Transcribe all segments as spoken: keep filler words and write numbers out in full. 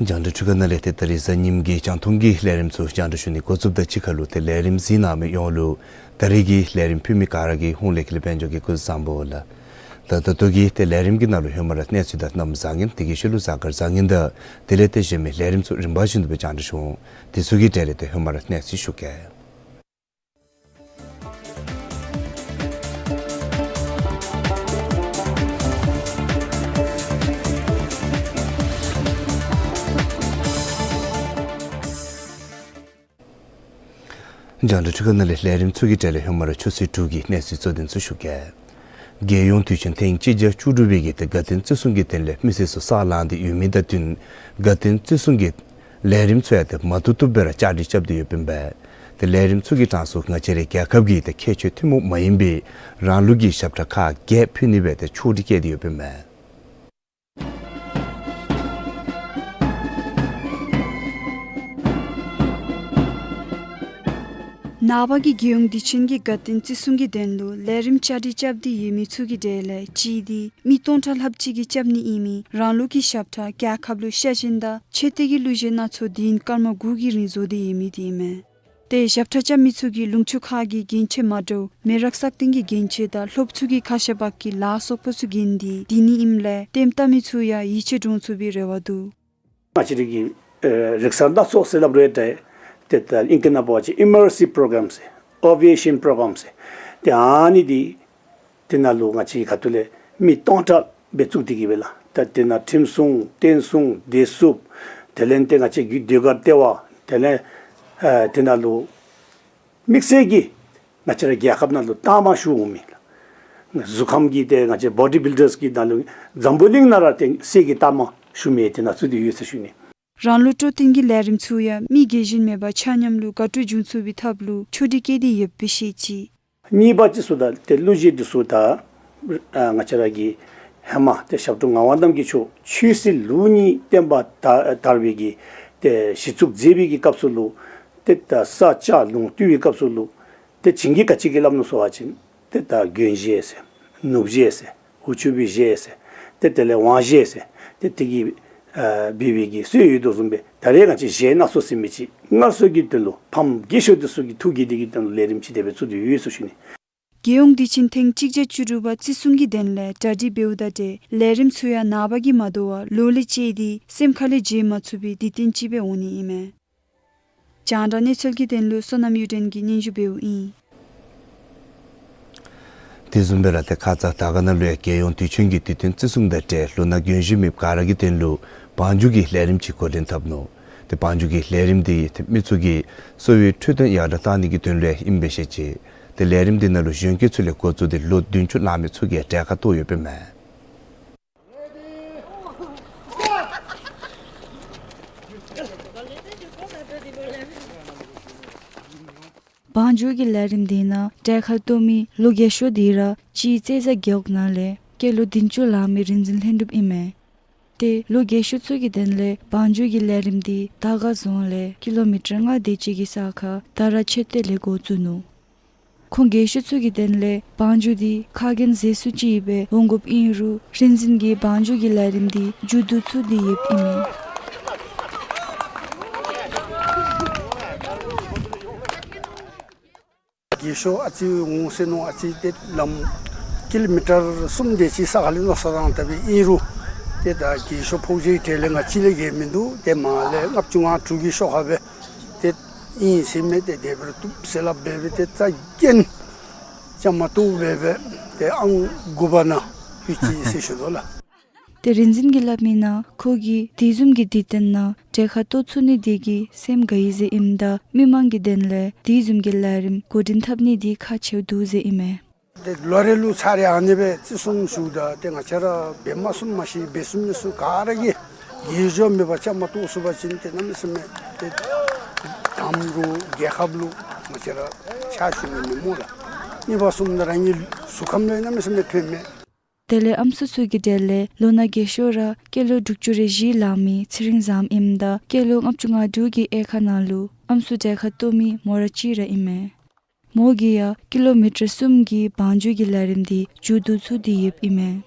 རྒྱང་བསྒྲགས་འཕྲུལ་ཁང་ནང་ལས་ཏེ་ད་རིས་གཟའ་ཉིམ་གི་རྒྱང་མཐོང་གི་ལས་རིམ་ཚུ་རྒྱང་བསྒྲགས་ཞུ་ནི་འགོ་བཙུགསཔ་དང་གཅིག་ཁར་ལུ་ཏེ་ལས་རིམ་གཟིགས་གནང་མི་ཡོངས་ལུ་ད་རིས་ཀྱི་ལས་རིམ་ཕུལ་མི་ག་ར་གི་ཧོངས་ལས་ཀྱི་ལས་དཔལ་འབྱོར་གྱིས་སྐུ་གཟུགས་བཟང་པོ་ལགས། ད་ད་ལྟོ་གི་ཏེ་ལས་རིམ་གྱི་ནང་ལུ་ཧེ་མ་ར་གནས་ཚུལ་དང་གནམ་བཟང་ངན་དེ་གི་ཤུལ་ལུ་གཟའ་སྐར་བཟང་ངན་དང་དེ་ལས་ཏེ་གཞན་མི་ལས་རིམ་ཚུ་རིམ་པ་བཞིན་དུ་སྦེ་རྒྱང་བསྒྲགས་ཞུ་འོང་། དེ་ཚུ་གི་གྲས་ལས་ཏེ་ཧེ་མ་ར་གནས་ཚུལ་ཞུ་གེ། རྒྱང་བསྒྲགས་འཕྲུལ་ཁང་ནང་ལས་ལས་རིམ་ཚུ་གི་གྲས་ལས་ཧེ་མ་ར་ཆུ་ཚོད་དྲུག་གི་གནས་ཚུལ་གཙོ་དོན་ཚུ་ཞུ་གེ། རྒྱལ་ཡོངས་དུས་ཆེན་ཐེངས་གཅིག་བརྒྱ་བཅུ་དྲུག་པའི་གི་ཏེ་དགའ་སྟོན་བརྩི་སྲུང་གི་དོན་ལས་མི་སེར་ཚུ་ས་ལངས་ཏེ་ཡོད་མི་དང་བསྟུན་དགའ་སྟོན་བརྩི་སྲུང་གི་ལས་རིམ་ཚུ་ཡང་ཏེ་མ་ཐུབ་ཐུབ་སྦེ་ར་བཅའ་སྒྲིག་རྐྱབ་སྟེ་ཡོདཔ་ཨིན་པས། ཏེ་ལས་རིམ་ཚུ་གི་གྲངས་སུ་ང་བཅས་རའི་རྒྱལ་ཁབ་ཀྱི་ཏེ་ཁྱད་ཆོས་ཐུན་མོང་མ་ཡིན་པའི་རང་ལུགས་ཀྱི་ཞབས་ཁྲ་ཁག་བརྒྱད་ཕུལ་ནི་སྦེ་ཏེ་ཕྱོགས་སྒྲིག་བཀོད་དེ་ཡོདཔ་ཨིན་མས། ནངས་པ་གི་རྒྱལ་ཡོངས་དུས་ཆེན་གྱི་དགའ་སྟོན་བརྩི་སྲུང་གི་དོན་ལུ་ལས་རིམ་བཅའ་སྒྲིག་རྐྱབ་སྟེ་ཡོད་མི་ཚུ་གི་གྲས་ལས་གཅིག་འདི་མི་སྟོང་ཕྲག་ལྷགཔ་ཅིག་གིས་རྐྱབ་ནི་ཨིན་མི་རང་ལུགས་ཀྱི་ཞབས་ཁྲ་རྒྱལ་ཁབ་ལུ་ཤ་ཞེན་དང་ཆོས་དད་ཀྱི་གླུ་གཞས་སྣ་ཚོགས་དུས་ཡུན་སྐར་མ་དགུ་གི་རིང་བཟོ་སྟེ་ཡོད་མི་འདི་ཨིན་མས། ཏེ་ཞབས་ཁྲ་རྐྱབ་མི་ཚུ་གིས་ལུང་ཕྱོགས་ཁག་གི་མགོན་ཆེན་མ་འདྲཝ་མེ་རག་སག་སྟེང་གི་མགོན་ཆེན་དང་སློབ་ཕྲུག་གི་ཁ་ཤ་བག་གི་ལཱ་གསོག་པོ་ཚུ་འགན་འདི་འདི་ནི་ཨིནམ་ལས་ལྟདམོ་བལྟ་མི་ཚུ་ཡང་ཡིད་ཆེས་འདྲོངས་ཚུགས་པའི་རེ་བ་འདུག། ང་བཅས་ར་གི་ཨེ་རིག་གསར་སྣ་ཚོགས་ཟེར་སླབ་རུང་ཏེ་ཏེ་ད་ཨིང་སྐད་ནང་འབད་བ་ཅིན་ཨི་མར་སིབ་པྲོ་གརམ་ཟེར་ཨོ་བི་ཨེ་ཤན་པྲོ་གརམ་ཟེར་ཏེ་ཨ་ནི་འདི་དེ་ནང་ལུ་ང་བཅས་ཁ་ཐུག་ལས་མི་སྟོང་ཕྲག་སྦེ་བཙུགས་ཏེ་གི་སྦེ་ལགས། ད་དེ་ནང་ཁྲིམས་སྲུང་བསྟན་སྲུང་བདེ་སྲུངཔ་དེ་ལས་ཏེ་ང་བཅས་ཀྱི་ཟློས་གར་ལྟེ་བ་དེ་ལས་ཨ་དེ་ནང་ལུ་དམིགས་བསལ་གྱིས་ང་བཅས་ར་རྒྱལ་ཁབ་ནང་ལུ་རྟགས་མ་ཞུ་འོང་མི་ལགས། གཟུགས་ཁམས་ཀྱི་ཏེ་ང་བཅས་བོ་ཌི་བིལ་ཌརསི་གི་ནང་ལུ་འཛམ་བུ་གླིང་ནང་ར་ཏེ་གསེར་གྱི་རྟགས་མ་ཞུ་མི་དེ་ནང་བཙུགས་ཏེ་ཡོད་ཟེར་ཞུ་ནི། རང་ལུགས་སྤྲོ་སྟོན་གྱི་ལས་རིམ་ཚུ་ཡང་མི་རྒྱལ་ཞེན་མེད་པར་ཆ་མཉམ་ལུ་དགའ་སྤྲོ་འབྱུང་ཚུགས་པའི་ཐབས་ལུ་ཕྱོགས་སྒྲིག་བཀོད་དེ་ཡོདཔ་སྦེ་བཤད་ཅི། གཉིས་པ་ཅིག་ཚུ་ད་ཏེ་གླུ་གཞས་འདི་ཚུ་ད་ཨ་ང་བཅས་ར་གི་ཧེ་མ་ཏེ་ཞབས་དྲུང་ངག་དབང་རྣམ་རྒྱལ་མཆོག་ཆོས་སྲིད་ལུགས་གཉིས་བསྟན་པ་དར་དར་བའི་གི་ཏེ་གཞི་བཙུགས་མཛད་པའི་གི་སྐབས་སུ་ལུ་ཏེ་ད་ས་སྐྱ་ལུང་བསྟུད་པའི་སྐབས་སུ་ལུ་ཏེ་བྱིངས་ཀྱིས་ག་ཅི་གི་སླབ་ནུག་ཟེར་བ་ཅིན་ཏེ་ད་དགོན་གཞས་ཟེར་ནུབ་གཞས་ཟེར་འུ་ཆོ་བའི་གཞས་ཟེར་ཏེ་དེ་ལས་དབང་གཞས་ཟེར་ཏེ་དེ་གི་ཨ་འབད་བའི་གི་སྲོལ་ཡོད་དོ་བཟུམ་སྦེ་ད་རེས་ང་བཅས་གཞས་སྣ་ཚོགས་ཟེར་མི་ཅིག་སྔར་སྲོལ་གྱི་དོན་ལུ་ཕམ་རྒས་ཤོས་འདི་ཚུ་གི་ཐུགས་དགྱེས་འདི་གི་དོན་ལུ་ལས་རིམ་ཅིག་དེ་སྦེ་བཙུགས་ཏེ་ཡོད་ཟེར་ཞུ་ནི། རྒྱལ་ཡོངས་དུས་ཆེན་ཐེངས་གཅིག་བརྒྱ་བཅུ་དྲུག་པ་བརྩི་སྲུང་གི་དོན་ལས་གྲ་སྒྲིག་འབདཝ་ད་ཏེ་ལས་རིམ་ཚུ་ཡང་ནངས་པ་གིས་མ་དོ་བར་ལོ་ལས་བཅད་དེ་སེམས་ཁ་ལས་བརྗེད་མ་ཚུགས་པའི་དུས་སྟོན་ཅིག་སྦེ་འོང་ནི་ཨིན་མས། རྒྱང་བསྒྲགས་གནས་ཚུལ་གྱི་དོན་ལུ་བསོད་ནམས་གཡུ་སྒྲོན་གྱིས་སྙན་ཞུ་འབདཝ་ཨིན། དེ་བཟུམ་སྦེ་ར་ཏེ་ཁ་ཙ་དར་དཀར་ནང་ལུ་ཡང་རྒྱལ་ཡོངས་དུས་ཆེན་གྱི་དུས་སྟོན་བརྩི་སྲུང་དང་འབྲེལ་ལུ་ནག་དགོན་གཞིས་མི་ག་ར་གི་དོན་ལུ་བང་རྒྱུག་གི་ལས་རིམ་ཅིག་འགོ་འདྲེན་འཐབ་ནུག། ཏེ་བང་རྒྱུག་གི་ལས་རིམ་འདི་ཏེ་མི་ཚུ་གི་གསོ་བའི་འཕྲོད་བསྟེན་ཡར་དྲག་གཏང་ནི་གི་དོན་ལུ་ཡང་ཨིན་པས་ཤེས་ཅི། ཏེ་ལས་རིམ་འདི་ནང་ལུ་གཞོན་སྐྱེས་ཚུ་ལས་འགོ་བཙུགས་ཏེ་ལོ་བདུན་ཅུ་ལང་མི་ཚུ་གིས་གྲལ་ཁར་གཏོགས་ཡོདཔ་ཨིན་མས། བང་རྒྱུག་གི་ལས་རིམ་འདི་ནང་གྲལ་ཁར་གཏོགས་མི་ལོ་རྒས་ཤོས་འདི་ར་སྤྱི་རྩིས་རྫས་རྒེད་འོག་ནང་ལས་ སྐྱེས་ལོ་བདུན་ཅུ་ལང་མི་རིག་འཛིན་ལྷུན་གྲུབ་ཨིན་མས། ཏེ་ལོ་རྒས་ཤོས་ཚུ་གི་དོན་ལས་བང་རྒྱུག་གི་ལས་རིམ་འདི་དར་དཀར་རྫོང་ལས་ཀི་ལོ་མི་ཊར་ལྔ་དེ་ཅིག་གི་ས་ཁར་དར་ར་ཆོས་སྡེ་ལས་འགོ་བཙུགས་ནུག། ཁོང་རྒས་ཤོས་ཚུ་གི་དོན་ལས་བང་རྒྱུག་འདི་ཁ་རྒྱུན་ཟེར་སུ་ཅིག་ཡོད་པའི་འོང་དགོཔ་ཨིན་རུང་རིག་འཛིན་གྱིས་བང་རྒྱུག་གི་ལས་རིམ་འདི་མཇུག་བསྡུ་ཚུགས་ཏེ་ཡོདཔ་ཨིན་མས། རྒས་ཤོས་ཨ་ཙི་འོང་ཟེར་མནོ། ཨ་ཙི་ཏེ་ལམ་ཀི་ལོ་མི་ཊར་གསུམ་དེ་ཅིག་ས་ཁ་ལས་མནོ་བསམ་བཏང་ད་འབད་ཨིན་རུང་ཏེ་ད་རྒས་ཤོས་ཕོག་ཅིག་གྲལ་ལས་ང་གཅིག་ལས་བརྒལ་མིན་འདུག། ཏེ་མར་ལས་ལྔ་བཅུ་ང་དྲུག་གི་ཤོག་ཁ་སྦེ་ཏེ་ཨིན་ཟེར་མས། ཏེ་དེ་སྦེ་ར་བཏུབ་ཟེར་སླབ་སྦེ་སྦེ་ཏེ་རྩ་འགེངས་བཅའ་མར་གཏོགས་སྦེ་སྦེ་ཏེ་ཨང་དགུ་པ་ནང་ལྷོད་ཅི་ཟེར་ཞུ་དོ་ལགས། ཏེ་རིག་འཛིན་གྱིས་སླབ་མིའི་ནང་ཁོ་གིས་དེ་བཟུམ་གྱི་དུས་སྟོན་ནང་གྲལ་ཁར་གཏོགས་ཚུགས་ནི་དེ་གིས་སེམས་དགའ་ཡི་ཟེར་ཨིནམ་ད་མི་མང་གི་དོན་ལས་དེ་བཟུམ་གྱི་ལས་རིམ་འགོ་འདྲེན་འཐབ་ནི་འདི་ཁག་ཆེཝ་འདུག་ཟེར་ཨིན་མས། ཏེ་ལོ་རེ་ལུ་ཚར་རེ་ཨ་ནི་སྦེ་བརྩི་སྲུང་ཞུཝ་ད་ཏེ་ང་བཅས་ར་འབད་མ་ཚུགསཔ་མ་གཞི་འབད་ཚུགས་མི་ཚུ་ག་ར་གིས་རྒས་གཞོན་མེད་པར་བཅའ་མར་གཏོགས་ཚུགས་པ་ཅིན་ཏེ་གནམ་མེད་ས་མེད་ཏེ་དམ་རུང་རྒྱལ་ཁབ་ལུ་ང་བཅས་ར་ཕྱག་ཞུ་ནི་མས་སྨོ་ལགས། གཉིས་པ་གསུམ་ནང་རང་གི་གཟུགས་ཁམས་ལུ་གནམ་མེད་ས་མེད་ཕན་མས། དེ་ལས་ཨམ་སྲུ་ཚུ་གི་གྲས་ལས་ལོ་ན་རྒས་ཤོས་ར་སྐྱེས་ལོ་དྲུག་ཅུ་རེ་བཞི་ལང་མི་ཚེ་རིང་བཟངམོ་ཨིནམ་ད་སྐྱེས་ལོ་ལྔ་བཅུ་ང་དྲུག་གི་དབྱེ་ཁག་ནང་ལུ་ཨམ་སྲུ་གྲལ་ཁར་གཏོགས་མི་མོ་ར་གཅིག་ར་ཨིན་མས། མོ་གིས་ཡང་ཀི་ལོ་མི་ཊར་གསུམ་གྱི་བང་རྒྱུག་གི་ལས་རིམ་འདི་མཇུག་བསྡུ་ཚུགས་ཏེ་ཡོདཔ་ཨིན་མས།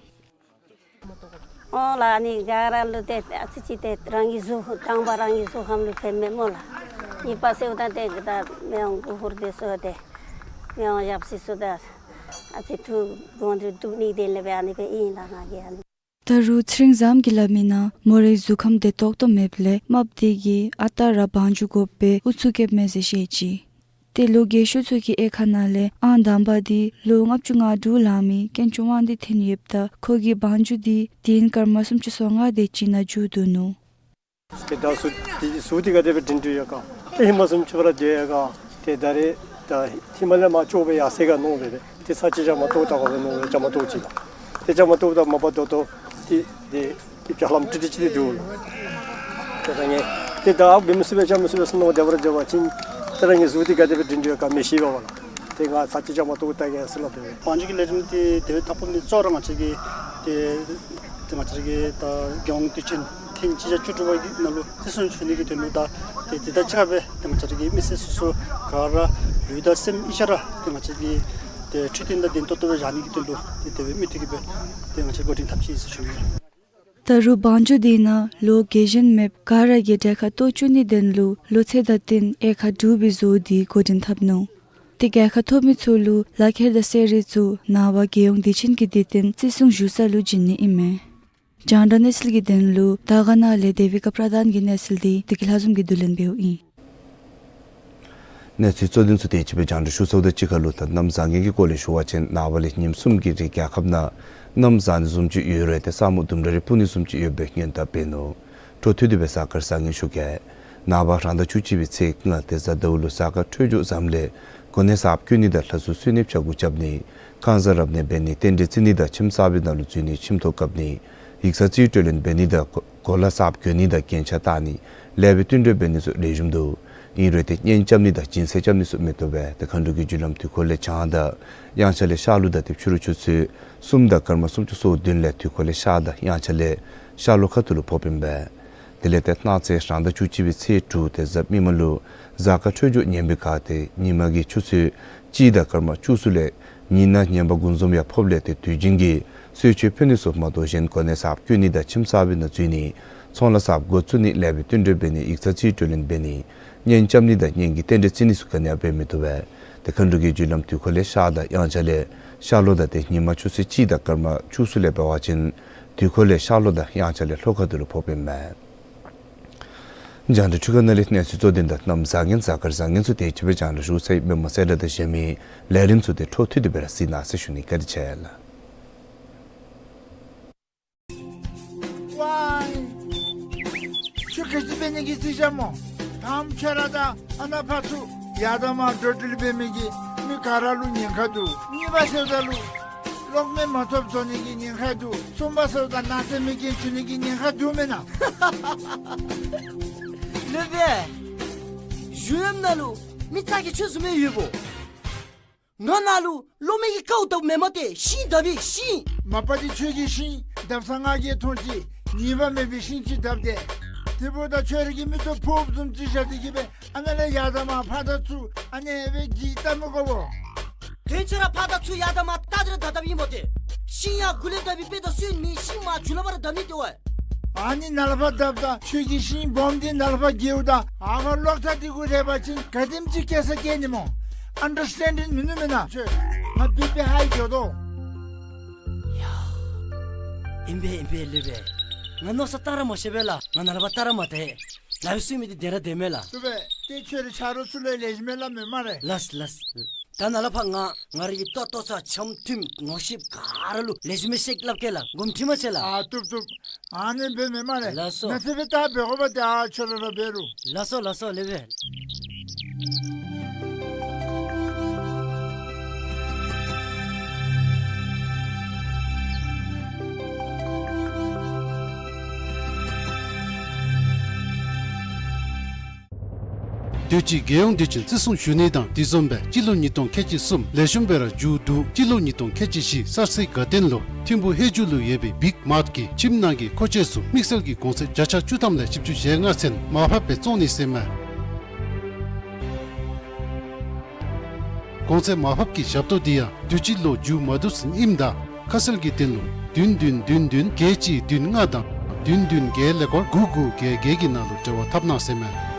ཨོ་ལགས། ཨ་ནི་ག་ར་ལུ་ཏེ་ཨ་ཙི་ཅིག་ཏེ་རང་གི་གཟུགས་དང་པ་རང་གི་གཟུགས་ཁམས་ལུ་ཕན་མས་སྨོ་ལགས། གཉིས་པ་ཟེརཝ་ད་ཏེ་ད་མི་དབང་སྒོ་ཧུར་དེ་ཚུ་ཏེ་མི་དབང་ཞབས་སྲིད་ཚུ་ད་ཨ་ཙི་ཐུགས་དགོངས་འདུན་བཏུབ་ནི་དེ་ལས་སྦེ་ཨ་ནི་སྦེ་ཨིན་ལགས་ང་གིས་ཨ་ནི། ད་རུང་ཚེ་རིང་བཟངམོ་གིས་སླབ་མིའི་ནང་མོ་རའི་གཟུགས་ཁམས་བདེ་ཏོག་ཏོ་མེདཔ་ལས་རྨགཔ་དེ་གིས་ཨ་རྟག་ར་བང་རྒྱུག་དགོ་པའི་ཨུ་ཚུགས་བསྐྱེདཔ་མས་ཟེར་བཤད་ཅི། ཏེ་ལོ་རྒས་ཤོས་ཚུ་གི་དབྱེ་ཁག་ནང་ལས་ཨང་དང་པ་འདི་ལོ་ལྔ་བཅུ་ང་དྲུག་ལང་མི་དཀོན་མཆོག་དབང་འདུས་ཐོན་ཡོདཔ་ད་ཁོ་གིས་བང་རྒྱུག་འདི་དུས་ཡུན་སྐར་མ་སུམ་ཅུ་སོ་ལྔ་དེ་ཅིག་ནང་མཇུག་བསྡུ་ནུག། ཏེ་ད་གཟུགས་འདི་གཟུགས་འདི་ག་དེ་སྦེ་སྒྲིང་སྒྲི་ཡོད་ག། ཏེ་ཧེ་མ་བཟུམ་ཅིག་སྦེ་ར་སྡོད་ཡོད་ག། ཏེ་ད་རེས་ད་ཧེ་མ་ལས་མར་སྐྱོ་སྦེ་ཡར་སོང་ག་མནོ་སྦེ་སྦེ་ཏེ་ཚར་གཅིག་བཅའ་མར་གཏོགས་ད་དགོ་པས་མནོ་སྦེ་བཅའ་མར་གཏོགས་ཅི་ལགས། ཏེ་བཅའ་མར་གཏོགསཔ་ད་མ་པ་ད་ལྟོ་ཏེ་ཏེ་ཨིབ་ཅ་ལྷམ་ཀྲིག་ཀྲི་ཅིག་ཏེ་འདུག་ལགས། ཏེ་ད་ངེ་ཏེ་ད་འབད་མི་ཚུགས་པས་བཅའ་མི་ཚུགས་པས་ཟེར་མནོ་སྡོད་པ་ར་སྡོད་པ་ཅིན་ཏེ་ར་ངེ་གཟུགས་འདི་ག་དེ་སྦེ་སྒྲིང་སྒྲི་ཡོད་ག་མི་ཤེས་པས་ལགས། ཏེ་ང་ཚར་གཅིག་བཅའ་མར་གཏོགས་ད་གེ་ཟེར་སླབ་སྦེ་སྦེ། བང་རྒྱུག་གི་ལས་རིམ་འདི་དེ་བས་མཐའ་ཕུག་འདི་གཙོ་བོ་ར་ང་བཅས་ཀྱི་ཏེ་ཏེ་ང་བཅས་ཀྱི་ད་རྒྱལ་དབང་དུས་ཆེན་ཐེངས་གཅིག་བརྒྱ་བཅུ་དྲུག་པ་གི་ནང་ལུ་བརྩི་སྲུང་ཞུ་ནི་གི་དོན་ལུ་ད་ཏེ་དེ་དང་གཅིག་ཁར་སྦེ་ཏེ་ང་བཅས་ཀྱི་མི་སེར་སོ་སོ་ག་ར་ལུས་དང་སེམས་གཉིས་ཆ་ར་ཏེ་ང་བཅས་ཀྱི་ཏེ་འཕྲོད་བསྟེན་དང་ལྡན་ཏོག་ཏོ་སྦེ་བཞག་ནི་གི་དོན་ལུ་ཏེ་དེ་སྦེ་མུ་མཐུད་ཀྱི་སྦེ་ཏེ་ང་བཅས་འགོ་འདྲེན་འཐབ་ཅི་ཟེར་ཞུ་ནི། ད་རུང་བང་རྒྱུག་འདི་ནང་ལོ་རྒས་གཞོན་མེདཔ་ག་ར་གིས་གྲལ་ཁར་གཏོགས་བཅུག་ནིའི་དོན་ལུ་ལོ་ཚད་དང་བསྟུན་དབྱེ་ཁག་དྲུག་སྦེ་བཟོ་སྟེ་འགོ་འདྲེན་འཐབ་ནུག། ཏེ་གྲལ་ཁར་གཏོགས་མི་ཚུ་ལུ་ལག་ཁྱེར་དང་གསོལ་རས་ཚུ་ནངས་པ་རྒྱལ་ཡོངས་དུས་ཆེན་གྱི་དུས་སྟོན་བརྩི་སྲུང་ཞུ་ས་ལུ་བྱིན་ནི་ཨིན་མས། རྒྱང་བསྒྲགས་གནས་ཚུལ་གྱི་དོན་ལུ་དར་དཀར་ནང་ལས་དེ་བི་ཀ་པྲ་དཱན་གྱི་གནས་ཚུལ་འདི་བདེ་སྐྱིད་ལྷ་འཛོམས་ཀྱིས་བསྡུ་ལེན་འབདཝ་ཨིན། གནས་ཚུལ་གཙོ་དོན་ཚུ་དེ་ཅིག་སྦེ་རྒྱང་བསྒྲགས་ཞུ་ཚརཝ་དང་གཅིག་ཁར་ལུ་ད་གནམ་བཟང་ངན་གྱི་སྐོར་ལས་ཞུ་བ་ཅིན་ནངས་པ་ལས་ཉིནམ་གསུམ་གྱི་རིང་རྒྱལ་ཁབ་ནང་གནམ་བཟང་ནི་བཟུམ་ཅིག་ཡོད་རུང་ཏེ་ས་སྨུག་ལྡུམ་ར་རེ་སྤུབས་ནི་བཟུམ་ཅིག་ཡོད་པའི་སྔོན་བརྡ་འབད་ནུག། འཕྲོ་མཐུད་དེ་སྦེ་གཟའ་སྐར་བཟང་ངན་ཞུ་གེ། ནངས་པ་རང་ཟླ་བཅུ་གཅིག་པའི་ཚེས་ལྔ་ཏེ་གཟའ་ཟླཝ་ལུ་གཟའ་སྐར་འཕྲོད་སྦྱོར་བཟངམ་ལས་གོ་གནས་གསརཔ་བསྐོ་ནི་དང་ལྷ་གཟུགས་གསོལ་ནི་ཕྱག་འགུགས་རྐྱབ་ནི་ཁང་གསར་རབ་གནས་འབད་ནི་རྟེན་འབྲེལ་བརྩི་ནི་དང་ཁྱིམ་གསར་པའི་ནང་ལུ་འཛུལ་ནི་ཁྱིམ་ཐོག་བཀབ་ནི་ཡིག་ཚང་རྩིས་སྤྲོད་ལེན་འབད་ནི་དང་གོ་གོ་ལ་གསརཔ་གྱོན་ནི་དང་རྒྱན་ཆ་བཏགས་ནི་ལེགས་པའི་བསྟུན་གྲོས་འབད་ནི་ཚུ་ལེགས་ཤོམ་འདུག། ཨིན་རུང་ཏེ་གཉེན་རྐྱབ་ནི་དང་སྦྱིན་སྲེག་རྐྱབ་ནི་ཚུ་མི་བཏུབ་པས། ཏེ་མཁའ་འགྲོ་གི་རྒྱུ་ལམ་དུས་འཁོར་ལས་བྱང་དང་དབྱངས་འཆར་ལས་ཤར་ལུ་དང་ཏེ་ཕྱི་རུ་ཆུ་ཚོད་གསུམ་དང་སྐར་མ་སུམ་ཅུ་སོ་བདུན་ལས་དུས་འཁོར་ལས་ཤར་དང་དབྱངས་འཆར་ལས་ཤར་ལྷོ་ཁ་ཐུག་ལུ་ཕོགཔ་ཨིན་པས། དེ་ལས་ཏེ་གནངས་ཚེ་རང་ཟླ་བཅུ་གཅིག་པའི་ཚེས་དྲུག་ཏེ་གཟའ་མིག་དམར་ལུ་གཟའ་སྐར་འཕྲོད་སྦྱོར་ངན་པའི་ཁར་ཏེ་ཉིན་མ་གི་ཆུ་ཚོད་གཅིག་དང་སྐར་མ་བཅུ་གསུམ་ལས་ཉི་ནག་ངན་པ་དགུ་འཛོམས་ཡང་ཕོགཔ་ལས་ཏེ་དུས་རྒྱུན་གྱི་གསོལ་མཆོད་ཕུལ་ནི་ཚུ་མ་གཏོགས་གཞན་གོ་གནས་གསརཔ་བསྐོ་ནི་དང་ཁྱིམ་གསར་པའི་ནང་འཛུལ་ནི་ཚོང་ལཱ་གསརཔ་འགོ་བཙུགས་ནི་ལེགས་པའི་བསྟུན་གྲོས་འབད་ནི་ཡིག་ཚང་རྩིས་སྤྲོད་ལེན་འབད་ནི་གཉེན་རྐྱབ་ནི་དང་གཉེན་གྱི་རྟེན་འབྲེལ་བརྩི་ནི་ཚུ་ག་ནི་ཡང་འབད་མི་བཏུབ་པས། ཏེ་མཁའ་འགྲོ་གི་རྒྱུ་ལམ་དུས་འཁོར་ལས་ཤར་དང་དབྱངས་འཆར་ལས་ཤར་ལྷོ་དང་ཏེ་ཉིན་མ་ཆུ་ཚོད་གཅིག་དང་སྐར་མ་བཅུ་གསུམ་ལས་འབད་བ་ཅིན་དུས་འཁོར་ལས་ཤར་ལྷོ་དང་དབྱངས་འཆར་ལས་ལྷོ་ཁ་ཐུག་ལུ་ཕོགཔ་ཨིན་མས། རྒྱང་བསྒྲགས་འཕྲུལ་ཁང་ནང་ལས་གནས་ཚུལ་གཙོ་དོན་དང་གནམ་བཟང་ངན་གཟའ་སྐར་བཟང་ངན་ཚུ་དེ་ཅིག་སྦེ་རྒྱང་བསྒྲགས་ཞུ་ཚར་ཡི། མི་མང་གསལ་བསྒྲགས་དང་གཞན་མི་ལས་རིམ་ཚུ་ཏེ་འཕྲོ་མཐུད་དེ་སྦེ་ར་གཟིགས་གནང་ཟེར་ཞུ་ནི། བཀའ་དྲིན་ཆེ་ལགས། ཝའི། ཁྱོད་ག་ཅི་འབད་ནི་གི་རྩིས་རྐྱབ་སྨོ། དམ་ཁྱོད་ར་དང་ཨ་ནཱ་ཕར་ཚུར་ཡར་དང་མར་འགྲོ་འགྲུལ་འབད་མི་གིས་མི་ག་ར་ལུ་ཉེན་ཁ་འདུག། གཉིས་པ་ཟེརཝ་ད་ལུ་གློག་མེ་མ་ཐོབ་བཟོ་ནི་གི་ཉེན་ཁ་འདུག། གསུམ་པ་ཟེརཝ་ད་ནང་རྟེན་མེ་རྐྱེན་བྱུང་ནི་གི་ཉེན་ཁ་འདུག་མེན་ན། ལེགས་པས། གཞུང་ལམ་ནང་ལུ་མི་ཚ་གྱང་ཁྱོད་བཟུམ་མའི་ཡོདཔ་འོང་། ང་ནཱ་ལུ་གློག་མེ་གི་ཀཝ་བཏབ་མེན་མས་ཏེ་ཤིང་བཏབ་ཨིན་ཤིང་། མ་པ་འདི་ཁྱོད་ཀྱིས་ཤིང་བརྡབ་ས་ང་གིས་མཐོང་ཅི། ཉེས་པ་མེད་པའི་ཤིང་ཅིག་བརྡབ་སྟེ། དེ་འབདཝ་ད་ཁྱོད་ར་གི་མིག་ཏོ་ཕོརཔ་བཟུམ་ཅིག་བཞག་སྟེ་གི་སྦེ་ཨ་ནཱ་ལས་ཡར་དང་མར་ཕར་དང་ཚུར་ཨ་ནི་སྦེ་གི་བལྟ་མི་དགོ་པས། དོན་ཚུ་ར་ཕར་དང་ཚུར་ཡར་དང་མར་བལྟ་སྟེ་ར་བརྡབ་བརྡབ་ཨིན་པ་ཏེ། ཤིང་ཡར་མགུ་ལས་བརྡབ་པའི་དཔེ་དང་སུ་ནི་ཤིང་མར་མཇུག་ལས་ཕར་ར་བརྡབ་ནི་ཏེ་བ། ཨ་ནི་ནཱ་ལས་ཕར་བརྡབ་ད་ཁྱོད་ཀྱིས་ཤིང་སྦོམ་འདི་ནཱ་ལས་ཕར་འགྱེལཝ་ད་ཨ་ཕར་གློག་ཐག་འདི་གུ་རེག་པ་ཅིན་ག་དེམ་ཅིག་སྐྱེ་ས་སྐྱེ་ནི་སྨོ། ཨན་ཌར་སི་ཊེན་ཌིང་མིན་ནུག་མེན་ན། ཁྱོད་ང་བི་པི་ཧའི་འགྱོ་དོ། ཡ། ཨིན་པས་ཨིན་པས་ལེགས་པས། ང་མནོ་བསམ་བཏང་ར་མ་ཤེས་པས་ལགས། ང་ནཱ་ལས་ཕར་བལྟ་ར་མ་བལྟ། ལགཔ་གསུམ་མི་འདི་བདེ་ར་བདེ་མས་ལགས། ལེགས་པས། ཏེ་ཁྱོད་རའི་ཆ་རོགས་ཚུ་ལུ་ལེགས་ཤོམ་སྦེ་སླབ་མས་སྨ་རེ། ལགས་ལགས། ད་ནཱ་ལས་ཕར་ང་ང་རའི་གི་ལྟོ་ལྟོ་ཚང་འཆམ་མཐུན་ངོ་ཤེས་ག་ར་ལུ་ལེགས་ཤོམ་སྦེ་བཤད་སླབ་གེ་ལགས། དགོངསམ་ཁྲེལ་མ་བྱེད་ལགས། ཨ་བཏུབ་བཏུབ། ཨ་ནི་འབདཝ་མས་སྨ་རེ། ལགས་སོ། ནཱ་ཚེ་སྦེ་ད་འབད་དགོ་པ་ཏེ་ཨ་ཁྱོད་ར་ར་འབད་རུང་། ལགས་སོ་ལགས་སོ་ལེགས་པས། དུས་ཅི་རྒྱལ་ཡོངས་དུས་ཆེན་བརྩི་སྲུང་ཞུ་ནི་དང་དེ་བཟུམ་སྦེ་སྤྱི་ལོ་ཉིས་སྟོང་ཁལ་གཅིག་གསུམ་ལེགས་ཤོམ་སྦེ་ར་མཇུག་བསྡུ་སྤྱི་ལོ་ཉིས་སྟོང་ཁལ་གཅིག་བཞི་གསར་ཚེས་དགའ་སྟོན་ལུ་ཐིམ་ཕུག་ཧེ་ཇུ་ལུ་ཡོད་པའི་བིག་མཱརཊ་གི་ཁྱིམ་ནང་གི་མཁོ་ཆས་ཚུ་དམིགས་བསལ་གྱི་གོང་ཚད་བརྒྱ་ཆ་བཅུ་ཐམ་ལས་བཞི་བཅུ་ཞེ་ལྔ་ཚུན་མར་ཕབ་སྦེ་བཙོང་ནི་ཟེར་མས། གོང་ཚད་མར་ཕབ་ཀྱི་ཞབས་ཏོག་འདི་ཡང་དུས་ཅི་ལོ་མཇུག་མ་བསྡུ་ཚུན་ཨིནམ་ད་ཁ་གསལ་གྱི་དོན་ལུ་བདུན་བདུན་བདུན་བདུན་བརྒྱད་གཅིག་བདུན་ལྔ་དང་བདུན་བདུན་བརྒྱད་ཀླད་ཀོར་དགུ་དགུ་བརྒྱད་བརྒྱད་ཀྱི་ནང་ལུ་འབྲེལ་བ་འཐབ་གནང་ཟེར་མས།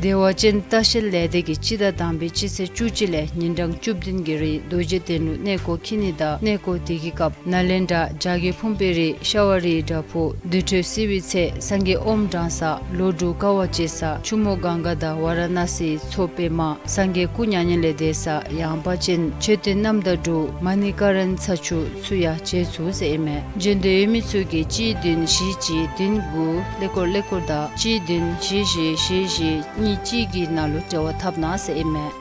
བདེ་བ་ཅན་ལྟ་བཤལ་ལས་སྡེ་གིས་སྤྱི་ཟླ་དང་པའི་སྤྱི་ཚེས་བཅུ་གཅིག་ལས་ཉིན་གྲངས་བཅུ་བདུན་གྱི་རིང་རྡོ་རྗེ་གདན་ལུ་གནས་སྐོར་འཁྱིད་ནི་དང་གནས་སྐོར་དེ་གི་སྐབས་ནཱ་ལེནྡྲ་བྱ་རྒོད་ཕུང་པོའི་རི་ཤྭ་བ་རིའི་བྲག་ཕུག་དུར་ཁྲོད་བསིལ་བའི་ཚལ་སངས་རྒྱས་ཨོཾ་གྲངས་བསགས་ལོ་དྲུག་དཀའ་བ་སྤྱད་ས་ཆུ་མོ་གངྒཱ་དང་ཝཱ་ར་ཎཱ་སིའི་མཚོ་པདྨ་སངས་རྒྱས་སྐུ་མྱ་ངན་ལས་འདས་ས་ཡངས་པ་ཅན་མཆོད་རྟེན་རྣམ་དག་དྲུག་མ་ཎི་ཀ་རཎྜི་ཚ་ཆུ་ཚུ་ཡང་མཇལ་ཚུགས་ཟེར་ཨིན་མས། འབྱོན་འདོད་ཡོད་མི་ཚུ་གིས་གཅིག་བདུན་བཞི་གཅིག་བདུན་དགུ་ཀླད་ཀོར་ཀླད་ཀོར་དང་གཅིག་བདུན་བཞི་བཞི་བཞི་བཞི་གཉིས་གཅིག་གི་ནང་ལུ་འབྲེལ་བ་འཐབ་གནང་ཟེར་ཨིན་མས།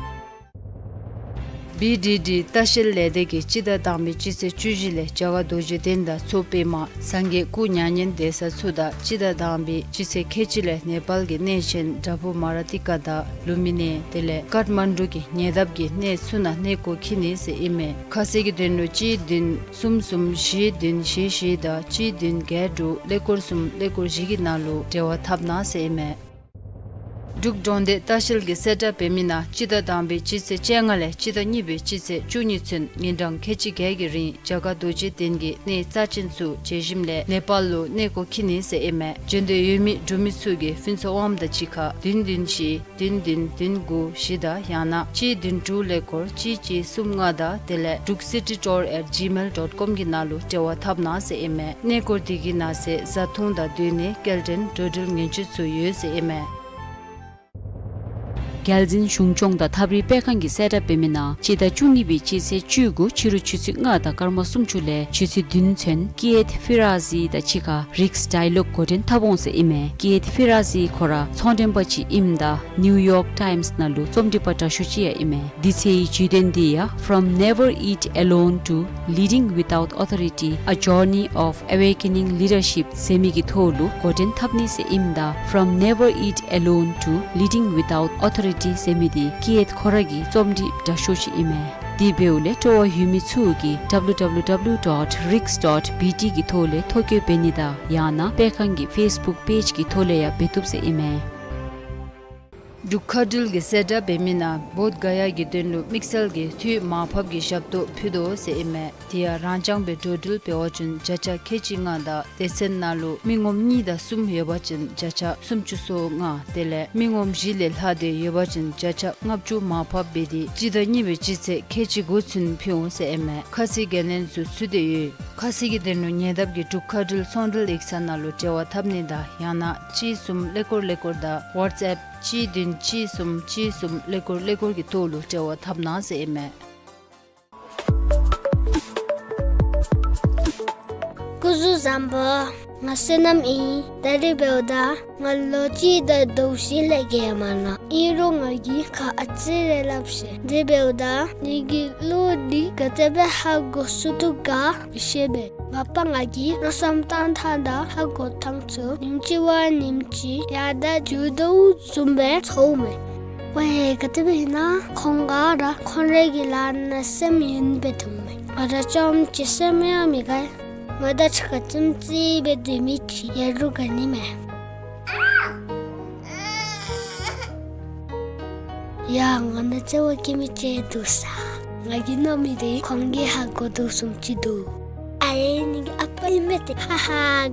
བི་ཌི་ཌི་ལྟ་བཤལ་ལས་སྡེ་གིས་སྤྱི་ཟླ་དང་པའི་སྤྱི་ཚེས་བཅུ་བཞི་ལས་རྒྱ་གར་རྡོ་རྗེ་གདན་དང་མཚོ་པདྨ་སངས་རྒྱས་སྐུ་མྱ་ངན་འདས་ས་ཚུ་དང་སྤྱི་ཟླ་དང་པའི་སྤྱི་ཚེས་ཁལ་གཅིག་ལས་ནེ་པཱལ་གྱི་གནས་ཆེན་བྲག་ཕུག་མ་ར་ཏི་ཀ་དང་ལུམ་བི་ནི་དེ་ལས་ཀཱཐ་མན་ཌུ་གི་ཉེ་འདབས་ཀྱི་གནས་ཚུ་ནང་གནས་སྐོར་འཁྱིད་ནི་ཟེར་ཨིན་མས། ཁ་གསལ་གྱི་དོན་ལུ་གཅིག་བདུན་གསུམ་གསུམ་བཞི་བདུན་བཞི་བཞི་དང་གཅིག་བདུན་བརྒྱད་དྲུག་ཀླད་ཀོར་གསུམ་ཀླད་ཀོར་བཞི་གི་ནང་ལུ་འབྲེལ་བ་འཐབ་གནང་ཟེར་ཨིན་མས། འབྲུག་འབྲོག་སྡེ་ལྟ་བཤལ་གྱིས་གསལ་བསྒྲགས་འབད་མི་ནང་སྤྱི་ཟླ་དང་པའི་སྤྱི་ཚེས་བཅོ་ལྔ་ལས་སྤྱི་ཟླ་གཉིས་པའི་སྤྱི་ཚེས་བཅུ་གཉིས་ཚུན་ཉིན་གྲངས་ཁལ་གཅིག་བརྒྱད་ཀྱི་རིང་རྒྱ་གར་རྡོ་རྗེ་གདན་གྱི་གནས་རྩ་ཆེན་ཚུ་མཇལ་ཞིནམ་ལས་ནེ་པཱལ་ལུ་གནས་སྐོར་འཁྱིད་ནི་ཟེར་ཨིན་མས། འབྱོན་འདོད་ཡོད་མི་འབྲུག་མི་ཚུ་གིས་ཕུན་ཚོགས་དབང་དང་གཅིག་ཁར་བདུན་བདུན་བཞི་བདུན་བདུན་བདུན་དགུ་བཞི་དང་ཡང་ན་གཅིག་བདུན་དྲུག་ཀླད་ཀོར་གཅིག་གཅིག་གསུམ་ལྔ་དང་དེ་ལས་druk city tour at gmail dot com གི་ནང་ལུ་འབྲེལ་བ་འཐབ་གནང་ཟེར་ཨིན་མས། གནས་སྐོར་དེ་གི་ནང་གསེས་བཟའ་འཐུང་དང་སྡོད་གནས་སྐྱེལ་འདྲེན་འགྲོ་འགྲུལ་ཉེན་བཅོལ་ཚུ་ཡོད་ཟེར་ཨིན་མས། རྒྱལ་འཛིན་གཞུང་སྐྱོང་དང་ཐབས་རིག་སྤེལ་ཁང་གིས་གསལ་བསྒྲགས་འབད་མི་ནང་སྤྱི་ཟླ་བཅུ་གཉིས་པའི་སྤྱི་ཚེས་བཅུ་དགུ་ཕྱི་རུ་ཆུ་ཚོད་ལྔ་དང་སྐར་མ་སུམ་ཅུ་ལས་ཆུ་ཚོད་བདུན་ཚུན་ཀི་ཨེད་ཕི་ར་ཟི་དང་གཅིག་ཁར་རིགས་ཌའི་ལོག་འགོ་འདྲེན་འཐབ་འོང་ཟེར་ཨིན་མས། ཀི་ཨེད་ཕི་ར་ཟི་ཁོ་ར་ཚོང་མགྲོན་པ་ཅིག་ཨིནམ་ད་ནིའུ་ཡོག་ཊའིམས་ནང་ལུ་རྩོམ་སྒྲིག་པ་དྲག་ཤོས་ཅིག་ཡང་ཨིན་མས། དུས་ཚོད་ཀྱི་བརྗོད་དོན་འདི་ཡང་From Never Eat Alone to Leading Without Authority, A Journey of Awakening Leadership ཟེར་མི་གི་ཐོག་ལུ་འགོ་འདྲེན་འཐབ་ནི་ཟེར་ཨིནམ་ད་From Never Eat Alone to Leading Without Authority ཟེར་མི་འདི་ཀི་ཨེད་ཁོ་ར་གི་རྩོམ་སྒྲིག་དྲག་ཤོས་ཅིག་ཨིན་མས། དེ་འབདཝ་ལས་སྤྲོ་བ་ཡོད་མི་ཚུ་གིས་W W W dot riks dot B T གི་ཐོག་ལས་ཐོ་བཀོད་འབད་ནི་དང་ཡང་ན་སྤེལ་ཁང་གི་ཕེསི་བུཀ་པེཇ་གི་ཐོག་ལས་ཡང་འབད་བཏུབ་ཟེར་ཨིན་མས། འབྲུག་མཁའ་འགྲུལ་གྱིས་གསལ་བསྒྲགས་འབད་མི་ནང་བོདྷ་ག་ཡ་གི་དོན་ལུ་དམིགས་བསལ་གྱི་འཐུས་མར་ཕབ་ཀྱི་ཞབས་ཏོག་ཕུལ་དོ་ཟེར་ཨིན་མས། དེ་ཡང་རང་རྐྱང་སྦེ་འགྲོ་འགྲུལ་འབད་བ་ཅིན་བརྒྱ་ཆ་ཁལ་གཅིག་ལྔ་དང་སྡེ་ཚན་ནང་ལུ་མི་ངོམ་གཉིས་དང་གསུམ་ཡོད་པ་ཅིན་བརྒྱ་ཆ་སུམ་ཅུ་སོ་ལྔ་དེ་ལས་མི་ངོམ་བཞི་ལས་ལྷག་སྟེ་ཡོད་པ་ཅིན་བརྒྱ་ཆ་ལྔ་བཅུ་མར་ཕབ་འབད་དེ་སྤྱི་ཟླ་གཉིས་པའི་སྤྱི་ཚེས་ཁལ་གཅིག་དགུ་ཚུན་ཕུལ་འོང་ཟེར་ཨིན་མས། ཁ་གསལ་འགན་ལེན་ཚུ་ཚུད་དེ་ཡོད། ཁ་གསལ་གྱི་དོན་ལུ་ཉེ་འདབས་ཀྱི་འབྲུག་མཁའ་འགྲུལ་ཚོང་འབྲེལ་ཡིག་ཚང་ནང་ལུ་འབྲེལ་བ་འཐབ་ནི་དང་ཡང་ན་གཅིག་གསུམ་ཀླད་ཀོར་ཀླད་ཀོར་དང་ཝཊས་ཨེཔ་གཅིག་བདུན་གཅིག་གསུམ་གཅིག་གསུམ་ཀླད་ཀོར་ཀླད་ཀོར་གྱི་ཐོག་ལུ་འབྲེལ་བ་འཐབ་གནང་ཟེར་ཨིན་མས། སྐུ་གཟུགས་བཟང་པོ། ང་བསོད་ནམས་ཨིན། ད་རིས་འབདཝ་ད་ང་ལོ་གཅིག་དང་ཟླཝ་བཞི་ལས་བརྒལ་མ་ནུག། ཨིན་རུང་ང་གིས་ཁ་ཨ་ཙི་རེ་སླབ་ཤེས། དེ་འབདཝ་ད་ངེ་གི་གླུ་འདི་ག་དེ་སྦེ་ཧ་གོ་ཚུགས་དོ་ག་མི་ཤེས་པས། མ་པ་ང་གིས་མནོ་བསམ་བཏང་ཐངས་དང་ཧ་གོ་ཐངས་ཚུ་ཉིནམ་གཅིག་བ་ཉིནམ་གཅིག་ཡར་དང་འགྱོ་དོ་བཟུམ་སྦེ་ཚོརཝ་མས། ཝའེ་ག་དེ་སྦེ་ཨིན་ན་ཁོང་ག་ར་ཁོང་རའི་གི་ལཱ་ནང་སེམས་ཡེངས་སྦེ་འདུག་མས། ང་ར་རྐྱངམ་གཅིག་སེམས་ཡེངས་མི་དགའ། ང་དང་གཅིག་ཁར་རྩེདམོ་རྩེ་སྦེ་སྡོད་མི་ཅིག་ཡོད་རུང་དགའ་ནི་མས། ཡ་ང་ནང་བརྩེ་བ་བསྐྱེད་མི་ཅིག་འདུག་ས། ང་གིས་མནོ་མི་འདི་ཁོང་གིས་ཧ་གོ་དོ་བཟུམ་ཅིག་འདུག། ཨའེ་ངེ་གི་ཨ་པ་ཨིན་མས་ཏེ། ཧ་ཧ་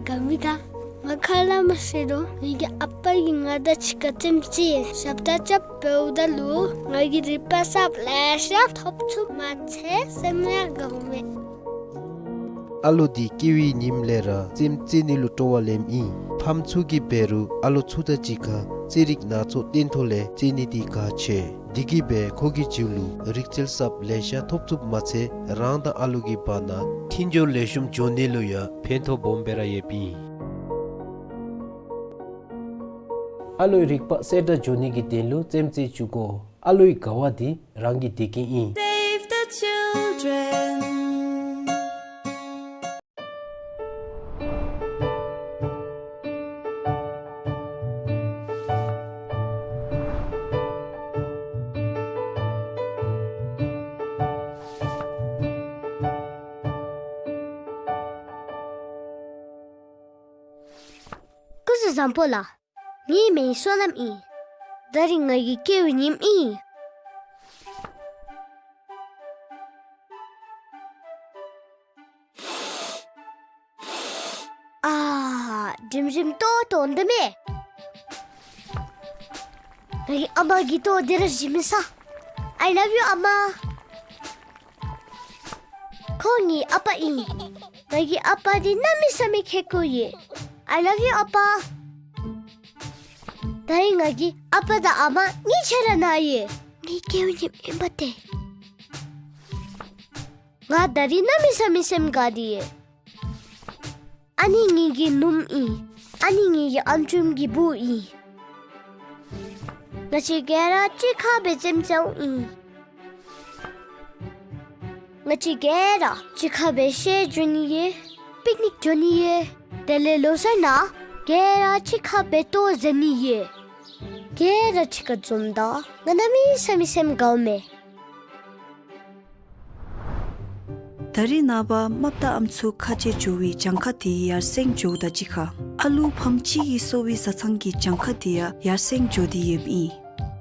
དགའ་མི་དགའ། ང་ཁ་སླབ་མ་ཤེས་རུང་ངེ་གི་ཨ་པ་གིས་ང་དང་གཅིག་ཁར་རྩེདམོ་རྩེ་ཞབས་ཁྲ་རྐྱབ་འབདཝ་ད་ལུ་ང་གིས་རིག་པ་གསརཔ་ལེ་ཤ་ཐོབ་ཚུགསཔ་མ་ཚད་སེམས་ཡང་དགའཝ་མས། ཨ་ལོ་འདི་སྐྱེ་བའི་ཉིནམ་ལས་ར་རྩེདམོ་རྩེ་ནི་ལུ་སྤྲོ་བ་ལེནམ་ཨིན། ཕམ་ཚུ་གིས་འབད་རུང་ཨ་ལོ་ཚུ་དང་གཅིག་ཁར་རྩེད་རིགས་སྣ་ཚོགས་སྟོན་ཐོག་ལས་རྩེད་ནི་འདི་གལ་ཆེ། འདི་གིས་འབད་ཁོ་གི་རྒྱུད་ལུ་རིག་རྩལ་གསརཔ་ལེ་ཤ་ཐོབ་ཚུགསཔ་མ་ཚད་རང་དང་ཨ་ལོ་གི་བར་ན་མཐུན་སྦྱོར་ལེགས་ཤོམ་འགྱོ་ནི་ལུ་ཡང་ཕན་ཐོགས་སྦོམ་སྦེ་ར་ཡོདཔ་ཨིན། ཨ་ལོའི་རིག་པ་གསལ་དྲགས་འགྱོ་ནི་གི་དོན་ལུ་རྩེདམོ་རྩེ་བཅུག་དགོ། ཨ་ལོའི་དགའ་བ་འདི་རང་གི་བདེ་སྐྱིད་ཨིན། Save the children. སྐུ་གཟུགས་བཟང་པོ་ལགས། ངེའི་མིང་བསོད་ནམས་ཨིན། ད་རིས་ང་གི་སྐྱེ་བའི་ཉིནམ་ཨིན། ཨ་རིམ་རིམ་ལྟོ་ལྟོ་འདི་མས། ངེའི་ཨ་མ་གི་ལྟོ་འདི་ར་བཞེས་མི་ས། I love you ཨ་མ། ཁོང་ངེའི་ཨ་པ་ཨིན། ངེའི་ཨ་པ་འདི་གནམ་མེད་ས་མེད་ཁེ་ཀོ་ཡོད། I love you ཨ་པ། ད་རིས་ངེའི་ཨ་པ་དང་ཨ་མ་གཉིས་ཆ་ར་ན་ཡོད། ངེའི་སྐྱེ་བའི་ཉིནམ་ཨིན་པ་ཏེ། ང་ད་རིས་གནམ་མེད་ས་མེད་སེམས་དགའ་སྟེ་ཡོད། ཨ་ནི་ངེའི་གི་ནུམོ་ཨིན། ཨ་ནི་ངེའི་གི་ཨམ་ཅུང་གི་བུ་ཨིན། ང་བཅས་ག་ར་གཅིག་ཁར་སྦེ་རྩེདམོ་རྩེཝ་ཨིན། ང་བཅས་ག་ར་གཅིག་ཁར་སྦེ་ཤར་འགྱོ་ནི་ཡོད། པིག་ནིག་འགྱོ་ནི་ཡོད། དེ་ལས་ལོ་གསར་ནང་ག་ར་གཅིག་ཁར་སྦེ་ལྟོ་བཟའ་ནི་ཡོད། ག་ར་གཅིག་ཁར་འཛོམས་ད་ང་གནམ་མེད་ས་མེད་སེམས་དགའཝ་མས། ད་རིས་ནངས་པ་རྨགཔ་དང་ཨམ་སྲུ་ཁ་རྗེ་འགྱོ་བའི་གྱངས་ཁ་དེ་ཡར་སེང་འགྱོཝ་དང་གཅིག་ཁར་ཨ་ལུ་ཕམ་གཅིག་གིས་གསོ་བའི་བཟའ་ཚང་གི་གྱངས་ཁ་དེ་ཡང་ཡར་སེང་འགྱོ་སྟེ་ཡོདཔ་ཨིན།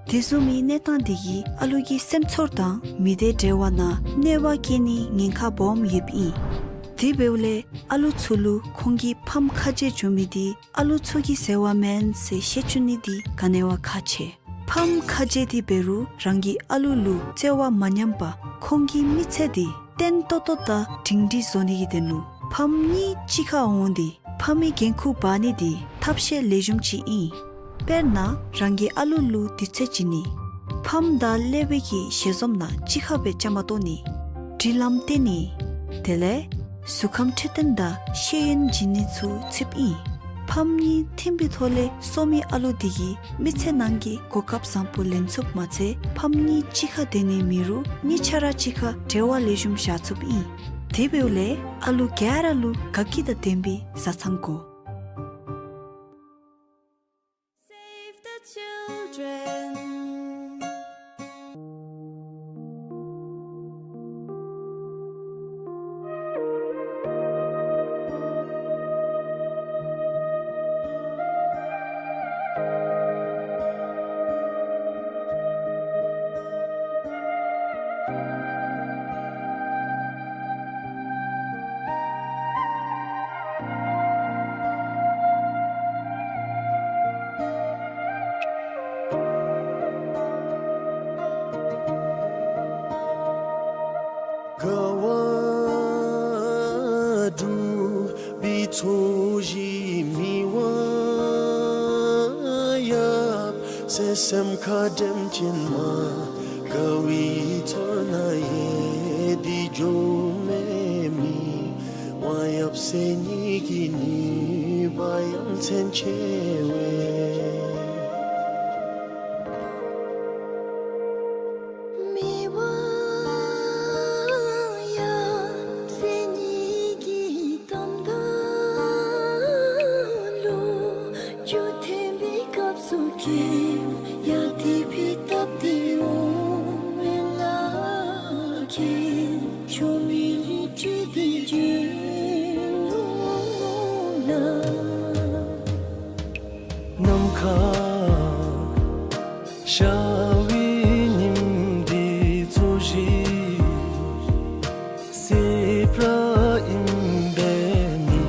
དེ་བཟུམ་མའི་གནས་སྟངས་དེ་གིས་ཨ་ལུ་གི་སེམས་ཚོར་དང་མི་སྡེ་འབྲེལ་བ་ནང་གནོད་པ་བསྐྱལ་ནིའི་ཉེན་ཁ་སྦོམ་ཡོདཔ་ཨིན། དེ་འབདཝ་ལས་ཨ་ལུ་ཚུ་ལུ་ཁོང་གི་ཕམ་ཁ་རྗེ་འགྱོ་མི་དེ་ཨ་ལུ་ཚུ་གི་ཟེར་བ་མེན་ཟེར་ཤེས་བཅུག་ནི་དེ་ག་ནི་བ་ཁག་ཆེ། ཕམ་ཁ་རྗེ་དེ་འབད་རུང་རང་གི་ཨ་ལུ་ལུ་བརྩེ་བ་མ་ཉམས་པར་ཁོང་གི་མི་ཚེ་དེ་བརྟན་ཏོག་ཏོ་དང་སྒྲིང་སྒྲིང་བཟོ་ནི་གི་དོན་ལུ་ཕམ་གཉིས་གཅིག་ཁར་འོང་སྟེ་ཕམ་གྱི་འགན་ཁུར་འབག་ནི་དེ་ཐབས་ཤེས་ལེགས་ཤོམ་ཅིག་ཨིན། དཔེར་ན་རང་གི་ཨ་ལུ་ལུ་དུས་ཚོད་བྱིན་ནི། ཕམ་དང་ཀླད་པའི་གི་ཞལ་འཛོམས་ནང་གཅིག་ཁར་སྦེ་བཅའ་མར་གཏོགས་ནི། སྒྲིག་ལམ་བསྟེན་ནི། དེ་ལས་གཟུགས་ཁམས་འཕྲོད་བསྟེན་དང་ཤེས་ཡོན་བྱིན་ནི་ཚུ་ཚུདཔ་ཨིན། ཕམ་གཉིས་མཐུན་པའི་ཐོག་ལས་གསོ་མི་ཨ་ལུ་དེ་གིས་མི་ཚེ་ནང་གི་གོ་སྐབས་བཟང་པོ་ལེན་ཚུགསཔ་མ་ཚད་ཕམ་གཉིས་གཅིག་ཁར་སྡོད་ནི་མེད་རུང་གཉིས་ཆ་ར་གཅིག་ཁར་འབྲེལ་བ་ལེགས་ཤོམ་བཞག་ཚུགསཔ་ཨིན། དེ་འབདཝ་ལས་ཨ་ལུ་ག་ར་ལུ་དགའ་སྐྱིད་དང་ལྡན་པའི་བཟའ་ཚང་དགོ། Save the children. དགའ་བ་སྒྲུབ་པའི་ཚོགས་ཀྱིས་མི་དབང་ཡབ་སྲས་སེམས་ཁར་འདྲེན་ཅིན་མ་དགའ་བའི་ཚོགས་ནང་ཡལ་ཏེ་འགྱོ་མི་མི་དབང་ཡབ་སྲས་ཉིད་ཀྱི་ནུས་པ་ཡ་མཚན་ཆེ་བས། མི་དབང་ཡབ་སྲས་ཉིད་ཀྱི་གདམས་ངག་ལུ་རྒྱུད་འཐེན་པའི་སྐབས་སུ་ཀེམ་ཡང་དེ་ཕི་བཏབ་ ར་ཨིན་པས་མི་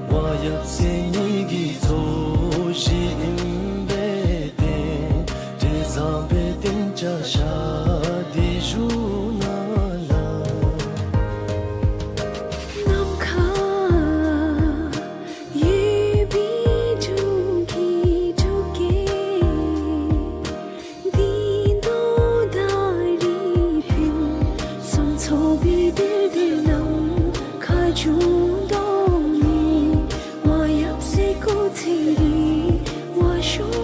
དབང་ཡབ་སྲས་གཉིས་ཀྱི་ཚོགས་ཞིང་ཨིན་པས་ཏེ། འབྲས་བཟང་པའི་གདན་ཆ་བཞག་སྟེ་བཞུགས་གནང་ལགས། ནམ་མཁའ་ཡོད་པའི་འབྲུག་གི་འབྲུག་རྒྱལ། འདི་མདོ་དང་རི་ཕན་གསུམ་ཚོགས་པའི་གཏེར་དེར་ནམ་མཁའ་འབྱུང་དོ་མི་དབང་ཡབ་སྲས་སྐུ་ཚེ་རིང་བར་ཤོག་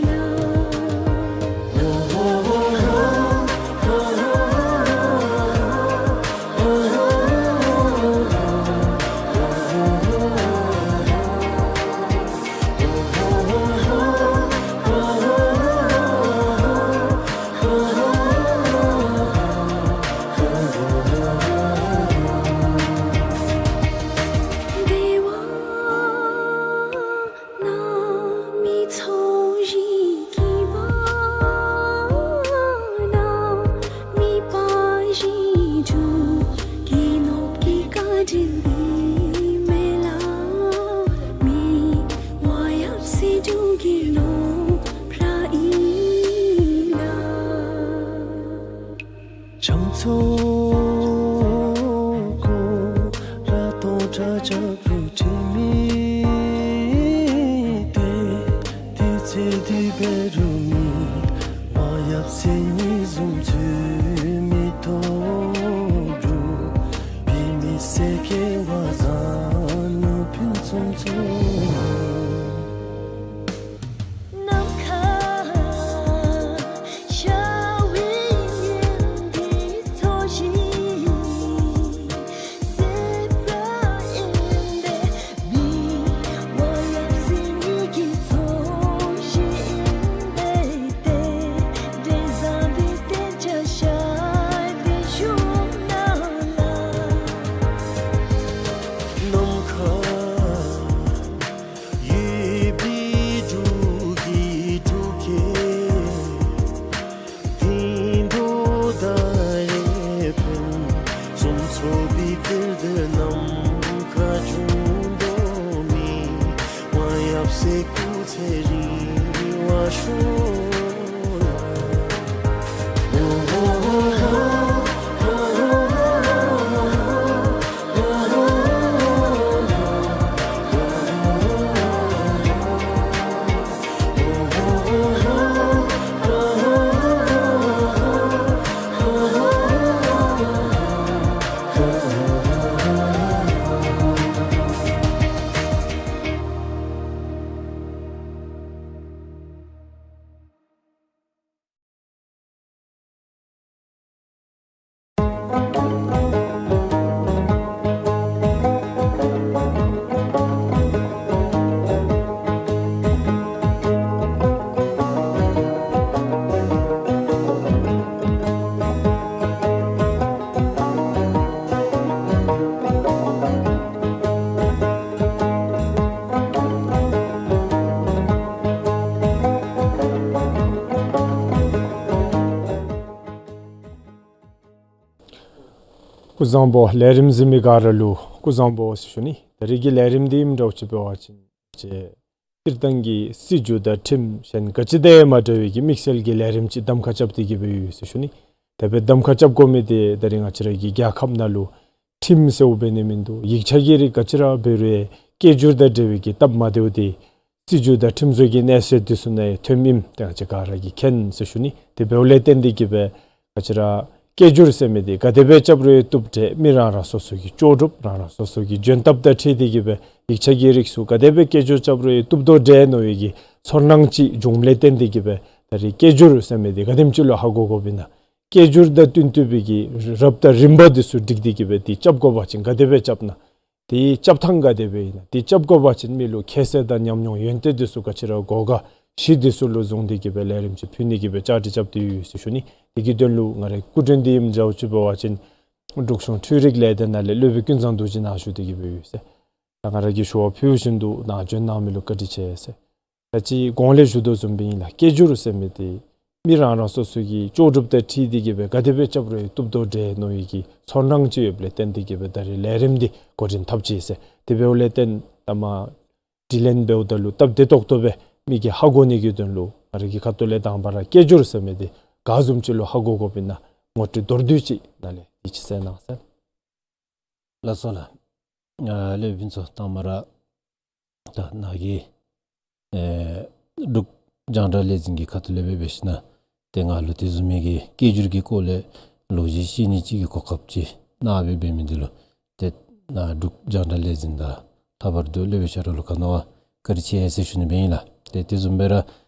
ལགས། འབད་བ་ནང་མི་ཚོགས་ཞིང་གི་བར་ན་མི་དཔའ་ཞིང་འབྲུག་རྒྱལ་ནོར་བུའི་བཀའ་དྲིན་འདི་མེད་ལ། མི་དབང་ཡབ་སྲས་འབྲུག་གི་ནོར་བུ་ར་ཨིན་ལགས། བྱང་ཕྱོགས་སྐོར་ར་སྟོང་ཕྲག་བརྒྱ་དྲུག་ཁྲི་མི་སྟེ། དེ་ཚེ་འདི་འབད་རུང་མི་དབང་ཡབ་སྲས་གཉིས་བཟུམ་ཚུ་མི་ཐོབ་འབྲུག་པའི་མི་སེར་སྐྱེ་བ་བཟང་ནོར་ཕུན་སུམ་ཚོགས། ནམ་མཁའ་ཤར་བའི་གཡོན་གྱི་ཚོགས་ཞིང་སེར་བ་ཨིན་པས། མི་དབང་ཡབ་སྲས་གཉིས་ཀྱི་ཚོགས་ཞིང་ཨིན་པས་ཏེ། འབྲས་བཟང་པའི་གདན་ཆ་བཞག་སྟེ་བཞུགས་གནང་ལགས། ནམ་མཁའ་ཡོད་པའི་འབྲུག་གི་འབྲུག་རྒྱལ། འདི་མདོ་དང་རི་ཕན་གསུམ་ཚོགས་པའི་གཏེར་དེར་ནམ་མཁའ་འབྱུང་དོ་མི་དབང་ཡབ་སྲས་སྐུ་ཚེ་རིང་བར་ཤོག་ལགས། སྐུ་གཟུགས་བཟང་པོ། ལས་རིམ་གཟིགས་མི་ག་ར་ལུ་སྐུ་གཟུགས་བཟང་པོ་ཟེར་ཞུ་ནི། ད་རིས་ཀྱི་ལས་རིམ་འདི་ཨིནམ་འདྲཝ་ཅིག་འབད་བ་ཅིན་ཅིག་སྤྱིར་བཏང་གི་སྲིད་བྱུས་དང་ཁྲིམས་གཞན་ག་ཅི་དང་ཡང་མ་འདྲ་བའི་གི་དམིགས་བསལ་གྱི་ལས་རིམ་ཅིག་གདམ་ཁ་རྐྱབ་སྟེ་གི་སྦེ་ཡོད་ཟེར་ཞུ་ནི། དེ་སྦེ་གདམ་ཁ་རྐྱབ་དགོ་མི་འདི་ད་རིས་ང་བཅས་ར་གི་རྒྱལ་ཁབ་ནང་ལུ་ཁྲིམས་ཟེརཝ་འབད་ནི་མིན་འདུག། ཡིག་ཆ་གི་རིགས་ག་ཅི་ར་འབད་རུང་སྐད་སྒྱུར་དང་འབྲེལ་བའི་གི་སྟབས་མ་བདེཝ་འདི་སྲིད་བྱུས་དང་ཁྲིམས་བཟོ་གི་གནས་ཚད་འདི་ཚུ་ནང་ཡང་ཐོནམ་ཨིནམ་འདི་ང་བཅས་ག་ར་གིས་མཁྱེན་ཟེར་ཞུ་ནི། དེ་འབདཝ་ལས་བརྟེན་ཏེ་གི་སྦེ་ང་བཅས་ར་སྐད་སྒྱུར་ཟེར་མི་འདི་ག་དེ་སྦེ་རྐྱབ་རུང་བཏུབ་འདྲས། མི་རང་རང་སོ་སོ་གི་ལྕོགས་གྲུབ་རང་རང་སོ་སོ་གི་འཇོན་ཐབས་དང་འཁྲིལ་ཏེ་གི་སྦེ་ཡིག་ཆ་གི་རིགས་ཚུ་ག་དེ་སྦེ་སྐད་སྒྱུར་རྐྱབ་རུང་བཏུབ་དོ་འདྲས་མནོ་བའི་གི་ཚོར་སྣང་ཅིག་འབྱུངམ་ལས་བརྟེན་ཏེ་གི་སྦེ་ད་རིས་སྐད་སྒྱུར་ཟེར་མི་འདི་ག་དེམ་ཅིག་ལུ་ཧ་གོ་དགོཔ་ཨིན་ན། སྐད་སྒྱུར་དང་བསྟུན་བསྟུན་པའི་གི་རབ་དང་རིམ་པ་འདི་ཚུ་བསྒྲིགས་ཏེ་གི་སྦེ་འདི་རྐྱབ་དགོ་པ་ཅིན་ག་དེ་སྦེ་རྐྱབ་ན། དེའི་རྐྱབ་ཐངས་ག་དེ་སྦེ་ཨིན་ན། དེ་རྐྱབ་དགོ་པ་ཅིན་མི་ལུ་ཁྱད་གསོད་དང་ཉམས་མྱོང་ཡོན་ཏན་འདི་ཚུ་ག་ཅི་ར་དགོ་ག་གཞི་འདི་ཚུ་ལུ་བཟུང་སྟེ་གི་སྦེ་ལས་རིམ་ཅིག་ཕུལ་ནི་གི་སྦེ་བཅའ་སྒྲིག་རྐྱབ་སྟེ་ཡོད་ཟེར་ཞུ་ནི། དེ་གི་དོན་ལུ་ང་རའི་སྐུ་མགྲོན་འདི་ཨིནམ་འདྲཝ་ཅིག་འབད་བ་ཅིན་འབྲུག་གཞུང་འཕྲུལ་རིག་ལས་སྡེ་ནང་ལས་སློབ་དཔོན་ཀུན་བཟང་རྡོ་རྗེ་ནཱ་བཞུགས་ཏེ་གི་སྦེ་ཡོད་ཟེར། ད་ང་ར་གིས་ཞུ་བ་ཕུལ་བཞིན་དུ་ནཱ་བྱོན་གནང་མི་ལུ་བཀའ་དྲིན་ཆེ་ཟེར། ད་ཅི་གོང་ལས་ཞུ་དོ་བཟུམ་སྦེ་ཨིན་ལགས། སྐད་སྒྱུར་ཟེར་མི་འདི་ མི་རང་རང་སོ་སོ་གི་ལྕོགས་གྲུབ་དང་འཁྲིལ་ཏེ་གི་སྦེ་ག་དེ་སྦེ་རྐྱབ་རུང་བཏུབ་དོ་འདྲས་མནོ་བའི་གི་ཚོར་སྣང་ཅིག་ཡོདཔ་ལས་བརྟེན་ཏེ་གི་སྦེ་ད་རིས་ལས་རིམ་འདི་འགོ་འདྲེན་འཐབ་ཅི་ཟེར། དེ་འབདཝ་ལས་བརྟེན་ད་མར་དྲི་ལན་འབདཝ་ད་ལུ་སྟབས་བདེ་ཏོག་ཏོ་སྦེ་མི་གིས་ཧ་གོ་ནི་གི་དོན་ལུ་ང་ར་གི་ཁ་ཐུག་ལས་དང་པ་ར་སྐད་སྒྱུར་ཟེར་མི་འདི་ག་བཟུམ་ཅིག་ལུ་ཧ་གོ་དགོཔ་ཨིན་ན་ངོ་སྤྲོད་མདོར་བསྡུས་ཅིག་ནཱ་ལས་ཡིད་ཆེས་གསལ་གནང་ཟེར། ལགས་སོ་ལགས། ཨ་ལས་ཕུན་ཚོགས་དང་མ་ར་ད་ནཱ་གི་ཨེ་འབྲུག་རྒྱང་བསྒྲགས་ལས་འཛིན་གྱི་ཁ་ཐུག་ལས་སྦེ་འབད་ཞིན་ན་ཏེ་ང་ལུ་དེ་བཟུམ་མའི་གི་སྐད་སྒྱུར་གྱི་སྐོར་ལས་ལོ་རྒྱུས་བཤད་ནི་ཅིག་གི་གོ་སྐབས་ཅིག་གནང་སྦེ་འབད་མི་འདི་ལུ་ཏེ་ནཱ་འབྲུག་རྒྱང་བསྒྲགས་ལས་འཛིན་དང་ལྷག་པར་དུ་ལས་སྦེ་ཤ་རོགས་ལུ་ག་ནི་བ་བཀའ་དྲིན་ཆེ་ཟེར་ཞུ་ནི་སྦེ་ཨིན་ལགས། ཏེ་དེ་བཟུམ་སྦེ་ར་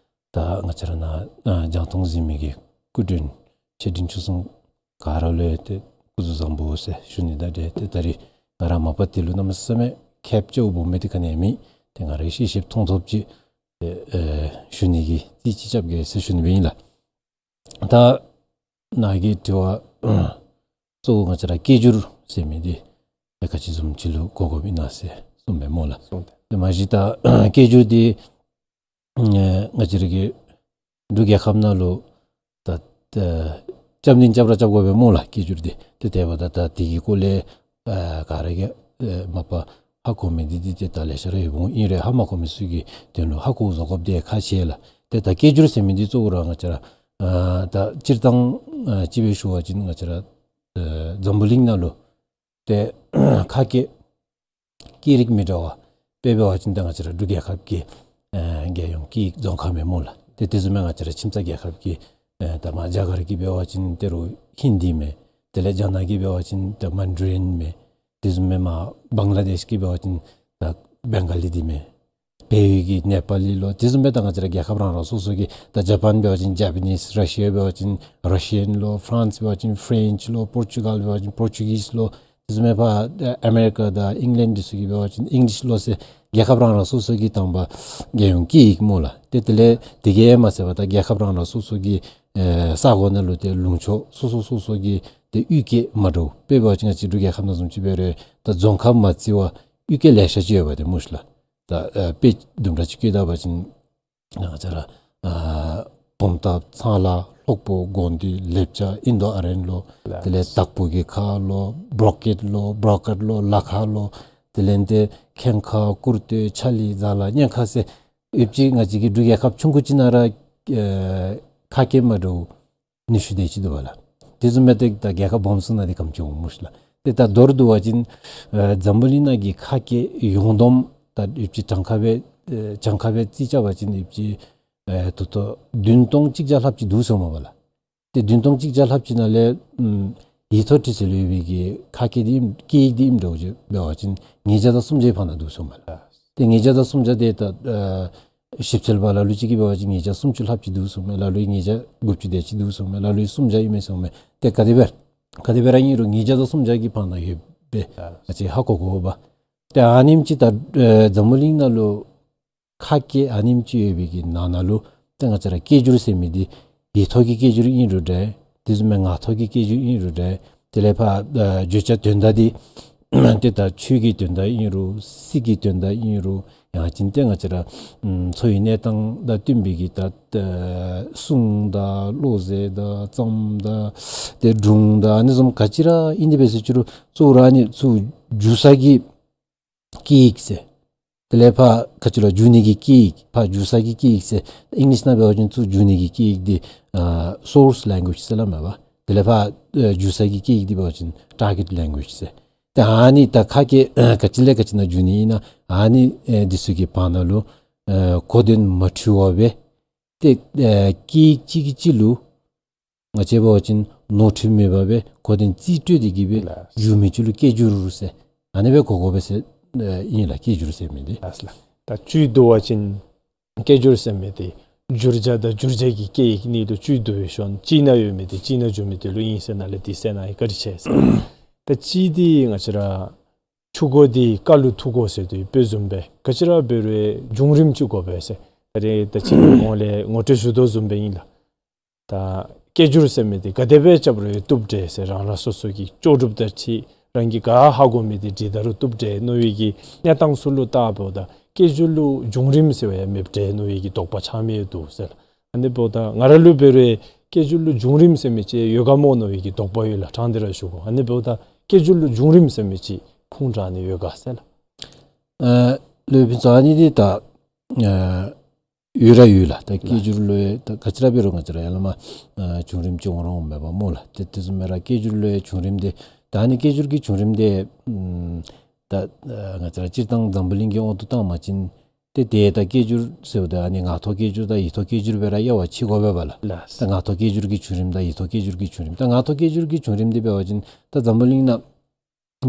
ད་ང་བཅས་ར་ནཱ་ཨ་རྒྱང་མཐོང་གཟིགས་མི་གི་སྐུ་མགྲོན་ཆེ་འབྲིང་ཆུང་གསུམ་ག་ར་ལུ་ཡང་ཏེ་སྐུ་གཟུགས་བཟང་པོ་ཟེར་ཞུ་ནི་དང་འབྲེལ་ཏེ་ད་རིས་ང་ར་མ་པ་དེ་ལུ་གནམ་མེད་ས་མེད་ཁེབ་ཅིག་འབོ་མི་འདི་ག་ནི་ཡང་མེད། ཏེ་ང་རའི་ཤེས་ཤེསཔ་མཐོང་ཐོབ་ཅིག་ཨེ་ཨེ་ཞུ་ནི་གི་རྩིས་ཅིག་རྐྱབ་གེ་ཟེར་ཞུ་ནི་སྦེ་ཨིན་ལགས། ད་ནཱ་གི་དྲི་བ་གཙོ་བོ་ང་བཅས་ར་སྐད་སྒྱུར་ཟེར་མི་འདི་ཨེ་ག་ཅི་བཟུམ་ཅིག་ལུ་གོ་དགོཔ་ཨིན་ན་ཟེར་གསུངས་པས་སྨོ་ལགས། གསུངས་ཏེ། ཏེ་མ་གཞི་ད་སྐད་སྒྱུར་འདི་ཨེ་ང་བཅས་ར་གི་འབྲུག་རྒྱལ་ཁབ་ནང་ལུ་ད་ད་རྐྱབ་ནི་རྐྱབ་ར་རྐྱབ་དགོ་པས་སྨོ་ལགས། སྐད་སྒྱུར་འདི་ཏེ་དེ་འབདཝ་ད་ད་དེ་གི་སྐོར་ལས་ཨ་ག་ར་གིས་ཨ་མ་པ་ཧ་གོ་མི་འདི་འདི་ཏེ་ད་ལེ་ཤ་ར་ཡོདཔ་འོང་ཨིན་རུང་ཧ་མ་གོ་མི་ཚུ་གི་དོན་ལུ་ཧ་གོ་བཟོ་དགོཔ་འདི་ཁག་ཆེ་ལགས། ཏེ་ད་སྐད་སྒྱུར་ཟེར་མི་འདི་གཙོ་བོ་ར་ང་བཅས་ར་ཨ་ད་སྤྱིར་བཏང་ཨ་ཅིག་སྦེ་ཞུ་བ་ཅིན་ང་བཅས་ར་ཨ་འཛམ་བུ་གླིང་ནང་ལུ་ཏེ་ཁ་སྐད་སྐད་རིགས་མི་འདྲ་བ་དཔེ་འབད་བ་ཅིན་ད་ང་བཅས་ར་འབྲུག་རྒྱལ་ཁབ་ཀྱི་ཨེ་རྒྱལ་ཡོངས་སྐད་ཡིག་རྫོང་ཁ་མས་སྨོ་ལགས། ཏེ་དེ་བཟུམ་མའི་ང་བཅས་ར་ཁྱིམ་ཚང་རྒྱལ་ཁབ་ཀྱི་ཨེ་ད་མར་རྒྱ་གར་གྱི་འབད་བ་ཅིན་ཏེ་རུང་ཧིན་དི་མས། དེ་ལས་རྒྱ་ནག་གི་འབད་བ་ཅིན་ད་མན་ཌ་རིན་མས། དེ་བཟུམ་མའི་མར་བང་ལ་དེཤ་གི་འབད་བ་ཅིན་ད་བེང་ག་ལི་འདི་མས། བལ་ཡུལ་གྱི་ནེ་པ་ལི་ལོ། དེ་བཟུམ་སྦེ་ད་ང་བཅས་ར་རྒྱལ་ཁབ་རང་རང་སོ་སོ་གི་ད་ཇ་པཱན་འབད་བ་ཅིན་ཇ་པ་ནིས། ར་ཤི་ཡ་འབད་བ་ཅིན་ར་ཤི་ཡཱན་ལོ། ཕ་རན་སི་འབད་བ་ཅིན་ཕ་རེནཆ་ལོ། པོར་ཅུ་གཱལ་འབད་བ་ཅིན་པོར་ཅུ་གིས་ལོ། དེ་བཟུམ་སྦེ་ཕར་ཨ་མེ་རི་ཀ་དང་ཨིང་ལེནཌ་འདི་ཚུ་གི་འབད་བ་ཅིན་ཨིང་ལིཤ་ལོ་ཟེར་རྒྱལ་ཁབ་རང་རང་སོ་སོ་གི་དང་པ་རྒྱལ་ཡོངས་སྐད་ཡིག་སྨོ་ལགས། ཏེ་དེ་ལས་དེ་གིས་མ་ཚད་པར་ད་རྒྱལ་ཁབ་རང་རང་སོ་སོ་གི་ཨེ་ས་གོ་ནང་ལུ་ཏེ་ལུང་ཕྱོགས་སོ་སོ་སོ་སོ་གི་ཏེ་གཡུས་སྐད་མ་འདྲཝ། དཔེ་འབད་བ་ཅིན་ང་བཅས་འབྲུག་རྒྱལ་ཁབ་ནང་བཟུམ་ཅིག་འབད་རུང་ད་རྫོང་ཁག་མ་བརྩི་བར་གཡུས་སྐད་ལེ་ཤ་ཅིག་ཡོད་པ་ཏེ་སྨོ་ཤི་ལགས། ད་ཨ་དཔེ་དུམ་གྲ་ཅིག་བཀོད་ད་པ་ཅིན་ང་བཅས་ར་ཨ་བུམ་ཐང་ཚང་ལ་ལྷོག་པོ་དགོན་སྡེ་ལེབ་ཅ་ཨིན་དོ་ཨ་རན་ལོ། དེ་ལས་དྭགས་པོ་གི་ཁ་ལོ། བྲོ་ཀེཊ་ལོ། བྲོ་ཀེཊ་ལོ། ལ་ཁ་ལོ། དེ་ལས་ཏེ་ཁེངས་ཁ་ཀུར་སྟོད་ཆ་ལི་ཛ་ལ་གཉན་ཁ་ཟེར་ཡོདཔ་ཅིག་ང་བཅས་ཀྱི་འབྲུག་རྒྱལ་ཁབ་ཆུང་ཀུ་ཅིག་ནང་ར་ཨེ་ཁ་སྐད་མ་འདྲཝ་ཉི་ཤུ་དེ་ཅིག་འདུག་པ་ལགས། དེ་བཟུམ་སྦེ་ཏེ་ད་རྒྱལ་ཁབ་སྦོམ་ཚུ་ནང་འདི་གམ་ཅིག་འོང་སྨོ་ཤི་ལགས། ཏེ་ད་མདོར་བསྡུ་བ་ཅིན་ཨེ་འཛམ་བུ་གླིང་ནང་གི་ཁ་སྐད་ཡོངས་བསྡོམས་ད་ཡོདཔ་ཅིག་གྲངས་ཀ་སྦེ་ཨེ་གྲངས་ཀ་སྦེ་རྩིས་རྐྱབ་པ་ཅིན་ཡོདཔ་ཅིག་ཨེ་ད་ལྟོ་བདུན་སྟོང་གཅིག་བརྒྱ་ལྷགཔ་ཅིག་འདུག་ཟེར་མས་པ་ལགས། ཏེ་བདུན་སྟོང་གཅིག་བརྒྱ་ལྷགཔ་ཅིག་ནང་ལས་ཨམ་ཡིག་ཐོག་འབྲི་ཚུལ་ལུ་ཡོད་པའི་གི་ཁ་སྐད་འདི་ཨིནམ་སྐད་ཡིག་འདི་ཨིནམ་འདྲཝ་ཅིག་འབད་བ་ཅིན་ཉིས་བརྒྱ་དང་སུམ་བརྒྱའི་བར་ན་འདུག་ཟེར་མས་ལགས། ཏེ་ཉིས་བརྒྱ་དང་སུམ་བརྒྱ་འདི་ད་ཨ་ཞིབ་འཚོལ་པ་ལ་ལུ་ཅིག་གིས་འབད་བ་ཅིན་ཉིས་བརྒྱ་སུམ་ཅུ་ལྷགཔ་ཅིག་འདུག་ཟེར་མས། ལ་ལུ་ཉིས་བརྒྱ་དགུ་བཅུ་དེ་ཅིག་འདུག་ཟེར་མས། ལ་ལུ་སུམ་བརྒྱ་ཨིན་མས་ཟེར་མས། ཏེ་ག་དེ་སྦེ་ག་དེ་སྦེ་ར་ཨིན་རུང་ཉིས་བརྒྱ་དང་སུམ་བརྒྱ་གི་བར་ན་ཡོདཔ་སྦེ་ང་བཅས་ཧ་གོ་དགོ་པས། ཏེ་ཨ་ནེམ་ཅིག་ད་ཨེ་འཛམ་བུ་གླིང་ནང་ལུ་ཁ་སྐད་ཨ་ནེམ་ཅིག་ཡོད་པའི་གི་ནང་ན་ལུ་ཏེ་ང་བཅས་ར་སྐད་སྒྱུར་ཟེར་མི་འདི་ཡིག་ཐོག་གི་སྐད་སྒྱུར་ཨིན་རུང་འདྲ། དེ་བཟུམ་མའི་ངག་ཐོག་གི་སྐད་སྒྱུར་ཨིན་རུང་འདྲ། དེ་ལས་ཕར་ཨ་བརྗོད་བྱ་དོན་དག་འདི་ཏེ་ད་ཆོས་ཀྱི་དོན་དག་ཨིན་རུང་སྲིད་ཀྱི་དོན་དག་ཨིན་རུང་ཡང་ཅིན་ཏེ་ང་བཅས་ར་ཨམ་འཚོ་བའི་གནས་སྟངས་དང་བསྟུན་པའི་གི་ད་ཨ་སྲུང་དང་བློ་ཟེར་དང་རྩོམ་དང་ཏེ་སྒྲུང་དང་ཨ་ནི་བཟུམ་ག་ཅི་ར་ཨིན་ཏེ་འབད་ཟེར་ཅི་རུང་གཙོ་བོ་ར་ཨ་ནི་ཚུར་བསྒྱུར་ས་གི་སྐད་ཡིག་ཟེར། དེ་ལས་ཕར་ག་ཅི་ལོ་བསྒྱུར་ནི་གི་སྐད་ཡིག་ཕར་བསྒྱུར་ས་གི་སྐད་ཡིག་ཟེར། ཨིང་ལིཤ་ནང་འབད་བ་ཅིན་ཚུར་བསྒྱུར་ནི་གི་སྐད་ཡིག་འདི་ཨ་སོརསི་ལེང་གུ་ཨེཇ་ཟེར་སླབ་མས་པ། དེ་ལས་ཕར་ཨ་བསྒྱུར་ས་གི་སྐད་ཡིག་འདི་འབད་བ་ཅིན་ཊར་གེཊ་ལེང་གུ་ཨེཇ་ཟེར། ཏེ་ཨ་ནི་ད་ཁ་སྐད་ཨ་ག་ཅི་ལས་ག་ཅི་ནང་བསྒྱུར་ནི་ཨིན་ན་ཨ་ནི་ཨེ་འདི་ཚུ་གི་བར་ན་ལུ་ཨ་གོ་དོན་མ་འཁྲུལ་བ་སྦེ་ཏེ་ཨ་སྐད་ཡིག་གཅིག་གིས་གཅིག་ལུ་ང་བཅས་འབད་བ་ཅིན་ནོར་འཁྲུལ་མེད་པར་སྦེ་གོ་དོན་རྩིས་སྤྲོད་དེ་གི་སྦེ་ལགས། བསྒྱུར་མི་ཅིག་ལུ་སྐད་སྒྱུར་ཟེར་ཨ་ནི་སྦེ་གོ་དགོ་པས་ཟེར་ཨེ་ཨིན་ལགས། སྐད་སྒྱུར་ཟེར་མི་འདི། ལགས་ལགས། ད་བཅུད་བསྡུ་བ་ཅིན་སྐད་སྒྱུར་ཟེར་མི་འདི་བསྒྱུར་བྱ་དང་བསྒྱུར་བྱེད་ཀྱི་སྐད་ཡིག་གཉིས་ལུ་བཅུད་བསྡུ་བའི་ཤུལ་དཀྱིལ་ན་ཡོད་མི་འདི་དཀྱིལ་ན་འགྱོ་མི་འདི་ལུ་ཨིན་ཟེར་ནཱ་ལས་འདི་གསན་གནང་ཡི། བཀའ་དྲིན་ཆེ་ཟེར། ད་དཀྱིལ་འདི་ང་བཅས་ར་ཆུ་མགོ་འདི་རྐ་ལུག་ཐུག་མགོ་ཟེར་དོ་ཡོདཔ་བཟུམ་སྦེ་ག་ཅི་ར་འབད་རུང་བྱུང་རིམ་ཅིག་དགོ་པས་ཟེར་ད་རེས་ད་ཅི་གོང་ལས་ངོ་སྤྲོད་ཞུ་དོ་བཟུམ་སྦེ་ཨིན་ལགས། ད་སྐད་སྒྱུར་ཟེར་མི་འདི་ག་དེ་སྦེ་རྐྱབ་རུང་བཏུབ་འདྲས་ཟེར། རང་རང་སོ་སོ་གི་ལྕོགས་གྲུབ་དང་འཁྲིལ་རང་གིས་ག་ཧ་གོ་མི་འདི་འབྲི་ད་རུང་བཏུབ་འདྲས་མནོ་བའི་གི་གནས་སྟངས་ཚུ་ལུ་བལྟཝ་ད་སྐད་སྒྱུར་ལུ་བྱུང་རིམ་ཟེར་བ་ཡང་མེདཔ་འདྲས་མནོ་བའི་གི་དོགས་པ་ཆགས་མི་འདུག་ཟེར། ཨ་ནི་འབདཝ་ད་ང་ར་ལུ་འབད་རུང་སྐད་སྒྱུར་ལུ་བྱུང་རིམ་ཟེར་མི་ཅིག་ཡོད་ག་མོ་མནོ་བའི་གི་དོགས་པ་ཡོད་ལགས། དྲང་སྟེ་ར་ཞུ་དགོ། ཨ་ནི་འབདཝ་ད་སྐད་སྒྱུར་ལུ་བྱུང་རིམ་ཟེར་མི་ཅིག་ཁུངས་དྲངས་ནི་ཡོད་ག་ཟེར་ལགས། ཨ་ལུ་ཕུན་ཚོགས་ཨ་ནི་འདི་ད་ཨ་ཡོད་ར་ཡོད་ལགས། ད་སྐད་སྒྱུར་ལུ་ཡང་ད་ག་ཅི་ར་འབད་རུང་ང་བཅས་ར་ཡར་ལས་མར་ཨ་བྱུང་རིམ་ཅིག་འོང་ར་འོངམ་མས་པ་སྨོ་ལགས། ཏེ་དེ་བཟུམ་སྦེ་ར་སྐད་སྒྱུར་ལུ་ཡང་བྱུང་རིམ་འདི་ད་ཨ་ནི་སྐད་སྒྱུར་གྱི་བྱུང་རིམ་འདི་ཨམ་ད་ཨ་ང་བཅས་ར་སྤྱིར་བཏང་འཛམ་བུ་གླིང་གི་དབང་དུ་བཏང་བ་ཅིན་ཏེ་ཏེ་ད་སྐད་སྒྱུར་ཟེརཝ་ད་ཨ་ནི་ངག་ཐོག་སྐད་སྒྱུར་དང་ཡིག་ཐོག་སྐད་སྒྱུར་སྦེ་ར་དབྱེ་བ་ཕྱེ་དགོ་པས་པ་ལགས། ལགས། ད་ངག་ཐོག་སྐད་སྒྱུར་གྱི་བྱུང་རིམ་དང་ཡིག་ཐོག་སྐད་སྒྱུར་གྱི་བྱུང་རིམ། ད་ངག་ཐོག་སྐད་སྒྱུར་གྱི་བྱུང་རིམ་འདི་འབད་བ་ཅིན་ད་འཛམ་བུ་གླིང་ནང་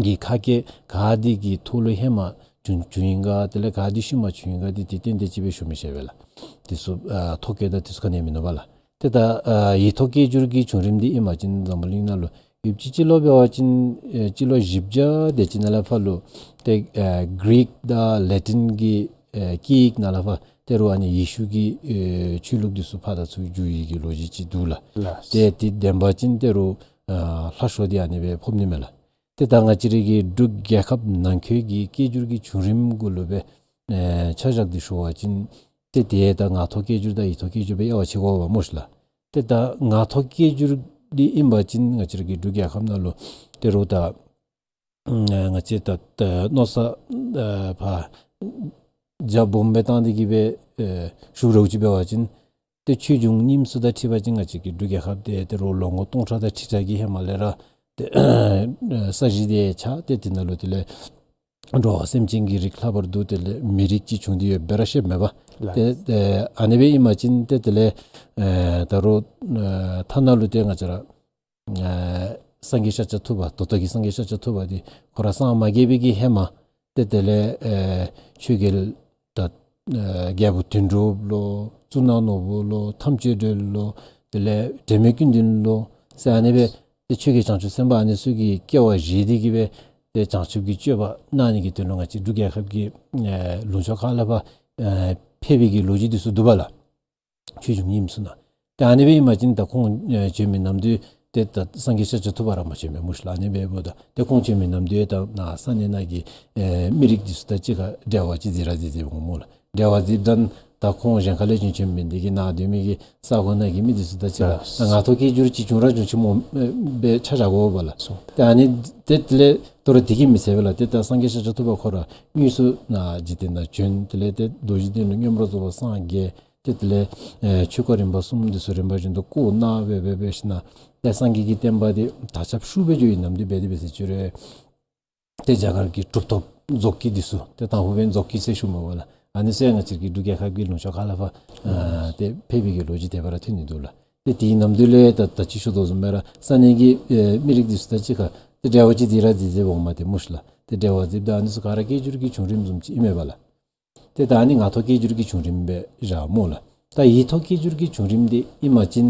གི་ཁ་སྐད་ག་འདི་གི་ཐོག་ལུ་ཧེ་མ་བྱུང་བྱུང་ཡི་ག་དེ་ལས་ག་འདི་ཤུལ་མ་བྱུང་ཡི་ག་འདི་འདི་ཏན་ཏན་ཅིག་སྦེ་ཞུ་མི་ཤེས་པས་ལགས། དེ་ཚུ་ཨ་ཐོ་བཀོད་དང་དེ་ཚུ་ག་ནི་ཡང་མིན་ནུག་པ་ལགས། ཏེ་ད་ཨ་ཡིག་ཐོག་སྐད་སྒྱུར་གྱི་བྱུང་རིམ་འདི་ཨིན་པ་ཅིན་འཛམ་བུ་གླིང་ནང་ལུ་ཡུདཔ་ཅིག་སྤྱི་ལོ་འབད་བ་ཅིན་ཨེ་སྤྱི་ལོ་བཞི་བརྒྱ་དེ་ཅིག་ནང་ལས་ཕར་ལུ་ཏེ་ཨེ་གི་རིག་དང་ལེ་ཊིན་གྱི་ཨེ་སྐད་ཡིག་ནང་ལས་ཕར་ཏེ་རུང་ཨ་ནི་ཡེ་ཤུ་གི་ཨེ་ཆོས་ལུགས་འདི་ཚུ་ཕར་དང་ཚུར་བསྒྱུར་ཡི་གི་ལོ་རྒྱུས་ཅིག་འདུག་ལགས། ལགས། ཏེ་དེ་བདེན་པ་ཅིན་ཏེ་རུང་ཨ་ལྷག་ཤོས་འདི་ཨ་ནི་སྦེ་ཕོག་ནི་མས་ལགས། ཏེ་ད་ང་བཅས་རའི་གི་འབྲུག་རྒྱལ་ཁབ་ནང་འཁོད་ཀྱི་སྐད་སྒྱུར་གྱི་བྱུང་རིམ་གུ་ལུ་སྦེ་ཨེ་ཆ་བཞག་སྟེ་ཞུ་བ་ཅིན་ཏེ་དེ་ད་ངག་ཐོག་སྐད་སྒྱུར་དང་ཡིག་ཐོག་སྐད་སྒྱུར་སྦེ་དབྱེ་བ་ཕྱེ་དགོ་པས་པ་སྨོ་ཤིག་ལགས། ཏེ་ད་ངག་ཐོག་སྐད་སྒྱུར་འདི་ཨིན་པ་ཅིན་ང་བཅས་རའི་གི་འབྲུག་རྒྱལ་ཁབ་ནང་ལུ་ཏེ་རུང་ད་ཨ་ང་བཅས་ད་ད་མནོ་བསམ་ཨ་ཕར་རྒྱ་སྦོམ་སྦེ་བཏང་སྟེ་གི་སྦེ་ཨེ་ཞུ་རོགས་ཅིག་འབད་བ་ཅིན་ཏེ་ཆོས་འབྱུང་རྙིངམ་ཚུ་དང་འཁྲིལ་བ་ཅིན་ང་བཅས་ཀྱི་འབྲུག་རྒྱལ་ཁབ་འདི་ཏེ་རུང་ལོ་ངོ་སྟོང་ཕྲག་དང་ཁྲི་ཕྲག་གི་ཧེ་མ་ལས་ར་ཏེ་ས་གཞི་འདི་ཆགས་ཏེ་དེ་ནང་ལུ་དེ་ལས་འགྲོ་བ་སེམས་ཅན་གྱི་རིགས་ལྷག་པར་དུ་དེ་ལས་མི་རིགས་ཅིག་བྱུང་སྟེ་ཡོདཔ་སྦེ་ར་ཤེས་མས་པ། ལགས། ཏེ་ཨ་ནི་སྦེ་ཨིན་པ་ཅིན་ཏེ་དེ་ལས་ཨེ་ད་རུང་ཨེ་ཐ་ན་ལུ་ཏེ་ང་བཅས་ར་ཨ་སངས་རྒྱས་ཤཱཀྱ་ཐུབ་པ་ད་ལྟོ་གི་སངས་རྒྱས་ཤཱཀྱ་ཐུབ་པ་འདི་ཁོ་ར་སངས་མ་རྒྱས་པའི་གི་ཧེ་མ་ཏེ་དེ་ལས་ཨེ་ཆོས་རྒྱལ་ད་ཨེ་རྒྱལ་པོ་དོན་གྲུབ་ལོ་གཙུག་ན་ནོར་བུ་ལོ་ཐམས་ཅད་སྒྲོལ་ལོ་དེ་ལས་འབྲལ་མེད་ཀུན་ལྡན་ལོ་ཟེར་ཨ་ནི་སྦེ་ཏེ་ཆོས་རྒྱལ་བྱང་ཆུབ་སེམས་དཔའ་ཨ་ནི་ཚུ་གི་སྐྱེ་བ་བཞེས་ཏེ་གི་སྦེ་ཏེ་བྱང་ཆུབ་ཀྱི་སྤྱོད་པ་གནང་ནི་གི་དོན་ལུ་ང་བཅས་འབྲུག་རྒྱལ་ཁབ་ཀྱི་ཨེ་ལུང་ཕྱོགས་ཁ་ལས་ཕར་ཨེ་ཕེབས་པའི་གི་ལོ་རྒྱུས་འདི་ཚུ་འདུག་པ་ལགས། ཆོས་འབྱུང་རྙིངམ་ཚུ་ནང་། ཏེ་ཨ་ནི་སྦེ་ཨིན་པ་ཅིན་ད་ཁོང་ཨེ་བྱོན་མི་ནམ་དུས་ཏེ་ད་སངས་རྒྱས་ཤཱཀྱ་ཐུབ་པ་ར་མ་བྱོན་པས་སྨོ་ཤིག་ལགས། ཨ་ནི་སྦེ་འབདཝ་ད་ཏེ་ཁོང་བྱོན་མི་ནམ་དུས་ད་ནཱ་ས་གནས་ནང་གི་ཨེ་མི་རིགས་འདི་ཚུ་དང་གཅིག་ཁར་འབྲེལ་བ་ཅིག་འཛིང་ར་འཛིང་འཛིང་འོང་སྨོ་ལགས། འབྲེལ་བ་འཛིངམ་ད་ད་ཁོང་གཞན་ཁ་ལས་བྱོན་བྱོནམ་མི་འདི་གིས་ནཱ་སྡོད་མི་གི་ས་གོ་ནང་གི་མི་འདི་ཚུ་དང་གཅིག་ཁར་ད་ངག་ཐོག་སྐད་སྒྱུར་ཅིག་བྱུང་ར་བྱུང་ཅི་སྨོ་ཨེ་སྦེ་ཆ་བཞག་དགོ་པས་ལགས། སོ། ཏེ་ཨ་ནི་ཏེ་དེ་ལས་དོ་རུང་དེ་གིས་མི་ཚད་པས་ལགས། ཏེ་ད་སངས་རྒྱས་ཤཱཀྱ་ཐུབ་པ་ཁོ་ར་དངོས་སུ་ནཱ་འཇིག་རྟེན་ནང་བྱོན། དེ་ལས་ཏེ་རྡོ་རྗེ་གདན་ལུ་མངོན་པར་རྫོགས་པར་སངས་རྒྱས། ཏེ་དེ་ལས་ཨེ་ཆོས་སྐོར་རིམ་པ་གསུམ་འདི་ཚུ་རིམ་པ་བཞིན་དུ་བསྐོར་གནང་སྦེ་སྦེ་འབད་ཞིནམ་ཏེ་སངས་རྒྱས་ཀྱི་བསྟན་པ་འདི་དར་ཁྱབ་ཤུགས་སྦེ་འགྱོ་བའི་ནམ་དུས་འབད་དེ་འབད་ཟེར་ཅི་རུང་ཏེ་རྒྱ་གར་གྱི་གྲུབ་ཐོབ་རྫོགས་སྐྱེས་འདི་ཚུ་ཏེ་དང་ཕུ་འབདན་རྫོགས་སྐྱེས་ཟེར་ཞུཝ་མས་པ་ལགས། ཨ་ནི་ཚུ་ཡང་ང་བཅས་ཀྱི་འབྲུག་རྒྱལ་ཁབ་ཀྱི་ལུང་ཕྱོགས་ཁ་ལས་ཕར་ཨ་ཏེ་ཕེབས་པའི་གི་ལོ་རྒྱུས་དེ་སྦེ་ར་ཐོན་ནི་འདུག་ལགས། ཏེ་དེའི་ནམ་དུས་ལས་ད་ད་ཅི་ཞུ་དོ་བཟུམ་སྦེ་ར་ས་གནས་ཀྱི་ཨེ་མི་རིགས་འདི་ཚུ་དང་གཅིག་ཁར་ཏེ་འབྲེལ་བ་ཅིག་འཛིང་ར་འཛིང་འཛིང་འོངམ་མས་ཏེ་སྨོ་ཤིག་ལགས། ཏེ་འབྲེལ་བ་འཛིངམ་ད་ཨ་ནི་ཚུ་ག་ར་སྐད་སྒྱུར་གྱི་བྱུང་རིམ་བཟུམ་ཅིག་ཨིན་མས་པ་ལགས། ཏེ་ད་ཨ་ནི་ངག་ཐོག་སྐད་སྒྱུར་གྱི་བྱུང་རིམ་སྦེ་བཞག་སྨོ་ལགས། ད་ཡིག་ཐོག་སྐད་སྒྱུར་གྱི་བྱུང་རིམ་འདི་ཨིན་པ་ཅིན་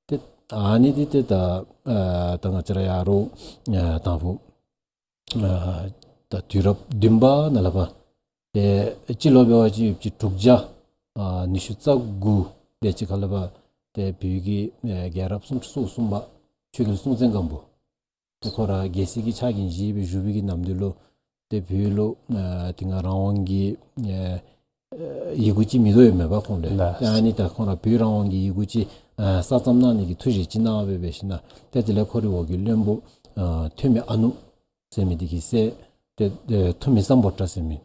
ཏེ་ཨ་ནི་འདི་ཏེ་ད་ཨ་ད་ང་བཅས་ར་ཡར་རུང་ཨ་དང་ཕུ་ཨ་ད་དུས་རབས་བདུན་པ་ནང་ལས་ཕར་ཏེ་སྤྱི་ལོ་འབད་བ་ཅིན་ཡུདཔ་ཅིག་དྲུག་བརྒྱ་ཨ་ཉི་ཤུ་རྩ་དགུ་དེ་ཅིག་ཁ་ལས་ཕར་ཏེ་བོད་ཀྱི་ཨེ་རྒྱལ་རབས་སུམ་ཅུ་སོ་གསུམ་པ་ཆོས་རྒྱལ་སྲོང་བཙན་སྒམ་པོ་ཏེ་ཁོ་ར་རྒྱལ་སྲིད་ཀྱི་ཕྱག་འགན་བཞེས་སྦེ་བཞུགས་པའི་གི་ནམ་དུས་ལུ་ཏེ་བོད་ལུ་ཨ་དེ་སྔ་རང་དབང་གི་ཨ་ཨ་ཡི་གུ་ཅིག་མེད་དོ་ཡོདཔ་མས་པ་ཁོང་ལུ། ལགས། ཏེ་ཨ་ནི་ད་ཁོང་ར་བོད་རང་དབང་གི་ཡི་གུ་ཅིག་ཨ་གསར་རྩོམ་གནང་ནི་གི་ཐུགས་བཞེད་ཅིག་གནང་སྦེ་འབད་ཞིནམ་ཏེ་དེ་ལས་ཁོ་རའི་འོག་གི་བློན་པོ་ཨ་ཐོན་མི་ཨ་ནུ་ཟེར་མི་འདི་གི་སྲས་ཏེ་ཨེ་ཐུ་མི་སམ་བྷོ་ཊ་ཟེར་མི་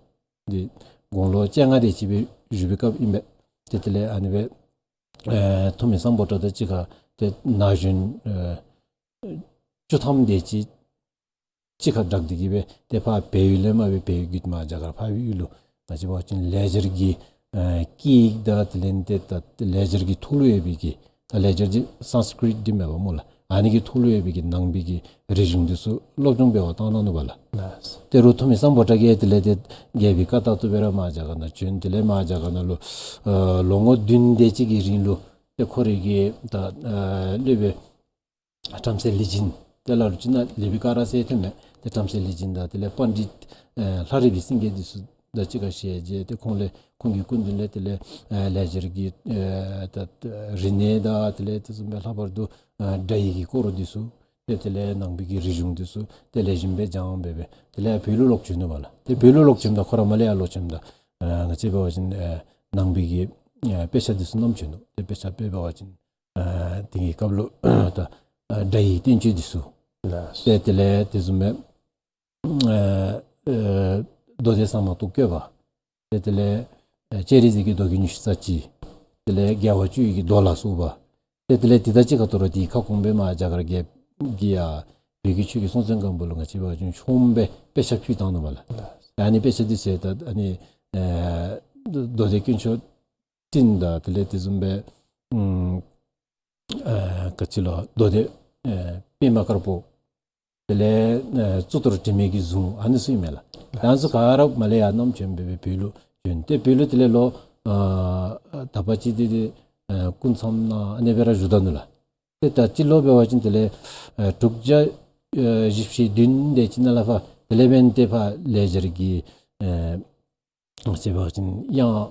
འདི་དགུང་ལོ་བཅོ་ལྔ་དེ་ཅིག་སྦེ་བཞུགས་པའི་སྐབས་ཨིན་པས། ཏེ་དེ་ལས་ཨ་ནི་སྦེ་ཨེ་ཐུ་མི་སམ་བྷོ་ཊ་དང་གཅིག་ཁར་ཏེ་ན་གཞོན་ཨེ་བཅུ་ཐམ་དེ་ཅིག་གཅིག་ཁར་སྦྲགས་ཏེ་གི་སྦེ་ཏེ་ཕར་བལ་ཡུལ་ལས་མར་སྦེ་བལ་ཡུལ་བརྒྱུད་མར་རྒྱ་གར་འཕགས་པའི་ཡུལ་ལུ་ང་བཅས་འབད་བ་ཅིན་ལེགས་སྦྱར་གྱི་ཨེ་སྐད་ཡིག་དང་དེ་ལས་ཏེ་ད་ལེགས་སྦྱར་གྱི་ཐོག་ལུ་ཡོད་པའི་གི་ད་ལེགས་སྦྱར་འདི་སཾ་སྐྲྀཏ་འདི་མས་པ་སྨོ་ལགས། ཨ་ནི་གི་ཐོག་ལུ་ཡོད་པའི་གི་ནང་པའི་གི་རིག་གཞུང་འདི་ཚུ་སློབ་སྦྱོང་འབད་བར་བཏང་གནང་ནུག་པ་ལགས། ལགས། ཏེ་རུང་ཐུ་མི་སམ་བྷོ་ཊ་གིས་དེ་ལས་ཏེ་རྒྱལ་པོའི་བཀའ་ལྟར་དུ་སྦེ་ར་མར་རྒྱ་གར་ནང་བྱོན། དེ་ལས་མར་རྒྱ་གར་ནང་ལུ་ཨེ་ལོ་ངོ་བདུན་དེ་ཅིག་གི་རིང་ལུ་ཏེ་ཁོ་རའི་གི་ད་ཨེ་སློབ་དཔོན་བྲམ་ཟེ་ལེགས་སྦྱིན་ཏེ་ལ་ལུ་ཅིག་ནང་ལེགས་པའི་སྐོར་ཟེར་ཐོནམ་མས། ཏེ་བྲམ་ཟེ་ལེགས་སྦྱིན་དང་དེ་ལས་པཎྜི་ཏ་ཨེ་ལྷ་རི་པའི་སེང་གེ་འདི་ཚུ་དང་གཅིག་ཁར་ཞལ་མཇལ། ཏེ་ཁོང་ལས་ཁོང་གི་སྐུ་མདུན་ལས་དེ་ལས་ཨེ་ལེགས་སྦྱར་གྱི་ཨེ་ད་རིག་གནས་དང་དེ་ལས་དེ་བཟུམ་སྦེ་ལྷག་པར་དུ་ཨེ་སྒྲ་ཡི་གི་སྐོར་འདི་ཚུ་ཏེ་དེ་ལས་ནང་པའི་གི་རིག་གཞུང་འདི་ཚུ་ཏེ་ལེགས་ཤོམ་སྦེ་སྦྱངས་སྦེ་སྦེ་དེ་ལས་བོད་ལུ་ལོག་བྱོན་ནུག་པ་ལགས། ཏེ་བོད་ལུ་ལོག་བྱོནམ་ད་ཁོ་ར་མར་ལས་ཡར་ལོག་བྱོནམ་ད་ཨེ་ང་བཅས་འབད་བ་ཅིན་ཨེ་ནང་པའི་གི་ ཨ་དཔེ་ཆ་འདི་ཚུ་བསྣམས་བྱོན་ནུག། ཏེ་དཔེ་ཆ་དཔེ་འབད་བ་ཅིན་ཨ་དེ་གི་སྐབས་ལུ་ད་ཨ་སྒྲ་ཡི་བསྟན་བཅོས་འདི་ཚུ། ལགས། ཏེ་དེ་ལས་དེ་བཟུམ་སྦེ་ཨ་ཨ་མདོ་སྡེ་གསང་སྔགས་རྟོགས་བརྐོས་པ། ཏེ་དེ་ལས་ཨ་སྤྱན་རས་གཟིགས་ཀྱི་མདོ་རྒྱུད་ཉི་ཤུ་རྩ་གཅིག། དེ་ལས་རྒྱལ་བ་བཅུ་ཡི་གི་མདོ་ལ་སོགས་པ། ཏེ་དེ་ལས་དེ་དང་གཅིག་ཁར་དོ་རུང་དེའི་ཁ་སྐོང་སྦེ་མར་རྒྱ་གར་རྒྱལཔོ་གིས་ཡར་བོད་ཀྱི་ཆོས་ཀྱི་སྲོང་བཙན་སྒམ་པོ་ལུ་ང་བཅས་འབད་བ་ཅིན་ཆོངམ་སྦེ་དཔེ་ཆ་ཕུལ་བཏང་ནུག་པ་ལགས། ཨ་ནི་དཔེ་ཆ་འདི་ཚུ་ད་ཨ་ནི་ཨ་མདོ་སྡེ་དཀོན་མཆོག་སྤྲིན་དང་དེ་ལས་དེ་བཟུམ་སྦེ་ཨམ་ཨ་ག་ཅི་ལོ་མདོ་སྡེ་ཨ་པདྨ་དཀར་པོ། དེ་ལས་ཨ་གཙུག་ཏོར་དྲི་མེད་ཀྱི་གཟུངས་ཨ་ནི་ཚུ་ཨིན་མས་ལགས། ད་ཨ་ནི་ཚུ་ག་ར་མར་ལས་ཡར་བསྣམས་བྱོན་སྦེ་སྦེ་བོད་ལུ་བྱོན། ཏེ་བོད་ལུ་དེ་ལས་ལོ་ཨ་དག་པ་ཅིག་འདི་འདི་ཨ་སྐུ་མཚམས་ནང་ཨ་ནི་སྦེ་ར་བཞུགས་ད་ནུག་ལགས། ཏེ་ད་སྤྱི་ལོ་འབད་བ་ཅིན་དེ་ལས་ཨ་དྲུག་བརྒྱ་ཨ་བཞི་བཅུ་ཞེ་བདུན་དེ་ཅིག་ནང་ལས་ཕར་དེ་ལས་འབདན་ཏེ་ཕར་ལེགས་སྦྱར་གྱི་ཨ་ཟེར་བ་ཅིན་དབྱངས་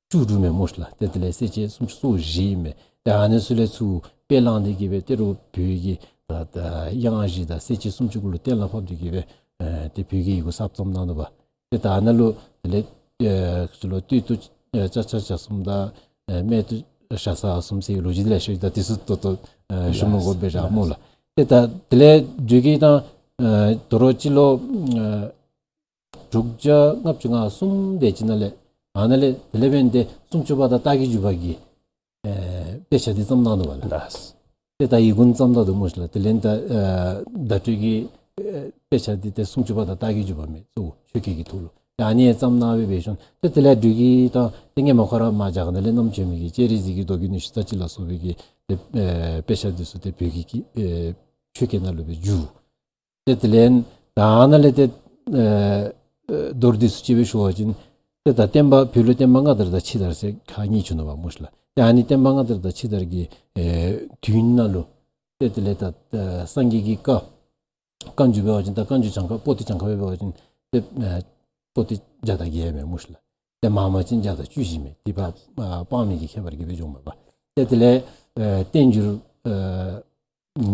བཅུ་དྲུག་མས་སྨོ་ལགས། ཏེ་དེ་ལས་གསལ་བྱེད་སུམ་ཅུ་སོ་བཞི་ཨིན་མས། ཏེ་ཨ་ནི་ཚུ་ལས་ཚུར་དཔེ་བླངས་ཏེ་གི་སྦེ་ཏེ་རུང་བོད་ཀྱི་ད་ད་དབྱངས་བཞི་དང་གསལ་བྱེད་སུམ་ཅུ་གུ་ལུ་གཏན་ལ་ཕབ་སྟེ་གི་སྦེ་ཨ་ཏེ་བོད་ཀྱི་ཡི་གུ་གསར་རྩོམ་གནང་ནུག་པ། ཏེ་ད་ཨ་ནཱ་ལུ་དེ་ལས་ཨ་ཚུ་ལུ་སྟོད་དུ་ཨ་ལྕགས་བྱ་ཞག་གསུམ་དང་ཨ་སྨད་དུ་ཞག་ས་གསུམ་ཟེར་ལོ་རྒྱུས་ལེ་ཤ་ཡོད། ད་དེ་ཚུ་ཏོག་ཏོ་ཨ་ཞུ་མི་དགོ་པས་ར་སྨོ་ལགས། ཏེ་ད་དེ་ལས་འགྲུལ་གྱི་དང་ཨ་དོ་རུང་སྤྱི་ལོ་ཨ་དྲུག་བརྒྱ་ལྔ་བཅུ་ང་གསུམ་དེ་ཅིག་ནང་ལས་ཨ་ནཱ་ལས་དེ་ལས་འབདན་ཏེ་སུམ་ཅུ་པ་དང་རྟགས་ཀྱི་འཇུག་པ་གི་ཨེ་དཔེ་ཆ་འདི་བརྩམས་གནང་ནུག་པ་ལགས། ལགས། ཏེ་ད་ཡི་གུ་བརྩམས་ད་ནུག་སྨོ་ལགས། དེ་ལས་ད་ཨེ་བརྡ་སྤྲོད་ཀྱི་ཨེ་དཔེ་ཆ་འདི་ཏེ་སུམ་ཅུ་པ་དང་རྟགས་ཀྱི་འཇུག་པ་མས་གཙོ་བོ་ཆོས་སྐད་ཀྱི་ཐོག་ལུ། ད་ཨ་ནི་བརྩམས་གནང་སྦེ་འབད་ཞིནམ་ཏེ་དེ་ལས་འགྲུལ་གྱི་དང་ཏེ་སྔོན་མ་ཁོ་ར་མར་རྒྱ་གར་ནང་ལས་བསྣམས་བྱོན་མི་གི་སྤྱན་རས་གཟིགས་ཀྱི་མདོ་རྒྱུད་ཉི་ཤུ་རྩ་གཅིག་ལ་སོགས་པའི་གི་ཏེ་ཨེ་དཔེ་ཆ་འདི་ཚུ་ཏེ་བོད་ཀྱི་གི་ཨེ་ཆོས་སྐད་ནང་ལུ་སྦེ་བསྒྱུར། ཏེ་དེ་ལས་ད་ཨ་ནཱ་ལས་ཏེ་ཨེ་མདོ་སྡེ་ཚུ་ཅིག་སྦེ་ཞུ་བ་ཅིན་ཏེ་ད་བསྟན་པ་བོད་ལུ་བསྟན་པ་སྔ་དར་དང་ཕྱི་དར་ཟེར་ཁག་གཉིས་བྱུང་ནུག་པ་སྨོ་ལགས། ཏེ་ཨ་ནི་བསྟན་པ་སྔ་དར་དང་ཕྱི་དར་གྱི་ཨེ་དུས་ནང་ལུ་ཏེ་དེ་ལས་ད་ཨེ་སངས་རྒྱས་ཀྱི་བཀའ་བཀའ་འགྱུར་འབད་བ་ཅིན་ད་བཀའ་འགྱུར་གྱངས་ཁ་པོ་ཏི་གྱངས་ཁ་སྦེ་འབད་བ་ཅིན་ཏེ་ཨེ་པོ་ཏི་བརྒྱ་དང་བརྒྱད་མས་སྨོ་ལགས། ཏེ་མང་མང་ཅིག་བརྒྱ་དང་བཅུ་བཞི་མས། དེ་ཕར་ཨ་དཔག་མེད་ཀྱི་ཁྱད་པར་གྱིས་སྦེ་འགྱོཝ་མས་པ། ཏེ་དེ་ལས་ཨེ་བསྟན་འགྱུར་ཨེ་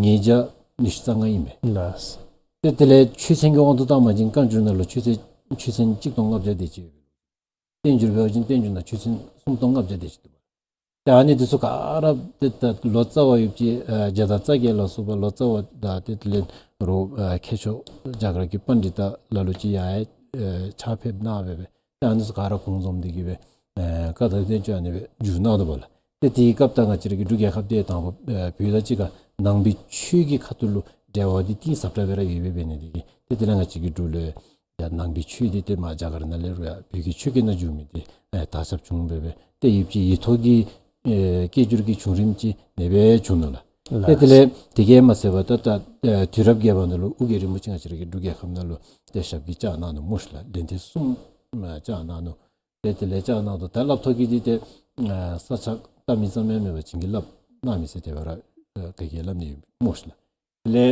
ཉིས་བརྒྱ་ཉི་ཤུ་རྩ་ལྔ་ཨིན་མས། ལགས། ཏེ་དེ་ལས་ཆོས་ཚན་གྱི་དབང་དུ་བཏང་བ་ཅིན་བཀའ་འགྱུར་ནང་ལུ་ཆོས་ཚན་ཆོས་ཚན་གཅིག་སྟོང་ལྔ་བརྒྱ་དེ་ཅིག་ཡོད། བསྟན་འགྱུར་འབད་བ་ཅིན་བསྟན་འགྱུར་ནང་ཆོས་ཚན་སུམ་སྟོང་ལྔ་བརྒྱ་དེ་ཅིག་འདུག་པ། ཏེ་ཨ་ནི་འདི་ཚུ་ག་ར་ཏེ་ད་ལོ་ཙཱ་བ་ཡོདཔ་ཅིག་ཨ་བརྒྱ་དང་རྩ་བརྒྱད་ལ་སོགས་པ་ལོ་ཙཱ་བ་དང་ཏེ་དེ་ལས་རོགས་ཨ་མཁས་མཆོག་རྒྱ་གར་གྱི་པཎྜི་ཏ་ལ་ལུ་ཅིག་ཡང་ཨེ་ཕྱག་ཕེབས་གནང་སྦེ་སྦེ་ཏེ་ཨ་ནི་ཚུ་ག་ར་གུང་རྫོབ་འདི་གིས་སྦེ་ཨེ་བཀའ་དང་བསྟན་བཅོས་ཨ་ནི་སྦེ་བསྒྱུར་གནང་ནུག་པ་ལགས། ཏེ་དེའི་སྐབས་ད་ང་བཅས་ར་གི་འབྲུག་རྒྱལ་ཁབ་འདི་དང་པ་ཨེ་བོད་དང་གཅིག་ཁར་ནང་པའི་ཆོས་ཀྱི་ཁ་ཐུག་ལུ་འབྲེལ་བ་འདི་གཏིང་ཟབ་དྲགས་སྦེ་ར་ཡོདཔ་སྦེ་འབད་ནི་འདི་གིས་ཏེ་དེ་ལས་ང་བཅས་ཀྱི་འབྲུག་ལུ་ཡང་ནང་པའི་ཆོས་འདི་ཏེ་མར་རྒྱ་གར་ནང་ལས་རུང་ཡང་བོད་ཀྱི་ཆོས་སྐད་ནང་བསྒྱུར་མི་འདི་ཨེ་དར་ཁྱབ་བྱུང་སྦེ་སྦེ་ཏེ་ཡོདཔ་ཅིག་ཡིག་ཐོག་གི་ཨེ་སྐད་སྒྱུར་གྱི་བྱུང་རིམ་ཅིག་ཨ་ནི་སྦེ་བྱུང་ནུག་ལགས། ཏེ་དེ་ལས་དེ་གིས་མ་ཚད་པར་ད་ད་ཨེ་དུས་རབས་བརྒྱད་པ་ནང་ལུ་ཨོ་རྒྱན་རིན་པོ་ཆེ་ང་བཅས་ར་གི་འབྲུག་རྒྱལ་ཁབ་ནང་ལུ་ཏེ་ཞབས་ཀྱིས་བཅགས་གནང་ནུག་སྨོ་ལགས། ལན་ཐེངས་གསུམ་ཨེ་བཅགས་གནང་ནུག། ཏེ་དེ་ལས་བཅགས་གནང་དོ་ད་སླབ་ཐོག་གི་འདི་ཏེ་ཨ་ས་ཆ་བལྟ་མི་ཙམ་ཡང་མེན་པར་བྱིན་གྱིས་བརླབས་གནང་མི་ཟེར་དེ་སྦེ་ར་ཨ་ག་གིས་སླབ་ནི་ཡོད་སྨོ་ལགས། དེ་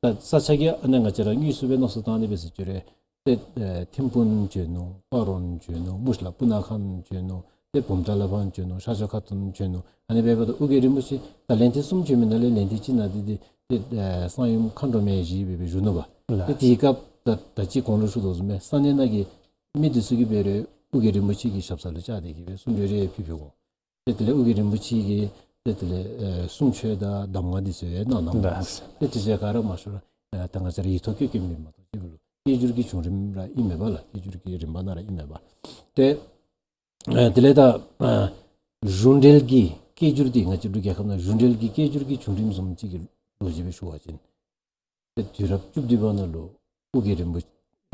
ལས་ད་ས་ཆ་གི་ཨ་ནི་ང་བཅས་ར་དངོས་སུ་སྦེ་མནོ་བསམ་བཏང་ནི་སྦེ་ཟེར་བཅུག་རུང་ཏེ་ཨ་ཐིམ་ཕུག་བྱོན་ནུག། སྤ་རོ་བྱོན་ནུག་སྨོ་ལགས། སྤུ་ན་ཁ་བྱོན་ནུག། ཏེ་བུམ་ཐང་ལས་ཕར་བྱོན་ནུག། ཤར་ཕྱོགས་ཁ་ཐུག་བྱོན་ནུག། ཨ་ནི་སྦེ་འབདཝ་ད་ཨོ་རྒྱན་རིན་པོ་ཆེ་ད་ལན་ཐེངས་གསུམ་བྱོན་མི་ནང་ལས་ལན་ཐེངས་གཅིག་ནང་འདི་འདི་ཏེ་ཨ་གསང་ཡུམ་མཁའ་འགྲོ་མའི་གཞི་སྦེ་སྦེ་བཞུགས་ནུག་པ། ལགས། ཏེ་དེའི་སྐབས་ད་ད་ཅི་གོང་ལུ་ཞུ་དོ་བཟུམ་སྦེ་ས་གནས་ནང་གི་མི་འདི་ཚུ་གིས་འབད་རུང་ཨོ་རྒྱན་རིན་པོ་ཆེ་གི་ཞབས་ས་ལུ་བཅར་ཏེ་གིས་སྦེ་གསུང་གྲོས་རེ་ཕུལ་ཕུལ་དགོ། ཏེ་དེ་ལས་ཨོ་རྒྱན་རིན་པོ་ཆེ་གིས་ཏེ་དེ་ལས་ཨེ་གསུང་ཆོས་དང་གདམས་ངག་འདི་ཚུ་ཡང་གནང་གནངམ་ལགས། ཏེ་དེ་ཚུ་ག་ར་མ་ཤེས་རུང་ཨེ་ད་ང་བཅས་ར་ཡིག་ཐོག་བཀོད་བཀོདཔ་མས་མ་གཏོགས་ཅིག་ལུ་སྐད་སྒྱུར་གྱི་བྱུང་རིམ་ར་ཨིན་མས་པ་ལགས། སྐད་སྒྱུར་གྱི་རིམ་པ་ནང་ར་ཨིན་མས་པ། ཏེ་ཨེ་དེ་ལས་ད་ཨེ་གཞུང་འབྲེལ་གྱི་སྐད་སྒྱུར་འདི་ང་བཅས་འབྲུག་རྒྱལ་ཁབ་ནང་གཞུང་འབྲེལ་གྱི་སྐད་སྒྱུར་གྱི་བྱུང་རིམ་བཟུམ་ཅིག་གི་ལོ་རྒྱུས་སྦེ་ཞུ་བ་ཅིན་ཏེ་དུས་རབས་བཅུ་བདུན་པ་ནང་ལུ་ཨོ་རྒྱན་རིན་པོ་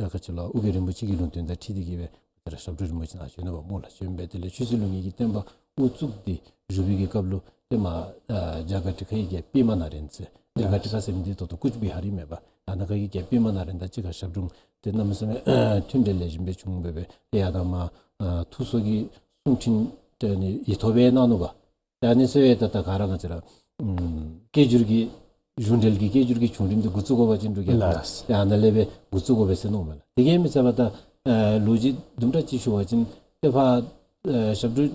ཨ་ག་ཅི་ལོ་ཨོ་རྒྱན་རིན་པོ་ཆེ་གི་ལུང་བསྟན་དང་འཁྲིལ་ཏེ་གིས་སྦེ་ཏེ་ར་ཞབས་དྲུང་རིན་པོ་ཆེ་ནཱ་བྱོན་ནུག་པ་སྨོ་ལགས། བྱོན་སྦེ་དེ་ལས་ཆོས་སྲིད་ལུགས་གཉིས་ཀྱི་བསྟན་པ་དབུ་བཙུགས་ཏེ་བཞུགས་པའི་གི་སྐབས་ལུ་ཏེ་མར་ཨ་རྒྱ་གར་ཁྲི་ཁའི་རྒྱལཔོ་པདྨ་ནཱ་རོ་པ་ཟེར་རྒྱ་གར་ཁྲི་ཁ་ཟེར་མི་འདི་ད་ལྟོ་ཀུཆ་བི་ཧར་ཨིན་མས་པ། ཨ་ནཱ་ཁ་གི་རྒྱལཔོ་པདྨ་ནཱ་རོ་པ་དང་གཅིག་ཁར་ཞབས་དྲུང་ཏེ་གནམ་མེད་ས་མེད་མཐུན་འབྲེལ་ལེགས་ཤོམ་སྦེ་བྱུང་སྦེ་སྦེ་ཏེ་ཡར་དང་མར་ཨ་ཐུགས་གསོ་གི་གསུང་འཕྲིན་ཏེ་ནི་ཡིག་ཐོག་སྦེ་གནང་ནུག་པ། ད་ཨ་ནི་ཚུ་ཡང་ད་ད་ག་ར་ང་བཅས་ར་ཨམ་སྐད་སྒྱུར་གྱི་གཞུང་འབྲེལ་གྱི་སྐད་སྒྱུར་གྱི་བྱུང་རིམ་འདི་འགོ་བཙུགས་དགོ་པ་ཅིན་འབྲུག་རྒྱལ་ཁབ་ལགས། ཏེ་ཨ་ནཱ་ལས་སྦེ་འགོ་བཙུགས་དགོ་པས་ཟེར་མནོཝ་མས་ལགས། དེ་གིས་མི་ཚད་པར་ད་ཨ་ལོ་རྒྱུས་དུམ་གྲ་ཅིག་ཞུ་བ་ཅིན་ཏེ་ཕར་ཨ་ཞབས་དྲུང་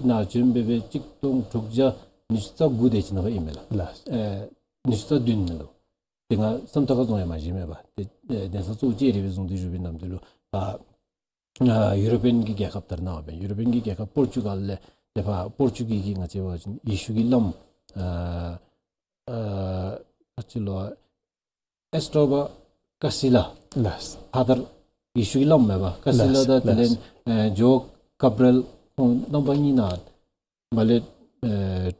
ནཱ་བྱོན་སྦེ་སྦེ་གཅིག་སྟོང་དྲུག་བརྒྱ་ཉི་ཤུ་རྩ་དགུ་དེ་ཅིག་ནང་ཕར་ཨིན་མས་ལགས། ལགས། ཨ་ཉི་ཤུ་རྩ་བདུན་ནང་ལུ་ཏེ་ང་བསམ་ཐག་ཁ་རྫོང་ཡང་མ་བཞེངས་མས་པ། ཏེ་ཨ་གདན་ས་གཙོ་བོ་ལྕགས་རི་སྦེ་བཟུང་སྟེ་བཞུགས་པའི་ནམ་དུས་ལུ་ཕར་ཨ་ཡུ་རོ་པིན་གྱི་རྒྱལ་ཁབ་དར་གནང་བ་སྦེ་ཡུ་རོ་པིན་གྱི་རྒྱལ་ཁབ་པོར་ཅུ་གཱལ་ལས་ ཏེ་ཕར་པོར་ཅུ་གི་གི་ང་བཅས་འབད་བ་ཅིན་ཡེ་ཤུ་གི་བླམ་ཨ་ཨ་ཨ་ཅི་ལོ་ཨེས་ཏོ་བ་ཀ་སི་ལ། ལགས། ཕར་ཡེ་ཤུ་གི་བླམ་མེན་པ། ཀ་སི་ལ། ལགས། དང་དེ་ལས་ལགས། ཨེ་ཇོ་གབ་རེལ་ཁོང་རྣམ་པ་གཉིས་ནཱ་མར་ལས་ཨེ་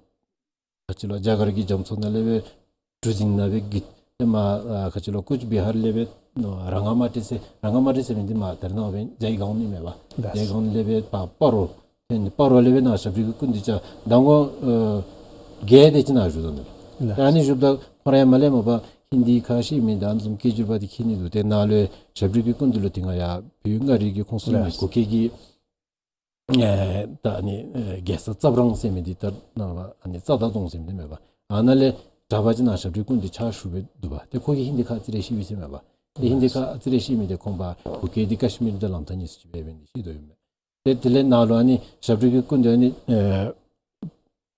ཁ་ཅིག་ལུ་རྒྱ་གར་གྱི་རྒྱ་མཚོ་ནང་ལས་སྦེ་གྲུ་གཟིངས་ནང་སྦེ་བརྒྱུད་དེ་མར་ཨ་ཁ་ཅིག་ལུ་ཀུཆ་བི་ཧར་ལས་སྦེ་ནོ་ར་ང་མ་ཏི་ཟེར། ར་ང་མ་ཏི་ཟེར་མི་འདི་མར་ད་རེས་ནངས་པ་འབད་བ་ཅིན་ཇའི་གཱན་ཨིན་མས་པ། ལགས། ཇའི་གཱན་ལས་སྦེ་ཕར་སྤ་རོ། ཏེ་སྤ་རོ་ལས་སྦེ་ནཱ་ཞབས་དྲུང་གི་སྐུ་མདུན་ཅིག་མདང་དགོང་ཨེ་བརྒྱད་དེ་ཅིག་ནཱ་བཞུགས་དོ་ནི། ལགས། ད་ཨ་ནི་བཞུགསཔ་ད་ཁོ་ར་ཡང་མར་ལས་མར་ཕར་ཧིན་དི་ཁ་ཤེས་མི་དང་ཨ་ནི་བཟུམ་སྐད་སྒྱུར་པ་འདི་མཁྱེན་ནི་འདུག། ཏེ་ནཱ་ལུ་ཞབས་དྲུང་གི་སྐུ་མདུན་ལུ་དེ་སྒང་ཡར་བོད་མངའ་རིས་ཀྱི་ཁོངས་སུ་ཨིན་མི། ལགས། གུ་གེ་གི་ཨེ་ད་ཨ་ནི་ཨེ་རྒྱལ་ས་ཙབ་རོང་ཟེར་མི་འདི་ད་ནཱ་ཨ་ནི་རྩ་དར་རྫོང་ཟེར་མི་འདི་མེན་པ། ཨ་ནཱ་ལས་གྲྭ་པ་ཅིག་ནཱ་ཞབས་དྲུང་སྐུ་མདུན་ཕྱག་ཞུ་སྦེ་འདུག་པ། ཏེ་ཁོ་གིས་ཧིན་དི་ཁ་ཨ་ཙི་རེ་ཤེས་པས་ཟེར་མས་པ། ཏེ་ཧིན་དི་ཁ་ཨ་ཙི་རེ་ཤེས་མི་འདི་ཁོང་ཕར་གུ་གེ་འདི་ཀཤ་མིར་དང་ལམ་ཐག་གཉིས་སུ་ཅིག་འབད་འབད་ནི་ཤེས་དོ་ཨིན་མས། ཏེ་དེ་ལས་ནཱ་ལུ་ཨ་ནི་ཞབས་དྲུང་གི་སྐུ་མདུན་ཨ་ནི་ཨེ་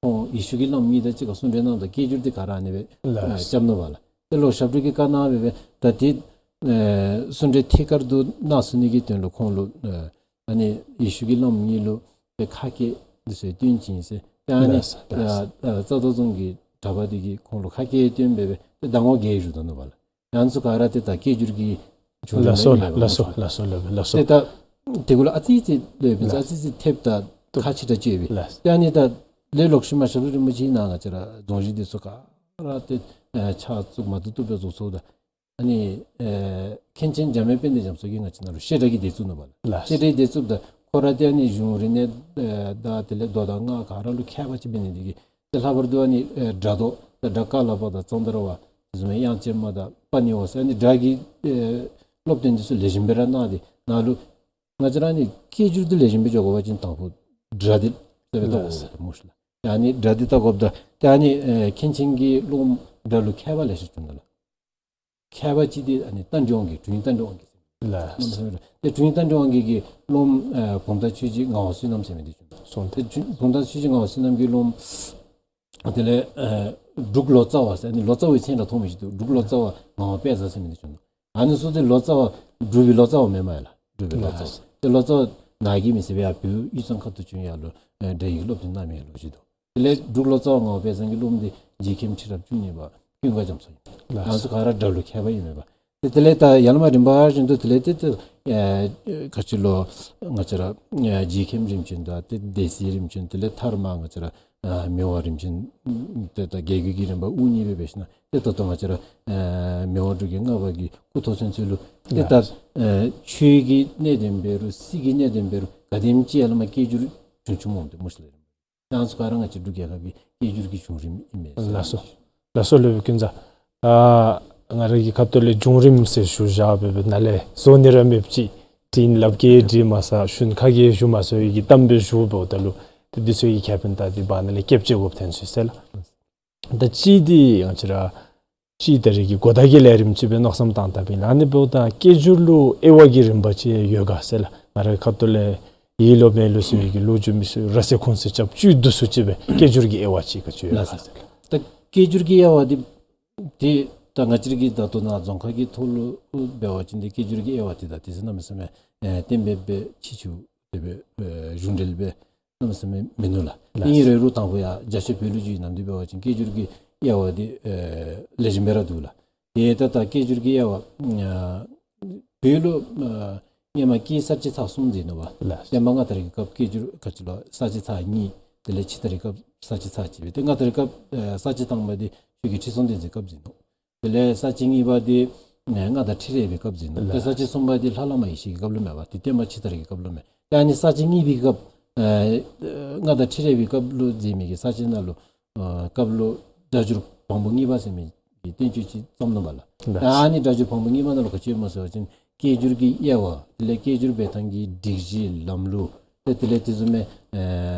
ཁོང་ཡེ་ཤུ་གི་བླམ་གཉིས་དང་གཅིག་ཁར་གསུང་གྲོས་གནངམ་ད་སྐད་སྒྱུར་འདི་ག་ར་ཨ་ནི་སྦེ་ལགས། ཨེ་རྐྱབ་ནུག་པ་ལགས། ཏེ་ལོག་ཞབས་དྲུང་གིས་བཀའ་གནང་སྦེ་སྦེ་ད་འདི་ཨེ་གསུང་གྲོས་ཐད་ཀར་དུ་གནང་ཚུགས་ནི་གི་དོན་ལུ་ཁོང་ལུ་ཨེ་ཨ་ནི་ཡེ་ཤུ་གི་བླམ་གཉིས་ལུ་ཏེ་ཁ་སྐད་འདི་ཚུ་སྟོན་བྱིན་ཟེར། ཏེ་ཨ་ནི་ལགས་ལགས། ཨ་ཨ་རྩ་དར་རྫོང་གི་གྲྭ་པ་འདི་གིས་ཁོང་ལུ་ཁ་སྐད་སྟོན་སྦེ་སྦེ་ཏེ་མདང་དགོང་བརྒྱད་བཞུགས་དོ་ནུག་པ་ལགས། ཡང་ཚུ་ག་ར་ཏེ་ད་སྐད་སྒྱུར་གྱི་བྱུང་རིམ་ལགས་སོ་ཨིན་མས་པ། ལགས་སོ་ལགས་སོ་ལགས་སོ། ཏེ་ད་དེ་གུ་ལུ་ཨ་ཙི་ཙི་ལོས་སྦེ་ལགས། ཨ་ཙི་ཙི་ཐེབས་ད་ལྟོ་ཁ་ཕྱི་དྲགས་ཅིག་ཡོད་པས། ལགས། ཏེ་ཨ་ནི་ད་ལས་ལོག་ཤུལ་མ་ཞབས་དྲུང་རིན་པོ་ཆེ་ནཱ་ང་བཅས་ར་རྫོང་གཞི་འདི་ཚུ་ག་ར་ཏེ་ཨེ་ཕྱག་བཙུགས་མ་བཏུབ་བཏུབ་སྦེ་བཟོ་ཚུགས་ད། ཨ་ནི་ཨེ་མཁན་ཆེན་འཇམ་དབྱངས་དཔལ་ལྡན་རྒྱ་མཚོ་གིས་ང་བཅས་ནཱ་ལུ་བཤད་གྲྭ་གི་སྡེ་བཙུགས་ནུག་པ་ལགས། ལགས། བཤད་གྲྭའི་སྡེ་བཙུགསཔ་ད་ཁོ་ར་ཏེ་ཨ་ནི་གཞུང་རིག་གནས་ཨེ་དང་དེ་ལས་མདོ་དང་སྔགས་ག་ར་ལུ་མཁས་པ་ཅིག་འབད་ནི་འདི་གིས་ཏེ་ལྷག་པར་དུ་ཨ་ནི་ཨེ་སྒྲ་མདོ་དང་སྒྲ་ཀ་ལ་པ་དང་ཙནྡྲ་བ་དེ་བཟུམ་དབྱངས་ཅན་མ་དང་པཱ་ཎི་བ་ཟེར་ཨ་ནི་སྒྲ་གི་ཨེ་སློབ་སྟོན་འདི་ཚུ་ལེགས་ཤོམ་སྦེ་ར་གནང་སྟེ་ནཱ་ལུ་ང་བཅས་ར་ཨ་ནི་སྐད་སྒྱུར་འདི་ལེགས་ཤོམ་སྦེ་འགྱོ་དགོ་པ་ཅིན་དང་ཕུ་སྒྲ་འདི་བལྟ་དགོ་པས་སྨོ་ཤིག་ལགས། ཨ་ནི་སྒྲ་འདི་བལྟ་དགོཔ་ད་ཏེ་ཨ་ནི་ཨེ་མཁན་ཆེན་གྱི་སློབ་མ་སྒྲ་ལུ་མཁས་པ་ལེ་ཤ་བྱུང་ནུག་ལགས། མཁས་པ་ཅིག་འདི་ཨ་ནི་རྟ་མགྲིན་དབང་རྒྱལ། དྲུང་ཡིག་རྟ་མགྲིན་དབང་རྒྱལ་ཟེར། ལགས། ཏེ་དྲུང་ཡིག་རྟ་མགྲིན་དབང་རྒྱལ་གྱི་སློབ་མ་ཨེ་བུམ་ཐང་ཆོས་རྗེ་ངག་དབང་བསོད་ནམས་ཟེར་མི་འདི་བྱུང་ནུག། སོང་། ཏེ་བུམ་ཐང་ཆོས་རྗེ་ངག་དབང་བསོད་ནམས་ཀྱི་སློབ་མ་དེ་ལས་ཨེ་འབྲུག་ལོ་ཙཱ་བ་ཟེར་ཨ་ནི་ལོ་ཙཱ་བའི་མཚན་ར་མཐོང་མི་ཅིག་འདུག། འབྲུག་ལོ་ཙཱ་བ་ངག་དབང་དཔལ་བཟང་ཟེར་མི་འདི་བྱུང་ནུག། ཨ་ནི་ཚུ་ཏེ་ལོ་ཙཱ་བ་འབྲུག་པའི་ལོ་ཙཱ་བ་མེན་མས་ལགས། འབྲུག་པའི་ལོ་ཙཱ་བ། ལགས། ཏེ་ལོ་ཙཱ་བ་ནཱ་གི་མི་ཟེར་བའི་ཡར་བོད་དབུས་གཙང་ཁ་ཐུག་བྱོན་ཡར་ལུ་ཨེ་སྒྲ་ཡིག་སློབ་སྟོན་གནང་མི་ལོ་ཅིག་འདུག། དེ་ལས་འབྲུག་ལོ་ཙཱ་བ་ངག་དབང་དཔལ་བཟང་གི་སློབ་མ་འདི་རྗེ་མཁན་ཁྲི་རབས་བཅུ་གཉིས་པ་ཀུན་དགའ་རྒྱ་མཚོ་ཨིན། ལགས། ཡང་ཚུ་ག་ར་སྒྲ་ལུ་མཁས་པ་ཨིན་མས་པ། ཏེ་དེ་ལས་ད་ཡར་ལས་མར་རིམ་པ་བཞིན་དུ་དེ་ལས་ཏེ་ཏེ་ཨེ་ག་ཅི་ལོ་ང་བཅས་ར་ཨེ་རྗེ་མཁན་རིམ་བྱོན་དང་ཏེ་སྡེ་སྲིད་རིམ་བྱོན་དེ་ལས་མཐར་མར་ང་བཅས་ར་ཨ་མི་དབང་རིམ་བྱོན་ཏེ་ད་རྒྱལ་བརྒྱུད་ཀྱི་རིམ་པ་དབུ་བརྙེས་སྦེ་འབད་ཞིན་ན་ཏེ་ད་ལྟོ་ང་བཅས་ར་ཨེ་མི་དབང་འབྲུག་རྒྱལ་ལྔ་པ་གི་སྐུ་ཐོག་ཚུན་ཚོད་ལུ་ཏེ་ད་ལགས། ཨེ་ཆོས་ཀྱི་གནད་དོན་འབད་རུང་སྲིད་ཀྱི་གནད་དོན་འབད་རུང་ག་དེམ་ཅིག་ཡར་ལས་མར་སྐད་སྒྱུར་བྱུང་བྱུངམ་འོང་སྟེ་སྨོ་ཤིག་ལགས། ཡང་ཚུ་ག་ར་ང་བཅས་འབྲུག་རྒྱལ་ཁབ་ཀྱི་སྐད་སྒྱུར་གྱི་བྱུང་རིམ་ཨིན་མས་ཟེར། ལགས་སོ། ལགས་སོ་ལོ་པའི་ཀུན་བཟང་། ཨ་ང་ར་གི་ཁ་ཐུག་ལས་བྱུང་རིམ་ཟེར་ཞུ་བཞག་སྦེ་སྦེ་ནཱ་ལས་བཟོ་ནི་ར་མེདཔ་ཅིག། དྲིན་ལབ་གེ་དྲི་མ་ཟ་ཞུན་ཁ་གེ་ཞུ་མ་ཟ་བའི་གི་གཏམ་སྦེ་ཞུ་འབདཝ་ད་ལུ་ཏེ་འདི་ཚུ་གི་ཁེ་ཕན་ད་འདི་བར་ན་ལས་སྐྱབས་བཅོལ་དགོཔ་ཐོན་སོ་ཡི་ཟེར་ལགས། ད་ཅི་འདི་ང་བཅས་ར་ཅི་ད་རེས་ཀྱི་གོ་བརྡ་གི་ལས་རིམ་ཅིག་སྦེ་མནོ་བསམ་བཏང་བཏངམ་ཨིན་ལགས། ཨ་ནི་འབདཝ་ད་སྐད་སྒྱུར་ལུ་དབྱེ་བ་གི་རིམ་པ་ཅིག་ཡོད་ག་ཟེར་ལགས། ང་རའི་ཁ་ཐུག་ལས་ཡིད་ལུ་མེད་ལུ་ཟེར་བའི་གི་ལོ་རྒྱུས་མི་ཚུ་ར་ཟེར་ཁུངས་ཟེར་རྐྱབ་བཅུག་དོ་ཟེར་ཅིག་སྦེ་སྐད་སྒྱུར་གྱི་དབྱེ་བ་ཅིག་ག་ཅི་ཡོད་ག་ཟེར་ལགས། ད་སྐད་སྒྱུར་གྱི་དབྱེ་བ་འདི་ཏེ་ད་ང་བཅས་ར་གི་ད་ལྟོ་ནཱ་རྫོང་ཁ་གི་ཐོག་ལུ་འབད་བ་ཅིན་ཏེ་སྐད་སྒྱུར་གྱི་དབྱེ་བ་འདི་ད་དེ་ཚུ་གནམ་མེད་ས་མེད་ཨེ་གཏན་འབེབས་སྦེ་ཕྱིས་ཆུ་དེ་སྦེ་ཨེ་གཞུང་འབྲེལ་སྦེ་གནམ་མེད་ས་མེད་མིན་ནུག་ལགས། ལགས། ཨིན་རུང་དང་ཕུ་ཡང་རྒྱ་ཆེ་བོད་ལུ་བརྒྱུད་ནམ་འདི་འབད་བ་ཅིན་སྐད་སྒྱུར་གྱི་དབྱེ་བ་འདི་ཨེ་ལེགས་ཤོམ་སྦེ་ར་འདུག་ལགས། ཏེ་ད་ད་སྐད་སྒྱུར་གྱི་དབྱེ་བ་ཨ་བོད་ལུ་ཨ་སྔོན་མ་སྐད་གསར་བཅད་ཚར་གསུམ་ཟེར་ནུག་པ། ལགས། བསྟན་པ་སྔ་དར་གྱི་སྐབས་སྐད་སྒྱུར་ག་ཅི་ལོ་གསར་བཅད་ཚར་གཉིས། དེ་ལས་ཕྱི་དར་གྱི་སྐབས་གསར་བཅད་ཚར་གཅིག་སྦེ། ཏེ་སྔ་དར་གྱི་སྐབས་ཨ་གསར་བཅད་དང་པ་འདི་ཆོས་རྒྱལ་ཁྲི་སྲོང་ལྡེ་བཙན་སྐབས་ཟེར་ནུག། དེ་ལས་གསར་བཅད་གཉིས་པ་འདི་ཨ་མངའ་བདག་ཁྲི་རལ་པའི་སྐབས་ཟེར་ནུག། ལགས། ཏེ་གསར་བཅད་གསུམ་པ་འདི་ལྷ་བླ་མ་ཡེ་ཤེས་ཀྱི་སྐབས་ལུ་མས་པ། ཏེ་བསྟན་པ་ཕྱི་དར་གྱི་སྐབས་ལུ་མས། ཏེ་ཨ་ནི་གསར་བཅད་གཉིས་པའི་སྐབས་ཨ་མངའ་བདག་ཁྲི་རལ་པའི་སྐབས་ལུ་མཛད་མི་གི་གསར་བཅད་ནང་ལུ་ཨ་སྐབས་ལུ་སྒྲ་སྒྱུར་བམ་པོ་གཉིས་པ་ཟེར་མི་གི་བསྟན་བཅོས་ཅིག་བརྩམས་ནུག་པ་ལགས། ལགས། ད་ཨ་ནི་སྒྲ་སྒྱུར་བམ་པོ་གཉིས་པ་ནང་ལུ་ག་ཅི་ཡོདཔ་སྨོ་ཟེར་བ་ཅིན་སྐད་སྒྱུར་གྱི་དབྱེ་བ་དེ་ལས་སྐད་སྒྱུར་འབད་ཐངས་ཀྱི་སྒྲིག་གཞི་ལམ་ལུགས་ཏེ་དེ་ལས་དེ་བཟུམ་མའི་ཨ་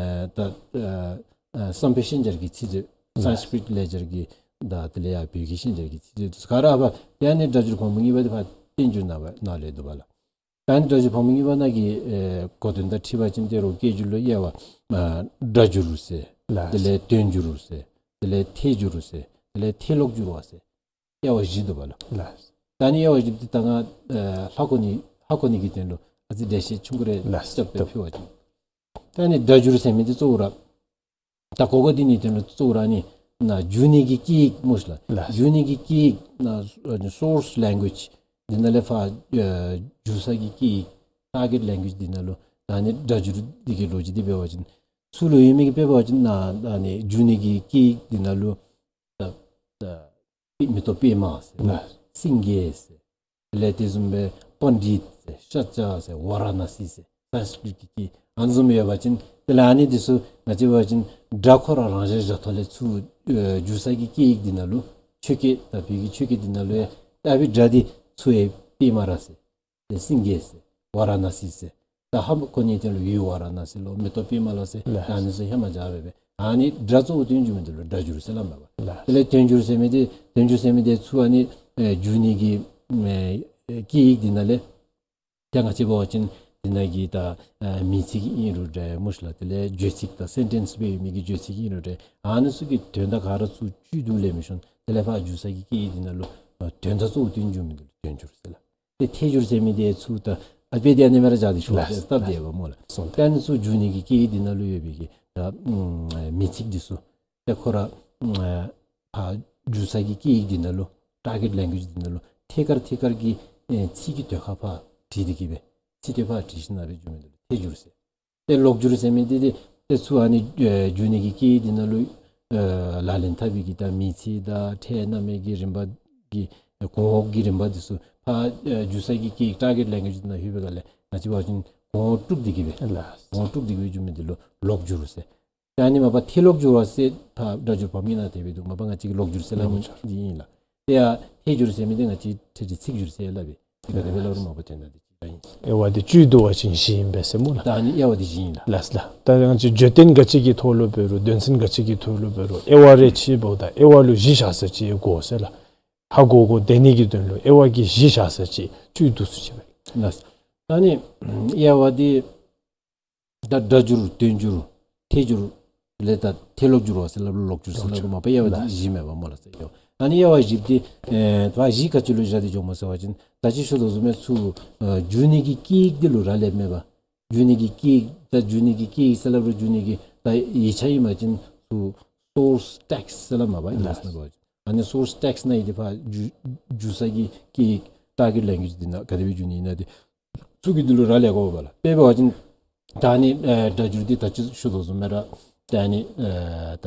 ད་ཨ་ཨ་བསམ་འཕེལ་ཤན་སྦྱར་གྱི་ཚིག་མཛོད། ལགས། སཾ་སྐྲྀཏ་ལེགས་སྦྱར་གྱི་དང་དེ་ལས་ཡར་བོད་ཀྱི་ཤན་སྦྱར་གྱི་ཚིག་མཛོད་དེ་ཚུ་ག་ར་ཨ་ཕར་ཏེ་ཨ་ནི་སྒྲ་སྒྱུར་བམ་པོ་གཉིས་པ་འདི་ཕར་བསྟན་འགྱུར་ནང་ནང་ལས་འདུག་པ་ལགས། ད་ཨ་ནི་སྒྲ་སྒྱུར་བམ་པོ་གཉིས་པ་ནང་གི་ཨེ་གོ་དོན་དང་འཁྲིལ་བ་ཅིན་ཏེ་རོགས་སྐད་སྒྱུར་ལུ་དབྱེ་བ་ཨ་སྒྲ་སྒྱུར་ཟེར། ལགས། དེ་ལས་དོན་སྒྱུར་ཟེར། དེ་ལས་ཐད་སྒྱུར་ཟེར། དེ་ལས་ཐད་ཀློག་སྒྱུར་བ་ཟེར། དབྱེ་བ་བཞི་འདུག་པ་ལགས། ལགས། ད་ཨ་ནི་དབྱེ་བ་བཞི་འདི་ད་ང་ཨེ་ཧ་གོ་ནི་ཧ་གོ་ནི་གི་དོན་ལུ་ཨ་ཙི་འགྲེལ་བཤད་ཆུང་ཀུ་རེ། ལགས། རྐྱབ་སྦེ་ཕུལ་བ་ཅིན། ད་ཨ་ནི་སྒྲ་སྒྱུར་ཟེར་མི་འདི་གཙོ་བོ་ར་ ད་གོ་སྐབས་འདི་ནི་དོན་ལུ་གཙོ་བོ་ར་ནི་ན་འགྱུར་ནི་གི་སྐད་ཡིག་སྨོ་ཤིག་ལགས། ལགས། འགྱུར་ནི་གི་སྐད་ཡིག་ན་ཨ་ནི་སོརསི་ལེང་གུ་ཨེཇ་འདི་ནང་ལས་ཕར་ཨ་འགྱུར་ས་གི་སྐད་ཡིག་ཊར་གེཊ་ལེང་གུ་ཨེཇ་འདི་ནང་ལུ་ད་ཨ་ནི་སྒྲ་སྒྱུར་འདི་གི་ལོ་རྒྱུས་འདི་འབད་བ་ཅིན་ཚུར་ལུ་ཡོད་མི་གི་དཔེ་འབད་བ་ཅིན་ན་ཨ་ནི་འགྱུར་ནི་གི་སྐད་ཡིག་འདི་ནང་ལུ་ད་ད་མེ་ཏོག་པདྨ་ཟེར། ལགས། སེང་གེ་ཟེར། དེ་ལས་དེ་བཟུམ་སྦེ་པཎྜི་ཏ་ཟེར། ཤཱཀྱ་ཟེར། ཝཱ་ར་ཎ་སི་ཟེར། སཾསྐྲྀཏ་གི་སྐད་ཨ་ནི་བཟུམ་ཡོད་པ་ཅིན་དེ་ལས་ཨ་ནི་འདི་ཚུ་ང་བཅས་འབད་བ་ཅིན་སྒྲ་ཁོ་ར་རང་བཞིན་བཞག་ཐོག་ལས་ཚུར་ཨེ་འགྱུར་ས་གི་སྐད་ཡིག་འདི་ནང་ལུ་ཆོས་སྐད་ད་བོད་ཀྱི་ཆོས་སྐད་འདི་ནང་ལུ་ཡང་ད་བོད་སྒྲ་འདི་ཚུར་ཡང་པདྨ་ར་ཟེར། ཏེ་སེང་གེ་ཟེར། ཝཱ་ར་ཎ་སི་ཟེར། ད་ཧ་མ་གོ་ནི་དེ་ལུ་ཡུལ་ཝཱ་ར་ཎ་སི་ལོ་མེ་ཏོག་པདྨ་ལོ་ཟེར། ལགས། ད་ཨ་ནི་ཚུ་ཧེ་མ་བཞག་སྦེ་སྦེ་ཨ་ནི་སྒྲ་གཙོ་བོ་དོན་འགྱུར་མི་འདི་ལུ་སྒྲ་སྒྱུར་ཟེར་སླབ་མས་པ། ལགས། དེ་ལས་དོན་སྒྱུར་ཟེར་མི་འདི་དོན་སྒྱུར་ཟེར་མི་འདི་ཚུར་ཨ་ནི་ཨེ་འགྱུར་ནི་གི་ཨེ་ཨེ་སྐད་ཡིག་འདི་ནང་ལས་ད་ང་བཅས་འབད་བ་ཅིན་འདི་ནང་གི་ད་ཨེ་མིང་ཚིག་ཨིན་རུང་འདྲ་སྨོ་ཤིག་ལགས། དེ་ལས་བརྗོད་ཚིག་ད་སེན་ཊེནསི་སྦེ་ཡོད་མི་གི་བརྗོད་ཚིག་ཨིན་རུང་འདྲ་ཨ་ནི་ཚུ་གི་དོན་དག་ག་ར་ཚུར་བཅུད་དུ་ལེན་མི་ཤོང་། དེ་ལས་ཕར་འགྱུར་ས་གི་སྐད་ཡིག་འདི་ནང་ལུ་ཨེ་དོན་དག་གཙོ་བོ་དོན་འགྱུར་མི་འདི་ལུ་དོན་སྒྱུར་ཟེར་ལགས། ཏེ་ཐད་སྒྱུར་ཟེར་མི་འདི་ཚུར་ད་ཨ་དཔེ་འདི་ཨ་ནི་སྦེ་ར་བཞག་སྟེ་ཤོག་ལགས། ཟེར་སྟབས་བདེ་བས་སྨོ་ལགས། སོ་ད་ཨ་ནི་ཚུར་འགྱུར་ནི་གི་སྐད་ཡིག་འདི་ནང་ལུ་ཡོད་པའི་གི་ད་ཨམ་མིང་ཚིག་འདི་ཚུ་ཏེ་ཁོ་ར་ཨམ་ཕར་འགྱུར་ས་གི་སྐད་ཡིག་འདི་ནང་ལུ་ཊར་གེཊ་ལེང་གུ་ཨེཇ་འདི་ནང་ལུ་ཐད་ཀར་ཐད་ཀར་གྱི་ཨེ་ཚིག་གི་དོན་ཁ་ཕར་བྲིས་ཏེ་གི་སྦེ་ཚིག་དོན་ཕར་བྲིས་ཞིནམ་ལས་འགྱུར་མི་འདི་ལུ་ཐད་སྒྱུར་ཟེར། ཏེ་ལོག་སྒྱུར་ཟེར་མི་འདི་ཏེ་ཏེ་ཚུར་ཨ་ནི་ཨེ་འགྱུར་ནི་གི་སྐད་ཡིག་འདི་ནང་ལུ་ཨེ་ལག་ལེན་འཐབ་པའི་གི་ད་མིང་ཚིག་དང་ཕྲད་རྣམ་དབྱེ་གི་རིམ་པ་གི་ཨེ་གོང་འོག་གི་རིམ་པ་འདི་ཚུ་ཕར་ཨེ་འགྱུར་ས་གི་སྐད་ཡིག་ཊར་གེཊ་ལེང་གུ་ཨེཇ་འདི་ནང་ལྷོད་པའི་སྒང་ལས་ང་བཅས་འབད་བ་ཅིན་གོང་འོག་དཀྲུགས་ཏེ་གི་སྦེ་ལགས། གོང་འོག་དཀྲུགས་ཏེ་གི་སྦེ་འགྱུར་མི་འདི་ལུ་ལོག་སྒྱུར་ཟེར། ཏེ་ཨ་ནི་མ་པ་ཐད་ལོག་སྒྱུར་བ་ཟེར་ཕར་སྒྲ་སྒྱུར་བམ་གྱི་ནང་དེ་སྦེ་འདུག། མ་པ་ང་བཅས་ཀྱིས་ལོག་སྒྱུར་ཟེར་སླབ་མི་འདི་ཨིན་ལགས། ཏེ་ཡང་ཐད་སྒྱུར་ཟེར་མི་འདི་ང་བཅས་ཐད་རི་ཚིག་སྒྱུར་ཟེར་སླབ་པས། ཏེ་ག་དེ་སྦེ་སླབ་རུང་མ་པ་དོན་དག་འདི་གཅིག་ར་ཨིན། དབྱེ་བ་འདི་བཅུད་བསྡུ་བ་ཅིན་བཞི་ཨིན་པས་ཟེར་སྨོ་ལགས། ད་ཨ་ནི་དབྱེ་བ་འདི་བཞི་ཨིན་ལགས། ལགས་ལགས། ད་ང་བཅས་བརྗོད་དོན་ག་ཅི་གི་ཐོག་ལུ་འབད་རུང་དོན་ཚན་ག་ཅི་གི་ཐོག་ལུ་འབད་རུང་དབྱེ་བ་རེ་ཕྱེཝ་ད་དབྱེ་བ་ལུ་བཞི་བཞག་ས་ཅིག་དགོ་ཟེར་ལགས། ཧ་གོ་གོ་བདེ་ནི་གི་དོན་ལུ་དབྱེ་བ་གི་བཞི་བཞག་ས་ཅིག་བཅུད་བསྡུ་ས་ཅིག་སྦེ། ལགས། ད་ཨ་ནི་དབྱེ་བ་འདི་ད་སྒྲ་སྒྱུར་དོན་སྒྱུར་ཐད་སྒྱུར་ལས་ད་ཐད་ལོག་སྒྱུར་བ་ཟེར་སླབ་རུང་ལོག་སྒྱུར་ཟེར་སླབ་རུང་མ་པ་དབྱེ་བ་འདི་བཞི་མེན་པ་སྨོ་ལགས་ཟེར་ཡོད། ཨ་ནི་དབྱེ་བ་བཞི་འདི་ཨེ་ད་བཞི་ག་ཅི་ལུ་བཞག་སྟེ་འགྱོཝ་སྨོ་ཟེར་བ་ཅིན་ད་ཅི་ཞུ་དོ་བཟུམ་སྦེ་ཚུར་ཨེ་འགྱུར་ནི་གི་སྐད་ཡིག་འདི་ལུ་རག་ལསཔ་མས་པ། འགྱུར་ནི་གི་སྐད་ཡིག་ད་འགྱུར་ནི་གི་སྐད་ཡིག་ཟེར་སླབ་རུང་འགྱུར་ནི་གི་ད་ཡིག་ཆ་ཨིན་པ་ཅིན་ཚུར་སོརསི་ཊེགསིཊ་ཟེར་སླབ་མས་པ་ཨིང་ལིཤ་ནང་འབད་བ་ཅིན། ཨ་ནི་སོརསི་ཊེགསིཊ་ནང་ཡོད་དེ་ཕར་འགྱུར་འགྱུར་ས་གི་སྐད་ཡིག་ཊར་གེཊ་ལེང་གུ་ཨེཇ་འདི་ནང་ག་དེ་སྦེ་འགྱུར་ནི་ཨིན་ན་འདི་ཚུ་གི་འདི་ལུ་རག་ལས་དགོ་པས་ལགས། དཔེ་འབད་བ་ཅིན་ད་ཨ་ནི་ཨེ་སྒྲ་སྒྱུར་འདི་ད་ཅི་ཞུ་དོ་བཟུམ་སྦེ་ར་ད་ཨ་ནི་ཨེ་ད་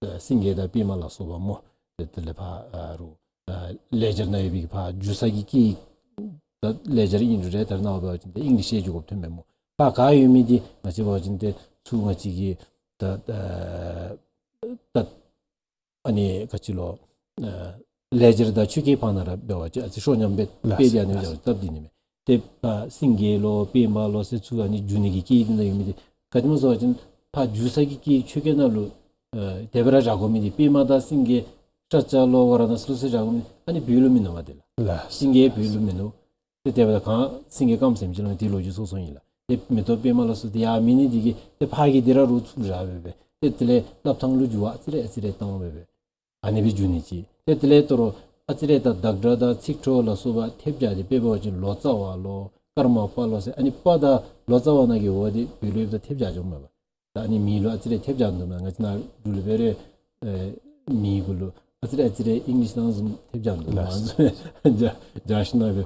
ཨེ་སེང་གེ་དང་པདྨ་ལ་སོགས་པ་སྨོ། དེ་དེ་ལས་ཕར་ཨ་རུང་ཨེ་ལེ་ཇར་ནང་ཡོད་པའི་ཕར་འགྱུར་ས་གི་སྐད་ཡིག་ད་ལེ་ཇར་ཨིན་རུང་རེ་ད་རེས་ནངས་པ་འབད་བ་ཅིན་ཏེ་ཨིང་ལིཤ་ཡང་འགྱུར་དགོཔ་ཐོནམ་མས་སྨོ། ཕར་ག་ཡོད་མི་འདི་ང་བཅས་འབད་བ་ཅིན་ཏེ་ཚུར་ང་བཅས་ཀྱི་ད་ཨེ་ད་ཨ་ནི་ག་ཅི་ལོ་ཨེ་ལེ་ཇར་དང་ཆོས་སྐད་བར་ན་ར་འབད་བ་ཅིན་ཨ་ཙི་ཤོ་ཉམས་སྦེ་ལགས་དཔེ་འདི་ཨ་ནི་ལགས་སྦེ་སྟབས་བདེ་ནི་མས། ཏེ་ཕར་སེང་གེ་ལོ་པདྨ་ལོ་ཟེར་ཚུར་ཨ་ནི་འགྱུར་ནི་གི་སྐད་ཡིག་འདི་ནང་ཡོད་མི་འདི་ག་ཅི་སྨོ་ཟེར་བ་ཅིན་ཕར་འགྱུར་ས་གི་སྐད་ཡིག་ཆོས་སྐད་ནང་ལུ་ཨེ་དེ་སྦེ་ར་བཞག་དགོ་མི་འདི་པདྨ་དང་སེང་གེ་ཤཱཀྱ་ལོ་ཝཱ་ར་ཎ་སི་ལོ་ཟེར་བཞག་དགོ་མི་ཨ་ནི་བོད་ལུ་མིན་ནུག་མས། དེ་ལགས་ལགས་སེང་གེ་བོད་ལུ་མིན་ནུག། ཏེ་དེ་སྦེ་ད་གང་སེང་གེ་སྐརམ་ཟེར་མི་ཅིག་ལུ་དེ་ལོ་རྒྱུས་སོ་སོ་ཨིན་ལགས། ཏེ་མེ་ཏོག་པདྨ་ལ་སོགས་ཏེ་ཡང་མེད་ནི་འདི་གིས་ཏེ་ཕར་གྱི་འདི་ར་རུང་ཚུར་བཞག་སྦེ་སྦེ་ཏེ་དེ་ལས་སླབ་ཐངས་ལུ་འགྱུར་བ་ཨ་ཙི་རེ་ཨ་ཙི་རེ་བཏང་སྦེ་སྦེ་ཨ་ནི་སྦེ་འགྱུར་ནི་ཅིག། ཏེ་དེ་ལས་དོ་རུང་ཨ་ཙི་རེ་ད་བདག་སྒྲ་དང་ཚིག་འཕྲོ་ལ་སོགས་པ་ཐེབས་རྐྱབ་སྟེ་དཔེ་འབད་བ་ཅིན་ལོ་ཙཱ་བ་ལོ་ཀརྨ་པ་ལོ་ཟེར་ཨ་ནི་པ་དང་ལོ་ཙཱ་བ་ནང་གི་འོ་འདི་བོད་ལུ་ཡོདཔ་ད་ཐེབས་རྐྱབ་འགྱོཝ་མས་པ། ད་ཨ་ནི་མིང་ལུ་ཨ་ཙི་རེ་ཐེབས་རྐྱབ་འདུག་མས། ང་བཅས་ནཱ་འབྲུག་ལུ་འབད་རུང་ཨེ་མིང་གུ་ལུ་ཨ་ཙི་རེ་ཨ་ཙི་རེ་ཨིང་ལིཤ་ནང་བཟུམ་ཐེབས་རྐྱབ་འདུག་མས། ལགས། ཨ་ནི་སྦེ་རྒྱ་ཞིནམ་ལས་སྦེ་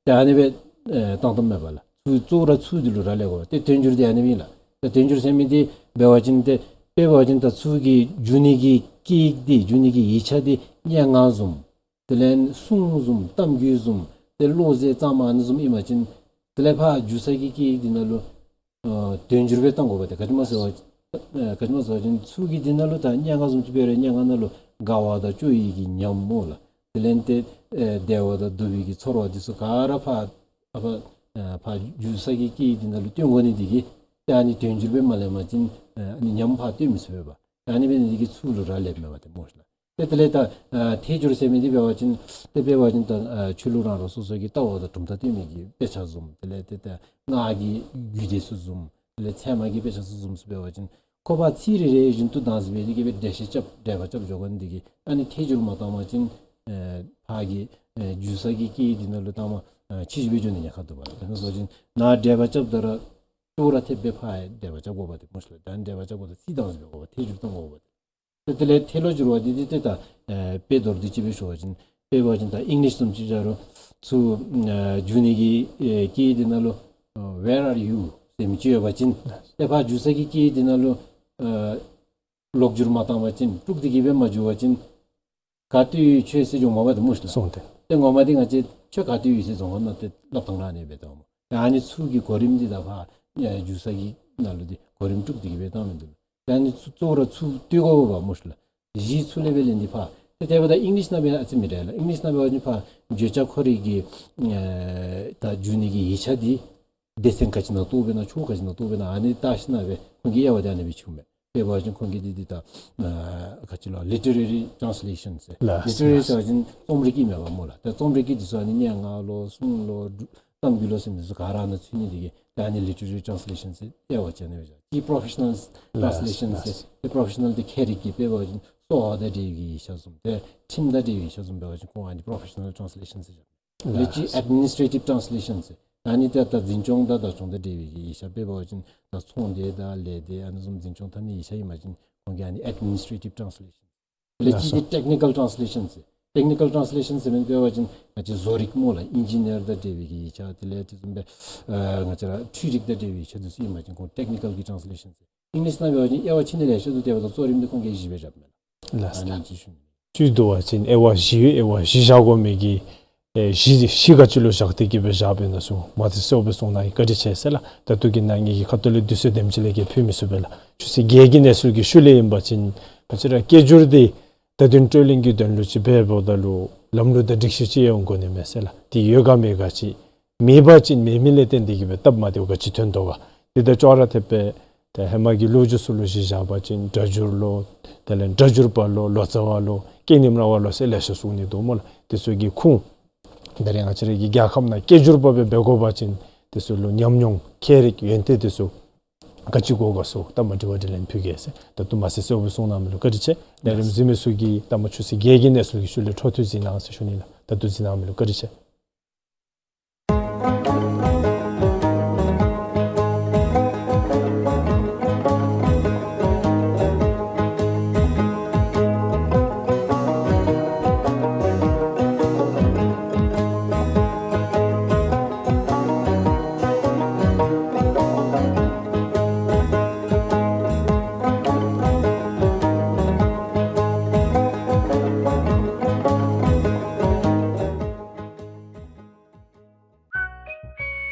ཏེ་ཨ་ནི་སྦེ་ཨེ་བཏང་བཏངམ་མས་པ་ལགས། ཚུར་གཙོ་བོ་ར་ཚུར་འདི་ལུ་རག་ལས་དགོ་པས། ཏེ་དོན་སྒྱུར་འདི་ཨ་ནི་སྦེ་ཨིན་ལགས། ཏེ་དོན་སྒྱུར་ཟེར་མི་འདི་འབད་བ་ཅིན་ཏེ་དཔེ་འབད་བ་ཅིན་ད་ཚུར་གྱི་འགྱུར་ནི་གི་སྐད་ཡིག་འདི་འགྱུར་ནི་གི་ཡིག་ཆ་འདི་སྙན་ངག་བཟུམ་དེ་ལས་སྲུང་བཟུམ་གཏམ་རྒྱུད་བཟུམ་ཏེ་བློ་གསལ་གཙང་མ་ཨ་ནི་བཟུམ་ཨིན་པ་ཅིན་དེ་ལས་ཕར་འགྱུར་ས་གི་སྐད་ཡིག་འདི་ནང་ལུ་ཨ་དོན་སྒྱུར་སྦེ་བཏང་དགོ་པས། ཏེ་ག་ཅི་སྨོ་ཟེར་བ་ཨ་ག་ཅི་སྨོ་ཟེར་བ་ཅིན་ཚུར་གྱི་འདི་ནང་ལུ་ད་སྙན་ངག་བཟུམ་ཅིག་འབད་རུང་སྙན་ངག་ནང་ལུ་དགའ་བ་དང་སྐྱོ་བའི་གི་ཉམས་སྨོ་ལགས། དེ་ལས་ཏེ་ཨེ་བདེ་བ་དང་སྡུག་པའི་གི་ཚོར་བ་འདི་ཚུ་ག་ར་ཕར་ཨ་ཕར་ཨ་ཕར་འགྱུར་ས་གི་སྐད་ཡིག་འདི་ནང་ལུ་སྟོན་དགོ་ནི་འདི་གིས་ཏེ་ཨ་ནི་དོན་སྒྱུར་སྦེ་མ་ལེན་པ་ཅིན་ཨ་ནི་ཉམས་ཕར་སྟོན་མི་ཚུགས་པས་པ། ཨ་ནི་འབད་ནི་འདི་གིས་ཚུར་ལུ་རག་ལསཔ་མས་པ་ཏེ་སྨོ་ཤིག་ལགས། ཏེ་དེ་ལས་ད་ཨ་ཐད་སྒྱུར་ཟེར་མི་འདི་འབད་བ་ཅིན་ཏེ་འབད་བ་ཅིན་ད་ཨ་ཆོས་ལུགས་རང་རང་སོ་སོ་གི་ལྟ་བ་དང་གྲུབ་མཐའ་སྟོན་མི་གི་དཔེ་ཆ་བཟུམ་དེ་ལས་ཏེ་ད་སྔགས་ཀྱི་རྒྱུད་སྡེ་ཚུ་བཟུམ་དེ་ལས་ཚད་མ་གི་དཔེ་ཆ་ཚུ་བཟུམ་ཚུ་འབད་བ་ཅིན་ཁོ་པ་ཚིག་རེ་རེ་བཞིན་དུ་བདག་འཛིན་འབད་དེ་གི་སྦེ་འགྲེལ་བཤད་རྐྱབ་འགྲེལ་པ་རྐྱབ་འགྱོ་དགོ་ནི་འདི་གིས་ཨ་ནི་ཐད་སྒྱུར་མ་བཏང་པ་ཅིན་ཨེ་ཕར་གྱི་ཨེ་འགྱུར་ས་གི་སྐད་ཡིག་འདི་ནང་ལུ་བཏངམ་ཨེ་ཕྱིས་སྦེ་འགྱོ་ནི་ཉེན་ཁ་འདུག་པ་ལགས། དེ་ནང་བཟུམ་ཅིག་ནཱ་འགྲེལ་པ་རྐྱབ་ད་ར་ གཙོ་བོ་ར་ཐེབས་སྦེ་ཕར་འགྲེལ་པ་རྐྱབ་དགོཔ་འདི་སྨོ་ཤིག་ལགས། ད་འགྲེལ་པ་རྐྱབ་དགོཔ་ད་རྩིས་བཏང་ཟེར་དགོཔ་ཐད་སྒྱུར་བཏང་དགོཔ་འདི། ཏེ་དེ་ལས་ཐད་ལོག་འགྱུར་བ་འདི་འདི་ཏེ་ད་ཨེ་དཔེ་མདོར་བསྡུས་ཅིག་སྦེ་ཞུ་བ་ཅིན་དཔེ་འབད་བ་ཅིན་ད་ཨིང་ལིཤ་བཟུམ་ཅིག་བཞག་རུང་ཚུར་ཨེ་འགྱུར་ནི་གི་ཨེ་སྐད་འདི་ནང་ལུ་ཨེ་Where are you ཟེར་མི་ཅིག་ཡོད་པ་ཅིན་ཏེ་ཕར་འགྱུར་ས་གི་སྐད་འདི་ནང་ལུ་ཨེ་ལོག་འགྱུར་མ་བཏང་པ་ཅིན་དཀྲུགས་ཏེ་གི་སྦེ་མ་འགྱུར་བ་ཅིན་ག་ཏེ་ཡོད་ཁྱོད་ཟེར་འགྱོཝ་མས་པ་ཏེ་སྨོ་ཤིག་ལགས། སོང་སྟེ། ཏེ་ངོ་མ་འདི་ང་བཅས་ཁྱོད་ག་ཏེ་ཡོད་ཟེར་འགྱོཝ་ཨིན་ན་ཏེ་སླབ་ཐངས་ར་ཨ་ནི་སྦེ་འདུག་སྨོ། ཏེ་ཨ་ནི་ཚུ་གི་གོ་རིམ་འདི་ད་ཕར་ཨེ་འགྱུར་ས་གི་ནང་ལུ་འདི་གོ་རིམ་དཀྲུགས་ཏེ་གི་སྦེ་བཏང་མི་འདུག། ཏེ་ཨ་ནི་ཚུ་གཙོ་བོ་ར་ཚུར་བསྟུན་དགོཔ་སྨོ་ཤིག་ལགས། གཞི་ཚུར་ལས་སྦེ་ལེན་ཏེ་ཕར། ཏེ་དེ་འབདཝ་ད་ཨིང་ལིཤ་ནང་འབད་ན་ཨ་ཙི་མི་འདྲ་ལགས། ཨིང་ལིཤ་ནང་འབད་བ་ཅིན་ཕར་བརྗོད་བྱ་ཁོ་རའི་གི་ཨེ་ད་འགྱུར་ནི་གི་ཡིག་ཆ་འདི་སྡེ་ཚན་ག་ཅི་ནང་གཏོགས་འབད་ན་ཆོས་ག་ཅི་ནང་གཏོགས་འབད་ན་ཨ་ནི་བལྟ་ཞིནམ་སྦེ་ཁོང་གི་དབྱེ་བ་འདི་ཨ་ནི་སྦེ་ཕྱེཝ་མས། དཔེ་འབད་བ་ཅིན་ཁོང་གིས་འདི་འདི་ད་ཨ་ག་ཅི་ལོ་ལི་ཊི་རེ་རི་ཊཱནསི་ལེ་ཤཱན་ཟེར། ལགས། ལི་ཊི་རེ་རི་ཟེར་བ་ཅིན་རྩོམ་རིག་གི་མས་པ་སྨོ་ལགས། ཏེ་རྩོམ་རིག་གི་འདི་ཚུ་ཨ་ནི་སྙན་ངག་ལོ་སྲུང་ལོ་གཏམ་རྒྱུད་ལོ་ཟེར་མི་འདི་ཚུ་ག་ར་ནང་ཚུད་ནི་འདི་གིས་ད་ཨ་ནི་ལི་ཊི་རེ་རི་ཊཱནསི་ལེ་ཤཱན་ཟེར་དབྱེ་བ་ཕྱེ་ནི་སྦེ་བཞག། གཅིག་པོ་རོ་ཕེ་ཤ་ནཱལ་ཊཱནསི་ལེ་ཤཱན་ཟེར། ལགས། ཏེ་པོ་རོ་ཕེ་ཤ་ནཱལ་འདི་ཁྱད་རིག་གི་དཔེ་འབད་བ་ཅིན་གསོ་བ་དང་འབྲེལ་བའི་ཡིག་ཆ་བཟུམ་ཏེ་ཁྲིམས་དང་འབྲེལ་བའི་ཡིག་ཆ་བཟུམ་འབད་བ་ཅིན་ཁོང་ཨ་ནི་པོ་རོ་ཕེ་ཤ་ནཱལ་ཊཱནསི་ལེ་ཤཱན་ཟེར་བཞག། ལགས། ལེགས་ཀྱི་ཨེཌ་མི་ནིས་ཊེ་ཊིབ་ཊཱནསི་ལེ་ཤཱན་ཟེར། ཨ་ནི་ཏེ་ད་འཛིན་སྐྱོང་དང་བདག་སྐྱོང་དང་འབྲེལ་བའི་ཡིག་ཆ་དཔེ་འབད་བ་ཅིན་ད་ཚོང་སྡེ་དང་ལས་སྡེ་ཨ་ནི་བཟུམ་འཛིན་སྐྱོང་འཐབ་ནི་ཡིག་ཆ་ཨིན་པ་ཅིན་ཁོང་གིས་ཨ་ནི་ཨེཌ་མི་ནིས་ཊེ་ཊིབ་ཊཱནསི་ལེ་ཤཱན་ཟེར། ལེགས་ཀྱི་ལགས་སོ། ཏེ་ཊེག་ནི་ཀཱལ་ཊཱནསི་ལེ་ཤཱན་ཟེར། ཊེག་ནི་ཀཱལ་ཊཱནསི་ལེ་ཤཱན་ཟེར་མི་འབད་བ་ཅིན་ང་བཅས་བཟོ་རིག་སྨོ་ལགས། ཨིན་ཇི་ནི་ཡར་དང་འབྲེལ་བའི་གི་ཡིག་ཆ་དེ་ལས་དེ་བཟུམ་སྦེ་ཨ་ང་བཅས་ར་འཕྲུལ་རིག་དང་འབྲེལ་བའི་ཡིག་ཆ་འདི་ཚུ་ཨིན་པ་ཅིན་ཁོང་ཊེག་ནི་ཀཱལ་གྱི་ཊཱནསི་ལེ་ཤཱན་ཟེར། ཨིང་ལིཤ་ནང་འབད་བ་ཅིན་དབྱེ་བ་ཕྱེ་ནི་ལེ་ཤ་འདུག། དེ་འབདཝ་ད་གཙོ་རིམ་འདི་ཁོང་གིས་བཞི་སྦེ་རྐྱབ་མས་ལགས། ལགས་སོ། ཨ་ནི་ཅིག་ཞུ་ནི། བཅུད་བསྡུ་བ་ཅིན་དབྱེ་བ་བཞི་ཡོད། དབྱེ་བ་བཞི་བཞག་དགོ་མི་གི་ཨེ་གཞི་གཞི་ག་ཅི་ལུ་བཞག་སྟེ་གི་སྦེ་བཞག་པས་ན་ཟེར་མ་ཚད་གསལ་སྦེ་གསུང་གནང་ཡི། བཀའ་དྲིན་ཆེ་ཟེར་ལགས། ད་ལྟོ་གི་ནང་ངེ་གི་ཁ་ཐུག་ལས་དུས་ཚོད་དེམ་ཅིག་ལས་བརྒལ་ཕུལ་མི་ཚུགས་པས་ལགས། ཆུ་ཚོད་བརྒྱད་ཀྱི་གནས་ཚུལ་གྱི་ཤུལ་ལས་ཨིན་པ་ཅིན་ང་བཅས་ར་སྐད་སྒྱུར་འདི་བརྡ་དོན་སྤྲོད་ལེན་གྱི་དོན་ལུ་ཅིག་འབདཝ་ད་ལུ་ལམ་ལུགས་དང་སྒྲིག་གཞི་ཅིག་ཡོད་དགོ་ནི་མས་ཟེར་ལགས། དེ་ཡོད་ག་མེད་ག་ཅིག་མེད་པ་ཅིན་མེད་མི་ལས་བརྟེན་ཏེ་གི་སྦེ་སྟབས་མ་བདེཝ་ག་ཅི་ཐོན་དོ་ག། དེ་དང་ཅོག་ར་འཐདཔ་སྦེ་ཏེ་ཧེ་མ་གི་ལོ་རྒྱུས་ཚུ་ལུ་གཞི་བཞག་པ་ཅིན་སྒྲ་སྒྱུར་ལོ་དེ་ལས་སྒྲ་སྒྱུར་པ་ལོ་ལོ་ཙཱ་བ་ལོ་སྐད་རྙིང་ར་བ་ལོ་ཟེར་ལེ་ཤ་གསུང་ནི་འདུག་སྨོ་ལགས། དེ་ཚུ་གི་ཁུངས་ད་རེས་ང་བཅས་ར་གི་རྒྱལ་ཁབ་ནང་སྐད་སྒྱུར་པ་སྦེ་འབད་དགོ་པ་ཅིན་དེ་ཚུ་ལུ་ཉམས་མྱོང་ཁྱད་རིག་ཡོན་ཏན་དེ་ཚུ་ག་ཅི་དགོ་ག་ཟེར་ད་མ་དྲི་བ་དྲིས་ལན་ཕུལ་གེ་ཟེར། ད་ལྟོ་མ་ཚད་གསལ་སྦེ་གསུང་གནང་མི་ལུ་བཀའ་དྲིན་ཆེ། ལས་རིམ་གཟིགས་མི་ཚུ་གིས་ད་མ་ཆུ་ཚོད་བརྒྱད་ཀྱི་གནས་ཚུལ་གྱི་ཤུལ་ལས་འཕྲོ་མཐུད་གཟིགས་གནང་ཟེར་ཞུ་ནི་ལགས། ད་ལྟོ་གཟིགས་གནང་མི་ལུ་བཀའ་དྲིན་ཆེ།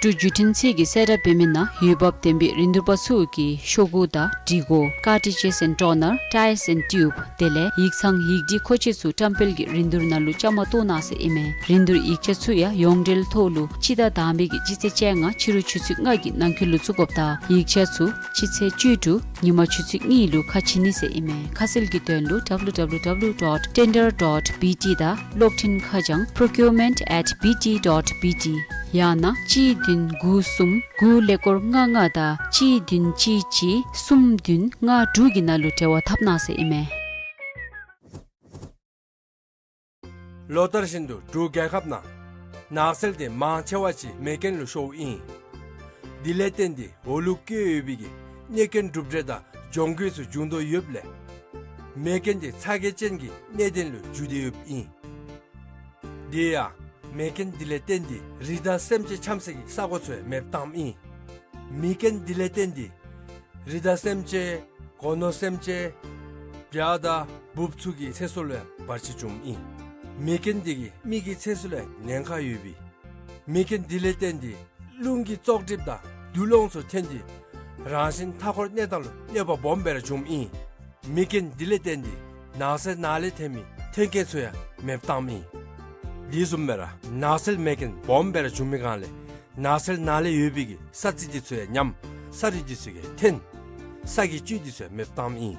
འབྲུག་བརྒྱུད་འཕྲིན་ཚད་ཀྱིས་གསལ་བསྒྲགས་འབད་མི་ནང་འོས་འབབ་ལྡན་པའི་རིན་བསྡུར་པ་ཚུ་གིས་ཤོག་གུ་དང་འབྲི་གུ་Cartridges and Toner, Tiles and Tube དེ་ལས་ཡིག་ཚང་ཡིག་སྒྲིག་མཁོ་ཆས་ཚུ་བཀྲམ་སྤེལ་གྱི་རིན་བསྡུར་ནང་ལུ་བཅའ་མར་གཏོགས་གནང་ཟེར་ཨིན་མས། རིན་བསྡུར་ཡིག་ཆ་ཚུ་ཡང་ཡོངས་འབྲེལ་ཐོག་ལུ་སྤྱི་ཟླ་དང་པའི་གི་སྤྱི་ཚེས་བཅོ་ལྔ་ཕྱི་རུ་ཆུ་ཚོད་ལྔ་གི་ནང་འཁོད་ལུ་བཙུགས་དགོཔ་དང་ཡིག་ཆ་ཚུ་སྤྱི་ཚེས་བཅུ་དྲུག་ཉིན་མ་ཆུ་ཚོད་གཉིས་ལུ་ཁ་ཕྱེ་ནི་ཟེར་ཨིན་མས། ཁ་གསལ་གྱི་དོན་ལུ་W W W dot tender dot B T དང་གློག་འཕྲིན་ཁ་བྱང་procurement at B T dot B T ཡང་ན་གཅིག་བདུན་དགུ་གསུམ་དགུ་ཀླད་ཀོར་ལྔ་ལྔ་དང་གཅིག་བདུན་གཅིག་གཅིག་གསུམ་བདུན་ལྔ་དྲུག་གི་ནང་ལུ་འབྲེལ་བ་འཐབ་གནང་ཟེར་ཨིན་མས། ལོ་ལྟར་བཞིན་དུ་འབྲུག་རྒྱལ་ཁབ་ནང་ནགས་ཚལ་དེ་མང་ཆེ་བ་ཅིག་མེ་རྐྱེན་ལུ་ཤོརཝ་ཨིན། དེ་ལས་བརྟེན་ཏེ་འོ་ལུ་བཀོད་ཡོད་པའི་གི་གནོད་སྐྱོན་གྲུབ་འབྲས་དང་གྱོང་གུད་ཚུ་འབྱུང་དོ་ཡོདཔ་ལས་མེ་རྐྱེན་དེ་ཚ་གྱང་ཅན་གྱི་གནད་དོན་ལུ་འགྱུར་ཏེ་ཡོདཔ་ཨིན། དེ་ཡང་མེ་རྐྱེན་དེ་ལས་བརྟེན་ཏེ་རི་དྭགས་སེམས་ཅན་འཁྱམ་སའི་གི་ས་གོ་ཚུ་ཡང་མེདཔ་བཏངམ་ཨིན། མེ་རྐྱེན་དེ་ལས་བརྟེན་ཏེ་རི་དྭགས་སེམས་ཅན་སྒོ་ནོར་སེམས་ཅན་བྱ་དང་འབུཔ་ཚུ་གི་ཚེ་སྲོག་ལུ་ཡང་བར་ཆད་བྱུངམ་ཨིན། མེ་རྐྱེན་དེ་གིས་མི་གི་ཚེ་སྲོག་ལུ་ཡང་ཉེན་ཁ་ཡོད་པས། མེ་རྐྱེན་དེ་ལས་བརྟེན་ཏེ་རླུང་གི་བཙོག་གྲིབ་དང་རྡུལ་སློང་ཚུ་ཐོན་ཏེ་རང་བཞིན་མཐའ་འཁོར་གནས་སྟངས་ལུ་གནོད་པ་སྦོམ་སྦེ་ར་བྱུངམ་ཨིན། མེ་རྐྱེན་དེ་ལས་བརྟེན་ཏེ་ནགས་ཚལ་ནང་ལས་ཐོན་མི་མཐུན་རྐྱེན་ཚུ་ཡང་མེདཔ་བཏངམ་ཨིན། དེ་བཟུམ་སྦེ་ར་ནགས་ཚལ་མེ་རྐྱེན་སྦོམ་སྦེ་ར་བྱུང་མི་སྒང་ལས་ནགས་ཚལ་ནང་ལས་ཡོད་པའི་གི་ས་རྩི་དེ་ཚུ་ཡང་ཉམས། ས་རུད་དེ་ཚུ་གིས་འཐོན། ས་གི་བཅུད་དེ་ཚུ་ཡང་མེདཔ་བཏངམ་ཨིན།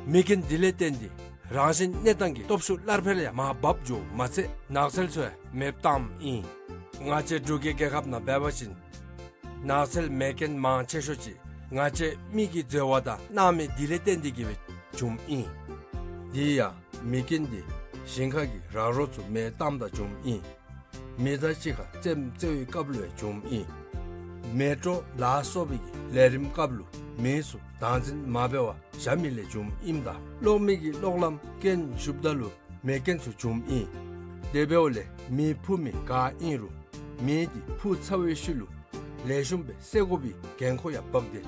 མེ་རྐྱེན་དེ་ལས་བརྟེན་ཏེ་རང་བཞིན་གནས་སྟངས་ཀྱི་སྟོབས་ཤུགས་སླར་འཕེལ་ཡང་མར་བབས་འགྱོཝ་མ་ཚད་ནགས་ཚལ་ཚུ་ཡང་མེདཔ་བཏངམ་ཨིན། ང་བཅས་འབྲུག་གི་རྒྱལ་ཁབ་ནང་འབད་བ་ཅིན་ནགས་ཚལ་མེ་རྐྱེན་མང་ཆེ་ཤོས་ཅིག་ང་བཅས་མི་གི་འཛོལ་བ་དང་སྣང་མེད་དེ་ལས་བརྟེན་ཏེ་གི་སྦེ་བྱུངམ་ཨིན། དེ་ཡང་མེ་རྐྱེན་དེ་ཞིང་ཁ་གི་ར་རོ་ཚུ་མེ་བཏངམ་ད་བྱུངམ་ཨིན། མེ་མདའ་གཅིག་ཁར་རྩེདམོ་རྩེ་བའི་སྐབས་ལུ་ཡང་བྱུངམ་ཨིན། མེ་དྲོད་ལ་སོགས་པའི་ལས་རིམ་སྐབས་ལུ་མེ་ཚུ་བདག་འཛིན་མ་འབད་བར་བཞག་མི་ལས་བྱུངམ་ཨིནམ་ད་གློག་མེ་གི་གློག་ལམ་རྐྱེན་ཞུགསཔ་ད་ལུ་མེ་རྐྱེན་ཚུ་བྱུངམ་ཨིན། དེ་འབདཝ་ལས་མེ་ཕུ་མི་ག་ཨིན་རུང་མེ་འདི་ཕུ་ཚར་བའི་ཤུལ་ལུ་ལེགས་ཤོམ་སྦེ་བསད་དགོ་པའི་འགན་ཁུར་ཡང་བབས་ཏེ་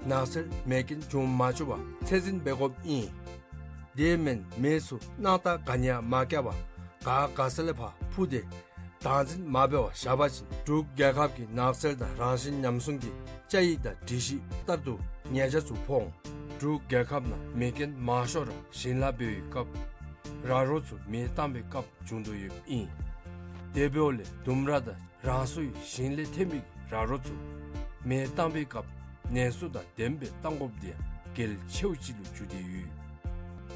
ནགས་ཚལ་མེ་རྐྱེན་བྱུང་མ་བཅུག་པར་ཚད་འཛིན་འབད་དགོཔ་ཨིན། དེ་མེན་མེ་ཚུ་སྣང་ཐག་ག་ནི་ཡང་མ་བཀལ་བར་ག་དགའ་ས་ལས་ཕར་ཕུ་སྟེ་བདག་འཛིན་མ་འབད་བར་བཞག་པ་ཅིན་འབྲུག་རྒྱལ་ཁབ་ཀྱི་ནགས་ཚལ་དང་རང་བཞིན་ཉམས་སྲུང་གི་བཅའ་ཡིག་དང་སྒྲིག་གཞི་ལྟར་དུ་ཉེས་ཆད་ཚུ་ཕོག་འོང་། འབྲུག་རྒྱལ་ཁབ་ནང་མེ་རྐྱེན་མང་ཤོས་ར་ཞིང་ལཱ་འབད་བའི་སྐབས་ར་རོ་ཚུ་མེ་བཏང་བའི་སྐབས་བྱུང་དོ་ཡོདཔ་ཨིན། དེ་འབདཝ་ལས་ལྡུམ་ར་དང་རང་སོའི་ཞིང་ལས་ཐོན་མི་ར་རོ་ཚུ་མེ་བཏང་བའི་སྐབས་ནན་སོ་དང་ལྡནམ་སྦེ་བཏང་དགོཔ་འདི་ཡང་གལ་ཆེཝ་ཅིག་ལུ་གྱུར་ཏེ་ཡོད།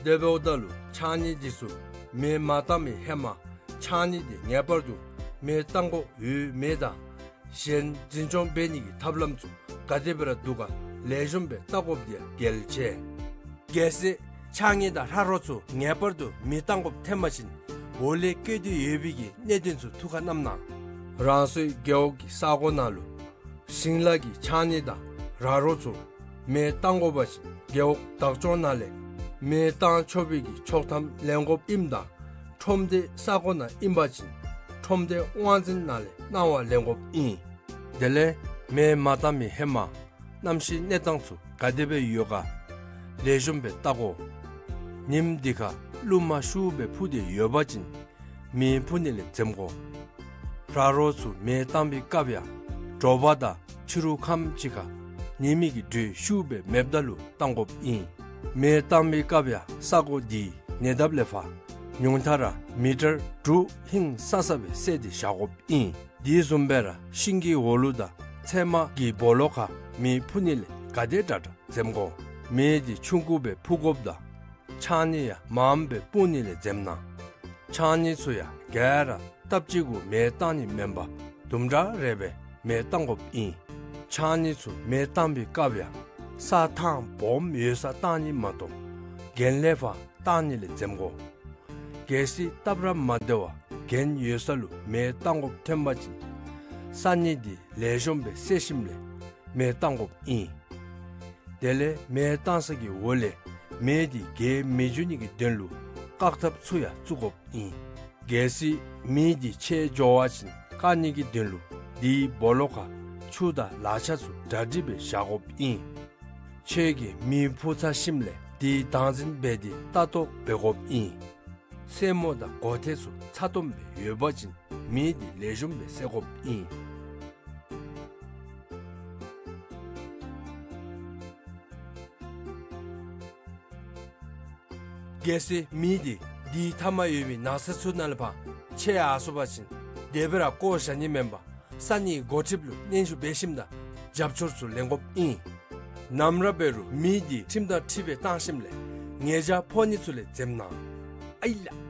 དེ་འབདཝ་ད་ལུ་ཕྱགས་སྙིགས་འདི་ཚུ་མེ་མ་བཏང་མི་ཧེ་མ་ཕྱགས་སྙིགས་འདི་ངེས་པར་དུ་མེ་བཏང་དགོཔ་ཡོད་མེད་དང་གཞན་འཛིན་སྐྱོང་འབད་ནི་གི་ཐབས་ལམ་ཚུ་ག་དེ་སྦེ་ར་འདུག་ག་ལེགས་ཤོམ་སྦེ་བལྟ་དགོཔ་འདི་ཡང་གལ་ཆེ། གལ་སྲིད་ཕྱགས་སྙིགས་དང་ར་རོ་ཚུ་ངེས་པར་དུ་མེ་བཏང་དགོཔ་ཐོན་པ་ཅིན་འོག་ལས་བཀོད་དེ་ཡོད་པའི་གི་གནད་དོན་ཚུ་ཐུགས་ཁར་བསྣམ་གནང་། རང་སོའི་རྒེད་འོག་གི་ས་གོ་ནང་ལུ་ཞིང་ལཱ་གི་ཕྱགས་སྙིགས་དང་ར་རོ་ཚུ་མེ་བཏང་དགོ་པ་ཅིན་རྒེད་འོག་བདག་སྐྱོང་ནང་ལས་མེ་བཏང་ཆོག་པའི་གི་ཆོག་ཐམ་ལེན་དགོཔ་ཨིནམ་ད་ཁྲོམ་སྡེ་ས་གོ་ནང་ཨིན་པ་ཅིན་ཁྲོམ་སྡེ་དབང་འཛིན་ནང་ལས་གནང་བ་ལེན་དགོཔ་ཨིན། དེ་ལས་མེ་མ་བཏང་མི་ཧེ་མ་གནམ་གཤིས་གནས་སྟངས་ཚུ་ག་དེ་སྦེ་ཡོད་ག་ལེགས་ཤོམ་སྦེ་བལྟ་དགོ། ཉིནམ་འདི་ཁར་རླུང་མ་ཤུགས་སྦེ་འཕུ་སྟེ་ཡོད་པ་ཅིན་མེ་འཕུ་ནི་ལས་འཛེམ་དགོ། ར་རོ་ཚུ་མེ་བཏང་བའི་སྐབས་ཡང་དྲོ་པ་དང་ཕྱི་རུ་ཁམས་ཅིག་ཁར་ཉི་མའི་གི་དྲོད་ཤུགས་སྦེ་མེདཔ་ད་ལུ་བཏང་དགོཔ་ཨིན། མེ་བཏང་བའི་སྐབས་ཡང་ས་གོ་འདི་ཉེ་འདབས་ལས་ཕར་ཉུང་མཐའ་ར་མི་ཊར་དྲུག་ཧིང་སང་ས་སྦེ་བསལ་ཏེ་བཞག་དགོཔ་ཨིན། དེ་བཟུམ་སྦེ་ར་ཤིང་གི་འོག་ལུ་དང་ཚལ་མ་གི་སྦོ་ལོགས་ཁར་མེ་འཕུ་ནི་ལས་ག་དེ་དྲག་དྲག་འཛེམ་དགོ། མེ་འདི་ཆུང་ཀུ་སྦེ་འཕུ་དགོཔ་དང་ཕྱགས་སྙིགས་ཡང་མངམ་སྦེ་སྤུངས་ནི་ལས་འཛེམ་གནང་། ཕྱགས་སྙིགས་ཚུ་ཡང་ག་ར་སྟབས་གཅིག་གུ་མེ་བཏང་ནི་མེན་པར་དུམ་གྲ་རེ་སྦེ་མེ་བཏང་དགོཔ་ཨིན། ཕྱགས་སྙིགས་ཚུ་མེ་བཏང་བའི་སྐབས་ཡང་ས་ཐང་སྦོམ་ཡོད་སར་བཏང་ནི་མ་གཏོགས་གྱེན་ལས་ཕར་བཏང་ནི་ལས་འཛེམ་དགོ། གལ་སྲིད་སྟབས་ར་མ་བདེ་བར་གྱེན་ཡོད་ས་ལུ་མེ་བཏང་དགོཔ་ཐོན་པ་ཅིན་ས་སྙིགས་འདི་ལེགས་ཤོམ་སྦེ་བསལ་ཞིནམ་ལས་མེ་བཏང་དགོཔ་ཨིན། དེ་ལས་མེ་བཏང་ས་གི་འོག་ལས་མེ་འདི་རྒྱས་མི་འགྱོ་ནི་གི་དོན་ལུ་བཀག་ཐབས་ཚུ་ཡང་བཙུགས་དགོཔ་ཨིན། གལ་སྲིད་མེ་འདི་ཆད་འགྱོ་བ་ཅིན་བཀག་ནི་གི་དོན་ལུ་དེའི་སྦོ་ལོགས་ཁར་ཆུ་དང་ལག་ཆ་ཚུ་གྲ་སྒྲིག་སྦེ་བཞག་དགོཔ་ཨིན། ཁྱོད་ཀྱིས་མེ་འཕུ་ཚར་ཞིནམ་ལས་དེའི་བདག་འཛིན་འབད་དེ་ལྟ་རྟོག་འབད་དགོཔ་ཨིན། སེན་མོ་དང་མགོ་ཐལ་ཚུ་ཚ་ཏོམ་སྦེ་ཡོད་པ་ཅིན་མེ་འདི་ལེགས་ཤོམ་སྦེ་བསད་དགོཔ་ཨིན། གལ་སྲིད་མེ་འདི་དེའི་མཐའ་མར་ཡོད་པའི་ནགས་ཚལ་ཚུ་ནང་ལས་ཕར་ཆད་ཡར་སོང་པ་ཅིན་དེ་སྦེ་ར་བཀོ་བཞག་ནི་མེན་པར་ས་གནས་འགོ་ཁྲིདཔ་ལུ་སྙན་ཞུ་འབད་ཞིནམ་དང་རྒྱབ་སྐྱོར་ཚུ་ལེན་དགོཔ་ཨིན། ནམ་ར་འབད་རུང་མེ་འདི་ཁྲིམས་དང་འཁྲིལ་སྦེ་བཏང་ཞིནམ་ལས་ཉེས་བྱ་ཕོག་ནི་ཚུ་ལས་འཛེམ་གནང་། ཨའི་ལགས།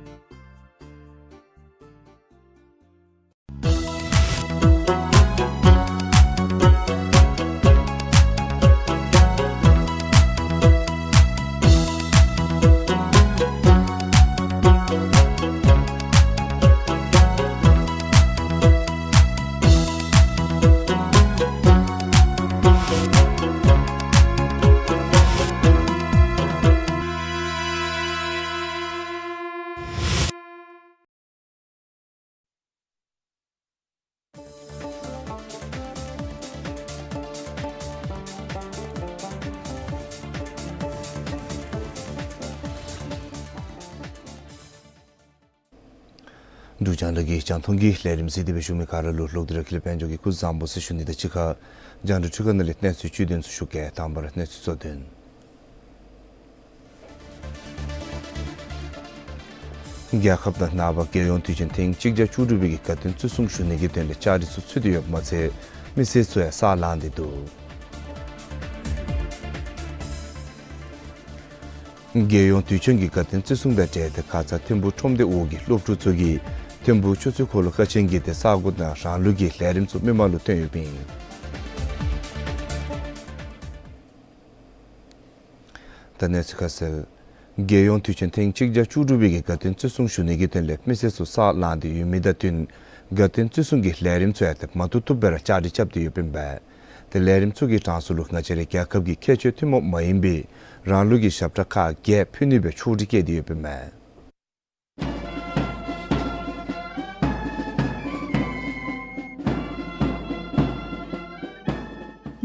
འབྲུག་རྒྱང་བསྒྲགས་ཀྱི་རྒྱང་མཐོང་གི་ལས་རིམ་གཟིགས་ཏེ་སྦེ་བཞུགས་མི་ག་ར་ལུ་ལོག་སྟེ་ར་ཀུན་ལེགས་དཔལ་འབྱོར་གྱིས་སྐུ་གཟུགས་བཟང་པོ་ཟེར་ཞུ་ནི་དང་གཅིག་ཁར་རྒྱང་བསྒྲགས་འཕྲུལ་ཁང་ནང་ལས་གནས་ཚུལ་བཅུད་དོན་ཚུ་ཞུ་གེ། དང་པ་ར་གནས་ཚུལ་གཙོ་དོན། རྒྱལ་ཁབ་དང་ནངས་པ་རྒྱལ་ཡོངས་དུས་ཆེན་ཐེངས་གཅིག་བརྒྱ་བཅུ་དྲུག་པའི་གི་དགའ་སྟོན་བརྩི་སྲུང་ཞུ་ནི་གི་དོན་ལས་བཅའ་སྒྲིག་ཚུ་ཚུད་དེ་ཡོདཔ་མ་ཚད་མི་སེར་ཚུ་ཡང་ས་ལངས་ཏེ་འདུག། རྒྱལ་ཡོངས་དུས་ཆེན་གྱི་དགའ་སྟོན་བརྩི་སྲུང་དང་འབྲེལ་ཏེ་ཁ་ཙ་ཐིམ་ཕུ་ཁྲོམ་སྡེ་འོག་གི་སློབ་ཕྲུག་ཚུ་གིས་ཐིམ་ཕུ་ཆུ་ཚོད་འཁོར་ལོ་ཁ་ཆེན་གྱི་ཏེ་ས་གོ་དང་རང་ལུགས་ཀྱི་ལས་རིམ་ཚུ་མི་མང་ལུ་སྟོན་ཡོདཔ་ཨིན། ད་གནས་ཚུལ་ཁ་གསལ། རྒྱལ་ཡོངས་དུས་ཆེན་ཐེངས་གཅིག་བརྒྱ་བཅུ་དྲུག་པའི་གི་དགའ་སྟོན་བརྩི་སྲུང་ཞུ་ནི་གི་དོན་ལས་མི་སེར་ཚུ་ས་ལངས་ཏེ་ཡོད་མི་དང་བསྟུན་དགའ་སྟོན་བརྩི་སྲུང་གི་ལས་རིམ་ཚུ་ཡང་ཏེ་མ་ཐུབ་ཐུབ་སྦེ་ར་བཅའ་སྒྲིག་རྐྱབ་སྟེ་ཡོདཔ་ཨིན་པས། ཏེ་ལས་རིམ་ཚུ་གི་གྲངས་སུ་ལུ་ང་བཅས་རའི་རྒྱལ་ཁབ་ཀྱི་ཁྱད་ཆོས་ཐུན་མོང་མ་ཡིན་པའི་རང་ལུགས་ཀྱི་ཞབས་ཁྲ་ཁག་བརྒྱད་ཕུལ་ནི་སྦེ་ཕྱོགས་སྒྲིག་བཀོད་དེ་ཡོདཔ་ཨིན་མས།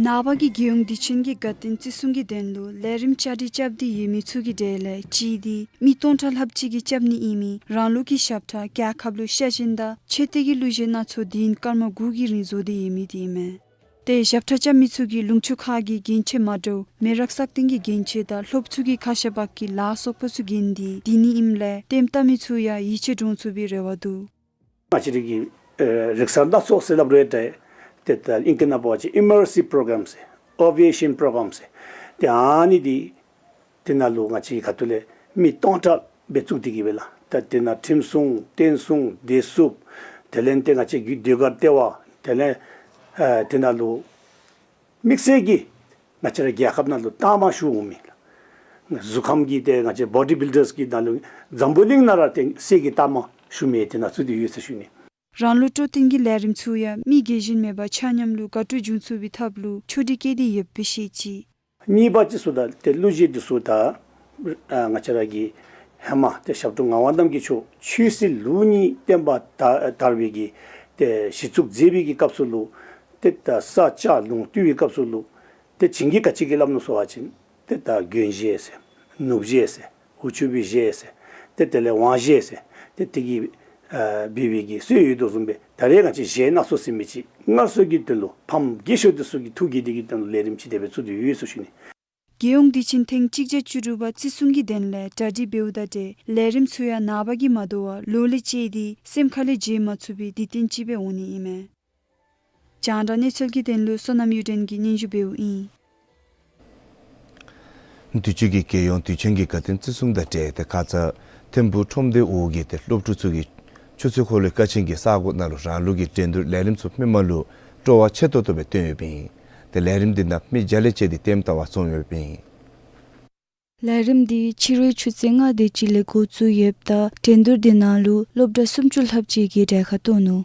ནངས་པ་གི་རྒྱལ་ཡོངས་དུས་ཆེན་གྱི་དགའ་སྟོན་བརྩི་སྲུང་གི་དོན་ལུ་ལས་རིམ་བཅའ་སྒྲིག་རྐྱབ་སྟེ་ཡོད་མི་ཚུ་གི་གྲས་ལས་གཅིག་འདི་མི་སྟོང་ཕྲག་ལྷགཔ་ཅིག་གིས་རྐྱབ་ནི་ཨིན་མི་རང་ལུགས་ཀྱི་ཞབས་ཁྲ་རྒྱལ་ཁབ་ལུ་ཤ་ཞེན་དང་མཆོད་རྟེན་གྱི་གླུ་གཞས་སྣ་ཚོགས་དུས་ཡུན་སྐར་མ་དགུ་གི་རིང་བཟོ་སྟེ་ཡོད་མི་འདི་ཨིན་མས། ཏེ་ཞབས་ཁྲ་རྐྱབ་མི་ཚུ་གིས་ལུང་ཕྱོགས་ཁག་གི་འགན་འཁྱེར་མ་འདྲཝ་མེ་རག་སག་སྟེང་གི་འགན་འཁྱེར་དང་སློབ་ཕྲུག་གི་ཁ་ཤ་བག་གི་ལཱ་སོགས་པ་ཚུ་འགན་འདི་འདི་ནི་ཨིནམ་ལས་ལྟདམོ་བལྟ་མི་ཚུ་ཡང་ཡིད་ཆེས་འདྲོངས་ཚུགས་པའི་རེ་བ་འདུག། ང་བཅས་རའི་གི་ཨེ་རིག་གསར་སྣ་ཚོགས་ཟེར་སླབ་རུང་ཏེ་ཏེ་ད་ཨིང་སྐད་ནང་འབད་བ་ཅིན་ཨི་མར་སིབ་པྲོ་གརམ་ཟེར་ཨོ་བི་ཨེ་ཤཱན་པྲོ་གརམ་ཟེར་ཏེ་ཨ་ནི་འདི་དེ་ནང་ལུ་ང་བཅས་ཁ་ཐུག་ལས་མི་སྟོང་ཕྲག་སྦེ་བཙུགས་ཏེ་གི་སྦེ་ལགས། ད་དེ་ནང་ཁྲིམས་སྲུང་བསྟན་སྲུང་བདེ་སྲུངཔ་དེ་ལས་ཏེ་ང་བཅས་ཀྱི་ཟློས་གར་ལྟེ་བ་དེ་ལས་ཨེ་དེ་ནང་ལུ་དམིགས་བསལ་གྱིས་ང་བཅས་ར་རྒྱལ་ཁབ་ནང་ལུ་རྟགས་མ་ཞུ་འོང་མི་ལགས། གཟུགས་ཁམས་ཀྱི་ཏེ་ང་བཅས་བོ་ཌི་བིལ་ཌརསི་གི་ནང་ལུ་འཛམ་བུ་གླིང་ནང་ར་དམིགས་བསལ་གྱི་རྟགས་མ་ཞུ་མི་དེ་ནང་བཙུགས་ཏེ་ཡོད་ཟེར་ཞུ་ནི། རང་ལུགས་སྤྲོ་སྟོན་གྱི་ལས་རིམ་ཚུ་ཡང་མི་རྒྱལ་ཞེན་མེད་པར་ཆ་མཉམ་ལུ་དགའ་སྤྲོ་འབྱུང་ཚུགས་པའི་ཐབས་ལུ་ཕྱོགས་སྒྲིག་བཀོད་དེ་ཡོདཔ་སྦེ་བཤད་ཅི། གཉིས་པ་ཅིག་ཟེརཝ་ད་ཏེ་གླུ་གཞས་འདི་ཚུ་ད་ཨ་ང་བཅས་ར་གི་ཧེ་མ་ཏེ་ཞབས་དྲུང་ངག་དབང་རྣམ་རྒྱལ་མཆོག་ཆོས་སྲིད་ལུགས་གཉིས་བསྟན་པ་དར་དར་བའི་གི་ཏེ་གཞི་བཙུགས་མཛད་པའི་གི་སྐབས་སུ་ལུ་ཏེ་ད་ས་ལྕགས་ལུང་བཏོད་པའི་སྐབས་སུ་ལུ་ཏེ་བྱིངས་ཀྱིས་ག་ཅི་གི་སླབ་ནུག་ཟེར་བ་ཅིན་ཏེ་ད་དགོན་གཞས་ཟེར་ནུབ་གཞས་ཟེར་འུ་ཆུ་བི་གཞས་ཟེར་ཏེ་དེ་ལས་ཝང་གཞས་ཟེར་ཏེ་དེ་གི་ཨ་འབད་བའི་གི་སྲོལ་ཡོད་དོ་བཟུམ་སྦེ་ད་རེས་ང་བཅས་གཞས་སྣ་ཚོགས་ཟེར་མི་ཅིག་སྔར་སྲོལ་གྱི་དོན་ལུ་ཕམ་རྒས་ཤོས་འདི་ཚུ་གི་ཐུགས་དགྱེས་འདི་གི་དོན་ལུ་ལས་རིམ་ཅིག་དེ་སྦེ་བཙུགས་ཏེ་ཡོད་ཟེར་ཞུ་ནི། རྒྱལ་ཡོངས་དུས་ཆེན་ཐེངས་གཅིག་བརྒྱ་བཅུ་དྲུག་པ་བརྩི་སྲུང་གི་དོན་ལས་གྲ་སྒྲིག་འབདཝ་ད་ཏེ་ལས་རིམ་ཚུ་ཡང་ནངས་པ་གིས་མ་དོ་བར་ལོ་ལས་བཅད་དེ་སེམས་ཁ་ལས་བརྗེད་མ་ཚུགས་པའི་དུས་སྟོན་ཅིག་སྦེ་འོང་ནི་ཨིན་མས། རྒྱང་བསྒྲགས་གནས་ཚུལ་གྱི་དོན་ལུ་བསོད་ནམས་གཡུ་སྒྲོན་གྱིས་སྙན་ཞུ་འབདཝ་ཨིན། དུས་ཅི་གི་རྒྱལ་ཡོངས་དུས་ཆེན་གྱི་དགའ་སྟོན་བརྩི་སྲུང་དང་འབྲེལ་ཏེ་ཁ་ཙ་ཐིམ་ཕུག་ཁྲོམ་སྡེ་འོག་གི་ཏེ་སློབ་ཕྲུག་ཚུ་གིས་ཆུ་ཚོད་འཁོར་ལོའི་ཀ་ཆེན་གྱི་ས་གོ་ནང་ལུ་རང་ལུགས་ཀྱི་འགྲན་བསྡུར་ལས་རིམ་ཚུ་མི་མང་ལུ་སྤྲོ་བ་ཆེ་ཏོག་ཏོ་སྦེ་བཏོན་ཡོདཔ་ཨིན། ཏེ་ལས་རིམ་འདི་ནང་མི་བརྒྱ་ལས་བཅད་དེ་ལྟདམོ་བལྟ་བར་འཛོམས་ཡོདཔ་ཨིན། ལས་རིམ་འདི་ཕྱི་རུའི་ཆུ་ཚོད་ལྔ་དེ་ཅིག་ལས་འགོ་བཙུགས་ཡོདཔ་ད་འགྲན་བསྡུར་འདི་ནང་ལུ་སློབ་གྲྭ་སུམ་ཅུ་ལྷགཔ་ཅིག་གིས་གྲལ་ཁར་གཏོགས་ནུག།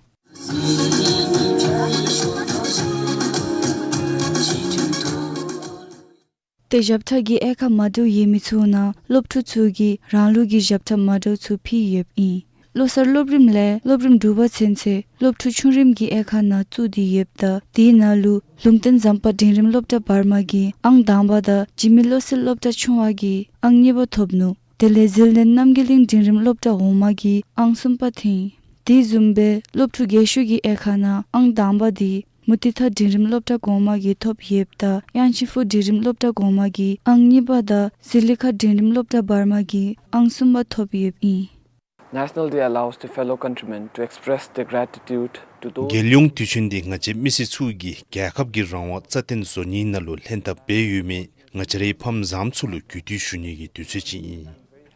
ཏེ་ཞབས་ཁྲ་གི་དབྱེ་ཁག་མ་འདྲཝ་ཡོད་མི་ཚུ་ནང་སློབ་ཕྲུག་ཚུ་གིས་རང་ལུགས་ཀྱི་ཞབས་ཁྲ་མ་འདྲཝ་ཚུ་ཕུལ་ཡོདཔ་ཨིན། བློ་གསར་སློབ་རིམ་ལས་སློབ་རིམ་དྲུག་པ་ཚུན་ཚོད་སློབ་ཕྲུག་ཆུང་རིམ་གྱི་དབྱེ་ཁག་ནང་བཙུགས་ཏེ་ཡོདཔ་ད་དེའི་ནང་ལུ་ལུང་བསྟན་ཟམ་པ་འབྲིང་རིམ་སློབ་གྲྭ་བར་མ་གིས་ཨང་དང་པ་དང་འཇིགས་མེད་བློ་གསལ་སློབ་གྲྭ་ཆུང་བ་གིས་ཨང་གཉིས་པ་ཐོབ་ནུག། དེ་ལས་ཟིལ་གནོན་རྣམ་རྒྱལ་གླིང་འབྲིང་རིམ་སློབ་གྲྭ་འོག་མ་གིས་ཨང་གསུམ་པ་ཐོན། དེ་བཟུམ་སྦེ་སློབ་ཕྲུག་རྒས་ཤོས་ཀྱི་དབྱེ་ཁག་ནང་ཨང་དང་པ་འདི་མུ་ཏིག་མཐའ་འབྲིང་རིམ་སློབ་གྲྭ་གོང་མ་གིས་ཐོབ་ཡོདཔ་ད་དབྱང་ཅིན་ཧྥུ་འབྲིང་རིམ་སློབ་གྲྭ་གོང་མ་གིས་ཨང་གཉིས་པ་དང་ཟི་ལི་ཁ་འབྲིང་རིམ་སློབ་གྲྭ་བར་མ་གིས་ཨང་གསུམ་པ་ཐོབ་ཡོདཔ་ཨིན། National Day allows the fellow countrymen to express their gratitude to those རྒྱལ་ཡོངས་དུས་ཆེན་འདི་ང་བཅས་མི་སེར་ཚུ་གིས་རྒྱལ་ཁབ་ཀྱི་རང་དབང་རྩ་བརྟན་བཟོ་ནི་ནང་ལུ་ལྷན་ཐབས་འབད་ཡོད་མི་ང་བཅས་རའི་ཕམ་བཟངམ་ཚུ་ལུ་གུས་འདུད་ཞུ་ནི་གི་དུས་ཚོད་ཅིག་ཨིན།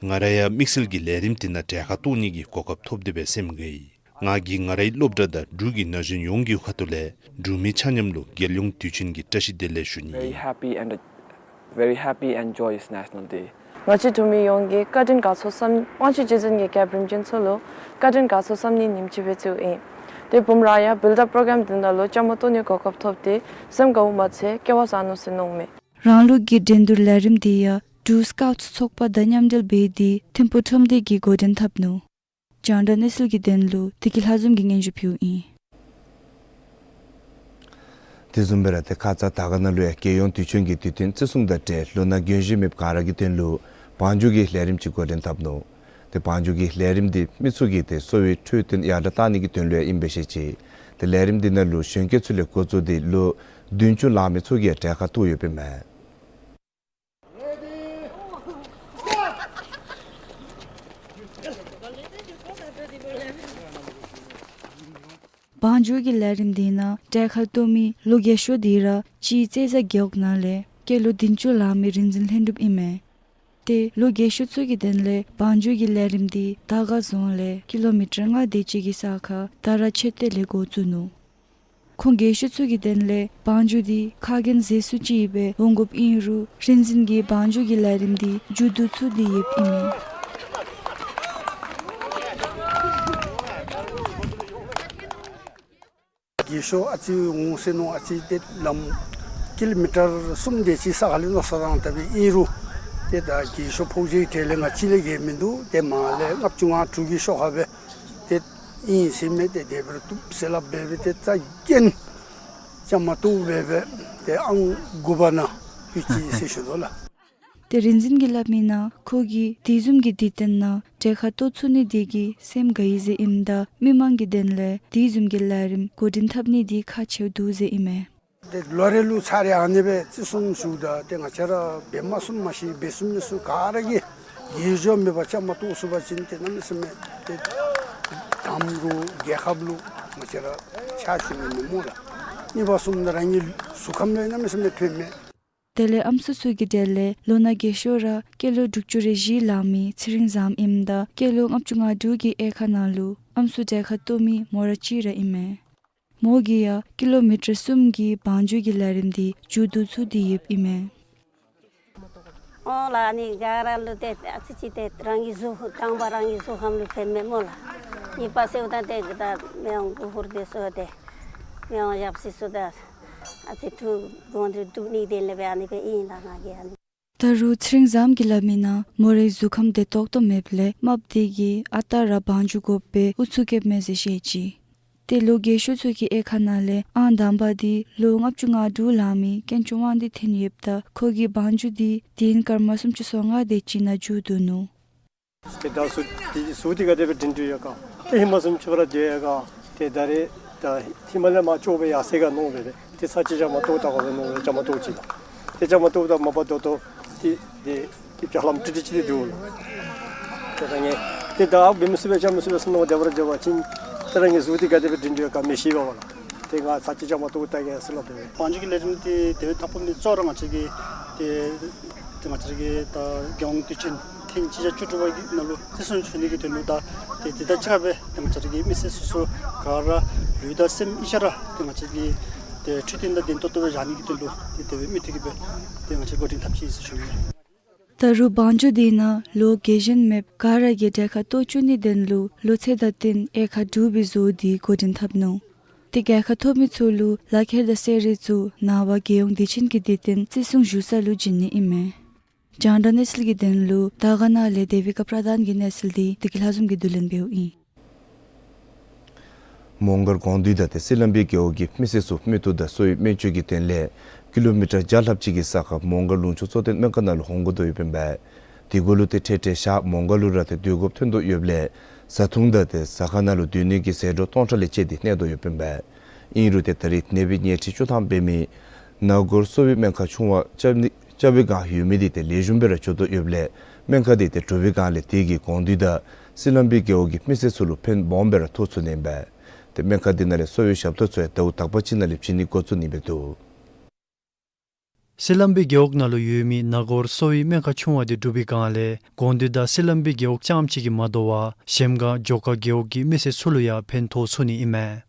ང་ར་ཡང་དམིགས་བསལ་གྱི་ལས་རིམ་འདི་ནང་གྲལ་ཁར་གཏོགས་ནི་གི་གོ་སྐབས་ཐོབ་སྟེ་སྦེ་སེམས་དགའ་ཡི། ང་གིས་ང་རའི་སློབ་གྲྭ་དང་འབྲུག་གི་ན་གཞོན་ཡོངས་ཀྱི་ཁ་ཐུག་ལས་འབྲུག་མི་ཆ་མཉམ་ལུ་རྒྱལ་ཡོངས་དུས་ཆེན་གྱི་བཀྲ་ཤིས་བདེ་ལེགས་ཞུ་ནི། Very happy and a very happy and joyous National Day. ང་བཅས་འབྲུག་མི་ཡོངས་ཀྱིས་བཀའ་དྲིན་དགའ་ཚོར་བསམ་དབང་ཕྱུག་རྗེ་བཙུན་གྱི་སྐྱབས་རིམ་ཅན་ཚུ་ལུ་བཀའ་དྲིན་དགའ་ཚོར་བསམ་ནིའི་ཉིནམ་ཅིག་སྦེ་བརྩིཝ་ཨིན། ཏེ་བུམོ་ར་ཡང་བིལ་ཌབ་པྲོ་གརམ་འདི་ནང་ལུ་བཅའ་མར་གཏོགས་ནིའི་གོ་སྐབས་ཐོབ་སྟེ་སེམས་དགའཝ་མ་ཚད་སྐལ་བ་བཟང་ནུག་ཟེར་མནོཝ་མས། རང་ལུགས་ཀྱི་འགྲན་བསྡུར་ལས་རིམ་འདི་ཡང་འབྲུག་སི་ཀའུཊ་ཚོགས་པ་དང་མཉམ་འབྲེལ་འབད་དེ་ཐིམ་ཕུག་ཁྲོམ་སྡེ་གིས་འགོ་འདྲེན་འཐབ་ནུག། རྒྱང་བསྒྲགས་གནས་ཚུལ་གྱི་དོན་ལུ་བདེ་སྐྱིད་ལྷ་འཛོམས་ཀྱིས་སྙན་ཞུ་ཕུལཝ་ཨིན། དེ་བཟུམ་སྦེ་ར་ཏེ་ཁ་ཙ་དར་དཀར་ནང་ལུ་ཡང་རྒྱལ་ཡོངས་དུས་ཆེན་གྱི་དུས་སྟོན་བརྩི་སྲུང་དང་འབྲེལ་ལུ་ནཱ་རྒྱུན་བཞིན་མེདཔ་ག་ར་གི་དོན་ལུ་བང་རྒྱུག་གི་ལས་རིམ་ཅིག་འགོ་འདྲེན་འཐབ་ནུག། ཏེ་བང་རྒྱུག་གི་ལས་རིམ་འདི་མི་ཚུ་གིས་ཏེ་གསོ་བའི་འཕྲོད་བསྟེན་ཡར་དྲག་བཏང་ནི་གི་དོན་ལུ་ཡང་ཨིན་པས་ཟེར་བཤད་ཅི། ཏེ་ལས་རིམ་འདི་ནང་ལུ་གཞོན་སྐྱེས་ཚུ་ལས་འགོ་བཙུགས་ཏེ་ལོ་བདུན་ཅུ་ལང་མི་ཚུ་གིས་གྲལ་ཁར་གཏོགས་ཡོདཔ་ཨིན་མས། བང་རྒྱུག་གི་ལས་རིམ་འདི་ནང་གྲལ་ཁར་གཏོགས་མི་ལོ་རྒས་ཤོས་འདི་ར་སྤྱིའི་རྩེད་ཟ་རྒེད་འོག་ནང་ལས་སྐྱེས་ལོ་བདུན་ཅུ་ལང་མི་རིག་འཛིན་ལྷུན་གྲུབ་ཨིན་མས། ཏེ་ལོ་རྒས་ཤོས་ཚུ་གི་དོན་ལས་བང་རྒྱུག་གི་ལས་རིམ་འདི་དར་དཀར་རྫོང་ལས་ཀི་ལོ་མི་ཊར་ལྔ་དེ་ཅིག་གི་ས་ཁར་དར་ར་མཆོད་རྟེན་ལས་འགོ་བཙུགས་ནུག། ཁོང་རྒས་ཤོས་ཚུ་གི་དོན་ལས་བང་རྒྱུག་འདི་ཁ་རྒྱུན་ཟེར་སུ་ཅིག་སྦེ་འོང་དགོཔ་ཨིན་རུང་རིག་འཛིན་གྱིས་བང་རྒྱུག་གི་ལས་རིམ་འདི་མཇུག་བསྡུ་ཚུགས་ཏེ་ཡོདཔ་ཨིན་མས། རྒས་ཤོས་ཨ་ཙི་འོང་ཟེར་མནོ། ཨ་ཙི་ཏེ་ལམ་ཀི་ལོ་མི་ཊར་གསུམ་དེ་ཅིག་ས་ཁ་ལས་མནོ་བསམ་བཏང་ད་སྦེ་ཨིན་རུང་ཏེ་ད་རྒས་ཤོས་ཕོག་ཅིག་གྲལ་ལས་ང་གཅིག་ལས་བརྒལ་མིན་འདུག། ཏེ་མར་ལས་ལྔ་བཅུ་ང་དྲུག་གི་ཤོག་ཁ་སྦེ་ཏེ་ཨིན་ཟེར་མི་དེ་དེ་སྦེ་ར་བཏུབ་ཟེར་སླབ་སྦེ་སྦེ་ཏེ་རྩ་འགེངས་བཅའ་མར་གཏོགས་སྦེ་སྦེ་ཏེ་ཨང་དགུ་པ་ནང་ལྷོད་ཅི་ཟེར་ཞུ་དོ་ལགས། ཏེ་རིག་འཛིན་གྱིས་སླབ་མིའི་ནང་ཁོ་གིས་དེ་བཟུམ་གྱི་དུས་སྟོན་ནང་གྲལ་ཁར་གཏོགས་ཚུགས་ནི་དེ་གིས་སེམས་དགའ་ཡི་ཟེར་ཨིནམ་ད་མི་མང་གི་དོན་ལས་དེ་བཟུམ་གྱི་ལས་རིམ་འགོ་འདྲེན་འཐབ་ནི་དེ་ཁག་ཆེཝ་འདུག་ཟེར་ཨིན་མས། ཏེ་ལོ་རེ་ལུ་ཚར་རེ་ཨ་ནི་སྦེ་བརྩི་སྲུང་ཞུཝ་ད་ཏེ་ང་བཅས་ར་འབད་མ་ཚུགསཔ་མ་གཞི་འབད་ཚུགས་མི་ཚུ་ག་ར་གིས་རྒས་ཤོས་མེད་པར་བཅའ་མར་གཏོགས་ཚུགས་པ་ཅིན་ཏེ་གནམ་མེད་ས་མེད་ཏེ་འདམ་ལུ་རྒྱལ་ཁབ་ལུ་ང་བཅས་ར་ཕྱག་ཞུ་ནི་མེད་སྨོ་ལགས། གཉིས་པ་གསུམ་ད་རང་གི་གཟུགས་ཁམས་ལུ་གནམ་མེད་ས་མེད་ཕན་མས། དེ་ལས་ཨམ་སྲུ་ཚུ་གི་གྲལ་ལས་ལོ་ན་རྒས་ཤོས་ར་སྐྱེས་ལོ་དྲུག་ཅུ་རེ་བཞི་ལང་མི་ཚེ་རིང་བཟངམོ་ཨིནམ་ད་སྐྱེས་ལོ་ལྔ་བཅུ་ང་དྲུག་གི་དབྱེ་ཁག་ནང་ལུ་ཨམ་སྲུ་གྲལ་ཁར་གཏོགས་མི་མོ་ར་གཅིག་ར་ཨིན་མས། མོ་གིས་ཡང་ཀི་ལོ་མི་ཊར་གསུམ་གྱི་བང་རྒྱུག་གི་ལས་རིམ་འདི་མཇུག་བསྡུ་ཚུགས་ཏེ་ཡོདཔ་ཨིན་མས། ཨོ་ལགས། ཨ་ནི་ག་ར་ལུ་ཏེ་ཨ་ཙི་ཅིག་ཏེ་རང་གི་གཟུགས་དང་པ་རང་གི་གཟུགས་ཁམས་ལུ་ཕན་མས་སྨོ་ལགས། གཉིས་པ་ཟེརཝ་ད་ཏེ་ད་མི་དབང་སྐུ་ཕུར་དེ་ཚུ་ཏེ་མི་དབང་ཞབས་སྲིད་ཚུ་ད་ཨ་ཙི་ཐུགས་དགོངས་འདུན་བཏུབ་ནི་དེ་ལས་སྦེ་ཨ་ནི་སྦེ་ཨིན་ལགས། ང་གིས་ཨ་ནི། ད་རུང་ཚེ་རིང་བཟངམོ་གིས་སླབ་མིའི་ནང་མོ་རའི་གཟུགས་ཁམས་བདེ་ཏོག་ཏོ་མེདཔ་ལས་རྨགཔ་དེ་གིས་ཨ་རྟག་ར་བང་རྒྱུག་དགོཔ་སྦེ་ཨུ་ཚུགས་བསྐྱེདཔ་མས་ཟེར་བཤད་ཅི། ཏེ་ལོ་རྒས་ཤོས་ཚུ་གི་དབྱེ་ཁག་ནང་ལས་ཨང་དང་པ་འདི་ལོ་ལྔ་བཅུ་ང་དྲུག་ལང་མི་དཀོན་མཆོག་དབང་འདུས་ཐོན་ཡོདཔ་ད་ཁོ་གིས་བང་རྒྱུག་འདི་དུས་ཡུན་སྐར་མ་སུམ་ཅུ་སོ་ལྔ་དེ་ཅིག་ནང་མཇུག་བསྡུ་ནུག། ཏེ་ད་གཟུགས་འདི་གཟུགས་འདི་ག་དེ་སྦེ་སྒྲིང་སྒྲི་ཡོད་ག། ཏེ་ཧེ་མ་བཟུམ་ཅིག་སྦེ་ར་སྡོད་ཡོད་ག། ཏེ་ད་རེས་ད་ཧེ་མ་ལས་མར་སྐྱོ་སྦེ་ཡར་སོ་ཡི་ག་མནོ་སྦེ་ཏེ་ཚར་གཅིག་བཅའ་མར་གཏོགས་ད་དགོ་པས་མནོ་སྦེ་བཅའ་མར་གཏོགས་ཅི་ལགས། ཏེ་བཅའ་མར་གཏོགསཔ་ད་མ་པ་ད་ལྟོ་ཏེ་ཏེ་ཏེ་བཅའ་ལམ་ཀྲིག་ཀྲི་ཅིག་ཏེ་འདུག་ལགས། ཏེ་ད་ངེ་ཏེ་ད་འབད་མི་ཚུགས་པས་བཅའ་མི་ཚུགས་པས་ཟེར་མནོ་སྡོད་པ་ར་སྡོད་པ་ཅིན་ཏེ་ར་ངེ་གཟུགས་འདི་ག་དེ་སྦེ་སྒྲིང་སྒྲི་ཡོད་ག་མི་ཤེས་པས་ལགས། ཏེ་ང་ཚར་གཅིག་བཅའ་མར་གཏོགས་ད་གེ་ཟེར་སླབ་སྟེ། བང་རྒྱུག་གི་ལས་རིམ་འདི་དེ་སྦེ་འཐབ་དགོ་མི་གཙོ་བོ་ར་ང་བཅས་ཀྱི་ཏེ་ཏེ་ང་བཅས་ཀྱི་ད་རྒྱལ་ཡོངས་དུས་ཆེན་ཐེངས་གཅིག་བརྒྱ་བཅུ་དྲུག་པ་གི་ནང་ལུ་བརྩི་སྲུང་ཞུ་ནི་གི་དོན་ལུ་ད་ཏེ་དེ་དང་གཅིག་ཁར་སྦེ་ཏེ་ང་བཅས་ཀྱི་མི་སེར་སོ་སོ་ག་ར་ལུས་དང་སེམས་གཉིས་ཆ་ར་ཏེ་ང་བཅས་ཀྱི་ཏེ་འཕྲོད་བསྟེན་དང་ལྡན་ཏོག་ཏོ་སྦེ་བཞག་ནི་གི་དོན་ལུ་ཏེ་དེ་སྦེ་མུ་མཐུད་ཀྱི་སྦེ་ཏེ་ང་བཅས་འགོ་འདྲེན་འཐབ་ཅི་ཟེར་ཞུ་ནི། ད་རུང་བང་རྒྱུག་འདི་ནང་ལོ་རྒས་གཞོན་མེདཔ་ག་ར་གིས་གྲལ་ཁར་གཏོགས་བཅུག་ནིའི་དོན་ལུ་ལོ་ཚད་དང་བསྟུན་དབྱེ་ཁག་དྲུག་སྦེ་བཟོ་སྟེ་འགོ་འདྲེན་འཐབ་ནུག། ཏེ་རྒྱལ་ཁ་ཐོབ་མི་ཚུ་ལུ་ལག་ཁྱེར་དང་གསོལ་རས་ཚུ་ནངས་པ་རྒྱལ་ཡོངས་དུས་ཆེན་གྱི་དུས་སྟོན་བརྩི་སྲུང་ཞུ་ས་ལུ་བྱིན་ནི་ཨིན་མས། རྒྱང་བསྒྲགས་གནས་ཚུལ་གྱི་དོན་ལུ་དར་དཀར་ན་ལས་དེ་བི་ཀ་པྲ་དཱན་གྱི་གནས་ཚུལ་འདི་བདེ་སྐྱིད་ལྷ་འཛོམས་ཀྱིས་བསྡུ་ལེན་འབདཝ་ཨིན། མོང་སྒར་དགོངས་འདུས་དང་ཏེ་སི་ལམ་བི་རྒེད་འོག་གི་མི་སེར་ཚུ་མི་ཐུག་དང་གསོ་བའི་སྨན་བཅོས་ཀྱི་དོན་ལས་ཀི་ལོ་མི་ཊར་བརྒྱ་ལྷགཔ་ཅིག་གི་ས་ཁར་མོང་སྒར་ལུང་ཕྱོགས་གཙོ་བསྟེན་སྨན་ཁང་ནང་ལུ་འོང་དགོ་དོ་ཡོདཔ་ཨིན་པས། དེ་གུ་ལུ་ཏེ་འཕྲལ་འཕྲལ་ཞག་མོང་སྒར་ལུ་ར་ཏེ་སྡོད་དགོཔ་ཐོན་དོ་ཡོདཔ་ལས་བཟའ་འཐུང་དང་ཏེ་ཟ་ཁང་ནང་ལུ་སྡོད་ནི་གི་ཟད་འགྲོ་སྟོང་ཕྲག་ལས་བཅད་དེ་གནས་དོ་ཡོདཔ་ཨིན་པས། ཨིན་རུང་ཏེ་ད་རེས་ནད་པའི་ཉལ་ཁྲི་བཅུ་ཐམ་འབད་མི་ན་གོར་གསོ་བའི་སྨན་ཁང་ཆུང་བ་རྐྱབ་ནི་རྐྱབ་པའི་བསྒང་ཡོད་མི་འདི་ཏེ་ལེགས་ཤོམ་སྦེ་ར་འགྱོ་དོ་ཡོདཔ་ལས་སྨན་ཁང་འདི་ཏེ་གྲུབ་པའི་བསྒང་ལས་དེ་གིས་དགོངས་འདུས་དང་སི་ལམ་བི་རྒེད་འོག་གི་མི་སེར་ཚུ་ལུ་ཕན་སྦོམ་སྦེ་ར་ཐོགས་ཚུགས་ནི་ཨིན་པས། ཏེ་སྨན་ཁང་འདི་ནང་ལས་གསོ་བའི་ཞབས་ཏོག་ཚུ་ཡང་ཟླཝ་དག་པ་ཅིག་ནང་ལས་བྱིན་ནི་འགོ་བཙུགས་ནི་སྦེ་འདུག། སི་ལམ་བི་རྒེད་འོག་ནང་ལུ་ཡོད་མི་ན་གོར་གསོ་བའི་སྨན་ཁང་ཆུང་བ་འདི་གྲུབ་པའི་བསྒང་ལས་དགོངས་འདུས་དང་སི་ལམ་བི་རྒེད་འོག་རྐྱངམ་གཅིག་གིས་མ་དོ་བར་གཞལམ་སྒང་ཇོ་དཀར་རྒེད་འོག་གི་མི་སེར་ཚུ་ལུ་ཡང་ཕན་ཐོགས་ཚུགས་ནི་ཨིན་མས།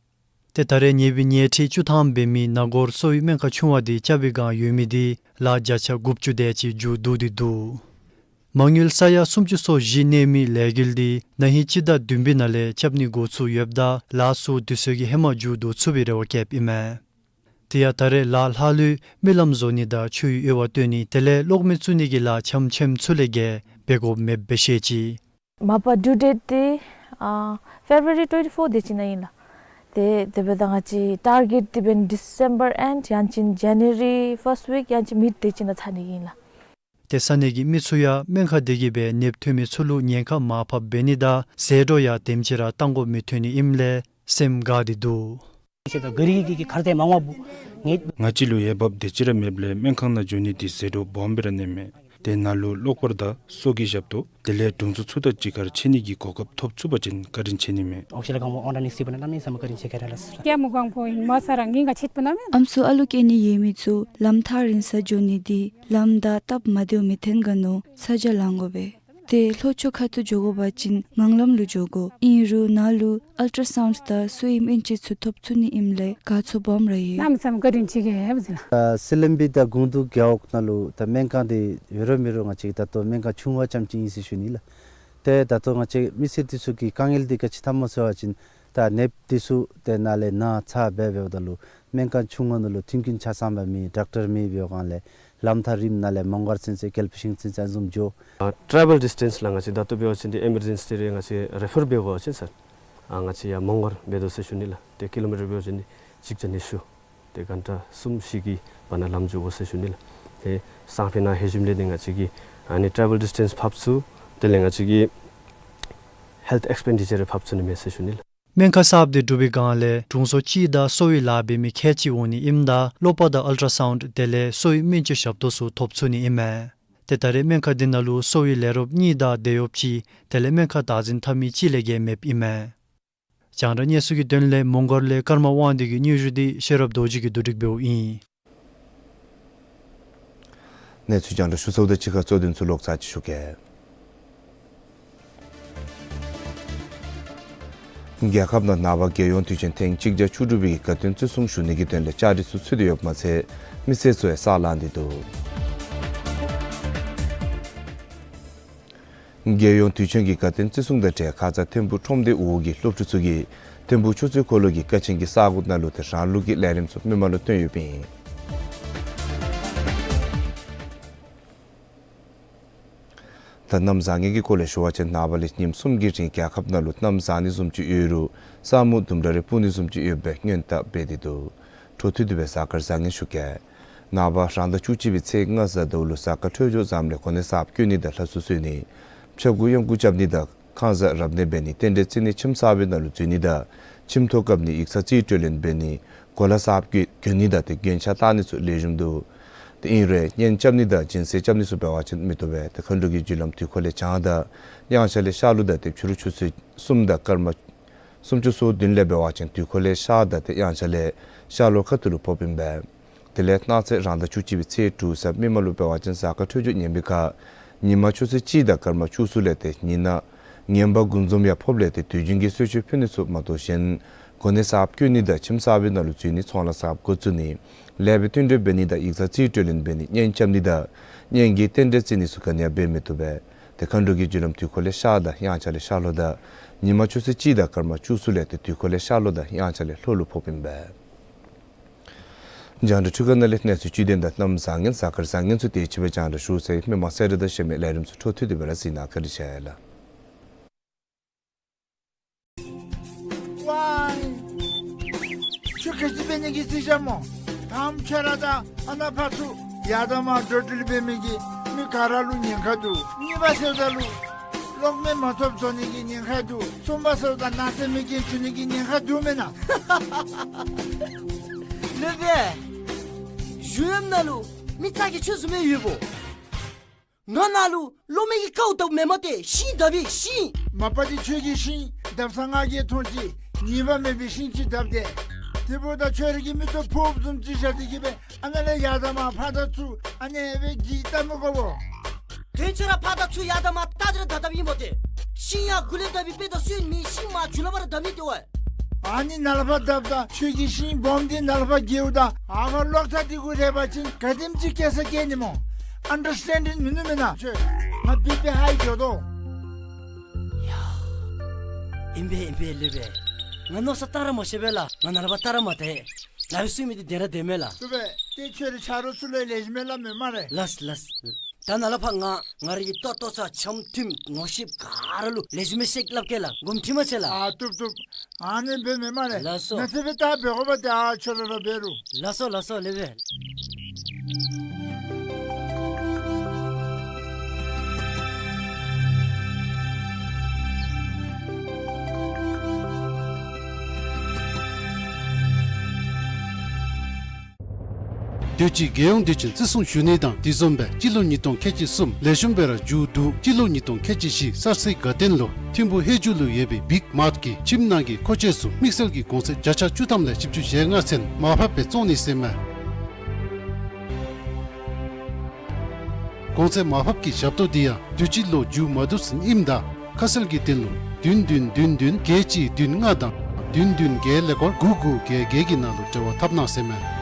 ཏེ་ད་རེས་ནད་པའི་ཉལ་ཁྲི་བཅུ་ཐམ་འབད་མི་ན་གོར་གསོ་བའི་སྨན་ཁང་ཆུང་བ་འདི་རྐྱབ་པའི་བསྒང་ཡོད་མི་འདི་ལཱ་བརྒྱ་ཆ་དགུ་བཅུ་དེ་ཅིག་མཇུག་བསྡུ་སྟེ་འདུག། མ་དངུལ་ས་ཡ་སུམ་ཅུ་སོ་བཞི་གནས་མི་ལས་འགུལ་འདི་ན་ཧིང་སྤྱི་ཟླ་བདུན་པའི་ནང་ལས་རྐྱབ་ནི་འགོ་བཙུགས་ཡོདཔ་ད་ལཱ་ཚུ་དུས་ཚོད་ཀྱི་ཧེ་མ་མཇུག་བསྡུ་ཚུགས་པའི་རེ་བ་བསྐྱེདཔ་ཨིན་མས། དེ་ཡང་ད་རེས་ལཱ་ལྷག་ལུས་རྨི་ལམ་བཟོ་ནི་དང་ཆུའི་གཡོ་བ་བཏོན་ནི་དེ་ལས་གློག་མེ་བཙུགས་ནི་གི་ལཱ་ཆམ་ཆེམ་ཚུ་ལས་བརྒལ་འབད་དགོཔ་མེདཔ་སྦེ་བཤད་ཅི། མ་པ་ཌིའུ་ཌེཊ་འདི་ཨ་ཕེབ་རུ་ཝ་རི་ཊུ་ཝེན་ཊི་ཕོར་དེ་ཅིག་ནང་ཨིན་ལགས། ཏེ་དེ་འབདཝ་ད་ང་བཅས་ཊར་གེཊ་འདི་འབདན་ཌི་སེམ་བར་ཨེནཌ་ཡང་ཅིན་ཇ་ནུ་ཝ་རི་ཕརསཊ་ཝིག་ཡང་ཅིན་མིཌ་དེ་ཅིག་ནང་ཚར་ནི་ཨིན་ལགས། ཏེ་ས་གནས་ཀྱི་མི་ཚུ་ཡང་སྨན་ཁང་དེ་གིས་སྦེ་ནདཔ་ཐོན་མི་ཚུ་ལུ་ཉེན་ཁ་མར་ཕབ་འབད་ནི་དང་ཟད་འགྲོ་ཡང་དེམ་ཅིག་ར་བཏང་དགོཔ་མི་ཐོན་ནི་ཨིནམ་ལས་སེམས་དགའ་སྟེ་འདུག། ང་བཅས་ལུ་འོས་འབབ་དེ་ཅིག་ར་མེདཔ་ལས་སྨན་ཁང་ནང་འགྱོ་ནི་འདི་ཟད་འགྲོ་སྦོམ་སྦེ་ར་གནས་མས། དེ་ནང་ལུ་གློག་པར་དང་སོ་གི་ཞབས་ཏོག་དེ་ལས་དྲུང་འཚོ་ཚུ་དང་གཅིག་ཁར་ཕྱད་ནི་གི་གོ་སྐབས་ཐོབ་ཚུགས་པ་ཅིན་བཀའ་དྲིན་ཆེ་ནི་མས། ཨམ་སྲུ་ཨ་ལུ་སྐྱེ་ནི་ཡོད་མི་ཚུ་ལམ་ཐག་རིང་སར་འགྱོ་ནི་འདི་ལམ་དང་སྟབས་མ་བདེཝ་མི་འཐོན་ག་མནོ་ཚ་གྱང་ལང་དགོ་པས། ཏེ་ལྷོ་ཕྱོགས་ཁ་ཐུག་འགྱོ་དགོ་པ་ཅིན་ངང་ལམ་ལུ་འགྱོ་དགོ། ཨིན་རུང་ནཱ་ལུ་ཨལ་ཊ་ར་སའུནཌ་དང་གསོ་བའི་སྨན་བཅོས་ཚུ་ཐོབ་ཚུགས་ནི་ཨིནམ་ལས་དགའ་ཚོར་སྦོམ་ར་ཡོད། གནམ་མེད་ས་མེད་བཀའ་དྲིན་ཆེ་གེ་ཟེར་ལགས། ཨ་སི་ལམ་བི་དང་དགོངས་འདུས་རྒེད་འོག་ནང་ལུ་ད་སྨན་ཁང་འདི་ཡོད་རུང་མེད་རུང་ང་བཅས་ད་ལྟོ་སྨན་ཁང་ཆུང་བ་རྐྱངམ་ཅིག་ཨིན་ཟེར་ཞུ་ནི་ལགས། ཏེ་ད་ལྟོ་ང་བཅས་མི་སེར་འདི་ཚུ་གི་དཀའ་ངལ་འདི་ག་ཅི་འཐབ་སྨོ་ཟེར་བ་ཅིན་ ད་ནདཔ་འདི་ཚུ་དེ་ནང་ལས་ན་ཚ་འབད་འབདཝ་ད་ལུ་སྨན་ཁང་ཆུང་ངུ་ནང་ལུ་མཐུན་རྐྱེན་ཆ་ཚང་པ་མེད། ཌོག་ཊར་མེད་པའི་སྒང་ལས་ལམ་ཐག་རིངམོ་ནང་ལས་མོང་སྒར་ཚུན་ཚོད་ཀལ་པ་ཤིང་ཚུན་ཚོད་བཟུམ་འགྱོ། ཨ་ཊེ་རེ་བཱལ་ཌིས་ཊེནསི་ལགས་ང་བཅས་ད་ལྟོ་འབད་བ་ཅིན་འདི་ཨི་མར་ཇེན་སི་ཊི་རེ་ང་བཅས་རེ་ཕར་འབད་དགོ་པ་ཅིན་ཟེར། ཨ་ང་བཅས་ཡར་མོང་སྒར་འབད་དོ་ཟེར་ཞུ་ནི་ལགས། ཏེ་ཀི་ལོ་མི་ཊར་འབད་བ་ཅིན་འདི་གཅིག་བརྒྱ་ཉི་ཤུ། ཏེ་གྷན་ཊ་གསུམ་བཞི་གི་བར་ན་ལམ་འགྱོ་དགོ་ཟེར་ཞུ་ནི་ལགས། ཏེ་སང་ཕོད་ནང་ལྷོད་ཞིནམ་ལས་འདི་ང་བཅས་ཀྱིས་ཨ་ནི་ཊེ་རེ་བཱལ་ཌིས་ཊེནསི་ཕབ་ཚུགས། དེ་ལས་ང་བཅས་ཀྱིས་ཧེལཐ་ཨེགསི་པེན་ཌི་ཅར་རེ་ཕབ་ཚུགས་ནི་མས་ཟེར་ཞུ་ནི་ལགས། སྨན་ཁང་གསརཔ་དེ་གྲུབ་པའི་སྒང་ལས་དྲུང་འཚོ་གཅིག་དང་གསོ་བའི་ལཱ་འབད་མི་ཁལ་གཅིག་འོང་ནི་ཨིནམ་ད་གློ་པ་དང་ཨལ་ཊ་སའུནཌ་དེ་ལས་གསོ་བའི་སྨན་བཅོས་ཞབས་ཏོག་ཚུ་ཐོབ་ཚུགས་ནི་ཨིན་མས། ཏེ་ད་རེས་སྨན་ཁང་འདི་ནང་ལུ་གསོ་བའི་ལས་རོགསཔ་གཉིས་དང་དེད་གཡོགཔ་གཅིག་དེ་ལས་སྨན་ཁང་བདག་འཛིན་འཐབ་མི་གཅིག་ལས་བརྒལ་མེདཔ་ཨིན་མས། རྒྱང་བསྒྲགས་གནས་ཚུལ་གྱི་དོན་ལས་མོང་སྒར་ལས་ཀརྨ་དབང་འདུས་ཀྱི་སྙན་ཞུ་འདི་ཤེས་རབ་རྡོ་རྗེ་གིས་བསྡུ་སྒྲིག་འབདཝ་ཨིན། གནས་ཚུལ་རྒྱང་བསྒྲགས་ཞུ་ཚརཝ་དང་གཅིག་ཁར་གཙོ་དོན་ཚུ་ལོག་ཚར་ཅིག་ཞུ་གེ། རྒྱལ་ཁབ་ནང་ནངས་པ་རྒྱལ་ཡོངས་དུས་ཆེན་ཐེངས་གཅིག་བརྒྱ་བཅུ་དྲུག་པའི་གི་དགའ་སྟོན་བརྩི་སྲུང་ཞུ་ནི་གི་དོན་ལས་བཅའ་སྒྲིག་ཚུ་ཚུད་དེ་ཡོདཔ་མ་ཚད་མི་སེར་ཚུ་ཡང་ས་ལང་སྟེ་འདུག། རྒྱལ་ཡོངས་དུས་ཆེན་གྱི་དགའ་སྟོན་བརྩི་སྲུང་དང་འབྲེལ་ཁ་ཙ་ཐིམ་ཕུག་ཁྲོམ་སྡེ་འོག་གི་སློབ་ཕྲུག་ཚུ་གིས་ཐིམ་ཕུག་ཆུ་ཚོད་འཁོར་ལོ་གི་ཀ་ཆེན་གྱི་ས་གོ་ནང་ལུ་ཏེ་རང་ལུགས་ཀྱི་ལས་རིམ་ཚུ་མི་མང་ལུ་སྟོན་ཡོདཔ་ཨིན། ད་གནམ་བཟང་ངན་གྱི་སྐོར་ལས་ཞུ་བ་ཅིན་ནངས་པ་ལས་ཉིནམ་གསུམ་གྱི་རིང་རྒྱལ་ཁབ་ནང་ལུ་གནམ་བཟང་ནི་བཟུམ་ཅིག་ཡོད་རུང་ས་སྨུག་ལྡུམ་ར་རེ་སྤུབ་ནི་བཟུམ་ཅིག་ཡོད་པའི་སྔོན་བརྡ་འབད་དེ་འདུག། འཕྲོ་མཐུད་དེ་སྦེ་གཟའ་སྐར་བཟང་ངན་ཞུ་གེ། ནངས་པ་རང་ཟླ་བཅུ་གཅིག་པའི་ཚེས་ལྔ་གཟའ་ཟླཝ་ལུ་གཟའ་སྐར་འཕྲོད་སྦྱོར་བཟངམ་ལས་གོ་གནས་གསརཔ་བསྐོ་ནི་དང་ལྷ་གསོལ་གསོལ་ནི། ཕྱྭ་འགུགས་གཡང་འགུགས་རྐྱབ་ནི་དང་ཁང་གསར་རབ་གནས་འབད་ནི། རྟེན་འབྲེལ་བརྩི་ནི། ཁྱིམ་གསར་པའི་ནང་ལུ་འཛུལ་ནི་དང་ཁྱིམ་ཐོག་བཀབ་ནི། ཡིག་ཚང་རྩིས་སྤྲོད་ལེན་འབད་ནི། གོ་ལ་གསརཔ་གྱོན་ནི་དང་ཏེ་གྱོན་ཆས་བཏགས་ནི་ཚུ་ལེགས་ཤོམ་འདུག། ཏེ་ཨིན་རུང་གཉེན་རྐྱབ་ནི་དང་སྦྱིན་སྲེག་རྐྱབ་ནི་ཚུ་འབད་བ་ཅིན་མི་བཏུབ་པས། ཏེ་མཁའ་འགྲོ་གི་རྒྱུ་ལམ་དུས་འཁོར་ལས་བྱང་དང་དབྱངས་འཆར་ལས་ཤར་ལྷོ་དང་ཏེ་ཕྱི་རུ་ཆུ་ཚོད་གསུམ་དང་སྐར་མ་སུམ་ཅུ་སོ་བདུན་ལས་འབད་བ་ཅིན་དུས་འཁོར་ལས་ཤར་དང་ཏེ་དབྱངས་འཆར་ལས་ཤར་ལྷོ་ཁ་ཐུག་ལུ་ཕོགཔ་ཨིན་པས། དེ་ལས་གནངས་ཚེ་རང་ཟླ་བཅུ་གཅིག་པའི་ཚེས་དྲུག་གཟའ་མིག་དམར་ལུ་འབད་བ་ཅིན་གཟའ་སྐར་འཕྲོད་སྦྱོར་ངན་པའི་ཁར་ཉིན་མ་ཆུ་ཚོད་གཅིག་དང་སྐར་མ་བཅུ་གསུམ་ལས་ཏེ་ཉི་ནག་ངན་པ་དགུ་འཛོམས་ཡང་ཕོགཔ་ལས་ཏེ་དུས་རྒྱུན་གྱི་གསོལ་མཆོད་ཕུལ་ནི་ཚུ་མ་གཏོགས་གཞན་གོ་གནས་གསརཔ་བསྐོ་ནི་དང་ཁྱིམ་གསར་པའི་ནང་ལུ་འཛུལ་ནི། ཚོང་ལཱ་གསརཔ་འགོ་བཙུགས་ནི། ལེགས་པའི་བསྟུན་གྲོས་འབད་ནི་དང་ཡིག་ཚང་རྩིས་སྤྲོད་ལེན་འབད་ནི། གཉེན་རྐྱབ་ནི་དང་གཉེན་གྱི་རྟེན་འབྲེལ་བརྩི་ནི་ཚུ་ག་ནི་ཡང་འབད་མི་བཏུབ་པས། ཏེ་མཁའ་འགྲོ་གི་རྒྱུ་ལམ་དུས་འཁོར་ལས་ཤར་དང་དབྱངས་འཆར་ལས་ཤར་ལྷོ་དང་ཉིན་མ་ཆུ་ཚོད་གཅིག་དང་སྐར་མ་བཅུ་གསུམ་ལས་ཏེ་དུས་འཁོར་ལས་ཤར་ལྷོ་དང་དབྱངས་འཆར་ལས་ལྷོ་ལུ་ཕོགཔ་ཨིན་པས། རྒྱང་བསྒྲགས་འཕྲུལ་ཁང་ནང་ལས་གནས་ཚུལ་བཅུད་ལྡན་དང་གནམ་བཟང་ངན་གཟའ་སྐར་བཟང་ངན་ཚུ་དེ་ཅིག་སྦེ་རྒྱང་བསྒྲགས་ཞུ་ཚར་ཡི། མི་མང་གསལ་བསྒྲགས་དང་གཞན་མི་ལས་རིམ་ཚུ་འཕྲོ་མཐུད་དེ་སྦེ་ར་གཟིགས་གནང། བཀའ་དྲིན་ཆེ་ལགས། ཝའི། ཁྱོད་ག་ཅི་འབད་ནི་གི་རྩིས་རྐྱབ་སྨོ། དང་པ་ཁྱོད་ར་དང་ཨ་ནཱ་ཕར་ཚུར་ཡར་དང་མར་འགྲོ་འགྲུལ་འབད་མི་གིས་མི་ག་ར་ལུ་ཉེན་ཁ་འདུག། གཉིས་པ་ཟེརཝ་ད་ལུ་གློག་མེ་མ་ཐོབ་བཟོ་ནི་གི་ཉེན་ཁ་འདུག། གསུམ་པ་ཟེརཝ་ད་ནག་རྫས་མེ་རྐྱེན་འབྱུང་ནི་གི་ཉེན་ཁ་འདུག་མེན་ན། ལེགས་པས། གཞུང་གཡམ་ནང་ལུ་མི་ཙག་གི་ཆོས་བཟུམ་སྦེ་ཡོདཔ་འོང་། ང་ནཱ་ལུ་གློག་མེ་གི་ཀཝ་བརྡབ་མེན་མས་ཏེ་ཤིང་བརྡབ་ཡི་ཤིང་། མ་པ་འདི་ཁྱོད་ཀྱིས་ཤིང་བརྡབ་ས་ང་གིས་མཐོང་ཅི། ཉེས་པ་མེད་པའི་ཤིང་ཅིག་བརྡབ་སྟེ། དེ་འབདཝ་ད་ཁྱོད་ར་གིས་མིག་ཏོ་ཕོརཔ་བཟུམ་ཅིག་བཞག་སྟེ་གི་སྦེ་ཨ་ནཱ་ལས་ཡར་དང་མར་ཕར་དང་ཚུར་ཨ་ནི་སྦེ་གི་བལྟ་མི་དགོ་པོ། དོན་ཁྱོད་ར་ཕར་དང་ཚུར་ཡར་དང་མར་བལྟ་སྟེ་ར་བརྡབ་བརྡབ་ཨིན་པས་ཏེ། ཤིང་ཡར་མགུ་ལས་བརྡབ་པའི་དཔེ་དང་སོན་མི་ཤིང་མར་མཇུག་ལུ་ཕར་བརྡབ་ནི་དེ་བ། ཨ་ནི་ནཱ་ལས་ཕར་བརྡབ་ད་ཁྱོད་ཀྱིས་ཤིང་སྦོམ་འདི་ནཱ་ལས་ཕར་འགྱེལཝ་ད་ཨ་ཕར་གློག་ཐག་འདི་གུ་རེག་པ་ཅིན་ག་དེམ་ཅིག་སྐྱེ་ས་སྐྱེ་ནི་སྨོ། ཨན་ཌར་སི་ཊེན་ཌིང་མིན་ནུག་མེན་ན། ཁྱོད་ང་བི་པི་ཧའི་འགྱོ་དོ། ཡ། ཨིན་པས་ཨིན་པས་ལེགས་པས། ང་མནོ་བསམ་བཏང་ར་མ་ཤེས་པས་ལགས། ང་ནཱ་ལས་ཕར་བལྟ་ར་མ་བལྟ་ཡི། ལག་པའི་ཚུད་མི་འདི་བདེན་ར་བདེན་མས་ལགས། བཏུབ་པས། ཏེ་ཁྱོད་རའི་ཆ་རོགས་ཚུ་ལུ་ལེགས་ཤོམ་སྦེ་སླབ་མས་སྨ་རེ། ལགས་ལགས། ད་ནཱ་ལས་ཕར་ང་ང་རའི་ལྟོ་ལྟོ་ཚང་འཆམ་མཐུན་ངོ་ཤེས་ག་ར་ལུ་ལེགས་ཤོམ་སྦེ་བཤད་སླབ་གེ་ལགས། དགོངསམ་ཁྲེལ་མ་བྱེད་ལགས། ཨ་བཏུབ་བཏུབ། ཨ་ནི་འབད་མི་སྨ་རེ། ལགས་སོ། ནཱ་ཚེ་སྦེ་བལྟ་འབད་དགོ་པ་ཏེ་ཨ་ཁྱོད་ར་ར་འབད་རུང་། ལགས་སོ་ལགས་སོ་ལེགས་པས། དུས་ཅི་རྒྱལ་ཡོངས་དུས་ཆེན་བརྩི་སྲུང་ཞུ་ནི་དང་དེ་བཟུམ་སྦེ་སྤྱི་ལོ་ཉིས་སྟོང་ཁལ་གཅིག་གསུམ་ལེགས་ཤོམ་སྦེ་ར་མཇུག་བསྡུ་སྤྱི་ལོ་ཉིས་སྟོང་ཁལ་གཅིག་བཞི་གསར་ཚེས་དགའ་སྟོན་ལུ་ཐིམ་ཕུག་ཧེ་ཇུ་ལུ་ཡོད་པའི་བིག་མཱརཊ་གི་ཁྱིམ་ནང་གི་མཁོ་ཆས་ཚུ་དམིགས་བསལ་གྱི་གོང་ཚད་བརྒྱ་ཆ་བཅུ་ཐམ་ལས་བཞི་བཅུ་ཞེ་ལྔ་ཚུན་མར་ཕབ་སྦེ་བཙོང་ནི་ཟེར་མས། གོང་ཚད་མར་ཕབ་ཀྱི་ཞབས་ཏོག་འདི་ཡང་དུས་ཅི་ལོ་མཇུག་མ་བསྡུ་ཚུན་ཨིནམ་ད་ཁ་གསལ་གྱི་དོན་ལུ་བདུན་བདུན་བདུན་བདུན་བརྒྱད་གཅིག་བདུན་ལྔ་དང་བདུན་བདུན་བརྒྱད་ཀླད་ཀོར་དགུ་དགུ་བརྒྱད་བརྒྱད་ཀྱི་ནང་ལུ་འབྲེལ་བ་འཐབ་གནང་ཟེར་མས།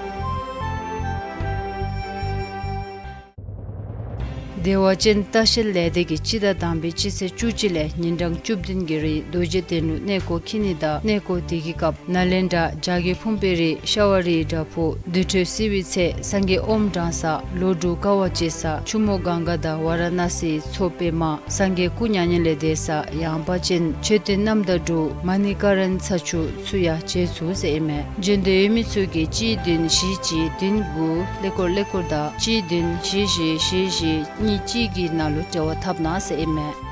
བདེ་བ་ཅན་ལྟ་བཤལ་ལས་སྡེ་གིས་སྤྱི་ཟླ་དང་པའི་སྤྱི་ཚེས་བཅུ་གཅིག་ལས་ཉིན་གྲངས་བཅུ་བདུན་གྱི་རིང་རྡོ་རྗེ་གདན་ལུ་གནས་སྐོར་འཁྱིད་ནི་དང་གནས་སྐོར་དེ་གི་སྐབས་ནཱ་ལེནྡྲ་རྒྱ་གར་ཕུང་པོའི་རི་ཤ་བ་རིའི་བྲག་ཕུག་དུར་ཁྲོད་བསིལ་བའི་ཚལ་སངས་རྒྱས་ཨོམ་དྲང་ས་ལོ་དྲུག་དཀའ་བ་སྤྱད་ས་ཆུ་མོ་གངྒཱ་དང་ཝཱ་ར་ཎཱ་སིའི་མཚོ་པདྨ་སངས་རྒྱས་སྐུ་མྱ་ངན་ལས་འདས་ས་ཡངས་པ་ཅན་མཆོད་རྟེན་རྣམ་དག་དྲུག་མ་ཎི་ཀ་རན་ས་ཆུ་ཚུ་ཡང་མཇལ་ཚུགས་ཟེར་ཨིན་མས། འབྱོན་འདོད་ཡོད་མི་ཚུ་གིས་གཅིག་བདུན་བཞི་གཅིག་བདུན་དགུ་ཀླད་ཀོར་ཀླད་ཀོར་དང་གཅིག་བདུན་བཞི་བཞི་བཞི་བཞི་གཉིས་གཅིག་གི་ནང་ལུ་འབྲེལ་བ་འཐབ་གནང་ཟེར་ཨིན་མས།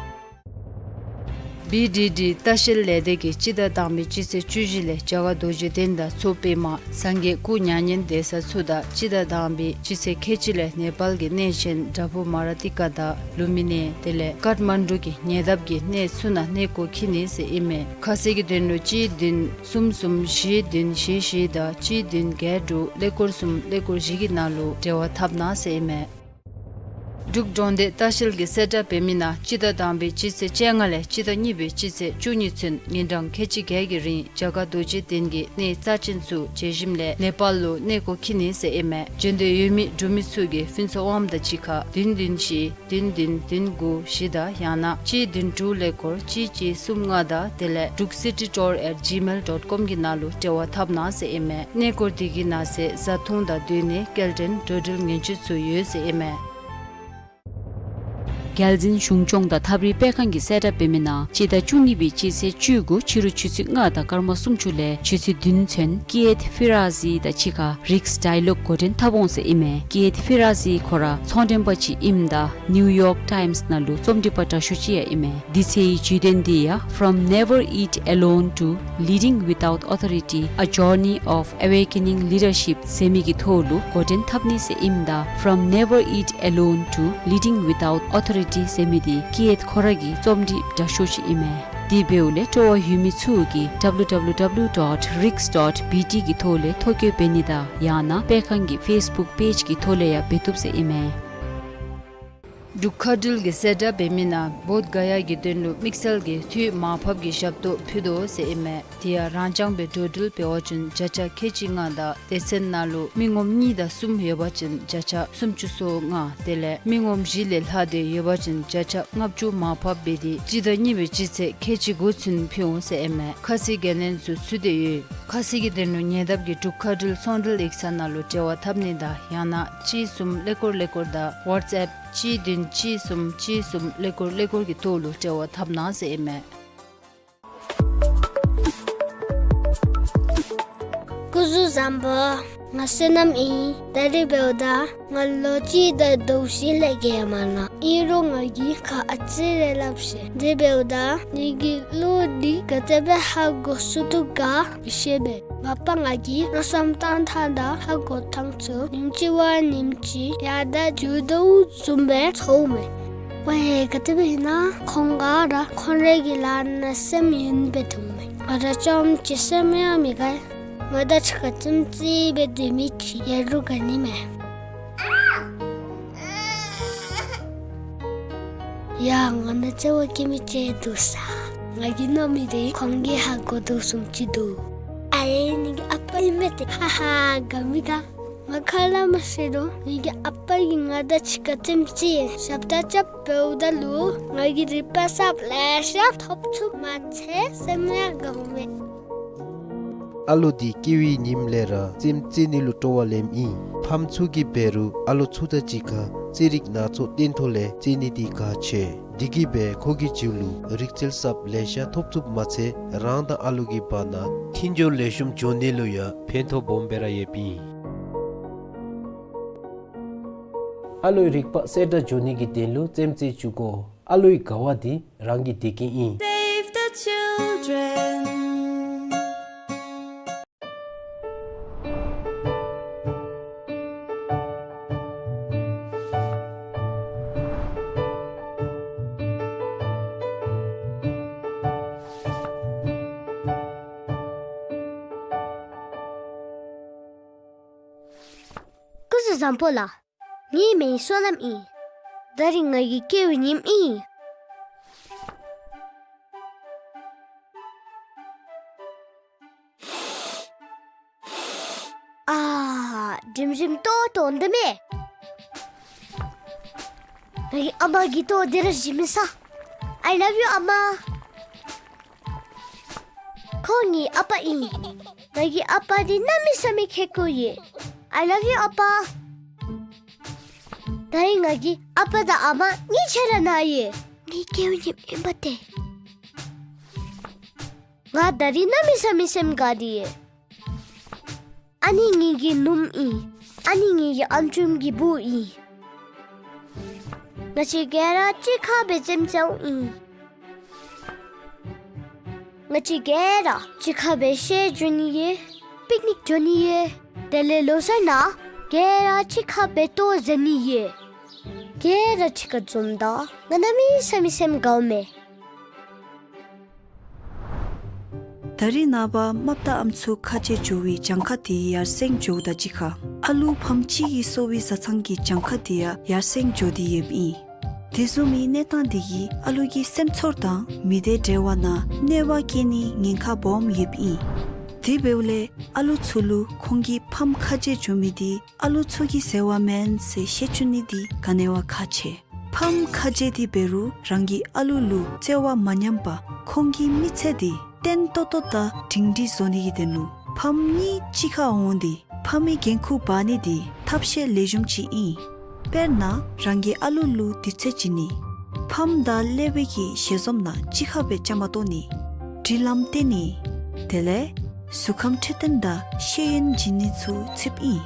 བི་ཌི་ཌི་ལྟ་བཤལ་ལས་སྡེ་གིས་སྤྱི་ཟླ་དང་པའི་སྤྱི་ཚེས་བཅུ་བཞི་ལས་རྒྱ་གར་རྡོ་རྗེ་གདན་དང་མཚོ་པདྨ་སངས་རྒྱས་སྐུ་མྱ་ངན་འདས་ས་ཚུ་དང་སྤྱི་ཟླ་དང་པའི་སྤྱི་ཚེས་ཁལ་གཅིག་ལས་ནེ་པཱལ་གྱི་གནས་ཆེན་བྲག་ཕུག་མ་ར་ཏི་ཀ་དང་ལུམ་བི་ནི་དེ་ལས་ཀཱཐ་མན་ཌུ་གི་ཉེ་འདབས་ཀྱི་གནས་ཚུ་ནང་གནས་སྐོར་འཁྱིད་ནི་ཟེར་ཨིན་མས། ཁ་གསལ་གྱི་དོན་ལུ་གཅིག་བདུན་གསུམ་གསུམ་བཞི་བདུན་བཞི་བཞི་དང་གཅིག་བདུན་བརྒྱད་དྲུག་ཀླད་ཀོར་གསུམ་ཀླད་ཀོར་བཞི་གི་ནང་ལུ་འབྲེལ་བ་འཐབ་གནང་ཟེར་ཨིན་མས། འབྲུག་འབྲོག་སྡེ་ལྟ་བཤལ་གྱིས་གསལ་བསྒྲགས་འབད་མི་ནང་སྤྱི་ཟླ་དང་པའི་སྤྱི་ཚེས་བཅོ་ལྔ་ལས་སྤྱི་ཟླ་གཉིས་པའི་སྤྱི་ཚེས་བཅུ་གཉིས་ཚུན་ཉིན་གྲངས་ཁལ་གཅིག་བརྒྱད་ཀྱི་རིང་རྒྱ་གར་རྡོ་རྗེ་གདན་གྱི་གནས་རྩ་ཆེན་ཚུ་མཇལ་ཞིནམ་ལས་ནེ་པཱལ་ལུ་གནས་སྐོར་འཁྱིད་ནི་ཟེར་ཨིན་མས། འབྱོན་འདོད་ཡོད་མི་འབྲུག་མི་ཚུ་གིས་ཕུན་ཚོགས་དབང་དང་གཅིག་ཁར་བདུན་བདུན་བཞི་བདུན་བདུན་བདུན་དགུ་བཞི་དང་ཡང་ན་གཅིག་བདུན་དྲུག་ཀླད་ཀོར་གཅིག་གཅིག་གསུམ་ལྔ་དང་དེ་ལས druk city tour at gmail dot com གི་ནང་ལུ་འབྲེལ་བ་འཐབ་གནང་ཟེར་ཨིན་མས། གནས་སྐོར་དེ་གི་ནང་གསེས་བཟའ་འཐུང་དང་སྡོད་གནས་སྐྱེལ་འདྲེན་འགྲོ་འགྲུལ་ཉེན་བཅོལ་ཚུ་ཡོད་ཟེར་ཨིན་མས། རྒྱལ་འཛིན་གཞུང་སྐྱོང་དང་ཐབས་རིག་སྤེལ་ཁང་གིས་གསལ་བསྒྲགས་འབད་མི་ནང་སྤྱི་ཟླ་བཅུ་གཉིས་པའི་སྤྱི་ཚེས་བཅུ་དགུ་ཕྱི་རུ་ཆུ་ཚོད་ལྔ་དང་སྐར་མ་སུམ་ཅུ་ལས་ཆུ་ཚོད་བདུན་ཚུན་ཀི་ཨེད་ཕི་ར་ཟི་དང་གཅིག་ཁར་རིགས་ཌའི་ལོག་འགོ་འདྲེན་འཐབ་འོང་ཟེར་ཨིན་མས། ཀི་ཨེད་ཕི་ར་ཟི་ཁོ་ར་ཚོང་མགྲོན་པ་ཅིག་ཨིནམ་ད་ནིའུ་ཡོག་ཊའིམས་ནང་ལུ་རྩོམ་སྒྲིག་པ་དྲག་ཤོས་ཅིག་ཡང་ཨིན་མས། དུས་ཚོད་ཀྱི་བརྒྱུད་དོན་འདི་ཡང་From Never Eat Alone to Leading Without Authority, A Journey of Awakening Leadership ཟེར་མི་གི་ཐོག་ལུ་འགོ་འདྲེན་འཐབ་ནི་ཟེར་ཨིནམ་ད་From Never Eat Alone to Leading Without Authority ཟེར་མི་འདི་ཀི་ཨེད་ཁོ་ར་གི་རྩོམ་སྒྲིག་དྲག་ཤོས་ཅིག་ཨིན་མས། དེ་འབདཝ་ལས་སྤྲོ་བ་ཡོད་མི་ཚུ་གིས་W W W dot riks dot B T གི་ཐོག་ལས་ཐོ་བཀོད་འབད་ནི་དང་ཡང་ན་སྤེལ་ཁང་གི་ཕེསི་བུཀ་པེཇ་གི་ཐོག་ལས་ཡང་འབད་བཏུབ་ཟེར་ཨིན་མས། འབྲུག་མཁའ་འགྲུལ་གྱིས་གསལ་བསྒྲགས་འབད་མི་ནང་བོདྷ་ག་ཡ་གི་དོན་ལུ་དམིགས་བསལ་གྱི་དུས་མར་ཕབ་ཀྱི་ཞབས་ཏོག་ཕུལ་དོ་ཟེར་ཨིན་མས། དེ་ཡང་རང་རྐྱང་སྦེ་འགྲོ་འགྲུལ་འབད་བ་ཅིན་བརྒྱ་ཆ་ཁལ་གཅིག་ལྔ་དང་སྡེ་ཚན་ནང་ལུ་མི་ངོམ་གཉིས་དང་གསུམ་ཡོད་པ་ཅིན་བརྒྱ་ཆ་སུམ་ཅུ་སོ་ལྔ་དེ་ལས་མི་ངོམ་བཞི་ལས་ལྷག་སྟེ་ཡོད་པ་ཅིན་བརྒྱ་ཆ་ལྔ་བཅུ་མར་ཕབ་འབད་དེ་སྤྱི་ཟླ་གཉིས་པའི་སྤྱི་ཚེས་ཁལ་གཅིག་དགུ་ཚུན་ཕུལ་འོང་ཟེར་ཨིན་མས། ཁ་གསལ་འགན་ལེན་ཚུ་ཚུད་དེ་ཡོད། ཁ་གསལ་གྱི་དོན་ལུ་ཉེ་འདབས་ཀྱི་འབྲུག་མཁའ་འགྲུལ་ཚོང་འབྲེལ་ཡིག་ཚང་ནང་ལུ་འབྲེལ་བ་འཐབ་ནི་དང་ཡང་ན་གཅིག་གསུམ་ཀླད་ཀོར་ཀླད་ཀོར་དང་ཝཊས་ཨེཔ་གཅིག་བདུན་གཅིག་གསུམ་གཅིག་གསུམ་ཀླད་ཀོར་ཀླད་ཀོར་གྱི་ཐོག་ལུ་འབྲེལ་བ་འཐབ་གནང་ཟེར་ཨིན་མས། སྐུ་གཟུགས་བཟང་པོ། ང་བསོད་ནམས་ཨིན། ད་རིས་འབདཝ་ད་ང་ལོ་གཅིག་དང་ཟླཝ་བཞི་ལས་བརྒལ་མ་ལང་། ཨིན་རུང་ང་གིས་ཁ་ཨ་ཙི་རེ་སླབ་ཤེས། དེ་འབདཝ་ད་ངེ་གི་བློ་འདི་ག་དེ་སྦེ་ཧ་གོ་ཚུགས་དོ་ག་མི་ཤེས་པས། མ་པ་ང་གིས་མནོ་བསམ་བཏང་ཐངས་དང་ཧ་གོ་ཐངས་ཚུ་ཉིནམ་གཅིག་བ་ཉིནམ་གཅིག་ཡར་དང་འགྱོ་དོ་བཟུམ་སྦེ་ཚོརཝ་མས། ཝའེ་ག་དེ་སྦེ་ཨིན་ན་ཁོང་ག་ར་ཁོང་རའི་གི་ལཱ་ནང་སེམས་ཡེངས་སྦེ་འདུག་མས། ང་ར་རྐྱངམ་གཅིག་སེམས་ཡང་མི་དགའ། ང་དང་གཅིག་ཁར་རྩེདམོ་རྩེ་སྦེ་སྡོད་མི་ཅིག་ཡོད་རུང་དགའ་ནི་མས། ཡ་ང་ནང་རྩེད་མོ་རྐྱབ་མི་ཅིག་འདུག་ས། ང་གིས་མནོ་མི་དེ་ཁོང་གིས་ཧ་གོ་དོ་བཟུམ་ཅིག་འདུག། ཨ་ཡེ་ངེ་གི་ཨ་པ་ཨིན་མས་ཏེ། ཧ་ཧ་དགའ་མི་དགའ། ང་ཁ་སླབ་མ་ཤེས་རུང་ངེ་གི་ཨ་པ་གིས་ང་དང་གཅིག་ཁར་རྩེདམོ་རྩེ་ཞབས་ཏ་རྐྱབ་འབདཝ་ད་ལུ་ང་གིས་རིག་པ་གསརཔ་ལེ་ཤ་ཐོབ་ཚུགསཔ་མ་ཚད་སེམས་ཡང་དགའཝ་མས། ཨ་ལོ་འདི་སྐྱེ་བའི་ཉིནམ་ལས་ར་རྩེདམོ་རྩེ་ནི་ལུ་སྤྲོ་བ་ལེནམ་ཨིན། ཕམ་ཚུ་གིས་འབད་རུང་ཨ་ལོ་ཚུ་དང་གཅིག་ཁར་རྩེད་རིགས་སྣ་ཚོགས་སྟོན་ཐོག་ལས་རྩེད་ནི་འདི་གལ་ཆེ། དེ་གིས་འབད་ཁོ་གི་རྒྱུད་ལུ་རིག་རྩལ་གསརཔ་ལེ་ཤ་ཐོབ་ཚུགསཔ་མ་ཚད་རང་དང་ཨ་ལོ་གི་བར་ན་མཐུན་སྦྱོར་ལེགས་ཤོམ་འགྱོ་ནི་ལུ་ཡང་ཕན་ཐོགས་སྦོམ་སྦེ་ར་ཡོདཔ་ཨིན། ཨ་ལོའི་རིག་པ་གསལ་དྲགས་འགྱོ་ནི་གི་དོན་ལུ་རྩེདམོ་རྩེ་བཅུག་དགོ། ཨ་ལོའི་དགའ་བ་འདི་རང་གི་བདེ་སྐྱིད་ཨིན། Save the children. སྐུ་གཟུགས་བཟང་པོ་ལགས། ངེའི་མིང་བསོད་ནམས་ཨིན། ད་རིས་ང་གི་སྐྱེ་བའི་ཉིནམ་ཨིན། ཨ་ཧ། དྲིམ་དྲིམ་ཏོག་ཏོ་འདི་མས། ང་གི་ཨ་མ་གི་ལྟོ་འདི་ར་བཞེས་མི་ས། I love you ཨ་མ། ཁོང་ངེའི་ཨ་པ་ཨིན། ང་གི་ཨ་པ་འདི་གནམ་མེད་ས་མེད་ཁེ་ཀོ་ཡོད། I love you ཨ་པ། ད་རིས་ང་གི་ཨ་པ་དང་ཨ་མ་གཉིས་ཆ་ར་ན་ཡོད། ངེའི་སྐྱེ་བ་ཉིནམ་ཨིན་པ་ཏེ། ང་ད་རིས་གནམ་མེད་ས་མེད་སེམས་དགའ་སྟེ་ཡོད། ཨ་ནི་ངེའི་གི་ནུམོ་ཨིན། ཨ་ནི་ངེའི་གི་ཨམ་ཅུམ་གི་བུ་ཨིན། ང་བཅས་ག་ར་གཅིག་ཁར་སྦེ་རྩེདམོ་རྩེཝ་ཨིན། ང་བཅས་ག་ར་གཅིག་ཁར་སྦེ་ཤར་འགྱོ་ནི་ཡོད། པིཀ་ནིཀ་འགྱོ་ནི་ཡོད། དེ་ལས་ལོ་གསར་ནང་ག་ར་གཅིག་ཁར་སྦེ་ལྟོ་བཟའ་ནི་ཡོད། ག་ར་གཅིག་ཁར་འཛོམས་ད་ང་གནམ་མེད་ས་མེད་སེམས་དགའཝ་མས། ད་རིས་ནངས་པ་རྨགཔ་དང་ཨམ་སྲུ་ཁ་རྗེ་འགྱོ་བའི་གྱངས་ཁ་དེ་ཡར་སེང་འགྱོཝ་དང་གཅིག་ཁར་ཨ་ལུ་ཕམ་གཅིག་གི་གསོ་བའི་བཟའ་ཚང་གི་གྱངས་ཁ་དེ་ཡང་ཡར་སེང་འགྱོ་སྟེ་ཡོདཔ་ཨིན། དེ་བཟུམ་མའི་གནས་སྟངས་དེ་གིས་ཨ་ལུ་གི་སེམས་ཚོར་དང་མི་སྡེ་འབྲེལ་བ་ནང་གནོད་པ་བསྐྱལ་ནིའི་ཉེན་ཁ་སྦོམ་ཡོདཔ་ཨིན། དེ་འབདཝ་ལས་ཨ་ལུ་ཚུ་ལུ་ཁོང་གིས་ཕམ་ཁ་རྗེ་འགྱོ་མི་དེ་ཨ་ལུ་ཚུ་གི་ཟེར་བ་མེན་ཟེར་ཤེས་བཅུག་ནི་དེ་ག་ནི་བ་ཁག་ཆེ། ཕམ་ཁ་རྗེ་དེ་འབད་རུང་རང་གི་ཨ་ལུ་ལུ་བརྩེ་བ་མ་ཉམས་པར་ཁོང་གི་མི་ཚེ་དེ་བརྟན་ཏོག་ཏོ་དང་སྒྲིང་སྒྲིང་བཟོ་ནི་གི་དོན་ལུ་ཕམ་གཉིས་གཅིག་ཁར་འོང་སྟེ་ཕམ་གྱི་འགན་ཁུར་འབག་ནི་དེ་ཐབས་ཤེས་ལེགས་ཤོམ་ཅིག་ཨིན། དཔེར་ན་རང་གི་ཨ་ལུ་ལུ་དུས་ཚོད་བྱིན་ནི། ཕམ་དང་ཀླད་པའི་གི་ཞལ་འཛོམས་ནང་གཅིག་ཁར་སྦེ་བཅའ་མར་གཏོགས་ནི། སྒྲིག་ལམ་བསྟན་ནི། དེ་ལས་གཟུགས་ཁམས་འཕྲོད་བསྟེན་དང་ཤེས་ཡོན་བྱིན་ནི་ཚུ་ཚུདཔ་ཨིན།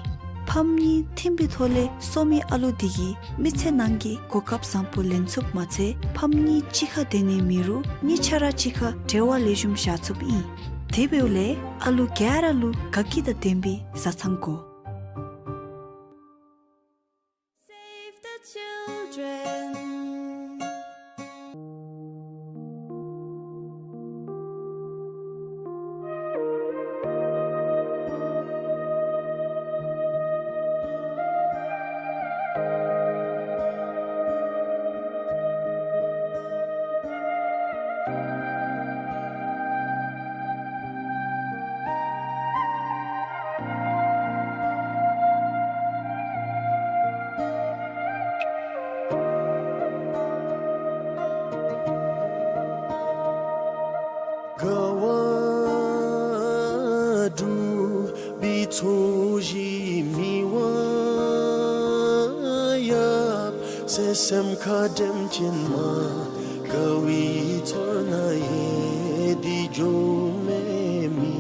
ཕམ་གཉིས་མཐུན་པའི་ཐོག་ལས་གསོ་མི་ཨ་ལུ་དེ་གིས་མི་ཚེ་ནང་གི་གོ་སྐབས་བཟང་པོ་ལེན་ཚུགསཔ་མ་ཚད་ཕམ་གཉིས་གཅིག་ཁར་སྡོད་ནི་མེད་རུང་གཉིས་ཆ་ར་གཅིག་ཁར་འབྲེལ་བ་ལེགས་ཤོམ་བཞག་ཚུགསཔ་ཨིན། དེ་འབདཝ་ལས་ཨ་ལུ་ག་ར་ལུ་དགའ་སྐྱིད་དང་ལྡན་པའི་བཟའ་ཚང་དགོ། Save the children. དགའ་བ་སྒྲུབ་པའི་ཚོགས་ཞིང་མི་དབང་ཡབ་སྲས་སེམས་དགའ་དྲན་ཅན་མ་དགའ་བའི་ཚོར་སྣང་ཡལ་ཏེ་འགྱོ་མི་མི་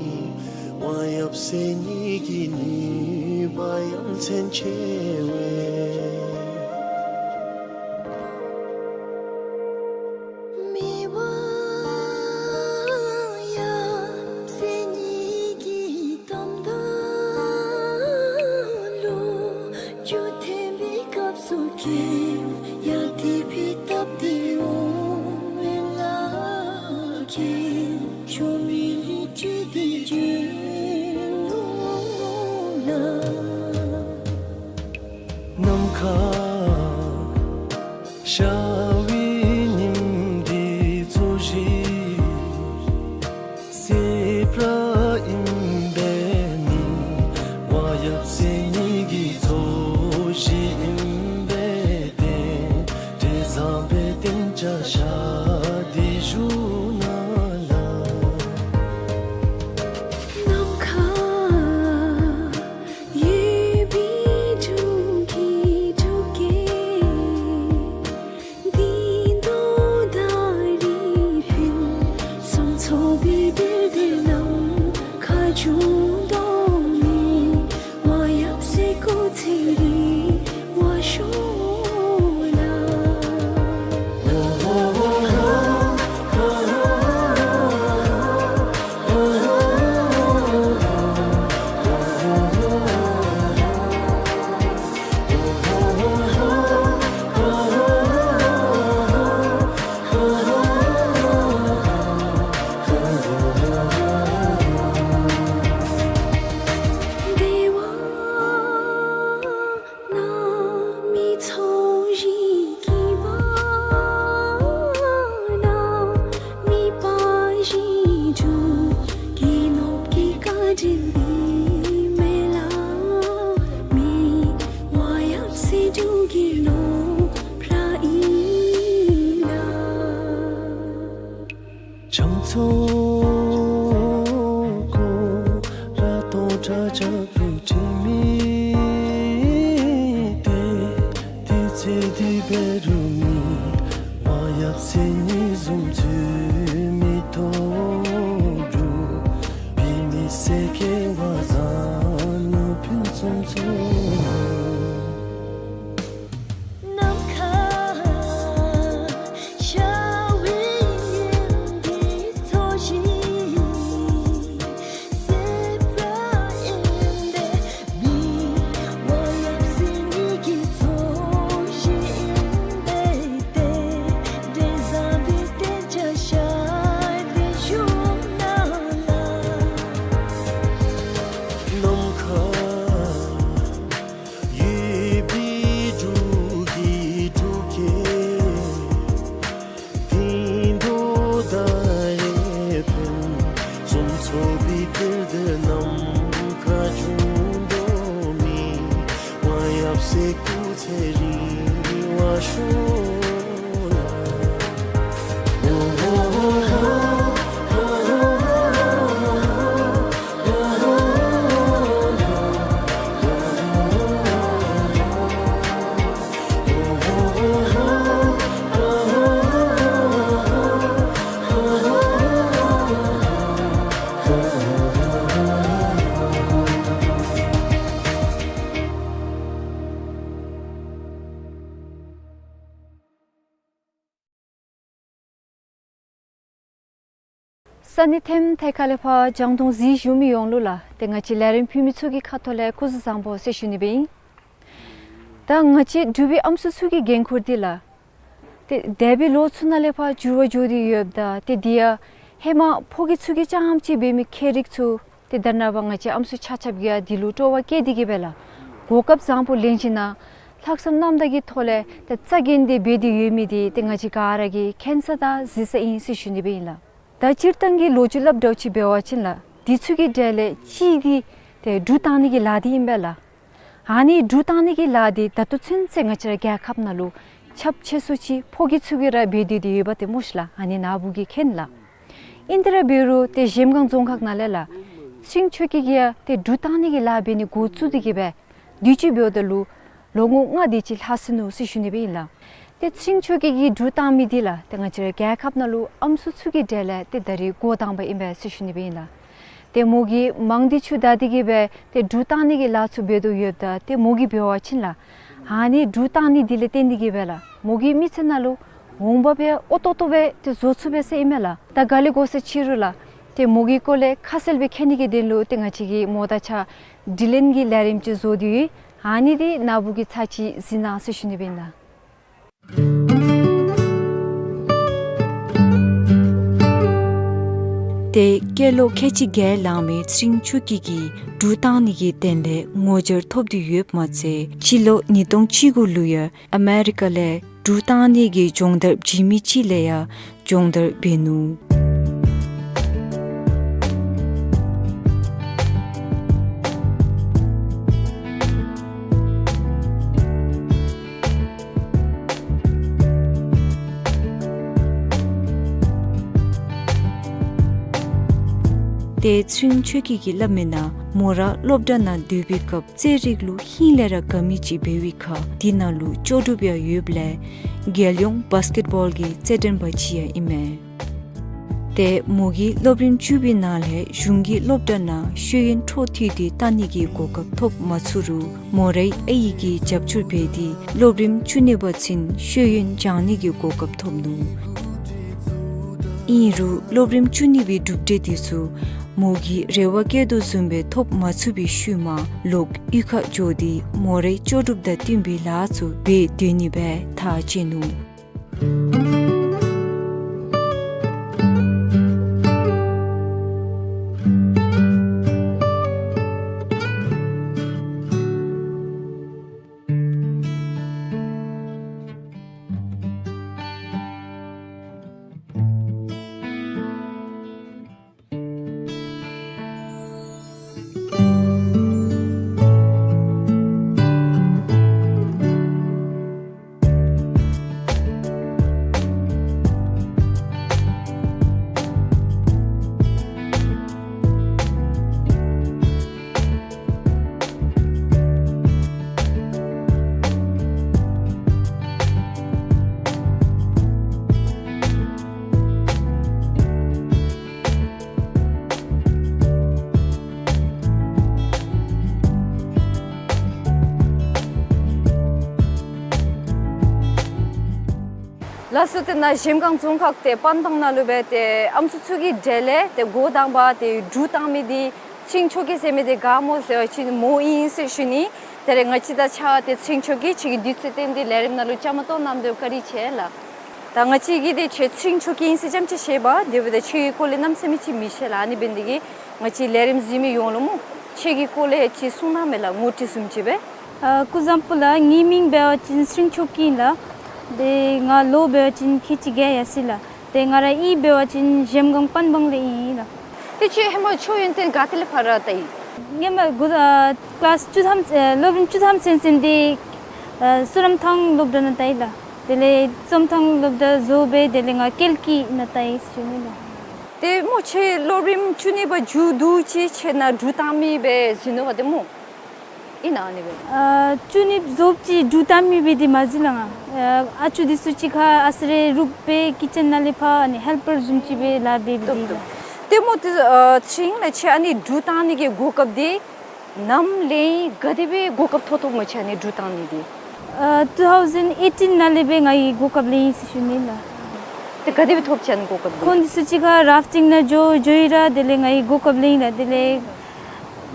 དབང་ཡབ་སྲས་ཉིད་ཀྱི་ནུས་པ་ཡ་མཚན་ཆེ་བས། མི་དབང་ཡབ་སྲས་ཉིད་ཀྱི་གདམས་ངག་ལུ་རྒྱུད་འཐེན་པའི་སྐབས་སུ་ཀྱེ་ཡ་དེ་ཕི་ཏབ་དེ་འོང་མེ་ལ་ཀྱེ་ཆོ་མི་ལི་ཀྲི་དེ་ཀྱེ་ནོ་ལ། ནམ་མཁའ་ཤར་བའི་ཉིམ་འདི་ཚོགས་ཞིང་སེར་བ་ཨིན་པས། མི་དབང་ཡབ་སྲས་ཉིད་ཀྱི་ཚོགས་ཞིང་ཨིན་པས་ཏེ། འབྲས་བཟང་པའི་གདན་ཆ་བཞག་སྟེ་བཞུགས་ནུག་ལགས། ནམ་མཁའ་ཡོད་པའི་འབྲུག་གི་འབྲུག་རྒྱལ། ས་གནས་ཐེམ་ཐེ་ཁ་ལས་ཕར་རྒྱང་མཐོང་གཟིགས་བཞུགས་མི་ཡོངས་ལུ་ལགས། ཏེ་ང་བཅས་ལས་རིམ་ཕུལ་མི་ཚུ་གི་ཁ་ཐུག་ལས་སྐུ་གཟུགས་བཟང་པོ་ཟེར་ཞུ་ནི་སྦེ་ཨིན། ད་ང་བཅས་འབྲུག་པའི་ཨམ་སྲུ་ཚུ་གི་འགན་ཁུར་འདི་ལགས། ཏེ་འདས་པའི་ལོ་ཚུ་ནང་ལས་ཕར་འགྱུར་བ་འགྱོ་སྟེ་ཡོདཔ་ད་ཏེ་འདི་ཡང་ཧེ་མ་ཕོ་སྐྱེས་ཚུ་གིས་རྐྱངམ་ཅིག་འབད་མི་ཁྱད་རིག་ཚུ་ཏེ་ད་རེས་ནངས་པ་ང་བཅས་ཨམ་སྲུ་ཆ་ཁྱབ་ཀྱིས་ཡང་འདི་ལུ་སྤྲོ་བ་བསྐྱེད་དེ་གིས་སྦེ་ལགས། གོ་སྐབས་བཟང་པོ་ལེན་ཞིནམ་ལས་ལྷག་བསམ་རྣམ་དག་གི་ཐོག་ལས་ཏེ་རྩ་འགེངས་ཏེ་འབད་དེ་ཡོད་མི་འདི་ཏེ་ང་བཅས་ག་ར་གིས་མཁྱེན་ས་དང་གཟིགས་ས་ཨིན་ཟེར་ཞུ་ནི་སྦེ་ཨིན་ལགས། ད་སྤྱིར་བཏང་གི་ལོ་རྒྱུས་སླབ་འགྱོ་ཅི་འབད་བ་ཅིན་ལགས། འདི་ཚུ་གི་གྲས་ལས་གཅིག་འདི་ཏེ་འབྲུག་བཏང་ནི་གི་ལཱ་འདི་ཨིན་པས་ལགས། ཨ་ནི་འབྲུག་བཏང་ནི་གི་ལཱ་འདི་ད་ལྟོ་ཚུན་ཚོད་ང་བཅས་ར་རྒྱལ་ཁབ་ནང་ལུ་ཁྱབ་ཆེ་སུ་ཅིག་ཕོ་སྐྱེས་ཚུ་གིས་ར་འབད་དེ་འདི་ཡོདཔ་འདི་སྨོ་ཤིག་ལགས། ཨ་ནི་ནཱ་བུ་གིས་མཁྱེན་ལགས། ཨིན་ཏེ་ར་འབད་རུང་ཏེ་གཞལམ་སྒང་རྫོང་ཁག་ནང་ལས་ལགས། ཚེ་རིང་ཆོས་སྐྱིད་ཀྱིས་ཡང་ཏེ་འབྲུག་བཏང་ནི་གི་ལཱ་འབད་ནི་འགོ་བཙུགས་ཏེ་གིས་སྦེ་དུས་ཅི་འབདཝ་ད་ལུ་ལོ་ངོ་ལྔ་དེ་ཅིག་ལྷག་སོ་ནུག་ཟེར་ཞུ་ནི་སྦེ་ཨིན་ལགས། ཏེ་ཚེ་རིང་ཆོས་སྐྱིད་ཀྱིས་འབྲུག་བཏང་མི་འདི་ལགས། ཏེ་ང་བཅས་ར་རྒྱལ་ཁབ་ནང་ལུ་ཨམ་སྲུ་ཚུ་གི་གྲས་ལས་ཏེ་ད་རིས་འགོ་དང་པ་ཨིན་པས་ཟེར་ཞུ་ནི་སྦེ་ཨིན་ལགས། ཏེ་མོ་གིས་མང་དུས་ཅིག་ད་འདི་གིས་སྦེ་ཏེ་འབྲུག་བཏང་ནི་གི་ལཱ་ཚུ་འབད་དོ་ཡོདཔ་ད་ཏེ་མོ་གིས་འབད་བ་ཅིན་ལགས། ཨ་ནི་འབྲུག་བཏང་ནི་འདི་ལས་བརྟེན་ཏེ་གིས་སྦེ་ལགས། མོ་གི་མི་ཚེ་ནང་ལུ་འོང་འབབ་ཡང་ཨོ་ཏོག་ཏོ་སྦེ་ཏེ་བཟོ་ཚུགས་པས་ཟེར་ཨིན་མས་ལགས། ད་ག་ལས་འགོ་ཟེར་ཅི་རུང་ལགས། ཏེ་མོ་གི་སྐོར་ལས་ཁ་གསལ་སྦེ་མཁྱེན་ནི་གི་དོན་ལུ་ཏེ་ང་བཅས་ཀྱིས་མོ་དང་གཅིག་ཁར་དྲི་ལན་གྱི་ལས་རིམ་ཅིག་བཟོ་སྟེ་ཡོད། ཨ་ནི་འདི་ནཱ་བུ་གིས་ཚར་གཅིག་གཟིགས་གནང་ཟེར་ཞུ་ནི་སྦེ་ཨིན་ལགས། ཏེ་སྐྱེས་ལོ་ཁལ་གཅིག་བརྒྱད་ལང་མི་ཚེ་རིང་ཆོས་སྐྱིད་ཀྱིས་འབྲུག་བཏང་ནི་གི་དོན་ལས་ངོ་བཅར་ཐོབ་སྟེ་ཡོདཔ་མ་ཚད་སྤྱི་ལོ་ཉིས་སྟོང་བཅུ་དགུ་ལུ་ཡང་ཨ་མེ་རི་ཀ་ལས་འབྲུག་བཏང་ནི་གི་སྦྱོང་བརྡར་བྱིན་མི་ཅིག་ལས་ཡང་སྦྱོང་བརྡར་འབད་ནུག། ཏེ་ཚེ་རིང་ཆོས་སྐྱིད་ཀྱིས་སླབ་མིའི་ནང་མོ་ར་སློབ་གྲྭ་ནང་སྡོད་པའི་སྐབས་རྩེད་རིགས་ལུ་ཧིང་ལས་ར་དགའ་མི་ཅིག་འབད་བའི་ཁར་འདི་ནང་ལུ་ལྕོགས་གྲུབ་ཡང་ཡོདཔ་ལས་རྒྱལ་ཡོངས་བཱསི་ཀེཊ་བཱོལ་གྱི་རྩེད་འགྲན་པ་ཅིག་ཡང་ཨིན་མས། ཏེ་མོ་གིས་སློབ་རིམ་བཅུ་པའི་ནང་ལས་གཞུང་གི་སློབ་གྲྭ་ནང་ཤེས་ཡོན་འཕྲོ་མཐུད་དེ་བལྟ་ནི་གི་གོ་སྐབས་ཐོབ་མ་ཚུགས་རུང་མོ་རའི་ཨའི་གིས་རྒྱབ་སྐྱོར་འབད་དེ་སློབ་རིམ་བཅུ་གཉིས་པ་ཚུན་ཤེས་ཡོན་སྦྱང་ནི་གི་གོ་སྐབས་ཐོབ་ནུག། ཨིན་རུང་སློབ་རིམ་བཅུ་གཉིས་པའི་གྲུབ་འབྲས་དེ་ཚུ་མོ་གིས་རེ་བ་བསྐྱེད་དོ་བཟུམ་སྦེ་ཐོབ་མ་ཚུགས་པའི་ཤུལ་མ་ལོག་གཡུས་ཁར་འགྱོ་སྟེ་མོ་རའི་ལྕོགས་གྲུབ་དང་བསྟུན་པའི་ལཱ་ཚུ་འབད་སྡོད་ནི་སྦེ་ཐག་བཅད་ནུག། ལགས་སོ། ཏེ་ནཱ་གཞལམ་སྒང་རྫོང་ཁག་ཏེ་པན་སྦང་ནང་ལུ་སྦེ་ཏེ་ཨམ་སྲུ་ཚུ་གི་གྲལ་ལས་ཏེ་འགོ་དང་པ་ཏེ་གྲུ་བཏང་མི་འདི་ཚེ་རིང་ཆོས་སྐྱིད་ཟེར་མི་འདི་ག་སྨོ་ཟེར་བ་ཅིན་མོ་ཨིན་ཟེར་ཞུ་ནི། ད་རེས་ང་བཅས་དང་གཅིག་ཁར་ཏེ་ཚེ་རིང་ཆོས་སྐྱིད་ཁྱོད་ཀྱིས་དུས་ཚོད་བཏོན་ཏེ་ལས་རིམ་ནང་ལུ་བཅའ་མར་གཏོགས་གནངམ་འདི་བཀའ་དྲིན་ཆེ་ལགས། ད་ང་བཅས་ཀྱིས་ཏེ་ཁྱོད་ཚེ་རིང་ཆོས་སྐྱིད་ཨིན་ཟེར་རྐྱངམ་ཅིག་ཤེས་པ་དེ་འབདཝ་ད་ཁྱོད་ཀྱི་སྐོར་ལས་གནམ་མེད་ས་མེད་ཅིག་མི་ཤེས་ལགས། ཨ་ནི་འབད་ནི་འདི་གིས་ང་བཅས་ལས་རིམ་གཟིགས་མི་ཡོངས་ལུ་སྨོ་ཁྱོད་ཀྱི་སྐོར་ལས་ཅིག་གསུང་གནང་མས་ལགས། ངོ་སྤྲོད་བཟུམ་ཅིག་སྦེ། ཨ་སྐུ་གཟུགས་བཟང་པོ་ལགས། ངེའི་མིང་འབད་བ་ཅིན་ཚེ་རིང་ཆོས་སྐྱིད་ཨིན་ལགས། ཏེ་ང་ལོ་འབད་བ་ཅིན་ཁལ་གཅིག་བརྒྱད་ཡར་སོ་ཡི་ལགས། ཏེ་ང་རའི་གཡུས་འབད་བ་ཅིན་གཞལམ་སྒང་པན་སྦང་ལས་ཨིན་ལགས། ཏེ་ཁྱོད་ཧེ་མ་ཁྱོད་ཡོན་ཏན་ག་ཏེ་ལས་ཕར་ར་བཏང་ཡི། ཧེ་མ་འགོ་ཨ་ཀི་ལཱསི་བཅུ་ཐམ་ཨ་སློབ་རིམ་བཅུ་ཐམ་ཚུན་ཚོད་འདི་ཨ་སུ་རམ་ཐང་སློབ་གྲྭ་ནང་བཏང་ཡི་ལགས། དེ་ལས་བཅུ་ཐམ་སློབ་གྲྭ་རྫོགས་སྦེ་དེ་ལས་ང་ཀལ་ཀི་ནང་བཏང་ཡི་ཟེར་ཞུ་ནི་ལགས། ཏེ་སྨོ་ཁྱོད་སློབ་རིམ་བཅུ་གཉིས་པ་མཇུག་བསྡུ་ཅི་ཁྱོད་ནཱ་གྲུ་བཏང་མི་སྦེ་གཟིགས་ནུག་པ་ཏེ་སྨོ། ཨིན་ན་ཨ་ནི་སྦེ། ཨ་བཅུ་གཉིས་རྫོགས་ཅི་གྲུ་བཏང་མི་སྦེ་འདི་མ་གཟིགས་ལགས་ང་། ཨ་ཨ་ཅུ་འདི་ཚུ་གཅིག་ཁར་ཨ་ཙི་རེ་རུབ་སྦེ་ཀི་ཅན་ནང་ལས་ཕར་ཨ་ནི་ཧེལ་པར་བཟུམ་ཅིག་སྦེ་ལཱ་འབད་འབད་དེ་ལགས། ཏེ་སྨོ་ཏེ་ཨ་ཚེ་རིང་ལགས་ཁྱོད་ཨ་ནི་གྲུ་བཏང་ནི་གི་གོ་སྐབས་འདི་ནམ་ལེན་ཡི་ག་དེ་སྦེ་གོ་སྐབས་ཐོབ་ཐོབ་སྨོ་ཁྱོད་ཨ་ནི་གྲུ་བཏང་ནི་འདི། ཨ་ཊུ་ཐའུ་ཟེན་ཨེ་ཊིན་ནང་ལས་སྦེ་ང་གིས་གོ་སྐབས་ལེན་ཡི་ཟེར་ཞུ་ནི་ལགས། ཏེ་ག་དེ་སྦེ་ཐོབ་ཅི་ཨ་ནི་གོ་སྐབས་འདི། ཁོང་འདི་ཚུ་གཅིག་ཁར་རཱཕ་ཊིང་ནང་འགྱོ་འགྱོ་ཡི་ར་དེ་ལས་ང་གིས་གོ་སྐབས་ལེན་ཡི་ལགས། དེ་ལས་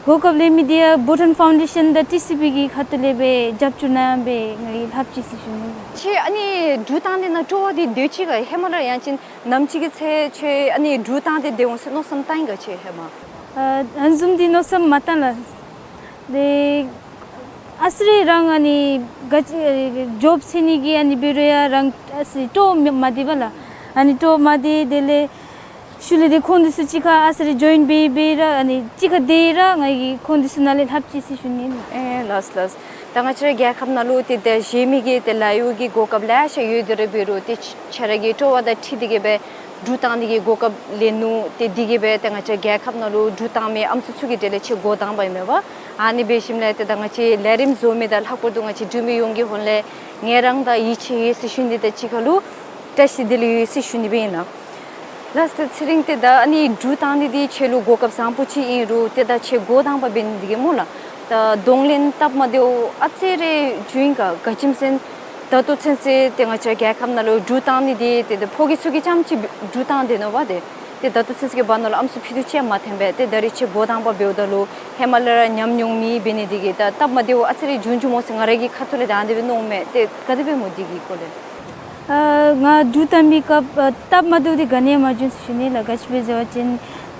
གོ་སྐབས་ལེན་མི་འདི་ཡང་བྷུ་ཊཱན་ཕའུན་ཌེ་ཤཱན་དང་ཊི་སི་བི་གི་ཁ་ཐུག་ལས་སྦེ་རྒྱབ་སྐྱོར་གནང་སྦེ་ང་གིས་ལྷབ་ཅི་ཟེར་ཞུ་ནི་ལགས། ཁྱོད་ཨ་ནི་གྲུ་བཏང་ནི་ནང་སྤྲོ་བ་འདི་སྡོད་ཅི་ག། ཧེ་མ་ར་ཡང་ཅིན་ནམ་ཅིག་གི་ཚེ་ཁྱོད་ཨ་ནི་གྲུ་བཏང་སྟེ་སྡོད་འོང་ཟེར་མནོ་བསམ་བཏང་ཡི་ག་ཁྱོད་ཧེ་མ། ཨ་ཨ་ནི་བཟུམ་འདི་མནོ་བསམ་མ་བཏང་ལགས། ཏེ་ཨ་ཙི་རེ་རང་ཨ་ནི་ག་ཅི་ཨེ་ཇོབ་འཚོལ་ནི་གི་ཨ་ནི་འབད་རུང་ཡང་རང་ཨ་ཙི་སྤྲོ་མ་བདེ་བས་ལགས། ཨ་ནི་སྤྲོ་མ་བདེ་དེ་ལས་ཤུལ་ལས་ཏེ་ཁོང་འདི་ཚུ་གཅིག་ཁར་ཨ་ཙི་རེ་ཇོའིན་འབད་འབད་ར་ཨ་ནི་གཅིག་ཁར་སྡོད་ར་ང་གིས་ཁོང་འདི་ཚུ་ནང་ལས་ལྷབ་ཅི་ཟེར་ཞུ་ནི་ལགས། ཨེ་ལགས་ལགས། ད་ང་བཅས་རའི་རྒྱལ་ཁབ་ནང་ལུ་ཏེ་ད་གཞན་མི་གི་ཏེ་ལཱ་གཡོག་གི་གོ་སྐབས་ལེ་ཤ་ཡོད་དེ་ར་འབད་རུང་ཏེ་ཁྱོད་ར་གི་སྤྲོ་བ་དང་འཁྲིལ་ཏེ་གིས་སྦེ་གྲུ་བཏང་ནི་གི་གོ་སྐབས་ལེན་ནུག། ཏེ་འདི་གིས་སྦེ་ཏེ་ང་བཅས་རྒྱལ་ཁབ་ནང་ལུ་གྲུ་བཏང་མི་ཨམ་སྲུ་ཚུ་གི་གྲས་ལས་ཁྱོད་འགོ་དང་པ་ཨིན་མས་པ། ཨ་ནི་འབད་ཞིནམ་ལས་ཏེ་ད་ང་བཅས་ལས་རིམ་བཟོ་མི་དང་ལྷག་པར་དུ་ང་བཅས་འབྲུག་མི་ཡོངས་ཀྱི་ཧོངས་ལས་ངལ་རངས་དང་ཡིད་ཆེས་ཡོད་ཟེར་ཞུ་ནི་དང་གཅིག་ཁར་ལུ་བཀྲ་ཤིས་བདེ་ལེགས་ཡོད་ཟེར་ཞུ་ནི་སྦེ་ཨིན་ལགས། ལགས་སོ། ཚེ་རིང་ཏེ་ད་ཨ་ནི་གྲུ་བཏང་ནི་འདི་ཁྱོད་ལུ་གོ་སྐབས་བཟང་པོ་ཅིག་ཨིན་རུང་ཏེ་ད་ཁྱོད་འགོ་དང་པ་འབད་ནི་འདི་གིས་སྨོ་ལགས། ད་གདོང་ལེན་སྟབས་མ་བདེཝ་ཨ་ཙི་རེ་བྱུང་ཡི་ག། ག་ཅི་སྨོ་ཟེར་ན་ད་ལྟོ་ཚུན་ཚོད་ཏེ་ང་བཅས་རྒྱལ་ཁབ་ནང་ལུ་གྲུ་བཏང་ནི་འདི་ཏེ་ཏེ་ཕོ་སྐྱེས་ཚུ་གིས་རྐྱངམ་ཅིག་གྲུ་བཏང་སྡོད་ནུག་པ། ཏེ་ཏེ་ད་ལྟོ་ཚུན་ཚོད་ཀྱི་བར་ན་ལུ་ཨམ་སྲུ་ཕུད་རྡོག་ཅིག་ཡང་མ་ཐོན་པས། ཏེ་ད་རིས་ཁྱོད་འགོ་དང་པ་འབདཝ་ད་ལུ་ཧེ་མ་ལས་ར་ཉམས་མྱོང་མེད། འབད་ནི་འདི་གིས་ད་སྟབས་མ་བདེཝ་ཨ་ཙི་རེ་བྱུང་བྱུངམ་སྨོ་ཟེར་ང་ར་གི་ཁ་ཐུག་ལས་ད་ཨ་ནི་སྦེ་མནོཝ་མས། ཏེ་ག་དེ་སྦེ་སྨོ་འདི་གི་སྐོར་ལས། ཨ་ང་གྲུ་བཏང་པའི་སྐབས་ཨ་སྟབས་མ་བདེཝ་འདི་ག་ནི་ཡང་མ་བྱུང་ཟེར་ཞུ་ནི་ལགས། ག་ཅི་སྦེ་ཟེར་བ་ཅིན་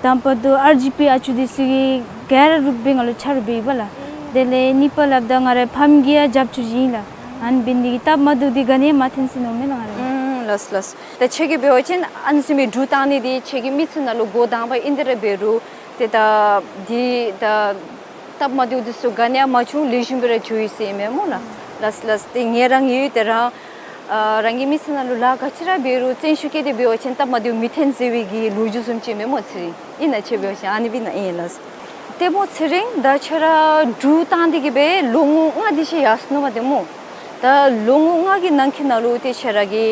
དང་པ་དུ་ཨར་ཇི་པི་ཨ་ཅུ་འདི་ཚུ་གིས་ག་ར་རུབ་སྦེ་ང་ལུ་ཆ་རོགས་འབད་ཡི་པ་ལགས། དེ་ལས་གཉིས་པ་སླབ་ད་ང་རའི་ཕམ་གྱིས་ཡང་རྒྱབ་སྐྱོར་བྱིན་ཡི་ལགས། ཨ་ནི་འབད་ནི་འདི་གིས་སྟབས་མ་བདེཝ་འདི་ག་ནི་ཡང་མ་ཐོན་ཟེར་མནོཝ་མས་ལགས་ང་ར། ཨུམ་ལགས་ལགས། ད་ཁྱོད་ཀྱིས་འབད་བ་ཅིན་ཨ་ནི་བཟུམ་མའི་གྲུ་བཏང་ནི་འདི་ཁྱོད་ཀྱི་མི་ཚེ་ནང་ལུ་འགོ་དང་པ་ཨིན་ཏེ་ར་འབད་རུང་ཏེ་ད་འདི་ད་སྟབས་མ་བདེཝ་འདི་ཚུ་ག་ནི་ཡང་མ་བྱུང་ལེགས་ཤོམ་སྦེ་ར་འགྱོ་ཡི་ཟེར་ཨིན་མས་སྨོ་ལགས། ལགས་ལགས། ཏེ་ངལ་རངས་ཡོད། ཏེ་རང་ཨ་རང་གི་མི་ཚེ་ནང་ལུ་ལཱ་ག་ཅི་ར་འབད་རུང་བརྩོན་ཤུགས་བསྐྱེད་དེ་འབད་བ་ཅིན་སྟབས་མ་བདེཝ་མི་ཐོན་ཟེར་བའི་གི་ལོ་རྒྱུས་བཟུམ་ཅིག་ཨིན་མས་སྨོ་ཚེ་རིང་། ཨིན་ན་ཁྱོད་འབད་བ་ཅིན། ཨ་ནི་སྦེ་ཨིན་ན་ཨིན་ལགས། ཏེ་སྨོ་ཚེ་རིང་ད་ཁྱོད་ར་གྲུ་བཏང་སྟེ་གིས་སྦེ་ལོ་ངོ་ལྔ་དེ་ཅིག་ཡར་སོ་ནུག་པ་ཏེ་སྨོ། ད་ལོ་ངོ་ལྔ་གི་ནང་འཁོད་ནང་ལུ་ཏེ་ཁྱོད་ར་གི་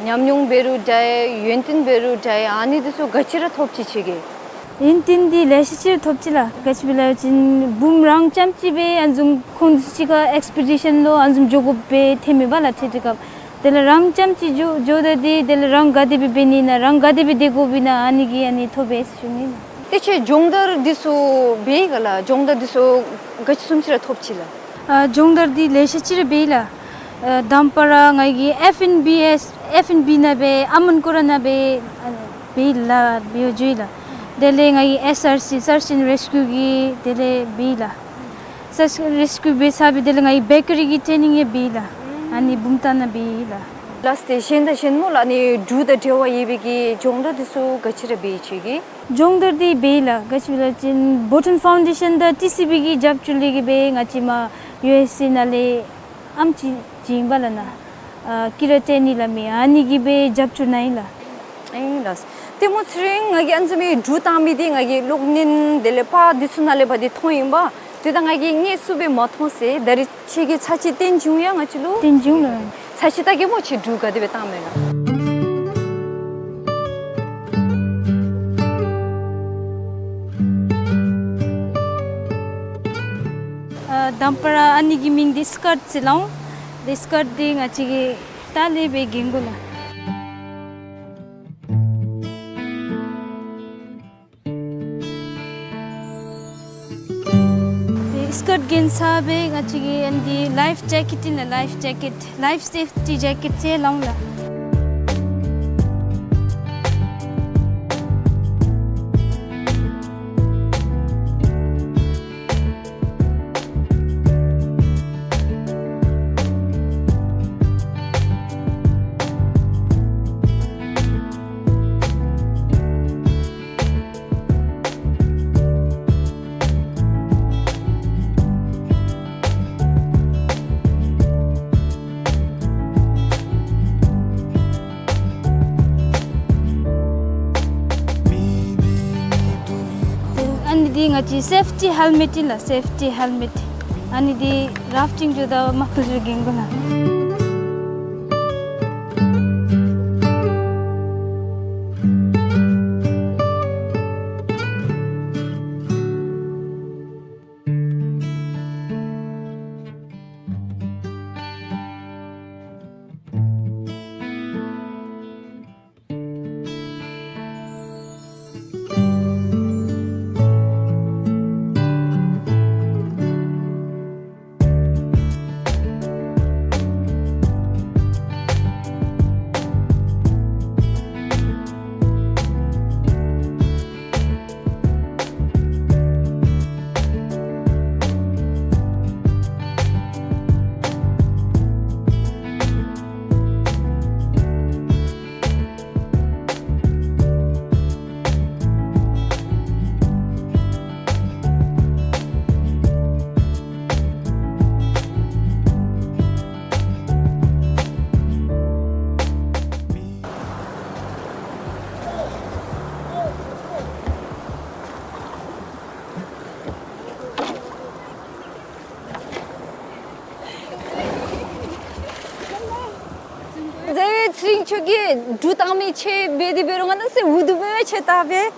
ཉམས་མྱོང་འབད་རུང་འདྲ་ཡི་ཡོན་ཏན་འབད་རུང་འདྲ་ཡི་ཨ་ནི་འདི་ཚུ་ག་ཅི་ར་ཐོབ་ཅི་ཁྱོད་ཀྱིས། ཡོན་ཏན་འདི་ལེ་ཤ་ཅིག་ཐོབ་ཅི་ལགས། ག་ཅི་སྦེ་སླབ་པ་ཅིན་བུམོ་རང་རྐྱངམ་ཅིག་སྦེ་ཨ་ནི་བཟུམ་ཁོང་འདི་ཚུ་གཅིག་ཁར་ཨེགསི་པི་ཌི་ཤཱན་ལུ་ཨ་ནི་བཟུམ་འགྱོ་དགོཔ་སྦེ་ཐོནམ་མས་པ་ལགས་ཏེ་དེ་སྐབས། དེ་ལས་རང་རྐྱངམ་ཅིག་འགྱོ་འགྱོཝ་ད་འདི་དེ་ལས་རང་ག་དེ་སྦེ་འབད་ནི་ཨིན་ན་རང་ག་དེ་སྦེ་སྡོད་དགོཔ་ཨིན་ན་ཨ་ནི་གིས་ཨ་ནི་ཐོབ་པས་ཟེར་ཞུ་ནི་ཨིན། ཏེ་ཁྱོད་སྦྱོང་བརྡར་འདི་ཚུ་འབད་ཡི་ག་ལགས། སྦྱོང་བརྡར་འདི་ཚུ་ག་ཅི་བཟུམ་ཅིག་ར་ཐོབ་ཅི་ལགས། ཨ་སྦྱོང་བརྡར་འདི་ལེ་ཤ་ཅིག་ར་འབད་ཡི་ལགས། ཨ་དང་པ་ར་ང་གིས་ཨེཕ་ཨེན་བི་ཨེས་ཨེཕ་ཨེན་བི་ནང་སྦེ་ཨ་མོན་ཀོ་ར་ནང་སྦེ་ཨ་འབད་ཡི་ལགས། འབད་བར་འགྱོ་ཡི་ལགས། དེ་ལས་ང་གིས་ཨེསི་ཨར་སི་Search and Rescue གི་དེ་ལས་འབད་ཡི་ལགས། Search and Rescue འབད་ཚར་སྦེ་དེ་ལས་ང་གིས་བེ་ཀ་རི་གི་ཊེ་ནིང་ཡང་འབད་ཡི་ལགས། ཨ་ནི་བུམ་ཐང་ནང་འབད་ཡི་ལགས། ལགས་ཏེ་གཞན་དང་གཞན་སྨོ་ལགས་ཨ་ནི་གྲུ་དང་འབྲེལ་བ་ཡོད་པའི་གི་སྦྱོང་བརྡར་འདི་ཚུ་ག་ཅི་ར་འབད་ཡི་ཁྱོད་ཀྱིས། སྦྱོང་བརྡར་འདི་འབད་ཡི་ལགས། ག་ཅི་སྦེ་སླབ་པ་ཅིན་བྷུ་ཊཱན་ཕའུན་ཌེ་ཤཱན་དང་ཊི་སི་བི་གི་རྒྱབ་སྐྱོར་ལས་གིས་སྦེ་ང་བཅས་མར་ཡུ་ཨེསི་ཨེ་ནང་ལས་ཨམ་ཅིག་བྱིན་པ་ལགས་ནཱ། ཨ་ཀི་ར་ཊེ་ནིང་སླབ་མི་ཨ་ནི་གིས་སྦེ་རྒྱབ་སྐྱོར་གནང་ཡི་ལགས། ཨིན་ལགས། ཏེ་སྨོ་ཚེ་རིང་ང་གིས་ཨ་ནི་བཟུམ་མའི་གྲུ་བཏང་མི་འདི་ང་གིས་གློག་བརྙན་དེ་ལས་པར་འདི་ཚུ་ནང་ལས་འབད་དེ་མཐོང་ཡི་པ། ཏེ་ད་ང་གིས་དངོས་སུ་སྦེ་མ་མཐོང་ཟེར། ད་རིས་ཁྱོད་ཀྱིས་ཚར་གཅིག་སྟོན་བྱིན་ཡང་ང་བཅས་ལུ། སྟོན་བྱིན་ལགས། ཚར་གཅིག་བལྟ་གེ་སྨོ་ཁྱོད་གྲུ་ག་དེ་སྦེ་བཏང་མས་ག། ཨ་དང་པ་ར་ཨ་ནི་གི་མིང་འདི་སི་ཀརཊ་ཟེར་སླབ་འོང་། ཏེ་སི་ཀརཊ་འདི་ང་བཅས་ཀྱིས་ལྟག་ལས་སྦེ་གྱོན་དགོ་ལགས། སྐད་རྒྱན་ཚ་བའི་ང་བཅས་ཀྱི་ཨ་ནི་འདི་ལའིཕ་ཇེ་ཀེཊ་ཨིན་ལགས། ལའིཕ་ཇེ་ཀེཊ། ལའིཕ་སེཕ་ཊི་ཇེ་ཀེཊ་ཟེར་ལོང་ལགས། ཨ་ནི་འདི་ང་བཅས་སེཕ་ཊི་ཧེལ་མེཊ་ཨིན་ལགས། སེཕ་ཊི་ཧེལ་མེཊ། ཨ་ནི་འདི་རཱཕ་ཊིང་འགྱོཝ་ད་མར་ཁུ་ལུ་གྱོན་དགོ་ལགས། ཛའི་ཚེ་རིང་ཁྱོད་ཀྱིས་གྲུ་བཏང་མི་ཆེ་འབད་དེ་འབད་རུང་ང་ནཱ་ཟེར་འུ་སྡུག་སྦེ་ཆེ་ད་འབད།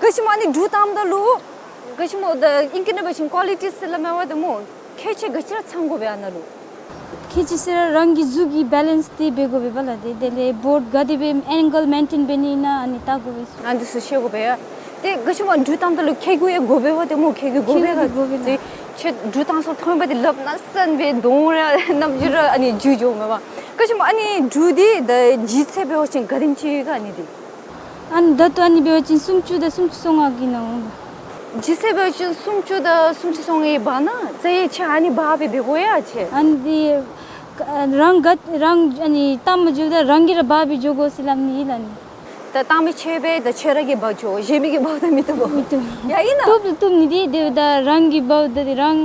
ག་ཅི་སྨོ་ཨ་ནི་གྲུ་བཏངམ་ད་ལུ་ག་ཅི་སྨོ་ད་ཨིང་སྐད་ནང་འབད་བ་ཅིན་ཀོ་ལི་ཊི་ཟེར་སླབ་མས་པ་ཏེ་སྨོ། ཁྱད་ཆོས་ག་ཅི་ར་ཚང་དགོ་པས་ཨ་ནཱ་ལུ། ཁྱད་ཆོས་ཟེར་ར་རང་གི་གཟུགས་ཀྱི་བེ་ལེནསི་འདི་འབད་དགོ་པས་པ་ལགས། ཏེ་དེ་ལས་བོརཌ་ག་དེ་སྦེ་ཨེང་གལ་མེན་ཊེན་འབད་ནི་ཨིན་ན་ཨ་ནི་བལྟ་དགོ་པས། ཨ་འདི་ཚུ་ཤེས་དགོ་པས་ཡ། ཏེ་ག་ཅི་སྨོ་གྲུ་བཏངམ་ད་ལུ་ཁྱེག་ཀྱུ་ཡང་དགོ་པས་པ་ཏེ་སྨོ། ཁྱེག་ཀྱུ་དགོ་པས་ལགས། ཁྱེག་ཀྱུ་དགོ་པས་ལགས། ཏེ་ཁྱེད་གྲུ་བཏང་སར་ཐོན་པ་ཏེ་ལགཔ་ནང་སོན་སྦེ་གདོང་ར་རྣམ་འགྱུར་ར་ཨ་ནི་འགྱུར་འགྱོཝ་མས་པ། ག་ཅི་སྨོ་ཨ་ནི་གྲུ་འདི་ད་ལྗིད་ཚད་འབད་བ་ཅིན་ག་དེམ་ཅིག་ཡོད་ག་ཨ་ནི་འདི། ཨ་ནི་ད་ལྟོ་ཨ་ནི་འབད་བ་ཅིན་སུམ་ཅུ་དང་སུམ་ཅུ་སོ་ལྔ་གི་ནང་འོང་། ལྗིད་ཚད་འབད་བ་ཅིན་སུམ་ཅུ་དང་སུམ་ཅུ་སོ་ལྔའི་བར་ན་ཛའི་ཁྱེད་ཨ་ནི་འབག་སྦེ་འབད་དགོ་ཡ་ཁྱེད། ཨ་ནི་འདི་རང་ག་རང་ཨ་ནི་བཏང་མ་འགྱོཝ་ད་རང་གིས་ར་འབག་སྦེ་འགྱོ་དགོ་ཟེར་སླབ་ནི་ཨིན་ལགས་ཨ་ནི། ད་བཏང་མི་ཆེ་འབད་ད་ཁྱོད་ར་གིས་འབག་འགྱོ། གཞན་མི་གིས་འབག་ད་མི་བཏུབ་པས། མི་བཏུབ། ཡ་ཨིན་ན། བཏུབ་བཏུབ་ནི་འདི་དེ་ད་རང་གིས་འབག་ད་འདི་རང་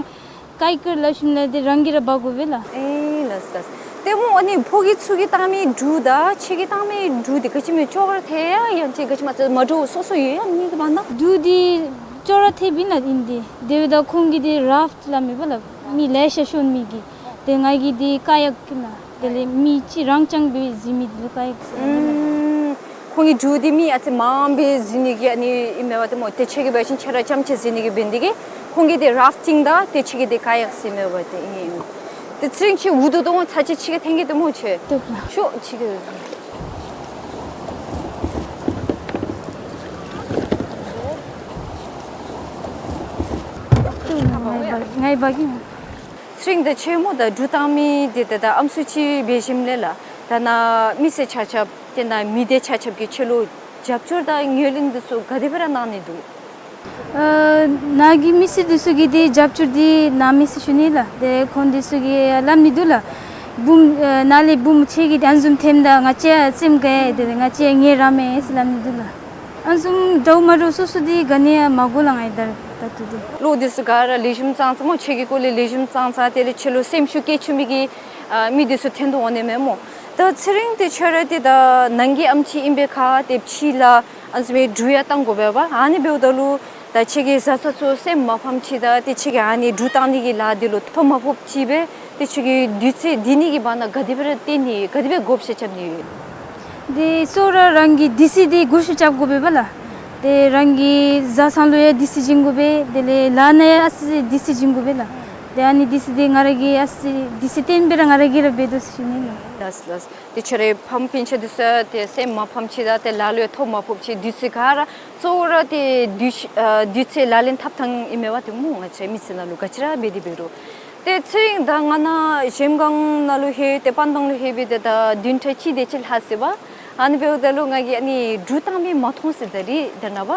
ཀའི་ཀར་སླབ་ཞིནམ་ལས་འདི་རང་གིས་ར་འབག་དགོ་པས་ལགས། ཨེ་ལགས་ལགས། ཏེ་སྨོ་ཨ་ནི་ཕོ་རྒྱས་ཚུ་གིས་བཏང་མི་གྲུ་དང་ཁྱེད་ཀྱིས་བཏང་མི་གྲུ་འདི་ག་ཅི་སྨོ་ཅོག་ར་འཐད་ཡ་ཡང་ཅིན་ག་ཅི་སྨོ་མ་འདྲཝ་སོ་སོ་ཡོད་ཡ་ཨ་ནི་འདི་བ་ན། གྲུ་འདི་ཅོག་ར་འཐདཔ་ཨིན་ལགས་ཨིན་འདི། དེ་འབདཝ་ད་ཁོང་གི་འདི་རཱཕ་ཊི་སླབ་མས་པ་ལགས། མི་ལེ་ཤ་ཤོང་མི་གི། ཏེ་ང་གི་འདི་ཀ་ཡཀ་ཨིན་ལགས། དེ་ལས་མི་ཅིག་རང་རྐྱང་སྦེ་འཛིང་མི་འདི་ལུ་ཀ་ཡཀ་ཟེར་སླབ་མས་ལགས། ཨུམ། ཁོང་གི་གྲུ་འདི་མི་ཨ་ཙི་མངམ་སྦེ་འཛིང་ནི་གི་ཨ་ནི་ཨིན་མས་པ་ཏེ་སྨོ། ཏེ་ཁྱེད་ཀྱིས་འབད་བ་ཅིན་ཁྱེད་ར་རྐྱངམ་ཅིག་འཛིང་ནི་གི་འབད་ནི་དེ་གིས་ཁོང་གི་འདི་རཱཕ་ཊིང་དང་ཏེ་ཁྱེད་ཀྱི་འདི་ཀ་ཡཀ་ཟེར་མས་པ་ཏེ་ཨིན། ཏེ་ཚེ་རིང་ཁྱོད་འུ་སྡུག་དོ་ཚར་ཅིག་ཁྱེད་ཀྱིས་འཐེན་གེ་ཏེ་སྨོ་ཁྱོད། བཏུབ་ལགས། ཤོག་ཁྱེད་ཀྱིས། བཏུབ་ལགས། ང་ཡང་འབག་ང་ཡང་འབག་གེ། ཚེ་རིང་ད་ཁྱོད་སྨོ་ད་གྲུ་བཏང་མི་འདི་ད་ད་ཨམ་སྲུ་ཅིག་འབད་ཞིནམ་ལས་ལགས། ད་ནཱ་མི་སེར་ཆ་ཁྱབ་ཏེ་ནཱ་མི་སྡེ་ཆ་ཁྱབ་ཀྱིས་ཁྱོད་ལུ་རྒྱབ་སྐྱོར་དང་ངོས་ལེན་འདི་ཚུ་ག་དེ་སྦེ་ར་གནང་ནི་འདུག། ཨ་ནཱ་གི་མི་སེར་འདི་ཚུ་གིས་འདི་རྒྱབ་སྐྱོར་འདི་གནམ་མེད་ས་མེད་ཞུ་ནི་ལགས། ཏེ་ཁོང་འདི་ཚུ་གིས་སླབ་ནི་འདུག་ལགས། བུམོ་ཨ་ནཱ་ལས་བུམོ་ཁྱེད་ཀྱི་འདི་ཨ་ནི་བཟུམ་འཐོནམ་ད་ང་བཅས་ཡང་སེམས་དགའ་ཡི། ཏེ་ང་བཅས་ཡང་ངལ་རངས་མས་ཟེར་སླབ་ནི་འདུག་ལགས། ཨ་ནི་བཟུམ་འདྲཝ་མ་འདྲཝ་སོ་སོ་འདི་ག་ནི་ཡང་མ་གོ་ལགས་ང་ཡང་ད་ད་ལྟོ་འདི། བློ་འདི་ཚུ་ག་ར་ལེགས་ཤོམ་ཙང་ཙ་སྨོ། ཁྱེད་ཀྱི་སྐོར་ལས་ལེགས་ཤོམ་ཙང་ཙ་དེ་ལས་ཁྱོད་ལུ་སེམས་ཤུགས་བསྐྱེད་བཅུག་མི་གི་ཨ་མི་འདི་ཚུ་འཐོན་དོ་འོང་ནི་མས་སྨོ། ད་ཚེ་རིང་འདི་ཁྱོད་ར་འདི་ད་ནང་གི་ཨམ་ཆི་ཨིན་པའི་ཁར་ཏེ་ཕྱི་ལས་ཨ་ནི་བཟུམ་མའི་གྲུ་ཡང་བཏང་དགོ་པས་པ། ཨ་ནི་འབདཝ་ད་ལུ་ད་ཁྱེད་ཀྱི་བཟའ་ཚང་ཚུ་སེམས་མ་ཕམ་ཅིག་དང་ཏེ་ཁྱེད་ཀྱིས་ཨ་ནི་གྲུ་བཏང་ནི་གི་ལཱ་འདི་ལུ་ཐོ་མ་ཕོགཔ་ཅིག་སྦེ་ཏེ་ཁྱོད་ཀྱིས་དུས་ཚོད་འདི་ནི་གི་བར་ན་ག་དེ་སྦེ་ར་བཏོན་ནི་ག་དེ་སྦེ་བགོ་བཤའ་རྐྱབ་ནི་ཡོད། འདི་གཙོ་བོ་ར་རང་གི་སྡེ་སྲིད་འདི་སྒུལ་ཤུགས་རྐྱབ་དགོ་པས་པ་ལགས། ཏེ་རང་གི་བཟའ་ཚང་ལུ་ཡང་སྡེ་སྲིད་བྱིན་དགོ་པས། དེ་ལས་ལཱ་ནང་ཡང་ཨ་ཙི་སྡེ་སྲིད་བྱིན་དགོ་པས་ལགས། ཏེ་ཨ་ནི་དུས་ཚོད་འདི་ང་ར་གིས་ཨ་ཙི་དུས་ཚོད་བཏོན་སྦེ་ར་ང་ར་གིས་ར་འབད་དོ་ཟེར་ཞུ་ནི་ལགས། ལགས་ལགས། ཏེ་ཁྱོད་རའི་ཕམ་སྤུན་ཆ་འདི་ཚུ་ཏེ་སེམས་མ་ཕམ་ཅིག་དང་ཏེ་ལ་ལུ་ཡང་ཐོ་མ་ཕོགཔ་ཅིག་དུས་ཚོད་ག་ར་གཙོ་བོ་ར་ཏེ་དུས་ཨ་དུས་ཚོད་ལག་ལེན་འཐབ་ཐངས་ཨིན་མས་པ་ཏེ་སྨོ། ང་བཅས་མི་སེར་ནང་ལུ་ག་ཅི་ར་འབད་དེ་འབད་རུང་། ཏེ་ཚེ་རིང་ད་ང་ནཱ་གཞལམ་སྒང་ནང་ལུ་ལྷོད་ཏེ་པན་སྦང་ལུ་ལྷོད་སྦེ་ཏེ་ད་བདུན་ཕྲག་གཅིག་དེ་ཅིག་ལྷག་ཟེར་བ། ཨ་ནི་འབདཝ་ད་ལུ་ང་གིས་ཨ་ནི་འབྲུག་བཏང་མི་མ་མཐོང་ཟེར་ད་རིས་ད་ནངས་པ།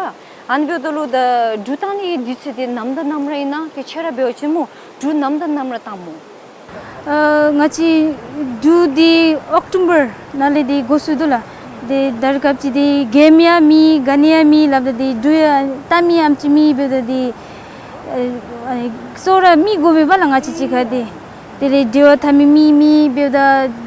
ཨ་ནི་འབདཝ་ད་ལུ་ད་འབྲུག་བཏང་ནི་དུས་ཚོད་འདི་ནམ་དང་ནམ་ར་ཨིན་ན། ཏེ་ཁྱོད་ར་འབད་བ་ཅིན་སྨོ་འབྲུག་ནམ་དང་ནམ་ར་བཏང་སྨོ། ཨ་ང་བཅས་འབྲུག་འདི་ཨོག་ཊོམ་བར་ནང་ལས་འདི་འགོ་བཙུགས་དོ་ལགས། ཏེ་ད་རེས་སྐབས་ཅིག་འདི་གེམ་ཡང་མེད་ག་ནི་ཡང་མེད་སླབ་ད་འདི་འབྲུག་ཡང་བཏང་མི་ཨམ་ཅིག་མེད་འབདཝ་ད་འདི་ཨ་ཨ་གཙོ་བོ་ར་མི་དགོ་པས་པ་ལགས། ང་བཅས་གཅིག་ཁར་འདི་དེ་ལས་འབྲེལ་བ་འཐབ་མི་མི་མེད་འབདཝ་ད་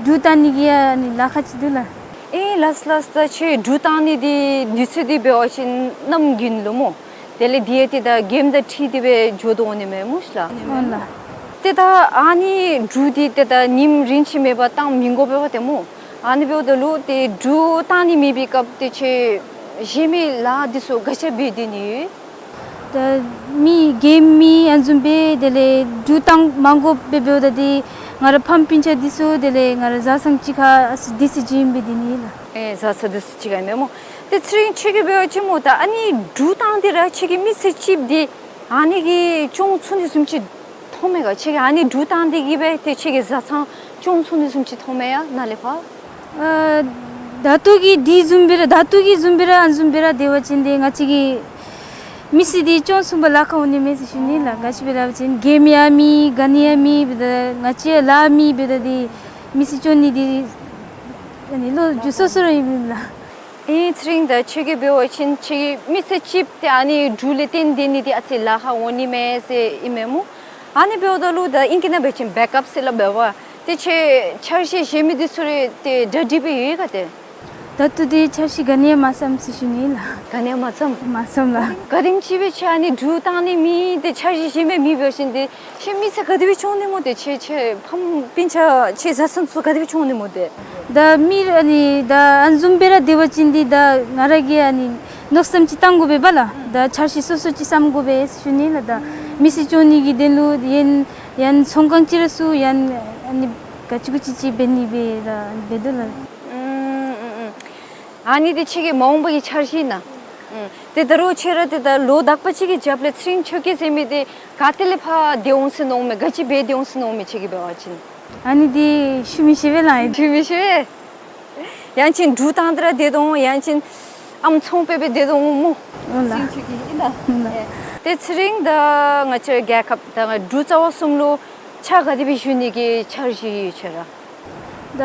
འབྲུག་བཏང་ནི་གི་ཡང་ཨ་ནི་ལཱ་ཁག་ཅིག་འདུག་ལགས། ཨེ་ལགས་ལགས། ད་ཁྱོད་འབྲུག་བཏང་ནི་འདི་དུས་ཚོད་འདི་འབད་བ་ཅིན་གནམ་དགུན་ལུ་སྨོ། དེ་ལས་འདི་ཡང་ཏེ་ད་གེམ་དང་འཁྲིལ་ཏེ་སྦེ་འགྱོ་དོ་འོང་ནི་མས་སྨོ་ཤ་ལགས། འོང་ལགས། ཏེ་ད་ཨ་ནི་འབྲུག་འདི་ཏེ་ད་ཉིནམ་རིམ་ཅིག་མེད་པར་བཏང་མི་དགོ་པས་པ་ཏེ་སྨོ། ཨ་ནི་འབདཝ་ད་ལུ་ཏེ་འབྲུག་བཏང་ནི་མེད་པའི་སྐབས་ཏེ་ཁྱོད་གཞན་མི་ལཱ་འདི་ཚུ་ག་ཅི་འབད་སྡོད་ནི་ཡོད། ད་མི་གེམ་མེད་ཨ་ནི་བཟུམ་སྦེ་དེ་ལས་འབྲུག་བཏང་མ་དགོཔ་སྦེ་འབདཝ་ད་འདི་ང་ར་ཕམ་སྤུན་ཆ་འདི་ཚུ་དེ་ལས་ང་ར་བཟའ་ཚང་གཅིག་ཁར་ཨ་ཙི་དུས་ཚོད་ཅིག་ཨིན་པས་འདི་ནི་ལགས། ཨེ་བཟའ་ཚང་འདི་ཚུ་གཅིག་ཁར་ཨིན་མས་སྨོ། ཏེ་ཚེ་རིང་ཁྱོད་ཀྱིས་འབད་བ་ཅིན་སྨོ་ད་ཨ་ནི་འབྲུག་བཏང་སྟེ་ར་ཁྱོད་ཀྱིས་མི་ཚེ་གཅིག་འདི་ཨ་ནི་གིས་སྐྱོང་ཚུགས་ནི་བཟུམ་ཅིག་མཐོངམ་མས་ག། ཁྱོད་ཀྱིས་ཨ་ནི་འབྲུག་བཏང་སྟེ་གིས་སྦེ་ཏེ་ཁྱོད་ཀྱི་བཟའ་ཚང་སྐྱོང་ཚུགས་ནི་བཟུམ་ཅིག་མཐོངམ་མས་ཡ་ནཱ་ལས་ཕར། ཨ་ད་ལྟོ་གི་འདི་བཟུམ་སྦེ་ར་ད་ལྟོ་གི་བཟུམ་སྦེ་ར་ཨ་ནི་བཟུམ་སྦེ་ར་སྡོད་པ་ཅིན་ཏེ་ང་བཅས་ཀྱི་མི་ཚེ་འདི་སྐྱོང་ཚུགས་པར་ལཱ་ཁག་འོང་ནི་མས་ཟེར་ཞུ་ནི་ལགས། ག་ཅི་སྦེ་སླབ་པ་ཅིན་གེམ་ཡང་མེད་ག་ནི་ཡང་མེད་འབདཝ་ད་ང་བཅས་ལཱ་མེད་འབདཝ་ད་འདི་མི་ཚེ་སྐྱོང་ནི་འདི་ཨ་ནི་ལོ་རྒྱུས་སོ་སོ་ར་ཨིན་མས་ལགས། ཨིན་ཚེ་རིང་ད་ཁྱོད་ཀྱིས་འབད་བ་ཅིན་ཁྱོད་ཀྱི་མི་ཚེ་གཅིག་ཏེ་ཨ་ནི་འབྲུག་ལས་བརྟེན་སྡོད་ནི་འདི་ཨ་ཙི་ལཱ་ཁག་འོང་ནི་མས་ཟེར་ཨིན་མས་སྨོ། ཨ་ནི་འབདཝ་ད་ལུ་ད་ཨིང་སྐད་ནང་འབད་བ་ཅིན་བེཀ་ཨཔ་ཟེར་སླབ་པས་པ། ཏེ་ཁྱོད་འཆར་གཞི་བཞེས་མི་འདི་ཚུ་ར་ཏེ་གྲ་སྒྲིག་སྦེ་ཡོད་ག་ཏེ། ད་ལྟོ་འདི་འཆར་གཞི་ག་ནི་ཡང་མ་བརྩམས་ཟེར་ཞུ་ནི་ལགས། ག་ནི་ཡང་མ་བརྩམས། མ་བརྩམས་ལགས། ག་དེམ་ཅིག་སྦེ་ཁྱོད་ཨ་ནི་འབྲུག་བཏང་ནི་མེད་ཏེ་འཆར་གཞི་བཞེས་མི་མེད་འབད་བ་ཅིན་ཏེ་ཁྱོད་མི་ཚེ་ག་དེ་སྦེ་སྐྱོང་ནི་སྨོ་ཏེ། ཁྱོད་ཁྱོད་ཕམ་སྤུན་ཆ་ཁྱོད་བཟའ་ཚང་ཚུ་ག་དེ་སྦེ་སྐྱོང་ནི་སྨོ་ཏེ། ད་མི་ཨ་ནི་ད་ཨ་ནི་བཟུམ་སྦེ་ར་སྡོད་པ་ཅིན་འདི་ད་ང་ར་གིས་ཨ་ནི་མནོ་བསམ་ཅིག་བཏང་དགོ་པས་པ་ལགས། ད་འཆར་གཞི་སོ་སོ་ཅིག་བརྩམ་དགོ་པས་ཟེར་ཞུ་ནི་ལགས། ད་མི་ཚེ་སྐྱོང་ནི་གི་དོན་ལུ་ཡང་ཡང་ཚོང་ཁང་ཅིག་ར་བཙུགས་ཡང་ཨ་ནི་ག་ཅི་གུ་ཅི་ཅིག་འབད་ནི་སྦེ་ར་འབད་དོ་ལགས། ཨུམ་ཨུམ་ཨུམ། ཨ་ནི་འདི་ཁྱོད་ཀྱི་མ་འོངས་པ་གི་འཆར་གཞི་ཨིན་ན། ཨུམ། ཏེ་ད་རུང་ཁྱོད་ར་ཏེ་ད་ལོ་དག་པ་ཅིག་གི་རྒྱབ་ལས་ཚེ་རིང་ཆོས་སྐྱིད་ཟེར་མི་འདི་ག་ཏེ་ལས་ཕར་སྡོད་འོང་ཟེར་མནོཝ་མས། ག་ཅི་འབད་སྡོད་འོང་ཟེར་མནོཝ་མས་ཁྱོད་ཀྱིས་འབད་བ་ཅིན། ཨ་ནི་འདི་ཞུ་མི་ཤེས་པས་ལགས། ཞུ་མི་ཤེས་པས། ཡང་ཅིན་འབྲུག་བཏང་སྟེ་ར་སྡོད་དོ་འོང་། ཡང་ཅིན་ཨམ་ཚོང་དཔེ་སྦེ་སྡོད་དོ་འོང་སྨོ། འོང་ལགས། ཚེ་རིང་ཆོས་སྐྱིད་ཨིན་ན། འོང་ལགས། ཨེ་ཏེ་ཚེ་རིང་ད་ང་བཅས་རྒྱལ་ཁབ་ད་ང་འབྲུག་རྩ་བ་གསུམ་ལུ་ཕྱག་ག་དེ་སྦེ་ཞུ་ནི་གི་འཆར་གཞི་ཡོད་ཁྱོད་ར། ད་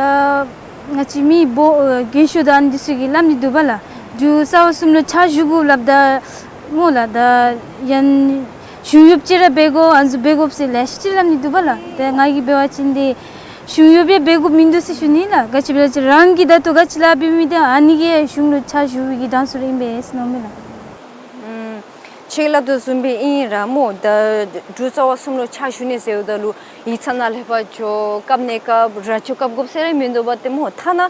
ང་བཅས་མི་སྦོ་ཨེ་རྒན་ཤོས་དང་འདི་ཚུ་གིས་སླབ་ནི་འདུག་པ་ལགས། འབྲུག་རྩ་བ་གསུམ་ལུ་ཕྱག་ཞུ་དགོ་སླབ་ད་སྨོ་ལགས། ད་ཡང་གཞུང་གཡོགཔ་ཅིག་ར་འབད་དགོ་ཨ་ནི་ཚུ་འབད་དགོཔ་ཟེར་ལེ་ཤ་ཅིག་སླབ་ནི་འདུག་པ་ལགས། ཏེ་ང་གིས་འབད་བ་ཅིན་འདི་གཞུང་གཡོགཔ་ཡང་འབད་དགོཔ་མིན་འདུག་ཟེར་ཞུ་ནི་ལགས། ག་ཅི་སྦེ་ལགས་ཅི་རང་གིས་ད་ལྟོ་ག་ཅི་ལཱ་འབད་མི་འདི་ཨ་ནི་གིས་གཞུང་ལུ་ཕྱག་ཞུ་བའི་གི་གདངས་ཚུ་ར་ཨིན་པས་ཟེར་མནོཝ་མས་ལགས། ཨུམ། ཁྱོད་ཀྱིས་སླབ་དོ་བཟུམ་སྦེ་ཨིན་ར་སྨོ། ད་འབྲུག་རྩ་བ་གསུམ་ལུ་ཕྱག་ཞུ་ནི་ཟེརཝ་ད་ལུ་ཡིག་ཚང་ནང་ལས་ཕར་འགྱོ་སྐབས་ནས་སྐབས་ར་འགྱོ་སྐབས་དགོཔ་ཟེར་ར་མིན་འདུག་པ་ཏེ་སྨོ། ཐ་ན་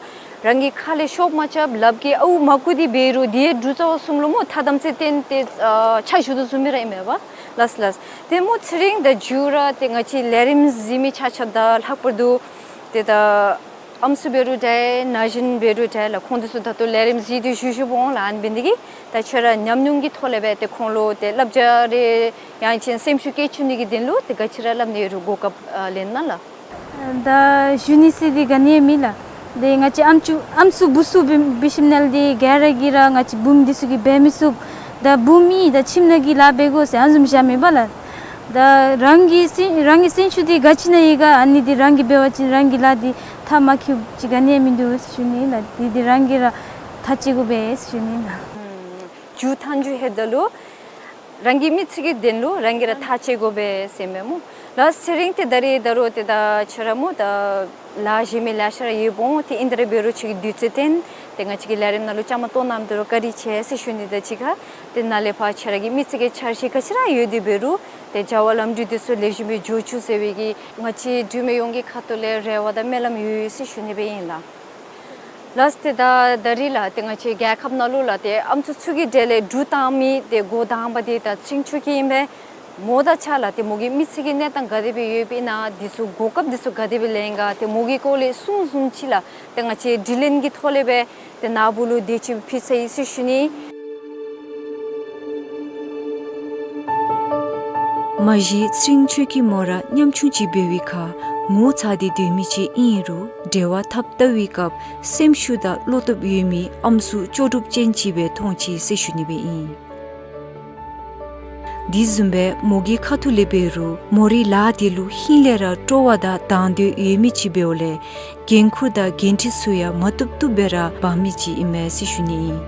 རང་གི་ཁ་ལས་ཤོབ་མ་རྐྱབ་ལགཔ་གིས་ཨརཝ་མ་བརྐུ་སྟེ་འབད་རུང་འདི་ཡང་འབྲུག་རྩ་བ་གསུམ་ལུ་སྨོ་ཐ་དམ་ཚིག་བསྟེན་ཏེ་ཨ་ཕྱག་ཞུ་དོ་བཟུམ་སྦེ་ར་ཨིན་མས་པ། ལགས་ལགས། ཏེ་སྨོ་ཚེ་རིང་ད་མཇུག་ར་ཏེ་ང་བཅས་ལས་རིམ་གཟིགས་མི་ཆ་ཁྱབ་དང་ལྷག་པར་དུ་ཏེ་ད་ཨམ་སྲུ་འབད་རུང་འདྲ་ན་གཞོན་འབད་རུང་འདྲ་ལགས། ཁོང་འདི་ཚུ་ད་ལྟོ་ལས་རིམ་གཟིགས་ཏེ་བཞུགས་བཞུགསཔ་འོང་ལགས། ཨ་ནི་འབད་ནི་འདི་གིས་ད་ཁྱོད་ར་ཉམས་མྱོང་གི་ཐོག་ལས་སྦེ་ཏེ་ཁོང་ལུ་ཏེ་བསླབ་བྱ་རེ་ཡང་ཅིན་སེམས་ཤུགས་བསྐྱེད་བཅུག་ནི་གི་དོན་ལུ་ཏེ་ག་ཅི་ར་སླབ་ནི་ཡོད་རུང་གོ་སྐབས་ཨ་ལེན་གནང་ལགས། ད་ཞུ་ནི་ཟེར་འདི་ག་ནི་ཡང་མེད་ལགས། ཏེ་ང་བཅས་ཨམ་ཅུ་ཨམ་སྲུ་བུ་སྲུ་འབད་འབད་ཞིནམ་ལས་ཏེ་ག་ར་གིས་ར་ང་བཅས་བུམོ་འདི་ཚུ་གིས་འབད་མི་ཚུགས། ད་བུམོ་ཨིན་ད་ཁྱིམ་ནང་གི་ལཱ་འབད་དགོ་ཟེར་ཨ་ནི་བཟུམ་བཞག་མེད་པ་ལགས། ད་རང་གི་སེམས་རང་གི་སེམས་ཤུགས་འདི་ག་ཅི་ནང་ཡོད་ག་ཨ་ནི་འདི་རང་གིས་འབད་བ་ཅིན་རང་གི་ལཱ་འདི་མཐར་མ་འཁྱོལ་ཅིག་ག་ནི་ཡང་མིན་འདུག་ཟེར་ཞུ་ནི་ལགས། འདི་འདི་རང་གིས་ར་མཐར་འཁྱོལ་དགོ་པས་ཟེར་ཞུ་ནི་ལགས། མཇུག་མཐའ་མཇུག་ལྷོདཔ་ད་ལུ་རང་གི་མི་ཚེ་གི་དོན་ལུ་རང་གིས་ར་མཐར་འཁྱོལ་དགོ་པས་ཟེར་མས་སྨོ། ལགས་ཚེ་རིང་ཏེ་ད་རིས་ད་རུང་ཏེ་ད་ཁྱོད་ར་སྨོ་ད་ལཱ་གཞན་མི་ལེ་ཤ་ར་ཡོདཔ་འོང་། ཏེ་ཨིན་ཏེ་ར་འབད་རུང་ཁྱོད་ཀྱིས་དུས་ཚོད་བཏོན་ཏེ་ང་བཅས་ཀྱི་ལས་རིམ་ནང་ལུ་བཅའ་མར་གཏོགས་གནངམ་ད་ལུ་བཀའ་དྲིན་ཆེ་ཟེར་ཞུ་ནི་དང་གཅིག་ཁར་ཏེ་ནཱ་ལས་ཕར་ཁྱོད་ར་གི་མི་ཚེ་གི་འཆར་གཞི་ག་ཅི་ར་ཡོད་དེ་འབད་རུང་ཏེ་བྱ་བ་ལམ་འགྲོ་འདི་ཚུ་ལེགས་ཤོམ་སྦེ་འགྱོ་བཅུག་ཟེར་བའི་གི་ང་བཅས་འབྲུག་མི་ཡོངས་ཀྱི་ཁ་ཐུག་ལས་རེ་བ་དང་སྨོན་ལམ་ཡོད་ཟེར་ཞུ་ནི་སྦེ་ཨིན་ལགས། ལགས་ཏེ་ད་ད་རིས་ལགས་ཏེ་ང་བཅས་རྒྱལ་ཁབ་ནང་ལུ་ལགས་ཏེ་ཨམ་སྲུ་ཚུ་གི་གྲས་ལས་འབྲུག་བཏང་མི་ཏེ་འགོ་དང་པ་འདི་ད་ཚེ་རིང་ཆོས་སྐྱིད་ཨིན་པས། མོ་དང་ཆ་ལ་ཏེ་མོ་གི་མི་ཚེ་གི་གནས་སྟངས་ག་དེ་སྦེ་ཡོདཔ་ཨིན་ན་འདི་ཚུ་གོ་སྐབས་འདི་ཚུ་ག་དེ་སྦེ་ལེན་ག་ཏེ་མོ་གི་སྐོར་ལས་གསུང་བཟུམ་ཅིག་ལགས། ཏེ་ང་བཅས་དྲི་ལན་གྱི་ཐོག་ལས་སྦེ་ཏེ་ནཱ་བུ་ལུ་དེ་ཅིག་ཕུལ་ཚར་ཡི་ཟེར་ཞུ་ནི། མ་གཞི་ཚེ་རིང་ཆོས་སྐྱིད་མོ་ར་ཉམ་ཆུང་ཅིག་འབད་བའི་ཁར་ངོ་ཚ་སྟེ་སྡོད་མི་ཅིག་ཨིན་རུང་འབྲེལ་བ་འཐབ་བལྟ་བའི་སྐབས་སེམས་ཤུགས་དང་བློ་སྟོབས་ཡོད་མི་ཨམ་སྲུ་ལྕོགས་གྲུབ་ཅན་ཅིག་སྦེ་མཐོང་ཅི་ཟེར་ཞུ་ནི་སྦེ་ཨིན། དེ་བཟུམ་སྦེ་མོ་གི་ཁ་ཐུག་ལས་འབད་རུང་མོ་རའི་ལཱ་འདི་ལུ་ཧིང་ལས་ར་སྤྲོ་བ་དང་དང་འདོད་ཡོད་མི་ཅིག་འབདཝ་ལས་འགན་ཁུར་དང་འགན་འཁྲི་ཚུ་ཡང་མ་བཏུབ་བཏུབ་སྦེ་ར་འབག་མི་ཅིག་ཨིན་མས་ཟེར་ཞུ་ནི་ཨིན།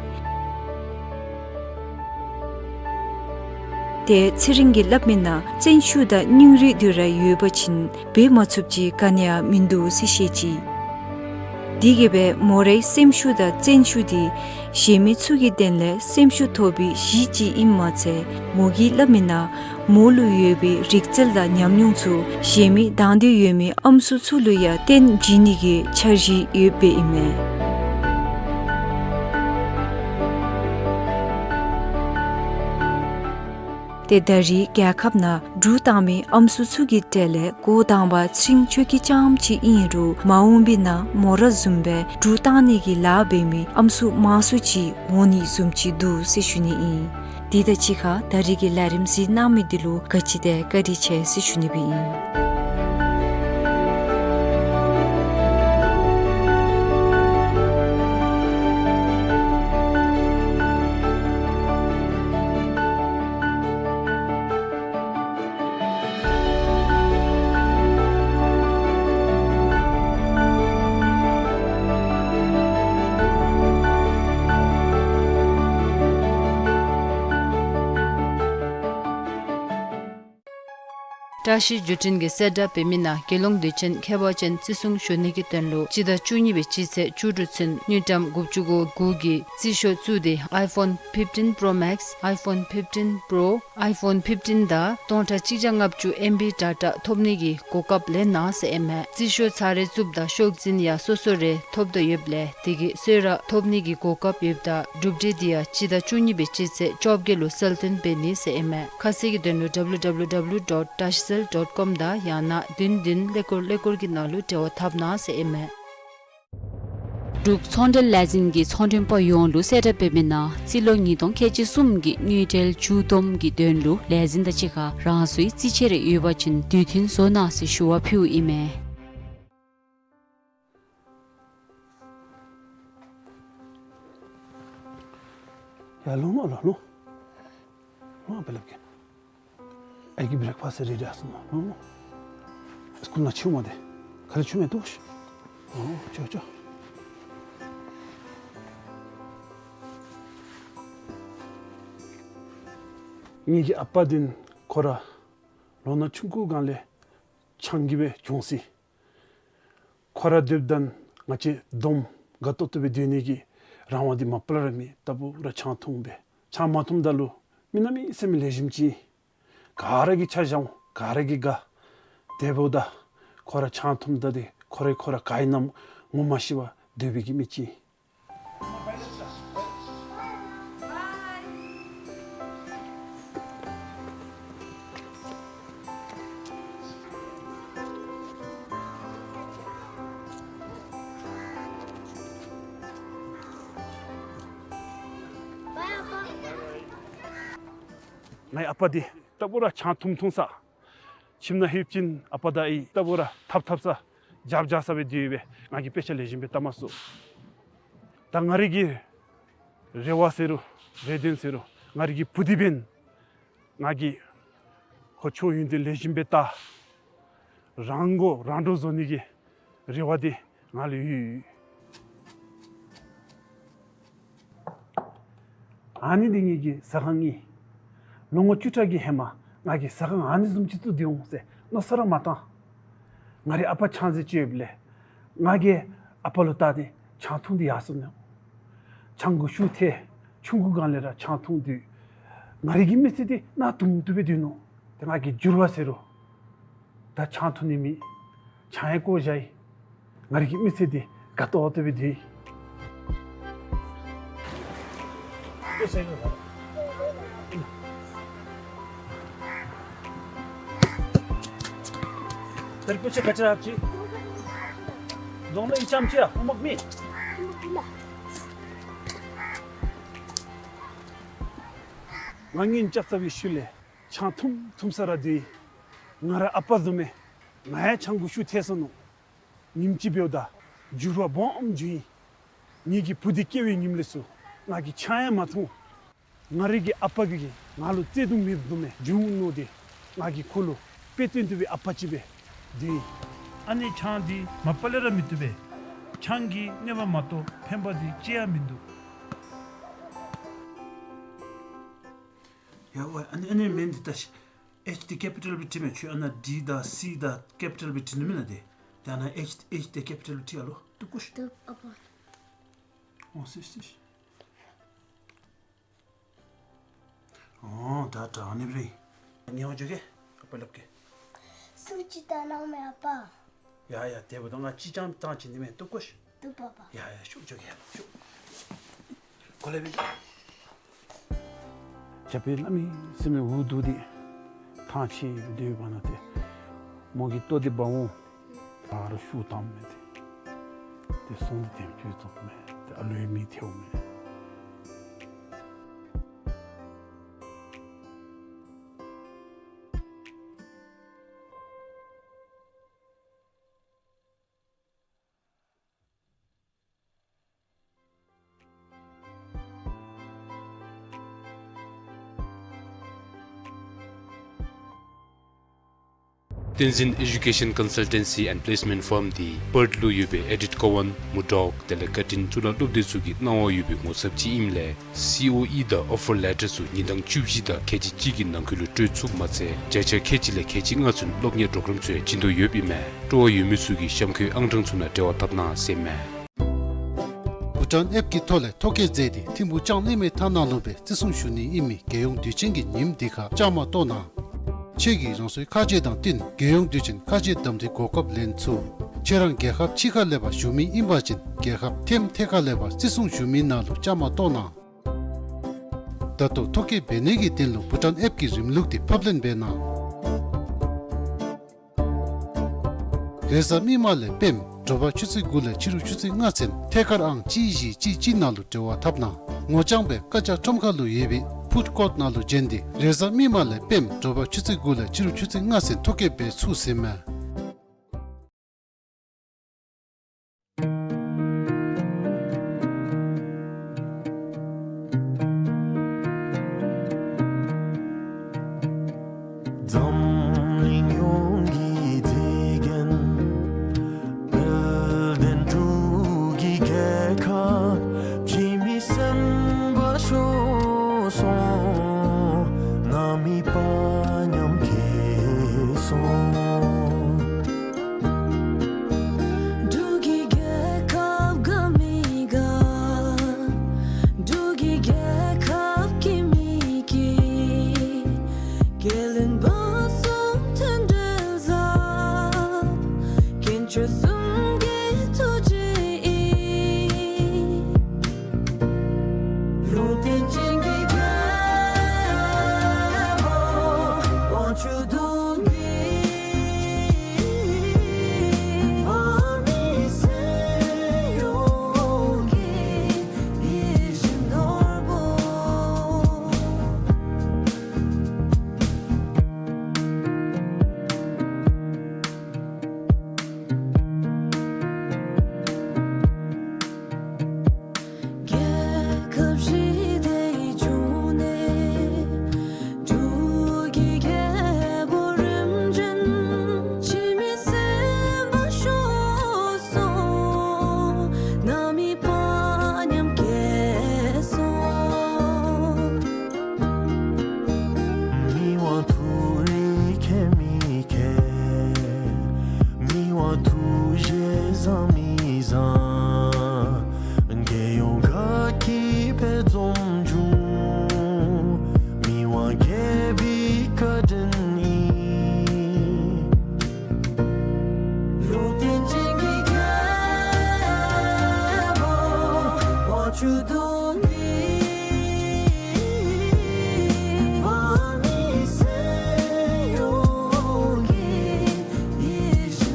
ཏེ་ཚེ་རིང་གིས་སླབ་མི་ནང་བརྩོན་ཤུགས་དང་སྙིང་རུས་འདི་ར་ཡོད་པ་ཅིན་འབད་མ་ཚུགསཔ་ཅིག་ག་ནི་ཡང་མིན་འདུག་ཟེར་བཤད་ཅི། དེ་གིས་སྦེ་མོ་རའི་སེམས་ཤུགས་དང་བརྩོན་ཤུགས་འདི་གཞན་མི་ཚུ་གི་དོན་ལས་སེམས་ཤུགས་ཐོབ་པའི་གཞི་ཅིག་ཨིནམ་མ་ཚད་མོ་གིས་སླབ་མི་ནང་མོ་ལུ་ཡོད་པའི་རིག་རྩལ་དང་ཉམས་མྱོང་ཚུ་གཞན་མི་དང་འདོད་ཡོད་མི་ཨམ་སྲུ་ཚུ་ལུ་ཡང་སྟོན་བྱིན་ནི་གི་འཆར་གཞི་ཡོདཔ་ཨིན་མས། ཏེ་ད་རེས་རྒྱལ་ཁབ་ནང་འབྲུག་བཏང་མི་ཨམ་སྲུ་ཚུ་གི་གྲས་ལས་འགོ་དང་པ་ཚེ་རིང་ཆོས་སྐྱིད་རྐྱངམ་ཅིག་ཨིན་རུང་མ་འོངས་པའི་ནང་མོ་ར་བཟུམ་སྦེ་འབྲུག་བཏང་ནི་གི་ལཱ་འབད་མི་ཨམ་སྲུ་མང་སུ་ཅིག་འོང་ནི་བཟུམ་ཅིག་འདུག་ཟེར་ཞུ་ནི་ཨིན། དེ་དང་གཅིག་ཁར་ད་རེས་ཀྱི་ལས་རིམ་གཟིགས་གནང་མི་འདི་ལུ་ག་ཅི་དེ་བཀའ་དྲིན་ཆེ་ཟེར་ཞུ་ནི་སྦེ་ཨིན། བཀྲ་ཤིས་བརྒྱུད་འཕྲིན་གྱི་གསལ་བསྒྲགས་འབད་མི་ནང་དགེ་སློང་དད་ཅན་མཁས་པ་ཅན་བརྩི་སྲུང་ཞུ་ནི་གི་དོན་ལུ་སྤྱི་ཟླ་བཅུ་གཉིས་པའི་སྤྱི་ཚེས་བཅུ་དྲུག་ཚུན་དངུལ་ཀྲམ་དགུ་བཅུ་གོ་དགུ་གི་རྩིས་ཤོག་བཙུགས་ཏེ་iPhone fifteen Pro Max, iPhone fifteen Pro, iPhone fifteen དང་སྟོང་ཕྲག་གཅིག་བརྒྱ་ལྔ་བཅུ་ཨེམ་བི་ཌེ་ཊ་ཐོབ་ནི་གི་གོ་སྐབས་ལེན་གནང་ཟེར་ཨིན་མས། རྩིས་ཤོག་ཚར་རེ་བཙུགསཔ་ད་ཤོག་འཛིན་ཡང་སོ་སོ་རེ་ཐོབ་དོ་ཡོདཔ་ལས་དེ་གིས་གསོལ་རས་ཐོབ་ནི་གི་གོ་སྐབས་ཡོདཔ་ད་གྲུབ་འབྲས་འདི་ཡང་སྤྱི་ཟླ་བཅུ་གཉིས་པའི་སྤྱི་ཚེས་བཅོ་བརྒྱད་ལུ་གསལ་སྟོན་འབད་ནི་ཟེར་ཨིན་མས། ཁ་གསལ་གྱི་དོན་ལུ་W W W dot tashcell dot com དང་ཡང་ན་བདུན་བདུན་ཀླད་ཀོར་ཀླད་ཀོར་གྱི་ནང་ལུ་འབྲེལ་བ་འཐབ་གནང་ཟེར་ཨིན་མས། འབྲུག་ཚོང་འབྲེལ་ལས་འཛིན་གྱིས་ཚོང་མགྲོན་པ་ཡོངས་ལུ་གསལ་བསྒྲགས་འབད་མི་ནང་རྩིས་ལོ་ཉིས་སྟོང་ཁལ་གཅིག་གསུམ་གྱི་དངུལ་འབྲེལ་མཇུག་བསྡོམས་ཀྱི་དོན་ལུ་ལས་འཛིན་དང་གཅིག་ཁར་རང་སོའི་རྩིས་ཆས་རེ་ཡོད་པ་ཅིན་དུས་མཐུན་བཟོ་གནང་ཟེར་ཞུ་བ་ཕུལཝ་ཨིན་མས། ཡར་ལོང་ལོང་ལོང་ལོང་། ལོང་ཨ་པ་སླབ་གེ། ཨའི་གི་བྲེག་ཕཱསཊ་རེ་ཌི་ཨིན་ཟེར་མས། ལོང་ལོང་། སི་ཀུལ་ནང་ཕྱེཝ་མས་ཏེ། ག་ལས་ཕྱེཝ་མས་ལྟོས། ཨོ་ཅོག་ཅོག། ངེ་གི་ཨ་པ་འདི་ཁོ་ར་ལོ་ན་ཆུང་ཀུའི་སྒང་ལས་ཆང་གི་སྦེ་གྱོངས་ཅི། ཁོ་ར་སྡོདཔ་ད་ང་བཅས་བསྡོམས་དགའ་ཏོག་ཏོ་སྦེ་སྡོད་ནི་གི་རང་དབང་འདི་མ་པ་ལས་ར་མེད། ལྟ་བུ་ར་ཆང་འཐུང་སྦེ། ཆང་མ་འཐུངམ་ད་ལུ་མི་གནམ་མེད་ས་མེད་ལེགས་ཤོམ་ཅིག། ག་ར་གིས་ཆ་བཞག་འོང་། ག་ར་གིས་དགའ། དེ་འབདཝ་ད་ཁོ་ར་ཆང་འཐུངམ་ད་འདི་ཁོ་ར་ཁོ་ར་ག་ཨིན་ན་ངོ་མ་ཤེས་པར་སྡོད་པའི་གི་མི་ཅིག། ངེའི་ཨ་པ་འདི་ལྟ་བུ་ར་ཆང་འཐུང་འཐུང་ས། ཁྱིམ་ནང་ལྷོདཔ་ཅིན་ཨ་པ་དང་ཨའི་ལྟ་བུ་ར་འཐབ་འཐབ་ས་རྒྱབ་རྒྱབ་ས་སྦེ་སྡོད་པས། ང་གིས་དཔེ་ཆ་ལེགས་ཤོམ་སྦེ་བལྟ་མ་ཚུགས། ད་ང་རའི་གི་རེ་བ་ཟེར་རུང་རེ་འདུན་ཟེར་རུང་ང་རའི་གི་བུ་འདི་འབདན་ང་གིས་ཁོ་ཆོས་ཡོན་ཏན་ལེགས་ཤོམ་སྦེ་བལྟ། རང་མགོ་རང་འདྲོངས་བཟོ་ནི་གི་རེ་བ་འདི་ང་ལུ་ཡོད། ཨ་ནི་འདི་ངེ་གི་ཟ་ཁང་ཨིན། ལོ་ངོ་བཅུ་ཕྲག་གི་ཧེ་མ་ང་གིས་ཟ་ཁང་ཨ་ནི་བཟུམ་ཅིག་བཙུགས་སྡོད་འོང་ཟེར་མནོ་བསམ་ར་མ་བཏང་། ང་རའི་ཨ་པ་ཆང་རྩི་བཅད་ཡོདཔ་ལས་ང་གིས་ཨ་པ་ལུ་བལྟ་སྟེ་ཆང་འཐུང་སྟེ་ཡར་སོ་ནུག། ཆང་གོང་ཤུགས་ཐལ། ཆུང་ཀུའི་སྒང་ལས་ར་ཆང་འཐུང་སྡོད། ང་རའི་གི་མི་ཚེ་འདི་གནག་དུང་དུ་སྦེ་སྡོད་ནུག། ཏེ་ང་གིས་འགྱུར་བ་ཟེར་རུང་ད་ཆང་འཐུང་ནི་མེད། ཆང་ཡང་བཀོ་བཞག་ཡི། ང་རའི་གི་མི་ཚེ་འདི་དགའ་ཏོག་ཏོ་སྦེ་སྡོད་ཡི། ཨིན་ན། རིན་པོ་ཆེ་ག་ཅི་ར་ཅི། གདོང་ལ་ཨི་ཙམ་ཅིག་ཡ་ཨོ་མ་མི། ང་གཉེན་ལྕགས་རྩ་བའི་ཤུལ་ལས་ཆང་འཐུང་འཐུང་ས་ར་འདི། ང་ར་ཨ་པ་བཟུམ་མས། ང་ཡང་ཆང་གུ་ཤུགས་ཐལ་སོ་ནུག། ཉིནམ་གཅིག་འབདཝ་ད་འགྱུར་བ་སྦོམ་བྱུང་ཡི། ངེ་གི་བུ་འདི་སྐྱེ་བའི་ཉིནམ་ལས་ཚུར་ང་གིས་ཆང་ཡང་མ་འཐུང་། ང་རའི་གི་ཨ་པ་གིས་ང་ལུ་བརྩེ་གདུང་མེདཔ་བཟུམ་མས་བྱུང་ནུག་སྟེ། ང་གིས་ཁོ་ལུ་དཔེ་སྟོན་བཏུབ་པའི་ཨ་པ་ཅིག་སྦེ་སྡོད་ཡི། ཨ་ནི་ཆང་འདི་མ་པ་ལས་ར་མི་བཏུབ་པས། ཆང་གིས་གནོད་པ་མ་གཏོགས་ཕན་པ་འདི་ཅི་ཡང་མིན་འདུག། ཡ་ཝའི་ཨ་ནི་ཨ་ནི་མིང་འདི་ད་ཤི། ཨེཆ་འདི་ཀེ་པི་ཊལ་སྦེ་བྲིས་མས། ཁྱོད་ཨ་ནཱ་ཌི་དང་སི་དང་ཀེ་པི་ཊལ་སྦེ་བྲིས་ནི་མེན་ན་དེ། ད་ཨ་ནཱ་ཨེཆ་ཨེཆ་འདི་ཀེ་པི་ཊལ་སྦེ་བྲིས་ཨ་ལོ། བཏུབ་གོ་ཤིག། བཏུབ་ཨ་པ། འོང་སི་སི། འོང་ད་ད་ཨ་ནི་སྦེ་རེད། ངེའི་ཧོང་འགྱོ་གེ། ཨ་པ་སླབ་གེ། སུ་ཅིག་བཏང་གནང་མས་ཨ་པ། ཡ་ཡ་དེ་འབདཝ་ད་ང་ཅིག་ཅང་བཏང་བྱིན་ནི་མེད། བཏུབ་གོ་ཤིག། བཏུབ་པ་པ། ཡ་ཡ་ཤོག་འགྱོ་གེ་ཡ་ལོ་ཤོག། གོ་ལེ་སྦེ། རྒྱལཔོ་གླ་མི་སེམས་འུ་སྡུག་སྟེ་ཐང་ཆད་སྡོད་པ་ན་ཏེ་མོ་གིས་ལྟོ་འདི་འབག་འོང་། ད་རུང་ཤུགས་བཏངམ་མས་ཏེ། ཏེ་སོང་སྟེ་དེམ་ཅིག་བཙོགཔ་མས། ཏེ་ཨ་ལོའི་མིག་ཐལཝ་མས། བསྟན་འཛིན་Education Consultancy and Placement Firm འདི་པརཐ་ལུ་ཡོད་པའི་ཨེ་ཌིཊ་ཀོ་ཝཱན་མུར་ཌོག་དེ་ལས་ཀར་ཊིན་གཙུག་ལག་སློབ་སྡེ་ཚུ་གི་གནང་བ་ཡོད་པའི་ངོ་ཚབ་ཅིག་ཨིནམ་ལས་སི་ཨོ་ཨི་དང་ཨོ་ཕར་ལེ་ཊར་ཚུ་ཉིན་གྲངས་བཅུ་བཞི་དང་ཁལ་གཅིག་གཅིག་གི་ནང་འཁོད་ལུ་སྤྲོད་ཚུགསཔ་མ་ཚད་བརྒྱ་ཆ་ཁལ་གཅིག་ལས་ཁལ་གཅིག་ལྔ་ཚུན་སློབ་གཉེར་པྲོ་གརམ་ཚུ་ཡང་བྱིན་དོ་ཡོདཔ་ཨིན་མས། སྤྲོ་བ་ཡོད་མི་ཚུ་གིས་གཤམ་འཁོད་ཨང་གྲངས་ཚུ་ནང་འབྲེལ་བ་འཐབ་གནང་ཟེར་མས། བྷུ་ཊཱན་ཨེཔ་ཀྱི་ཐོག་ལས་ཐོ་བཀོད་མཛད་དེ་ཐིམ་ཕུག་ལྕང་གླིང་མའི་མཐའ་ནང་ལུ་སྦེ་བརྩི་སྲུང་ཞུ་ནི་ཨིན་མི་རྒྱལ་ཡོངས་དུས་ཆེན་གྱི་ཉིནམ་འདི་ཁར་བཅའ་མར་གཏོགས་གནང་། ཁྱོད་ཀྱིས་རང་སོའི་ཁ་རྗེ་དང་བསྟུན་རྒྱལ་ཡོངས་དུས་ཆེན་ཁ་རྗེ་གདམ་འཐུའི་གོ་སྐབས་ལེན་ཚུགས། ཁྱོད་རང་རྒྱལ་ཁབ་ཕྱི་ཁ་ལས་ཕར་བཞུགས་མི་ཨིན་པ་ཅིན་རྒྱལ་ཁབ་ཐེམ་ཐད་ཁ་ལས་ཕར་བརྩི་སྲུང་ཞུ་མི་ནང་ལུ་བཅའ་མར་གཏོགས་གནང་། ད་ལྟོ་ཐོ་བཀོད་འབད་ནི་གི་དོན་ལུ་བྷུ་ཊཱན་ཨེཔ་ཀྱི་རིམ་ལུགས་འདི་ཕབ་ལེན་འབད་གནང་། རེས་གཟའ་མིག་དམར་ལས་སྤེནམ་དྲོ་པ་ཆུ་ཚོད་དགུ་ལས་ཕྱི་རུ་ཆུ་ཚོད་ལྔ་ཚུན་ཐད་ཀར་ཨང་གཅིག་བཞི་གཅིག་གཅིག་ནང་ལུ་འབྲེལ་བ་འཐབ་གནང་། ངོ་རྐྱང་སྦེ་བཀའ་རྒྱ་ཁྲོམ་ཁ་ལུ་ཡོད་པའི་ཕུཌ་ཀོརཊ་ནང་ལུ་བྱོན་ཏེ་རེས་གཟའ་མིག་དམར་ལས་སྤེནམ་དྲོ་པ་ཆུ་ཚོད་དགུ་ལས་ཕྱི་རུ་ཆུ་ཚོད་ལྔ་ཚུན་ཐོ་བཀོད་འབད་ཚུགས་ཟེར་མས། འཛམ་གླིང་ཡོངས་ཀྱི་མཛེས་རྒྱན་དཔལ་ལྡན་འབྲུག་གི་རྒྱལ་ཁབ་འཆི་མེད་སེམས་དཔའ་ཤོར་སོང་། ནང་མི་པ་མཉམ་གྱེས་སོང་། འབྲུག་གི་རྒྱལ་ཁབ་དགའ་མི་དགའ། འབྲུག་གི་རྒྱལ་ཁབ་སྐྱིད་མི་སྐྱིད། རྒྱལ་བློན་བར་གསུམ་མཐུན་སྒྲིལ་ཟབ། མཁན་ཆེན་གསུམ་གྱི་ཐུགས་རྗེ་ཨིན། ལུང་བསྟན་ཅན་གྱི་རྒྱལ་པོ་དབང་ཕྱུག་གདུང་འཛིན། འབངས་མི་སེར་ཡོངས་ཀྱི་ཡིད་བཞིན་ནོར་བུ། རྒྱལ་ཁབ་ཞི་བདེའི་འབྱུང་གནས། འབྲུག་གི་རྒྱལ་པོ་རིམ་བྱོན། འཆི་མེད་སེམས་དཔའ་ཤོར་སོང་། ནང་མི་པ་མཉམ་གྱེས་སོང་། མི་དབང་ཐུགས་རྗེ་མཁྱེན་མི་མཁྱེན། མི་དབང་ཐུགས་རྗེ་བཟང་མི་བཟང་། རྒྱལ་ཡོངས་དགའ་སྐྱིད་འཕེལ་འཛོམས་འབྱུང་། མི་དབང་རྒྱལ་པོའི་བཀའ་དྲིན་ཨིན། ལུང་བསྟན་ཅན་གྱི་རྒྱལ་པོ་དབང་ཕྱུག་གདུང་འཛིན། འབངས་མི་སེར་ཡོངས་ཀྱི་ཡིད་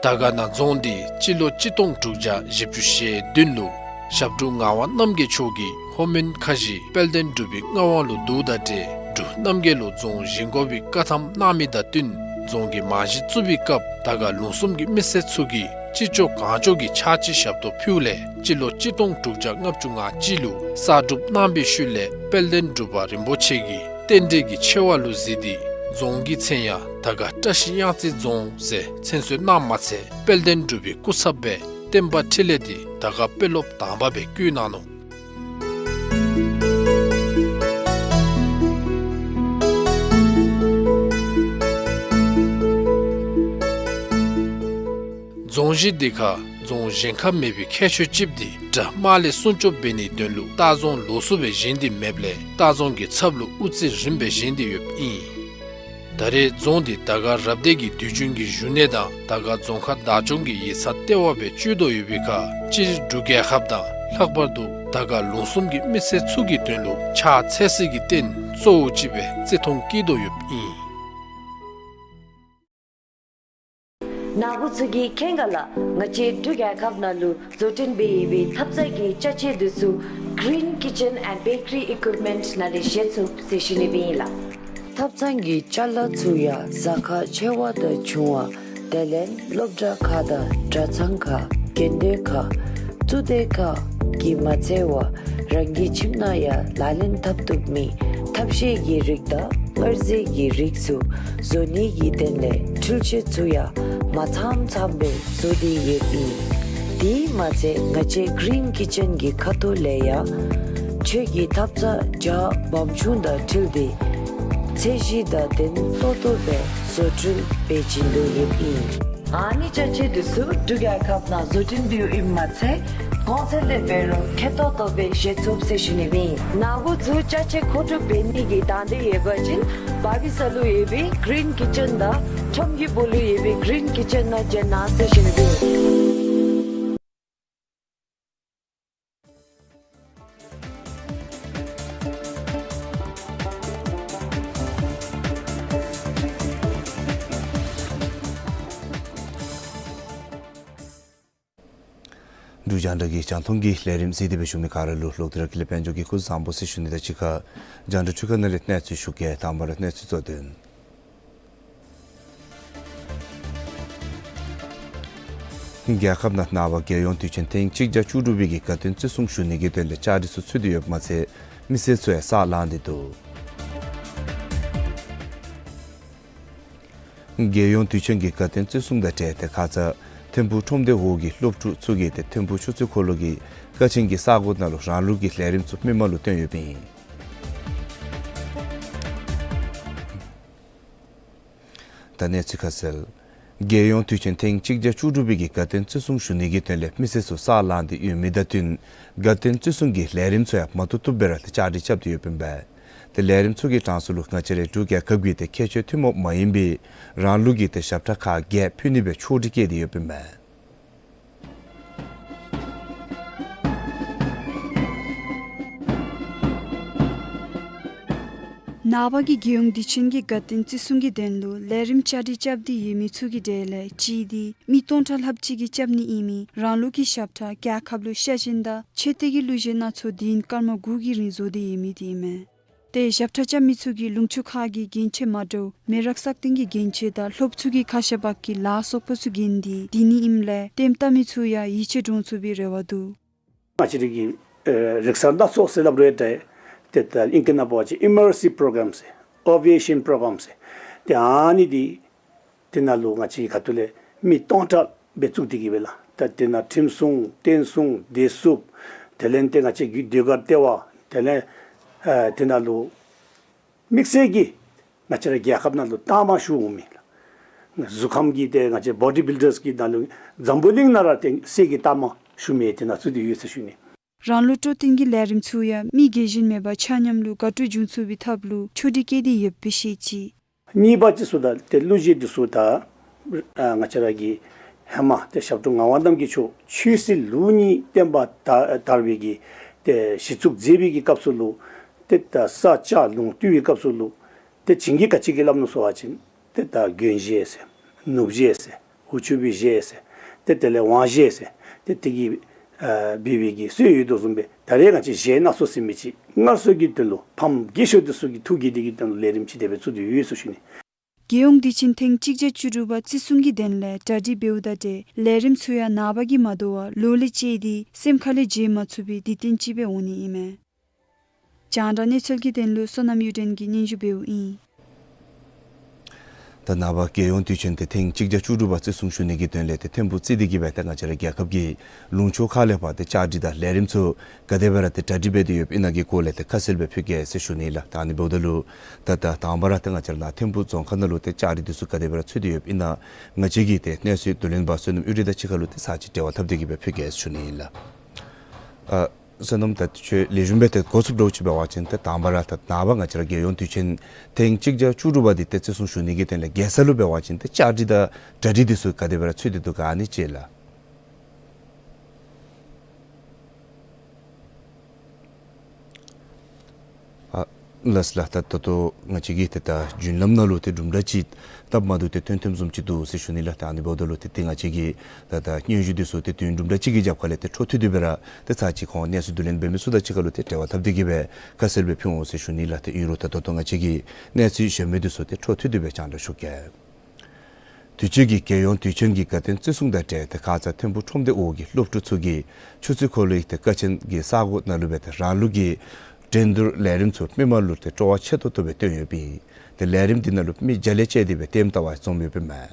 དར་དཀར་ན་རྫོང་འདི་སྤྱི་ལོ་གཅིག་སྟོང་དྲུག་བརྒྱ་བཞི་བཅུ་ཞེ་བདུན་ལུ་ཞབས་དྲུང་ངག་དབང་རྣམ་རྒྱལ་མཆོག་གིས་ལྷོ་མོན་ཁ་བཞི་དཔལ་ལྡན་འབྲུག་པའི་མངའ་དབང་ལུ་བསྡུཝ་ད་ཏེ་འབྲུག་རྣམ་རྒྱལ་ལུ་རྫོང་བཞེངས་དགོ་པའི་བཀའ་ཐམ་གནང་མི་དང་བསྟུན་རྫོང་གི་རྨང་གཞི་བཙུགས་པའི་སྐབས་དར་དཀར་ལུང་གསུམ་གྱི་མི་སེར་ཚུ་གིས་ཅི་ལྕོགས་གང་ལྕོགས་ཀྱིས་ཕྱག་ཕྱི་ཞབས་ཏོག་ཕུལཝ་ལས་སྤྱི་ལོ་གཅིག་སྟོང་དྲུག་བརྒྱ་ལྔ་བཅུ་ང་གཅིག་ལུ་གསར་སྒྲུབ་གནང་བའི་ཤུལ་ལས་དཔལ་ལྡན་འབྲུག་པ་རིན་པོ་ཆེ་གིས་རྟེན་འབྲེལ་གྱི་ཆེ་བ་ལུ་གཟིགས་ཏེ་རྫོང་གི་མཚན་ཡང་དར་དཀར་བཀྲ་ཤིས་གཡང་རྩེ་རྫོང་ཟེར་མཚན་གསོལ་གནངམ་མ་ཚད་དཔལ་ལྡན་འབྲུག་པའི་སྐུ་ཚབ་སྦེ་བསྟན་པ་འཕྲིན་ལས་འདི་དར་དཀར་དཔོན་སློབ་དང་པ་སྦེ་བསྐོས་གནང་ནུག། རྫོང་གཞི་འདི་ཁར་རྫོང་གཞན་ཁར་མེད་པའི་ཁྱད་ཆོས་ཅིག་འདི་དགྲ་དམག་ལས་སྲུང་སྐྱོབ་འབད་ནིའི་དོན་ལུ་ལྟ་རྫོང་ལོགས་སུ་སྦེ་བཞེངས་ཏེ་མེདཔ་ལས་ལྟ་རྫོང་གི་ཚབ་ལུ་དབུ་རྩེ་རིངམ་སྦེ་བཞེངས་ཏེ་ཡོདཔ་ཨིན། ད་རེས་རྫོང་འདི་དར་དཀར་རབ་སྡེ་གི་དུས་རྒྱུན་གྱི་བཞུགས་གནས་དང་དར་དཀར་རྫོང་ཁག་བདག་སྐྱོང་གི་ཡིག་ཚང་ལྟེ་བ་སྦེ་སྤྱོད་དོ་ཡོད་པའི་ཁར་སྤྱིར་འབྲུག་རྒྱལ་ཁབ་དང་ལྷག་པར་དུ་དར་དཀར་ལུང་གསུམ་གྱི་མི་སེར་ཚུ་གི་དོན་ལུ་ཕྱག་འཚལ་སའི་རྟེན་གཙོ་བོ་ཅིག་སྦེ་བརྩི་མཐོང་བསྐྱེད་དོ་ཡོདཔ་ཨིན། ནཱ་བུ་ཚུ་གིས་མཁྱེན་ག་ལགས། ང་བཅས་འབྲུག་རྒྱལ་ཁབ་ནང་ལུ་བཟོ་སྐྲུན་འབད་བའི་ཐབ་ཚང་གི་ཅ་ཆས་འདི་ཚུ་Green Kitchen and Bakery Equipment ནང་ལས་བཞེས་ཚུགས་ཟེར་ཞུ་ནི་སྦེ་ཨིན་ལགས། ཐབ་ཚང་གི་ཅ་ལ་ཚུ་ཡང་ཟ་ཁང་ཆེ་བ་དང་ཆུང་བ་དེ་ལས་སློབ་གྲྭ་ཁག་དང་གྲྭ་ཚང་ཁག་དགོན་སྡེ་ཁག་གཙུག་སྡེ་ཁག་གིས་མ་ཚད་པར་རང་གི་ཁྱིམ་ནང་ཡང་ལག་ལེན་འཐབ་བཏུབ་མི་ཐབ་ཤེས་ཀྱི་རིགས་དང་མངར་ཟས་ཀྱི་རིགས་ཚུ་བཟོ་ནི་གི་དོན་ལས་འཕྲུལ་ཆས་ཚུ་ཡང་མ་ཚངམ་ཚངམ་སྦེ་བཟོ་སྟེ་ཡོདཔ་ཨིན། དེ་མ་ཚད་ང་བཅས་Green Kitchen གྱི་ཁ་ཐུག་ལས་ཡང་ཆོས་ཀྱི་ཐབ་ཚང་རྒྱ་བམ་ཆུང་དང་འཁྲིལ་ཏེ་ཚད་གཞི་དང་ལྡན་ཏོག་ཏོ་སྦེ་བཟོ་སྐྲུན་འབད་བྱིན་དོ་ཡོདཔ་ཨིན། ཨ་ནི་ཅ་ཆས་འདི་ཚུ་འབྲུག་རྒྱལ་ཁབ་ནང་བཟོ་སྐྲུན་འབདཝ་ཨིནམ་མ་ཚད་གོང་ཚད་ལས་འབད་རུང་ཁེ་ཏོག་ཏོ་སྦེ་བཞེས་ཚུགས་ཟེར་ཞུ་ནི་སྦེ་ཨིན། ནཱ་བུ་ཚུ་ཅ་ཆས་མཁོ་སྒྲུབ་འབད་ནི་གི་དང་འདོད་ཡོད་པ་ཅིན་བ་བི་ས་ལུ་ཡོད་པའི་Green Kitchen དང་ཁྲོམ་གྱི་སྦུག་ལུ་ཡོད་པའི་Green Kitchen ནང་བྱོན་གནང་ཟེར་ཞུ་ནི་སྦེ་ཨིན། འབྲུག་རྒྱང་བསྒྲགས་ཀྱི་རྒྱང་མཐོང་གི་ལས་རིམ་གཟིགས་ཏེ་སྦེ་བཞུགས་མི་ག་ར་ལུ་ལོག་སྟེ་ར་དགེ་ལེགས་དཔལ་འབྱོར་གྱི་སྐུ་གཟུགས་བཟང་པོ་ཟེར་ཞུ་ནི་དང་གཅིག་ཁར་རྒྱང་བསྒྲགས་འཕྲུལ་ཁང་ནང་ལས་གནས་ཚུལ་ཞུ་གེ། དང་པ་ར་གནས་ཚུལ་གཙོ་དོན། རྒྱལ་ཁབ་ནང་ནངས་པ་རྒྱལ་ཡོངས་དུས་ཆེན་ཐེངས་གཅིག་བརྒྱ་བཅུ་དྲུག་པའི་གི་དགའ་སྟོན་བརྩི་སྲུང་ཞུ་ནི་གི་དོན་ལས་བཅའ་སྒྲིག་ཚུ་ཚུད་དེ་ཡོདཔ་མ་ཚད་མི་སེར་ཚུ་ཡང་ས་ལངས་ཏེ་འདུག། རྒྱལ་ཡོངས་དུས་ཆེན་གྱི་དགའ་སྟོན་བརྩི་སྲུང་དང་འབྲེལ་ཏེ་ཁ་ཙ་ཐིམ་ཕུག་ཁྲོམ་སྡེ་འོག་གི་སློབ་ཕྲུག་ཚུ་གིས་ཏེ་ཐིམ་ཕུག་ཆུ་ཚོད་འཁོར་ལོ་གི་ཀ་ཆེན་གྱི་ས་གོ་ནང་ལུ་རང་ལུགས་ཀྱི་ལས་རིམ་ཚུ་མི་མང་ལུ་སྟོན་ཡོདཔ་ཨིན། ད་གནས་ཚུལ་ཁ་གསལ། རྒྱལ་ཡོངས་དུས་ཆེན་ཐེངས་གཅིག་བརྒྱ་བཅུ་དྲུག་པའི་གི་དགའ་སྟོན་བརྩི་སྲུང་ཞུ་ནི་གི་དོན་ལས་མི་སེར་ཚུ་ས་ལངས་ཏེ་ཡོད་མི་དང་བསྟུན་དགའ་སྟོན་བརྩི་སྲུང་གི་ལས་རིམ་ཚུ་ཡང་མ་ཐུབ་ཐུབ་སྦེ་ར་ཏེ་བཅའ་སྒྲིག་རྐྱབ་སྟེ་ཡོདཔ་ཨིན་པས། ཏེ་ལས་རིམ་ཚུ་གི་གྲངས་སུ་ལུ་ང་བཅས་རའི་འབྲུག་རྒྱལ་ཁབ་ཀྱི་ཏེ་ཁྱད་ཆོས་ཐུན་མོང་མ་ཡིན་པའི་རང་ལུགས་ཀྱི་ཏེ་ཞབས་ཁྲ་ཁག་བརྒྱད་ཕུལ་ནི་སྦེ་ཕྱོགས་སྒྲིག་བཀོད་དེ་ཡོདཔ་ཨིན་པས། ནངས་པ་གི་རྒྱལ་ཡོངས་དུས་ཆེན་གྱི་དགའ་སྟོན་བརྩི་སྲུང་གི་དོན་ལུ་ལས་རིམ་བཅའ་སྒྲིག་རྐྱབ་སྟེ་ཡོད་མི་ཚུ་གི་གྲས་ལས་གཅིག་འདི་མི་སྟོང་ཕྲག་ལྷགཔ་ཅིག་གིས་རྐྱབ་ནི་ཨིན་མི་རང་ལུགས་ཀྱི་ཞབས་ཁྲ་རྒྱལ་ཁབ་ལུ་ཤ་ཞེན་དང་མཆོད་རྟེན་གྱི་གླུ་གཞས་སྣ་ཚོགས་དུས་ཡུན་སྐར་མ་དགུ་གི་རིང་བཟོ་སྟེ་ཡོད་མི་འདི་ཨིན་མས། ཏེ་ཞབས་ཁྲ་རྐྱབ་མི་ཚུ་གིས་ལུང་ཕྱོགས་ཁག་གི་རྒྱན་ཆ་མ་འདྲཝ་མེ་རག་སག་སྟེང་གི་རྒྱན་ཆ་དང་སློབ་ཕྲུག་གི་ཁ་ཤ་བག་གི་ལཱ་སོགས་པ་ཚུ་གྱོན་ཏེ་སྡོད་ནི་ཨིནམ་ལས་ལྟདམོ་བལྟ་མི་ཚུ་ཡང་ཡིད་ཆེས་འདྲོངས་ཚུགས་པའི་རེ་བ་འདུག། ང་བཅས་རའི་གི་ ཨེ་རིག་གསར་སྣ་ཚོགས་ཟེར་སླབ་རུང་འདྲ། ཏེ་ད་ཨིང་སྐད་ནང་འབད་བ་ཅིན་ཨི་མར་སིབ་པྲོ་གརམ་ཟེར་ཨོ་བི་ཨེ་ཤན་པྲོ་གརམ་ཟེར། ཏེ་ཨ་ནི་འདི་དེ་ནང་ལུ་ང་བཅས་ཁ་ཐུག་ལས་མི་སྟོང་ཕྲག་སྦེ་བཙུགས་ཏེ་གི་སྦེ་ལགས། ད་དེ་ནང་ཁྲིམས་སྲུང་བསྟན་སྲུང་བདེ་སྲུངཔ་དེ་ལས་ཏེ་ང་བཅས་ཀྱི་ཟློས་གར་ལྟེ་བ་དེ་ལས་ཨེ་དེ་ནང་ལུ་དམིགས་བསལ་གྱིས་ང་བཅས་ར་རྒྱལ་ཁབ་ནང་ལུ་རྟགས་མ་ཞུ་འོང་མི་ལགས། གཟུགས་ཁམས་ཀྱི་ཏེ་ང་བཅས་བོ་ཌི་བིལ་ཌརསི་གི་ནང་ལུ་འཛམ་བུ་གླིང་ནང་ར་དམིགས་བསལ་གྱི་རྟགས་མ་ཞུ་མི་དེ་ནང་ཚུད་དེ་ཡོད་ཟེར་ཞུ་ནི། རང་ལུགས་སྤྲོ་སྟོན་གྱི་ལས་རིམ་ཚུ་ཡང་མི་རྒས་ཤིང་མེད་པར་ཆ་མཉམ་ལུ་དགའ་སྤྲོ་འབྱུང་ཚུགས་པའི་ཐབས་ལུ་ཕྱོགས་སྒྲིག་བཀལ་ཏེ་ཡོདཔ་སྦེ་བཤད་ཅི། གཉིས་པ་ཅིག་ཟེརཝ་ད་ཏེ་གླུ་གཞས་འདི་ཚུ་ད་ཨ་ང་བཅས་ར་གི་ཧེ་མ་ཏེ་ཞབས་དྲུང་ངག་དབང་རྣམ་རྒྱལ་མཆོག་ཆོས་སྲིད་ལུགས་གཉིས་བསྟན་པ་དར་དར་བའི་གི་ཏེ་གཞི་བཙུགས་མཛད་པའི་གི་སྐབས་སུ་ལུ་ཏེ་ད་ས་སྐྱ་ལུང་བསྟུན་པའི་སྐབས་སུ་ལུ་ཏེ་བྱིངས་ཀྱིས་ག་ཅི་གི་སླབ་ནུག་ཟེར་བ་ཅིན་ཏེ་ད་མགོན་གཞས་ཟེར་ནུབ་གཞས་ཟེར་འུ་ཆུ་བི་གཞས་ཟེར་ཏེ་དེ་ལས་ཝང་གཞས་ཟེར་ཏེ་དེ་གི་ཨ་འབད་བའི་གི་སྲོལ་ཡོད་དོ་བཟུམ་སྦེ་ད་རེས་ང་བཅས་གཞས་སྣ་ཚོགས་ཟེར་མི་ཅིག་སྔར་སྲོལ་གྱི་དོན་ལུ་ཕམ་རྒས་ཤོས་འདི་ཚུ་གི་ཐུགས་དགྱེས་འདི་གི་དོན་ལུ་ལས་རིམ་ཅིག་དེ་སྦེ་བཙུགས་ཏེ་ཡོད་ཟེར་ཞུ་ནི། རྒྱལ་ཡོངས་དུས་ཆེན་ཐེངས་གཅིག་བརྒྱ་བཅུ་དྲུག་པ་བརྩི་སྲུང་གི་དོན་ལས་གྲ་སྒྲིག་འབདཝ་དང་འབྲེལ་ལས་རིམ་ཚུ་ཡང་ནངས་པ་གིས་མ་དོ་བར་ལོ་ལས་བཅད་དེ་སེམས་ཁ་ལས་བརྗེད་མ་ཚུགས་པའི་དུས་སྟོན་ཅིག་སྦེ་འོང་ནི་ཨིན་མས། རྒྱང་བསྒྲགས་གནས་ཚུལ་གྱི་དོན་ལུ་བསོད་ནམས་གཡུ་སྒྲོན་གྱིས་སྙན་ཞུ་འབདཝ་ཨིན། ད་ནངས་པ་རྒྱལ་ཡོངས་དུས་ཆེན་དེ་ཐེངས་གཅིག་བརྒྱ་བཅུ་དྲུག་པ་བརྩི་སྲུང་ཞུ་ནི་གི་དོན་ལས་ཏེ་ཐིམ་ཕུག་རྩེ་འདི་གི་སྦེ་ཏེ་ང་བཅས་ར་རྒྱལ་ཁབ་ཀྱི་ལུང་ཕྱོགས་ཁག་ལས་ཕར་ཏེ་བཅའ་སྒྲིག་དང་ལས་རིམ་ཚུ་ག་དེ་སྦེ་ར་ཏེ་གྲ་སྒྲིག་འབད་དེ་ཡོདཔ་ཨིན་ན་གི་སྐོར་ལས་ཏེ་ཁ་གསལ་སྦེ་ཕུལ་གེ་ཟེར་ཞུ་ནི་ལགས། ད་ཨ་ནི་འབདཝ་ད་ལུ་ད་ད་དང་པ་ར་ཏེ་ང་བཅས་ར་ནཱ་ཐིམ་ཕུག་རྫོང་ཁག་ནང་ལུ་ཏེ་བཅའ་སྒྲིག་འདི་ཚུ་ག་དེ་སྦེ་ར་ཚུད་དེ་ཡོདཔ་ཨིན་ན་ང་བཅས་ཀྱིས་ཏེ་གནས་ཚུལ་བསྡུ་ལེན་པ་བསོད་ནམས་གཡུ་སྒྲོན་དང་གཅིག་ཁར་ལུ་ཏེ་ཚར་གཅིག་འབྲེལ་བ་འཐབ་སྟེ་གི་སྦེ་ཕུལ་གེ་ཟེར་ཞུ་ནི་ཨིན་ལགས། ཨ་བསོད་ནམས་ད་ཁྱོད་ལེགས་ཤོམ་སྦེ་ཏེ་འགོ་བཙུགས་འདྲཝ་ཅིག་འབད་བ་ཅིན་ཏེ་དང་པ་ར་ད་ནངས་པ་ང་བཅས་ར་རྒྱལ་ཡོངས་དུས་ཆེན་ཐེངས་གཅིག་བརྒྱ་བཅུ་དྲུག་པ་འདི་ཏེ་བརྩི་སྲུང་ཞུ་ནི་གི་དོན་ལས་རྒྱལ་ས་ལུ་འབད་བ་ཅིན་ཏེ་བཅའ་སྒྲིག་དང་གྲ་སྒྲིག་འདི་ཚུ་ག་དེ་སྦེ་ར་ཚུད་དེ་འདུག་ག་ཨ་ནི་ཅིག་ལགས། ཨ་ལགས་ལགས། ད་ད་ལྟོ་ང་བཅས་ཀྱིས་ཏེ་ད་རྒྱུན་ལམ་ནང་ལུ་ཏེ་དུམ་གྲ་ཅིག་སྟབས་མ་བདེཝ་ཏེ་ཐོན་ཐོནམ་བཟུམ་ཅིག་འདུག་ཟེར་ཞུ་ནི་ལགས། ད་ཨ་ནི་འབདཝ་ད་ལུ་ཏེ་ཏེ་ང་བཅས་ཀྱིས་ད་ད་སྙན་ཞུ་འདི་ཚུ་ཏེ་དུས་ཡུན་དུམ་གྲ་ཅིག་གི་རྒྱབ་ཁ་ལས་ཏེ་འཕྲོ་མཐུད་དེ་སྦེ་ར་ཏེ་ཚར་གཅིག་ཁོང་གནས་ཚུལ་བསྡུ་ལེན་འབད་མི་ཚུ་དང་གཅིག་ཁར་ལུ་ཏེ་འབྲེལ་བ་འཐབ་སྟེ་གི་སྦེ་ཁ་གསལ་སྦེ་ཕུལ་འོང་ཟེར་ཞུ་ནི་ལགས། ཏེ་ཨིན་རུང་ད་ད་ལྟོ་ང་བཅས་ཀྱི་གནས་ཚུལ་གཞན་མི་འདི་ཚུ་ཏེ་འཕྲོ་མཐུད་དེ་སྦེ་རྒྱང་བསྒྲགས་ཞུ་གེ། དུས་ཅི་གི་རྒྱལ་ཡོངས་དུས་ཆེན་གྱི་དགའ་སྟོན་བརྩི་སྲུང་དང་འབྲེལ་ཏེ་ཁ་ཙ་ཐིམ་ཕུག་ཁྲོམ་སྡེ་འོག་གི་སློབ་ཕྲུག་ཚུ་གིས་ཆུ་ཚོད་འཁོར་ལོའི་ཏེ་ཀ་ཆེན་གྱི་ས་གོ་ནང་ལུ་སྦེ་ཏེ་རང་ལུགས་ཀྱི་འགྲན་བསྡུར་ལས་རིམ་ཚུ་མི་མང་ལུ་ཏེ་སྤྲོ་བ་ཆེ་ཏོག་ཏོ་སྦེ་སྟོན་ཡོདཔ་ཨིན། ཏེ་ལས་རིམ་འདི་ནང་ལུ་མི་བརྒྱ་ལས་བཅད་དེ་སྦེ་ལྟདམོ་བལྟ་བར་འཛོམས་ཡོདཔ་ཨིན་མས།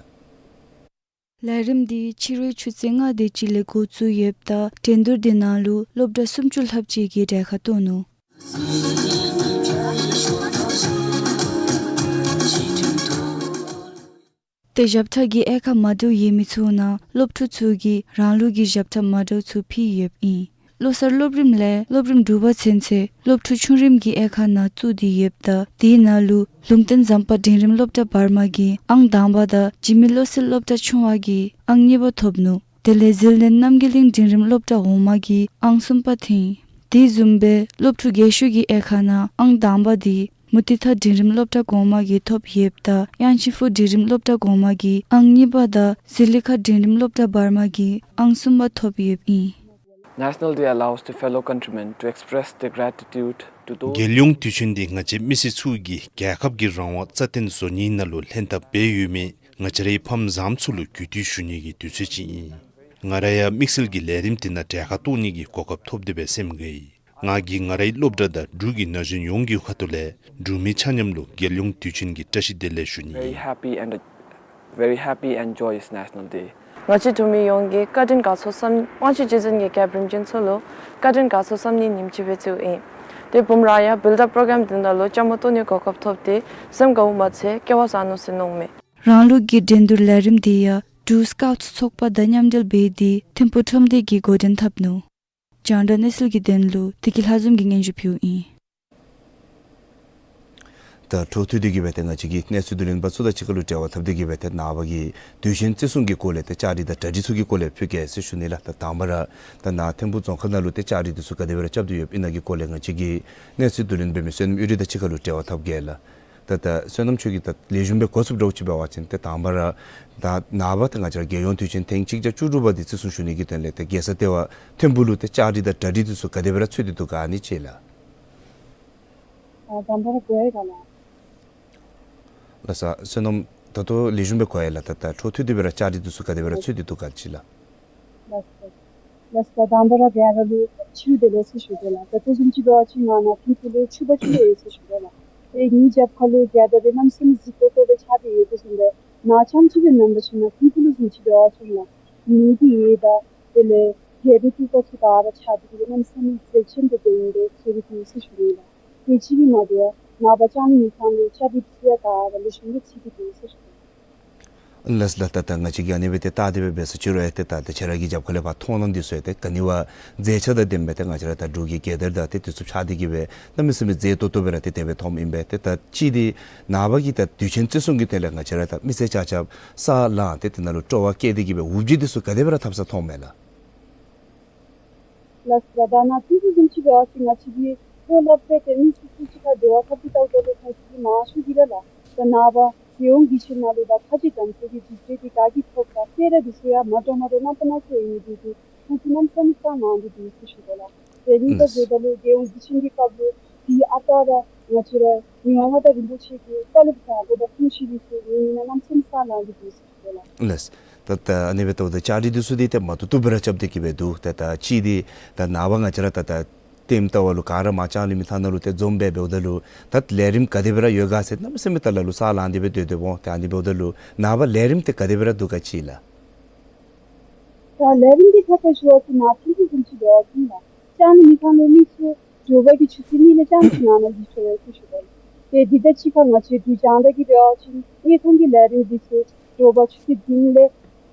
ལས་རིམ་འདི་ཕྱི་རུའི་ཆུ་ཚོད་ལྔ་དེ་ཅིག་ལས་འགོ་བཙུགས་ཡོདཔ་ད་འགྲན་བསྡུར་འདི་ནང་ལུ་སློབ་གྲྭ་སུམ་ཅུ་ལྷགཔ་ཅིག་གིས་གྲལ་ཁར་གཏོགས་ནུག། ཏེ་ཞབས་ཁྲ་གི་དབྱེ་ཁག་མ་འདྲཝ་ཡོད་མི་ཚུ་ནང་སློབ་ཕྲུག་ཚུ་གིས་རང་ལུགས་ཀྱི་ཞབས་ཁྲ་མ་འདྲཝ་ཚུ་ཕུལ་ཡོདཔ་ཨིན། བློ་གསར་སློབ་རིམ་ལས་སློབ་རིམ་དྲུག་པ་ཚུན་ཚོད་སློབ་ཕྲུག་ཆུང་རིམ་གྱི་དབྱེ་ཁག་ནང་བཙུགས་ཏེ་ཡོདཔ་ད་དེའི་ནང་ལུ་ལུང་བསྟན་ཟམ་པ་འབྲིང་རིམ་སློབ་གྲྭ་བར་མ་གི་ཨང་དང་པ་དང་འཇིགས་མེད་བློ་གསལ་སློབ་གྲྭ་ཆུང་བ་གིས་ཨང་གཉིས་པ་ཐོབ་ནུག། དེ་ལས་ཟིལ་གནོན་རྣམ་རྒྱལ་གླིང་འབྲིང་རིམ་སློབ་གྲྭ་འོག་མ་གིས་ཨང་གསུམ་པ་ཐོན། དེ་བཟུམ་སྦེ་སློབ་ཕྲུག་རྒས་ཤོས་ཀྱི་དབྱེ་ཁག་ནང་ཨང་དང་པ་འདི་མུ་ཏིག་མཐའ་འབྲིང་རིམ་སློབ་གྲྭ་གོང་མ་གིས་ཐོབ་ཡོདཔ་ད་དབྱངས་ཅན་ཕུ་འབྲིང་རིམ་སློབ་གྲྭ་གོང་མ་གིས་ཨང་གཉིས་པ་དང་ཟི་ལི་ཁ་འབྲིང་རིམ་སློབ་གྲྭ་བར་མ་གིས་ཨང་གསུམ་པ་ཐོབ་ཡོདཔ་ཨིན། National Day allows the fellow countrymen to express their gratitude to those རྒྱལ་ཡོངས་དུས་ཆེན་འདི་ང་བཅས་མི་སེར་ཚུ་གིས་རྒྱལ་ཁབ་ཀྱི་རང་དབང་རྩ་བརྟན་བཟོ་ནིའི་ནང་ལུ་ལྷན་ཐབས་འབད་ཡོད་མི་ང་བཅས་རའི་ཕམ་བཟངམ་ཚུ་ལུ་གུས་འདུད་ཞུ་ནི་གི་དུས་ཚོད་ཅིག་ཨིན། ང་ར་ཡང་དམིགས་བསལ་གྱི་ལས་རིམ་འདི་ནང་གྲལ་ཁར་གཏོགས་ནི་གི་གོ་སྐབས་ཐོབ་སྟེ་སྦེ་སེམས་དགའ་ཡི། ང་གིས་ང་རའི་སློབ་གྲྭ་དང་འབྲུག་གི་ན་གཞོན་ཡོངས་ཀྱི་ཁ་ཐུག་ལས་འབྲུག་མི་ཆ་མཉམ་ལུ་རྒྱལ་ཡོངས་དུས་ཆེན་གྱི་བཀྲ་ཤིས་བདེ་ལེགས་ཞུ་ནི། Very happy and a very happy and joyous National Day. ང་བཅས་འབྲུག་མི་ཡོངས་ཀྱིས་བཀའ་དྲིན་དགའ་ཚོར་བསམ་དབང་ཕྱུག་རྗེ་བཙུན་གྱི་སྐྱབས་རིམ་ཅན་ཚུ་ལུ་བཀའ་དྲིན་དགའ་ཚོར་བསམ་ནིའི་ཉིནམ་ཅིག་སྦེ་བརྩིཝ་ཨིན། ཏེ་བུམོ་ར་ཡང་བིལཌ་ཨཔ་པྲོ་གརམ་འདི་ནང་ལུ་བཅའ་མར་གཏོགས་ནིའི་གོ་སྐབས་ཐོབ་སྟེ་སེམས་དགའཝ་མ་ཚད་སྐལ་བ་བཟང་ནུག་ཟེར་མནོཝ་མས། རང་ལུགས་ཀྱི་འགྲན་བསྡུར་ལས་རིམ་འདི་ཡང་འབྲུག་སི་ཀའུཊ་ཚོགས་པ་དང་མཉམ་འབྲེལ་འབད་དེ་ཐིམ་ཕུག་ཁྲོམ་སྡེ་གིས་འགོ་འདྲེན་འཐབ་ནུག། རྒྱང་བསྒྲགས་གནས་ཚུལ་གྱི་དོན་ལུ་བདེ་སྐྱིད་ལྷ་འཛོམས་ཀྱིས་སྙན་ཞུ་ཕུལཝ་ཨིན། ད་འཕྲོ་མཐུད་དེ་གི་སྦེ་ཏེ་ང་བཅས་ཀྱིས་གནས་ཚུལ་བསྡུ་ལེན་པ་ཚུ་དང་གཅིག་ཁར་ལུ་འབྲེལ་བ་འཐབ་སྟེ་གི་སྦེ་ཏེ་ནངས་པ་གི་དུས་ཆེན་བརྩི་སྲུང་གི་སྐོར་ལས་ཏེ་བཅའ་སྒྲིག་དང་གྲ་སྒྲིག་ཚུ་གི་སྐོར་ལས་ཕུལ་གེ་ཟེར་ཞུ་ནི་ལགས། ད་དང་པ་ར་ད་ནཱ་ཐིམ་ཕུག་རྫོང་ཁག་ནང་ལུ་ཏེ་བཅའ་སྒྲིག་འདི་ཚུ་ག་དེ་སྦེ་ར་རྐྱབ་སྟེ་ཡོདཔ་ཨིན་ན་གི་སྐོར་ལས་ང་བཅས་ཀྱི་གནས་ཚུལ་བསྡུ་ལེན་འབད་མི་བསོད་ནམས་གཡུ་སྒྲོན་དང་གཅིག་ཁར་ལུ་འབྲེལ་བ་འཐབ་གེ་ལགས། ད་ད་བསོད་ནམས་ཁྱོད་ཀྱིས་ད་ལེགས་ཤོམ་སྦེ་འགོ་བཙུགས་འདྲཝ་ཅིག་འབད་བ་ཅིན་ཏེ་དང་པ་ར་ད་ནངས་པ་ཏེ་ང་བཅས་ར་རྒྱལ་ཡོངས་དུས་ཆེན་ཐེངས་གཅིག་བརྒྱ་བཅུ་དྲུག་པ་འདི་བརྩི་སྲུང་ཞུ་ནི་གི་དོན་ལས་ཏེ་རྒྱལ་ས་ལྟེ་བ་ཐིམ་ཕུག་ལུ་ཏེ་བཅའ་སྒྲིག་དང་གྲ་སྒྲིག་འདི་ཚུ་ག་དེ་སྦེ་ར་ཚུད་དེ་འདུག་ག་ཨ་ནི་ཅིག་ལགས། ཨ་དང་པ་ར་གོ་ཡི་ག་ལགས། ལགས་སོ་བསོད་ནམས་ད་ལྟོ་ལེགས་ཤོམ་སྦེ་གོ་ཡི་ལགས། ད་ད་འཕྲོ་མཐུད་དེ་སྦེ་ར་བཅའ་སྒྲིག་འདི་ཚུ་ག་དེ་སྦེ་ར་ཚུད་དེ་འདུག་ག་ཅིག་ལགས། ལགས་སོ། ལགས་སོ། དང་པ་ར་ག་ར་ལུ་ ཕྱི་རུ་དེ་ལས་ཟེར་ཞུ་དོ་ལགས། ད་ལྟོ་བཟུམ་ཅིག་འབད་བ་ཅིན་ང་ནཱ་ཐིམ་ཕུག་ལུ་ཕྱུ་པ་ཅིག་ཡོད་ཟེར་ཞུ་དོ་ལགས། ཏེ་ངེའི་རྒྱབ་ཁ་ལུ་རྒྱལ་དར་འདི་གནམ་མེད་ས་མེད་གཟིག་ཏོག་ཏོ་སྦེ་ཆགས་ཏེ་ཡོད་དོ་བཟུམ་སྦེ་ནཱ་རྐྱངམ་ཅིག་སྦེ་མེན་པར་ཞིན་ན་ཐིམ་ཕུག་ལུ་བཟུམ་ཅིག་འབད་བ་ཅིན་ལགས་ཉིནམ་གི་འོད་དང་དེ་ལས་རྒྱལ་པོའི་ཐུགས་ཀ་ཚུ་ག་ར་ཆགས་ཏེ་གི་གནམ་མེད་ས་མེད་མཛེས་ཤོས་དང་ལྡན་ཏེ་ཚོར་གྱི་འདུག་ཟེར་ཞུ་ནི་ལགས། དེ་ཅིག་གིས་མ་དོ་བར་ནངས་པ་ལྕང་གླིང་མི་ཕམ་ལུ་བཅའ་སྒྲིག་ཚུ་ཡང་ག་ར་ལེགས་ཤོམ་སྦེ་ཚུད་དེ་འདུག་ཟེར་ཞུ་ནི་ལགས། ལགས་ལགས། ད་ད་ང་བཅས་ཀྱིས་ཨ་ནི་སྦེ་ཏེ་བལྟ་སྟེ་སྦེ་འབད་ས་ཅིག་རུང་ཡང་ཏེ་ད་ད་ཁྱེད་ར་གི་རྒྱབ་ཁ་ལས་ཕར་མཐོང་སྣང་འདི་ཚུ་ཡང་ཏེ་ག་ནི་བ་མཛེས་ཆ་དང་ལྡནམ་སྦེ་ཏེ་ང་བཅས་ར་ད་འབྲུག་གི་རྒྱལ་དར་དང་ཏེ་འདི་ཚུ་ཕྱར་ཏེ་གི་སྦེ་གནམ་མེད་ས་མེད་མཛེས་ཏོག་ཏོ་སྦེ་ར་ཏེ་དེ་སྦེ་མཐོངམ་ཨིན་པས། ཏེ་ད་ཅིག་འདི་ནངས་པ་གི་ད་དུས་ཆེན་བརྩི་སྲུང་གི་དོན་ལས་ང་བཅས་ར་ད་མི་སེར་ཆ་ཁྱབ་ས་ལངས་ཏེ་དེ་ནང་ལུ་སྤྲོ་བ་བསྐྱེད་དེ་གི་སྦེ་འུར་བརྗིད་འདི་ཚུ་ག་དེ་སྦེ་ར་འཐབ་ས་མཐོངམ་མས་ལགས། ལགས་སོ་ལགས། ད་ནཱ་ཐིམ་ཕུག་བཟུམ་ཅིག་འབད་བ་ཅིན་ང་བཅས་ཀྱིས་ལོ་སླབ་སྦེ་ཏེ་མི་སེར་ཚུ་གཅིག་ཁར་འབྲེལ་བ་འཐབ་སྟེ་བལྟཝ་ད་ལུ་ང་བཅས་ཀྱིས་མང་ཤོས་ཅིག་ར་ལགས་ད་ནངས་པ་རྒྱལ་ཡོངས་དུས་ཆེན་ནང་ལུ་ད་ཁ་རྗེ་འགྲན་ཚོགས་ཀྱི་གཟིགས་འཛིན་འདི་ག་གིས་ཐོབ་ད་སྤེ་ར་འདི་ཚུ་ཡང་མ་འདྲཝ་མ་འདྲཝ་རྣམ་པ་སྣ་ཚོགས་ཡོད་ནི་འདི་གིས་ཁོང་ཚུ་གནམ་མེད་ས་མེད་ས་ལངས་ཏེ་འདུག་ཟེར་ཞུ་དོ་ལགས། ཏེ་གཉིས་པ་ལགས། འབདཝ་ད་ལུ་རྒྱལ་ཡོངས་དུས་ཆེན་གྱི་སྐབས་ལུ་འདི་ཨ་རྟག་ར་ང་བཅས་ར་མི་དབང་མངའ་བདག་རིན་པོ་ཆེ་གི་བཀའ་སློབ་དང་དགོངས་པ་གསུང་བཤད་འདི་ཚུ་ངེའི་ངོས་ནས་གནམ་མེད་ས་མེད་ས་ལངས་ཏེ་འདུག་ཟེར་ཞུ་དོ་ལགས། ལགས། ད་ད་ཨ་ནི་སྦེ་བལྟཝ་ད་བཅའ་སྒྲིག་འདི་ཚུ་འདི་ཏེ་མ་བཏུབ་བཏུབ་སྦེ་ར་རྐྱབ་སྟེ་གི་སྦེ་འདུག། ད་ད་ཅིག་འདི་ད་ནངས་པ་ང་བཅས་ར་ད་ད་ལྟདམོ་བལྟ་བ་ལུ་ག་ར་མར་ལྕང་གླིང་མི་ཐང་ནང་ལུ་ཏེ་འཛོམས་སྦེ་འབདཝ་ད་ལུ་ད་ལས་རིམ་ག་དེ་སྦེ་ར་ཡོད་ག་ཟེར་གནམ་མེད་ས་མེད་ད་ལ་ལུ་ས་ལངས་ཏེ་སྦེ་སྡོད་སྡོདཔ་འོང་། ཏེ་ཨ་ནི་འབདཝ་ད་ལུ་ནངས་པ་ལས་རིམ་འདི་ག་དེ་སྦེ་ར་འདུག་ག་ཅིག་ལགས། ད་ལས་རིམ་འདི་ཁ་ཙ་ཞུ་བ་ཅིན་ནཱ་ཐིམ་ཕུག་བཟུམ་ཅིག་འབད་བ་ཅིན་ལགས་ལྕང་གླིང་མི་ཐང་ལུ་མི་ཚུ་དྲོ་པ་གི་ཆུ་ཚོད་གཉིས་ལས་རྐྱངམ་ཅིག་ནང་ན་འཛུལ་ཆོག་ཡོད་ཟེར་ཞུ་དོ་ལགས། ཏེ་འདི་དང་གཅིག་ཁར་ང་བཅས་འབྲུག་རྒྱང་བསྒྲགས་ཀྱིས་འབད་བ་ཅིན་དངོས་མཐོང་གི་ལས་རིམ་འདི་ཚུ་དྲོ་པ་ཆུ་ཚོད་བདུན་ལས་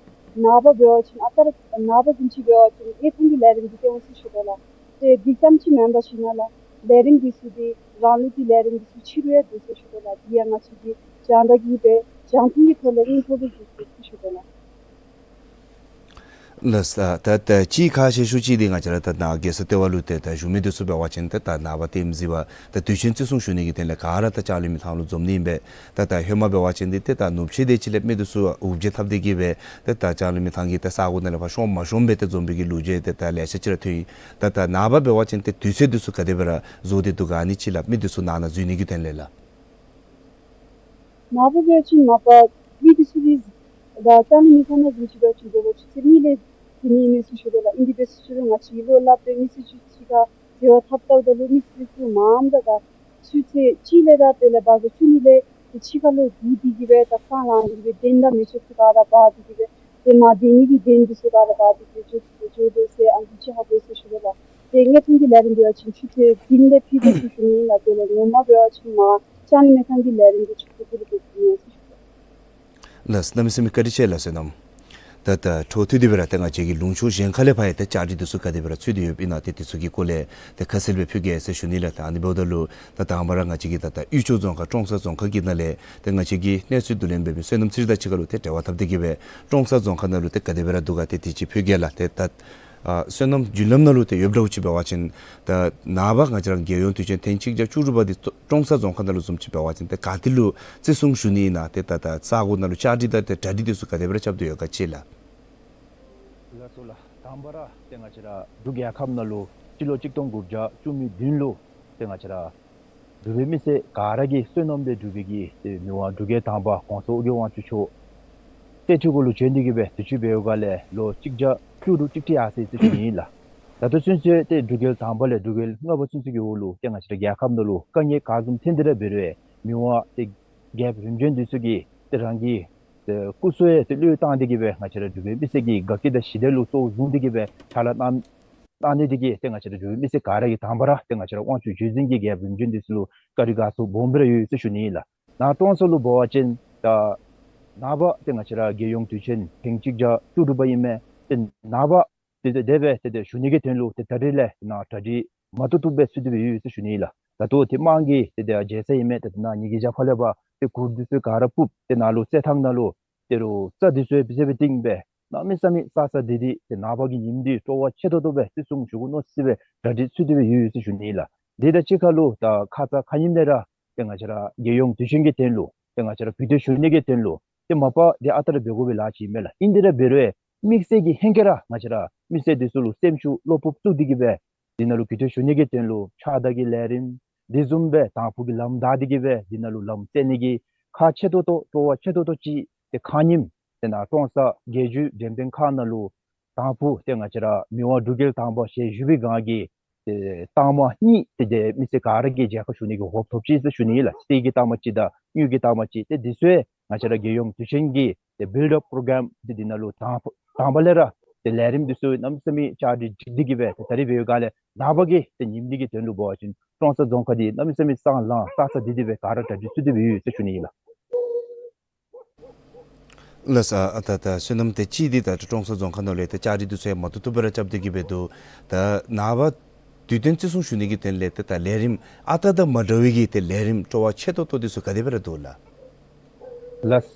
ནངས་པ་འབད་བ་ཅིན་ཨ་རྟག་ར་ནངས་པ་བཟུམ་ཅིག་འབད་བ་ཅིན་དངོས་མཐོང་གི་ལས་རིམ་འདི་སྟོན་འོང་ཟེར་ཞུ་དོ་ལགས། ཏེ་འདི་ཙམ་ཅིག་མེན་པར་ཞིན་ན་ལགས་ལས་རིམ་འདི་ཚུ་འདི་རང་ལུགས་ཀྱི་ལས་རིམ་འདི་ཚུ་ཕྱི་རུ་ཡང་འདུག་ཟེར་ཞུ་དོ་ལགས། འདི་ཡང་ང་བཅས་ཀྱི་རྒྱང་བསྒྲགས་ཀྱིས་སྦེ་རྒྱང་མཐོང་གི་ཐོག་ལས་དངོས་མཐོང་སྦེ་འདུག་ཟེར་ཞུ་དོ་ལགས། ལགས། ད་ད་ཅིག་ཁ་ཤས་ཤུགས་ཅིག་འདི་ང་བཅས་ར་ད་ནཱ་རྒྱལ་ས་ལྟེ་བ་ལུ་ཏེ་ད་བཞུགས་མི་འདི་ཚུ་འབད་བ་ཅིན་ཏེ་ད་ནངས་པ་ལྟདམོ་གཟིགས་པར་ད་དུས་ཆེན་བརྩི་སྲུང་ཞུ་ནི་གི་དོན་ལས་ག་ར་ད་ལྕང་གླིང་མི་ཐང་ལུ་འཛོམས་ནི་ཨིན་པས། ད་ད་ཧེ་མ་འབད་བ་ཅིན་འདི་ཏེ་ད་ནུབ་ཕྱོགས་དེ་ཅིག་ལས་མི་འདི་ཚུ་འུར་བརྗིད་འཐབ་སྟེ་གི་སྦེ་ཏེ་ད་ལྕང་གླིང་མི་ཐང་གི་ཏེ་ས་གོ་ནང་ལས་ཕར་ཤོང་མ་ཤོང་སྦེ་ཏེ་འཛོམས་པའི་གི་ལོ་རྒྱུས་ཏེ་ད་ལེ་ཤ་ཅིག་ར་ཐོན་ཡི། ད་ད་ནངས་པ་འབད་བ་ཅིན་ཏེ་དུས་ཚོད་འདི་ཚུ་ག་དེ་སྦེ་ར་བཟོ་སྟེ་འདུག་ག་ཨ་ནི་ཅིག་ལགས་མི་འདི་ཚུ་ནང་ན་འཛུལ་ནི་གི་དོན་ལས་ལགས། ནངས་པ་འབད་བ་ཅིན་མ་པ་མི་འདི་ཚུ་གིས་ད་ལྕང་གླིང་མི་ཐང་ནང་བཟུམ་ཅིག་འབད་བ་ཅིན་དྲོ་པ་ཆུ་ཚོད་གཉིས་ལས་འཛུལ་ནི་ཨིན་མས་ཟེར་ཞུ་དོ་ལགས། ཨིན་དེ་འབད་ཟེར་ཞུ་རུང་ང་བཅས་ལོ་སླབ་སྦེ་མི་སེར་ཚུ་གཅིག་ཁར་འབྲེལ་བ་འཐབ་འཐབཝ་ད་ལུ་མི་སེར་ཚུ་མངམ་ད་ད་ཆུ་ཚོད་གཅིག་ལས་ད་དེ་ལས་བར་ཚོ་བཅུ་གཉིས་ལས་ཏེ་ཕྱི་ཁ་ལུ་སྒུག་སྟེ་གི་སྦེ་ད་ས་ལངས་ཏེ་གི་སྦེ་གདན་དང་མེ་ཆ་ཚུ་ག་ར་འབག་སྟེ་གི་སྦེ་ཏེ་མར་སྡོད་ནི་གི་གདན་འདི་ཚུ་ག་ར་འབག་སྟེ་གི་སྦེ་འགྱོ་སྟེ་འགྱོ་དོ་ཟེར་ཨ་ནི་ཅིག་ཧ་གོ་ཡི་ཟེར་ཞུ་དོ་ལགས། ཏེ་དངོས་མཐོང་གི་ལས་རིམ་འབད་བ་ཅིན་ཆུ་ཚོད་བདུན་ལས་ཕུལ་དོ་ཟེར་ཞུ་ནི་ལགས། དེ་ལས་ངོ་མ་འབད་བ་ཅིན་མར་ལྕང་གླིང་མི་ཐང་གི་ལས་རིམ་འདི་ཆུ་ཚོད་དགུ་ལུ་འགོ་བཙུགས་ནི་ཨིན་ཟེར་ཞུ་དོ། ལགས། གནམ་མེད་ས་མེད་བཀའ་དྲིན་ཆེ་ལགས་བསོད་ནམས། ད་ད་འཕྲོ་མཐུད་དེ་སྦེ་ར་ཏེ་ང་བཅས་ཀྱི་ལུང་ཕྱོགས་གཞན་ཁ་ལས་ཕར་ཡང་ཏེ་བཅའ་སྒྲིག་འདི་ཚུ་ག་དེ་སྦེ་ར་ཚུད་དེ་ཡོདཔ་ཨིན་ན་ཏེ་འདི་ཚུ་གི་སྐོར་ལས་ཏེ་ཁ་གསལ་སྦེ་ཕུལ་གེ་ཟེར་ཞུ་ནི་ལགས། ད་ཨ་ནི་འབདཝ་ད་ལུ་ད་དང་པ་ར་ང་བཅས་ཀྱི་ད་ད་དབུས་ཕྱོགས་རྫོང་ཁག་ཀྲོང་གསར་རྫོང་ཁག་གི་ནང་ལས་ཏེ་ང་བཅས་ཀྱི་གནས་ཚུལ་བསྡུ་ལེན་འབད་མི་བསོད་ནམས་ཚེ་རིང་དང་གཅིག་ཁར་ལུ་ཏེ་འབྲེལ་བ་འཐབ་སྟེ་གི་སྦེ་ཀྲོང་གསར་རྫོང་ཁག་ནང་ལུ་ཏེ་ག་དེ་སྦེ་ར་འདུག་ག་ཏེ་དེ་ཅིག་ཕུལ་གེ་ལགས། ཏེ་ད་ཨ་བསོད་ནམས་བརྒྱུད་ལམ་ནང་ལུ་ཏེ་ཡོདཔ་འདྲཝ་ཅིག་འབད་བ་ཅིན་ད་ནངས་པ་ང་བཅས་ར་རྒྱལ་ཡོངས་དུས་ཆེན་ཐེངས་གཅིག་བརྒྱ་བཅུ་དྲུག་པ་འདི་ཀྲོང་གསར་རྫོང་ཁག་ནང་ལུ་བཟུམ་ཅིག་འབད་བ་ཅིན་ཏེ་ག་ཏེ་ལུ་བརྩི་སྲུང་ཞུ་ནི་ཨིན་ན་ཏེ་ད་ད་ས་གོ་ནང་ལུ་བཅའ་སྒྲིག་དང་ཏེ་གྲ་སྒྲིག་འདི་ཚུ་ག་དེ་སྦེ་ར་རྐྱབ་སྟེ་ཡོད་ག་ཅིག་ལགས། ལགས་སོ་ལགས། དང་པ་ར་ཏེ་ང་བཅས་ར་འབྲུག་རྒྱལ་ཁབ་ནང་ལུ་སྤྱི་ལོ་གཅིག་སྟོང་དགུ་བརྒྱ་བཅུ་མེད་བདུན་ལུ་ཏེ་ང་བཅས་ར་འབྲུག་པའི་མི་སེར་ག་ར་གིས་བསོད་ནམས་སྦེ་འབྲུག་པའི་གི་ཏེ་མི་དབང་འབྲུག་རྒྱལ་དང་པ་༸གོང་ས་༸སྐྱབས་མགོན་དབང་ཕྱུག་མཆོག་གསེར་ཁྲི་གུ་ལུ་བྱོན་ཏེ་གི་སྦེ་དུས་ཅི་འབདཝ་ག་ལས་ལོ་གཅིག་བརྒྱ་བཅུ་དྲུག་ཅིག་ཁྲི་ཡར་སོ་ཡི་ཟེར་ཞུ་ནི་ཨིན་ལགས། ད་ལྟོ་ཚུན་ཚོད་ཏེ་འབྲུག་རྒྱལ་དང་པ་ལས་འབྲུག་རྒྱལ་ལྔ་པ་ཚུན་ཚོད་ཀྱི་འོག་ལུ་ཏེ་ང་བཅས་ར་རྒྱལ་ཁབ་ནང་ལུ་དཀའ་ངལ་ག་བཟུམ་ཐོན་ཏེ་ར་འབད་རུང་མི་དབང་ཏེ་རྒྱལཔོ་རིམ་བྱོན་འདི་ཚུ་གིས་ཏེ་རང་གི་ཏེ་སྐུ་སྲོག་ཡང་ཏེ་བློས་བཏང་སྟེ་གི་སྦེ་ང་བཅས་ར་འབྲུག་པའི་མི་སེར་གྱི་དགའ་སྐྱིད་དང་ཞི་བདེ་ལུ་གཙོ་བོ་བཟུང་སྟེ་གི་སྦེ་ཕྱག་ལཱ་གནང་གནང་ནི་དེ་གིས་ཏེ་ང་བཅས་ར་འབྲུག་པའི་མི་སེར་ག་ར་གིས་དང་པ་ར་ཏེ་ང་བཅས་ར་དབང་ཕྱུག་བརྒྱུད་འཛིན་གྱི་རྒྱལཔོ་རིམ་བྱོན་འདི་ཚུ་ལུ་བཀའ་དྲིན་དགའ་ཚོར་སྦོམ་སྦེ་ར་ཡོད་ཟེར་ཞུ་ནི་ཨིན་ལགས། ནཱ་ཀྲོང་གསར་ལུ་འབད་བ་ཅིན་ད་ནངས་པ་ཏེ་ང་བཅས་ར་རྒྱལ་ཡོངས་དུས་ཆེན་ཐེངས་གཅིག་བརྒྱ་བཅུ་དྲུག་པ་ཨིན་མས། ཏེ་ནངས་པ་ཏེ་ཏེ་དེ་སྦེ་ཏེ་ཏེ་ཞུ་ནི་གི་དོན་ལུ་ཏེ་ད་རིས་ལས་ནཱ་གྲ་སྒྲིག་མ་བཏུབ་བཏུབ་སྦེ་ཚུད་དེ་སྦེ་ཡོད་ཟེར་ཞུ་ནི་ཨིན་ལགས། ད་ལྟོ་ཏེ་དམངས་ཀྱི་ཏེ་ཏེ་མཇལ་ས་ཨིན་མས། ཏེ་ཏེ་ནཱ་ངེ་གི་རྒྱབ་ཁ་ལས་ཕར་ཏེ་གུར་འདི་ཚུ་ག་ར་ཕུབ་སྟེ་ནཱ་ལུ་རྩེད་ཐང་ནང་ལུ་ཏེ་རུང་རྩྭ་འདི་ཚུ་ཡང་སྦེ་ཟེར་སྦེ་བཏིང་སྦེ་གནམ་མེད་ས་མེད་ས་ས་དེ་དེ་ཏེ་ནངས་པ་གི་ཉིནམ་འདི་སྤྲོ་བ་ཆེ་ཏོག་ཏོ་སྦེ་བརྩི་སྲུང་ཞུ་དགོ་མནོ་ཟེར་སྦེ་གྲ་སྒྲིག་ཚུད་དེ་སྦེ་ཡོད་ཟེར་ཞུ་ནི་ཨིན་ལགས། དེ་དང་གཅིག་ཁར་ལུ་ད་ཁ་ཙ་ཁ་ཉིནམ་ལས་ར་ཏེ་ང་བཅས་ར་རྒྱལ་ཡོངས་དུས་ཆེན་གྱི་དོན་ལུ་ཏེ་ང་བཅས་ར་གུས་སྟོན་ཞུ་ནི་གི་དོན་ལུ་ཏེ་མ་པ་འདི་ཨ་རྟག་ར་འབད་དགོ་པའི་ལཱ་ཅིག་ཨིན་མས་ལགས། ཨིན་དེ་ར་འབད་རུང་དམིགས་བསལ་གྱིས་ཧེང་སྐལ་ར་ང་བཅས་ར་མི་སེར་འདི་ཚུ་ལུ་སེམས་ཤུགས་བློ་སྤོབས་བཙུགས་ཏེ་གི་སྦེ་འདི་ནང་ལུ་གུས་སྟོན་ཞུ་ནི་གི་དོན་ལུ་ཕྱགས་བདའ་གི་ལས་རིམ་འདི་བཟུམ་སྦེ་དང་ཕུ་གི་ལམ་བདའ་སྟེ་གི་སྦེ་འདི་ནང་ལུ་ལམ་བཙལ་ནི་གི་ཁག་ཆེ་ཏོག་ཏོ་སྤྲོ་བ་ཆེ་ཏོག་ཏོ་ཅིག་ཏེ་ཁ་ཉིནམ་ཏེ་ནཱ་ཀྲོང་གསར་རྒྱལ་བརྒྱུད་འགྲེམས་སྟོན་ཁང་ནང་ལུ་ དང་ཕུ་ཏེ་ང་བཅས་ར་མི་དབང་འབྲུག་རྒྱལ་དང་པ་ཞལ་བཞུགས་པའི་སྒང་གི་ཏེ་རྟགས་མ་གཉིས་ཏེ་དེ་མི་སེར་ག་ར་གིས་མཇལ་ཁ་ཞུ་ནི་གི་གོ་སྐབས་ཐོབ་ཅི་ཟེར་ཞུ་ནི་ཨིན་ལགས། གསེར་གྱི་རྟགས་མ་གཅིག་དང་དངུལ་གྱི་རྟགས་མ་གཅིག་ཏེ་འདི་ཚུ་ང་བཅས་ར་རྒྱལ་ཡོངས་དུས་ཆེན་གྱི་ཏེ་བིལཌ་ཨཔ་པྲོ་གརམ་འདི་འདི་ནང་ལུ་དང་དང་པ་ལས་ར་ཏེ་ལས་རིམ་འདི་ཚུ་གནམ་མེད་ས་མེད་བཅའ་སྒྲིག་སྒྲིག་སྟེ་གི་སྦེ་ཏེ་ད་རིས་འབད་བའི་སྒང་ལས་ནངས་པ་གི་ཏེ་ཉིནམ་འདི་གི་དོན་ལུ་འབད་བ་ཅིན་ཀྲོང་གསར་རྫོང་ཁག་འདི་གནམ་མེད་ས་མེད་སྲང་ལངས་སྲ་སྲ་སྡོད་དེ་སྦེ་ག་ར་གྲ་སྒྲིག་ཚུད་དེ་སྦེ་ཡོད་ཟེར་ཞུ་ནི་ཨིན་ལགས། ལགས་སོ། ཨ་ད་ད་བསོད་ནམས་དེ་ཅིག་འདི་ད་ཀྲོང་གསར་རྫོང་ཁག་ནང་ལས་ཏེ་བཅའ་སྒྲིག་འདི་ཚུ་ཡང་མ་ཐུབ་ཐུབ་སྦེ་ར་རྐྱབ་སྟེ་གི་སྦེ་འདུག། ད་ནངས་པ་དུས་སྟོན་བརྩི་སྲུང་ཞུ་ནི་གི་དོན་ལས་ཏེ་ད་ལས་རིམ་ཨ་རྟག་དང་མ་འདྲ་བའི་གི་ཏེ་ལས་རིམ་སྤྲོ་བ་ཆེ་ཏོག་ཏོ་འདི་ཚུ་ག་དེ་སྦེ་ར་འདུག་ལགས། ལགས།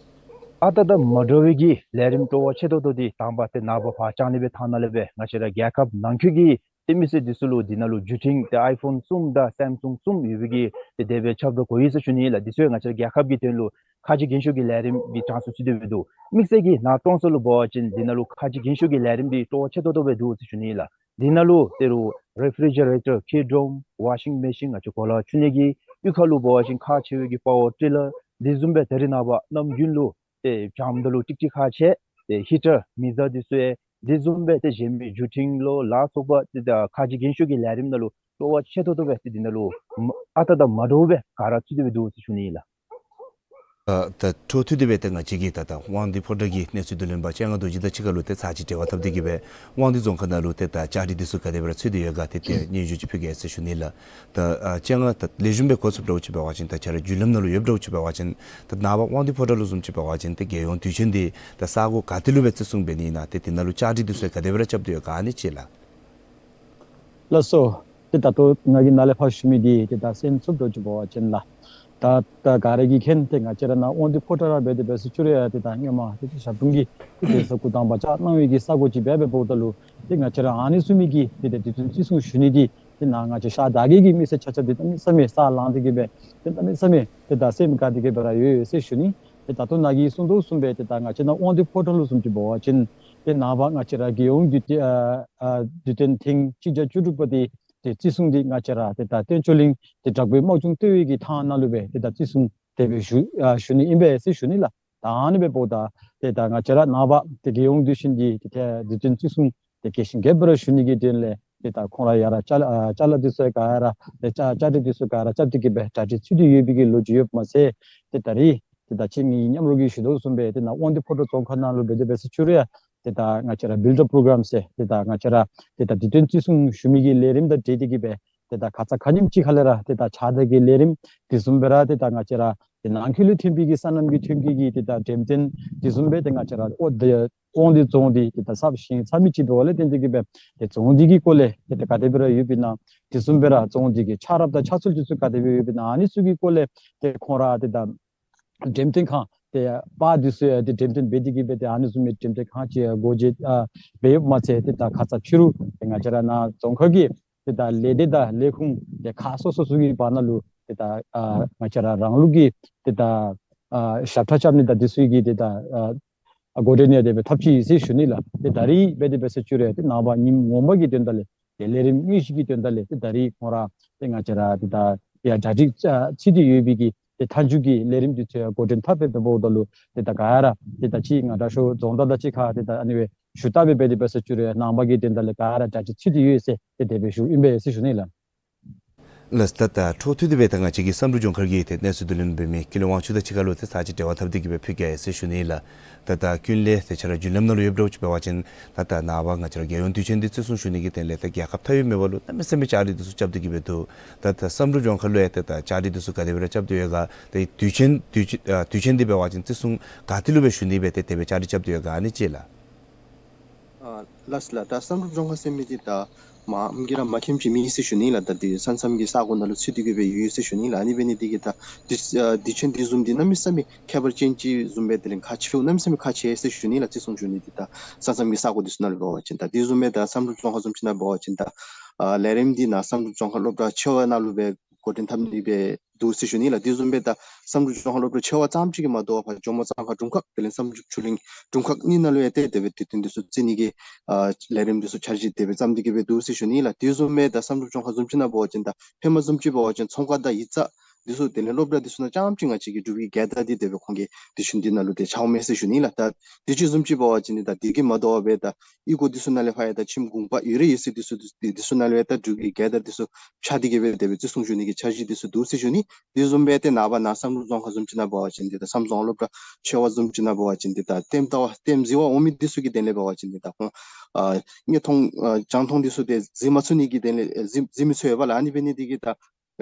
ཨ་རྟག་དང་མ་འདྲ་བའི་གི་ལས་རིམ་སྤྲོ་བ་ཆེ་ཏོག་ཏོ་འདི་དང་པ་ཏེ་ནངས་པ་ཕར་ལྕང་གླིང་པའི་ཐང་ནང་ལས་སྦེ་ང་བཅས་ར་རྒྱལ་ཁབ་ནང་འཁོད་ཀྱི་ཏེ་མི་སེར་འདི་ཚུ་ལུ་འདི་ནང་ལུ་བརྒྱུད་འཕྲིན་ཏེ་ཨའི་ཕོན་གསུམ་དང་སེམ་སུང་གསུམ་ཡོད་པའི་གི་ཏེ་དེ་སྦེ་ཁྱབ་བསྒྲགས་གོ་ཡི་ཟེར་ཞུ་ནི་ཨིན་ལགས། འདི་ཚུ་ཡང་ང་བཅས་ར་རྒྱལ་ཁབ་ཀྱི་དོན་ལུ་ཁ་རྗེ་རྒྱན་ཤོག་གི་ལས་རིམ་གྱི་གྲངས་སུ་ཚུད་དེ་སྦེ་འདུག། དམིགས་བསལ་གྱིས་ནཱ་ཀྲོང་གསར་ལུ་འབད་བ་ཅིན་འདི་ནང་ལུ་ཁ་རྗེ་རྒྱན་ཤོག་གི་ལས་རིམ་འདི་སྤྲོ་བ་ཆེ་ཏོག་ཏོ་སྦེ་འདུག་ཟེར་ཞུ་ནི་ཨིན་ལགས། འདི་ནང་ལུ་ཏེ་རུང་རེ་ཕི་རི་ཇི་རེ་ཊར་ཀེ་ཌོམ་ཝ་ཤིང་མེ་ཤིན་ང་བཅས་གོ་ལ་ཕྱུགས་ནི་གི་གཡུས་ཁ་ལུ་འབད་བ་ཅིན་ཁག་ཆེ་བའི་གི་པ་ཝར་ཊི་ལར་འདི་བཟུམ་སྦེ་ད་རིས་ནངས་པ་ནམ་རྒྱུན་ལུ་ཏེ་བྱམས་ད་ལུ་ཀྲིག་ཀྲི་ཁག་ཆེ་ཏེ་ཧི་ཊར་མེ་བཟའ་འདི་ཚུ་ཡང་འདི་བཟུམ་སྦེ་ཏེ་གཞན་མི་བརྒྱུད་འཕྲིན་ལུ་ལ་སོགས་པ་ཏེ་ད་ཁ་རྗེ་རྒྱན་ཤོག་གི་ལས་རིམ་ནང་ལུ་སྤྲོ་བ་ཆེ་ཏོག་ཏོ་སྦེ་ཏེ་འདི་ནང་ལུ་མ་ཨ་རྟག་དང་མ་འདྲཝ་སྦེ་ག་ར་ཚུད་དེ་སྦེ་འདུག་ཟེར་ཞུ་ནི་ཨིན་ལགས། ཨ་ད་འཕྲོ་མཐུད་དེ་སྦེ་ཏེ་ང་བཅས་ཀྱིས་ད་ད་དབང་འདུས་ཕོ་བྲང་གི་གནས་ཚུལ་བསྡུ་ལེན་པ་སྤྱན་སྔ་རྡོ་རྗེ་དང་གཅིག་ཁར་ལུ་ཏེ་ཚར་གཅིག་འབྲེལ་བ་འཐབ་སྟེ་གི་སྦེ་དབང་འདུས་རྫོང་ཁག་ནང་ལུ་ཏེ་ད་བཅའ་སྒྲིག་འདི་ཚུ་ག་དེ་སྦེ་ར་ཚུད་དེ་ཡོད་ག་ཏེ་ཏེ་སྙན་ཞུ་ཅིག་ཕུལ་གེ་ཟེར་ཞུ་ནི་ལགས། ད་ཨ་སྤྱན་སྔ་ད་ལེགས་ཤོམ་སྦེ་གོ་ཚུགསཔ་འདྲཝ་ཅིག་འབད་བ་ཅིན་ད་ཁྱེད་ར་བརྒྱུད་ལམ་ནང་ལུ་ཡོདཔ་འདྲཝ་ཅིག་འབད་བ་ཅིན་ད་ནངས་པ་དབང་འདུས་ཕོ་བྲང་ལུ་བཟུམ་ཅིག་འབད་བ་ཅིན་ཏེ་རྒྱལ་ཡོངས་དུས་ཆེན་འདི་ད་ས་གོ་ག་ཏེ་ལུ་སྦེ་བརྩི་སྲུང་འབད་ནི་ཨིན་ན་ཏེ་དེ་ནང་ལུ་བཅའ་སྒྲིག་འདི་ཚུ་ག་དེ་སྦེ་ར་རྐྱབ་སྟེ་ཡོད་ག་ཨ་ནི་ཅིག་ལགས། ལགས་སོ། ཏེ་ད་ལྟོ་ང་གིས་ནཱ་ལས་ཕར་ཞུ་མི་འདི་ཏེ་ད་གསན་ཚུགསཔ་འདྲཝ་ཅིག་འབད་བ་ཅིན་ལགས། ད་ད་ག་ར་གིས་མཁྱེན། ཏེ་ང་བཅས་ར་ནཱ་དབང་འདུས་ཕོ་བྲང་ར་འབད་དེ་འབད་ས་ཅིག་རུང་ཡང་ཏེ་ད་སྔོན་མ་ཏེ་ཏེ་ཞབས་དྲུང་གི་ཏེ་གདན་ས་སྐུ་བལྟམས་པ་བཅའ་གནང་བའི་གི་ས་གོ་ཅིག་འབད་འབདཝ་ད་ལུ་ཏེ་ང་བཅས་ར་ཨ་ནི་ཚུ་མི་གིས་ཏེ་ཏེ་དུས་སྟོན་བརྩི་སྲུང་ཞུ་ནི་འདི་ཏེ་ནཱ་ང་བཅས་ཤར་དར་རྒྱས་ཀྱི་མི་སེར་ཆ་ཁྱབ་འདི་གནམ་མེད་ས་མེད་ས་ལངས་ཏེ་གི་སྦེ་ཏེ་གནམ་མེད་ས་མེད་ཏེ་ད་སེམས་དགའ་སྟེ་གི་སྦེ་ར་ཡོད་ཡོད་ཟེར་ཞུ་ནི། ཏེ་ད་ལྟོ་ནཱ་གིས་གསུངས་དོ་བཟུམ་སྦེ་ཏེ་ད་ང་བཅས་ནཱ་དབང་འདུས་ཕོ་བྲང་ལུ་བཟུམ་ཅིག་འབད་བ་ཅིན་ཏེ་ནངས་པ་ང་བཅས་ར་རྒྱལ་ཡོངས་དུས་ཏེ་ཨ་ཨ་དུས་སྟོན་ཐེངས་གཅིག་བརྒྱ་བཅུ་དྲུག་པ་འདི་ཏེ་བརྩི་སྲུང་འདི་ང་བཅས་ར་ཏེ་ད་བསྟན་ཆོས་གླིང་ཏེ་བྲག་སྦས་དམག་སྦྱོང་ལྟེ་བའི་གི་ཐང་ནང་ལུ་སྦེ་ཏེ་ད་བརྩི་སྲུང་དེ་སྦེ་ཞུ་ཨ་ཞུ་ནི་ཨིན་པས་ཟེར་ཞུ་ནི་ལགས། ད་ཨ་ནི་སྦེ་འབདཝ་ད་ཏེ་ད་ང་བཅས་ར་ནངས་པ་ཏེ་རྒྱལ་ཡོངས་དུས་ཆེན་འདི་ཏེ་ཏེ་དུས་སྟོན་བརྩི་སྲུང་ཏེ་རྒྱས་ཤིང་རྒྱས་པར་ཞུ་ནི་གི་དོན་ལས་ཏེ་ད་ཁོང་ར་ཡར་ཅ་ལ་ཨ་ཅ་ལ་འདི་ཚུ་ག་ར་ཏེ་བཅའ་བཅའ་སྒྲིག་འདི་ཚུ་ག་ར་རྐྱབ་སྟེ་གི་སྦེ་གྲ་སྒྲིག་ཚུད་དེ་ཡོད་པའི་གི་ལོ་རྒྱུས་ཡོདཔ་མ་ཚད་ཏེ་ད་རིས་ཏེ་ད་ཁྱེད་ངེའི་མཉམ་རོགས་ཀྱིས་ཞུ་དོ་བཟུམ་སྦེ་ཏེ་ནཱ་དབང་འདུས་ཕོ་བྲང་རྫོང་ཁག་ནང་ལུ་འབད་དེ་འབད་ས་ཅིག་རུང་ཡང་ཏེ་ད་ང་བཅས་ར་བིལཌ་ཨཔ་པྲོ་གརམ་ཟེར་ཏེ་ད་ང་བཅས་ར་ཏེ་ད་དུས་སྟོན་བརྩི་སྲུང་ཞུ་མི་གི་ལས་རིམ་དང་འབྲེལ་ཏེ་གི་སྦེ་ཏེ་ད་ཁ་ཙ་ཁ་ཉིནམ་ཅིག་ཁ་ལས་ར་ཏེ་ད་ཕྱགས་བདའ་གི་ལས་རིམ་དེ་བཟུམ་སྦེ་ར་ཏེ་ད་ང་བཅས་ར་ཏེ་ནང་འཁོད་ལས་ཐོན་པའི་གི་སོ་ནམ་གྱི་ཐོན་སྐྱེད་ཀྱི་ཏེ་ད་འགྲེམས་སྟོན་དེ་བཟུམ་སྦེ་ཏེ་ང་བཅས་ར་ཨོ་ཏེ་དབང་འདུས་རྫོང་འདི་ཏེ་ད་གསརཔ་བཞེངས་ཚར་མི་ཅིག་འབདཝ་ལས་བརྟེན་ཏེ་གི་སྦེ་ཏེ་རྫོང་འདི་གི་སྐོར་ལས་ཏེ་ཏེ་ག་དེ་སྦེ་ར་ཡོདཔ་ཨིན་ན་དེ་བཟུམ་སྦེ་ར་རྫོང་འདི་གི་ཆགས་རབས་དང་ཆགས་ཚུལ་དེ་ཚུ་ག་དེ་སྦེ་ཡོདཔ་ཨིན་ན་ཨ་ནི་ཚུ་གི་སྐོར་ལས་ཏེ་ཁོང་ར་ཏེ་ད་འགྲེམས་སྟོན་ཁང་ཏེ་པར་དེ་ཚུ་ཡང་ཏེ་འགྲེམས་སྟོན་འབད་དེ་གི་སྦེ་ཏེ་ཨ་ནི་བཟུམ་མའི་འགྲེམས་སྟོན་ཁང་ཅིག་སྒོ་འབྱེད་ཨ་འབད་ཡོདཔ་མ་ཚད་ཏེ་ད་ཁ་ཙ་ཕྱི་རུ་ཏེ་ང་བཅས་ར་ནཱ་རྫོང་ཁག་གི་ཏེ་ད་ལས་སྡེ་དང་ལས་ཁུངས་ཏེ་ཁག་སོ་སོ་སོ་གི་བར་ན་ལུ་ཏེ་ད་ཨ་ང་བཅས་ར་རང་ལུགས་ཀྱི་ཏེ་ད་ཨ་ཞབས་ཁྲ་རྐྱབ་ནི་དང་དེ་ཚུ་གི་ཏེ་ད་ཨ་འགོ་འདྲེན་ཡང་དེ་སྦེ་འཐབ་ཅི་ཟེར་ཞུ་ནི་ལགས། ཏེ་ད་རིས་འབད་དེ་འབད་ས་ཅིག་རུང་ཏེ་ནངས་པ་ཉིནམ་ངོ་མ་གི་དོན་དག་ལས་ཏེ་ལས་རིམ་དངོས་གཞི་གི་དོན་དག་ལས་ཏེ་ད་རིས་ཁོང་ར་ཏེ་ང་བཅས་ར་ཏེ་ད་ཡར་གྲ་སྒྲིག་ཚུད་དེ་ཡོད་པའི་གི་ཏེ་མཐའ་མཇུག་གི་ལས་རིམ་འདི་ཚུ་ཡང་འགོ་འདྲེན་འཐབ་སྦེ་འབདཝ་ད་ལུ་ཏེ་ད་ག་ར་ཏེ་ད་ཅི་ང་དྲག་ཤོས་རྫོང་བདག་དང་གཅིག་ཁར་ཏེ་ད་ཨ་ནི་སྦེ་ཞུ་དག་སྦེ་འབད་དེ་འབད་ས་ཅིག་རུང་ནངས་པ་གི་དོན་དག་ལས་ག་ར་གྲ་སྒྲིག་ཚུད་དེ་ཡོད་ཟེར་ཏེ་དེ་སྦེ་ཞུཝ་ཨིན་པས་ཟེར་ཞུ་ནི་ལགས། ལགས། ད་ད་འཕྲོ་མཐུད་དེ་སྦེ་ད་ང་བཅས་ཀྱི་བསམ་གྲུབ་ལྗོངས་མཁར་གྱི་ཏེ་གནས་ཚུལ་བསྡུ་ལེན་འབད་མི་ཀུན་ལེགས་དབང་ཕྱུག་དང་གཅིག་ཁར་ལུ་ཏེ་ཚར་གཅིག་འབྲེལ་བ་འཐབ་སྟེ་གི་སྦེ་ཕུལ་གེ་ཟེར་ཞུ་ནི་ལགས། ད་ད་ཀུན་ལེགས་ཏེ་ཁྱེད་ར་བརྒྱུད་ལམ་ནང་ལུ་ཡོདཔ་འདྲཝ་ཅིག་འབད་བ་ཅིན་ད་ད་ནངས་པ་ང་བཅས་ར་རྒྱལ་ཡོངས་དུས་ཆེན་འདི་བརྩི་སྲུང་ཞུ་ནི་གི་དོན་ལས་ད་རྒྱལ་ཁབ་མཐའ་དབུས་མེད་པ་ལུ་གནམ་མེད་ས་མེད་བཅའ་སྒྲིག་འདི་ཚུ་རྐྱབ་སྟེ་གི་སྦེ་འདུག། ད་ད་བསམ་གྲུབ་ལྗོངས་མཁར་ལུ་ཡང་ད་ད་བཅའ་སྒྲིག་འདི་ཚུ་ག་དེ་སྦེ་ར་རྐྱབ་སྟེ་ཡོད་ག། ད་དུས་ཆེན་དུས་ཆེན་ཨ་དུས་ཆེན་འདི་འབད་བ་ཅིན་བརྩི་སྲུང་ག་ཏེ་ལུ་སྦེ་ཞུ་ནི་སྦེ་ཏེ་དེ་སྦེ་བཅའ་སྒྲིག་རྐྱབ་སྟེ་ཡོད་ག་ཨ་ནི་ཅིག་ལགས། ཨ་ལགས་ལགས། ད་བསམ་གྲུབ་ལྗོངས་མཁར་ཟེར་མི་འདི་ད་མ་ཨམ་གྱིས་ར་མ་མཁྱེནམ་ཅིག་མེད་ཟེར་ཞུ་ནི་ལགས། ད་འདི་ས་མཚམས་ཀྱི་ས་གོ་ནང་ལུ་ཚུད་དེ་གི་སྦེ་ཡོད་ཟེར་ཞུ་ནི་ལགས། ཨ་ནི་འབད་ནི་འདི་གིས་ད་དུས་ཨ་དུས་ཆེན་འདི་བཟུམ་འདི་གནམ་མེད་ས་མེད་ཁྱད་པར་ཅན་ཅིག་བཟུམ་སྦེ་དེ་ལས་ཁག་ཆེཝ་གནམ་མེད་ས་མེད་ཁག་ཆེ་ཟེར་ཞུ་ནི་ལགས། བརྩི་སྲུང་ཞུ་ནི་འདི་ད་ས་མཚམས་ཀྱི་ས་གོ་འདི་ཚུ་ནང་ལུ་འབད་བ་ཅིན་ད་འདི་བཟུམ་སྦེ་ད་བསམ་གྲུབ་ལྗོངས་མཁར་བཟུམ་ཅིག་ནང་འབད་བ་ཅིན་ད་ཨ་ལས་རིམ་འདི་ནཱ་བསམ་གྲུབ་ལྗོངས་མཁར་སློབ་གྲྭ་ཆེ་བ་ནང་ལུ་སྦེ་འགོ་འདྲེན་འཐབ་ནི་སྦེ་འདུག་ཟེར་ཞུ་ནི་ལགས། དེ་བཟུམ་སྦེ་ད་བསམ་གྲུབ་ལྗོངས་མཁར་སློབ་གྲྭ་ཆེ་བ་ཙམ་ཅིག་གིས་མ་དོ་བར་ཇོ་མོ་གཙང་ཁ་དྲུང་ཁག་དེ་ལས་བསམ་གྲུབ་ཆོས་གླིང་དྲུང་ཁག་གཉིས་ནང་ལུ་ཡང་ཏེ་དེ་སྦེ་དུས་སྟོན་འདི་ཚུ་བརྩི་ནི་གི་ཨ་ལས་རིམ་འདི་ཚུ་འཆར་གཞི་དེ་སྦེ་བརྩམས་ཏེ་གི་སྦེ་འདུག་ཟེར་ཞུ་ནི་ལགས། དེ་བཟུམ་སྦེ་ད་བསམ་གྲུབ་ལྗོངས་མཁར་བཟུམ་ཅིག་ནང་འབད་བ་ཅིན་ད་ཧེ་མ་བཟུམ་ཅིག་འབད་བ་ཅིན་ཚོང་ཁང་དང་ཡིག་ཚང་ འདི་ཚུ་དེ་ལས་སློབ་གྲྭ་འདི་ཚུ་ནང་རྐྱངམ་ཅིག་ང་བཅས་ཀྱི་འབྲུག་པའི་རྒྱལ་དར་འདི་དེ་སྦེ་ཁོང་གིས་དེ་ཤུལ་འདི་ནང་ལུ་ཏེ་འཕྱརཝ་མས་ཟེར་ཞུ་ནི་ལགས། ད་དུས་ཅི་བཟུམ་ཅིག་འབད་བ་ཅིན་འདི་ད་དེ་གིས་མ་དོ་བར་སྦེ་ད་གཡུས་སྒོ་འདི་ཚུ་ནང་ལས་ཕར་ཡང་ད་ཁྱིམ་གུང་པ་ཡོད་རེ་ཡོད་ས་འདི་ཚུ་འདི་འདི་ཚུ་ནང་ལས་ད་འབྲུག་པའི་རྒྱལ་དར་འདི་ཚུ་འཕྱར་ཏེ་གི་སྦེ་དེ་སྦེ་བརྩི་སྲུང་ཞུ་ནི་གི་འཆར་གཞི་འདི་ཚུ་འདུག་ཟེར་ཞུ་ནི། དེ་བཟུམ་སྦེ་ཏེ་ནངས་པ་ནཱ་བསམ་གྲུབ་རྫོང་ཁག་བཟུམ་ཅིག་ནང་འབད་བ་ཅིན་འདི་ད་བསམ་རྫོང་སློབ་གྲྭ་ཆོས་དབར་བཟུམ་ཅིག་ནང་འབད་བ་ཅིན་འདི་ད་ལྟདམོ་ལྟ་བར་ལྟདམོ་གཟིགས་པར་འོང་མི་འདི་ཚུ་གི་དོན་ལས་འབད་བ་ཅིན་འདི་ད་ཁོང་ཨ་དངོས་མཐོང་ཨ་རྒྱང་མཐོང་འདི་ཚུ་ཏེ་གཟིགས་མ་ཚུགས་ནི་གི་དོན་ལས་ཨེ་གཟིགས་གཟིགས་མི་ཚུགས་པས་ལགས། ཨ་ནི་འབད་ནི་འདི་གིས་ད་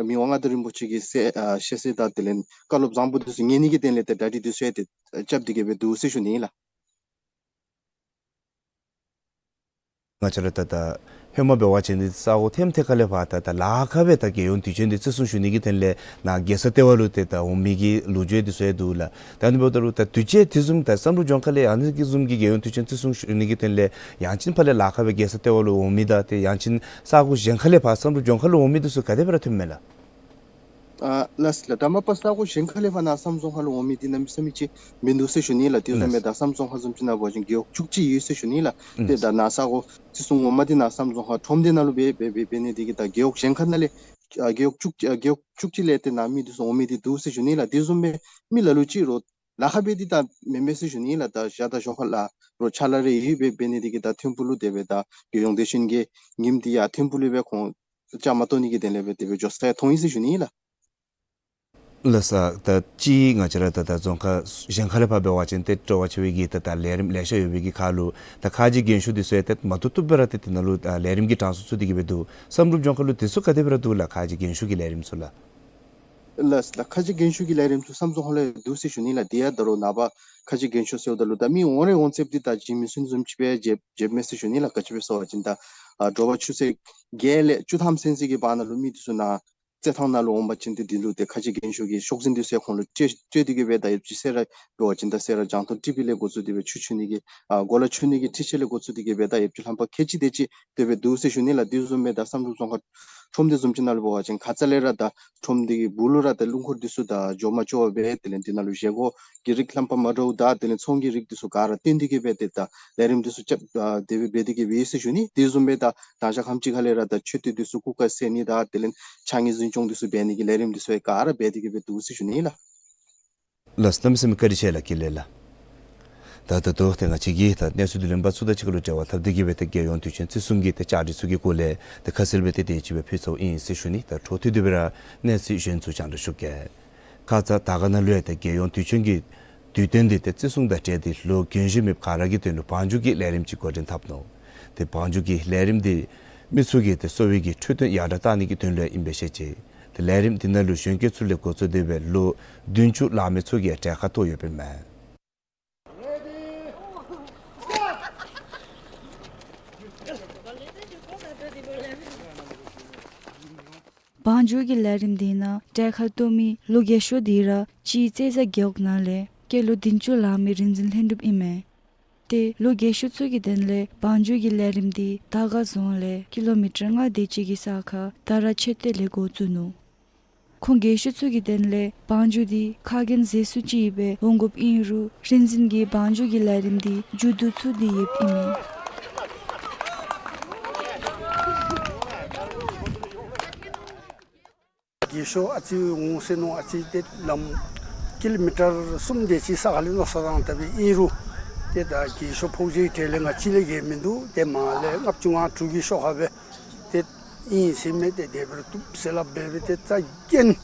མི་དབང་མངའ་བདག་རིན་པོ་ཆེ་གི་ཤེས་ཨ་ཤེས་ཚད་དང་དེ་ལས་བཀའ་སློབ་བཟང་པོ་འདི་ཚུ་ཉན་ནི་གི་དོན་ལས་ཏེ་གྲ་སྒྲིག་འདི་ཚུ་ཡང་ཏེ་རྐྱབ་སྟེ་གི་སྦེ་འདུག་ཟེར་ཞུ་ནི་ཨིན་ལགས། ང་བཅས་ར་ད་ད་ཧེ་མ་འབད་བ་ཅིན་འདི་ས་གོ་ཐེམ་ཐེ་ཁ་ལས་ཕར་ད་ད་ལཱ་ཁག་སྦེ་ད་རྒྱལ་ཡོངས་དུས་ཆེན་འདི་བརྩི་སྲུང་ཞུ་ནི་གི་དོན་ལས་ནཱ་རྒྱལ་ས་ལྟེ་བ་ལུ་ཏེ་ད་འོང་མི་གི་ལོ་རྒྱུས་འདི་ཚུ་ཡང་འདུག་ལགས། ད་ཨ་ནི་འབདཝ་ད་ལུ་ད་དུས་ཅི་དེ་བཟུམ་ད་བསམ་གྲུབ་ལྗོངས་མཁར་ལས་ཨ་ནི་གི་བཟུམ་གྱི་རྒྱལ་ཡོངས་དུས་ཆེན་བརྩི་སྲུང་ཞུ་ནི་གི་དོན་ལས་ཡང་ཅིན་ཕར་ལས་ལཱ་ཁག་སྦེ་རྒྱལ་ས་ལྟེ་བ་ལུ་འོང་མི་དང་ཏེ་ཡང་ཅིན་ས་གོ་གཞན་ཁ་ལས་ཕར་བསམ་གྲུབ་ལྗོངས་མཁར་ལུ་འོང་མི་འདི་ཚུ་ག་དེ་སྦེ་ར་ཐོནམ་མས་ལགས། ཨ་ལགས་ལགས། ད་མ་པ་ས་གོ་གཞན་ཁ་ལས་ཕར་ནཱ་བསམ་རྫོང་ཁ་ལུ་འོང་མི་འདི་གནམ་མེད་ས་མེད་ཅིག་མིན་འདུག་ཟེར་ཞུ་ནི་ལགས། དེ་བཟུམ་སྦེ་ད་བསམ་རྫོང་ཁ་བཟུམ་ཅིག་ནང་འབད་བ་ཅིན་རྒེད་འོག་བཅུ་གཅིག་ཡོད་ཟེར་ཞུ་ནི་ལགས། ཏེ་ད་ནཱ་ས་གོ་བརྩི་སྲུང་ངོ་མ་འདི་ནཱ་བསམ་རྫོང་ཁ་ཁྲོམ་སྡེ་ནང་ལུ་འབད་འབད་འབད་འབད་ནི་འདི་གིས་ད་རྒེད་འོག་གཞན་ཁ་ནང་ལས་ཨ་རྒེད་འོག་བཅུ་གཅིག་ཨ་རྒེད་འོག་བཅུ་གཅིག་ལས་ཏེ་ནཱ་མི་འདི་ཚུ་འོང་མི་འདི་འདུག་ཟེར་ཞུ་ནི་ལགས། དེ་བཟུམ་སྦེ་མི་ལ་ལུ་ཅིག་རོགས་ལཱ་ཁག་འབད་འདི་ད་མེན་མས་ཟེར་ཞུ་ནི་ལགས། ད་ཞག་དང་ཞོགས་ཁ་ལཱ་རོགས་ཕྱག་ལཱ་རེ་ཡོད་འབད་འབད་ནི་འདི་གིས་ད་ཐིམ་ཕུག་ལུ་དེ་སྦེ་ད་རྒྱལ་ཡོངས་དུས་ཆེན་གྱི་ཉིནམ་འདི་ཡང་ཐིམ་ཕུག་ལུ་སྦེ་ཁོང་བཅའ་མར་གཏོགས་ནི་གི་དོན་ལས་སྦེ་དེ་སྦེ་འགྱོ་ས་ཡང་མཐོང་ཡི་ཟེར་ཞུ་ནི་ལགས། ལགས་སོ། ད་ཅི་ང་བཅས་ར་ད་ད་རྫོང་ཁག་གཞན་ཁ་ལས་ཕར་འབད་བ་ཅིན་ཏེ་སྤྲོ་བ་ཆེ་བའི་གི་ད་ད་ལས་རིམ་ལེ་ཤ་ཡོད་པའི་གི་ཁར་ལུ་ད་ཁ་རྗེ་རྒན་ཤོས་འདི་ཚུ་ཡང་ཏེ་མ་བཏུབ་བཏུབ་སྦེ་ར་ཏེ་དེ་ནང་ལུ་ད་ལས་རིམ་གྱི་གྲངས་སུ་ཚུད་དེ་གི་སྦེ་འདུག། བསམ་གྲུབ་ལྗོངས་མཁར་ལུ་དེ་ཚུ་ག་དེ་སྦེ་ར་འདུག་ལགས། ཁ་རྗེ་རྒན་ཤོས་ཀྱི་ལས་རིམ་ཚུ་ལགས། ལགས་ལགས། ཁ་རྗེ་རྒན་ཤོས་ཀྱི་ལས་རིམ་ཚུ་བསམ་རྫོང་ཁ་ལུ་འདུག་ཟེར་ཞུ་ནི་ལགས། དེ་ཡང་ད་རུང་ནངས་པ་ཁ་རྗེ་རྒན་ཤོས་ཟེརཝ་ད་ལུ་ད་མི་འོང་རེ་འོང་ཚད་འདི་ད་བྱིན་མི་ཚུགས་ནི་བཟུམ་ཅིག་སྦེ་མཇལ་མཇལཝ་མས་ཟེར་ཞུ་ནི་ལགས། ག་ཅི་སྦེ་ཟེར་བ་ཅིན་ད་ཨ་དྲོ་པ་ཆུ་ཚོད་བརྒྱད་ལས་བཅུ་ཐམ་ཚུན་ཚོད་ཀྱི་བར་ན་ལུ་མི་འདི་ཚུ་ནཱ་རྩེད་ཐང་ནང་ལུ་འོང་པ་ཅིན་ཏེ་འདི་ལུ་ཏེ་ཁ་རྗེ་རྒན་ཤོས་ཀྱི་ཤོག་འཛིན་འདི་ཚུ་ཡང་ཁོང་ལུ་སྤྲོད་སྤྲོད་དེ་གི་སྦེ་ད་ཡོདཔ་ཅིག་ཟེར་ར་འབད་བ་ཅིན་ད་ཟེར་ར་རྒྱང་མཐོང་ཊི་བི་ལས་འགོ་བཙུགས་ཏེ་སྦེ་ཆུ་འཁྱུ་ནི་གི་ཨ་གོ་ལ་འཁྱུ་ནི་གི་འཕྲུལ་ཆས་ལས་འགོ་བཙུགས་ཏེ་གི་སྦེ་ད་ཡོདཔ་ཅིག་ལྷམ་པ་ཁལ་གཅིག་དེ་ཅིག་དེ་སྦེ་འདུག་ཟེར་ཞུ་ནི་ལགས། དེ་བཟུམ་སྦེ་ད་བསམ་གྲུབ་རྫོང་ཁག་ཁྲོམ་སྡེ་བཟུམ་ཅིག་ནང་ལུ་འབད་བ་ཅིན་ཁ་ཙ་ལས་ར་ད་ཁྲོམ་སྡེ་གི་སྦུག་ལུ་ར་ད་རླུང་འཁོར་འདི་ཚུ་ད་འགྱོ་མ་ཆོག་པར་སྦེ་དེ་ལས་འདི་ནང་ལུ་བཞེས་སྒོ་གི་རིགས་ལྷམ་པ་མ་འདྲཝ་དང་དེ་ལས་ཚོང་གི་རིགས་འདི་ཚུ་ག་ར་བཏོན་ཏེ་གི་སྦེ་ཏེ་ད་ལས་རིམ་འདི་ཚུ་རྐྱབ་ཨ་དེ་སྦེ་འབད་དེ་གི་སྦེ་ཡོད་ཟེར་ཞུ་ནི། དེ་བཟུམ་སྦེ་ད་ད་ཞག་ཁམས་ཅིག་ཁ་ལས་ར་ད་མཆོད་རྟེན་འདི་ཚུ་སྐུ་ཁ་བསད་ནི་དང་དེ་ལས་ཕྱགས་སྙིགས་འཛིན་སྐྱོང་འདི་ཚུ་འབད་ནི་གི་ལས་རིམ་འདི་ཚུ་ཡང་ག་ར་འབད་དེ་གི་སྦེ་འདུག་ཟེར་ཞུ་ནི་ལགས། ལགས་གནམ་མེད་ས་མེད་བཀའ་དྲིན་ཆེ་ལགས། ཀུན་ལེགས་ལགས། ད་ད་ལྟོ་ཏེ་ང་བཅས་ཀྱིས་ད་གནས་ཚུལ་འདི་ལེན་པ་ཚུ་དང་གཅིག་ཁར་ལུ་འབྲེལ་བ་འཐབ་སྟེ་གི་སྦེ་ཏེ་རྒྱལ་ཡོངས་དུས་ཆེན་བརྩི་སྲུང་གི་ཏེ་བཅའ་སྒྲིག་ཚུ་གི་སྐོར་ལས་ཏེ་ཁ་གསལ་སྦེ་ཏེ་དེ་ཅིག་སྦེ་ཕུལ་ཚརཝ་ཨིན་ཟེར་ཞུ་ནི། ད་འཕྲོ་མཐུད་དེ་སྦེ་ར་གནས་ཚུལ་གཞན་ཚུ་རྒྱང་བསྒྲགས་ཞུ་གེ། ཁ་ཙ་དར་དཀར་ནང་ལུ་ཡང་ཏེ་རྒྱལ་ཡོངས་དུས་ཆེན་གྱི་དུས་སྟོན་འདི་ཏེ་བརྩི་སྲུང་དང་འབྲེལ་ཏེ་ལོ་རྒན་གཞོན་མེདཔ་ག་ར་གི་དོན་ལུ་བང་རྒྱུག་གི་ལས་རིམ་ཅིག་འགོ་འདྲེན་འཐབ་ནུག། ཏེ་བང་རྒྱུག་གི་ལས་རིམ་འདི་མི་ཚུ་གི་ཏེ་གསོ་བའི་གི་འཕྲོད་བསྟེན་ཡར་དྲག་གཏང་ནི་གི་དོན་ལུ་ཨིན་པས་ཤེས་ཅི། ཏེ་ལས་རིམ་འདི་ནང་ལུ་གཞོན་སྐྱེས་ཚུ་ལས་འགོ་བཙུགས་ཏེ་སྦེ་ལོ་བདུན་ཅུ་ལང་མི་ཚུ་གིས་གྲལ་ཁར་གཏོགས་ཡོདཔ་ཨིན་མས། བང་རྒྱུག་གི་ལས་རིམ་འདི་ནང་གྲལ་ཁར་གཏོགས་མི་ལོ་རྒས་ཤོས་འདི་ར་སྤྱིར་རྩེ་བཟའ་རྒེད་འོག་ནང་ལས་སྐྱེས་ལོ་བདུན་ཅུ་ལང་མི་རིག་འཛིན་ལྷུན་གྲུབ་ཨིན་མས། ཏེ་ལོ་རྒས་ཤོས་ཚུ་གི་དོན་ལས་བང་རྒྱུག་གི་ལས་རིམ་འདི་དར་དཀར་རྫོང་ལས་ཀི་ལོ་མི་ཊར་ལྔ་དེ་ཅིག་གི་ས་ཁར་དར་ར་མཆོད་རྟེན་ལས་འགོ་བཙུགས་ནུག། ཁོང་རྒས་ཤོས་ཚུ་གི་དོན་ལས་བང་རྒྱུག་འདི་ཁ་རྒྱུན་ཟེར་སུ་ཅིག་སྦེ་འོང་དགོཔ་ཨིན་རུང་རིག་འཛིན་གྱིས་བང་རྒྱུག་གི་ལས་རིམ་འདི་མཇུག་བསྡུ་ཚུགས་ཏེ་ཡོདཔ་ཨིན་མས། རྒས་ཤོས་ཨ་ཙི་འོང་ཟེར་མནོ། ཨ་ཙི་ཏེ་ལམ་ཀི་ལོ་མི་ཊར་གསུམ་དེ་ཅིག་ས་ཁ་ལས་མནོ་བསམ་བཏང་ད་སྦེ་ཨིན་རུང་ཏེ་ད་རྒས་ཤོས་ཕོ་རྒྱས་གྲས་ལས་ང་བཅས་ལས་རྒས་མིན་འདུག། ཏེ་མར་ལས་ལྔ་བཅུ་ང་དྲུག་གི་ཤོག་ཁ་སྦེ་ཏེ་ཨིན་ཟེར་མི་ཏེ་དེ་སྦེ་ར་བཏུབ་ཟེར་སླབ་སྦེ་སྦེ་ཏེ་རྩ་འགེངས་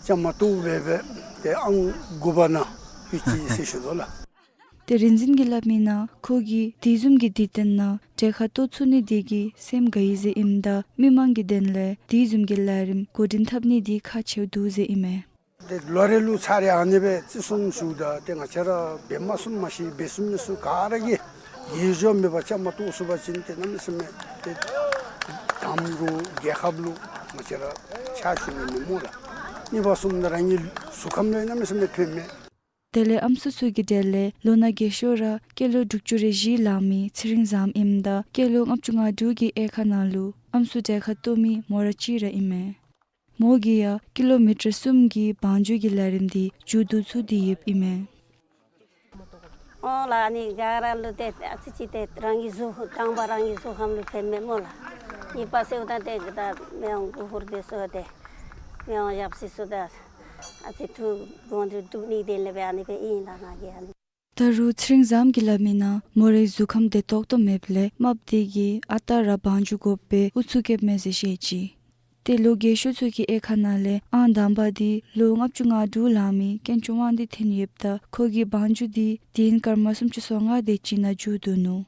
བཅའ་མར་གཏོགས་སྦེ་སྦེ་ཏེ་ཨང་དགུ་པ་ནང་ལྷོད་ཅི་ཟེར་ཞུ་དོ་ལགས། ཏེ་རིག་འཛིན་གྱིས་སླབ་མིའི་ནང་ཁོ་གིས་དེ་བཟུམ་གྱི་དུས་སྟོན་ནང་གྲལ་ཁར་གཏོགས་ཚུགས་ནི་དེ་གིས་སེམས་དགའ་ཡི་ཟེར་ཨིནམ་ད་མི་མང་གི་དོན་ལས་དེ་བཟུམ་གྱི་ལས་རིམ་འགོ་འདྲེན་འཐབ་ནི་འདི་ཁག་ཆེཝ་འདུག་ཟེར་ཨིན་མས། ཏེ་ལོ་རེ་ལུ་ཚར་རེ་ཨ་ནི་སྦེ་བརྩི་སྲུང་ཞུཝ་ད་ཏེ་ང་བཅས་ར་འབད་མ་ཚུགས་མ་ཤེས། འབད་ཚུགས་མི་ཚུགས་ག་ར་གིས་རྒས་ཤོས་མེད་པར་བཅའ་མར་གཏོགས་ཚུགས་པ་ཅིན་ཏེ་གནམ་མེད་ས་མེད་ཏེ་དམ་རུང་རྒྱལ་ཁབ་ལུ་ང་བཅས་ར་ཕྱག་ཞུ་ནི་མེད་སྨོ་ལགས། གཉིས་པ་གསུམ་ནང་རང་གི་གཟུགས་ཁམས་ལུ་གནམ་མེད་ས་མེད་ཕན་མས། དེ་ལས་ཨམ་སྲུ་ཚུ་གི་གྲས་ལས་ལོ་ན་རྒས་ཤོས་ར་སྐྱེས་ལོ་དྲུག་ཅུ་རེ་བཞི་ལང་མི་ཚེ་རིང་བཟངམོ་ཨིནམ་ད་སྐྱེས་ལོ་ལྔ་བཅུ་ང་དྲུག་གི་དབྱེན་ཁག་ནང་ལུ་ཨམ་སྲུ་གྲལ་ཁར་གཏོགས་མི་མོ་ར་གཅིག་ར་ཨིན་མས། མོ་གིས་ཡང་ཀི་ལོ་མི་ཊར་གསུམ་གྱི་བང་རྒྱུག་གི་ལས་རིམ་འདི་མཇུག་བསྡུ་ཚུགས་ཏེ་ཡོདཔ་ཨིན་མས། ཨོ་ལགས། ཨ་ནི་ག་ར་ལུ་ཏེ་ཨ་ཙི་ཅིག་ཏེ་རང་གི་གཟུགས་དང་པ་རང་གི་གཟུགས་ཁམས་ལུ་ཕན་མས་སྨོ་ལགས། གཉིས་པ་ཟེརཝ་ད་ཏེ་ད་མི་དབང་སྐུ་ཧུར་འདི་ཚུ་ཏེ་ མི་དབང་ཞབས་སྲིད་ཚུ་དང་ཨ་ཙི་ཐུགས་དགོངས་འདུན་གྲུབ་ནིའི་དོན་ལས་སྦེ་ཨ་ནི་སྦེ་ཨིན་ལགས། ང་གིས་ཨ་ནི། ད་རུང་ཚེ་རིང་བཟངམོ་གིས་སླབ་མི་ནང་མོ་རའི་གཟུགས་ཁམས་བདེ་ཏོག་ཏོ་མེདཔ་ལས་རྨགཔ་དེ་གིས་ཨ་རྟག་ར་བང་རྒྱུག་དགོཔ་སྦེ་ཨུ་ཚུགས་བཀལཝ་མས་ཟེར་བཤད་ཅི། ཏེ་ལོ་རྒས་ཤོས་ཚུ་གི་དབྱེ་ཁག་ནང་ལས་ཨང་དང་པ་འདི་ལོ་ལྔ་བཅུ་ང་དྲུག་ལང་མི་དཀོན་མཆོག་དབང་འདུས་འཐོན་ཡོདཔ་ད་ཁོ་གི་བང་རྒྱུག་འདི་དེ་ཡང་སྐར་མ་སུམ་ཅུ་སོ་ལྔ་དེ་ཅིག་ནང་མཇུག་བསྡུ་ནུག།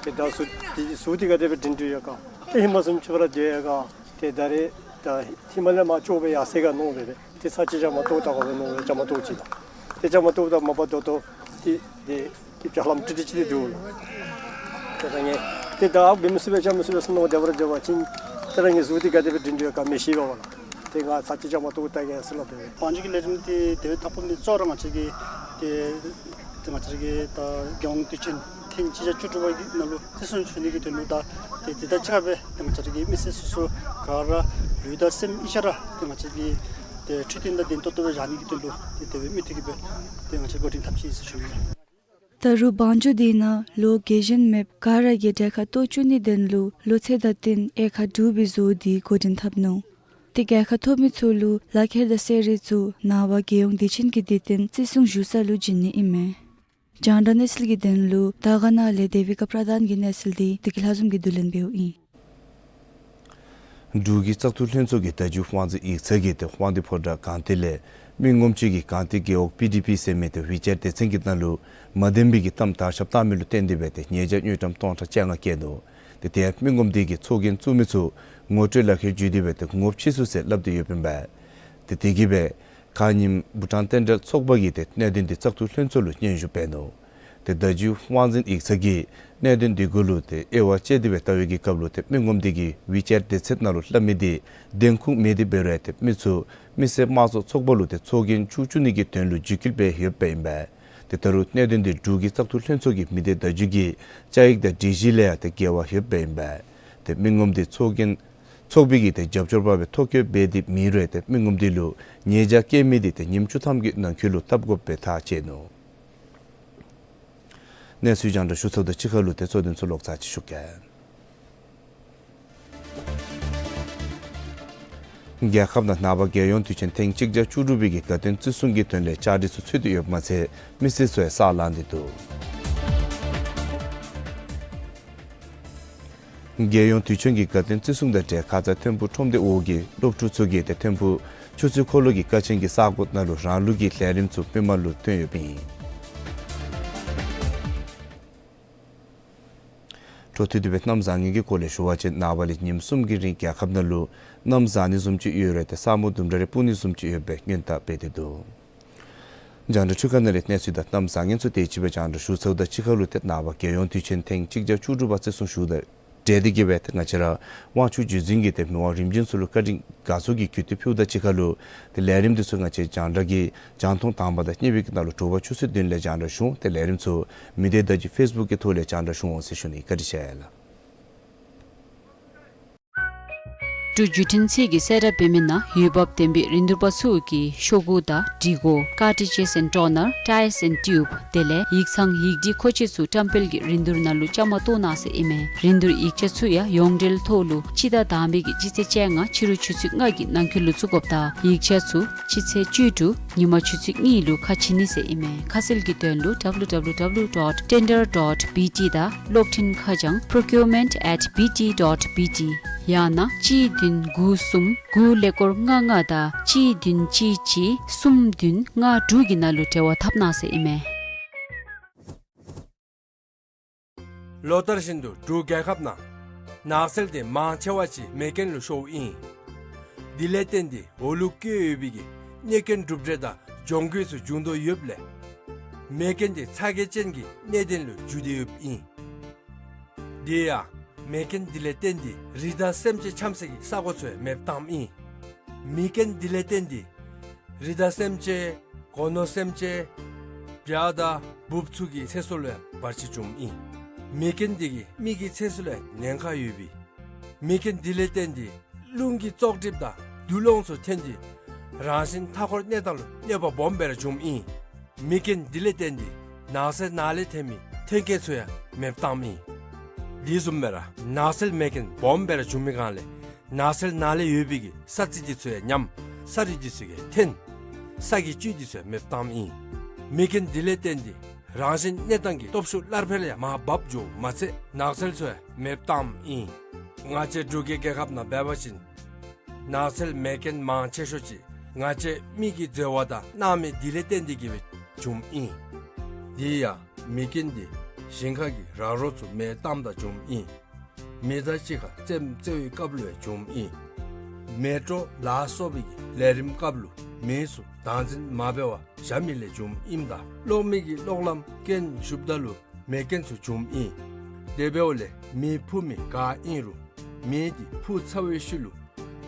ཏེ་ད་ཟུག་འདི་ཟུག་འདི་ག་དེ་སྦེ་སྒྲིང་སྒྲི་ཡོད་ག། ཏེ་ཧེ་མ་བཟུམ་ཅིག་ར་སྡོད་ཡོད་ག། ཏེ་ད་རེས་ད་ཧེ་མ་ལས་མར་ཅོག་སྦེ་ཡར་སེང་ག་མནོ་སྦེ་སྦེ་ཏེ་ཚར་གཅིག་བཅའ་མར་གཏོགས་ད་དགོ་པས་མནོ་སྦེ་བཅའ་མར་གཏོགས་ཅི་ལགས། ཏེ་བཅའ་མར་གཏོགསཔ་ད་མ་པ་ད་ལྟོ་ཏེ་ཏེ་ཏེ་ཅ་ལམ་ཀྲིག་ཀྲི་ཅིག་ཏེ་འདུག་ལགས། ཏེ་ད་ངེ་ཏེ་ད་འབད་མི་ཚུགས་པས་བཅའ་མི་ཚུགས་པས་ཟེར་མནོ་སྟེ་བར་འགྱོ་བ་ཅིན་ཏེ་ར་ངེ་ཟུག་འདི་ག་དེ་སྦེ་སྒྲིང་སྒྲི་ཡོད་ག་མི་ཤེས་པས་ལགས། ཏེ་ང་ཚར་གཅིག་བཅའ་མར་གཏོགས་ད་གེ་ཟེར་སླབ་སྦེ་སྦེ། བང་རྒྱུག་གི་ལས་རིམ་འདི་དེ་སྦེ་དང་པ་མི་གཙོ་བོ་ར་ང་བཅས་ཀྱི་ཏེ་ཏེ་ང་བཅས་ཀྱི་ད་རྒྱལ་ཡོངས་དུས་ཆེན་ཐེངས་གཅིག་བརྒྱ་བཅུ་དྲུག་པ་གི་ནང་ལུ་བརྩི་སྲུང་ཞུ་ནི་གི་དོན་ལུ་ད་ཏེ་དེ་དང་གཅིག་ཁར་སྦེ་ཏེ་ང་བཅས་ཀྱི་མི་སེར་སོ་སོ་ག་ར་ལུས་དང་སེམས་གཉིས་ཆ་ར་ཏེ་ང་བཅས་ཀྱི་ཏེ་འཕྲོད་བསྟེན་དང་ལྡན་ཏོག་ཏོ་སྦེ་བཞག་ནི་གི་དོན་ལུ་ཏེ་དེ་སྦེ་མུ་མཐུད་ཀྱི་སྦེ་ཏེ་ང་བཅས་འགོ་འདྲེན་འཐབ་ཅི་ཟེར་ཞུ་ནི། ད་རུང་བང་རྒྱུག་འདི་ནང་ལོ་རྒས་གཞོན་མེདཔ་ག་ར་གིས་གྲལ་ཁར་གཏོགས་བཅུག་ནིའི་དོན་ལུ་ལོ་ཚད་དང་བསྟུན་དབྱེ་ཁག་དྲུག་སྦེ་བཟོ་སྟེ་འགོ་འདྲེན་འཐབ་ནུག། ཏེ་རྒྱལ་ཁ་ཐོབ་མི་ཚུ་ལུ་ལག་ཁྱེར་དང་གསོལ་རས་ཚུ་ནངས་པ་རྒྱལ་ཡོངས་དུས་ཆེན་གྱི་དུས་སྟོན་བརྩི་སྲུང་ཞུ་ས་ལུ་བྱིན་ནི་ཨིན་མས། རྒྱང་བསྒྲགས་གནས་ཚུལ་གྱི་དོན་ལུ་དར་དཀར་ན་ལས་དེ་བི་ཀ་པྲ་དཱན་གྱི་གནས་ཚུལ་འདི་བདེ་སྐྱིད་ལྷ་འཛོམས་ཀྱིས་བསྡུ་ལེན་འབདཝ་ཨིན། འབྲུག་གི་བཙག་འཐུ་ལྷན་ཚོགས་ཀྱིས་བརྡ་བརྒྱུད་དབང་འཛིན་ཡིག་ཚང་གིས་ཏེ་དབང་འདུས་ཕོ་བྲང་སྒང་སྟེང་ལས་མི་ངོམ་ཅིག་གིས་སྒང་སྟེང་རྒེད་འོག་པི་ཌི་པི་ཟེར་མི་ཏེ་ཝི་ཅེཊ་སྡེ་ཚན་གྱི་ནང་ལུ་མ་བདེན་པའི་གི་གཏམ་དར་ཁྱབ་བཏང་མི་ལུ་བརྟེན་ཏེ་སྦེ་ཏེ་ཉེས་བྱ་དངུལ་ཀྲམ་སྟོང་ཕྲག་བཅོ་ལྔ་བཀལ་ནུག། ཏེ་དེ་ཡང་མི་ངོམ་དེ་གིས་ཚོགས་རྒྱན་བཙུགས་མི་ཚུ་ངོ་སྤྲོད་ལག་ཁྱེར་བརྒྱུད་དེ་སྦེ་ཏེ་ངོ་ཕྱེ་ཚུགས་ཟེར་སླབ་སྟེ་ཡོདཔ་ཨིན་པས། ཏེ་དེ་གིས་སྦེ་ཁ་ཉིནམ་བྷུ་ཊཱན་བསྟན་དགྲ་ཚོགས་པ་གིས་ཏེ་གནད་དོན་འདི་བཙག་འཐུ་ལྷན་ཚོགས་ལུ་སྙན་ཞུ་འབད་ནུག། ཏེ་བརྡ་བརྒྱུད་དབང་འཛིན་ཡིག་ཚང་གིས་གནད་དོན་འདི་གུ་ལུ་ཏེ་དབྱེ་བ་དཔྱད་དེ་སྦེ་བལྟ་བའི་གི་སྐབས་ལུ་ཏེ་མི་ངོམ་དེ་གིས་ཝི་ཅེཊ་སྡེ་ཚན་ནང་ལུ་སླབ་མི་འདི་བདེན་ཁུངས་མེད་དེ་འབད་རུང་ཏེ་མི་ཚུ་མི་སེར་དམངས་གཙོ་ཚོགས་པ་ལུ་ཏེ་ཚོགས་རྒྱན་བཙུགས་བཅུག་ནི་གི་དོན་ལུ་བརྒྱུད་སྐུལ་འབད་ཡོདཔ་ཨིན་པས། ཏེ་ད་རུང་གནད་དོན་འདི་འབྲུག་གི་བཙག་འཐུ་ལྷན་ཚོགས་ཀྱི་མི་སྡེ་བརྡ་བརྒྱུད་ཀྱི་བཅའ་ཡིག་དང་སྒྲིག་གཞི་ལས་ཡང་ཏེ་འགལ་བ་ཡོདཔ་ཨིན་པས། ཏེ་མི་ངོམ་འདི་ཚོགས་རྒྱན་ཚོགས་པའི་གི་ཏེ་རྒྱབ་སྐྱོར་པ་སྦེ་ཐོ་བཀོད་འབད་དེ་མེད་རུང་ཏེ་མི་ངོམ་དེ་ལུ་ཉེས་བྱ་བཀལ་མི་འདི་ཏེ་ཉིནམ་བཅུ་ཐམ་གྱི་ནང་འཁོད་ལུ་བཏབ་དགོཔ་སྦེ་ཐག་བཅད་ནུག། གནས་ཚུལ་རྒྱང་བསྒྲགས་ཞུ་ཚརཝ་དང་གཅིག་ཁར་ལུ་ཏེ་གཙོ་དོན་ཚུ་ལོག་ཚར་ཅིག་ཞུ་གེ། རྒྱལ་ཁབ་ནང་ནངས་པ་རྒྱལ་ཡོངས་དུས་ཆེན་ཐེངས་གཅིག་བརྒྱ་བཅུ་དྲུག་པའི་གི་དགའ་སྟོན་བརྩི་སྲུང་གི་དོན་ལས་བཅའ་སྒྲིག་ཚུ་ཚུད་དེ་ཡོདཔ་མ་ཚད་མི་སེར་ཚུ་ཡང་ས་ལངས་ཏེ་འདུག། རྒྱལ་ཡོངས་དུས་ཆེན་གྱི་དགའ་སྟོན་བརྩི་སྲུང་དང་འབྲེལ་ཁ་ཙ་ཐིམ་ཕུ་ཁྲོམ་སྡེ་འོག་གི་སློབ་ཕྲུག་ཚུ་གིས་ཏེ་ཐིམ་ཕུ་ཆུ་ཚོད་འཁོར་ལོ་གི་ཀ་ཆེན་གྱི་ས་གོ་ནང་ལུ་རང་ལུགས་ཀྱི་ལས་རིམ་ཚུ་མི་མང་ལུ་སྟོན་ཡོདཔ་ཨིན། འཕྲོ་མཐུད་དེ་སྦེ་གནམ་བཟང་ངན་གྱི་སྐོར་ལས་ཞུ་བ་ཅིན་ནངས་པ་ལས་ཉིནམ་གསུམ་གྱི་རིང་རྒྱལ་ཁབ་ནང་ལུ་གནམ་བཟང་ནི་བཟུམ་ཅིག་ཡོད་རུང་ཏེ་ས་སྨུག་ཟླུམ་འདྲ་རེ་སྤུབ་ནི་བཟུམ་ཅིག་ཡོད་པའི་སྔོན་བརྡ་སྤེལ་ཏེ་འདུག། རྒྱང་བསྒྲགས་འཕྲུལ་ཁང་ནང་ལས་གནས་ཚུལ་དང་གནམ་བཟང་ངན་ཚུ་དེ་ཅིག་སྦེ་རྒྱང་བསྒྲགས་ཞུ་ཚརཝ་དང་གཅིག་ཁར་ལུ་ཏེ་ནངས་པ་རྒྱལ་ཡོངས་དུས་ཆེན་ཐེངས་གཅིག་བརྒྱ་བཅུ་དྲུག་པ་བརྩི་སྲུང་ཞུཝ་དང་འབྲེལ་ཏེ་གིས་སྦེ་ཏེ་ང་བཅས་ར་དབང་ཕྱུག་བརྒྱུད་འཛིན་གྱིས་ཏེ་མི་དབང་རིམ་བྱོན་ཚུ་ལུ་བཀའ་དྲིན་དགའ་ཚོར་གྱི་གུས་བཏུད་ཕུལཝ་དང་གཅིག་ཁར་ལུ་ཏེ་ལས་རིམ་འདི་ཚུ་ང་བཅས་རྒྱང་བསྒྲགས་ཀྱི་རྒྱང་མཐོང་དང་པ་དང་གཉིས་པའི་གི་ནང་ལུ་དྲོ་པ་ཆུ་ཚོད་བདུན་ལས་རྒྱང་བསྒྲགས་ཞུ་འོང་། ཏེ་ལས་རིམ་ཚུ་མི་སྡེ་བརྡ་བརྒྱུད་ཕེསི་བུཀ་གི་ཐོག་ལས་རྒྱང་བསྒྲགས་ཞུ་འོང་ཟེར་ཞུ་ནི། བཀའ་དྲིན་ཆེ་ལགས། འབྲུག་བརྒྱུད་འཕྲིན་ཚད་ཀྱིས་གསལ་བསྒྲགས་འབད་མི་ནང་འོས་འབབ་ལྡན་པའི་རིན་བསྡུར་པ་ཚུ་གིས་ཤོག་གུ་དང་སྒྲིག་གོ། Cartridges and toner, ties and tube དེ་ལས་ཡིག་ཚང་ཡིག་སྒྲིག་མཁོ་ཆས་ཚུ་བཀྲམ་སྤེལ་གྱི་རིན་བསྡུར་ནང་ལུ་བཅའ་མར་གཏོགས་གནང་ཟེར་ཨིན་མས། རིན་བསྡུར་ཡིག་ཆ་ཚུ་ཡང་ཡོངས་འབྲེལ་ཐོག་ལུ་སྤྱི་ཟླ་དང་པའི་གི་སྤྱི་ཚེས་བཅོ་ལྔ་ཕྱི་རུ་ཆུ་ཚོད་ལྔ་གི་ནང་འཁོད་ལུ་བཙུགས་དགོཔ་དང་ཡིག་ཆ་ཚུ་སྤྱི་ཚེས་བཅུ་དྲུག་ཉིན་མ་ཆུ་ཚོད་གཉིས་ལུ་ཁ་ཕྱེ་ནི་ཟེར་ཨིན་མས། ཁ་གསལ་གྱི་དོན་ལུ་W W W dot tender dot B T དང་གློག་འཕྲིན་ཁ་བྱང་procurement at B T dot B T ཡང་ན་གཅིག་བདུན་དགུ་གསུམ་དགུ་ཀླད་ཀོར་ལྔ་ལྔ་དང་གཅིག་བདུན་གཅིག་གཅིག་གསུམ་བདུན་ལྔ་དྲུག་གི་ནང་ལུ་འབྲེལ་བ་འཐབ་གནང་ཟེར་ཨིན་མས། ལོ་ལྟར་བཞིན་དུ་འབྲུག་རྒྱལ་ཁབ་ནང་ནགས་ཚལ་དེ་མང་ཆེ་བ་ཅིག་མེ་རྐྱེན་ལུ་ཤོརཝ་ཨིན། དེ་ལས་བརྟེན་ཏེ་འོག་ལུ་བཀོད་ཡོད་པའི་གི་གནོད་སྐྱོན་གྲུབ་འབྲས་དང་གྱོང་གུད་ཚུ་འབྱུང་དོ་ཡོདཔ་ལས་མེ་རྐྱེན་དེ་ཚ་གྱང་ཅན་གྱི་གནད་དོན་ལུ་འགྱུར་ཏེ་ཡོདཔ་ཨིན། དེ་ཡང་མེ་རྐྱེན་དེ་ལས་བརྟེན་ཏེ་རི་དྭགས་སེམས་ཅན་འཁྱམ་སའི་གི་ས་གོ་ཚུ་ཡང་མེདཔ་བཏངམ་ཨིན། མེ་རྐྱེན་དེ་ལས་བརྟེན་ཏེ་རི་དྭགས་སེམས་ཅན་སྒོ་ནོར་སེམས་ཅན་བྱ་དང་འབུཔ་ཚུ་གི་ཚེ་སྲོག་ལུ་ཡང་བར་ཆད་བྱུངམ་ཨིན། མེ་རྐྱེན་དེ་གིས་མི་གི་ཚེ་སྲོག་ལུ་ཡང་ཉེན་ཁ་ཡོདཔ་ཨིན། མེ་རྐྱེན་དེ་ལས་བརྟེན་ཏེ་རླུང་གི་བཙོག་གྲིབ་དང་རྡུལ་སློང་ཚུ་ཐོན་ཏེ་རང་བཞིན་མཐའ་འཁོར་གནས་སྟངས་ལུ་གནོད་པ་སྦོམ་སྦེ་ར་བྱུངམ་ཨིན། མེ་རྐྱེན་དེ་ལས་བརྟེན་ཏེ་ནགས་ཚལ་ནང་ལས་ཐོན་མི་ཐོན་སྐྱེད་ཚུ་ཡང་མེདཔ་བཏངམ་ཨིན། དེ་བཟུམ་སྦེ་ར་ནགས་ཚལ་མེ་རྐྱེན་སྦོམ་སྦེ་ར་བྱུང་མི་སྒང་ལས་ ནགས་ཚལ་ནང་ལས་ཡོད་པའི་གི་ས་རྩི་འདི་ཚུ་ཡང་ཉམས། ས་རིགས་འདི་ཚུ་གིས་འཐེན། ས་གི་བཅུད་འདི་ཚུ་ཡང་མེདཔ་བཏངམ་ཨིན། མེ་རྐྱེན་འདི་ལས་བརྟེན་ཏེ་རང་བཞིན་གནས་སྟངས་ཀྱི་སྟོབས་ཤུགས་སླར་འཕེལ་ཡང་མར་བབས་འགྱོཝ་མ་ཚད་ནགས་ཚལ་ཚུ་ཡང་མེདཔ་བཏངམ་ཨིན། ང་བཅས་འབྲུག་གི་རྒྱལ་ཁབ་ནང་འབད་བ་ཅིན་ནགས་ཚལ་མེ་རྐྱེན་མང་ཆེ་ཤོས་ཅིག་ང་བཅས་མི་གིས་འཛོལ་བ་དང་སྣང་མེད་འདི་ལས་བརྟེན་ཏེ་གིས་སྦེ་བྱུངམ་ཨིན། དེ་ཡང་མེ་རྐྱེན་འདི་ཞིང་ཁ་གི་ར་རོ་ཚུ་མེ་བཏངམ་ད་བྱུངམ་ཨིན། མི་དང་གཅིག་ཁར་རྩེདམོ་རྩེ་བའི་སྐབས་ལུ་ཡང་བྱུངམ་ཨིན། མེ་ཊོ་ལ་སོགས་པའི་གི་ལས་རིམ་སྐབས་ལུ་མེ་ཚུ་བདག་འཛིན་མ་འབད་བར་བཞག་མི་ལས་བྱུངམ་ཨིནམ་ད་གློག་མེ་གི་གློག་ལམ་རྐྱེན་ཞུགསཔ་ད་ལུ་མེ་རྐྱེན་ཚུ་བྱུངམ་ཨིན། དེ་འབདཝ་ལས་མེ་འཕུ་མི་ག་ཨིན་རུང་མེ་འདི་འཕུ་ཚར་བའི་ཤུལ་ལུ་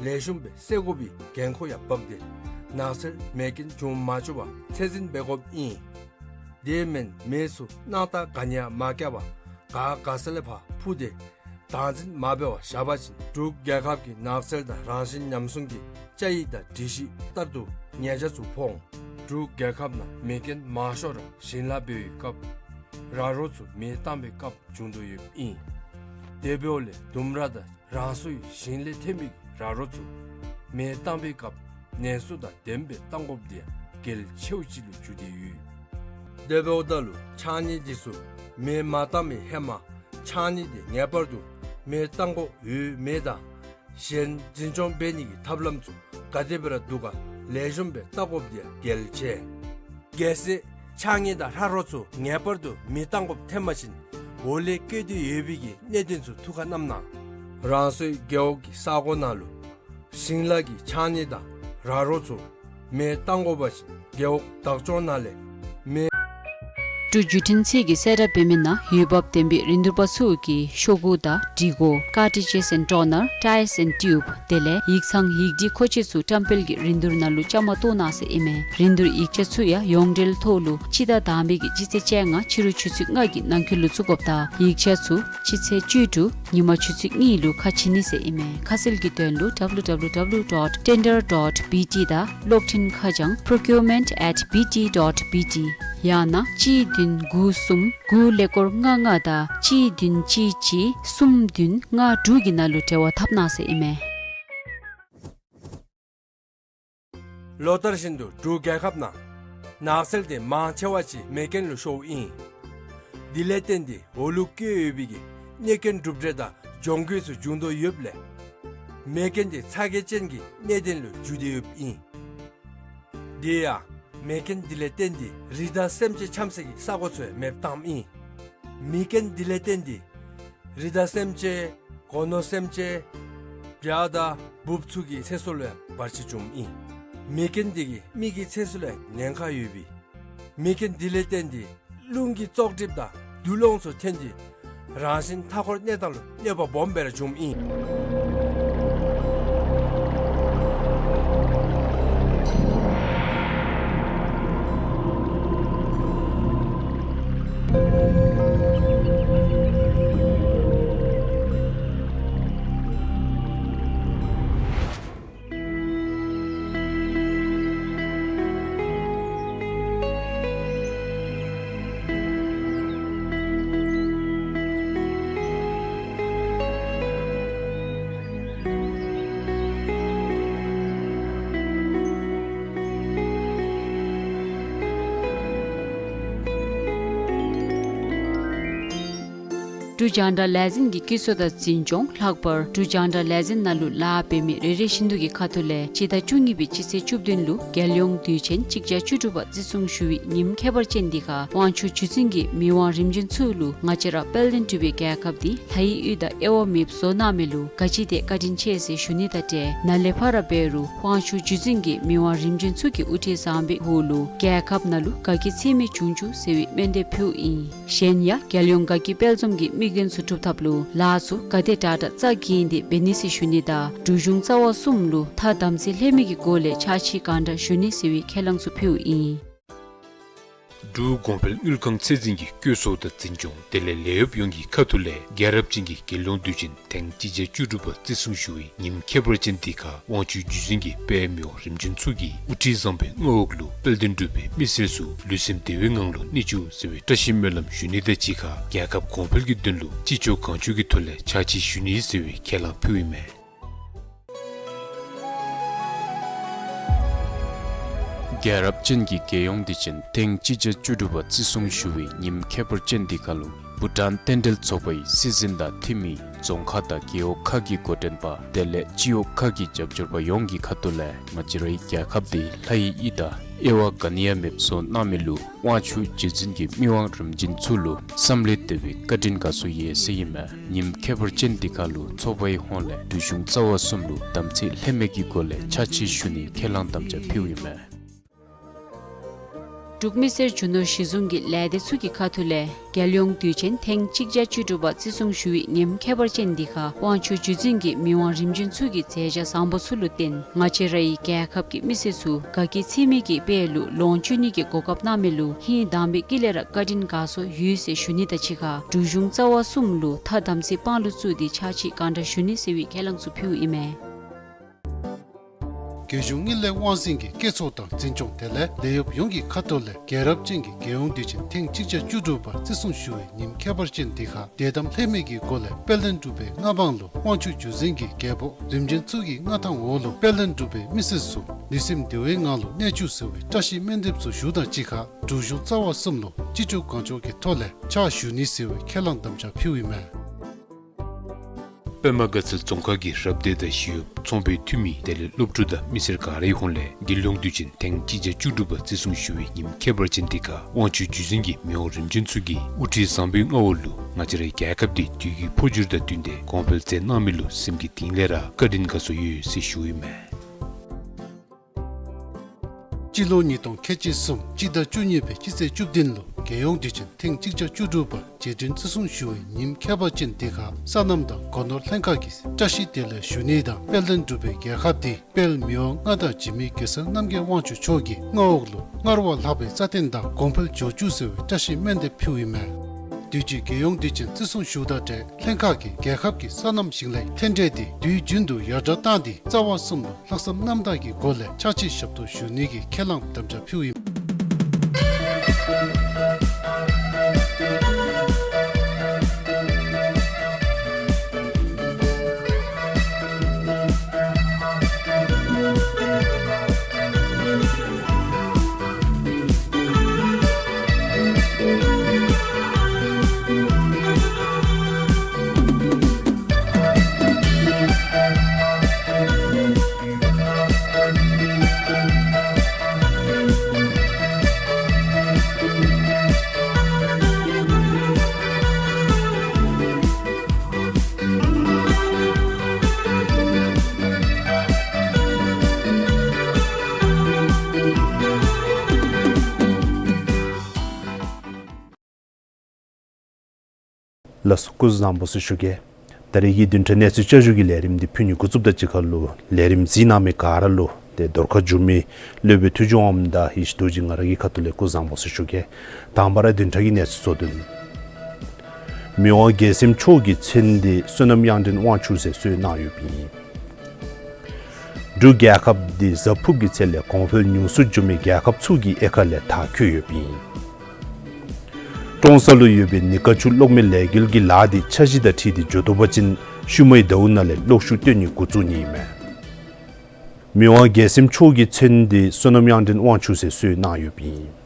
ལེགས་ཤོམ་སྦེ་བསལ་དགོ་པའི་འགན་ཁུར་ཡང་འབག་སྟེ་ནགས་ཚལ་མེ་རྐྱེན་འབྱུང་མ་བཅུག་པར་ཚད་འཛིན་འབད་དགོཔ་ཨིན། དེ་མེན་མེ་ཚུ་སྣང་བཏགས་ག་ནི་ཡང་མ་བཀལ་བར་ག་ག་ས་ལས་ཕར་འཕུ་སྟེ་བདག་འཛིན་མ་འབད་བར་བཞག་པ་ཅིན་འབྲུག་རྒྱལ་ཁབ་ཀྱི་ནགས་ཚལ་དང་རང་བཞིན་ཉམས་སྲུང་གི་བཅའ་ཡིག་དང་སྒྲིག་གཞི་ལྟར་དུ་ཉེས་ཆད་ཚུ་ཕོག་འོང་། འབྲུག་རྒྱལ་ཁབ་ནང་མེ་རྐྱེན་མང་ཤོས་ར་ཞིང་ལཱ་འབད་བའི་སྐབས་ར་རོ་ཚུ་མེ་བཏང་བའི་སྐབས་བྱུང་དོ་ཡོདཔ་ཨིན། དེ་འབདཝ་ལས་ལྡུམ་ར་དང་རང་སོའི་ཞིང་ལས་ཐོན་མི་ར་རོ་ཚུ་མེ་བཏང་བའི་སྐབས་ནན་སུ་དང་ལྡནམ་སྦེ་བཏང་དགོཔ་དེ་གལ་ཆེཝ་ཅིག་ལུ་གྱུར་ཏེ་ཡོད། དེ་འབདཝ་ད་ལུ་ཕྱགས་སྙིགས་འདི་ཚུ་མེ་མ་བཏང་མི་ཧེ་མ་ཕྱགས་སྙིགས་དེ་ངེས་པར་དུ་མེ་བཏང་དགོཔ་ཡོད་མེད་དང་གཞན་འཛིན་སྐྱོང་འབད་ནི་གི་ཐབས་ལམ་ཚུ་ག་དེ་སྦེ་ར་འདུག་ག་ལེགས་ཤོམ་སྦེ་བལྟ་དགོཔ་དེ་ཡང་གལ་ཆེ། གལ་སྲིད་ཕྱགས་སྙིགས་དང་ར་རོ་ཚུ་ངེས་པར་དུ་མེ་བཏང་དགོཔ་ཐོན་པ་ཅིན་འོག་ལས་བཀོད་དེ་ཡོད་པའི་གི་གནད་དོན་ཚུ་ཐུགས་ཁར་བསྣམས་གནང་། རང་སོའི་རྒེད་འོག་གི་ས་གོ་ནང་ལུ་ཞིང་ལཱ་གི་ཕྱགས་སྙིགས་དང་ར་རོ་ཚུ་མེ་བཏང་དགོ་པ་ཅིན་རྒེད་འོག་བདག་སྐྱོང་ནང་ལས་མེ། འབྲུག་བརྒྱུད་འཕྲིན་ཚད་ཀྱི་གསལ་བསྒྲགས་འབད་མི་ནང་འོས་འབབ་ལྡན་པའི་རིན་བསྡུར་པ་ཚུ་གིས་ཤོག་གུ་དང་སྒྲིག་གོ། Cartridges and toner, ties and tube དེ་ལས་ཡིག་ཚང་ཡིག་སྒྲིག་མཁོ་ཆས་ཚུ་བཀྲམ་སྤེལ་གྱི་རིན་བསྡུར་ནང་ལུ་བཅའ་མར་གཏོགས་གནང་ཟེར་ཨིན་མས། རིན་བསྡུར་ཡིག་ཆ་ཚུ་ཡང་ཡོངས་འབྲེལ་ཐོག་ལུ་སྤྱི་ཟླ་དང་པའི་གི་སྤྱི་ཚེས་བཅོ་ལྔ་ཕྱི་རུ་ཆུ་ཚོད་ལྔ་གི་ནང་འཁོད་ལུ་བཙུགས་དགོཔ་དང་ཡིག་ཆ་ཚུ་སྤྱི་ཚེས་བཅུ་དྲུག་ཉིན་མ་ཆུ་ཚོད་གཉིས་ལུ་ཁ་ཕྱེ་ནི་ཟེར་ཨིན་མས། ཁ་གསལ་གྱི་དོན་ལུ་W W W dot tender dot B T དང་གློག་འཕྲིན་ཁ་བྱང་procurement at B T dot B T ཡང་ན་གཅིག་བདུན་དགུ་གསུམ་དགུ་ཀླད་ཀོར་ལྔ་ལྔ་དང་གཅིག་བདུན་གཅིག་གཅིག་གསུམ་བདུན་ལྔ་དྲུག་གི་ནང་ལུ་འབྲེལ་བ་འཐབ་གནང་ཟེར་ཨིན་མས། ལོ་ལྟར་བཞིན་དུ་འབྲུག་རྒྱལ་ཁབ་ནང་ནགས་ཚལ་དེ་མང་ཆེ་བ་ཅིག་མེ་རྐྱེན་ལུ་ཤོརཝ་ཨིན། དེ་ལས་བརྟེན་ཏེ་འོག་ལུ་བཀོད་ཡོད་པའི་གི་གནོད་སྐྱོན་གྲུབ་འབྲས་དང་གྱོང་གུད་ཚུ་འབྱུང་དོ་ཡོདཔ་ལས་མེ་རྐྱེན་དེ་ཚ་གྱང་ཅན་གྱི་གནད་དོན་ལུ་འགྱུར་ཏེ་ཡོདཔ་ཨིན། དེ་ཡང་མེ་རྐྱེན་དེ་ལས་བརྟེན་ཏེ་རི་དྭགས་སེམས་ཅན་འཁྱམ་སའི་གི་ས་གོ་ཚུ་ཡང་མེདཔ་བཏངམ་ཨིན། མེ་རྐྱེན་དེ་ལས་བརྟེན་ཏེ་རི་དྭགས་སེམས་ཅན་སྒོ་ནོར་སེམས་ཅན་བྱ་དང་འབུཔ་ཚུ་གི་ཚེ་སྲོག་ལུ་ཡང་བར་ཆད་བྱུངམ་ཨིན། མེ་རྐྱེན་དེ་གིས་མི་གི་ཚེ་སྲོག་ལུ་ཡང་ཉེན་ཁ་ཡོད་པས། མེ་རྐྱེན་དེ་ལས་བརྟེན་ཏེ་རླུང་གི་བཙོག་གྲིབ་དང་དུག་རླངས་ཚུ་ཐོན་ཏེ་རང་བཞིན་མཐའ་འཁོར་གནས་སྟངས་ལུ་གནོད་པ་སྦོམ་སྦེ་ར་བྱུངམ་ཨིན། འབྲུག་རྒྱང་བསྒྲགས་ལས་འཛིན་གྱི་སྐྱིད་གསོ་དང་འཛིན་སྐྱོང་ལྷག་པར་འབྲུག་རྒྱང་བསྒྲགས་ལས་འཛིན་ནང་ལུ་ལཱ་འབད་མི་རེ་རེ་བཞིན་དུ་གི་ཁ་ཐུག་ལས་སྤྱི་ཟླ་བཅུ་གཉིས་པའི་སྤྱི་ཚེས་བཅུ་བདུན་ལུ་རྒྱལ་ཡོངས་དུས་ཆེན་གཅིག་བརྒྱ་བཅུ་དྲུག་པ་བརྩི་སྲུང་ཞུ་བའི་ཉིནམ་ཁྱད་པར་ཅན་འདི་ཁར་དབང་ཕྱུག་བརྒྱུད་འཛིན་གྱི་མི་དབང་རིམ་བྱོན་ཚུ་ལུ་ང་བཅས་ར་དཔལ་ལྡན་འབྲུག་པའི་རྒྱལ་ཁབ་འདི་ལྷ་ཡི་ཡུལ་དང་དབྱེ་བ་མེདཔ་བཟོ་གནང་མི་ལུ་ག་ཅི་དེ་བཀའ་དྲིན་ཆེ་ཟེར་ཞུ་ནི་དང་འབྲེལ་ནཱ་ལས་ཕར་འབད་རུང་དབང་ཕྱུག་བརྒྱུད་འཛིན་གྱི་མི་དབང་རིམ་བྱོན་ཚུ་གི་དབུ་ཁྲིད་བཟང་པོའི་འོག་ལུ་རྒྱལ་ཁབ་ནང་ལུ་དགའ་སྐྱིད་ཚད་མེད་འབྱུང་བཅུག་ཟེར་བའི་སྨོན་འདེབས་ཕུལཝ་ཨིན། གཞན་ཡང་རྒྱལ་ཡོངས་དགའ་སྐྱིད་དཔལ་འཛོམས་ཀྱི་དམིགས་དོན་ཚུ་འགྲུབ་ཐབས་ལུ་ལཱ་ཚུ་ག་དེ་དྲག་དྲག་རྩ་འགེངས་ཏེ་འབད་ནི་ཟེར་ཞུ་ནི་དང་འབྲུག་གཞུང་རྩ་བ་གསུམ་ལུ་ཐ་དམ་ཚིག་ལྷད་མེད་ཀྱི་སྒོ་ལས་ཕྱག་ཕྱི་གང་དྲག་ཞུ་ནི་ཟེར་བའི་ཁས་བླངས་ཚུ་ཕུལཝ་ཨིན། འབྲུག་གོང་འཕེལ་དངུལ་ཁང་ཚད་འཛིན་གྱི་སྐྱིད་གསོ་དང་འཛིན་སྐྱོང་དེ་ལས་ལས་གཡོགཔ་ཡོངས་ཀྱི་ཁ་ཐུག་ལས་རྒྱལ་རབས་ཅན་གྱི་རྒྱལ་ཡོངས་དུས་ཆེན་ཐེངས་གཅིག་བརྒྱ་བཅུ་དྲུག་པ་བརྩི་སྲུང་ཞུ་བའི་ཉིནམ་ཁྱད་པར་ཅན་འདི་ཁར་དབང་ཕྱུག་བརྒྱུད་འཛིན་གྱི་དཔལ་མི་དབང་རིམ་བྱོན་ཚུ་གི་དབུ་ཁྲིད་བཟང་པོའི་མངའ་འོག་ལུ་དཔལ་ལྡན་འབྲུག་པའི་མི་སེར་ཚུ་ལུས་སེམས་བདེ་བའི་ངང་ལུ་གནས་བཅུག་ཟེར་བའི་བཀྲ་ཤིས་སྨོན་ལམ་ཞུ་ནི་དང་གཅིག་ཁར་རྒྱལ་ཁབ་གོང་འཕེལ་གྱི་དོན་ལུ་ཅི་ལྕོགས་གང་ལྕོགས་ཀྱི་ཐོག་ལས་ཕྱག་ཕྱི་ཞུ་ནི་ཟེར་བའི་ཁས་བླངས་ཕུལཝ་ཨིན་མས། རྒྱལ་རབས་ཅན་གྱི་རྒྱལ་ཡོངས་དུས་ཆེན་ཐེངས་གཅིག་བརྒྱ་བཅུ་དྲུག་པ་བརྩི་སྲུང་ཞུ་བའི་ཉིནམ་ཁྱད་པར་ཅན་འདི་ཁར་ལུ་བྷུ་ཊཱན་རྟེན་འབྲེལ་ཚོགས་པའི་སྲིད་འཛིན་དང་འཐུས་མི་རྫོང་ཁག་དང་རྒེད་འོག་ཁག་གི་འགོ་འདྲེན་པ་དེ་ལས་སྤྱི་འོག་ཁག་གི་རྒྱབ་སྐྱོར་པ་ཡོངས་ཀྱི་ཁ་ཐུག་ལས་ང་བཅས་རའི་རྒྱལ་ཁབ་འདི་ལྷ་ཡི་དབྱིངས་དང་དབྱེ་བ་ག་ནི་ཡང་མེདཔ་བཟོ་གནང་མི་ལུ་དབང་ཕྱུག་བརྒྱུད་འཛིན་གྱི་མི་དབང་རིམ་བྱོན་ཚུ་ལུ་བསམ་ལས་འདས་པའི་བཀའ་དྲིན་དགའ་ཚོར་ཡོད་ཟེར་ཨིན་མས། ཉིནམ་ཁྱད་པར་ཅན་འདི་ཁར་ལུ་ཚོགས་པའི་ཧོངས་ལས་འབྲུག་གཞུང་རྩ་བ་གསུམ་ལུ་དམ་ཚིག་ལྷད་མེད་ཀྱི་སྒོ་ལས་ཕྱག་ཕྱིད་ཞུ་ནིའི་ཁས་བླངས་དམ་བཅའ་ཕུལཝ་ཨིན་མས། འབྲུག་མི་སེར་རྒྱུ་ནོར་གཞི་བཟུང་གི་ལས་སྡེ་ཚུ་གི་ཁ་ཐུག་ལས་རྒྱལ་ཡོངས་དུས་ཆེན་ཐེངས་གཅིག་བརྒྱ་བཅུ་དྲུག་པ་བརྩི་སྲུང་ཞུ་བའི་ཉིནམ་ཁྱད་པར་ཅན་འདི་ཁར་དབང་ཕྱུག་བརྒྱུད་འཛིན་གྱི་མི་དབང་རིམ་བྱོན་ཚུ་གི་མཛད་བྱ་བཟང་པོ་ཚུ་ལུ་བརྟེན་ང་བཅས་རའི་རྒྱལ་ཁབ་ཀྱི་མི་སེར་ཚུ་དགའ་སྐྱིད་ཚད་མེད་ཀྱི་དཔལ་ལུ་ལོངས་སྤྱོད་ནི་གི་གོ་སྐབས་གནང་མི་ལུ་ཧིང་དྭངས་པའི་དཀྱིལ་ལས་ར་བཀའ་དྲིན་དགའ་ཚོར་ཡོད་ཟེར་ཞུ་ནི་དང་གཅིག་ཁར་འབྲུག་གཞུང་རྩ་བ་གསུམ་ལུ་ཐ་དམ་ཚིག་དཔང་ལུ་བཙུགས་ཏེ་ཕྱག་ཕྱིད་གང་དྲག་ཞུ་ནི་ཟེར་བའི་ཁས་བླངས་ཚུ་ཕུལཝ་ཨིན་མས། རྒྱལ་གཞུང་དངུལ་ལས་དབང་འཛིན་གྱི་སྐྱེད་ཚོགས་དང་འཛིན་སྐྱོང་དེ་ལས་ལས་གཡོགཔ་ཡོངས་ཀྱི་ཁ་ཐུག་ལས་རྒྱལ་རབས་ཅན་གྱི་རྒྱལ་ཡོངས་དུས་ཆེན་ཐེངས་གཅིག་བརྒྱ་བཅུ་དྲུག་པ་བརྩི་སྲུང་ཞུ་བའི་ཉིནམ་ཁྱད་པར་ཅན་འདི་ཁར་དད་དམ་ལྷད་མེད་ཀྱི་སྒོ་ལས་དཔལ་ལྡན་འབྲུག་པའི་མངའ་འབངས་ལུ་དབང་ཕྱུག་བརྒྱུད་འཛིན་གྱི་རྒྱལ་པོ་རིམ་བྱོན་ཚུ་གི་མངའ་ཐང་འོག་ལུ་དཔལ་ལྡན་འབྲུག་པའི་མི་སེར་ཚུ་ལུས་སེམས་བདེ་བའི་ངང་ལུ་གནས་བཅུག་ཟེར་བའི་བཀྲ་ཤིས་སྨོན་འདེབས་ཚུ་ཞུ་དང་གཅིག་ཁར་འབྲུག་གཞུང་རྩ་བ་གསུམ་ལུ་ཅི་ལྕོགས་གང་ལྕོགས་ཀྱི་ཐོག་ལས་ཕྱག་ཞུ་ནི་ཟེར་བའི་ཁས་བླངས་དམ་བཅའ་ཕུལཝ་ཨིན་མས། པདྨ་དགའ་ཚལ་རྫོང་ཁག་གི་རབ་སྡེ་དང་ཞི་གཡོགཔ་ཚོང་པའི་འཐུས་མི་དེ་ལས་སློབ་ཕྲུག་དང་མི་སེར་ག་རའི་ཧོངས་ལས་རྒྱལ་ཡོངས་དུས་ཆེན་ཐེངས་གཅིག་བརྒྱ་བཅུ་དྲུག་པ་བརྩི་སྲུང་ཞུ་བའི་ཉིནམ་ཁྱད་པར་ཅན་འདི་ཁར་དབང་ཕྱུག་བརྒྱུད་འཛིན་གྱི་མི་དབང་རིམ་བྱོན་ཚུ་གིས་དབུ་ཁྲིད་བཟང་པོའི་མངའ་འོག་ལུ་ང་བཅས་རའི་རྒྱལ་ཁབ་འདི་དུས་ཀྱི་འཕོ་འགྱུར་དང་བསྟུན་ཏེ་གོང་འཕེལ་མཛད་གནང་མི་ལུ་སེམས་ཀྱི་གཏིང་ལས་ར་བཀའ་དྲིན་དགའ་ཚོར་ཡོད་ཟེར་ཞུཝ་ཨིན་མས། སྤྱི་ལོ་ཉིས་སྟོང་ཁལ་གཅིག་གསུམ་སྤྱི་ཟླ་བཅུ་གཉིས་པའི་སྤྱི་ཚེས་བཅུ་བདུན་ལུ་རྒྱལ་ཡོངས་དུས་ཆེན་ཐེངས་གཅིག་བརྒྱ་བཅུ་དྲུག་པ་རྗེས་དྲན་བརྩི་སྲུང་ཞུ་བའི་ཉིནམ་ཁྱད་པར་ཅན་འདི་ཁར་སོ་ནམ་དང་སྒོ་ནོར་ལྷན་ཁག་གིས་བཀྲ་ཤིས་བདེ་ལེགས་ཞུ་ནི་དང་དཔལ་ལྡན་འབྲུག་པའི་རྒྱལ་ཁབ་འདི་དཔལ་མི་དབང་མངའ་བདག་འཇིགས་མེད་གེ་སར་རྣམ་རྒྱལ་དབང་ཕྱུག་མཆོག་གི་མངའ་འོག་ལུ་སྔར་བས་ལྷག་པའི་རྩ་བརྟན་དང་གོང་འཕེལ་འགྱོ་བཅུག་ཟེར་བའི་བཀྲ་ཤིས་སྨོན་འདེབས་ཕུལཝ་ཨིན་མས། དུས་ཅི་རྒྱལ་ཡོངས་དུས་ཆེན་བརྩི་སྲུང་ཞུཝ་དང་འབྲེལ་ལྷན་ཁག་གིས་རྒྱལ་ཁབ་ཀྱི་སོ་ནམ་ཞིང་ལས་མཐུན་འབྲེལ་འདི་དུས་རྒྱུན་དུ་ཡར་དྲག་བཏང་སྟེ་རྩ་བ་གསུམ་ལུ་ལྷག་བསམ་རྣམ་དག་གི་སྒོ་ལས་ཕྱག་ཕྱིད་ཞབས་ཏོག་ཞུ་ནི་གི་ཁས་བླངས་དམ་བཅའ་ཕུལཝ་ཨིན། ལགས་སོ། སྐུ་གཟུགས་བཟང་པོ་ཟེར་ཞུ་གེ། ད་རིས་ཀྱི་བདུན་ཕྲག་གནས་ཚུལ་བསྐྱར་ཞུ་གི་ལས་རིམ་འདི་ཕུལ་ནི་འགོ་བཙུགསཔ་དང་གཅིག་ཁར་ལུ་ལས་རིམ་གཟིགས་གནང་མི་ག་ར་ལུ་ཏེ་རྡོར་ཁ་འཇུ་མི་སློབ་དཔོན་ཐུགས་རྗེ་དབང་མོ་དང་ཡེ་ཤེས་རྡོ་རྗེ་ང་ར་གི་ཁ་ཐུག་ལས་སྐུ་གཟུགས་བཟང་པོ་ཟེར་ཞུ་གེ། དང་པ་ར་བདུན་ཕྲག་གི་གནས་ཚུལ་གཙོ་དོན། མི་དབང་རྒྱལ་སྲས་མཆོག་གི་མཚན་འདི་བསོད་ནམས་དབྱངས་ལྡན་དབང་ཕྱུག་ཟེར་གསོལ་གནང་ཡོདཔ་ཨིན། འབྲུག་རྒྱལ་ཁབ་འདི་གཟའ་ཕུརཔ་གི་ཚེས་ལས་གོང་འཕེལ་ཉུང་སུ་འགྱོ་མི་རྒྱལ་ཁབ་ཚུ་གི་དབྱེ་ཁ་ལས་མཐར་འཁྱོལ་ཡོདཔ་ཨིན། ཀྲོང་གསར་ལུ་ཡོད་པའི་ནི་ཀ་ཆུ་གློག་མེ་ལས་འགུལ་གྱི་ལཱ་འདི་འཆར་གཞི་དང་འཁྲིལ་ཏེ་འགྱོ་དོ་བ་ཅིན་ཤུལ་མའི་ཟླཝ་ནང་ལས་གློག་ཤུགས་བཏོན་ནི་འགོ་བཙུགས་ནི་ཨིན་མས། མི་དབང་རྒྱལ་སྲས་མཆོག་གི་མཚན་འདི་བསོད་ནམས་དབྱངས་ལྡན་དབང་ཕྱུག་ཟེར་གསོལ་གནང་ཡོདཔ་ཨིན།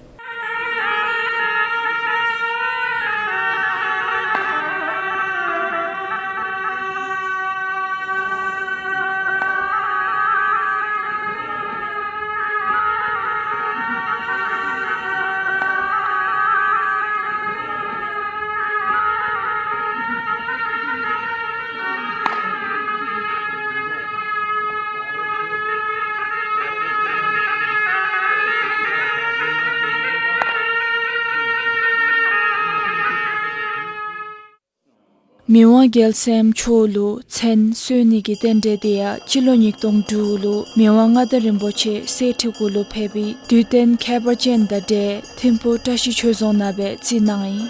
མི་དབང་རྒྱལ་སྲས་མཆོག་ལུ་མཚན་གསོལ་ནི་གི་རྟེན་འབྲེལ་འདི་ཡང་སྤྱི་ལོ་ཉིས་སྟོང་དྲུག་ལུ་མི་དབང་མངའ་བདག་རིན་པོ་ཆེ་གསེར་ཁྲི་གུ་ལུ་ཕེབས་པའི་དུས་སྟོན་ཁྱད་པར་ཅན་དང་འབྲེལ་ཐིམ་ཕུག་བཀྲ་ཤིས་ཆོས་རྫོང་ནང་སྦེ་བརྩི་གནང་ཡི།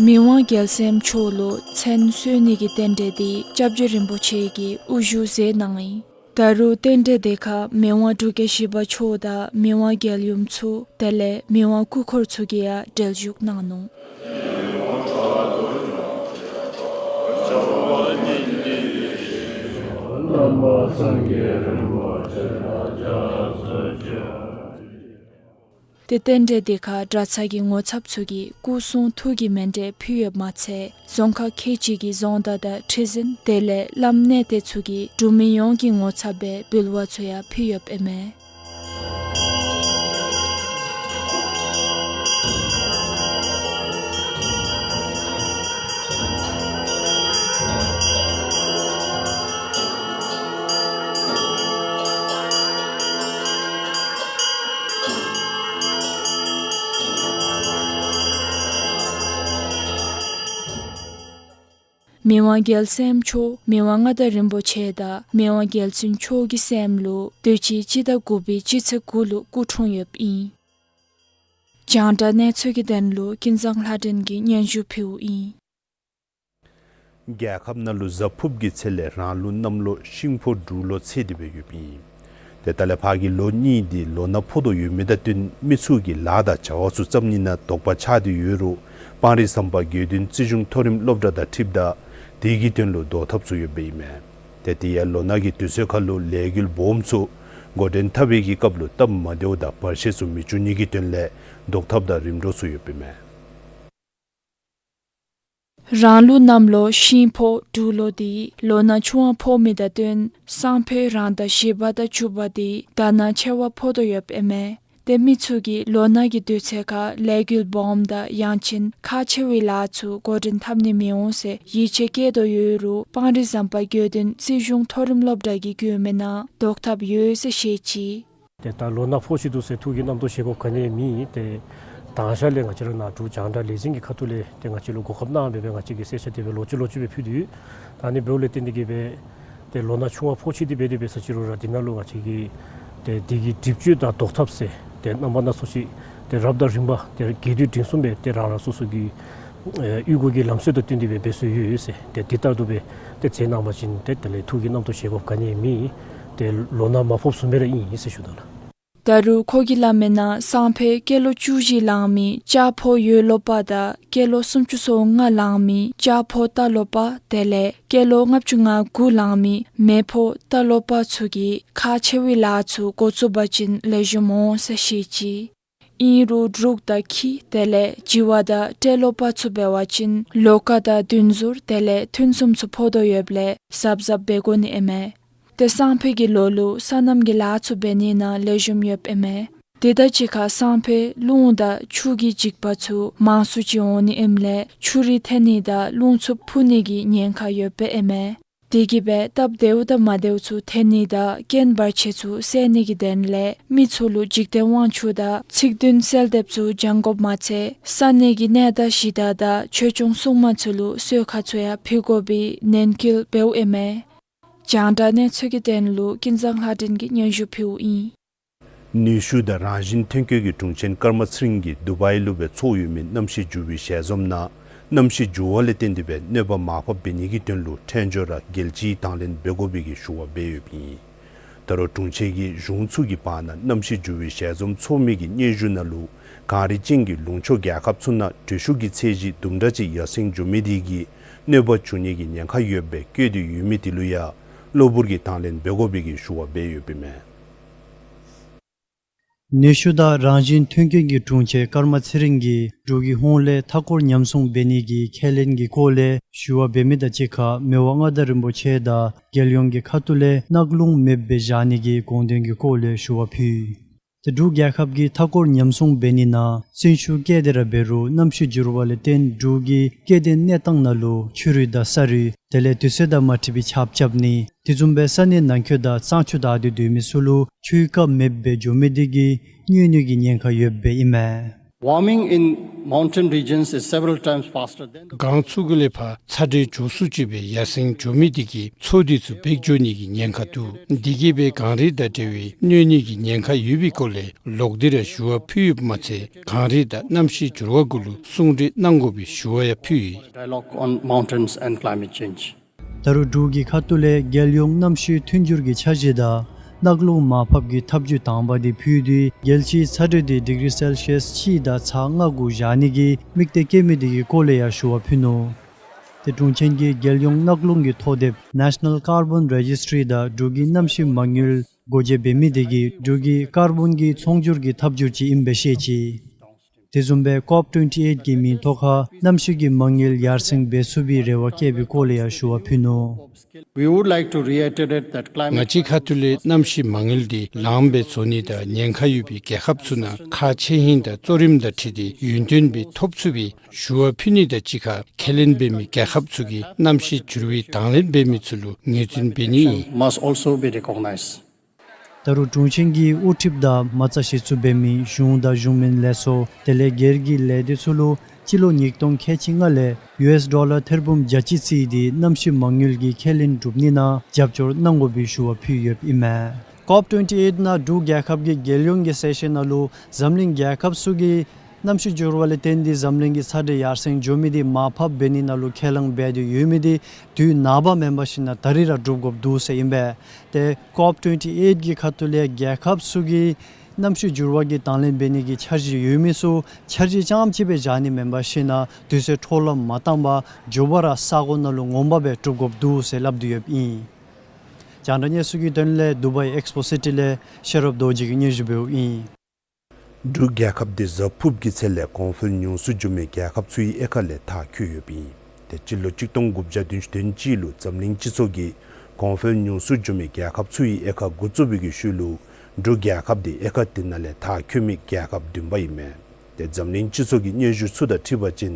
མི་དབང་རྒྱལ་སྲས་མཆོག་ལུ་མཚན་གསོལ་ནི་གི་རྟེན་འབྲེལ་འདི་སྐྱབས་རྗེ་རིན་པོ་ཆེ་གིས་དབུ་བཞུགས་མཛད་གནང་ཡི། ད་རུང་རྟེན་འབྲེལ་འདི་ཁར་མི་དབང་འབྲུག་རྒྱལ་བཞི་པ་མཆོག་དང་མི་དབང་རྒྱལ་ཡུམ་མཆོག་དེ་ལས་མི་དབང་སྐུ་འཁོར་ཚུ་གིས་ཡང་གྲལ་བཞུགས་གནང་ནུག། དམ་པ་སངས་རྒྱས་རིན་པོ་ཆེ་ལ་ཕྱག་འཚལ་ལོ། ཏེ་རྟེན་འབྲེལ་འདི་ཁར་གྲྭ་ཚང་གི་ངོ་ཚབ་ཚུ་གིས་སྐུ་གསུང་ཐུགས་ཀྱི་མཎྜལ་ཕུལ་ཡོདཔ་མ་ཚད་རྫོང་ཁག་ཁལ་གཅིག་གི་རྫོང་བདག་དང་ཁྲི་འཛིན་དེ་ལས་བླམ་གནས་བརྟན་ཚུ་གིས་འབྲུག་མི་ཡོངས་ཀྱི་ངོ་ཚབ་སྦེ་འབུལ་བ་ཚུ་ཡང་ཕུལ་ཡོདཔ་ཨིན་མས། མི་དབང་རྒྱལ་མཚན་མཆོག་མི་དབང་མངའ་བདག་རིན་པོ་ཆེ་དང་མི་དབང་རྒྱལ་བཙུན་མཆོག་གི་སྲསམོ་ལུ་དུས་ཅི་སྤྱི་ཟླ་དགུ་པའི་སྤྱི་ཚེས་དགུ་ལུ་སྐུ་འཁྲུངས་ཡོདཔ་ཨིན། རྒྱང་བསྒྲགས་གནས་ཚུལ་གྱི་དོན་ལུ་ཀུན་བཟང་ལྷ་སྒྲོན་གྱིས་སྙན་ཞུ་ཕུལཝ་ཨིན། རྒྱལ་ཁབ་ནང་ལུ་གཟའ་ཕུརཔ་གི་ཚེ་ལས་རང་ལུགས་གནམ་ལོ་ཤིང་ཕོ་འབྲུག་ལོ་ཚེས་འདི་སྦེ་ཡོདཔ་ཨིན། ཏེ་ད་ལས་ཕར་གྱི་ལོ་གཉིས་འདི་ལོ་ན་ཕོག་དོ་ཡོད་མི་དང་བསྟུན་མི་ཚུ་གི་ལཱ་དང་བྱ་བ་ཚུ་བརྩམ་ནི་ནང་དོགས་པ་ཆགས་ཏེ་ཡོད་རུང་སྤང་རི་ཟམ་པ་དགེ་འདུན་རྩིས་གཞུང་མཐོ་རིམ་སློབ་གྲྭ་དང་འཁྲིལཝ་ད་དེ་གི་དོན་ལུ་བཟློག་ཐབས་ཚུ་ཡོདཔ་ཨིན་མས། ཏེ་དེ་ཡང་ལོ་ན་གི་དུས་ཚོད་ཁར་ལུ་ལས་འགུལ་སྦོམ་ཚུ་འགོ་འདྲེན་འཐབ་པའི་གི་སྐབས་ལུ་སྟབས་མ་བདེཝ་དང་བར་ཆད་ཚུ་མི་འབྱུང་ནི་གི་དོན་ལས་བཟློག་ཐབས་དང་རིམ་གྲོ་ཚུ་ཡོདཔ་ཨིན་མས། རང་ལུགས་གནམ་ལོ་ཤིང་ཕོ་འབྲུག་ལོ་འདི་ལོ་ན་ཆུང་བ་ཕོག་མི་དང་བསྟུན་སང་ཕོད་རང་ཟླ་བཞི་པ་དང་བཅུ་པ་འདི་དག་སྣང་ཆེ་བ་ཕོག་དོ་ཡོདཔ་ཨིན་མས། ཏེ་མི་ཚུ་གིས་ལོ་ན་གི་དུས་ཚོད་ཁར་ལས་འགུལ་སྦོམ་དང་ཡང་ཅིན་ཁག་ཆེ་བའི་ལཱ་ཚུ་འགོ་འདྲེན་འཐབ་ནི་མི་འོང་ཟེར་ཡིད་ཆེས་བསྐྱེད་དོ་ཡོད་རུང་སྤང་རི་ཟམ་པ་དགེ་འདུན་རྩིས་གཞུང་མཐོ་རིམ་སློབ་གྲྭ་གིས་བཀོད་མི་ནང་བཟློག་ཐབས་ཡོད་ཟེར་བཤད་ཅི། ཏེ་ད་ལོ་ན་ཕོག་ཅི་འདུག་ཟེར་ཐུགས་ཀྱི་རྣམ་རྟོག་བཞེས་དགོཔ་ག་ནི་ཡང་མེད། ཏེ་དང་ཤ་ལས་ང་བཅས་ར་ནཱ་འབྲུག་རྒྱང་བསྒྲགས་ལས་འཛིན་གྱི་ཁ་ཐུག་ལས་ཏེ་ང་བཅས་ལུ་གོ་སྐབས་གནང་སྦེ་སྦེ་ང་བཅས་ཀྱིས་གསལ་ཆ་དེ་སྦེ་ལོག་ཅི་ལོག་ཅི་སྦེ་ཕུལ་དོ་ཡོད། ད་ནི་འབདཝ་ལས་བརྟེན་ཏེ་གིས་སྦེ་ཏེ་ལོ་ན་ཆུང་བ་ཕོག་ཅི་འདི་སྦེ་དེ་སྦེ་ཟེར་ཅི་རུང་ར་འདི་ནང་ལུ་ང་བཅས་ཀྱིས་ཏེ་འདི་གི་སྒྲིབ་གཅོད་དང་བཟློག་ཐབས་ཟེར་ཏེ་རྣམ་པ་སྣ་ཚོགས་ཅིག་ཏེ་རབ་དང་རིམ་པ་ཏེ་རྒྱས་བསྡུས་འབྲིང་གསུམ་སྦེ་ཏེ་རང་རང་སོ་སོ་གི་ཨེ་གཡུས་སྒོ་གི་ལམ་སྲོལ་དང་བསྟུན་ཏེ་སྦེ་འབད་སྲོལ་ཡོད་ཟེར། ཏེ་འདི་ལྟར་དུ་སྦེ་ཏེ་མཛད་གནང་བ་ཅིན་ཏེ་དེ་ལས་ཐུགས་ཀྱི་རྣམ་རྟོག་བཞེས་དགོཔ་ག་ནི་ཡང་མེད། ཏེ་ལོ་ན་མ་ཕོགཔ་བཟུམ་སྦེ་ར་ཨིན་ཟེར་ཞུ་དོ་ལགས། ད་རུང་ཁོ་གིས་སླབ་མི་ནང་སང་ཕོད་སྐྱེས་ལོ་བཅུ་བཞི་ལང་མི་ལྕགས་ཕོ་ཡོས་ལོ་པ་དང་སྐྱེས་ལོ་སུམ་ཅུ་སོ་ལྔ་ལང་མི་ལྕགས་ཕོ་རྟ་ལོ་པ་དེ་ལས་སྐྱེས་ལོ་ལྔ་བཅུ་ང་དགུ་ལང་མི་མེ་ཕོ་རྟ་ལོ་པ་ཚུ་གིས་ཁག་ཆེ་བའི་ལཱ་ཚུ་འགོ་བཙུགས་པ་ཅིན་ལེགས་ཤོམ་འོང་ཟེར་བཤད་ཅི། ཨིན་རུང་འབྲུག་དང་ཁྱི་དེ་ལས་བྱི་བ་དང་སྤྲེལ་ལོ་པ་ཚུ་འབད་བ་ཅིན་ལོ་ཀ་དང་བདུན་ཟུར་དེ་ལས་ཐུན་གསུམ་ཚུ་ཕོག་དོ་ཡོདཔ་ལས་གཟབ་གཟབ་འབད་དགོ་ནི་ཨིན་མས། ཏེ་སང་ཕོད་ཀྱི་ལོ་ལུ་སོ་ནམ་གྱི་ལཱ་ཚུ་འབད་ནི་ནང་ལེགས་ཤོམ་ཡོདཔ་ཨིན་མས། དེ་དང་གཅིག་ཁར་སང་ཕོད་རླུང་དང་ཆུ་གི་འཇིགས་པ་ཚུ་མང་སུ་ཅིག་འོང་ནི་ཨིནམ་ལས་ཆུ་རུད་འཐེན་ནི་དང་རླུང་འཚུབ་འཕུ་ནི་གི་ཉེན་ཁ་ཡོདཔ་ཨིན་མས། དེ་གིས་སྦེ་སྟབས་བདེཝ་དང་མ་བདེཝ་ཚུ་འཐེན་ནི་དང་རྐྱེན་བར་ཆད་ཚུ་སེལ་ནི་གི་དོན་ལས་མི་ཚུ་ལུ་འཇིག་རྟེན་དབང་ཕྱུག་དང་ཚིག་བདུན་གསོལ་འདེབས་ཚུ་བགྱང་དགོཔ་མ་ཚད་ས་གནས་ཀྱི་གནས་བདག་གཞི་བདག་དང་ཆོས་སྐྱོང་སྲུང་མ་ཚུ་ལུ་གསོལ་ཁ་ཚུ་ཡང་ཕུལ་དགོ་པའི་ནན་སྐུལ་འབདཝ་ཨིན་མས། རྒྱང་བསྒྲགས་གནས་ཚུལ་གྱི་དོན་ལུ་ཀུན་བཟང་ལྷ་སྒྲོན་གྱིས་སྙན་ཞུ་ཕུལཝ་ཨིན། ནུས་ཤུགས་དང་རང་བཞིན་ཐོན་སྐྱེད་ཀྱི་དྲུང་ཆེན་ཀརྨ་ཚེ་རིང་གིས་དུ་བའི་ལུ་སྦེ་ཚོགས་ཡོད་མི་གནམ་གཤིས་འགྱུར་བའི་ཞལ་འཛོམས་ནང་གནམ་གཤིས་འགྱུར་བ་ལས་བརྟེན་ཏེ་སྦེ་གནོད་པ་མར་ཕབ་འབད་ནི་གི་དོན་ལུ་ཕྲན་ཆོས་ར་རྒྱལ་སྤྱིའི་དང་ལེན་འབད་དགོ་པའི་གི་ཞུ་བ་འབད་ཡོདཔ་ཨིན། ད་རུང་དྲུང་ཆེ་གིས་གཞུང་ཚུ་གི་བར་ན་གནམ་གཤིས་འགྱུར་བའི་ཞལ་འཛོམས་ཚོགས་མི་གི་སྙན་ཞུ་ནང་ལུ་གངས་རི་ཅན་གྱི་ལུང་ཕྱོགས་རྒྱལ་ཁབ་ཚུ་ནང་དྲོད་ཤུགས་ཀྱི་ཚད་གཞི་དུམ་གྲ་ཅིག་ཡར་སེང་འགྱོ་མི་དེ་གིས་གནོད་པ་འབྱུང་ནི་གི་ཉེན་ཁ་ཡོདཔ་སྦེ་བཀོད་དེ་ཡོད་མི་དེ་ལུ་ཡང་གློ་བུར་གྱི་དང་ལེན་འབད་དགོ་པའི་གི་ཞུ་བ་འབད་ཡོདཔ་ཨིན་མས། ནུས་ཤུགས་དང་རང་བཞིན་ཐོན་སྐྱེད་ཀྱི་དྲུང་ཆེ་ཀརྨ་ཚེ་རིང་གིས་འབྲུག་གི་ཧོངས་ལས་མཐའ་འཁོར་ཉམས་སྲུང་འབད་ནི་གི་ཁས་ལེན་གྱི་སྐོར་ལས་ཞུ་བ་འབད་མི་དང་གཅིག་ཁར་མི་དབང་མངའ་བདག་རིན་པོ་ཆེ་དང་རྒྱལ་ཡོངས་ཀྱི་ཁ་ཐུག་ལས་གནག་རླུང་མེདཔ་སྦེ་བཞག་ནི་གི་དགོངས་དོན་གྱི་སྐོར་ལས་ཞུ་བ་ཕུལ། ཏེ་འབྲུག་རྒྱལ་ཁབ་ཀྱིས་མཐའ་འཁོར་ཉམས་སྲུང་འབད་ནི་ནང་བརྩོན་ཤུགས་བསྐྱེད་དེ་ར་འབད་རུང་གནམ་གཤིས་འགྱུར་བ་ལས་བརྟེན་འབྲུག་གི་སྐྱེ་ལྡན་གནས་སྟངས་ནང་ལུ་ཆུ་རུད་དང་ས་རུད་དེ་ལས་དུས་ཚོད་དང་མ་འཁྲིལ་བའི་ཆརཔ་རྐྱབ་ནི་དེ་བཟུམ་སྦེ་ས་གནས་ནང་འཁོད་དང་གཙང་ཆུ་བདའ་སྟེ་སྡོད་མི་ཚུ་ལུ་ཆུའི་རྐ་མེདཔ་སྦེ་འགྱོ་མི་དེ་གིས་གནོད་ནི་གི་ཉེན་ཁ་ཡོདཔ་སྦེ་ཨིན་མས། Warming in mountain regions is several times faster than the གངས་ཚུ་གུ་ལས་ཕར་ཚ་དྲོད་མགྱོགས་སུ་ཅིག་སྦེ་ཡར་སེང་འགྱོ་མི་དེ་གིས་མཚོ་དེ་ཚུ་འབེགས་འགྱོ་ནི་གི་ཉེན་ཁ་འདུག། དེ་གིས་སྦེ་གངས་རི་དང་འབྲེལ་བའི་གནོད་ནི་གི་ཉེན་ཁ་ཡོད་པའི་སྐོར་ལས་ལོག་སྟེ་ར་ཞུ་བ་ཕུལ་ཡོདཔ་མ་ཚད་གངས་རི་དང་གནམ་གཤིས་འགྱུར་བ་གུ་ལུ་གསུང་གྲོས་གནང་དགོ་པའི་ཞུ་བ་ཡང་ཕུལ་ཡི། Dialogue on mountains and climate change. ད་རུང་འབྲུག་གི་ཁ་ཐུག་ལས་རྒྱལ་ཡོངས་གནམ་གཤིས་མཐུན་འགྱུར་གྱི་འཆར་གཞི་དང་གནག་རླུང་མར་ཕབ་ཀྱི་ཐབས་བྱུས་དང་པ་དེ་ཕུལ་ཏེ་རྒྱལ་སྤྱིའི་ཚ་དྲོད་དེ་ཌིག་རི་སེལ་ཤི་ཡས་གཅིག་དང་ཚག་ལྔ་གུ་བཞག་ནི་གི་དམིགས་གཏད་བསྐྱེད་མི་དེ་གི་སྐོར་ལས་ཡང་ཞུ་བ་ཕུལ་ནུག། ཏེ་དྲུང་ཆེན་གྱིས་རྒྱལ་ཡོངས་གནག་རླུང་གི་ཐོ་དེབ་National Carbon Registry དང་འབྲུག་གི་གནམ་གཤིས་མ་དངུལ་སྒོ་འབྱེད་འབད་མི་དེ་གིས་འབྲུག་གི་ཀར་བོན་གྱི་ཚོང་སྒྱུར་གྱི་ཐབས་སྒྱུར་ཅིག་ཨིན་པས་བཤད་ཅི། དེ་བཟུམ་སྦེ་ཀོབ་ཊུན་ཊི་ཨེཊ་གི་མིང་ཐོག་ཁར་གནམ་གཤིས་ཀྱི་མ་དངུལ་ཡར་སེང་འབད་ཚུགས་པའི་རེ་བ་བསྐྱེད་པའི་སྐོར་ལས་ཡང་ཞུ་བ་ཕུལ་ནུག། We would like to reiterate that climate ང་བཅས་ཁ་ཐུག་ལས་གནམ་གཤིས་མ་དངུལ་འདི་ལངམ་སྦེ་བཟོ་ནི་དང་ཉེན་ཁ་ཡོད་པའི་རྒྱལ་ཁབ་ཚུ་ནང་ཁག་ཆེ་ཧིང་དང་གཙོ་རིམ་དང་འཁྲིལ་ཏེ་ཡུན་བརྟན་སྦེ་ཐོབ་ཚུགས་པའི་ཞུ་བ་ཕུལ་ནི་དང་གཅིག་ཁར་ཁས་ལེན་འབད་མི་རྒྱལ་ཁབ་ཚུ་གིས་གནམ་གཤིས་འགྱུར་བའི་དང་ལེན་འབད་མི་ཚུ་ལུ་ངོས་འཛིན་འབད་ནི་ཨིན། Must also be recognized. ད་རུང་དྲུང་ཆེན་གྱིས་དབུ་ཁྲིདཔ་དང་མ་རྩ་གཞི་བཙུགས་འབད་མི་གཞུང་དང་གཞུང་མིན་ལས་ཚོགས་དེ་ལས་སྒེར་གྱི་ལས་སྡེ་ཚུ་ལུ་སྤྱི་ལོ་ཉིས་སྟོང་ཁལ་གཅིག་ལྔ་ལས་ཡུ་ཨེསི་ཌོ་ལར་ཐེར་འབུམ་བརྒྱ་གཅིག་བརྩིས་ཏེ་གནམ་གཤིས་མ་དངུལ་གྱི་ཁས་ལེན་གྲུབ་ནི་ནང་རྒྱབ་སྐྱོར་གནང་དགོ་པའི་ཞུ་བ་ཕུལ་ཡོདཔ་ཨིན་མས། ཀོབ་ཊུན་ཊི་ཨེཊ་ནང་འབྲུག་རྒྱལ་ཁབ་ཀྱི་རྒྱལ་ཡོངས་ཀྱི་སེ་ཤན་ནང་ལུ་འཛམ་གླིང་རྒྱལ་ཁབ་ཚུ་གིས་གནམ་གཤིས་འགྱུར་བ་ལས་བརྟེན་ཏེ་འཛམ་གླིང་གི་ཚ་དྲོད་ཡར་སེང་འགྱོ་མི་དེ་མར་ཕབ་འབད་ནི་ནང་ལུ་ཁས་བླངས་འབད་དེ་ཡོད་མི་དེ་དུས་ནངས་པ་མེན་པར་ཞིན་ན་ད་རིས་ར་འགྲུབ་དགོཔ་འདུག་ཟེར་ཨིན་པས། ཏེ་ཀོབ་ཊུན་ཊི་ཨེཊ་ཀྱི་ཁ་ཐུག་ལས་རྒྱལ་ཁབ་ཚུ་གིས་གནམ་གཤིས་འགྱུར་བ་གི་དང་ལེན་འབད་ནི་གི་འཆར་གཞི་ཡོད་མི་ཚུ་འཆར་གཞི་རྐྱངམ་གཅིག་སྦེ་བཞག་ནི་མེན་པར་ཞིན་ན་དུས་ཚོད་འཕྲོ་བརླག་མ་བཏང་པར་མགྱོགས་པ་ར་ས་གོ་ནང་ལུ་ངོ་མ་སྦེ་གྲུབ་དགོཔ་འདུག་ཟེར་སླབ་སྟེ་ཡོདཔ་ཨིན། རྒྱང་བསྒྲགས་གནས་ཚུལ་གྱི་དོན་ལས་དུ་བའི་ཨེགསི་པོ་སི་ཊི་ལས་ཤེས་རབ་རྡོ་རྗེ་གིས་སྙན་ཞུ་འབདཝ་ཨིན། འབྲུག་རྒྱལ་ཁབ་འདི་གཟའ་ཕུརཔ་གི་ཚེ་ལས་གོང་འཕེལ་ཉུང་སུ་འགྱོ་མི་རྒྱལ་ཁབ་ཚུའི་དབྱེ་ཁག་ལས་མཐར་འཁྱོལ་ཡོདཔ་ཨིན། ཏེ་སྤྱི་ལོ་གཅིག་སྟོང་དགུ་བརྒྱ་བདུན་ཅུ་དོན་གཅིག་ལུ་འཛམ་གླིང་སྤྱི་ཚོགས་ཀྱིས་གོང་འཕེལ་ཉུང་སུ་འགྱོ་མི་རྒྱལ་ཁབ་ཚུའི་དབྱེ་ཁག་འགོ་བཙུགས་པའི་གི་ཤུལ་ལུ་འབྲུག་རྒྱལ་ཁབ་འདི་དབྱེ་ཁག་དེ་ནང་ལས་མཐར་འཁྱོལ་མི་རྒྱལ་ཁབ་བདུན་པ་ཨིན་མས། ཏེ་འཛམ་གླིང་སྤྱི་ཚོགས་ཀྱི་སྙན་ཞུ་ཚུ་དང་འཁྲིལ་བ་ཅིན་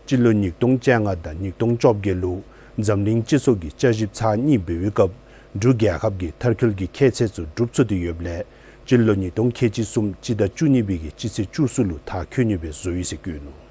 སྤྱི་ལོ་ཉིས་སྟོང་བཅོ་ལྔ་དང་ཉིས་སྟོང་བཅོ་བརྒྱད་ལུ་འཛམ་གླིང་སྤྱི་ཚོགས་ཀྱིས་དཔྱད་ཞིབ་ཚར་གཉིས་འབད་བའི་སྐབས་འབྲུག་རྒྱལ་ཁབ་ཀྱི་མཐར་འཁྱོལ་གྱི་ཁྱད་ཚད་ཚུ་གྲུབ་ཚུགས་ཏེ་ཡོདཔ་ལས་སྤྱི་ལོ་ཉིས་སྟོང་ཁལ་གཅིག་གསུམ་སྤྱི་ཟླ་བཅུ་གཉིས་པའི་གི་སྤྱི་ཚེས་བཅུ་གསུམ་ལུ་མཐར་འཁྱོལ་ནི་སྦེ་བཟོ་ཡི་ཟེར་བཀོད་ནུག།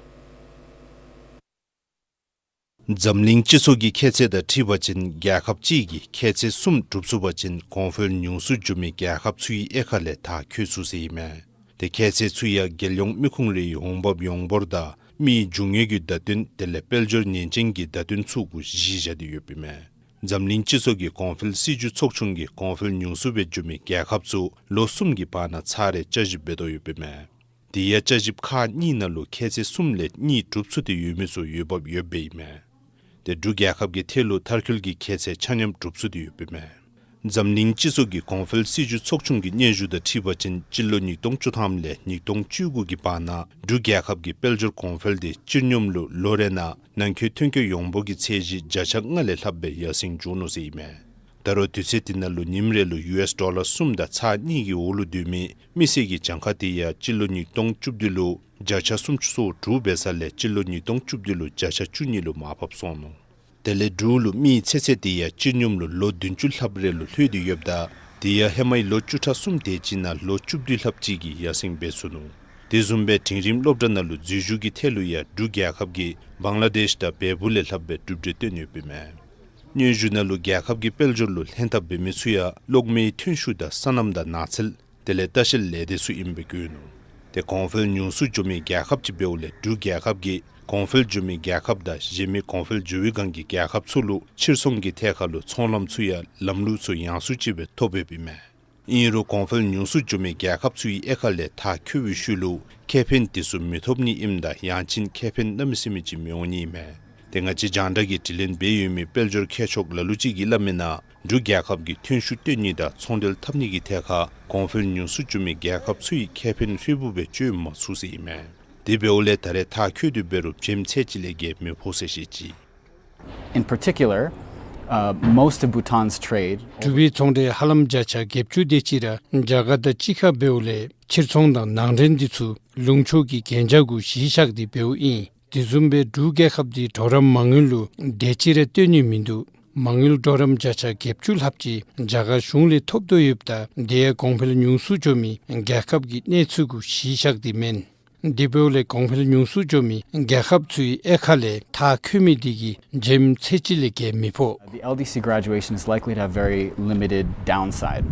འཛམ་གླིང་སྤྱི་ཚོགས་ཀྱི་ཁྱད་ཚད་དང་འཁྲིལ་བ་ཅིན་རྒྱལ་ཁབ་གཅིག་གིས་ཁྱད་ཚད་གསུམ་གྲུབ་ཚུགས་པ་ཅིན་གོང་འཕེལ་ཉུང་སུ་འགྱོ་མི་རྒྱལ་ཁབ་ཚུའི་དབྱེ་ཁག་ལས་མཐར་འཁྱོལ་ཚུགས་ཟེར་ཨིན་མས། ཏེ་ཁྱད་ཚད་ཚུ་ཡང་རྒྱལ་ཡོངས་མི་ཁུངས་རེའི་འོང་འབབ་ཡོངས་འབོར་དང་མིའི་འབྱུང་ངེས་ཀྱི་བརྡ་སྟོན་དེ་ལས་དཔལ་འབྱོར་ཉེན་ཅན་གྱི་བརྡ་སྟོན་ཚུ་གུ་གཞི་བཞག་སྟེ་ཡོདཔ་ཨིན་མས། འཛམ་གླིང་སྤྱི་ཚོགས་ཀྱི་གོང་འཕེལ་སྲིད་བྱུས་ཚོགས་ཆུང་གིས་གོང་འཕེལ་ཉུང་སུ་སྦེ་འགྱོ་མི་རྒྱལ་ཁབ་ཚུ་ལོ་གསུམ་གྱི་བར་ན་ཚར་རེ་དཔྱད་ཞིབ་འབད་དོ་ཡོདཔ་ཨིན་མས། དེ་ཡང་དཔྱད་ཞིབ་ཁག་གཉིས་ནང་ལུ་ཁྱད་ཚད་གསུམ་ལས་གཉིས་གྲུབ་ཚུགས་ཏེ་ཡོད་མི་ཚུ་འོས་འབབ་ཡོདཔ་ཨིན་མས། ཏེ་འབྲུག་རྒྱལ་ཁབ་ཀྱི་ཐད་ལུ་མཐར་འཁྱོལ་གྱི་ཁྱད་ཚད་ཆ་མཉམ་གྲུབ་ཚུགས་ཏེ་ཡོདཔ་ཨིན་མས། འཛམ་གླིང་སྤྱི་ཚོགས་ཀྱི་གོང་འཕེལ་སྲིད་བྱུས་ཚོགས་ཆུང་གི་སྙན་ཞུ་དང་འཁྲིལ་བ་ཅིན་སྤྱི་ལོ་ཉིས་སྟོང་བཅུ་ཐམ་ལས་ཉིས་སྟོང་བཅུ་དགུ་གི་བར་ན་འབྲུག་རྒྱལ་ཁབ་ཀྱི་དཔལ་འབྱོར་གོང་འཕེལ་དེ་སྤྱིར་སྙོམས་ལུ་ལོ་རེ་ནང་ནང་འཁོད་ཐོན་སྐྱེད་ཡོངས་འབོར་གྱི་ཚད་གཞི་བརྒྱ་ཆ་ལྔ་ལས་ལྷགཔ་སྦེ་ཡར་སེང་འགྱོ་ནུག་ཟེར་ཨིན་མས། ད་རུང་དུས་ཚོད་དེ་ནང་ལུ་ཉིནམ་རེ་ལུ་ཡུ་ཨེསི་ཌོ་ལར་གསུམ་དང་ཚག་གཉིས་ཀྱི་འོག་ལུ་སྡོད་མི་མི་སེར་གྱི་གྱངས་ཁ་དེ་ཡང་སྤྱི་ལོ་ཉིས་སྟོང་བཅུ་བདུན་ལུ་བརྒྱ་ཆ་སུམ་ཅུ་སོ་དྲུག་འབད་ས་ལས་སྤྱི་ལོ་ཉིས་སྟོང་བཅུ་བདུན་ལུ་བརྒྱ་ཆ་བཅུ་གཉིས་ལུ་མར་ཕབ་སོང་ནུག། དེ་ལས་འབྲུག་ལུ་མིའི་ཚེ་ཚད་དེ་ཡང་སྤྱིར་སྙོམས་ལུ་ལོ་བདུན་ཅུ་ལྷགཔ་རེ་ལུ་ལྷོད་དེ་ཡོདཔ་ད་དེ་ཡང་ཧེ་མའི་ལོ་བཅུ་ཕྲག་གསུམ་དེ་ཅིག་ནང་ལོ་བཅུ་བདུན་ལྷགཔ་ཅིག་གིས་ཡར་སེང་འབད་ཚུགས་ནུག། དེ་བཟུམ་སྦེ་འབྲིང་རིམ་སློབ་གྲྭ་ནང་ལུ་འཛུལ་ཞུགས་ཀྱི་ཐད་ལུ་ཡང་འབྲུག་རྒྱལ་ཁབ་ཀྱིས་བང་ལ་དེཤ་དང་བལ་པོ་ལས་ལྷགཔ་སྦེ་གྲུབ་འབྲས་བཏོན་ཡོདཔ་ཨིན་མས། སྙན་ཞུ་ནང་ལུ་རྒྱལ་ཁབ་ཀྱི་དཔལ་འབྱོར་ལུ་ལྷན་ཐབས་འབད་མི་ཚུ་ཡང་གློག་མེའི་ཐོན་ཤུགས་དང་སོ་ནམ་དང་ནགས་ཚལ་དེ་ལས་ལྟ་བཤལ་ལས་སྡེ་ཚུ་ཨིནམ་སྦེ་བཀོད་ནུག། ཏེ་གོང་འཕེལ་ཉུང་སུ་འགྱོ་མི་རྒྱལ་ཁབ་ཅིག་འབདཝ་ལས་འབྲུག་རྒྱལ་ཁབ་ཀྱིས་གོང་འཕེལ་འགྱོ་མི་རྒྱལ་ཁབ་དང་གཞན་མི་གོང་འཕེལ་འགྱོ་བའི་སྒང་གི་རྒྱལ་ཁབ་ཚུ་ལུ་ཕྱིར་ཚོང་གི་ཐད་ཁར་ལུ་ཚོང་ལམ་ཚུ་ཡང་ལམ་ལུགས་ཚུ་ཡངས་སུ་ཅིག་སྦེ་ཐོབ་ཡོདཔ་ཨིན་མས། ཨིན་རུང་གོང་འཕེལ་ཉུང་སུ་འགྱོ་མི་རྒྱལ་ཁབ་ཚུའི་དབྱེ་ཁག་ལས་མཐར་འཁྱོལ་བའི་ཤུལ་ལུ་ཁེ་ཕན་དེ་ཚུ་མི་ཐོབ་ནི་ཨིནམ་ད་ཡང་ཅིན་ཁེ་ཕན་གནམ་མེད་ས་མེད་ཅིག་མི་འོང་ནི་ཨིན་མས། ཏེ་ང་བཅས་རྒྱང་བསྒྲགས་ཀྱིས་དྲི་ལན་འབད་ཡོད་མི་དཔལ་འབྱོར་མཁས་མཆོག་ལ་ལུ་ཅིག་གིས་སླབ་མིའི་ནང་འབྲུག་རྒྱལ་ཁབ་ཀྱིས་ཐོན་ཤུགས་བཏོན་ནི་དང་ཚོང་འབྲེལ་འཐབ་ནི་གི་ཐད་ཁར་གོང་འཕེལ་ཉུང་སུ་འགྱོ་མི་རྒྱལ་ཁབ་ཚུ་གིས་ཁེ་ཕན་ཧྲིལ་བུ་སྦེ་སྤྱོད་མ་ཚུགས་ཟེར་ཨིན་མས། དེ་འབདཝ་ལས་ད་རེས་མཐར་འཁྱོལ་ཏེ་འབད་རུང་བྱེམ་ཚད་ཅིག་ལས་བརྒལ་མི་ཕོག་ཟེར་བཤད་ཅི། In particular, uh, most of Bhutan's trade འབྲུག་པའི་ཚོང་འབྲེལ་ཧ་ལམ་བརྒྱ་ཆ་བརྒྱད་ཅུ་དེ་ཅིག་ར་རྒྱ་གར་དང་གཅིག་ཁར་འབདཝ་ལས་ཕྱིར་ཚོང་དང་ནང་འདྲེན་འདི་ཚུ་ལུང་ཕྱོགས་ཀྱི་གན་རྒྱ་གུ་གཞི་བཞག་སྟེ་འབདཝ་ཨིན། དེ་བཟུམ་སྦེ་འབྲུག་རྒྱལ་ཁབ་འདི་གྲོགས་རམ་མ་དངུལ་ལུ་དེ་ཅིག་ར་བཏོན་ནི་མིན་འདུག། མ་དངུལ་གྲོགས་རམ་བརྒྱ་ཆ་བརྒྱད་ཅུ་ལྷགཔ་ཅིག་རྒྱ་གར་གཞུང་ལས་ཐོབ་དོ་ཡོདཔ་ད་དེ་ཡང་གོང་འཕེལ་ཉུང་སུ་འགྱོ་མི་རྒྱལ་ཁབ་ཀྱི་གནས་ཚུལ་གུ་གཞི་བཞག་སྟེ་མེན། དེ་འབདཝ་ལས་གོང་འཕེལ་ཉུང་སུ་འགྱོ་མི་རྒྱལ་ཁབ་ཚུའི་དབྱེ་ཁག་ལས་མཐར་འཁྱོལ་མི་དེ་གིས་བྱེམ་ཚད་ཅིག་ལས་བརྒལ་མི་ཕོག། The L D C graduation is likely to have very limited downside.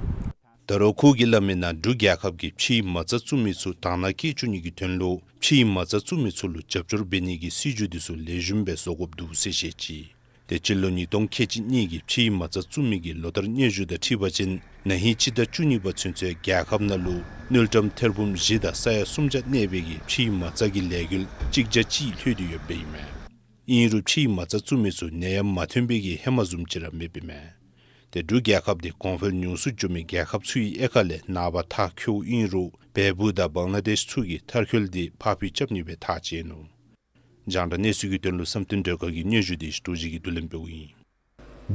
ད་རུང་ཁོ་གིས་སླབ་མིའི་ནང་འབྲུག་རྒྱལ་ཁབ་ཀྱིས་ཕྱིའི་མ་རྩ་བཙུགས་མི་ཚུ་དང་ནང་སྐྱེལ་བཅུག་ནི་གི་དོན་ལུ་ཕྱིའི་མ་རྩ་བཙུགས་མི་ཚུ་ལུ་རྒྱབ་སྐྱོར་འབད་ནི་གི་སྲིད་བྱུས་དེ་ཚུ་ལེགས་ཤོམ་སྦེ་བཟོ་དགོཔ་འདུག་ཟེར་བཤད་ཅི། ཏེ་སྤྱི་ལོ་ཉིས་སྟོང་ཁལ་གཅིག་གཉིས་ཀྱི་ཕྱིའི་མ་རྩ་བཙུགས་མི་གི་ལོ་ལྟར་སྙན་ཞུ་དང་འཁྲིལ་བ་ཅིན་ན་ཧིང་སྤྱི་ཟླ་བཅུ་གཉིས་པ་ཚུན་ཚོད་རྒྱལ་ཁབ་ནང་ལུ་དངུལ་ཀྲམ་ཐེར་འབུམ་བཞི་དང་ས་ཡ་སུམ་བརྒྱ་གནས་པའི་གི་ཕྱིའི་མ་རྩ་གི་ལས་འགུལ་གཅིག་བརྒྱ་གཅིག་ལྷོད་དེ་ཡོདཔ་ཨིན་མས། ཨིན་རུང་ཕྱིའི་མ་རྩ་བཙུགས་མི་ཚུ་ནད་ཡམས་མ་ཐོན་པའི་གི་ཧེ་མ་བཟུམ་ཅིག་ར་མེདཔ་ཨིན་མས། ཏེ་འབྲུག་རྒྱལ་ཁབ་འདི་གོང་འཕེལ་ཉུང་སུ་འགྱོ་མི་རྒྱལ་ཁབ་ཚུའི་དབྱེ་ཁ་ལས་ནངས་པ་མཐའ་འཁྱོལཝ་ཨིན་རུང་བལ་པོ་དང་བང་ལ་དེཤ་ཚུ་གིས་མཐར་འཁྱོལ་འདི་ཕར་འགྱངས་རྐྱབ་ནི་སྦེ་ཐག་བཅད་ནུག། རྒྱང་བསྒྲགས་གནས་ཚུལ་གྱི་དོན་ལུ་བསམ་གཏན་སྒྲོལ་དཀར་གྱི་སྙན་ཞུ་འདི་ཞུ་ཅིག་གིས་བསྡུ་ལེན་འབདཝ་ཨིན།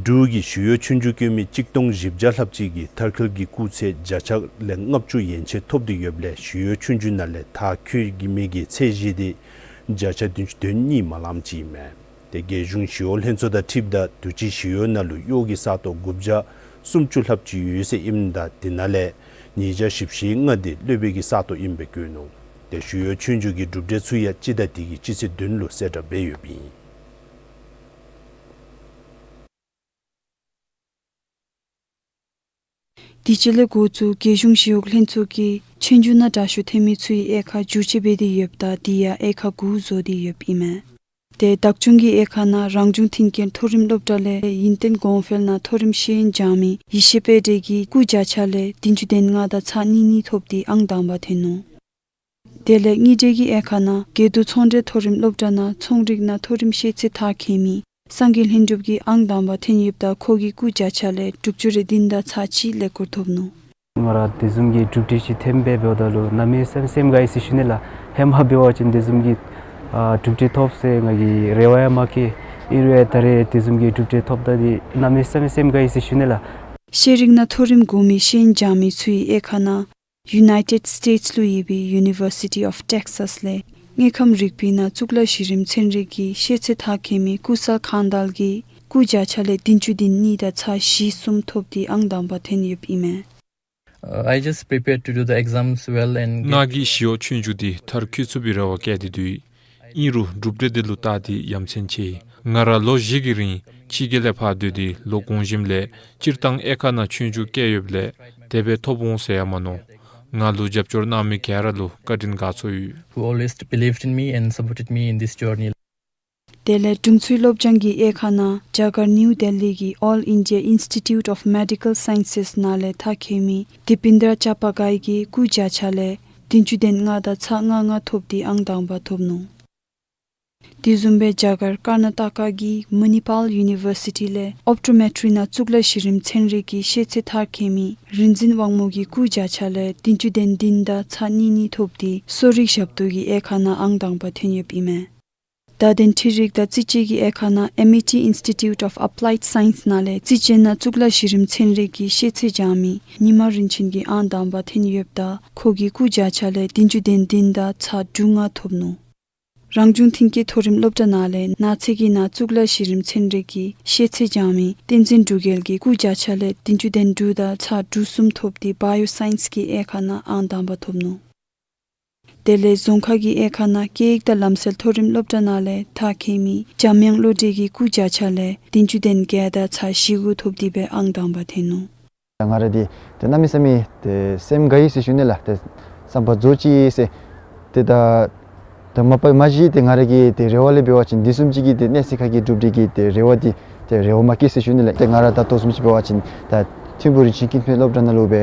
འབྲུག་གི་ཞི་གཡོག་ཆོས་རྒྱུགས་སྐྱོན་མི་གཅིག་སྟོང་བཞི་བརྒྱ་ལྷགཔ་ཅིག་གིས་མཐར་འཁྱོལ་གྱི་སྐུགས་ཚད་བརྒྱ་ཆ་ལས་ལྔ་བཅུ་ཡན་ཆད་ཐོབ་སྟེ་ཡོདཔ་ལས་ཞི་གཡོག་ཆོས་རྒྱུགས་ནང་ལས་མཐར་འཁྱོལ་མི་གི་ཚད་གཞི་འདི་བརྒྱ་ཆ་བདུན་ཅུ་དོན་གཉིས་མ་ལངམ་ཅིག་ཨིན་མས། ཏེ་རྒྱལ་གཞུང་ཞི་གཡོག་ལྷན་ཚོགས་དང་འཁྲིལཝ་ད་དུས་ཅི་ཞི་གཡོག་ནང་ལུ་གཡོག་གི་ས་སྟོང་དགུ་བརྒྱ་སུམ་ཅུ་ལྷགཔ་ཅིག་ཡོད་ཟེར་ཨིནམ་ད་དེ་ནང་ལས་ཉིས་བརྒྱ་བཞི་བཅུ་ཞེ་ལྔ་འདི་སློབ་དཔོན་གྱི་ས་སྟོང་ཨིནམ་སྦེ་བཀོད་ནུག། ཏེ་ཞི་གཡོག་ཆོས་རྒྱུགས་ཀྱི་གྲུབ་འབྲས་ཚུ་ཡང་སྤྱི་ཟླ་འདི་གི་སྤྱི་ཚེས་བདུན་ལུ་གསལ་བསྒྲགས་འབད་ཡོདཔ་ཨིན། དུས་ཅི་ལས་འགོ་བཙུགས་རྒྱལ་གཞུང་ཞི་གཡོག་ལྷན་ཚོགས་ཀྱིས་ཆོས་རྒྱུགས་ནང་དྲག་ཤོས་ཐོན་མི་ཚུའི་དབྱེ་ཁ་བསྒྱུར་བཅོས་འབད་དེ་ཡོདཔ་ད་དེ་ཡང་དབྱེ་ཁ་དགུ་བཟོ་སྟེ་ཡོདཔ་ཨིན་མས། ཏེ་བདག་སྐྱོང་གི་དབྱེ་ཁ་ནང་རང་བྱུང་མཐུན་རྐྱེན་མཐོ་རིམ་སློབ་གྲྭ་ལས་ཡུན་བརྟན་གོང་འཕེལ་ནང་མཐོ་རིམ་ཤེས་ཡོན་སྦྱང་མི་ཡེ་ཤེས་དཔལ་སྒྲོན་གྱིས་སྐུགས་བརྒྱ་ཆ་ལས་བདུན་ཅུ་དོན་ལྔ་དང་ཚག་གཉིས་གཉིས་ཐོབ་སྟེ་ཨང་དང་པ་ཐོན་ནུག། དེ་ལས་དངུལ་འབྲེལ་གྱི་དབྱེ་ཁ་ནང་དགེ་འདུན་ཚོང་འབྲེལ་མཐོ་རིམ་སློབ་གྲྭ་ནང་ཚོང་རིག་ནང་མཐོ་རིམ་ཤེས་ཚད་མཐར་འཁྱོལ་མི་སངས་རྒྱས་ལྷུན་གྲུབ་ཀྱིས་ཨང་དང་པ་ཐོན་ཡོདཔ་ད་ཁོ་གིས་སྐུགས་བརྒྱ་ཆ་ལས་དྲུག་ཅུ་རེ་བདུན་དང་ཚག་གཅིག་ཀླད་ཀོར་ཐོབ་ནུག། ང་ར་དེ་བཟུམ་གྱི་གྲུབ་འབྲས་ཅིག་ཐོནམ་སྦེ་འབདཝ་ད་ལུ་གནམ་མེད་ས་མེད་སེམས་དགའ་ཡི་ཟེར་ཞུ་ནི་ལགས། ཧེ་མ་འབད་བ་ཅིན་དེ་བཟུམ་གྱི་ཨ་གྲུབ་འབྲས་ཐོབ་ཟེར་ང་གིས་རེ་བ་ཡང་མ་བསྐྱེད། ཨིན་རུང་ད་རེས་དེ་བཟུམ་གྱི་གྲུབ་འབྲས་ཐོབ་ད་འདི་གནམ་མེད་ས་མེད་སེམས་དགའ་ཡི་ཟེར་ཞུ་ནི་ལགས། ཤེས་རིག་ནང་མཐོ་རིམ་གོང་མའི་ཤེས་ཡོན་སྦྱང་མི་ཚུའི་དབྱེ་ཁ་ནང་ཡུ་ནའི་ཊེཌ་སི་ཊེཊསི་ལུ་ཡོད་པའི་University of Texas ལས་དངོས་ཁམས་རིག་པའི་ནང་གཙུག་ལག་གཞི་རིམ་ཚན་རིག་གི་ཤེས་ཚད་མཐར་འཁྱོལ་མི་ཀུ་སལ་ཁང་དལ་གྱིས་སྐུགས་བརྒྱ་ཆ་ལས་བདུན་ཅུ་དོན་གཉིས་དང་ཚག་བཞི་གསུམ་ཐོབ་སྟེ་ཨང་དང་པ་ཐོན་ཡོདཔ་ཨིན་མས། Uh, I just prepared to do the exams well and get ང་གིས་ཞི་གཡོག་ཆོས་རྒྱུགས་འདི་མཐར་འཁྱོལ་ཚུགས་པའི་རེ་བ་བསྐྱེད་དེ་འདུག། ཨིན་རུང་གྲུབ་འབྲས་འདི་ལུ་བལྟ་སྟེ་ཡ་མཚན་ཆེ། ང་ར་ལོ་བཞི་གི་རིང་ཕྱི་རྒྱལ་ལས་ཕར་སྡོད་དེ་ལོ་གོང་ཞིནམ་ལས་སྤྱིར་བཏང་དབྱེ་ཁ་ནང་ཆོས་རྒྱུགས་བཀལ་ཡོདཔ་ལས་དེ་སྦེ་ཐོབ་འོང་ཟེར་ཡང་མ་མནོ། ང་ལུ་རྒྱབ་སྐྱོར་གནང་མི་ག་ར་ལུ་བཀའ་དྲིན་དགའ་ཚོར་ཡོད། Who always believed in me and supported me in this journey. དེ་ལས་དྲུང་འཚོའི་སློབ་སྦྱོང་གི་དབྱེ་ཁ་ནང་རྒྱ་གར་ནིའུ་ལྡི་ལི་གི་All India Institute of Medical Sciences ནང་ལས་མཐར་འཁྱོལ་མི་དི་པིན་དྲ་ཅ་པ་གྷའི་གིས་སྐུགས་བརྒྱ་ཆ་ལས་བདུན་ཅུ་དོན་ལྔ་དང་ཚག་ལྔ་ལྔ་ཐོབ་སྟེ་ཨང་དང་པ་ཐོབ་ནུག། དེ་བཟུམ་སྦེ་རྒྱ་གར་ཀར་ན་ཊ་ཀ་གི་མ་ནི་པཱལ་ཡུ་ནི་ཝར་སི་ཊི་ལས་ཨོབ་ཊོ་མེ་ཊི་རི་ནང་གཙུག་ལག་གཞི་རིམ་ཚན་རིག་གི་ཤེས་ཚད་མཐར་འཁྱོལ་མི་རིག་འཛིན་དབང་མོ་གིས་སྐུགས་བརྒྱ་ཆ་ལས་བདུན་ཅུ་དོན་བདུན་དང་ཚག་གཉིས་གཉིས་ཐོབ་སྟེ་གསོ་རིག་ཞབས་ཏོག་གི་དབྱེ་ཁ་ནང་ཨང་དང་པ་ཐོན་ཡོདཔ་ཨིན་མས། བརྡ་དོན་འཕྲུལ་རིག་དང་རྩིས་དཔྱད་ཀྱི་དབྱེ་ཁ་ནང་ཨེམ་ཨའི་ཊི་Institute of Applied Science ནང་ལས་རྩིས་དཔྱད་ནང་གཙུག་ལག་གཞི་རིམ་ཚན་རིག་གི་ཤེས་ཚད་སྦྱང་མི་ཉི་མ་རིན་ཆེན་གྱིས་ཨང་དང་པ་ཐོན་ཡོདཔ་ད་ཁོ་གིས་སྐུགས་བརྒྱ་ཆ་ལས་བདུན་ཅུ་དོན་བདུན་དང་ཚག་དྲུག་ལྔ་ཐོབ་ནུག། རང་བྱུང་མཐུན་རྐྱེན་མཐོ་རིམ་སློབ་གྲྭ་ནང་ལས་ནགས་ཚལ་གྱི་ནང་གཙུག་ལག་གཞི་རིམ་ཚན་རིག་གི་ཤེས་ཚད་སྦྱང་མི་བསྟན་འཛིན་འབྲུག་རྒྱལ་གྱིས་སྐུགས་བརྒྱ་ཆ་ལས་བདུན་ཅུ་དོན་དྲུག་དང་ཚག་དྲུག་གསུམ་ཐོབ་སྟེ་བཱ་ཡོ་སའིནསི་གི་དབྱེ་ཁ་ནང་ཨང་དང་པ་ཐོབ་ནུག། དེ་ལས་རྫོང་ཁ་གི་དབྱེ་ཁ་ནང་སྐད་ཡིག་དང་ལམ་སྲོལ་མཐོ་རིམ་སློབ་གྲྭ་ནང་ལས་མཐར་འཁྱོལ་མི་འཇམ་དབྱངས་བློ་གྲོས་ཀྱིས་སྐུགས་བརྒྱ་ཆ་ལས་བདུན་ཅུ་དོན་བརྒྱད་དང་ཚག་བཞི་དགུ་ཐོབ་སྟེ་སྦེ་ཨང་དང་པ་ཐོན་ནུག། ང་ར་འདི་ཏེ་གནམ་མེད་ས་མེད་ཏེ་སེམས་དགའ་ཡི་ཟེར་ཞུ་ནི་ལགས། ཏེ་བསམ་པ་རྫོགས་ཅི་ཟེར། ཏེ་ད་ད་མ་པ་མ་གཞི་ཏེ་ང་ར་གི་ཏེ་རེ་བ་ལས་འབད་བ་ཅིན་འདི་བཟུམ་ཅིག་གི་ཏེ་གནས་ཚད་ཁ་གི་གྲུབ་འབྲས་ཀྱི་ཏེ་རེ་བ་འདི་ཏེ་རེ་བ་མ་བསྐྱེད་ཟེར་ཞུ་ནི་ལགས། ཏེ་ང་ར་ད་ལྟོ་བཟུམ་ཅིག་འབད་བ་ཅིན་ད་ཐིམ་ཕུག་རིན་ཆེན་ཀུན་ཕན་སློབ་གྲྭ་ནང་ལུ་སྦེ་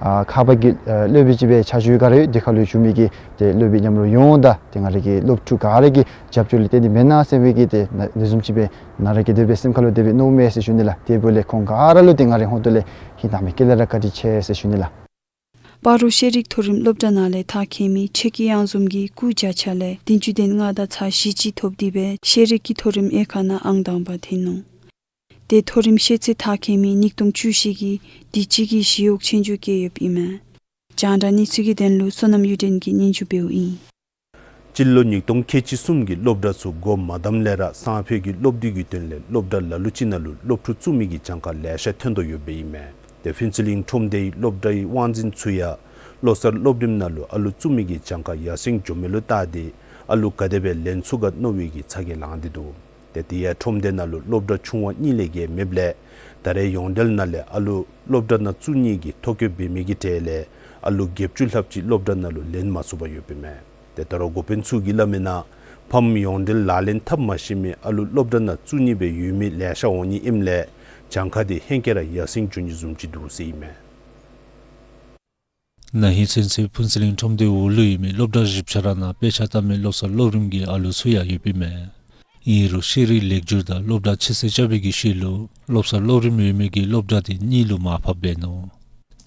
ཨ་ཁ་པ་གི་ཨ་སློབ་དཔོན་ཅིག་སྦེ་ཕྱག་ཞུ་ག་ར་ཡོད། དེ་ཁར་ལུ་བཞུགས་མི་གི་ཏེ་སློབ་དཔོན་མཉམ་རོགས་ཡོངས་དང་ཏེ་ང་ར་གི་སློབ་ཕྲུག་ག་ར་གི་རྒྱབ་སྐྱོར་ལུ་བརྟེན་ཏེ་མེན་ན་ཟེར་བའི་གི་ཏེ་ན་འདི་བཟུམ་ཅིག་སྦེ་ང་ར་གིས་དེ་སྦེ་སེམས་ཁ་ལུ་དེ་སྦེ་མནོཝ་མས་ཟེར་ཞུ་ནི་ལགས། དེ་འབདཝ་ལས་ཁོང་ག་ར་ལུ་ཏེ་ང་རའི་ཧོངས་ལས་ཧིང་དྭངས་མའི་དཀྱིལ་ལས་ར་བཀའ་དྲིན་ཆེ་ཟེར་ཞུ་ནི་ལགས། སྤ་རོ་ཤེས་རིག་མཐོ་རིམ་སློབ་གྲྭ་ནང་ལས་མཐར་འཁྱོལ་མི་ཆོས་སྐྱིད་གཡང་འཛོམས་ཀྱིས་སྐུགས་བརྒྱ་ཆ་ལས་བདུན་ཅུ་དོན་ལྔ་དང་ཚག་བཞི་གཅིག་ཐོབ་སྟེ་སྦེ་ཤེས་རིག་གི་མཐོ་རིམ་དབྱེ་ཁ་ནང་ཨང་དང་པ་ཐོན་ནུག། ཏེ་མཐོ་རིམ་ཤེས་ཚད་མཐར་འཁྱོལ་མི་ཉིས་སྟོང་བཅུ་བཞི་གིས་དུས་ཅི་གི་ཞི་གཡོག་ཆོས་རྒྱུགས་བཀལ་ཡོདཔ་ཨིན་མས། རྒྱང་བསྒྲགས་གནས་ཚུལ་གྱི་དོན་ལུ་བསོད་ནམས་གཡུ་སྒྲོན་གྱིས་སྙན་ཞུ་འབདཝ་ཨིན། སྤྱི་ལོ་ཉིས་སྟོང་ཁལ་གཅིག་གསུམ་གྱི་སློབ་གྲྭ་ཚུ་འགོ་མ་བསྡམས་ལས་ར་སང་ཕོད་ཀྱི་སློབ་དུས་ཀྱི་དོན་ལས་སློབ་གྲྭ་ལ་ལུ་ཅིག་ནང་ལུ་སློབ་ཕྲུག་བཙུགས་མི་གི་གྱངས་ཁ་ལེ་ཤ་ཐོན་དོ་ཡོདཔ་ཨིན་མས། ཏེ་ཕུན་ཚོགས་གླིང་ཁྲོམ་སྡེའི་སློབ་གྲྭའི་དབང་འཛིན་ཚུ་ཡང་བློ་གསར་སློབ་རིམ་ནང་ལུ་ཨ་ལུ་བཙུགས་མི་གི་གྱངས་ཁ་ཡར་སེང་འགྱོ་མི་ལུ་བལྟ་སྟེ་ཨ་ལུ་ག་དེ་སྦེ་ལེན་ཚུགས་ག་མནོ་བའི་གི་ཚ་གྱང་ལངས་ཏེ་འདུག། ཏེ་དེ་ཡང་ཁྲོམ་སྡེ་ནང་ལུ་སློབ་གྲྭ་ཆུང་བ་གཉིས་ལས་བརྒལ་མེདཔ་ལས་ད་རེས་ཡོངས་འབྲེལ་ནང་ལས་ཨ་ལུ་སློབ་གྲྭ་ནང་བཙུགས་ནི་གི་ཐོ་བཀོད་འབད་མི་གི་གྲས་ལས་ཨ་ལུ་བརྒྱད་ཅུ་ལྷགཔ་ཅིག་སློབ་གྲྭ་ནང་ལུ་ལེན་མ་ཚུགས་པར་ཡོདཔ་ཨིན་མས། ཏེ་ད་རུང་འགོ་དཔོན་ཚུ་གིས་སླབ་མིའི་ནང་ཕམ་ཡོངས་འབྲེལ་ལག་ལེན་འཐབ་མ་ཤེས་མི་ཨ་ལུ་སློབ་གྲྭ་ནང་བཙུགས་ནི་སྦེ་ཡོད་མི་ལེ་ཤ་འོང་ནི་ཨིནམ་ལས་གྱངས་ཁ་འདི་ཧེང་སྐལ་ར་ཡར་སེང་འགྱོ་ནི་བཟུམ་ཅིག་འདུག་ཟེར་ཨིན་མས། ན་ཧིང་ཚུན་ཚོད་ཕུན་ཚོགས་གླིང་ཁྲོམ་སྡེའི་འོག་ལུ་ཡོད་མི་སློབ་གྲྭ་བཞི་ཆ་ར་ནང་དཔེ་ཆ་ལྟ་མི་བློ་གསར་སློབ་རིམ་གྱི་ཨ་ལུ་ཚུ་ཡང་ཡོདཔ་ཨིན་མས། ཨིན་རུང་ཤེས་རིག་ལེགས་སྒྱུར་དང་སློབ་གྲྭ་ཕྱི་སེལ་རྐྱབ་པའི་གི་ཤུལ་ལུ་སློབ་གསར་སློབ་རིམ་ཡོད་མི་གི་སློབ་གྲྭ་དེ་གཉིས་ལུ་མར་ཕབ་འབད་ནུག།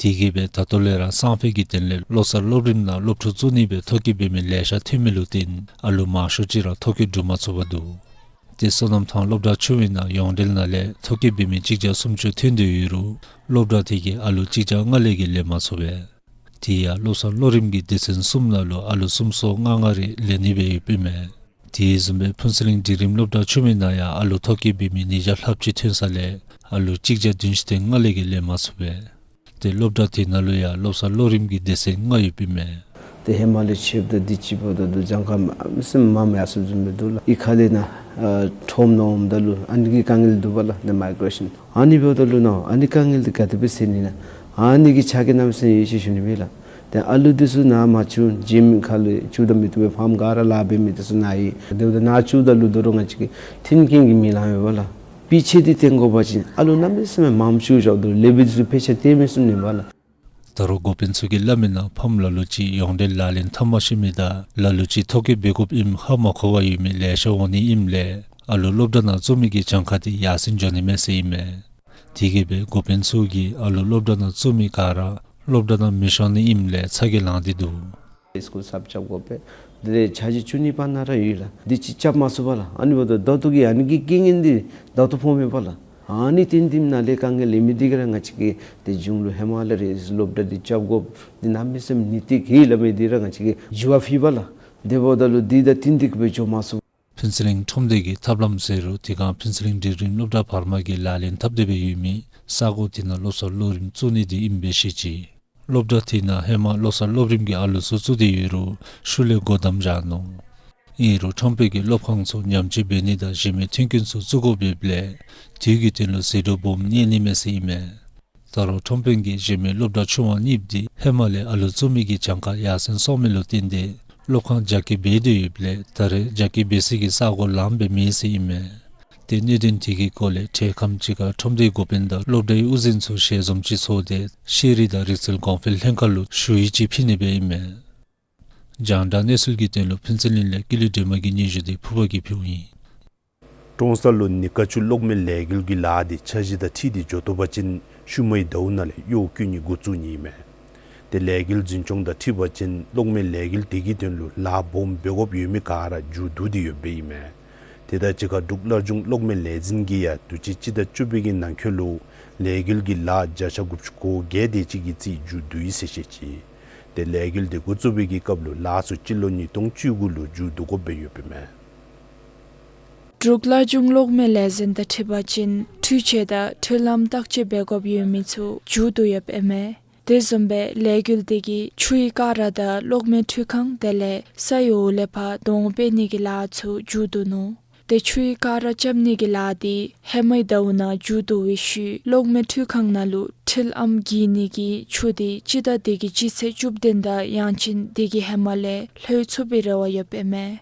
དེ་གིས་སྦེ་ད་ལྟོ་ལས་ར་སང་ཕོད་ཀྱི་དོན་ལས་སློབ་གསར་སློབ་རིམ་ནང་སློབ་ཕྲུག་བཙུགས་ནི་སྦེ་ཐོ་བཀོད་འབད་མི་ལེ་ཤ་ཐོན་མི་ལུ་བརྟེན་ཨ་ལུ་མང་ཤོས་ཅིག་ར་ཐོ་བཀོད་གྲུབ་མ་ཚུགས་པར་འདུག། ཏེ་སོ་ནམ་ཐང་སློབ་གྲྭ་ཆུང་བའི་ནང་ཡོངས་འབྲེལ་ནང་ལས་ཐོ་བཀོད་འབད་མི་གཅིག་བརྒྱ་སུམ་ཅུ་ཐོན་ཏེ་ཡོད་རུང་སློབ་གྲྭ་དེ་གིས་ཨ་ལུ་གཅིག་བརྒྱ་ལྔ་ལས་བརྒལ་ལེན་མ་ཚུགས་པས། དེ་ཡང་སློབ་གསར་སློབ་རིམ་གྱི་སྡེ་ཚན་གསུམ་ནང་ལུ་ཨ་ལུ་གསུམ་སོ་ལྔ་ལྔ་རེ་ལེན་ནི་སྦེ་ཡོདཔ་ཨིན་མས། དེ་བཟུམ་སྦེ་ཕུན་ཚོགས་གླིང་སྒྲིག་རིམ་སློབ་གྲྭ་ཆུང་བའི་ནང་ཡང་ཨ་ལུ་ཐོ་བཀོད་འབད་མི་ཉིས་བརྒྱ་ལྷགཔ་ཅིག་ཐོན་ས་ལས་ཨ་ལུ་གཅིག་བརྒྱ་བདུན་ཅུ་དོན་ལྔ་ལས་བརྒལ་ལེན་མ་ཚུགས་པས། ཏེ་སློབ་གྲྭ་དེ་ནང་ལུ་ཡང་སློབ་གསར་སློབ་རིམ་གྱི་སྡེ་ཚན་ལྔ་ཡོདཔ་ཨིན་མས། ཏེ་ཧེ་མ་ལས་ཕྱདཔ་ད་དུས་ཅི་འབདཝ་ད་ལུ་གྱངས་ཁ་མ་མི་སེམས་མངམ་ཡར་སོངམ་བཟུམ་སྦེ་འདུག་ལགས། གཡུས་ཁ་ལས་ནཱ་ཨ་ཁྲོམ་ནང་འོངམ་ད་ལུ་ཨ་ནི་གི་དཀའ་ངལ་འདུག་པ་ལགས། ཏེ་མའི་གྲེ་ཤཱན་ཨ་ནི་འབདཝ་ད་ལུ་ནཱ་ཨ་ནི་དཀའ་ངལ་འདི་ག་དེ་སྦེ་སེལ་ནི་ན། ཨ་ནི་གི་ཆ་རྐྱེན་གནམ་མེད་ས་མེད་ཡོད་ཟེར་ཞུ་ནི་མས་ལགས། ཏེ་ཨ་ལུ་འདི་ཚུ་ནཱ་མ་བཙུགས་བྱིངམ་ཁར་ལུ་བཙུགས་ད་མི་བཏུབ་པས། ཕམ་ག་ར་ལཱ་འབད་མི་འདི་ཚུ་ནཱ་ཡོད། དེ་འབདཝ་ད་ནཱ་བཙུགསཔ་ད་ལུ་ད་རུང་ང་བཅས་ཀྱི་མཐུན་རྐྱེན་གྱི་མི་ལང་ཡོད་པ་ལགས། དཔེ་ཆ་འདི་སྟོན་དགོ་པ་ཅིན་ཨ་ལུ་གནམ་མེད་ས་མེད་མངམ་བཙུགས་བཞགཔ་ད་ལུ་ལེགས་པའི་འདི་ཚུ་ཕལ་ཆེར་སྟོན་མི་ཚུགས་ནི་མས་ལགས། ད་རུང་འགོ་དཔོན་ཚུ་གིས་སླབ་མིའི་ནང་ཕམ་ལ་ལུ་ཅིག་ཡོངས་འབྲེལ་ལག་ལེན་འཐབ་མ་ཤེས་མི་དང་ལ་ལུ་ཅིག་ཐོ་བཀོད་འབད་དགོཔ་ཨིནམ་ཧ་མ་གོ་བར་ཡོད་མི་ལེ་ཤ་འོང་ནི་ཨིནམ་ལས་ཨ་ལུ་སློབ་གྲྭ་ནང་བཙུགས་མི་གི་གྱངས་ཁ་དེ་ཡར་སེང་འགྱོ་ནི་མས་ཟེར་ཨིན་མས། དེ་གིས་སྦེ་འགོ་དཔོན་ཚུ་གིས་ཨ་ལུ་སློབ་གྲྭ་ནང་བཙུགས་མི་ག་ར་སློབ་གྲྭ་ནང་མི་ཤོང་ནི་ཨིནམ་ལས་ཚ་གྱང་ལང་སྟེ་འདུག། སི་ཀུལ་གསརཔ་རྐྱབ་དགོ་པས། དེ་ལས་འཆར་གཞི་བཅུ་གཉིས་པ་ནང་ར་ཡོད་ལགས། འདི་ཅིག་རྐྱབ་མ་ཚུགས་པས་ལགས། ཨ་ནི་འབདཝ་ད་ད་ལྟོ་གི་ཨ་ནི་གི་རྐྱེན་ངན་འདི་ད་ལྟོ་ཕོགཔ་མས་པ་ལགས། ཨ་ནི་བརྟེན་ཏེ་ནཱ་ལས་དཀའ་ངལ་ལས་མི་འདི་གིས་ར་ང་བཅས་ཀྱིས་ཏེ་གཞུང་ལུ་ཧེ་མ་ལས་ར་སློབ་གྲྭ་འདི་རྐྱབ་དགོཔ་འདི་གནམ་མེད་ས་མེད་ནན་ཏིག་གི་སླབ་མི་འདི་ར་ང་བཅས་ཀྱིས་འགྱུར་བ་ཕུལ་བས་ལགས། དེ་འབདཝ་ད་ལུ་འདི་དང་བསྟུན་ཏེ་གི་སྦེ་འགྱོ་མ་ཚུགས། ཕུན་ཚོགས་གླིང་ཁྲོམ་སྡེ་གི་ཐབས་ལམ་ཟེར་རུང་དེ་སྒང་ཕུན་ཚོགས་གླིང་སྒྲིག་རིམ་སློབ་གྲྭ་བར་མ་གི་ལག་ལེན་འཐབ་སྟེ་སྦེ་ཡོད་མི་ས་གོ་དེ་ནང་སློབ་གསར་སློབ་རིམ་བཙུགས་ནི་དེ་ཨིནམ་སྦེ་བཤད་ཅི། སློབ་གྲྭ་དེ་ནང་ཧེ་མ་སློབ་གསར་སློབ་རིམ་གྱི་ཨ་ལུ་ཚུ་བཙུགས་ཏེ་ཡོད་རུང་ཤུལ་ལས་སྒོ་བསྡམས་བཞག་ནུག། ཨིན་རུང་ཁྲོམ་དཔོན་གྱིས་སློབ་ཁང་ཚུ་ཉམས་བཅོས་འབད་ནི་དང་གཞན་མི་མཐུན་རྐྱེན་ཚུ་བཙུགས་དགོཔ་ཡོདཔ་ལས་དེ་གི་དོན་ལུ་ཟད་འགྲོ་སྦོམ་རྙེད་ནི་མས་ཟེར་ཨིན་མས། ད་རུང་ཁྲོམ་དཔོན་གྱིས་གཞན་མི་སློབ་གྲྭ་ཆུང་བ་གཉིས་འདི་ཧེ་མ་ལས་ཨ་ལུ་བཙུགས་མི་གི་གྱངས་ཁ་ཡར་སེང་སོང་མི་ལུ་བརྟེན་ཏེ་སློབ་ཁང་རྒྱ་སྐྱེད་འབད་དེ་ཡོདཔ་ལས་ད་རེས་རྒྱ་སྐྱེད་འབད་སའི་གི་ས་གོ་ལངམ་སྦེ་མེད་ཟེར་ཨིན་མས། ཏེ་གནད་དོན་དེ་གི་སྐོར་ལས་འཕྲལ་ཁམས་ཅིག་ཁར་ཁྲོམ་སྡེའི་འགོ་དཔོན་དང་སློབ་གྲྭའི་དབུ་འཛིན་ཚུ་ཞལ་འཛོམས་ཅིག་ཚོགས་ཏེ་ཤེས་རིག་དང་རིག་རྩལ་གོང་འཕེལ་ལྷན་ཁག་ལུ་ཞུ་ཡིག་ཅིག་ཕུལ་ནི་སྦེ་ཨིན་མས། རྒྱང་བསྒྲགས་གནས་ཚུལ་གྱི་དོན་ལུ་ཕུན་ཚོགས་གླིང་ལས་ཀུན་ལེགས་སྒྲོལ་མ་གི་སྙན་ཞུ་དེ་ཕུརཔ་གིས་ཕུལཝ་ཨིན། ཀྲོང་གསར་ལུ་ཉེན་ཁ་ཆུ་གློག་མེ་ལས་འགུལ་གྱི་ལཱ་དེ་འཆར་གཞི་དང་འཁྲིལ་ཏེ་འགྱོ་དོ་བ་ཅིན་ཤུལ་མའི་ཟླཝ་ནང་ལས་གཡོག་བཀོལ་ནི་འགོ་བཙུགས་ནི་ཨིན་མས། ཏེ་ལས་འགུལ་འཛིན་སྐྱོང་དང་འཁྲིལ་བ་ཅིན་གློག་མེ་ལས་འགུལ་དེ་གི་དོན་ལུ་ལཱ་སྦོམ་འབད་དགོཔ་ཡོད་མི་ག་ར་མཇུག་བསྡུ་སྟེ་ཡོདཔ་ཨིན་མས། དེ་དང་གཅིག་ཁར་འབྲུག་བླ་བྱུང་གློག་མེ་ལས་འཛིན་གྱིས་ཡང་དུས་ཅི་སྤྱི་ཟླ་བཅུ་པའི་གི་ནང་འཁོད་ལུ་ལས་འགུལ་གྱི་ལཱ་བརྒྱ་ཆ་དགུ་བཅུ་གོ་བརྒྱད་དེ་ཅིག་གི་རྩིས་མཇུག་བསྡུ་ཡི་ཟེར་བཤད་ཅི། ཏེ་ལས་འགུལ་དེ་འགོ་བཙུགས་པའི་གི་སྐབས་ལུ་ལཱ་ཚུ་སྤྱི་ལོ་ཉིས་སྟོང་བཅུ་དགུ་ལུ་མཇུག་བསྡུ་དགོཔ་སྦེ་ཡོདཔ་ཨིན་མས། འབྲུག་བླ་བྱུང་གློག་མེ་ལས་འཛིན་དང་འཁྲིལ་བ་ཅིན་འཕྲུལ་ཆས་དང་འཕྲུལ་ལམ་བརྟག་དཔྱད་འབད་དགོཔ་ཡོད་མི་ཚུ་མཇུག་བསྡུ་ཡོདཔ་ཨིན་མས། དེ་བཟུམ་སྦེ་ལས་འགུལ་དེ་གིས་ཆུའི་ཀ་ར་དང་གློག་མེ་འཕྲུལ་ཁང་དེ་ལས་སའི་འོག་ལས་ཕར་དོང་སྤེལ་ནི་གི་ལཱ་ཚུ་མཇུག་བསྡུ་ནུག། ཏེ་ཆུའི་ཀ་ར་རྐྱབ་ནི་གི་ལཱ་དེ་ཧེ་མའི་ཟླཝ་ནང་མཇུག་བསྡུ་བའི་ཤུལ་གློག་མེ་འཕྲུལ་ཁང་ནང་ལུ་འཕྲུལ་ཨམ་བསྒྱིར་ནི་གི་ཆུ་དེ་སྤྱི་ཟླ་དེ་གི་སྤྱི་ཚེས་བཅུ་བདུན་དང་ཡང་ཅིན་དེ་གི་ཧེ་མ་ལས་ལྷོད་ཚུགས་པའི་རེ་བ་ཡོདཔ་ཨིན་མས།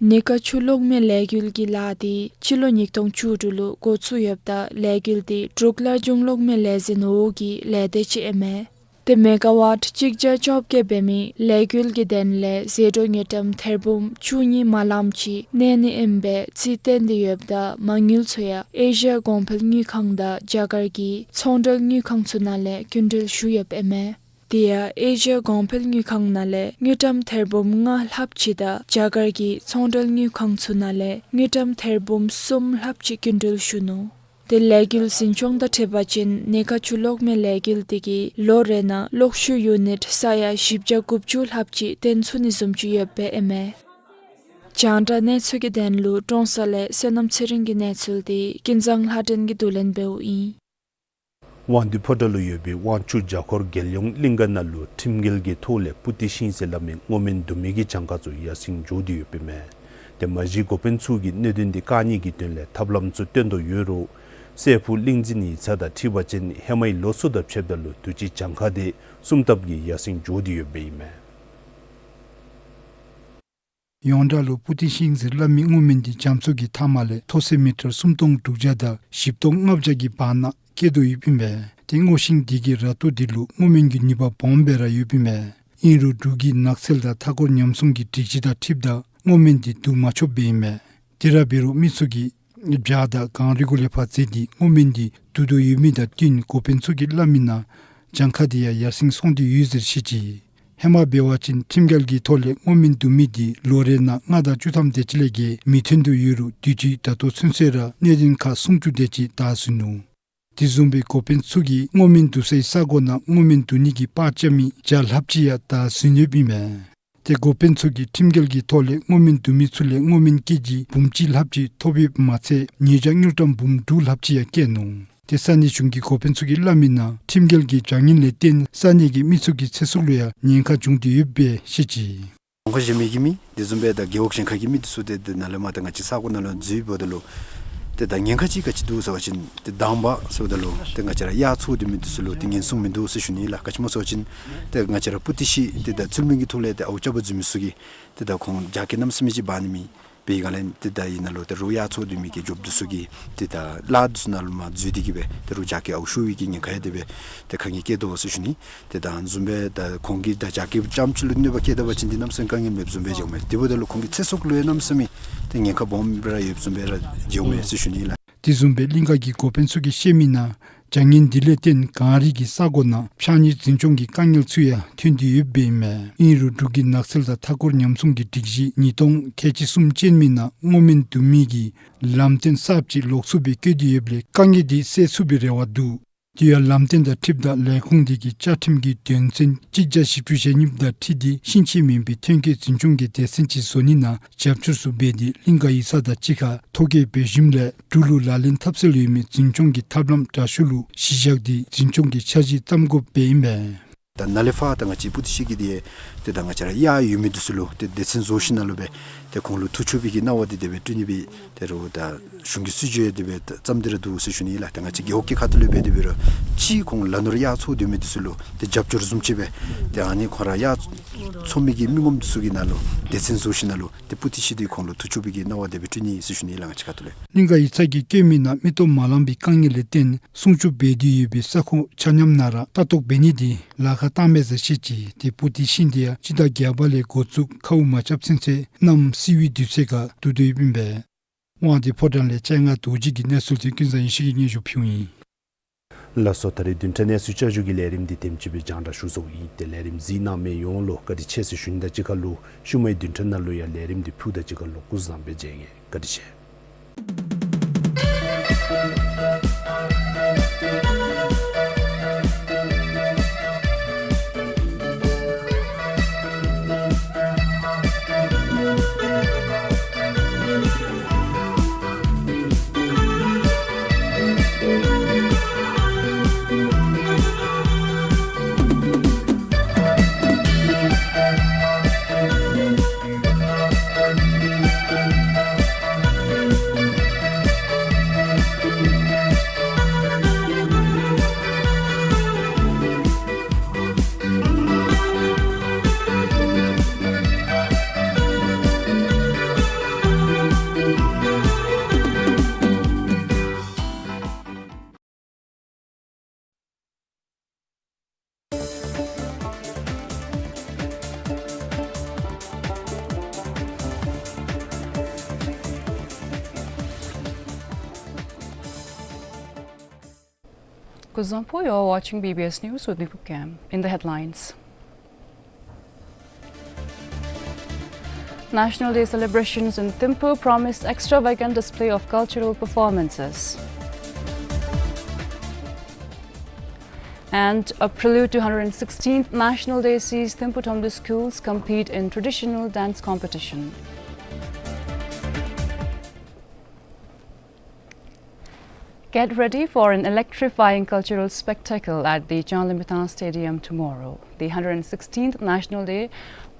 ཉེན་ཁ་ཆུ་གློག་མེ་ལས་འགུལ་གྱི་ལཱ་དེ་སྤྱི་ལོ་ཉིས་སྟོང་བཅུ་དྲུག་ལུ་འགོ་བཙུགས་ཡོདཔ་ད་ལས་འགུལ་དེ་འབྲུག་བླ་བྱུང་གློག་མེ་ལས་འཛིན་འོག་གི་ལས་སྡེ་ཅིག་ཨིན་མས། ཏེ་མེ་ག་ཝཊ་གཅིག་བརྒྱ་བཅོ་བརྒྱད་འབད་མི་ལས་འགུལ་གྱི་དོན་ལས་ཟད་འགྲོ་དངུལ་ཀྲམ་ཐེར་འབུམ་བཅུ་གཉིས་མ་ལངམ་ཅིག་གནས་ནི་ཨིན་པའི་རྩིས་བཏོན་ཏེ་ཡོདཔ་ད་མ་དངུལ་ཚུ་ཡང་ཨེ་ཤི་ཡ་གོང་འཕེལ་དངུལ་ཁང་དང་རྒྱ་གར་གྱི་ཚོང་འབྲེལ་དངུལ་ཁང་ཚུ་ནང་ལས་སྐྱིན་འགྲུལ་ཞུ་ཡོདཔ་ཨིན་མས། དེ་ཡང་ཨེ་ཤི་ཡ་གོང་འཕེལ་དངུལ་ཁང་ནང་ལས་དངུལ་ཀྲམ་ཐེར་འབུམ་ལྔ་ལྷགཔ་ཅིག་དང་རྒྱ་གར་གྱི་ཚོང་འབྲེལ་དངུལ་ཁང་ཚུ་ནང་ལས་དངུལ་ཀྲམ་ཐེར་འབུམ་གསུམ་ལྷགཔ་ཅིག་སྐྱིན་འགྲུལ་ཞུ་ནུག། ཏེ་ལས་འགུལ་འཛིན་སྐྱོང་དང་འཁྲིལ་བ་ཅིན་ཉེན་ཁ་ཆུ་གློག་མེ་ལས་འགུལ་དེ་གིས་ལོ་རེ་ནང་གློག་ཤུགས་ཡུ་ནིཊ་ས་ཡ་བཞི་བརྒྱ་དགུ་བཅུ་ལྷགཔ་ཅིག་བཏོན་ཚུགས་ནི་བཟུམ་ཅིག་ཡོདཔ་ཨིན་མས། རྒྱང་བསྒྲགས་གནས་ཚུལ་གྱི་དོན་ལུ་ཀྲོང་གསར་ལས་བསོད་ནམས་ཚེ་རིང་གི་གནས་ཚུལ་དེ་ཀུན་བཟང་ལྷ་སྒྲོན་གྱིས་བསྡུ་ལེན་འབདཝ་ཨིན། དབང་འདུས་ཕོ་བྲང་ལུ་ཡོད་པའི་དབང་ཕྱུག་བརྒྱ་འཁོར་རྒྱལ་ཡོངས་གླིང་ག་ནང་ལུ་ཁྲིམས་འགལ་གྱི་ཐོག་ལས་པུ་ཏི་ཤིང་ཟེར་སླབ་མི་སྔོ་སྨན་བསྡུ་མི་གི་གྱངས་ཁ་ཚུ་ཡར་སེང་འགྱོ་སྟེ་ཡོདཔ་ཨིན་མས། ཏེ་མ་གཞི་འགོ་དཔོན་ཚུ་གིས་གནད་དོན་དེ་བཀག་ནི་གི་དོན་ལས་ཐབས་ལམ་ཚུ་བཏོན་དོ་ཡོད་རུང་སྲས་ཕུག་གླིང་རྗེ་ཡིག་ཚང་དང་འཁྲིལ་བ་ཅིན་ཧེ་མའི་ལོ་ཚུ་དང་ཕྱདཔ་ད་ལུ་དུས་ཅི་གྱངས་ཁ་དེ་གསུམ་ལྟབ་ཀྱིས་ཡར་སེང་འགྱོ་སྟེ་ཡོདཔ་ཨིན་མས། ཡོངས་གྲགས་ལུ་པུ་ཏི་ཤིང་ཟེར་སླབ་མི་སྔོ་སྨན་དེ་རྒྱ་མཚོ་གི་མཐའ་མ་ལས་མཐོ་ཚད་མི་ཊར་སུམ་སྟོང་དྲུག་བརྒྱ་དང་བཞི་སྟོང་ལྔ་བརྒྱ་གི་བར་ན་སྐྱེ་དོ་ཡོདཔ་ཨིན་པས། ཏེ་སྔོ་ཤིང་དེ་གི་ར་ཏོ་དེ་ལུ་སྔོ་སྨན་གྱི་ནུས་པ་སྦོམ་སྦེ་ར་ཡོདཔ་ཨིན་པས། ཨིན་རུང་འབྲུག་གི་ནགས་ཚལ་དང་མཐའ་འཁོར་ཉམས་སྲུང་གི་སྒྲིག་གཞི་དང་འཁྲིལཝ་ད་སྔོ་སྨན་དེ་བསྡུ་མ་ཆོགཔ་སྦེ་ཨིན་པས། དེ་ར་འབད་རུང་མི་ཚུ་གིས་བྱག་དང་གངས་རི་གུ་ལས་ཕར་འཛེགས་ཏེ་བསྔོ་སྨོན་འདི་བསྡུ་དོ་ཡོད་མི་དང་བསྟུན་འགོ་དཔོན་ཚུ་གིས་སླབ་མི་ནང་གྱངས་ཁ་འདི་ཡང་ཡར་སེང་སོང་སྟེ་ཡོད་ཟེར་བཤད་ཅི། ཧེ་མ་འབད་བ་ཅིན་ཁྲིམས་འགལ་གྱི་ཐོག་ལས་བསྔོ་སྨོན་བསྡུ་མི་འདི་ལོ་རེ་ནང་ལྔ་དང་བཅུ་ཐམ་དེ་ཅིག་ལས་བརྒལ་མི་ཐོན་དོ་ཡོད་རུང་དུས་ཅི་ད་ལྟོ་ཚུན་ཚོད་ར་གནད་དོན་ཁག་སུམ་ཅུ་དེ་ཅིག་དག་ཟིན་ནུག། དེ་བཟུམ་སྦེ་འགོ་དཔོན་ཚུ་གིས་བསྔོ་སྨོན་བསྡུ་སའི་ས་གོ་ནང་བསྔོ་སྨོན་བསྡུ་ནི་གི་པར་རྐྱབ་མི་བརྒྱ་ལྷགཔ་ཅིག་ཡང་དག་ཟིན་ཡོདཔ་ཨིན་མས། ཏེ་འགོ་དཔོན་ཚུ་གིས་ཁྲིམས་འགལ་གྱི་ཐོག་ལས་བསྔོ་སྨོན་བསྡུ་མི་ཚུ་ལས་བསྔོ་སྨོན་སྐྱེལ་རྒྱུ་འབུམ་གཅིག་ལྷགཔ་ཅིག་ཐོབ་ཡོདཔ་མ་ཚད་ཉེས་བྱ་དངུལ་ཀྲམ་འབུམ་དྲུག་ལྷགཔ་ཅིག་ཡང་བཀལ་ནུག། ཏེ་ས་གནས་གཞུང་གི་འགོ་དཔོན་ཚུ་གིས་སླབ་མི་ནང་ཁྲིམས་འགལ་གྱི་བྱ་ངན་ལས་བརྟེན་ས་གནས་ཀྱི་མི་ཚུ་གི་ཚེ་སྲོག་ལུ་ཡང་ཉེན་ཁ་བྱུང་སྟེ་ཡོདཔ་སྦེ་བཤད་ཅི། རྫོང་ཁག་གཞན་མི་གི་མི་དེ་བཟུམ་སྦེ་ད་རྒེད་འོག་གཞན་ཁ་གི་མི་དེ་ཚུ་ཏེ་དེ་ནང་ལས་མར་ད་ང་བཅས་ས་གོ་ནང་ལུ་འཛུལ་འབདཝ་ད་ལུ་ཏེ་ད་ཉེན་ཁ་ཅིག་ག་ཅི་འདུག་ཟེར་བ་ཅིན་ཏེ་དང་པ་ཟེརཝ་ད་ལུ་ཏེ་ང་བཅས་ར་གཡག་འཚོ་སྡོད་མི་དེ་ཚུ་ལུ་ཏེ་ཉེན་སྲུང་མིན་འདུག་ཟེར་ཞུ་ནི་ལགས། ག་ཅི་སྨོ་ཟེར་བ་ཅིན་ཏེ་ང་བཅས་ར་པུ་ཏི་ཤི་ཏེ་ད་ཚུལ་མིན་གྱི་ཐོག་ལས་ཏེ་ཨརཝ་རྐྱབ་པར་འཛུལ་མི་ཚུ་གིས་ཏེ་ད་ཁོང་རྒྱ་སྐྱེད་གནམ་མེད་ས་མེད་ཅིག་འབག་ནི་མེད། འབད་བའི་སྒང་ལས་ཏེ་ད་ཨ་ནཱ་ལུ་ཏེ་རོགས་གཡག་འཚོ་སྡོད་མི་གི་འབྱོརཔ་དེ་ཚུ་གིས་ཏེ་ད་གླག་དེ་ཚུ་ནང་ལུ་མར་འཛུལ་ཏེ་གིས་སྦེ་ཏེ་རོགས་རྒྱ་སྐྱེད་ཨརཝ་ཤོར་བའི་གི་ཉེན་ཁ་ཡང་དེ་སྦེ་ཏེ་ཁ་གིས་བཀལ་དོ་ཟེར་ཞུ་ནི། ཏེ་ད་ཨ་ནི་བཟུམ་སྦེ་ད་ཁོང་གིས་ད་རྒྱ་སྐྱེད་རྐྱངམ་ཅིག་ལུ་གནོད་པ་བསྐྱལ་ད་པ་ཅིན་ཏེ་གནམ་མེད་ས་མེད་དཀའ་ངལ་མེདཔ་བཟུམ་སྦེ་འགྱོཝ་མས། དེ་འབདཝ་ད་ལུ་ཁོང་གི་ཚེ་སྲོག་ལུ་ཡང་གནམ་མེད་ས་མེད་ཏེ་ཉེན་ཁ་སྦོམ་སྦེ་ར་ཡོདཔ་བཟུམ་སྦེ་ར་འགྱོཝ་མས་ཟེར་ཞུ་ནི་ལགས། དེ་བཟུམ་སྦེ་གླིང་ག་གི་འགོ་དཔོན་ཚུ་གིས་བཤད་མི་ནང་བྱ་ངན་འདི་ལས་བརྟེན་གངས་རི་གི་ས་གོ་ནང་ཕྱགས་སྙིགས་འཛིན་སྐྱོང་གི་དཀའ་ངལ་ཚུ་ཡང་ཐོན་ཏེ་ཡོདཔ་ཨིན་མས། ཨིན་རུང་འབྲུག་གི་ནགས་ཚལ་དང་མཐའ་འཁོར་ཉམས་སྲུང་གི་སྒྲིག་གཞི་ཉིས་སྟོང་ཁལ་གཅིག་གསུམ་ཅན་མི་ནང་བསྔོ་སྨོན་བསྡུ་མི་གི་ལམ་སྟོན་གསརཔ་ཅིག་ལོགས་སུ་སྦེ་བཀོད་དེ་ཡོདཔ་ལས་དཀའ་ངལ་འདི་སེལ་ཚུགས་པའི་རེ་བ་འདུག། དེ་ཡང་ལམ་སྟོན་དང་འཁྲིལཝ་ད་ལས་ཁུངས་དེ་གིས་བཅའ་ཁྲིམས་ཀྱི་དོན་ཚན་གཅིག་བརྒྱ་བཞི་བཅུ་ཞེ་གཉིསཔ་དང་འཁྲིལ་ཏེ་ཤིན་ཆད་མིན་པའི་ཐོན་སྐྱེད་འཛིན་སྐྱོང་གི་སྡེ་ཚན་ཅིག་བཟོ་ནི་ནང་རྒྱབ་སྐྱོར་ཚུ་འབད་དེ་གླིང་ག་ཡིག་ཚང་དང་གཅིག་ཁར་ཐོ་བཀོད་འབད་ཞིནམ་ལས་འབྲུག་ལུ་ལག་ལེན་འཐབ་སྲོལ་ཡོད་མི་འཛིན་སྐྱོང་གི་ཐབས་ལམ་དྲག་ཤོས་ལུ་གཞི་བཞག་སྟེ་འཛིན་སྐྱོང་གི་འཆར་གཞི་བརྩམ་དགོཔ་སྦེ་ཨིན་མས། ད་ནཱ་ལས་ཕར་ད་ང་བཅས་པུ་ཏི་ཤི་གི་དེ་ཏེ་ད་ང་བཅས་ར་གཡག་ཡོད་མི་དེ་ཚུ་ལུ་ཏེ་སྡེ་ཚན་བཟོ་ཞིནམ་ལས་སྦེ་ཏེ་ཁོང་ལུ་ཐུགས་མཆོད་པའི་གི་སྣང་བ་དེ་དེ་སྦེ་སྤྲོད་ནི་སྦེ་ཏེ་རོགས་ད་གཞུང་གི་སྲིད་བྱུས་དེ་སྦེ་བརྩམས་ཏེ་ར་འདུག་ཟེར་ཞུ་ནི་ལགས། ཏེ་ང་བཅས་རྒེད་འོག་གི་ཁ་ཐུག་ལས་སྦེ་དེ་སྦེ་ར་ཅིག་ཁོང་ལ་ནོར་གཡག་འཚོ་སྡོད་མི་དེ་ཚུ་ལུ་ཏེ་རྒྱབ་སྐྱོར་བཟུམ་ཅིག་སྦེ་ཏེ་ཨ་ནི་ཁོང་ར་གཡག་འཚོ་མི་གི་མི་ངོམ་དེ་ཚུ་གི་ནང་ལུ་སྡེ་ཚན་བཟོ་ཞིནམ་ལས་ཏེ་པུ་ཏི་ཤི་དེ་ཁོང་ལུ་ཐུགས་མཆོད་པའི་གི་སྣང་བ་དེ་སྦེ་སྤྲོད་ནི་ཟེར་ཞུ་ནི་ལགས། ང་བཅས་ཁ་ཐུག་ལས། གླིང་ག་ཡིག་ཚང་གིས་བཀོད་མི་ནང་མི་སྟོབས་མ་ལངམ་པའི་དཀའ་ངལ་ལས་བརྟེན་སྲུང་སྐྱོབ་འབད་དེ་ཡོད་པའི་ས་ཁོངས་ཆ་མཉམ་ནང་ར་ལྟ་རྟོག་འབད་ནི་དེ་ལཱ་ཁག་བཏངམ་མས་ཟེར་བཤད་ཅི། ཏེ་པུ་ཏི་ཤི་དེ་ཡང་སྤྱི་ཟླ་བརྒྱད་པ་ལས་འགོ་བཙུགས་ཁཝ་མ་རྐྱབ་ཚུན་ཚོད་གནམ་བསིལ་བའི་དུས་ཚོད་ཁར་བསྡུ་དོ་ཡོདཔ་ཨིན་པས། དབང་འདུས་ཕོ་བྲང་ལས་ལྕང་ང་རྡོ་རྗེ་གི་གནས་ཚུལ་དེ་ཀུན་བཟང་ཡེ་ཤེས་ཀྱིས་སྙན་ཞུ་ཕུལཝ་ཨིན། ལགས་སོ། ད་རེས་བདུན་ཕྲག་གནས་ཚུལ་བསྐྱར་ཞུ་གི་ལས་རིམ་འདི་དེམ་ཅིག་སྦེ་རྒྱང་བསྒྲགས་ཞུ་ཚརཝ་ཨིན། ཏེ་ལས་རིམ་གཟིགས་གནང་མི་ཡོངས་ལུ་བཀའ་དྲིན་ཆེ་ཟེར་ཞུ་ནི་དང་གཅིག་ཁར་ལུ་ཤུལ་མའི་བདུན་ཕྲག་ནང་ལུ་ཡང་ལས་རིམ་འདི་ཕུལཝ་ད་གཅིག་ཁར་ལུ་སྐུ་གཟུགས་བཟང་པོ་སྦེ་མཇལ་གེ། བཀའ་དྲིན་ཆེ། Kuzuzangpo, you're watching B B S News with me, Phuket Kam. In the headlines. National Day celebrations in Thimphu promise extravagant display of cultural performances. And a prelude to hundred sixteenth National Day sees Thimphu Thamlu schools compete in traditional dance competition. Get ready for an electrifying cultural spectacle at the Changlimithang Stadium tomorrow. The hundred sixteenth National Day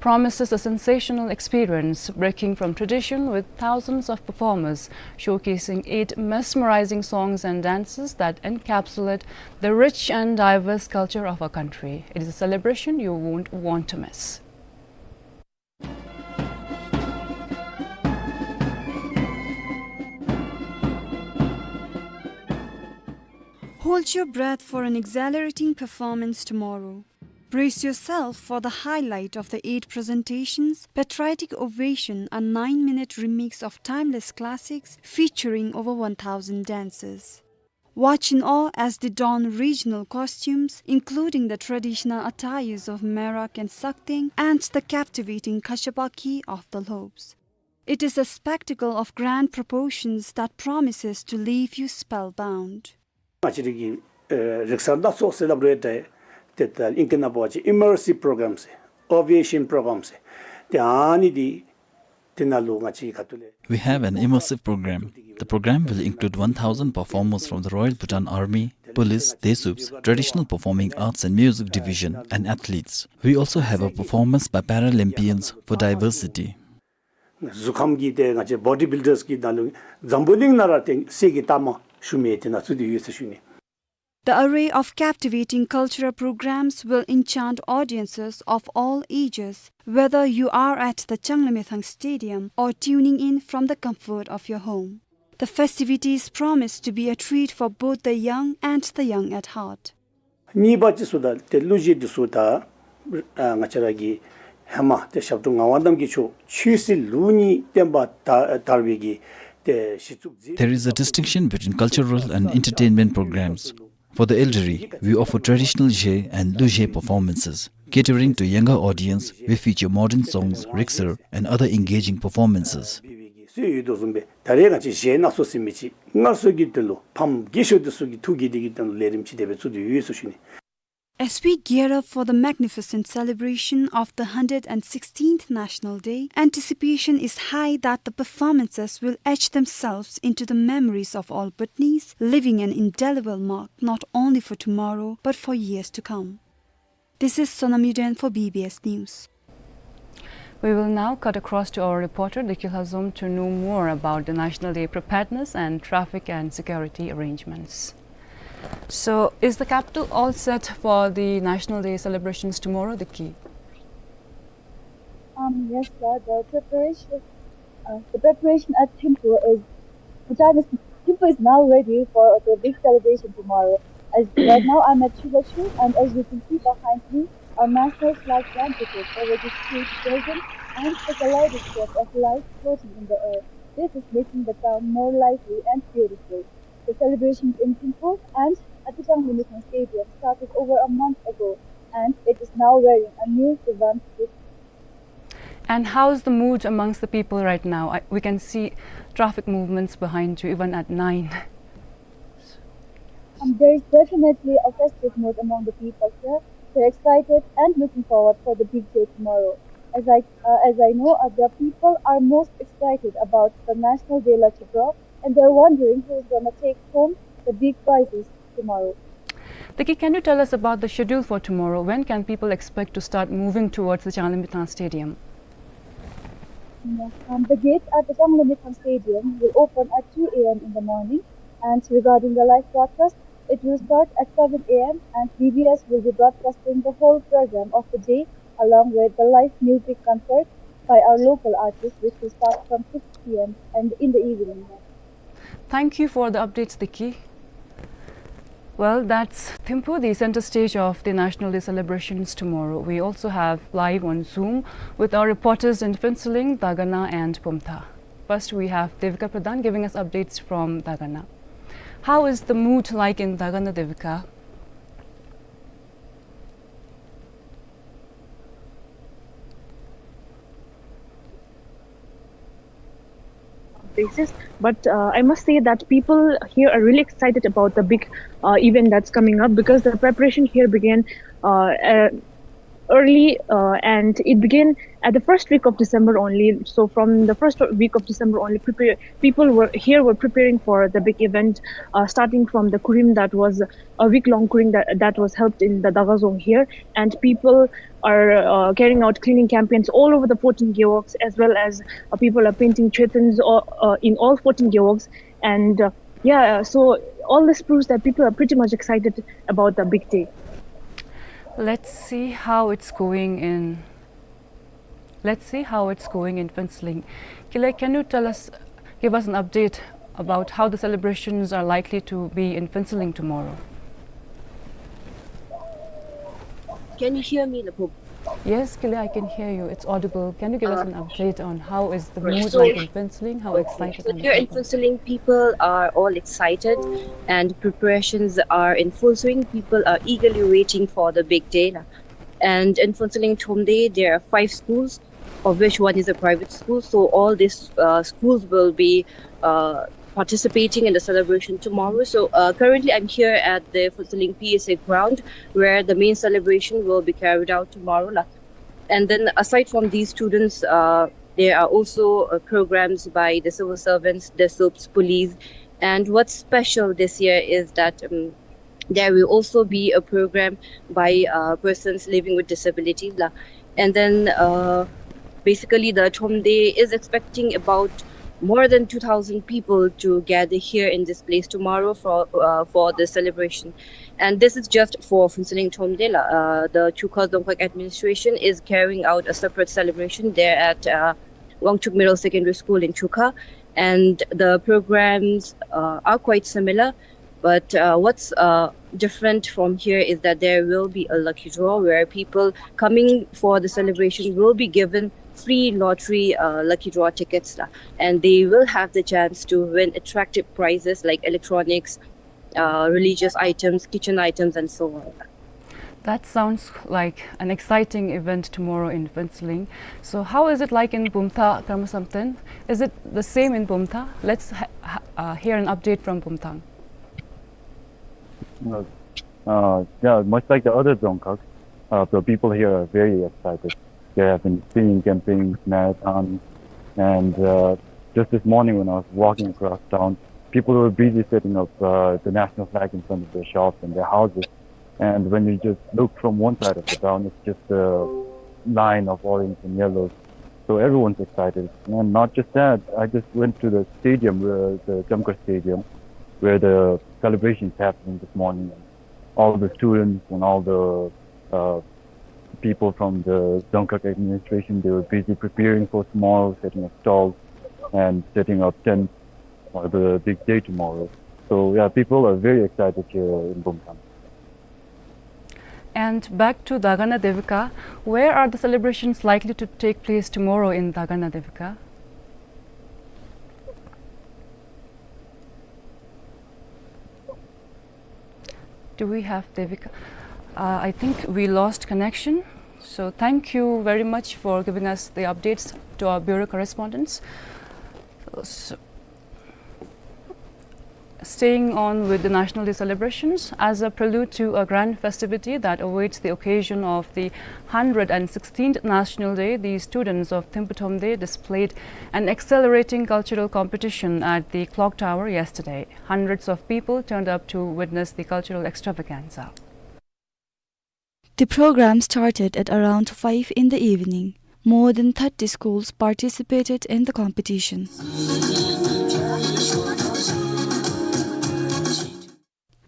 promises a sensational experience, breaking from tradition with thousands of performers showcasing eight mesmerizing songs and dances that encapsulate the rich and diverse culture of our country. It is a celebration you won't want to miss. Hold your breath for an exhilarating performance tomorrow. Brace yourself for the highlight of the eight presentations, Patriotic Ovation, a nine-minute remix of timeless classics featuring over one thousand dancers. Watch in awe as they don regional costumes, including the traditional attires of Merak and Sakteng and the captivating Kashapakhi of the Lobes. It is a spectacle of grand proportions that promises to leave you spellbound. ང་བཅས་ར་གི་ཨེ་རིག་གསར་སྣ་ཚོགས་ཟེར་སླབ་རུང་ཏེ་ཏེ་ད་ཨིང་སྐད་ནང་འབད་བ་ཅིན་immersive program ཟེར་ovation program ཟེར་ཏེ་ཨ་ནི་འདི་དེ་ནང་ལུ་ང་བཅས་ཁ་ཐུག་ལས། We have an immersive program. The program will include one thousand performers from the Royal Bhutan Army, Police, Desups, Traditional Performing Arts and Music Division, and athletes. We also have a performance by Paralympians for diversity. གཟུགས་ཁམས་ཀྱི་ཏེ་ང་བཅས་body builders གི་ནང་ལུ་འཛམ་བུ་གླིང་ནང་ར་ཏེ་གསེར་གྱི་རྟགས་མ་ཞུ་མི་དེ་ནང་ཚུད་དེ་ཡོད་ཟེར་ཞུ་ནི། The array of captivating cultural programs will enchant audiences of all ages, whether you are at the Changlimithang Stadium or tuning in from the comfort of your home. The festivities promise to be a treat for both the young and the young at heart. གཉིས་པ་ཅིག་ཟེརཝ་ད་ཏེ་གླུ་གཞས་འདི་ཚུ་ད་ཨ་ང་བཅས་ར་གི་ཧེ་མ་ཏེ་ཞབས་དྲུང་ངག་དབང་རྣམ་རྒྱལ་མཆོག་ཆོས་སྲིད་ལུགས་གཉིས་བསྟན་པ་ད་དར་བའི་གི་ཏེ་གཞི་བཙུགས་མཛད། There is a distinction between cultural and entertainment programs. For the elderly, we offer traditional གཞས and གླུ་གཞས performances. Catering to younger audience, we feature modern songs, རིག་གསར, and other engaging performances. སྲོལ་ཡོད་དོ་བཟུམ་སྦེ་ད་རེས་ང་བཅས་གཞས་སྣ་ཚོགས་ཟེར་མི་ཅིག་སྔར་སྲོལ་གྱི་དོན་ལུ་ཕམ་རྒས་ཤོས་འདི་ཚུ་གི་ཐུགས་དགྱེས་དེ་གི་དོན་ལུ་ལས་རིམ་ཅིག་དེ་སྦེ་བཙུགས་ཏེ་ཡོད་ཟེར་ཞུ་ནི། As we gear up for the magnificent celebration of the hundred and sixteenth National Day, anticipation is high that the performances will etch themselves into the memories of all Bhutanese, leaving an indelible mark not only for tomorrow but for years to come. This is Sonam Yuden for B B S News. We will now cut across to our reporter, Deki Lhazom, to know more about the National Day preparedness and traffic and security arrangements. So, is the capital all set for the National Day celebrations tomorrow, Deki? Um, yes, sir. The preparation, uh, the preparation at Thimphu is, Bhutan is, Thimphu is now ready for the big celebration tomorrow. As right now, I'm at Chulachu, and as you can see behind me, our national flag blanket is already fully frozen, and the kaleidoscope of lights floating in the air. This is making the town more lively and beautiful. The celebrations in Thimphu and at the Changlimithang Stadium started over a month ago, and it is now wearing a new revamp look. And how's the mood amongst the people right now? I, we can see traffic movements behind you, even at nine. Um, there is definitely a festive mood among the people here. They're excited and looking forward for the big day tomorrow. As I, uh, as I know, uh, the people are most excited about the National Day Lucky Draw, and they're wondering who's gonna take home the big prizes tomorrow. Deki, can you tell us about the schedule for tomorrow? When can people expect to start moving towards the Changlimithang Stadium? Yes, um, the gates at the Changlimithang Stadium will open at two A M in the morning, and regarding the live broadcast, it will start at seven A M, and B B S will be broadcasting the whole program of the day along with the live music concert by our local artists, which will start from six P M and in the evening. Thank you for the updates, Deki. Well, that's Thimphu, the center stage of the National Day celebrations tomorrow. We also have live on Zoom with our reporters in Phuentsholing, Dagana and Pumtha. First, we have Devika Pradhan giving us updates from Dagana. How is the mood like in Dagana, Devika? Basis. But, uh, I must say that people here are really excited about the big, uh, event that's coming up, because the preparation here began, uh, uh, early, uh, and it began at the first week of December only. So from the first week of December only, prepare, people were here were preparing for the big event, uh, starting from the kurim that was a week-long kurim that, that was held in the Daga Dzong here, and people are, uh, carrying out cleaning campaigns all over the fourteen gewogs, as well as, uh, people are painting chwetens, uh, uh, in all fourteen gewogs, and, uh, yeah, so all this proves that people are pretty much excited about the big day. Let's see how it's going in Let's see how it's going in Phuentsholing. Kile, can you tell us, give us an update about how the celebrations are likely to be in Phuentsholing tomorrow? Can you hear me, Laphob? Yes, clearly I can hear you. It's audible. Can you give us an update on how is the mood like in Phuentsholing? How excited are the people? So here in Phuentsholing, people are all excited and preparations are in full swing. People are eagerly waiting for the big day la. And in Phuentsholing Thromde, there are five schools, of which one is a private school. So all these, uh, schools will be, uh, participating in the celebration tomorrow. So, uh, currently I'm here at the Phuentsholing P S A ground, where the main celebration will be carried out tomorrow la. And then aside from these students, uh, there are also, uh, programs by the civil servants, the SOPs, police. And what's special this year is that, um, there will also be a program by, uh, persons living with disabilities la. And then, uh, basically the Thromde is expecting about more than two thousand people to gather here in this place tomorrow for, uh, for the celebration. And this is just for Phuentsholing Thromde la. Uh, the Chukha Dzongkhag administration is carrying out a separate celebration there at, uh, Wangchuck Middle Secondary School in Chukha. And the programs, uh, are quite similar. But, uh, what's, uh, different from here is that there will be a lucky draw where people coming for the celebration will be given free lottery, uh, lucky draw tickets la, and they will have the chance to win attractive prizes like electronics, uh, religious items, kitchen items, and so on. That sounds like an exciting event tomorrow in Phuentsholing. So how is it like in Bumthang, Karma Samten? Is it the same in Bumthang? Let's ha- ha- uh, hear an update from Bumthang. Uh, uh, yeah, much like the other Dzongkhag, uh, the people here are very excited. There have been singing campaigns, marathons, and, uh, just this morning when I was walking across town, people were busy setting up, uh, the national flag in front of their shops and their houses. And when you just look from one side of the town, it's just a line of orange and yellows. So everyone's excited. And not just that, I just went to the stadium, where the Jamkhar Stadium, where the celebration is happening this morning. All the students and all the, uh, people from the Dzongkhag administration, they were busy preparing for tomorrow, setting up stalls and setting up tents for the big day tomorrow. So yeah, people are very excited here in Bumthang. And back to Dagana Devika, where are the celebrations likely to take place tomorrow in Dagana Devika? Do we have Devika? Uh, I think we lost connection. So thank you very much for giving us the updates to our bureau correspondents. So, staying on with the National Day celebrations, as a prelude to a grand festivity that awaits the occasion of the hundred and sixteenth National Day, the students of Thimphu Thromde displayed an exhilarating cultural competition at the clock tower yesterday. Hundreds of people turned up to witness the cultural extravaganza. The program started at around five in the evening. More than thirty schools participated in the competition.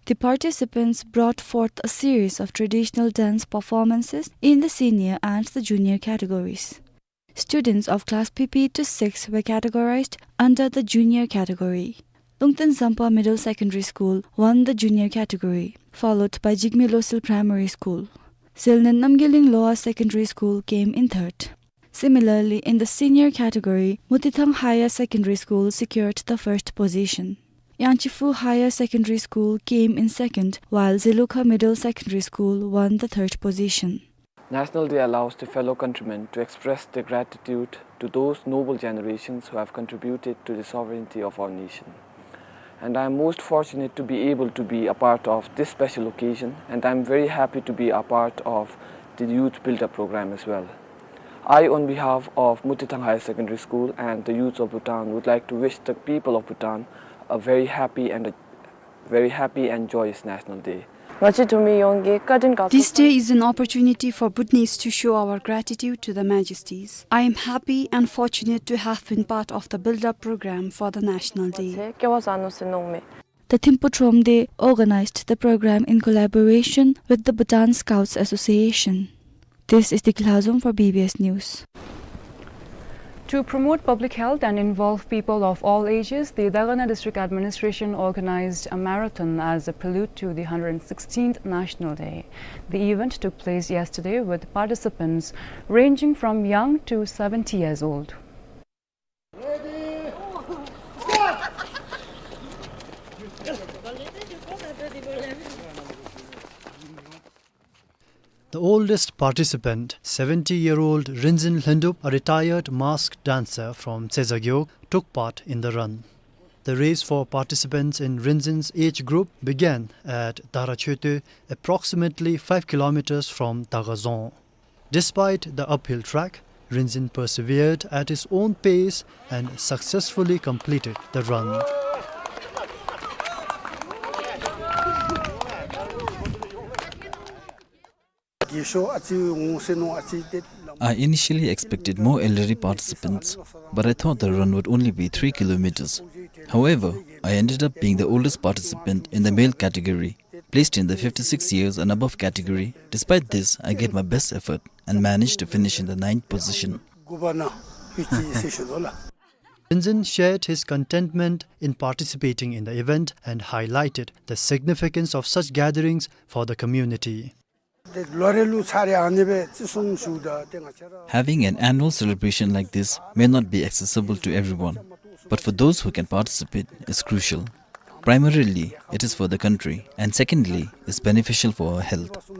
The participants brought forth a series of traditional dance performances in the senior and the junior categories. Students of class P P to six were categorized under the junior category. Lungten Zampa Middle Secondary School won the junior category, followed by Jigme Losel Primary School. Zelnen Namgyiling Lower Secondary School came in third. Similarly, in the senior category, Mutithang Higher Secondary School secured the first position. Yangchiphu Higher Secondary School came in second, while Zilukha Middle Secondary School won the third position. National Day allows the fellow countrymen to express their gratitude to those noble generations who have contributed to the sovereignty of our nation. And I am most fortunate to be able to be a part of this special occasion, and I am very happy to be a part of the Youth Build-Up Program as well. I, on behalf of Mutithang Higher Secondary School and the youths of Bhutan, would like to wish the people of Bhutan a very happy and a very happy and joyous National Day. This day is an opportunity for Bhutanese to show our gratitude to the Majesties. I am happy and fortunate to have been part of the build-up program for the National Day. The Thimphu Thromde organized the program in collaboration with the Bhutan Scouts Association. This is Dikla Zom for B B S News. To promote public health and involve people of all ages, the Dagana District Administration organized a marathon as a prelude to the hundred sixteenth National Day. The event took place yesterday with participants ranging from young to seventy years old. The oldest participant, seventy-year-old Rinzin Lhendup, a retired masked dancer from Tseza Gewog, took part in the run. The race for participants in Rinzin's age group began at Dara Choetö, approximately five kilometers from Daga Dzong. Despite the uphill track, Rinzin persevered at his own pace and successfully completed the run. I initially expected more elderly participants, but I thought the run would only be three kilometers. However, I ended up being the oldest participant in the male category, placed in the fifty-six years and above category. Despite this, I gave my best effort and managed to finish in the ninth position. Rinzin shared his contentment in participating in the event and highlighted the significance of such gatherings for the community. Having an annual celebration like this may not be accessible to everyone, but for those who can participate, it's crucial. Primarily, it is for the country, and secondly, it's beneficial for our health.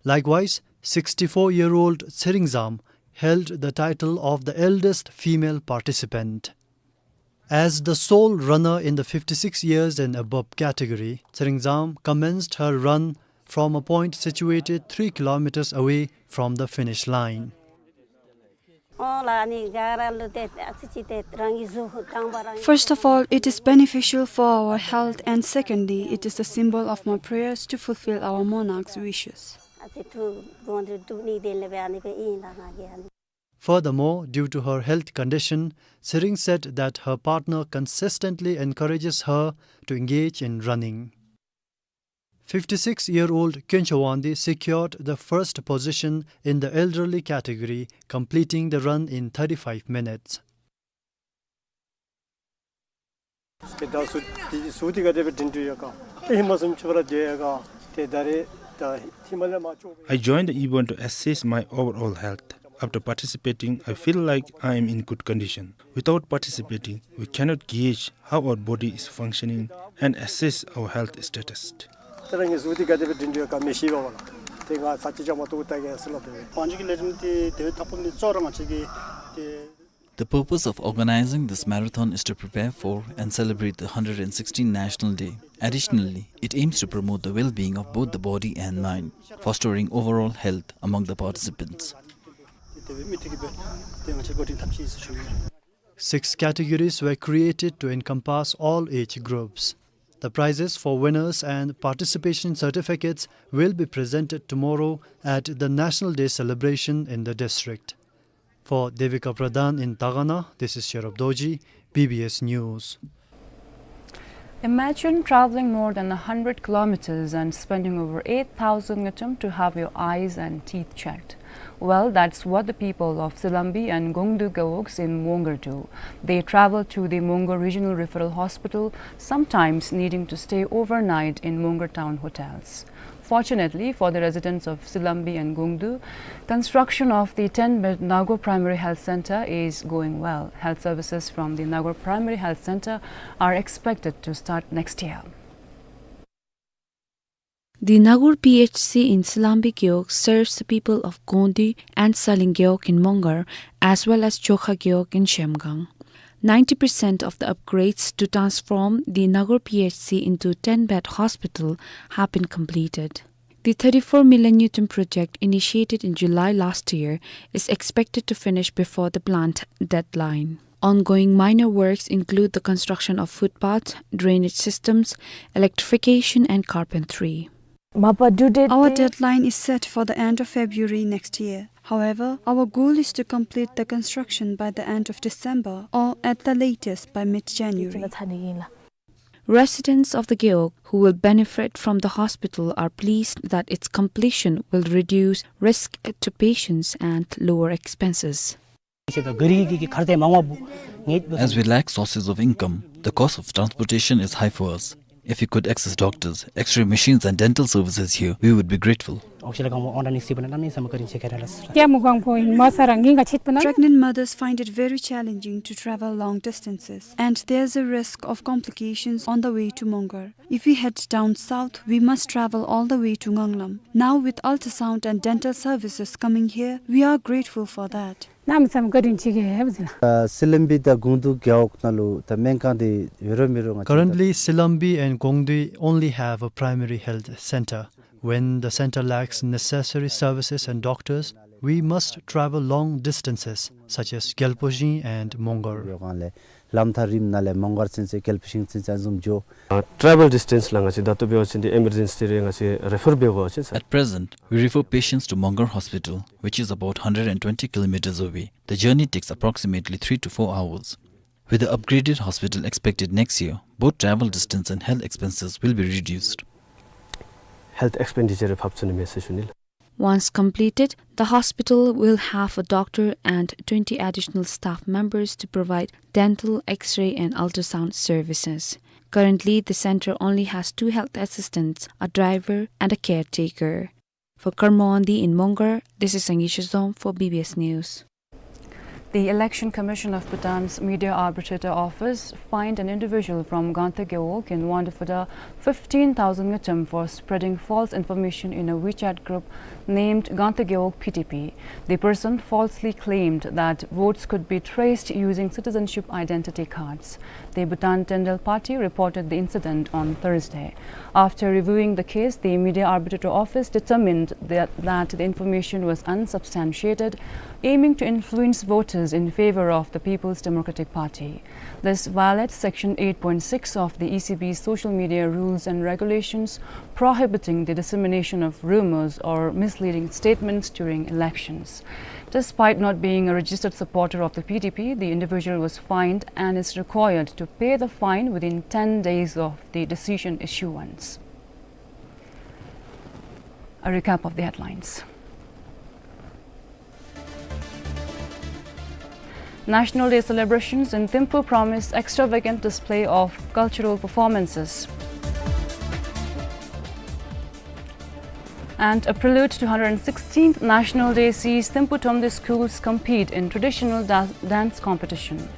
Likewise, sixty-four-year-old Tsering Zam held the title of the eldest female participant. As the sole runner in the fifty-six years and above category, Tsering Zam commenced her run from a point situated three kilometers away from the finish line. First of all, it is beneficial for our health, and secondly, it is a symbol of my prayers to fulfill our monarch's wishes. Furthermore, due to her health condition, Tsering said that her partner consistently encourages her to engage in running. Fifty-six-year-old Khencho Wangdi secured the first position in the elderly category, completing the run in thirty-five minutes. I joined the event to assess my overall health. After participating, I feel like I am in good condition. Without participating, we cannot gauge how our body is functioning and assess our health status. The purpose of organizing this marathon is to prepare for and celebrate the hundred sixteenth National Day. Additionally, it aims to promote the well-being of both the body and mind, fostering overall health among the participants. Six categories were created to encompass all age groups. The prizes for winners and participation certificates will be presented tomorrow at the National Day celebration in the district. For Devika Pradhan in Dagana, this is Sherab Dorji, B B S News. Imagine traveling more than a hundred kilometers and spending over eight thousand ngultrum to have your eyes and teeth checked. Well, that's what the people of Silambi and Gongdu gewogs in Mongar do. They travel to the Mongar Regional Referral Hospital, sometimes needing to stay overnight in Mongar town hotels. Fortunately for the residents of Silambi and Gongdu, construction of the ten-bed Nagor Primary Health Center is going well. Health services from the Nagor Primary Health Center are expected to start next year. The Nagor P H C in Silambi Gewog serves the people of Gondi and Saling Gewog in Mongar, as well as Chokha Gewog in Zhemgang. Ninety percent of the upgrades to transform the Nagor P H C into ten-bed hospital have been completed. The thirty-four million ngultrum project, initiated in July last year, is expected to finish before the planned deadline. Ongoing minor works include the construction of footpath, drainage systems, electrification and carpentry. Our deadline is set for the end of February next year. However, our goal is to complete the construction by the end of December or at the latest by mid-January. Residents of the Gewog who will benefit from the hospital are pleased that its completion will reduce risk to patients and lower expenses. As we lack sources of income, the cost of transportation is high for us. If we could access doctors, X-ray machines and dental services here, we would be grateful. Pregnant mothers find it very challenging to travel long distances, and there's a risk of complications on the way to Mongar. If we head down south, we must travel all the way to Nganglam. Now, with ultrasound and dental services coming here, we are grateful for that. གནམ་མེད་ས་མེད་བཀའ་དྲིན་ཆེ་གི་ཟེར་ལགས། ཨ་སི་ལམ་བི་དང་གོང་དུ་རྒེད་འོག་ནང་ལུ་ད་སྨན་ཁང་འདི་ཡོད་རུང་མེད་རུང་ང་བཅས། Currently, Silambi and Gongdui only have a primary health center. When the center lacks necessary services and doctors, we must travel long distances, such as Gyalpojing and Mongar. ཡོད་གང་ལས་ལམ་ཐག་རིངམོ་ནང་ལས་མོང་སྒར་ཚུན་ཚོད་རྒྱལ་པོ་ཤིང་ཚུན་ཚོད་ཨ་བཟུམ་འགྱོ། ཨ་travel distance ལགས་ང་བཅས་ད་ལྟོ་འབད་བ་ཅིན་འདི་ཨེ་མར་ཇེན་སི་རེ་ང་བཅས་རེ་ཕར་འབད་དགོ་པ་ཅིན་ས། At present, we refer patients to Mongar Hospital, which is about hundred and twenty kilometers away. The journey takes approximately three to four hours. With the upgraded hospital expected next year, both travel distance and health expenses will be reduced. Health expenditure ཕབ་ཚུགས་ནི་མས་ཟེར་ཞུ་ནི་ལགས། Once completed, the hospital will have a doctor and twenty additional staff members to provide dental, X-ray, and ultrasound services. Currently, the center only has two health assistants, a driver, and a caretaker. For Karma Wangdi in Mongar, this is Sangay Shizom for B B S News. The Election Commission of Bhutan's Media Arbitrator Office fined an individual from Gangte Gewog in Wangdue Phodrang fifteen thousand ngultrum for spreading false information in a WeChat group named Gangte Gewog P D P. The person falsely claimed that votes could be traced using citizenship identity cards. The Bhutan Tendrel Party reported the incident on Thursday. After reviewing the case, the Media Arbitrator Office determined that, that the information was unsubstantiated, aiming to influence voters in favor of the People's Democratic Party. This violates Section eight point six of the E C B's social media rules and regulations prohibiting the dissemination of rumors or misleading statements during elections. Despite not being a registered supporter of the P D P, the individual was fined and is required to pay the fine within ten days of the decision issuance. A recap of the headlines. National Day celebrations in Thimphu promise extravagant display of cultural performances. And a prelude to hundred sixteenth National Day sees Thimphu Thromde schools compete in traditional da-, dance competition.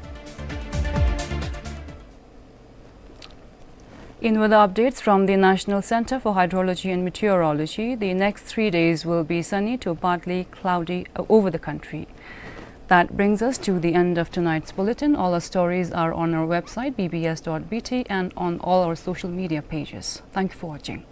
In weather updates from the National Center for Hydrology and Meteorology, the next three days will be sunny to partly cloudy, uh, over the country. That brings us to the end of tonight's bulletin. All our stories are on our website, B B S dot B T, and on all our social media pages. Thank you for watching.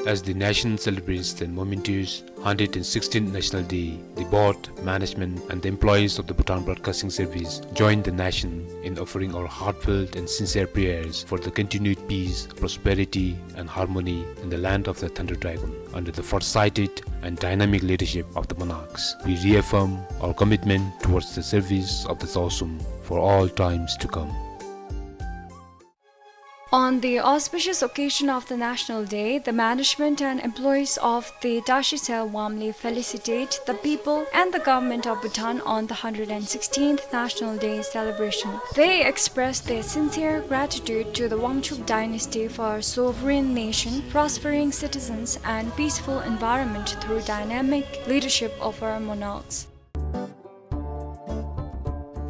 As the nation celebrates the momentous hundred and sixteenth National Day, the board, management, and the employees of the Bhutan Broadcasting Service join the nation in offering our heartfelt and sincere prayers for the continued peace, prosperity, and harmony in the land of the Thunder Dragon. Under the foresighted and dynamic leadership of the monarchs, we reaffirm our commitment towards the service of the Tsawa Sum for all times to come. On the auspicious occasion of the National Day, the management and employees of the Tashi Cell warmly felicitate the people and the government of Bhutan on the hundred and sixteenth National Day celebration. They express their sincere gratitude to the Wangchuck dynasty for our sovereign nation, prospering citizens, and peaceful environment through dynamic leadership of our monarchs.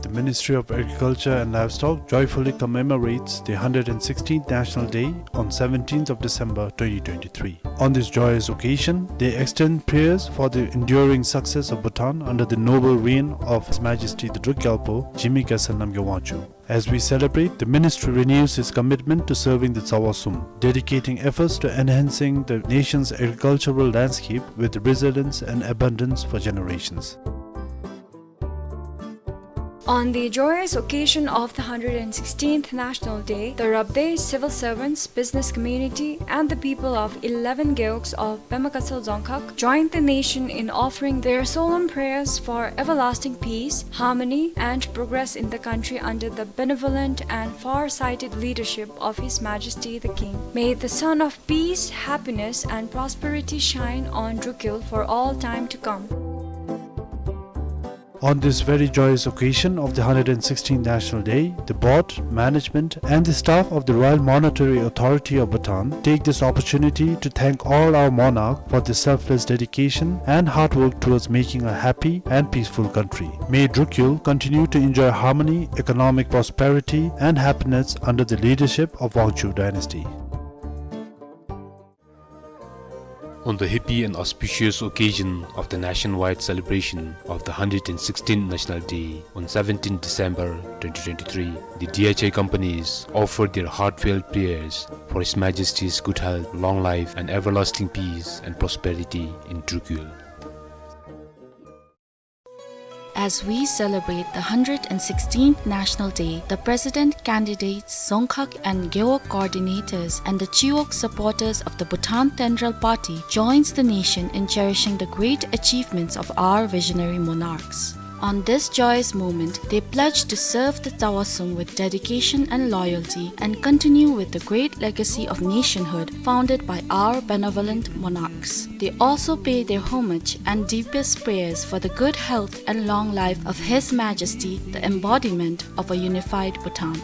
The Ministry of Agriculture and Livestock joyfully commemorates the hundred and sixteenth National Day on seventeenth of December twenty twenty-three. On this joyous occasion, they extend prayers for the enduring success of Bhutan under the noble reign of His Majesty the Druk Gyalpo, Jigme Gyaltsuen Namgyel Wangchuck. As we celebrate, the ministry renews its commitment to serving the Tsawa Sum, dedicating efforts to enhancing the nation's agricultural landscape with resilience and abundance for generations. On the joyous occasion of the hundred and sixteenth National Day, the Rabdey civil servants, business community, and the people of eleven gewogs of Pema Gatshel Dzongkhag joined the nation in offering their solemn prayers for everlasting peace, harmony, and progress in the country under the benevolent and far-sighted leadership of His Majesty the King. May the sun of peace, happiness, and prosperity shine on Drukyul for all time to come. On this very joyous occasion of the hundred and sixteenth National Day, the board, management, and the staff of the Royal Monetary Authority of Bhutan take this opportunity to thank all our monarch for their selfless dedication and hard work towards making a happy and peaceful country. May Drukyul continue to enjoy harmony, economic prosperity, and happiness under the leadership of Wangchuck dynasty. On the happy and auspicious occasion of the nationwide celebration of the hundred and sixteenth National Day on seventeenth December twenty twenty-three, the D H I companies offered their heartfelt prayers for His Majesty's good health, long life, and everlasting peace and prosperity in Drukyul. As we celebrate the hundred and sixteenth National Day, the President candidates, Dzongkhag and Gewog coordinators, and the Chiwog supporters of the Bhutan Tengyal Party joins the nation in cherishing the great achievements of our visionary monarchs. On this joyous moment, they pledge to serve the Tsawa Sum with dedication and loyalty and continue with the great legacy of nationhood founded by our benevolent monarchs. They also pay their homage and deepest prayers for the good health and long life of His Majesty, the embodiment of a unified Bhutan.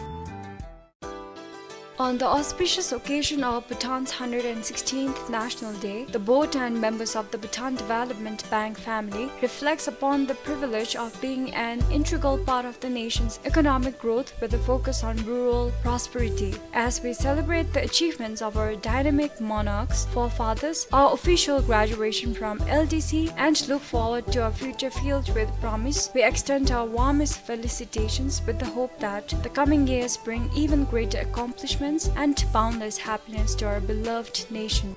On the auspicious occasion of Bhutan's hundred and sixteenth National Day, the board and members of the Bhutan Development Bank family reflects upon the privilege of being an integral part of the nation's economic growth with a focus on rural prosperity. As we celebrate the achievements of our dynamic monarchs, forefathers, our official graduation from L D C, and look forward to a future filled with promise, we extend our warmest felicitations with the hope that the coming years bring even greater accomplishments and boundless happiness to our beloved nation.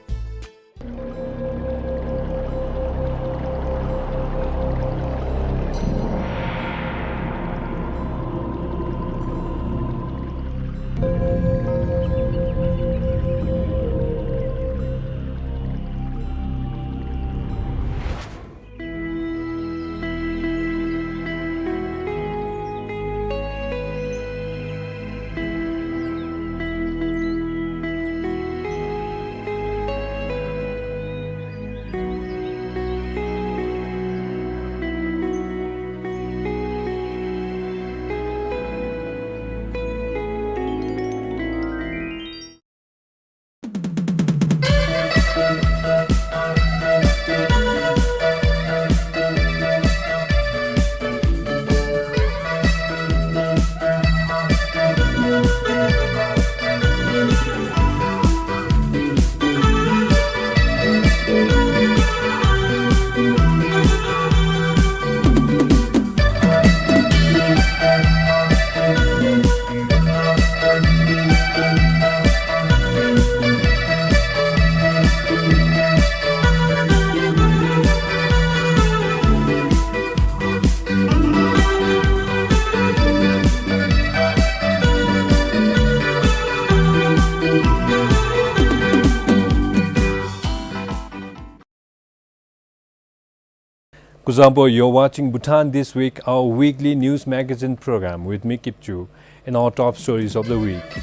Kuzuzangpo, you're watching Bhutan This Week, our weekly news magazine program with me, Kipchu. In our top stories of the week,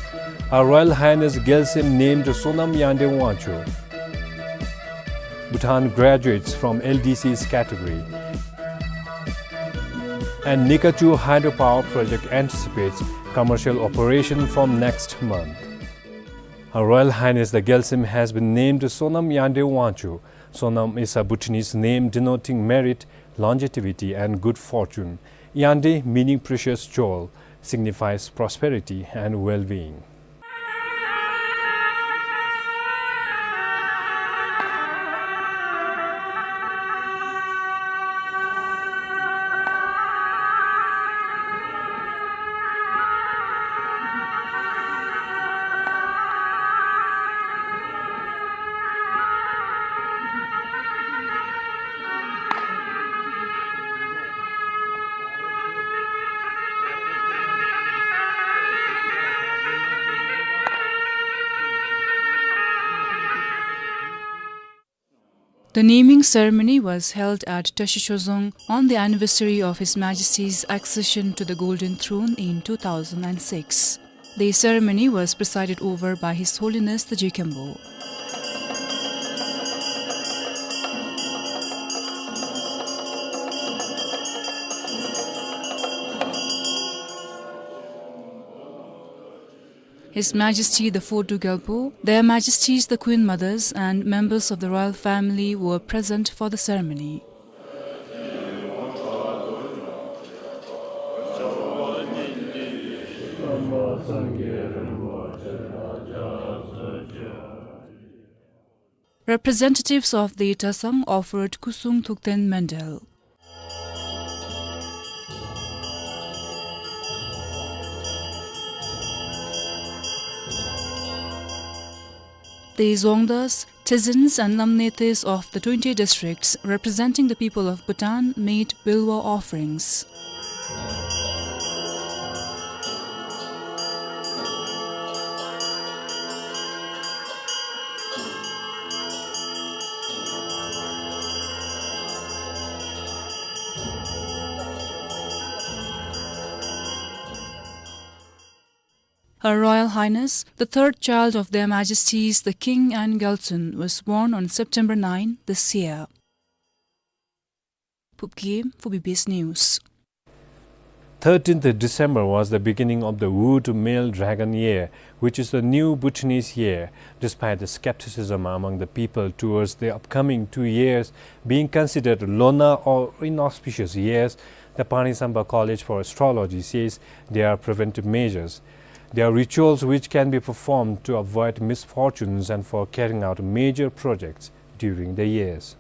Her Royal Highness Gyaltsem named Sonam Yande Wangchuk. Bhutan graduates from L D C's category. And Nikachu hydropower project anticipates commercial operation from next month. Her Royal Highness the Gyaltsem has been named Sonam Yande Wangchuk. Sonam is a Bhutanese name denoting merit, longevity, and good fortune. Yande, meaning precious jewel, signifies prosperity and well-being. The naming ceremony was held at Tashi Chozong on the anniversary of His Majesty's accession to the Golden Throne in two thousand and six. The ceremony was presided over by His Holiness the Jigkhenpo. His Majesty the Fotu Gyalpo, Their Majesties the Queen Mothers, and members of the royal family were present for the ceremony. Representatives of the Tasang offered Kusung Thukten Mandal. The Dzongdas, Tezins and Lamnetes of the twenty districts representing the people of Bhutan made Bilwa offerings. Her Royal Highness, the third child of Their Majesties the King and Gyaltsuen, was born on September nine this year. Phub Gyem for B B S News. Thirteenth December was the beginning of the Wood Male Dragon Year, which is the new Bhutanese year. Despite the skepticism among the people towards the upcoming two years being considered Lona or inauspicious years, the Panri Sampa College for Astrology says there are preventive measures. There are rituals which can be performed to avoid misfortunes and for carrying out major projects during the years.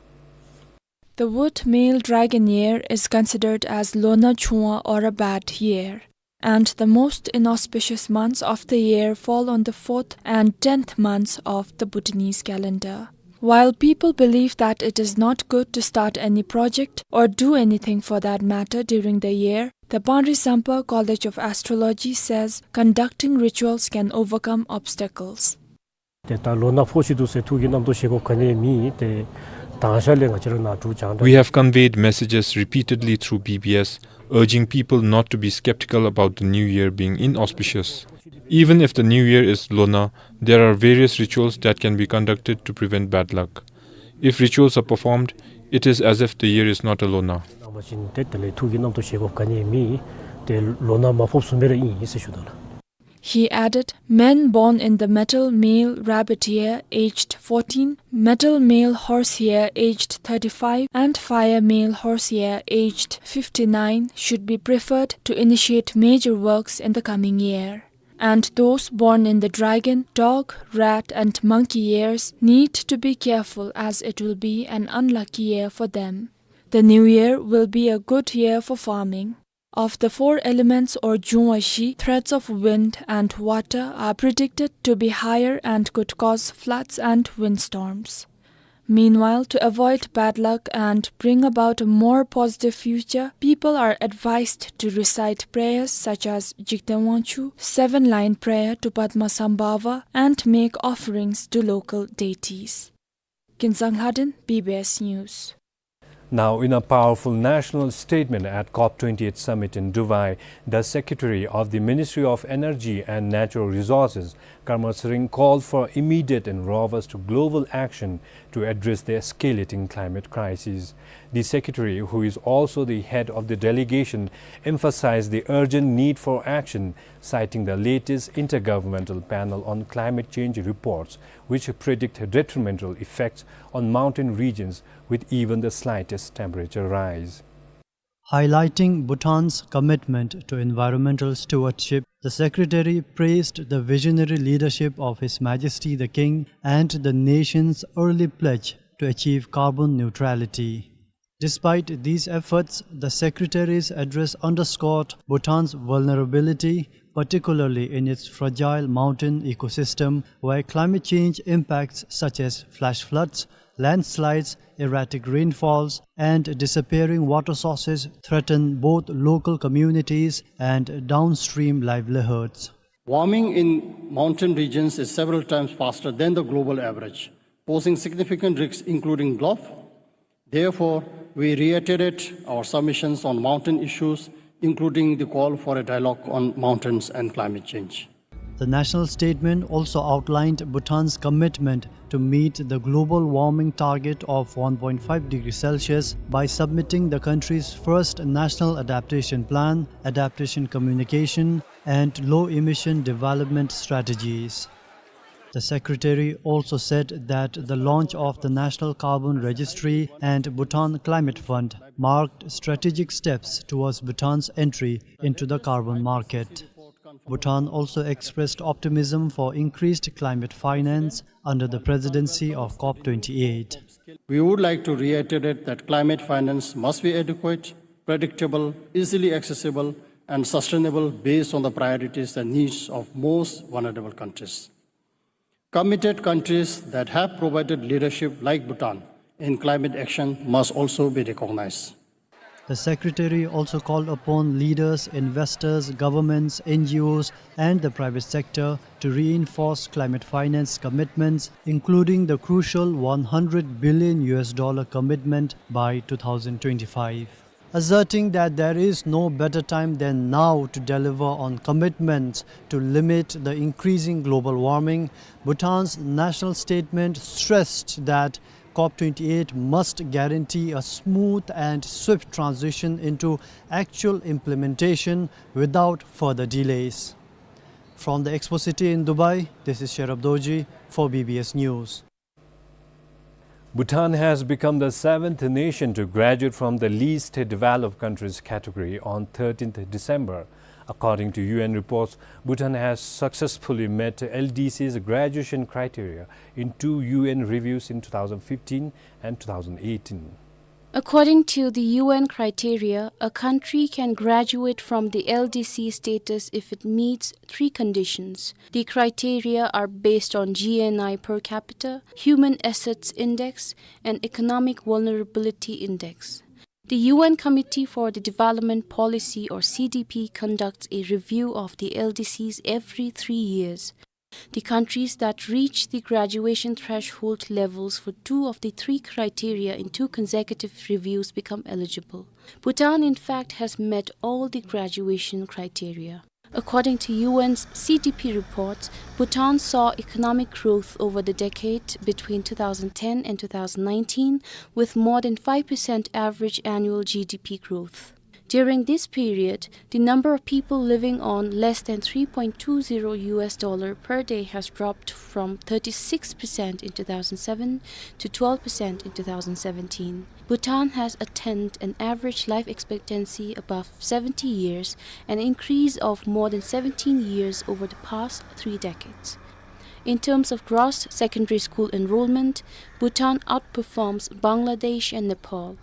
The Wood Male Dragon Year is considered as Lona Chungwa or a bad year, and the most inauspicious months of the year fall on the fourth and tenth months of the Bhutanese calendar. While people believe that it is not good to start any project or do anything for that matter during the year, the Panri Sampa College of Astrology says conducting rituals can overcome obstacles. ཏེ་ད་ལོ་ན་ཕོག་ཅི་འདུག་ཟེར་ཐུགས་ཀྱི་རྣམ་རྟོག་བཞེས་དགོཔ་ག་ནི་ཡང་མེད། ཏེ་དང་ཤ་ལས་ང་བཅས་ར་ནང་འཁྲུག་སྦྱང་། We have conveyed messages repeatedly through B B S, urging people not to be skeptical about the new year being inauspicious. Even if the new year is Lona, there are various rituals that can be conducted to prevent bad luck. If rituals are performed, it is as if the year is not a Lona. གནང་བ་ཅིན་ཏེ་དེ་ལས་ཐུགས་ཀྱི་རྣམ་རྟོག་བཞེས་དགོཔ་ག་ནི་ཡང་མེད། ཏེ་ལོ་ན་མ་ཕོགཔ་བཟུམ་སྦེ་ར་ཨིན་ཟེར་ཞུ་དོ་ལགས། He added, men born in the metal male rabbit year aged fourteen, metal male horse year aged thirty-five, and fire male horse year aged fifty-nine should be preferred to initiate major works in the coming year. And those born in the dragon, dog, rat, and monkey years need to be careful, as it will be an unlucky year for them. The new year will be a good year for farming. Of the four elements or Jungwa Shi, threads of wind and water are predicted to be higher and could cause floods and windstorms. Meanwhile, to avoid bad luck and bring about a more positive future, people are advised to recite prayers such as Jigten Wangchuk, seven-line prayer to Padmasambhava, and make offerings to local deities. Kinzang Lhaden, B B S News. Now, in a powerful national statement at COP twenty-eight summit in Dubai, the Secretary of the Ministry of Energy and Natural Resources, Karma Tshering, called for immediate and robust global action to address the escalating climate crisis. The Secretary, who is also the head of the delegation, emphasized the urgent need for action, citing the latest Intergovernmental Panel on Climate Change reports, which predict detrimental effects on mountain regions with even the slightest temperature rise. Highlighting Bhutan's commitment to environmental stewardship, the Secretary praised the visionary leadership of His Majesty the King and the nation's early pledge to achieve carbon neutrality. Despite these efforts, the Secretary's address underscored Bhutan's vulnerability, particularly in its fragile mountain ecosystem, where climate change impacts such as flash floods, landslides, erratic rainfalls, and disappearing water sources threaten both local communities and downstream livelihoods. Warming in mountain regions is several times faster than the global average, posing significant risks, including drought. Therefore, we reiterate our submissions on mountain issues, including the call for a dialogue on mountains and climate change. The national statement also outlined Bhutan's commitment to meet the global warming target of one point five degrees Celsius by submitting the country's first national adaptation plan, adaptation communication, and low-emission development strategies. The Secretary also said that the launch of the National Carbon Registry and Bhutan Climate Fund marked strategic steps towards Bhutan's entry into the carbon market. Bhutan also expressed optimism for increased climate finance under the presidency of COP twenty-eight. We would like to reiterate that climate finance must be adequate, predictable, easily accessible, and sustainable based on the priorities and needs of most vulnerable countries. Committed countries that have provided leadership like Bhutan in climate action must also be recognized. The Secretary also called upon leaders, investors, governments, N G Os, and the private sector to reinforce climate finance commitments, including the crucial one hundred billion U S dollar commitment by two thousand twenty-five. Asserting that there is no better time than now to deliver on commitments to limit the increasing global warming, Bhutan's national statement stressed that COP twenty-eight must guarantee a smooth and swift transition into actual implementation without further delays. From the Expo City in Dubai, this is Sherab Dorji for B B S News. Bhutan has become the seventh nation to graduate from the least developed countries category on thirteenth December. According to U N reports, Bhutan has successfully met L D C's graduation criteria in two U N reviews in two thousand fifteen and two thousand eighteen. According to the U N criteria, a country can graduate from the L D C status if it meets three conditions. The criteria are based on G N I per capita, Human Assets Index, and Economic Vulnerability Index. The U N Committee for the Development Policy, or C D P, conducts a review of the L D Cs every three years. The countries that reach the graduation threshold levels for two of the three criteria in two consecutive reviews become eligible. Bhutan, in fact, has met all the graduation criteria. According to U N's C D P reports, Bhutan saw economic growth over the decade between two thousand ten and two thousand nineteen, with more than five percent average annual G D P growth. During this period, the number of people living on less than three point two zero U S dollar per day has dropped from thirty-six percent in two thousand seven to twelve percent in two thousand seventeen. Bhutan has attained an average life expectancy above seventy years, an increase of more than seventeen years over the past three decades. In terms of gross secondary school enrollment, Bhutan outperforms Bangladesh and Nepal.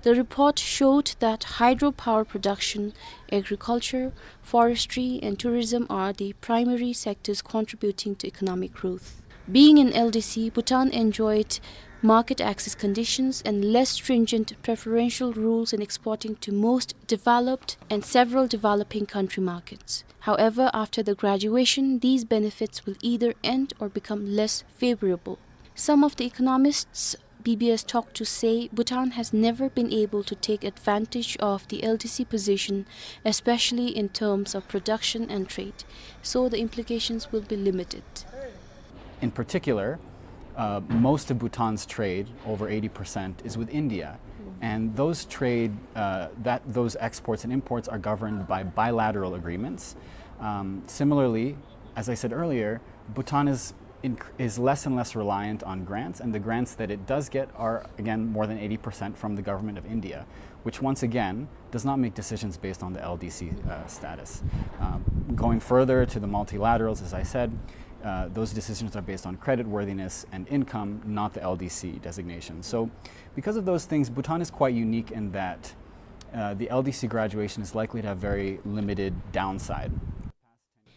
The report showed that hydropower production, agriculture, forestry, and tourism are the primary sectors contributing to economic growth. Being an L D C, Bhutan enjoyed market access conditions and less stringent preferential rules in exporting to most developed and several developing country markets. However, after the graduation, these benefits will either end or become less favorable. Some of the economists B B S talked to say Bhutan has never been able to take advantage of the L D C position, especially in terms of production and trade, so the implications will be limited. In particular, uh, most of Bhutan's trade, over eighty percent, is with India. And those trade, uh, that, those exports and imports are governed by bilateral agreements. Um, similarly, as I said earlier, Bhutan is inc-, is less and less reliant on grants, and the grants that it does get are, again, more than eighty percent from the government of India, which once again does not make decisions based on the L D C, uh, status. Um, going further to the multilaterals, as I said, uh, those decisions are based on creditworthiness and income, not the L D C designation. So, because of those things, Bhutan is quite unique in that, uh, the L D C graduation is likely to have very limited downside.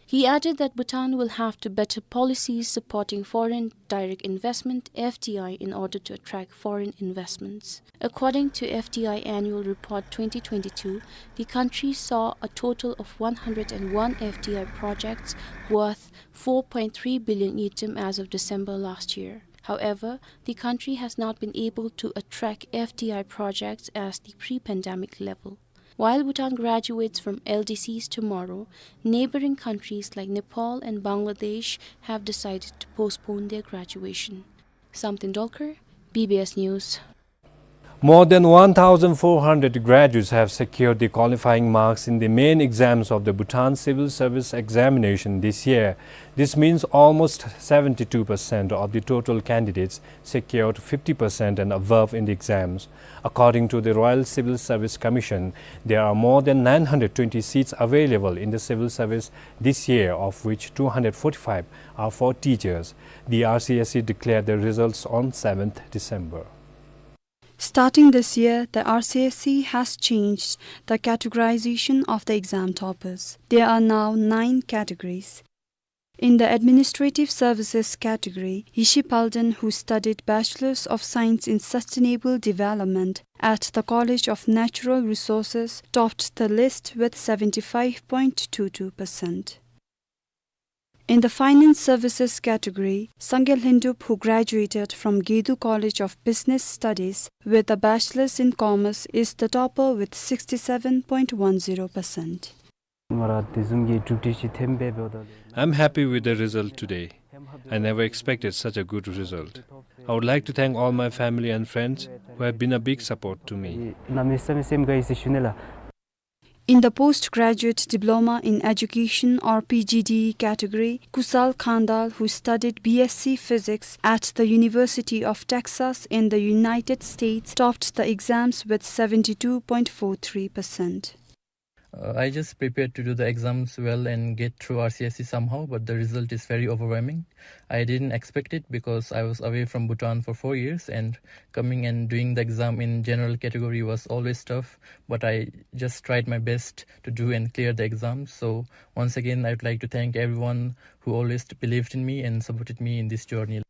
He added that Bhutan will have to better policies supporting foreign direct investment, F D I, in order to attract foreign investments. According to F D I Annual Report twenty twenty-two, the country saw a total of one hundred and one F D I projects worth four point three billion ngultrum as of December last year. However, the country has not been able to attract F D I projects at the pre-pandemic level. While Bhutan graduates from L D Cs tomorrow, neighboring countries like Nepal and Bangladesh have decided to postpone their graduation. Samten Dolkar, B B S News. More than one thousand four hundred graduates have secured the qualifying marks in the main exams of the Bhutan Civil Service Examination this year. This means almost seventy-two percent of the total candidates secured fifty percent and above in the exams. According to the Royal Civil Service Commission, there are more than nine hundred twenty seats available in the civil service this year, of which two hundred forty-five are for teachers. The R C S C declared the results on seventh December. Starting this year, the R C S C has changed the categorization of the exam toppers. There are now nine categories. In the Administrative Services category, Yishi Palden, who studied Bachelors of Science in Sustainable Development at the College of Natural Resources, topped the list with seventy-five point two two percent. In the Finance Services category, Sangay Lhendup, who graduated from Gedu College of Business Studies with a Bachelor's in Commerce, is the topper with sixty-seven point one zero percent. I'm happy with the result today. I never expected such a good result. I would like to thank all my family and friends who have been a big support to me. In the Postgraduate Diploma in Education, or P G D E category, Kusal Khandal, who studied B S C Physics at the University of Texas in the United States, topped the exams with seventy-two point four three percent. Uh, I just prepared to do the exams well and get through R C S C somehow, but the result is very overwhelming. I didn't expect it because I was away from Bhutan for four years, and coming and doing the exam in general category was always tough, but I just tried my best to do and clear the exam. So once again, I would like to thank everyone who always believed in me and supported me in this journey.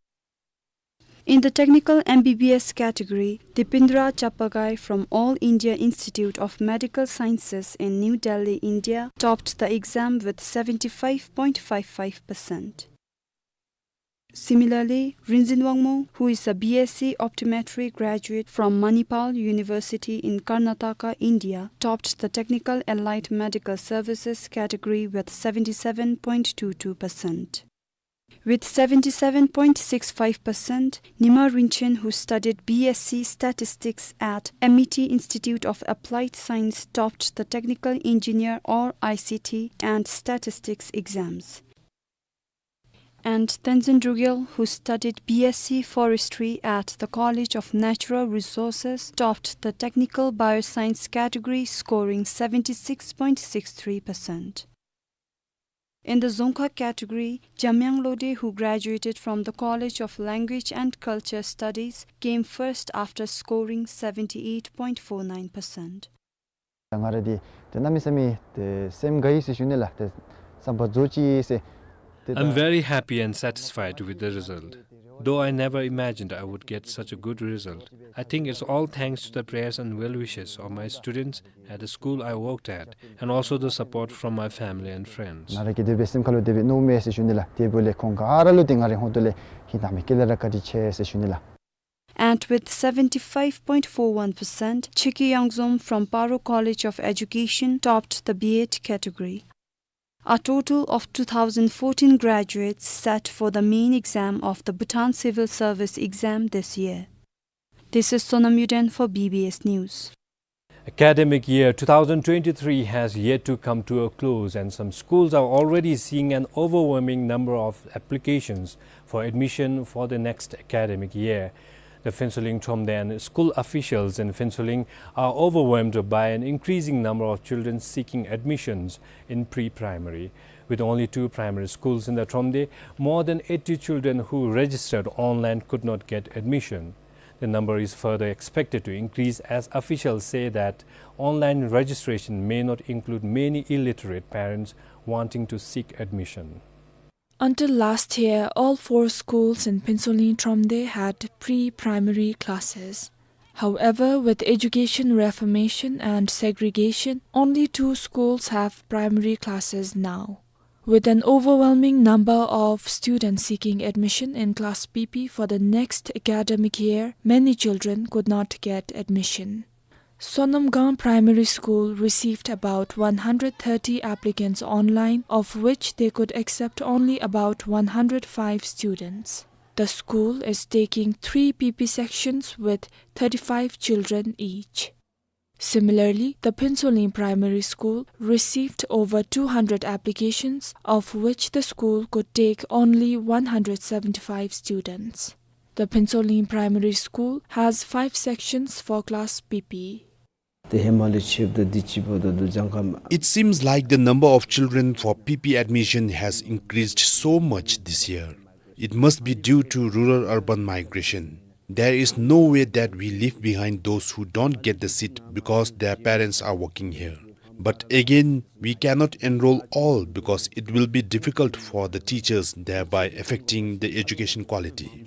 In the Technical M B B S category, Dipindra Chappagai from All India Institute of Medical Sciences in New Delhi, India, topped the exam with seventy-five point five five percent. Similarly, Rinzin Wangmo, who is a B S C Optometry graduate from Manipal University in Karnataka, India, topped the Technical Allied Medical Services category with seventy-seven point two two percent. With seventy-seven point six five percent, Nima Rinchen, who studied B S C Statistics at M I T Institute of Applied Science, topped the Technical Engineer, or I C T, and Statistics exams. And Tenzin Drugel, who studied B S C Forestry at the College of Natural Resources, topped the Technical Bioscience category, scoring seventy-six point six three percent. In the Dzongkha category, Jamyang Lode, who graduated from the College of Language and Culture Studies, came first after scoring seventy-eight point four nine percent. ང་ར་འདི་ཏེ་གནམ་མེད་ས་མེད་ཏེ་སེམས་དགའ་ཡི་ཟེར་ཞུ་ནི་ལགས། ཏེ་བསམ་པ་རྫོགས་ཅི་ཟེར། ཏེ་I'm very happy and satisfied with the result, though I never imagined I would get such a good result. I think it's all thanks to the prayers and well wishes of my students at the school I worked at, and also the support from my family and friends. ང་ར་གིས་དེ་སྦེ་སེམས་ཁ་ལུ་དེ་སྦེ་མནོཝ་མས་ཟེར་ཞུ་ནི་ལགས། དེ་འབདཝ་ལས་ཁོང་ག་ར་ལུ་ཏེ་ང་རའི་ཧོང་ཏོ་ལས་ཧིང་ཐག་མེད་ཀྱི་ལས་ར་བཀའ་དྲིན་ཆེ་ཟེར་ཞུ་ནི་ལགས། And with seventy-five point four one percent, Cheki Yangzom from Paro College of Education topped the B Ed category. A total of two thousand fourteen graduates sat for the main exam of the Bhutan Civil Service exam this year. This is Sonam Yuden for B B S News. Academic year two thousand twenty-three has yet to come to a close, and some schools are already seeing an overwhelming number of applications for admission for the next academic year. The Phuentsholing Thromde and school officials in Phuentsholing are overwhelmed by an increasing number of children seeking admissions in pre-primary. With only two primary schools in the Thromde, more than eighty children who registered online could not get admission. The number is further expected to increase as officials say that online registration may not include many illiterate parents wanting to seek admission. Until last year, all four schools in Phuentsholing Thromde had pre-primary classes. However, with education reformation and segregation, only two schools have primary classes now. With an overwhelming number of students seeking admission in class P P for the next academic year, many children could not get admission. Sonamgang Primary School received about one hundred thirty applicants online, of which they could accept only about one hundred five students. The school is taking three P P sections with thirty-five children each. Similarly, the Phuentsholing Primary School received over two hundred applications, of which the school could take only one hundred seventy-five students. The Phuentsholing Primary School has five sections for class P P. It seems like the number of children for P P admission has increased so much this year. It must be due to rural-urban migration. There is no way that we leave behind those who don't get the seat because their parents are working here. But again, we cannot enroll all because it will be difficult for the teachers, thereby affecting the education quality.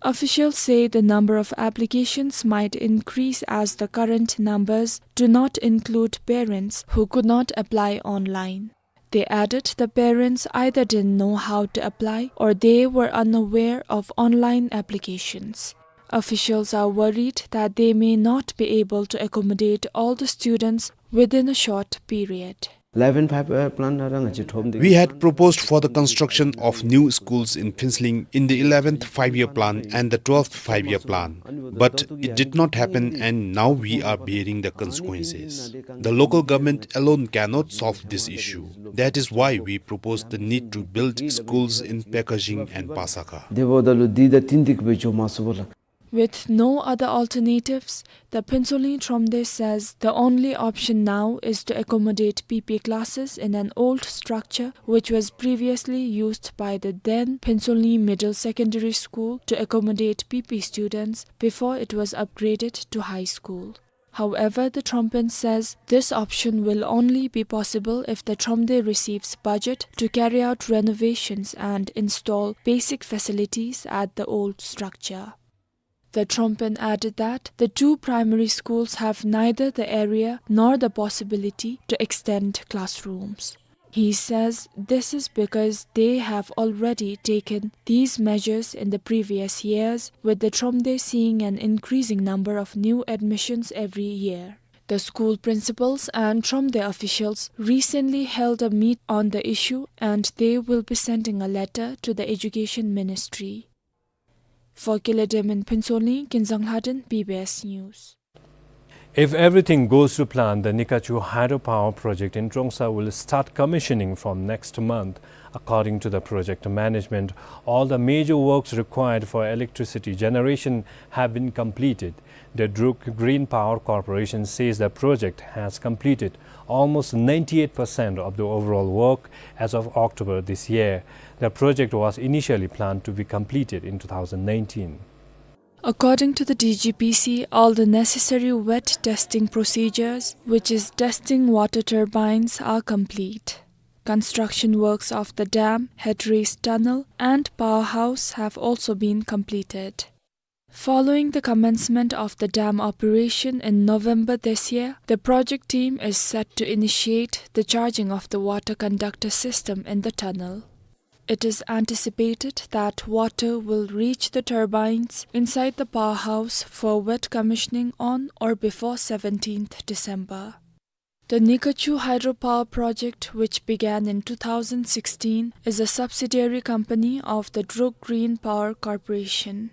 Officials say the number of applications might increase as the current numbers do not include parents who could not apply online. They added the parents either didn't know how to apply or they were unaware of online applications. Officials are worried that they may not be able to accommodate all the students within a short period. Eleven five year plan na ra ngachi Thromde. We had proposed for the construction of new schools in Phuentsholing in the eleventh five-year plan and the twelfth five-year plan, but it did not happen, and now we are bearing the consequences. The local government alone cannot solve this issue. That is why we propose the need to build schools in Pekajing and Pasakha. Debo dalu di da tin dik be jo masu bola. With no other alternatives, the Phuentsholing Thromde says the only option now is to accommodate P P classes in an old structure which was previously used by the then Phuentsholing Middle Secondary School to accommodate P P students before it was upgraded to high school. However, the Thrompen says this option will only be possible if the Thromde receives budget to carry out renovations and install basic facilities at the old structure. The Thrompen added that the two primary schools have neither the area nor the possibility to extend classrooms. He says this is because they have already taken these measures in the previous years, with the Thromde seeing an increasing number of new admissions every year. The school principals and Thromde officials recently held a meet on the issue, and they will be sending a letter to the Education Ministry. For Kile Dem in Phuentsholing, Kinzang Lhaden, B B S News. If everything goes to plan, the Nikachu hydropower project in Trongsa will start commissioning from next month. According to the project management, all the major works required for electricity generation have been completed. The Druk Green Power Corporation says the project has completed almost ninety-eight percent of the overall work as of October this year. The project was initially planned to be completed in two thousand nineteen. According to the D G P C, all the necessary wet testing procedures, which is testing water turbines, are complete. Construction works of the dam, headrace tunnel, and powerhouse have also been completed. Following the commencement of the dam operation in November this year, the project team is set to initiate the charging of the water conductor system in the tunnel. It is anticipated that water will reach the turbines inside the powerhouse for wet commissioning on or before seventeenth December. The Nikachu Hydropower Project, which began in two thousand sixteen, is a subsidiary company of the Druk Green Power Corporation.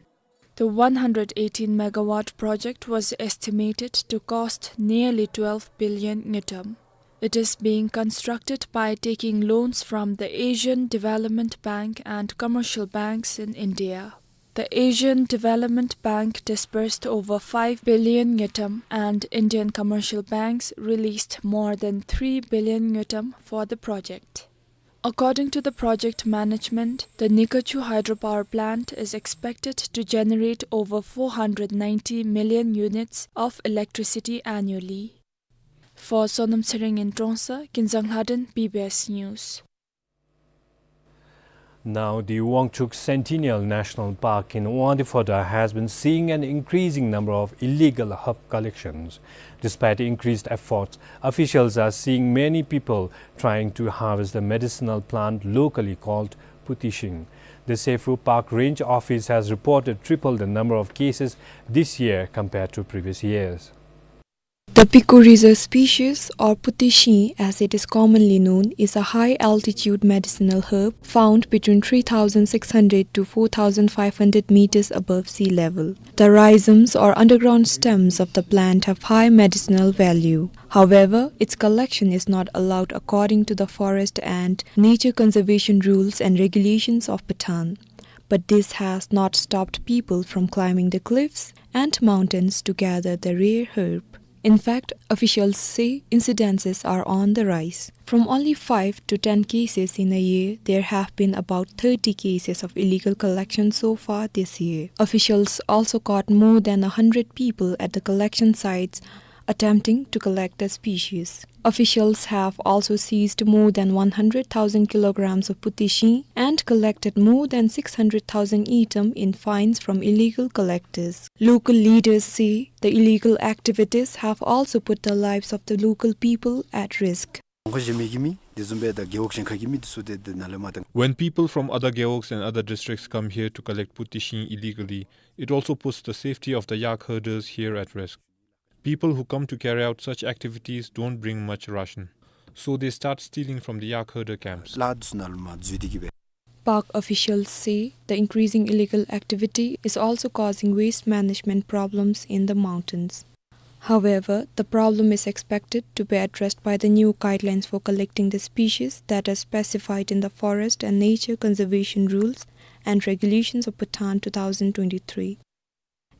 The one hundred eighteen megawatt project was estimated to cost nearly twelve billion ngultrum. It is being constructed by taking loans from the Asian Development Bank and commercial banks in India. The Asian Development Bank disbursed over five billion ngultrum and Indian commercial banks released more than three billion ngultrum for the project. According to the project management, the Nikachu hydropower plant is expected to generate over four hundred ninety million units of electricity annually. For Sonam Tshering in Trongsa, Kinzang Lhaden, B B S News. Now, the Wangchuck Centennial National Park in Wangdue Phodrang has been seeing an increasing number of illegal herb collections. Despite increased efforts, officials are seeing many people trying to harvest the medicinal plant locally called putishing. The Sepfu Park Range Office has reported triple the number of cases this year compared to previous years. The Picoriza species, or putishing as it is commonly known, is a high-altitude medicinal herb found between three thousand six hundred to four thousand five hundred meters above sea level. The rhizomes or underground stems of the plant have high medicinal value. However, its collection is not allowed according to the forest and nature conservation rules and regulations of Bhutan. But this has not stopped people from climbing the cliffs and mountains to gather the rare herb. In fact, officials say incidences are on the rise. From only five to ten cases in a year, there have been about thirty cases of illegal collection so far this year. Officials also caught more than a hundred people at the collection sites attempting to collect the species. Officials have also seized more than one hundred thousand kilograms of putishing and collected more than six hundred thousand ngultrum in fines from illegal collectors. Local leaders say the illegal activities have also put the lives of the local people at risk. When people from other gewogs and other districts come here to collect putishing illegally, it also puts the safety of the yak herders here at risk. People who come to carry out such activities don't bring much ration, so they start stealing from the yak herder camps. Park officials say the increasing illegal activity is also causing waste management problems in the mountains. However, the problem is expected to be addressed by the new guidelines for collecting the species that are specified in the Forest and Nature Conservation Rules and Regulations of Bhutan two thousand twenty-three.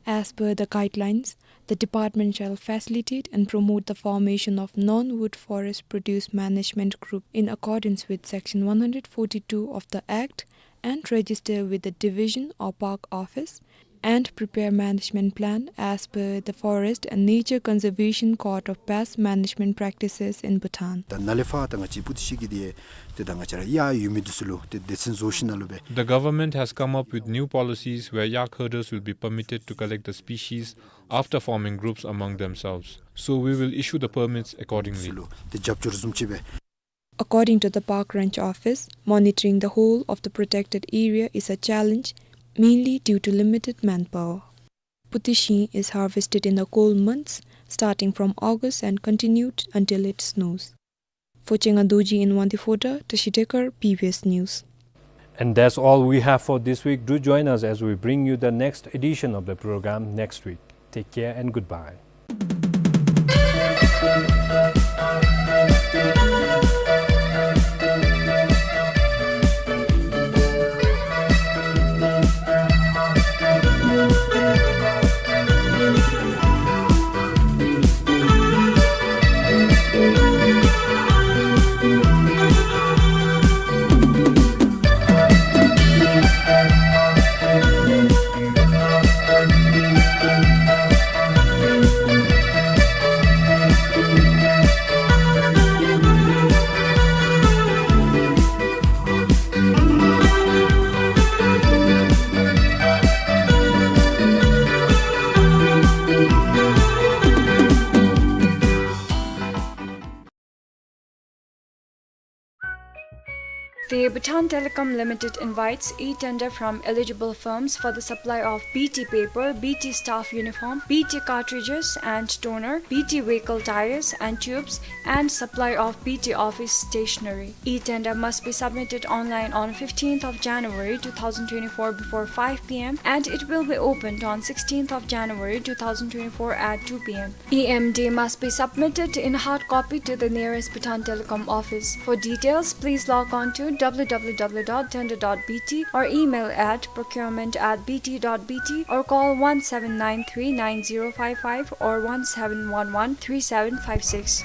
As per the guidelines, the department shall facilitate and promote the formation of non-wood forest produce management group in accordance with Section one hundred forty-two of the Act and register with the division or park office and prepare management plan as per the Forest and Nature Conservation Code of Best Management Practices in Bhutan. ད་ནཱ་ལས་ཕར་ད་ང་བཅས་པུ་ཏི་ཤིང་གི་དེ་ཏེ་ད་ང་བཅས་ར་ཡར་ཡོད་མི་འདི་ཚུ་ལུ་ཏེ་སྡེ་ཚན་བཟོ་ཞིནམ་ལས་སྦེ། The government has come up with new policies where yak herders will be permitted to collect the species after forming groups among themselves. So we will issue the permits accordingly. ཚུ་ལུ་ཏེ་རྒྱབ་སྐྱོར་བཟུམ་ཅིག་སྦེ། According to the Park Range Office, monitoring the whole of the protected area is a challenge, mainly due to limited manpower. Putishing is harvested in the cold months, starting from August and continued until it snows. For Chenga Dorji in Wangdue Phodrang, Tashi Dekar, B B S News. And that's all we have for this week. Do join us as we bring you the next edition of the program next week. Take care and goodbye. The Bhutan Telecom Limited invites e-tender from eligible firms for the supply of B T paper, B T staff uniform, B T cartridges and toner, B T vehicle tires and tubes, and supply of B T office stationery. E-tender must be submitted online on fifteenth of January two thousand twenty-four before five p m, and it will be opened on sixteenth of January two thousand twenty-four at two p m. E M D must be submitted in hard copy to the nearest Bhutan Telecom office. For details, please log on to w w w dot tender dot b t or email at procurement at b t dot b t or call one seven nine three nine zero five five or one seven one one three seven five six.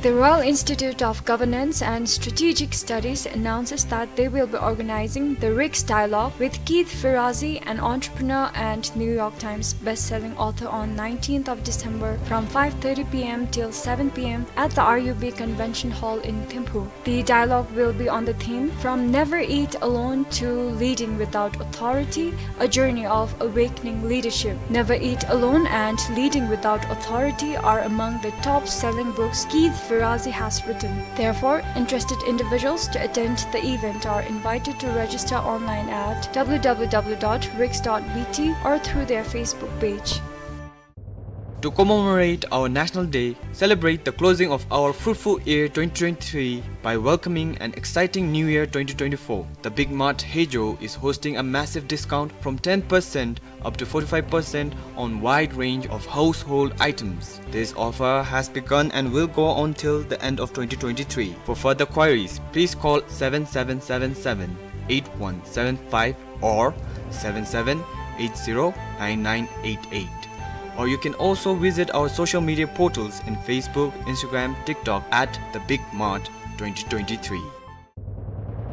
The Royal Institute of Governance and Strategic Studies announces that they will be organizing the RIGS Dialogue with Keith Ferrazzi, an entrepreneur and New York Times best-selling author, on nineteenth of December from five thirty p m till seven p m at the R U B Convention Hall in Thimphu. The dialogue will be on the theme From Never Eat Alone to Leading Without Authority, a journey of awakening leadership. Never Eat Alone and Leading Without Authority are among the top-selling books Keith Ferrazzi has written. Therefore, interested individuals to attend the event are invited to register online at w w w dot rigs dot b t or through their Facebook page. To commemorate our National Day, celebrate the closing of our fruitful year twenty twenty-three by welcoming an exciting New Year twenty twenty-four. The Big Mart Hei Zhou is hosting a massive discount from ten percent up to forty-five percent on wide range of household items. This offer has begun and will go on till the end of twenty twenty-three. For further queries, please call seven seven seven seven eight one seven five or seven seven eight zero nine nine eight eight. Or you can also visit our social media portals in Facebook, Instagram, TikTok at The Big Mart twenty twenty-three.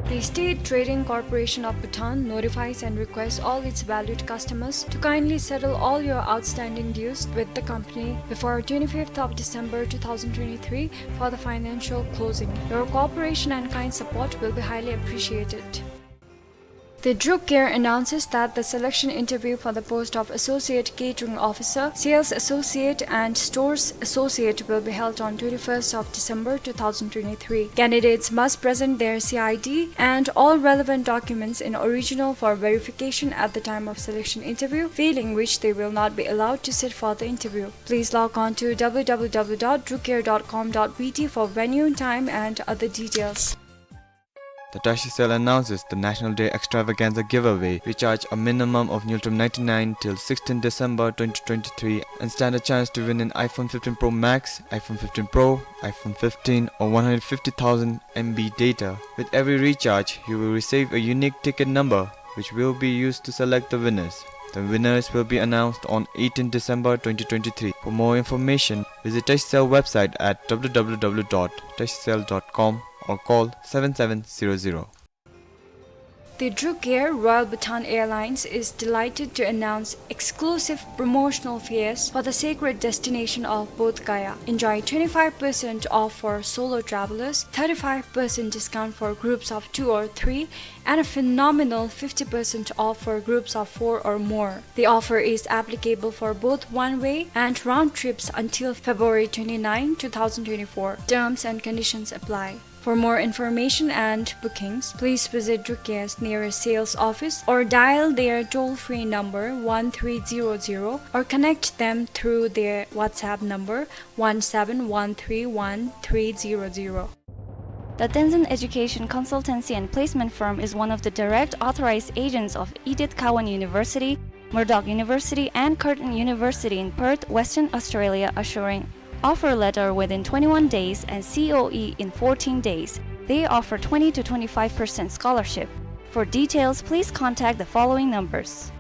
The State Trading Corporation of Bhutan notifies and requests all its valued customers to kindly settle all your outstanding dues with the company before twenty-fifth of December two thousand twenty-three for the financial closing. Your cooperation and kind support will be highly appreciated. The Druk Air announces that the selection interview for the post of Associate Catering Officer, Sales Associate and Stores Associate will be held on twenty-first of December two thousand twenty-three. Candidates must present their C I D and all relevant documents in original for verification at the time of selection interview, failing which they will not be allowed to sit for the interview. Please log on to w w w dot drukair dot com dot b t for venue, time and other details. The Tashi Cell announces the National Day Extravaganza Giveaway. Recharge a minimum of Ngultrum ninety-nine till sixteenth December twenty twenty-three and stand a chance to win an iPhone fifteen Pro Max, iPhone fifteen Pro, iPhone fifteen, or one hundred fifty thousand M B data. With every recharge, you will receive a unique ticket number, which will be used to select the winners. The winners will be announced on eighteenth December twenty twenty-three. For more information, visit Tashi Cell website at w w w dot tashi cell dot com or call seven seven zero zero. The Druk Air, Royal Bhutan Airlines, is delighted to announce exclusive promotional fares for the sacred destination of Bodh Gaya. Enjoy twenty-five percent off for solo travelers, thirty-five percent discount for groups of two or three, and a phenomenal fifty percent off for groups of four or more. The offer is applicable for both one-way and round trips until February twenty-ninth, two thousand twenty-four. Terms and conditions apply. For more information and bookings, please visit Druk Air's nearest sales office or dial their toll-free number one three zero zero or connect them through their WhatsApp number one seven one three one three zero zero. The Tenzin Education Consultancy and Placement Firm is one of the direct authorized agents of Edith Cowan University, Murdoch University, and Curtin University in Perth, Western Australia, assuring offer letter within twenty-one days and C O E in fourteen days. They offer twenty to twenty-five percent scholarship. For details, please contact the following numbers.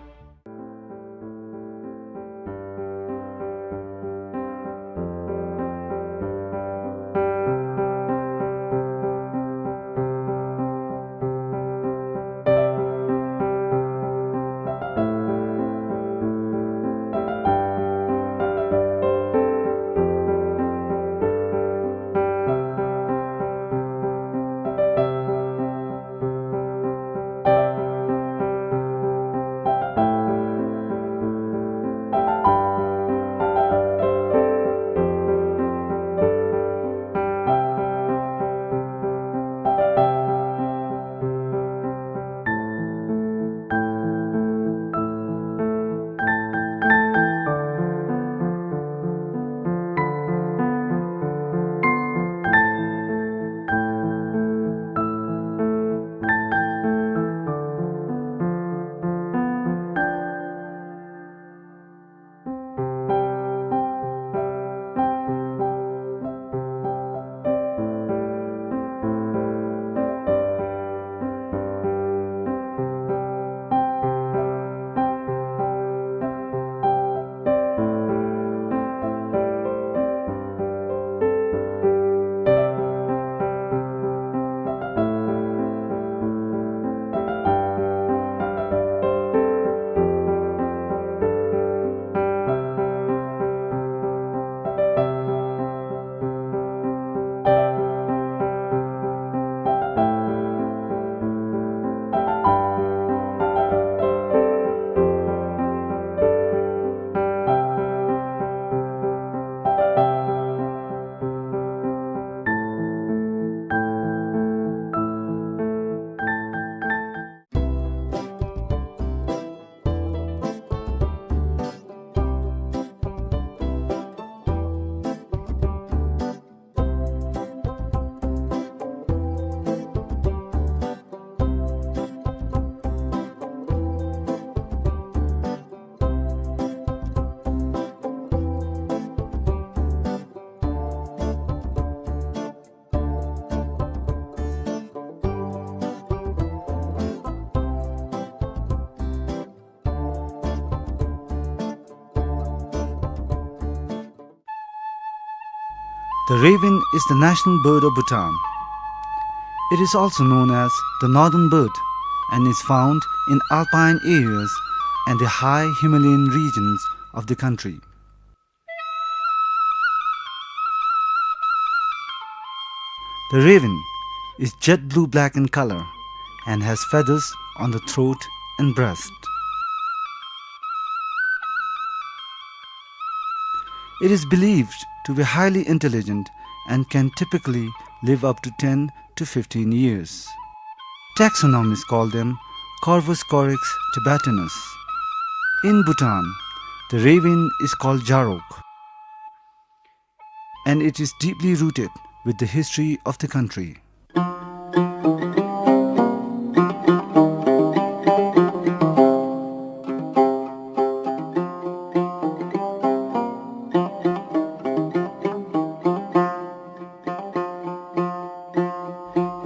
The raven is the national bird of Bhutan. It is also known as the northern bird and is found in alpine areas and the high Himalayan regions of the country. The raven is jet blue-black in color and has feathers on the throat and breast. It is believed to be highly intelligent and can typically live up to ten to fifteen years. Taxonomists call them Corvus corax tibetanus. In Bhutan, the raven is called jarok, and it is deeply rooted with the history of the country.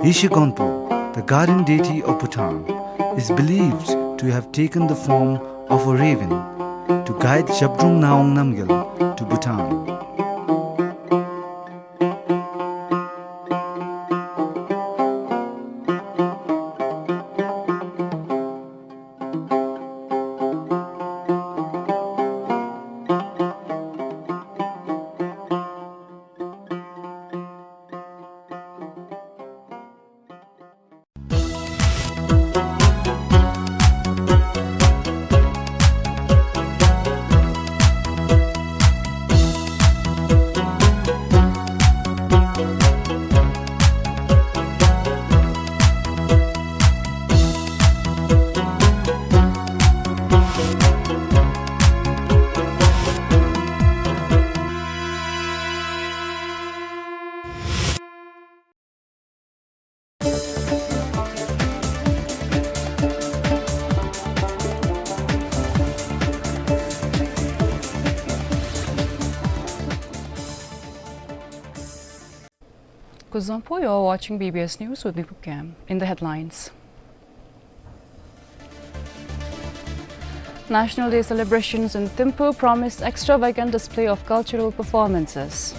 Yeshe Gonpo, the guardian deity of Bhutan, is believed to have taken the form of a raven to guide Zhabdrung Ngawang Namgyal to Bhutan. Kuzuzangpo, you're watching B B S News with me, Phuket. In the headlines. National Day celebrations in Thimphu promise extravagant display of cultural performances.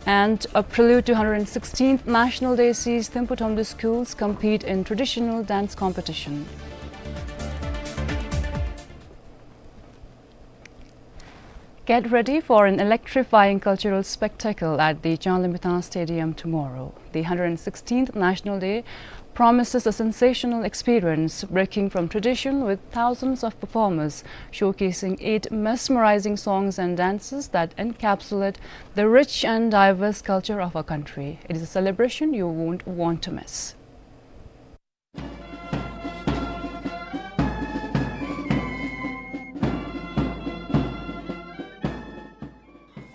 And a prelude to hundred sixteenth National Day sees Thimphu Thamlu schools compete in traditional dance competition. Get ready for an electrifying cultural spectacle at the Changlimithang Stadium tomorrow. The hundred sixteenth National Day promises a sensational experience, breaking from tradition, with thousands of performers showcasing eight mesmerizing songs and dances that encapsulate the rich and diverse culture of our country. It is a celebration you won't want to miss.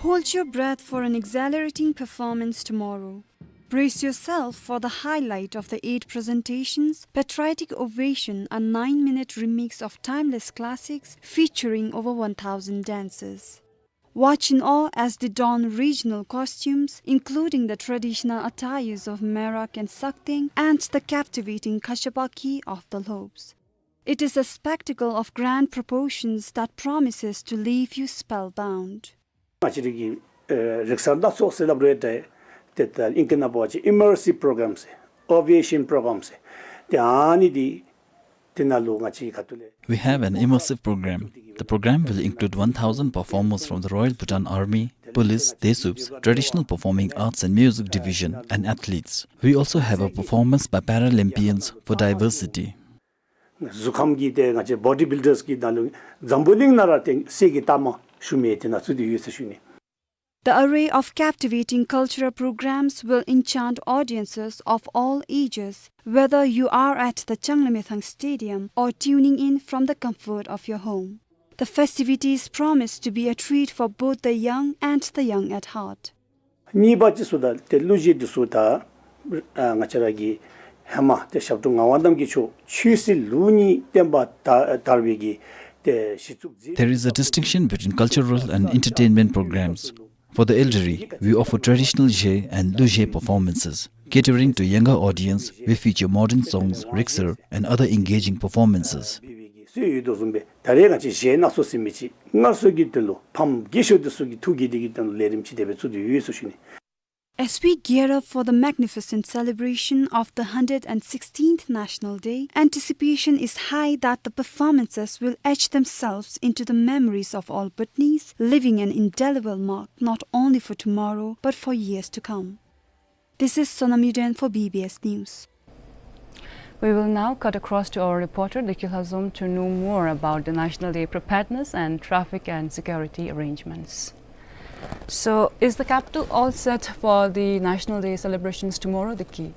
Hold your breath for an exhilarating performance tomorrow. Brace yourself for the highlight of the eight presentations, Patriotic Ovation, a nine-minute remix of timeless classics featuring over one thousand dancers. Watch in awe as they don regional costumes, including the traditional attires of Merak and Sakteng and the captivating Kashapakhi of the Lobs. It is a spectacle of grand proportions that promises to leave you spellbound. ང་བཅས་ར་གི་ཨེ་རིག་གསར་སྣ་ཚོགས་ཟེར་སླབ་རུང་ཏེ་ཏེ་ད་ཨིང་སྐད་ནང་འབད་བ་ཅིན་immersive program ཟེར་ovation program ཟེར་ཏེ་ཨ་ནི་འདི་དེ་ནང་ལུ་ང་བཅས་ཁ་ཐུག་ལས། We have an immersive program. The program will include one thousand performers from the Royal Bhutan Army, Police, Desups, Traditional Performing Arts and Music Division, and athletes. We also have a performance by Paralympians for diversity. གཟུགས་ཁམས་ཀྱི་ཏེ་ང་བཅས་body builders གི་ནང་ལུ་འཛམ་བུ་གླིང་ནང་ར་ཏེ་གསེར་གྱི་རྟགས་མ་ཞུ་མི་དེ་ནང་ཚུད་དེ་ཡོད་ཟེར་ཞུ་ནི། The array of captivating cultural programs will enchant audiences of all ages, whether you are at the Changlimithang Stadium or tuning in from the comfort of your home. The festivities promise to be a treat for both the young and the young at heart. གཉིས་པ་ཅིག་ཟེརཝ་ད་ཏེ་གླུ་གཞས་འདི་ཚུ་ད་ཨ་ང་བཅས་ར་གི་ཧེ་མ་ཏེ་ཞབས་དྲུང་ངག་དབང་རྣམ་རྒྱལ་མཆོག་ཆོས་སྲིད་ལུགས་གཉིས་བསྟན་པ་དར་དར་བའི་གི་ཏེ་གཞི་བཙུགས་མཛད། There is a distinction between cultural and entertainment programs. For the elderly, we offer traditional གཞས and གླུ་གཞས performances. Catering to younger audience, we feature modern songs, རིག་གསར, and other engaging performances. ཏེ་ཡོད་དོ་བཟུམ་སྦེ་ད་རེས་ང་བཅས་གཞས་སྣ་ཚོགས་ཟེར་མི་ཅིག་སྔར་སྲོལ་གྱི་དོན་ལུ་ཕམ་རྒས་ཤོས་འདི་ཚུ་གི་ཐུགས་དགྱེས་འདི་གི་དོན་ལུ་ལས་རིམ་ཅིག་དེ་སྦེ་བཙུགས་ཏེ་ཡོད་ཟེར་ཞུ་ནི། As we gear up for the magnificent celebration of the hundred and sixteenth National Day, anticipation is high that the performances will etch themselves into the memories of all Bhutanese, leaving an indelible mark not only for tomorrow but for years to come. This is Sonam Yuden for B B S News. We will now cut across to our reporter, Deki Lhazom, to know more about the National Day preparedness and traffic and security arrangements. So, is the capital all set for the National Day celebrations tomorrow, Deki?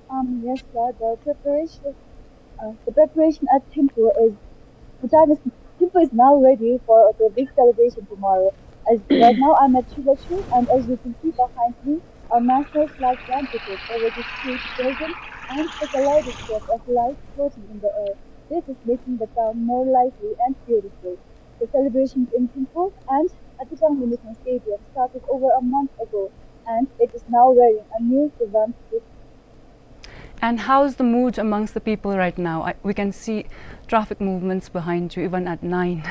Um, yes, sir. The preparation, uh, the preparation at Thimphu is, Bhutan is, Thimphu is now ready for the big celebration tomorrow. As right now, I'm at Chughachu, and as you can see behind me, a national flag blanketed over the street building and the kaleidoscope of lights floating in the air. This is making the town more lively and beautiful. The celebrations in Thimphu and at the Changlimithang Stadium started over a month ago, and it is now wearing a new revamped look. And how's the mood amongst the people right now? I, we can see traffic movements behind you, even at nine.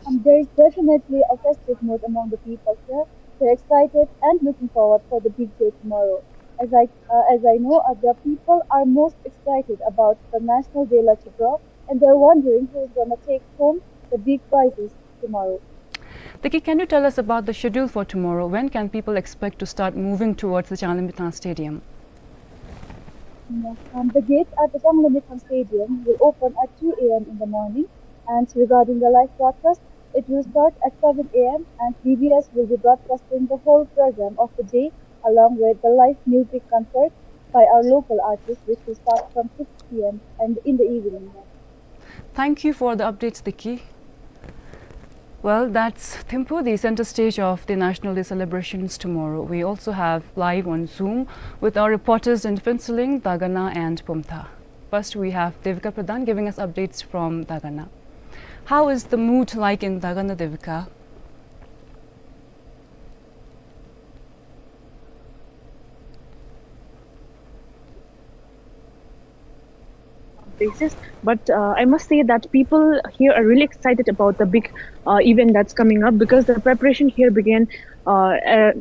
Um, there is definitely a festive mood among the people here. They're excited and looking forward for the big day tomorrow. As I, uh, as I know, uh, the people are most excited about the National Day Lucky Draw, and they're wondering who's gonna take home the big prizes tomorrow. Deki, can you tell us about the schedule for tomorrow? When can people expect to start moving towards the Changlimithang Stadium? Yes, um, the gates at the Changlimithang Stadium will open at two A M in the morning, and regarding the live broadcast, it will start at seven A M, and B B S will be broadcasting the whole program of the day along with the live music concert by our local artists, which will start from six P M and in the evening. Thank you for the updates, Deki. Well, that's Thimphu, the center stage of the National Day celebrations tomorrow. We also have live on Zoom with our reporters in Phuentsholing, Dagana and Pumtha. First, we have Devika Pradhan giving us updates from Dagana. How is the mood like in Dagana, Devika? Basis. But, uh, I must say that people here are really excited about the big, uh, event that's coming up, because the preparation here began, uh, uh,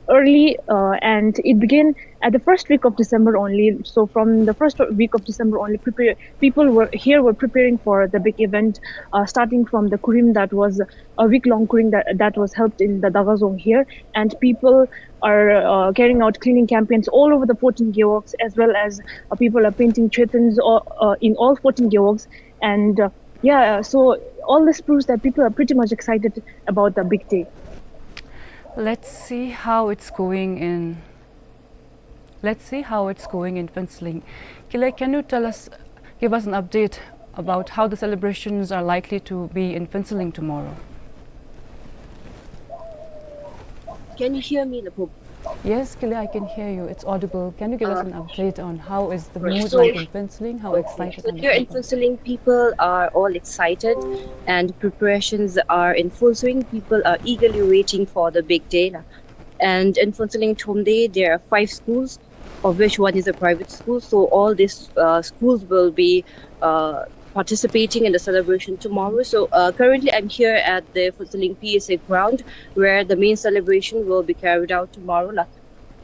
early, uh, and it began at the first week of December only. So from the first week of December only, prepare, people were here were preparing for the big event, uh, starting from the kurim that was a week-long kurim that, that was held in the Daga Dzong here, and people are, uh, carrying out cleaning campaigns all over the fourteen gewogs, as well as, uh, people are painting chötens, uh, uh, in all fourteen gewogs, and, uh, yeah, so all this proves that people are pretty much excited about the big day. Let's see how it's going in Let's see how it's going in Phuentsholing. Kile, can you tell us, give us an update about how the celebrations are likely to be in Phuentsholing tomorrow? Can you hear me, Laphup? Yes, Kile, I can hear you. It's audible. Can you give us an update on how is the mood like in Phuentsholing? How excited are the people? Here in Phuentsholing, people are all excited and preparations are in full swing. People are eagerly waiting for the big day. And in Phuentsholing Thromde, there are five schools, of which one is a private school. So all these, uh, schools will be, uh, participating in the celebration tomorrow. So, uh, currently I'm here at the Phuentsholing P S A ground, where the main celebration will be carried out tomorrow. La.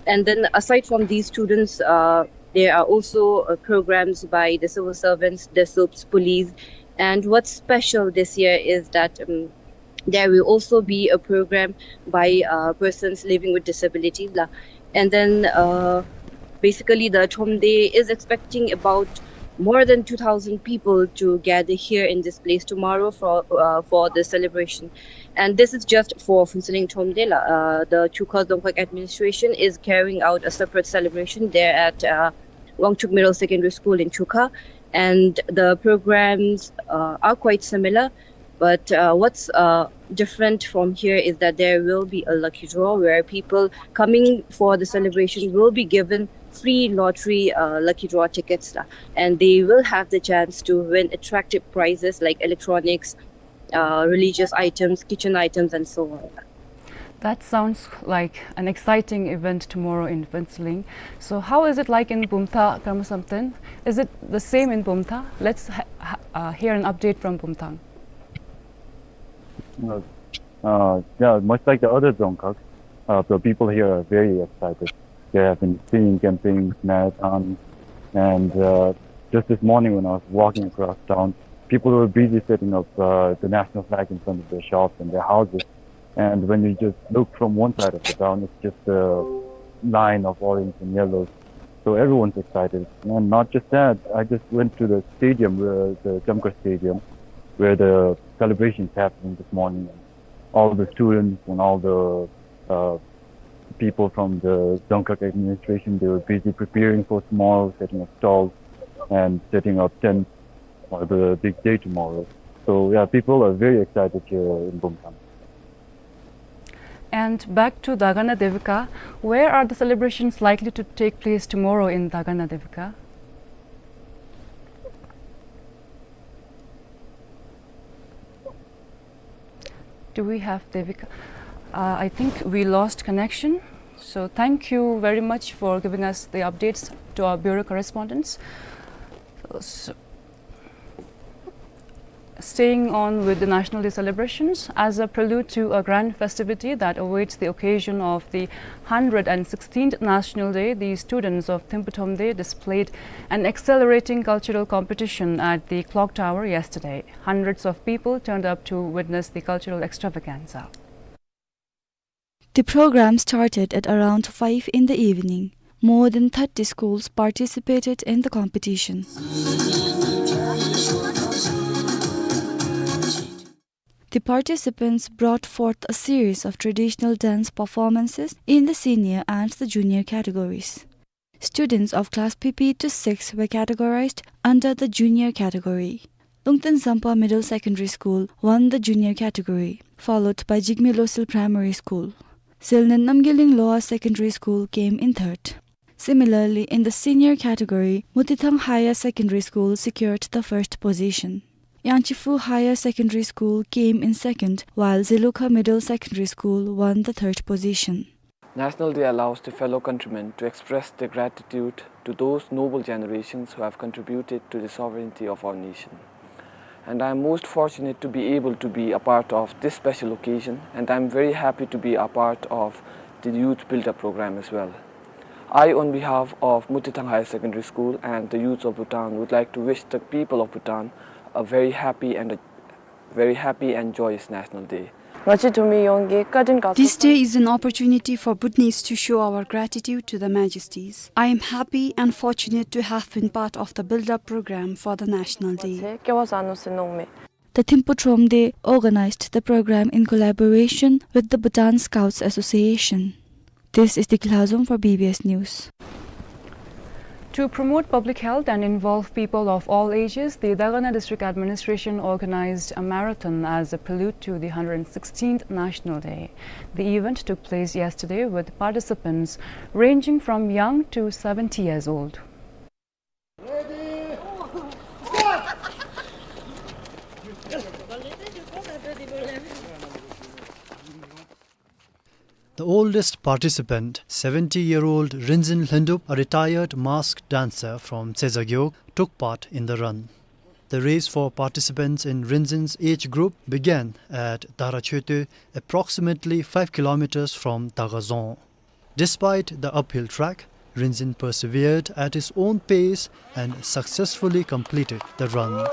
And then aside from these students, uh, there are also, uh, programs by the civil servants, the SOPs, police. And what's special this year is that, um, there will also be a program by, uh, persons living with disabilities. La. And then, uh, basically, the Thromde is expecting about more than two thousand people to gather here in this place tomorrow for, uh, for the celebration. And this is just for Phuentsholing Thromde. La. Uh, the Chukha Dzongkhag administration is carrying out a separate celebration there at, uh, Wangchuck Middle Secondary School in Chukha. And the programs, uh, are quite similar. But, uh, what's, uh, different from here is that there will be a lucky draw where people coming for the celebration will be given free lottery, uh, lucky draw tickets, la, and they will have the chance to win attractive prizes like electronics, uh, religious items, kitchen items, and so on. That sounds like an exciting event tomorrow in Phuentsholing. So how is it like in Bumthang, Karma Samten? Is it the same in Bumthang? Let's ha- ha- uh, hear an update from Bumthang. Uh, uh, yeah, much like the other Dzongkhag, uh, the people here are very excited. They have been singing campaigns, marathons, and uh, just this morning when I was walking across town, people were busy setting up uh, the national flag in front of their shops and their houses. And when you just look from one side of the town, it's just a line of orange and yellows. So everyone's excited. And not just that, I just went to the stadium, uh, the Chamkhar Stadium, where the celebration's happening this morning. All the students and all the uh, people from the Dzongkhag administration, they were busy preparing for tomorrow, setting up stalls and setting up tents for the big day tomorrow. So yeah, people are very excited here in Bumthang. And back to Dagana Devika, where are the celebrations likely to take place tomorrow in Dagana Devika? Do we have Devika? Uh, I think we lost connection. So thank you very much for giving us the updates to our bureau correspondents. So, staying on with the National Day celebrations, as a prelude to a grand festivity that awaits the occasion of the hundred and sixteenth National Day, the students of Thimphu Thromde displayed an exhilarating cultural competition at the clock tower yesterday. Hundreds of people turned up to witness the cultural extravaganza. The program started at around five in the evening. More than thirty schools participated in the competition. The participants brought forth a series of traditional dance performances in the senior and the junior categories. Students of class P P to six were categorized under the junior category. Lungten Zampa Middle Secondary School won the junior category, followed by Jigme Losel Primary School. Zelnen Namgyiling Lower Secondary School came in third. Similarly, in the senior category, Mutithang Higher Secondary School secured the first position. Yangchipfu Higher Secondary School came in second, while Zilukha Middle Secondary School won the third position. National Day allows the fellow countrymen to express their gratitude to those noble generations who have contributed to the sovereignty of our nation. And I am most fortunate to be able to be a part of this special occasion, and I am very happy to be a part of the Youth Build-Up Program as well. I, on behalf of Mutithang Higher Secondary School and the youths of Bhutan, would like to wish the people of Bhutan a very happy and a very happy and joyous National Day. ང་བཅས་འབྲུག་མི་ཡོངས་ཀྱིས་བཀའ་དྲིན་དགའ་ཚོར། This day is an opportunity for Bhutanese to show our gratitude to the Majesties. I am happy and fortunate to have been part of the build-up program for the National Day. སྐལ་བ་བཟང་ནུག་ཟེར་མནོཝ་མས། The Thimphu Thromde organized the program in collaboration with the Bhutan Scouts Association. This is Dikla Zong for B B S News. To promote public health and involve people of all ages, the Dagana District Administration organized a marathon as a prelude to the hundred sixteenth National Day. The event took place yesterday with participants ranging from young to seventy years old. The oldest participant, seventy-year-old Rinzin Lhendup, a retired masked dancer from Tsezagyo, took part in the run. The race for participants in Rinzin's age group began at Dara Choetö, approximately five kilometers from Daga Dzong. Despite the uphill track, Rinzin persevered at his own pace and successfully completed the run.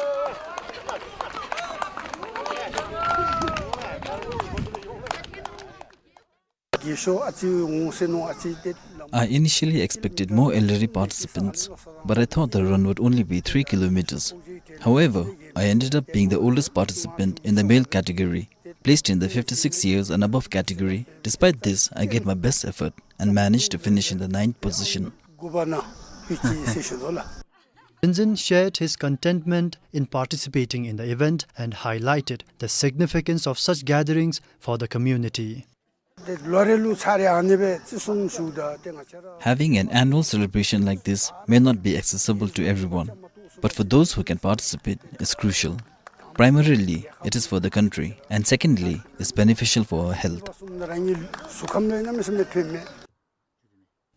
I initially expected more elderly participants, but I thought the run would only be three kilometers. However, I ended up being the oldest participant in the male category, placed in the fifty-six years and above category. Despite this, I gave my best effort and managed to finish in the ninth position. Rinzin shared his contentment in participating in the event and highlighted the significance of such gatherings for the community. Having an annual celebration like this may not be accessible to everyone, but for those who can participate, it's crucial. Primarily, it is for the country, and secondly, it's beneficial for our health.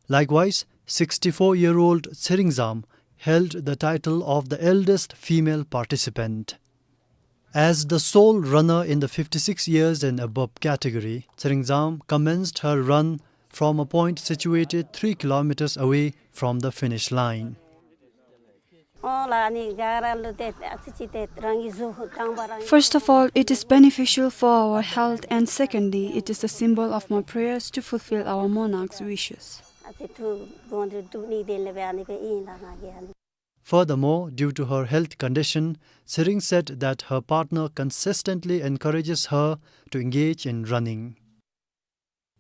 Likewise, sixty-four-year-old Tsering Zam held the title of the eldest female participant. As the sole runner in the fifty-six years and above category, Tsering Zam commenced her run from a point situated three kilometers away from the finish line. First of all, it is beneficial for our health, and secondly, it is a symbol of my prayers to fulfill our monarch's wishes. Furthermore, due to her health condition, Tsering said that her partner consistently encourages her to engage in running.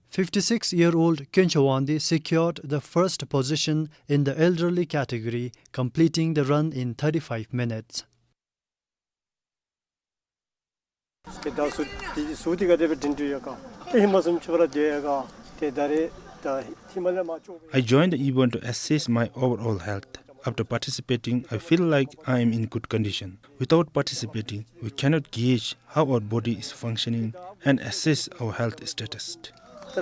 Fifty-six-year-old Khencho Wangdi secured the first position in the elderly category, completing the run in thirty-five minutes. I joined the event to assess my overall health. After participating, I feel like I am in good condition. Without participating, we cannot gauge how our body is functioning and assess our health status. The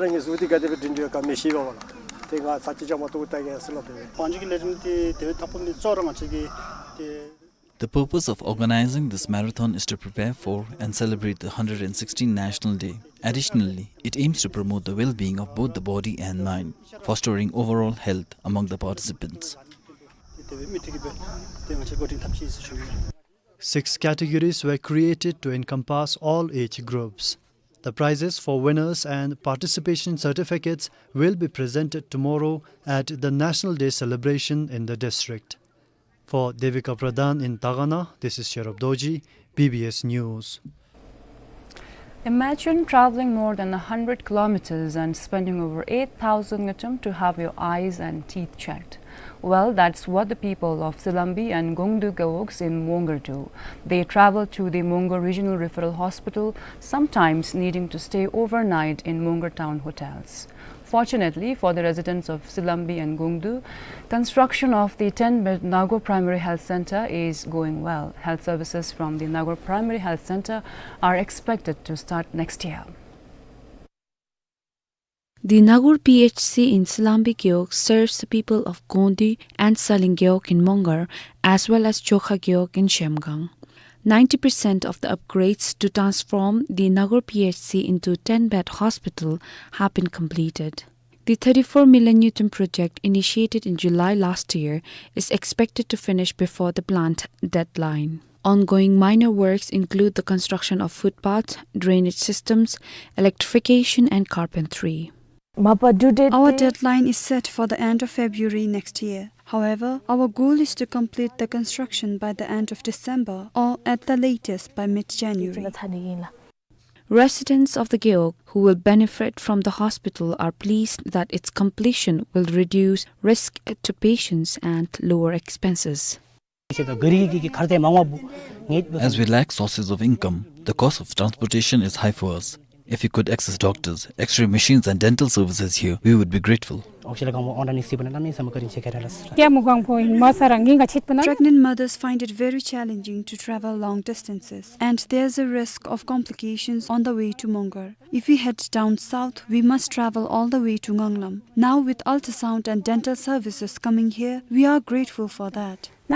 purpose of organizing this marathon is to prepare for and celebrate the hundred and sixteenth National Day. Additionally, it aims to promote the well-being of both the body and mind, fostering overall health among the participants. Six categories were created to encompass all age groups. The prizes for winners and participation certificates will be presented tomorrow at the National Day celebration in the district. For Devika Pradhan in Dagana, this is Sherab Dorji, B B S News. Imagine traveling more than a hundred kilometers and spending over eight thousand ngultrum to have your eyes and teeth checked. Well, that's what the people of Silambi and Gongdu Gewogs in Mongar do. They travel to the Mongar Regional Referral Hospital, sometimes needing to stay overnight in Mongar town hotels. Fortunately for the residents of Silambi and Gongdu, construction of the ten-bed Nagor Primary Health Center is going well. Health services from the Nagor Primary Health Center are expected to start next year. The Nagor P H C in Silambi Gewog serves the people of Gongdu and Saling Gewog in Mongar, as well as Jokha Gewog in Zhemgang. Ninety percent of the upgrades to transform the Nagor P H C into ten-bed hospital have been completed. The thirty-four million ngultrum project, initiated in July last year, is expected to finish before the planned deadline. Ongoing minor works include the construction of footpaths, drainage systems, electrification and carpentry. Our deadline is set for the end of February next year. However, our goal is to complete the construction by the end of December or at the latest by mid-January. Residents of the Gewog who will benefit from the hospital are pleased that its completion will reduce risk to patients and lower expenses. As we lack sources of income, the cost of transportation is high for us. If we could access doctors, X-ray machines and dental services here, we would be grateful. Pregnant mothers find it very challenging to travel long distances, and there's a risk of complications on the way to Mongar. If we head down south, we must travel all the way to Nganglam. Now, with ultrasound and dental services coming here, we are grateful for that. ཨ་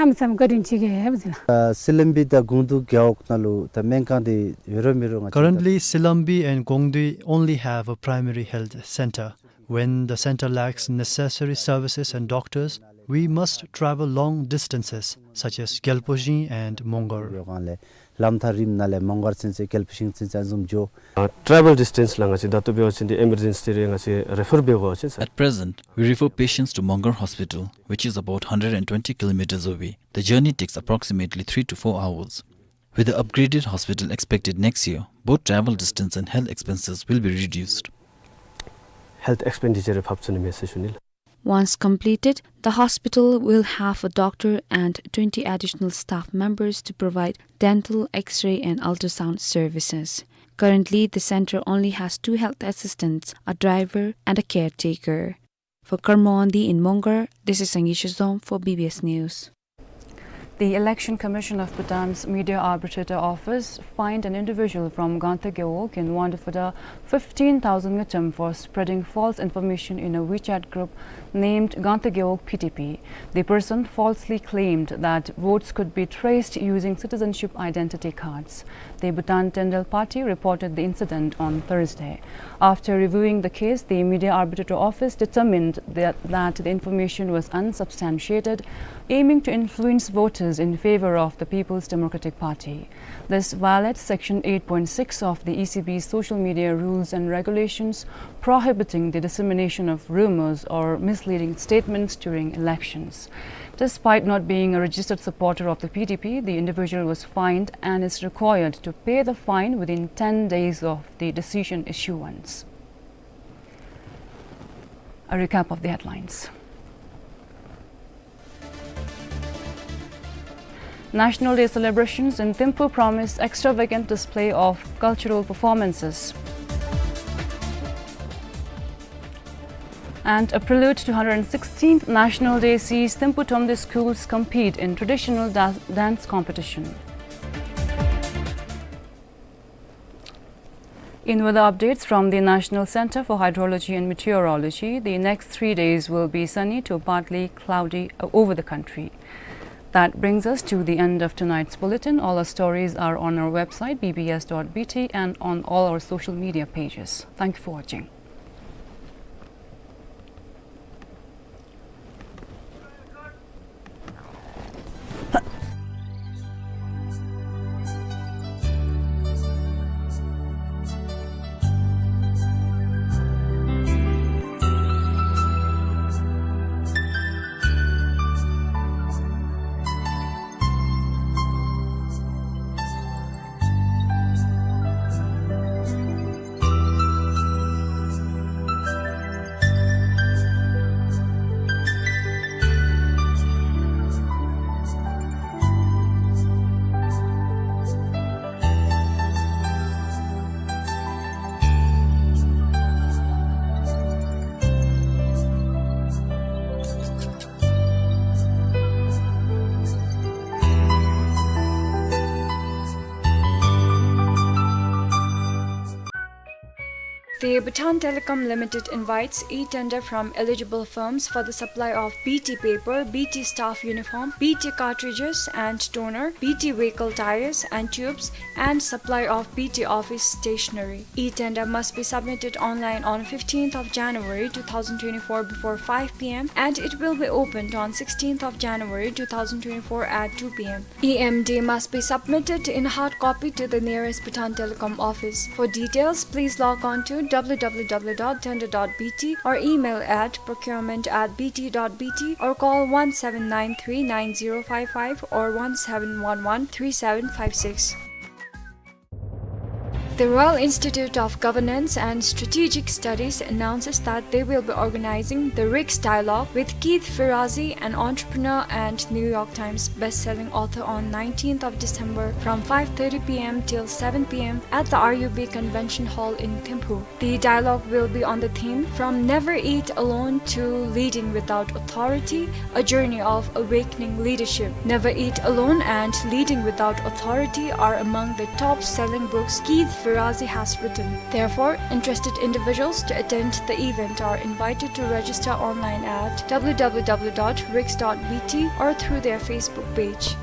སི་ལམ་བི་དང་གུང་ཏུ་རྒེད་འོག་ནང་ལུ་ད་སྨན་ཁང་འདི་ཡོད་ར་མེད་རུང་ང་བཅས་Currently, Silambi and Gongdi only have a primary health center. When the center lacks necessary services and doctors, we must travel long distances, such as Gyalpo་ཞིང་and་མོང་སྒར། ཡོད་གང་ལས་ལམ་ཐག་རིངམ་ནང་ལས་མོང་སྒར་ཚུན་ཚོད་རྒྱལ་པོ་ཤིང་ཚུན་ཚོད་ཨ་ནི་བཟུམ་འགྱོ། ཨ་ཊེ་རེ་ཝེལ་ཌིས་ཊེནསི་ལུ་ང་བཅས་ད་ལྟོ་འབད་བ་ཅིན་འདི་ཨི་མར་ཇེན་སི་ཊི་རེ་ང་བཅས་རེ་ཕར་འབད་དགོ་ཅི་ཟེར། At present, we refer patients to Mongar Hospital, which is about hundred and twenty kilometers away. The journey takes approximately three to four hours. With the upgraded hospital expected next year, both travel distance and health expenses will be reduced. Health expenditure ཕབ་ཚུགས་ནི་མས་ཟེར་ཞུ་ནི་ལགས། Once completed, the hospital will have a doctor and twenty additional staff members to provide dental, X-ray and ultrasound services. Currently, the center only has two health assistants, a driver and a caretaker. For Karma Wangdi in Mongar, this is Sangi Shizom for B B S News. The Election Commission of Bhutan's Media Arbitrator Office fined an individual from Gangtse Gewog in Wangdue Phodrang fifteen thousand ngultrum for spreading false information in a WeChat group named Gangtse Gewog P T P. The person falsely claimed that votes could be traced using citizenship identity cards, the Bhutan Tendrel Party reported the incident on Thursday. After reviewing the case, the Media Arbitrator Office determined that, that the information was unsubstantiated, aiming to influence voters in favor of the People's Democratic Party. This violates Section eight point six of the E C B's social media rules and regulations, prohibiting the dissemination of rumors or misleading statements during elections. Despite not being a registered supporter of the P T P, the individual was fined and is required to pay the fine within ten days of the decision issuance. A recap of the headlines. National Day celebrations in Thimphu promise extravagant display of cultural performances. And a prelude to hundred sixteenth National Day sees Thimphu Thromde schools compete in traditional da-, dance competition. In weather updates from the National Center for Hydrology and Meteorology, the next three days will be sunny to partly cloudy, uh, over the country. That brings us to the end of tonight's bulletin. All our stories are on our website, B B S dot B T, and on all our social media pages. Thank you for watching. The Bhutan Telecom Limited invites e-tender from eligible firms for the supply of B T paper, B T staff uniform, B T cartridges and toner, B T vehicle tires and tubes, and supply of B T office stationery. E-tender must be submitted online on fifteenth of January two thousand twenty-four before five P M, and it will be opened on sixteenth of January two thousand twenty-four at two P M. E M D must be submitted in hard copy to the nearest Bhutan Telecom office. For details, please log on to W W W dot tender dot B T or email at procurement at B T dot B T or call one seven nine three nine zero five five or one seven one one three seven five six. The Royal Institute of Governance and Strategic Studies announces that they will be organizing the RIGS Dialogue with Keith Ferrazzi, an entrepreneur and New York Times best-selling author, on nineteenth of December from five thirty P M till seven P M at the R U B Convention Hall in Thimphu. The dialogue will be on the theme From Never Eat Alone to Leading Without Authority, A Journey of Awakening Leadership. Never Eat Alone and Leading Without Authority are among the top-selling books Keith Ferrazzi has written. Therefore, interested individuals to attend the event are invited to register online at W W W dot rigs dot B T or through their Facebook page.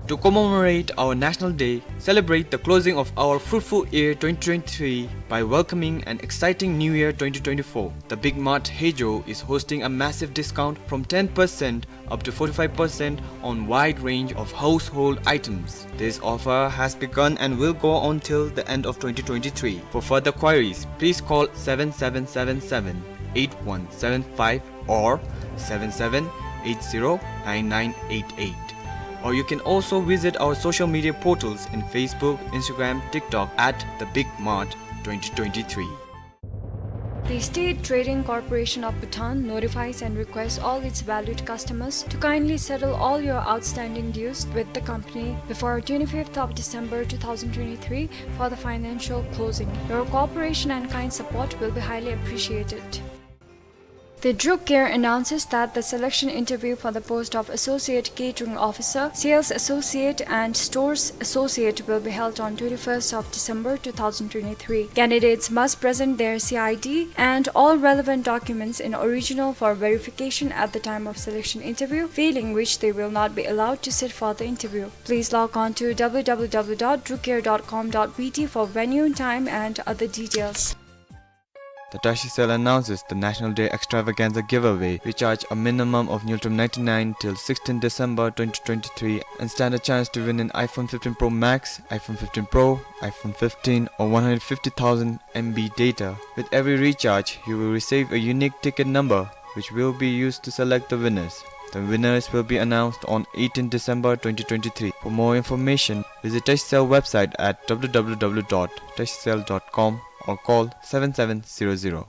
To commemorate our National Day, celebrate the closing of our fruitful year twenty twenty-three by welcoming an exciting New Year twenty twenty-four. The Big Mart Heijo is hosting a massive discount from ten percent up to forty-five percent on wide range of household items. This offer has begun and will go on till the end of twenty twenty-three. For further queries, please call seven seven seven seven eight one seven five or seven seven eight zero nine nine eight eight. Or you can also visit our social media portals in Facebook, Instagram, TikTok at The Big Mart twenty twenty-three. The State Trading Corporation of Bhutan notifies and requests all its valued customers to kindly settle all your outstanding dues with the company before twenty-fifth of December two thousand twenty-three for the financial closing. Your cooperation and kind support will be highly appreciated. The Druk Gear announces that the selection interview for the post of Associate Catering Officer, Sales Associate, and Stores Associate will be held on twenty-first of December two thousand twenty-three. Candidates must present their C I D and all relevant documents in original for verification at the time of selection interview, failing which they will not be allowed to sit for the interview. Please log on to W W W dot drukgear dot com dot B T for venue, time, and other details. The Tashi Cell announces the National Day Extravaganza Giveaway. Recharge a minimum of Ngultrum ninety-nine till sixteenth December twenty twenty-three and stand a chance to win an iPhone fifteen Pro Max, iPhone fifteen Pro, iPhone fifteen, or one hundred fifty thousand M B data. With every recharge, you will receive a unique ticket number, which will be used to select the winners. The winners will be announced on eighteenth December twenty twenty-three. For more information, visit Tashi Cell website at W W W dot tashi cell dot com or call seven seven zero zero.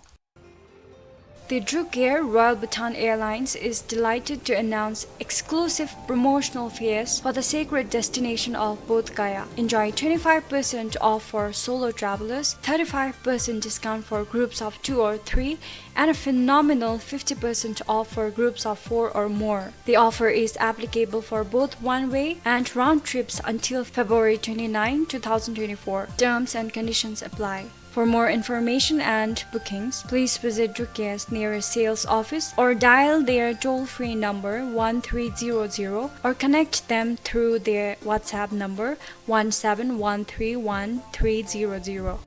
The Druk Air Royal Bhutan Airlines is delighted to announce exclusive promotional fares for the sacred destination of Bodh Gaya. Enjoy twenty-five percent off for solo travelers, thirty-five percent discount for groups of two or three, and a phenomenal fifty percent off for groups of four or more. The offer is applicable for both one-way and round trips until February twenty-ninth, two thousand twenty-four. Terms and conditions apply. For more information and bookings, please visit Druk Air's nearest sales office or dial their toll-free number one three zero zero or connect them through their WhatsApp number one seven one three one three zero zero.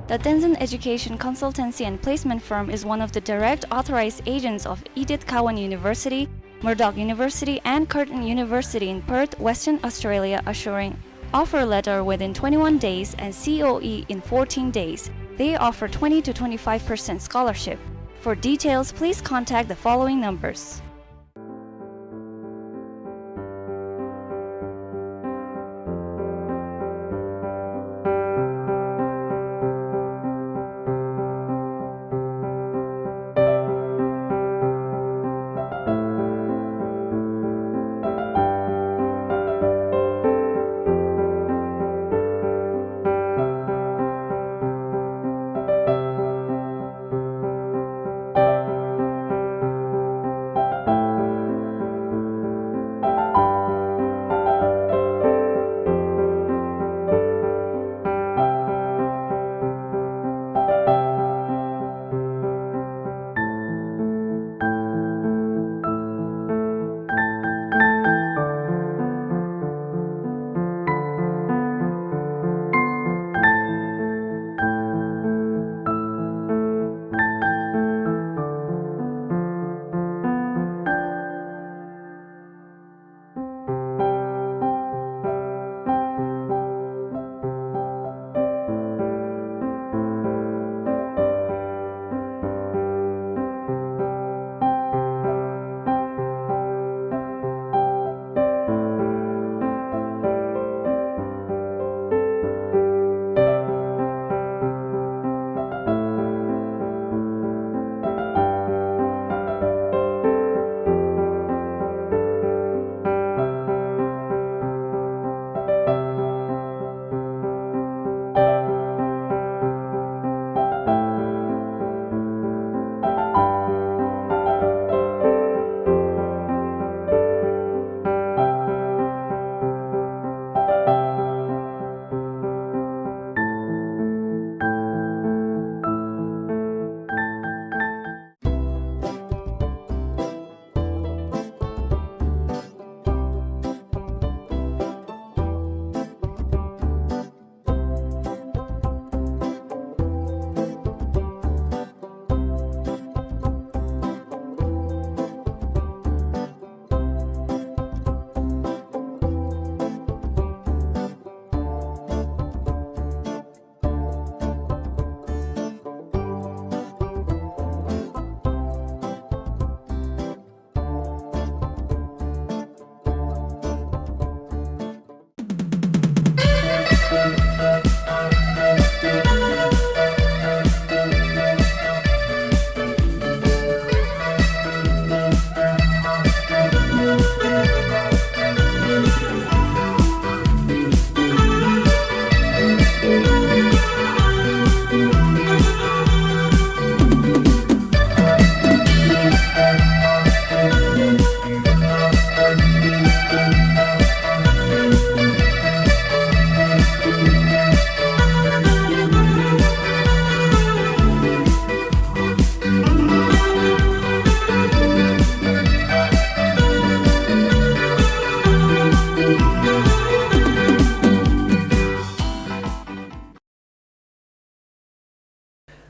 The Tenzin Education Consultancy and Placement Firm is one of the direct authorized agents of Edith Cowan University, Murdoch University, and Curtin University in Perth, Western Australia, assuring offer letter within twenty-one days and C O E in fourteen days. They offer twenty to twenty-five percent scholarship. For details, please contact the following numbers.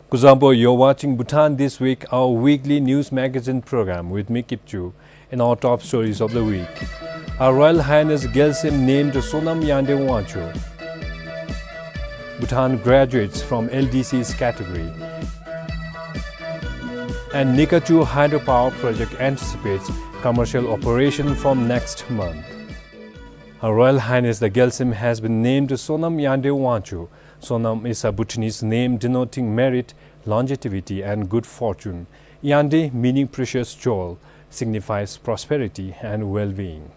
Kuzuzangpo, you're watching Bhutan This Week, our weekly news magazine program with me, Kipchu. And our top stories of the week. Her Royal Highness Gyaltsem named Sonam Yande Wangchuk. Bhutan graduates from L D C's category. And Nikachu hydropower project anticipates commercial operation from next month. Her Royal Highness the Gyaltsem has been named Sonam Yande Wangchuk. Sonam is a Bhutanese name denoting merit, longevity, and good fortune. Yande, meaning precious jewel, signifies prosperity and well-being.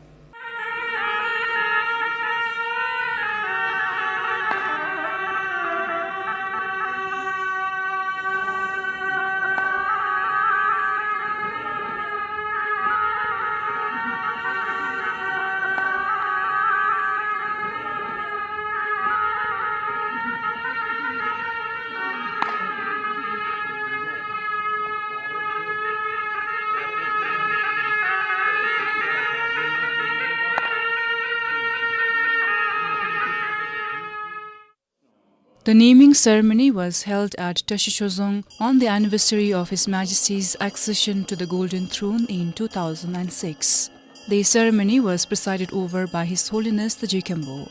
The naming ceremony was held at Tashi Chozong on the anniversary of His Majesty's accession to the Golden Throne in two thousand and six. The ceremony was presided over by His Holiness the Jigkhenpo.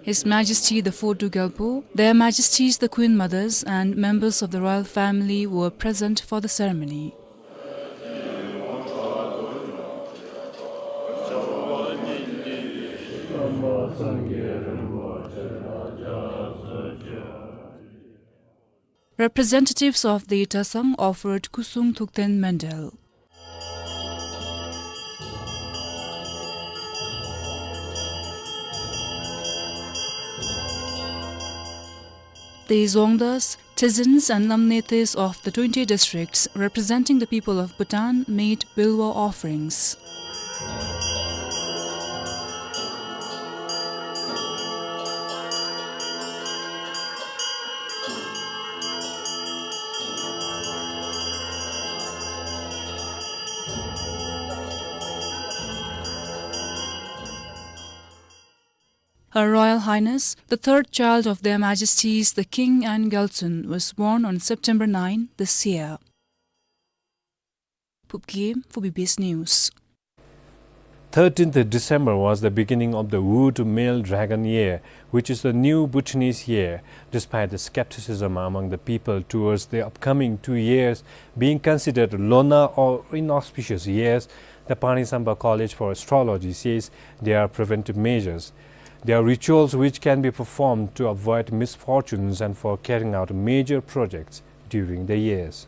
His Majesty the Fourth Druk Gyalpo, Their Majesties the Queen Mothers and members of the royal family were present for the ceremony. Representatives of the Tasang offered Kusung Thukten Mandal. The Dzongdas, Tizins and Lamnetes of the twenty districts representing the people of Bhutan made Bilwa offerings. Her Royal Highness, the third child of Their Majesties the King and Gyaltsuen, was born on September nine this year. Phub Gyem for B B S News. Thirteenth December was the beginning of the Wood Male Dragon Year, which is the new Bhutanese year. Despite the skepticism among the people towards the upcoming two years being considered Lona or inauspicious years, the Panri Sampa College for Astrology says there are preventive measures. There are rituals which can be performed to avoid misfortunes and for carrying out major projects during the years.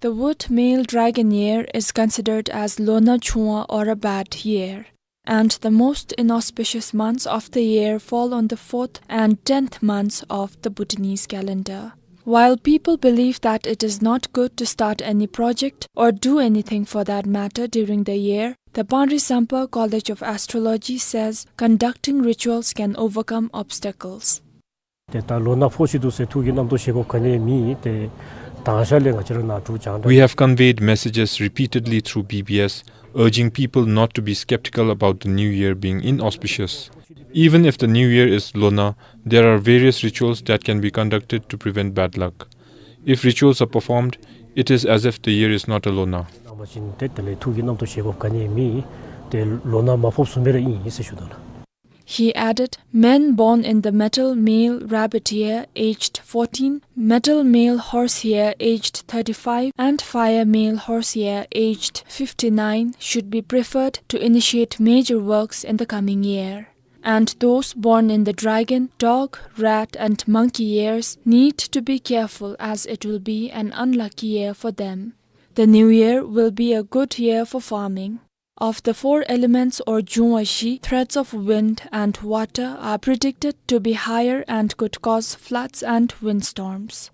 The Wood Male Dragon Year is considered as Lona Chungwa or a bad year, and the most inauspicious months of the year fall on the fourth and tenth months of the Bhutanese calendar. While people believe that it is not good to start any project or do anything for that matter during the year, the Panri Sampa College of Astrology says conducting rituals can overcome obstacles. ཏེ་ད་ལོ་ན་ཕོག་ཅི་འདུག་ཟེར་ཐུགས་ཀྱི་རྣམ་རྟོག་བཞེས་དགོཔ་ག་ནི་ཡང་མེད། ཏེ་དང་ཤ་ལས་ང་བཅས་ར་ནཱ་འབྲུག་རྒྱང་བསྒྲགས། We have conveyed messages repeatedly through B B S, urging people not to be skeptical about the new year being inauspicious. Even if the new year is Lona, there are various rituals that can be conducted to prevent bad luck. If rituals are performed, it is as if the year is not a Lona. གནང་བ་ཅིན་ཏེ་དེ་ལས་ཐུགས་ཀྱི་རྣམ་རྟོག་བཞེས་དགོཔ་ག་ནི་ཡང་མེད། ཏེ་ལོ་ན་མ་ཕོགཔ་བཟུམ་སྦེ་ར་ཨིན་ཟེར་ཞུ་དོ་ལགས། He added, men born in the metal male rabbit year aged fourteen, metal male horse year aged thirty-five, and fire male horse year aged fifty-nine should be preferred to initiate major works in the coming year. And those born in the dragon, dog, rat, and monkey years need to be careful, as it will be an unlucky year for them. The new year will be a good year for farming. Of the four elements or Jungwa Shi, threads of wind and water are predicted to be higher and could cause floods and windstorms.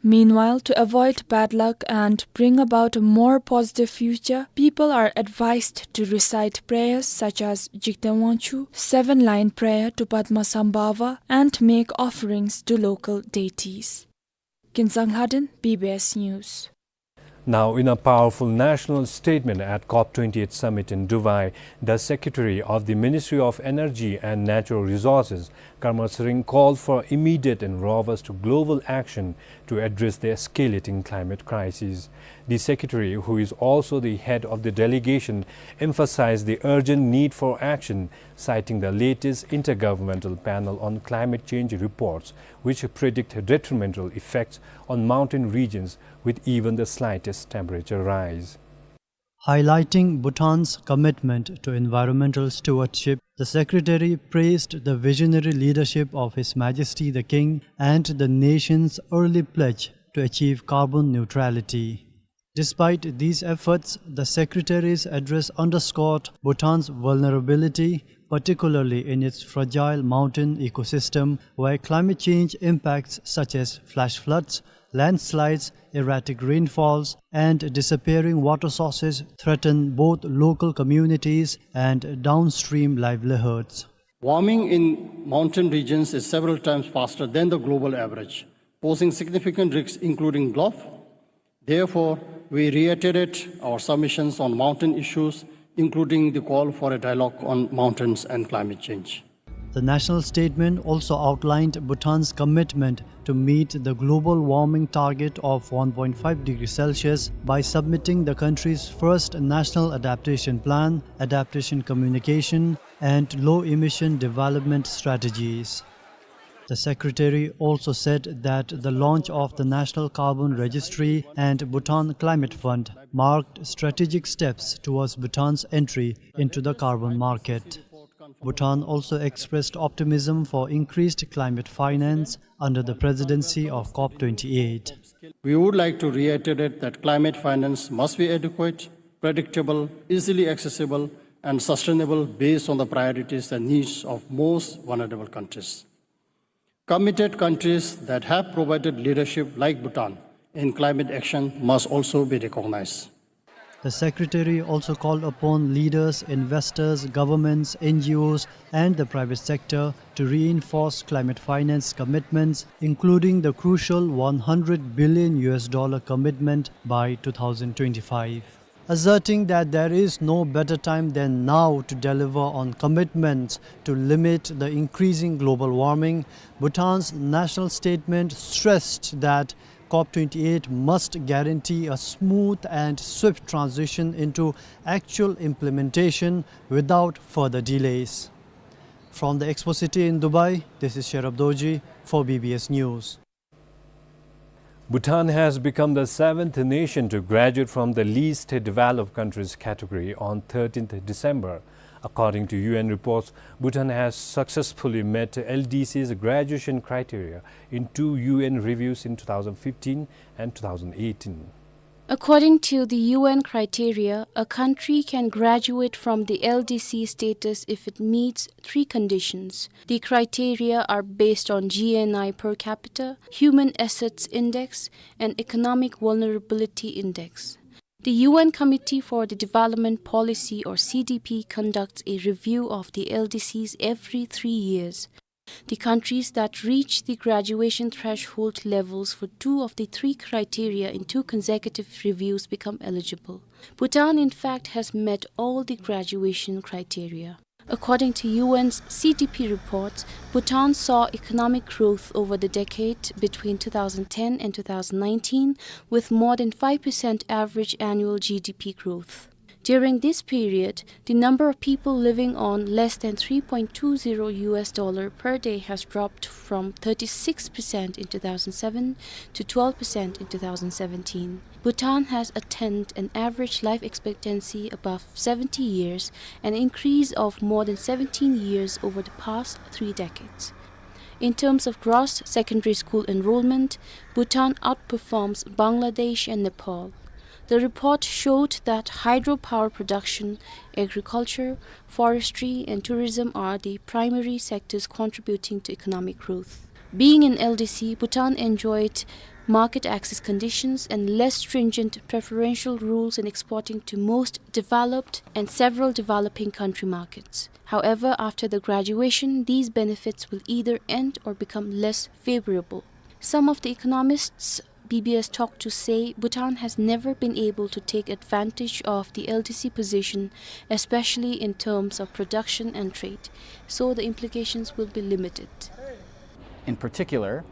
Meanwhile, to avoid bad luck and bring about a more positive future, people are advised to recite prayers such as Jigten Wangchuk, seven-line prayer to Padmasambhava, and make offerings to local deities. Kinsang Lhaden, B B S News. Now, in a powerful national statement at COP twenty-eight summit in Dubai, the Secretary of the Ministry of Energy and Natural Resources, Karma Tshering, called for immediate and robust global action to address the escalating climate crisis. The Secretary, who is also the head of the delegation, emphasized the urgent need for action, citing the latest Intergovernmental Panel on Climate Change reports, which predict detrimental effects on mountain regions with even the slightest temperature rise. Highlighting Bhutan's commitment to environmental stewardship, the Secretary praised the visionary leadership of His Majesty the King and the nation's early pledge to achieve carbon neutrality. Despite these efforts, the Secretary's address underscored Bhutan's vulnerability, particularly in its fragile mountain ecosystem, where climate change impacts such as flash floods, landslides, erratic rainfalls, and disappearing water sources threaten both local communities and downstream livelihoods. Warming in mountain regions is several times faster than the global average, posing significant risks, including drought. Therefore, we reiterate our submissions on mountain issues, including the call for a dialogue on mountains and climate change. The national statement also outlined Bhutan's commitment to meet the global warming target of one point five degrees Celsius by submitting the country's first national adaptation plan, adaptation communication, and low-emission development strategies. The Secretary also said that the launch of the National Carbon Registry and Bhutan Climate Fund marked strategic steps towards Bhutan's entry into the carbon market. Bhutan also expressed optimism for increased climate finance under the presidency of COP twenty-eight. We would like to reiterate that climate finance must be adequate, predictable, easily accessible, and sustainable based on the priorities and needs of most vulnerable countries. Committed countries that have provided leadership like Bhutan in climate action must also be recognized. The Secretary also called upon leaders, investors, governments, N G Os, and the private sector to reinforce climate finance commitments, including the crucial one hundred billion U S dollar commitment by two thousand twenty-five. Asserting that there is no better time than now to deliver on commitments to limit the increasing global warming, Bhutan's national statement stressed that COP twenty-eight must guarantee a smooth and swift transition into actual implementation without further delays. From the Expo City in Dubai, this is Sherab Dorji for B B S News. Bhutan has become the seventh nation to graduate from the least developed countries category on thirteenth December. According to U N reports, Bhutan has successfully met L D C's graduation criteria in two U N reviews in two thousand fifteen and two thousand eighteen. According to the U N criteria, a country can graduate from the L D C status if it meets three conditions. The criteria are based on G N I per capita, Human Assets Index, and Economic Vulnerability Index. The U N Committee for the Development Policy, or C D P, conducts a review of the L D Cs every three years. The countries that reach the graduation threshold levels for two of the three criteria in two consecutive reviews become eligible. Bhutan, in fact, has met all the graduation criteria. According to U N's C D P reports, Bhutan saw economic growth over the decade between two thousand ten and two thousand nineteen, with more than five percent average annual G D P growth. During this period, the number of people living on less than three point two zero U S dollar per day has dropped from thirty-six percent in two thousand seven to twelve percent in two thousand seventeen. Bhutan has attained an average life expectancy above seventy years, an increase of more than seventeen years over the past three decades. In terms of gross secondary school enrollment, Bhutan outperforms Bangladesh and Nepal. The report showed that hydropower production, agriculture, forestry, and tourism are the primary sectors contributing to economic growth. Being an L D C, Bhutan enjoyed market access conditions and less stringent preferential rules in exporting to most developed and several developing country markets. However, after the graduation, these benefits will either end or become less favorable. Some of the economists B B S talked to say Bhutan has never been able to take advantage of the L D C position, especially in terms of production and trade, so the implications will be limited. In particular,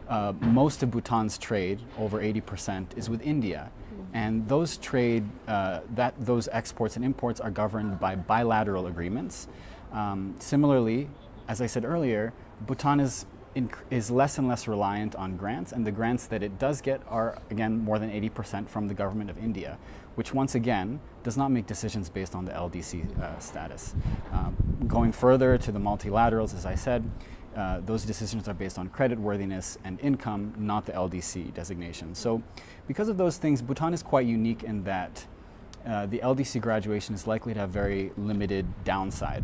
uh, most of Bhutan's trade, over eighty percent, is with India. And those trade, uh, that, those exports and imports are governed by bilateral agreements. Um, similarly, as I said earlier, Bhutan is inc-, is less and less reliant on grants, and the grants that it does get are, again, more than eighty percent from the government of India, which once again does not make decisions based on the L D C, uh, status. Um, going further to the multilaterals, as I said, uh, those decisions are based on creditworthiness and income, not the L D C designation. So, because of those things, Bhutan is quite unique in that, uh, the L D C graduation is likely to have very limited downside.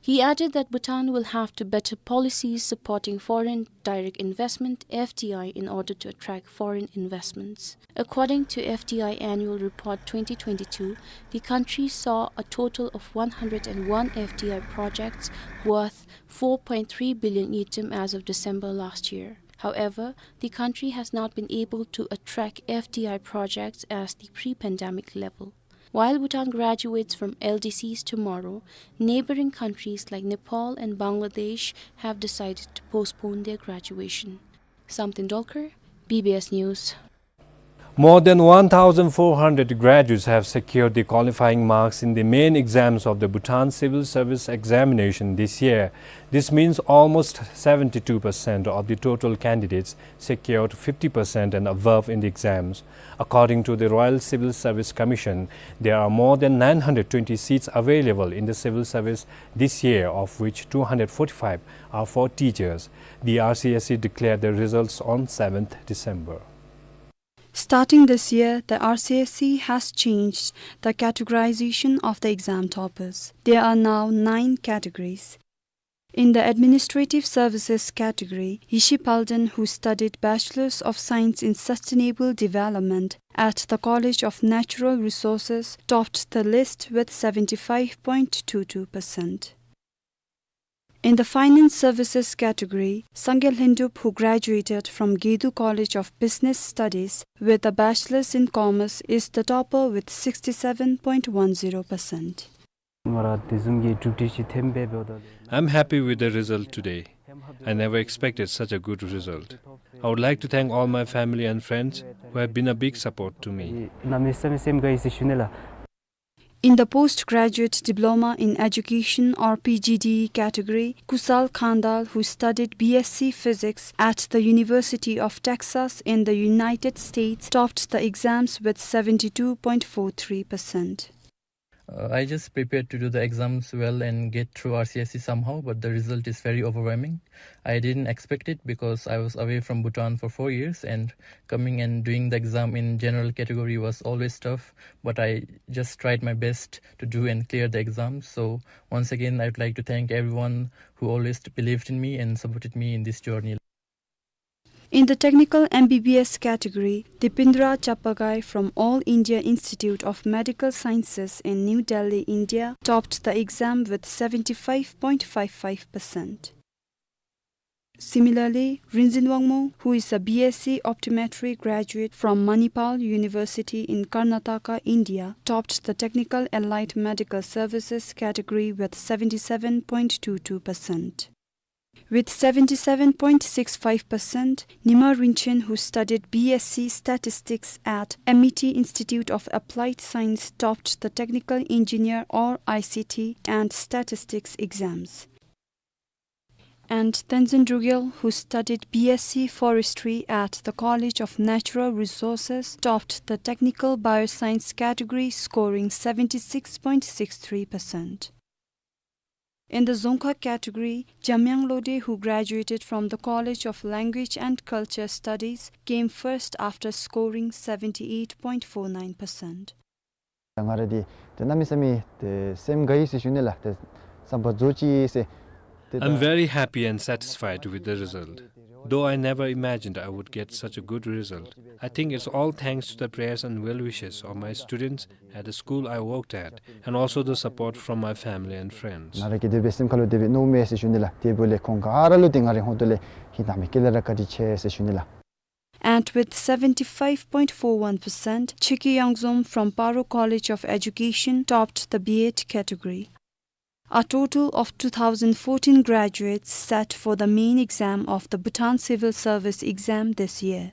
He added that Bhutan will have to better policies supporting foreign direct investment, F D I, in order to attract foreign investments. According to F D I Annual Report twenty twenty-two, the country saw a total of one hundred and one F D I projects worth four point three billion ngultrum as of December last year. However, the country has not been able to attract F D I projects at the pre-pandemic level. While Bhutan graduates from L D Cs tomorrow, neighboring countries like Nepal and Bangladesh have decided to postpone their graduation. Samten Dolkar, B B S News. More than one thousand four hundred graduates have secured the qualifying marks in the main exams of the Bhutan Civil Service Examination this year. This means almost seventy-two percent of the total candidates secured fifty percent and above in the exams. According to the Royal Civil Service Commission, there are more than nine hundred twenty seats available in the civil service this year, of which two hundred forty-five are for teachers. The R C S C declared the results on seventh December. Starting this year, the R C S C has changed the categorization of the exam toppers. There are now nine categories. In the Administrative Services category, Yishi Palden, who studied Bachelors of Science in Sustainable Development at the College of Natural Resources, topped the list with seventy-five point two two percent. In the Finance Services category, Sangay Lhendup, who graduated from Gedu College of Business Studies with a Bachelor's in Commerce, is the topper with sixty-seven point one zero percent. I'm happy with the result today. I never expected such a good result. I would like to thank all my family and friends who have been a big support to me. In the Postgraduate Diploma in Education, or P G D E category, Kusal Khandal, who studied B S C Physics at the University of Texas in the United States, topped the exams with seventy-two point four three percent. Uh, I just prepared to do the exams well and get through R C S C somehow, but the result is very overwhelming. I didn't expect it because I was away from Bhutan for four years, and coming and doing the exam in general category was always tough, but I just tried my best to do and clear the exam. So once again, I would like to thank everyone who always believed in me and supported me in this journey. In the Technical M B B S category, Dipindra Chappagai from All India Institute of Medical Sciences in New Delhi, India, topped the exam with seventy-five point five five percent. Similarly, Rinzin Wangmo, who is a B S C Optometry graduate from Manipal University in Karnataka, India, topped the Technical Allied Medical Services category with seventy-seven point two two percent. With seventy-seven point six five percent, Nima Rinchen, who studied B S C Statistics at M I T Institute of Applied Science, topped the Technical Engineer, or I C T, and Statistics exams. And Tenzin Drugel, who studied B S C Forestry at the College of Natural Resources, topped the Technical Bioscience category, scoring seventy-six point six three percent. In the Dzongkha category, Jamyang Lode, who graduated from the College of Language and Culture Studies, came first after scoring seventy-eight point four nine percent. ང་ར་འདི་ཏེ་གནམ་མེད་ས་མེད་ཏེ་སེམས་དགའ་ཡི་ཟེར་ཞུ་ནི་ལགས། ཏེ་བསམ་པ་རྫོགས་ཅི་ཟེར། ཏེ་I'm very happy and satisfied with the result, though I never imagined I would get such a good result. I think it's all thanks to the prayers and well wishes of my students at the school I worked at, and also the support from my family and friends. ང་ར་གིས་དེ་སྦེ་སེམས་ཁ་ལུ་དེ་སྦེ་མནོཝ་མས་ཟེར་ཞུ་ནི་ལགས། དེ་འབདཝ་ལས་ཁོང་ག་ར་ལུ་ཏེ་ང་རའི་ཧོང་ཏོ་ལས་ཧིང་ཐག་མི་དཀྱི་ལས་ར་བཀའ་དྲིན་ཆེ་ཟེར་ཞུ་ནི་ལགས། And with seventy-five point four one percent, Cheki Yangzom from Paro College of Education topped the B Ed category. A total of two thousand fourteen graduates sat for the main exam of the Bhutan Civil Service exam this year.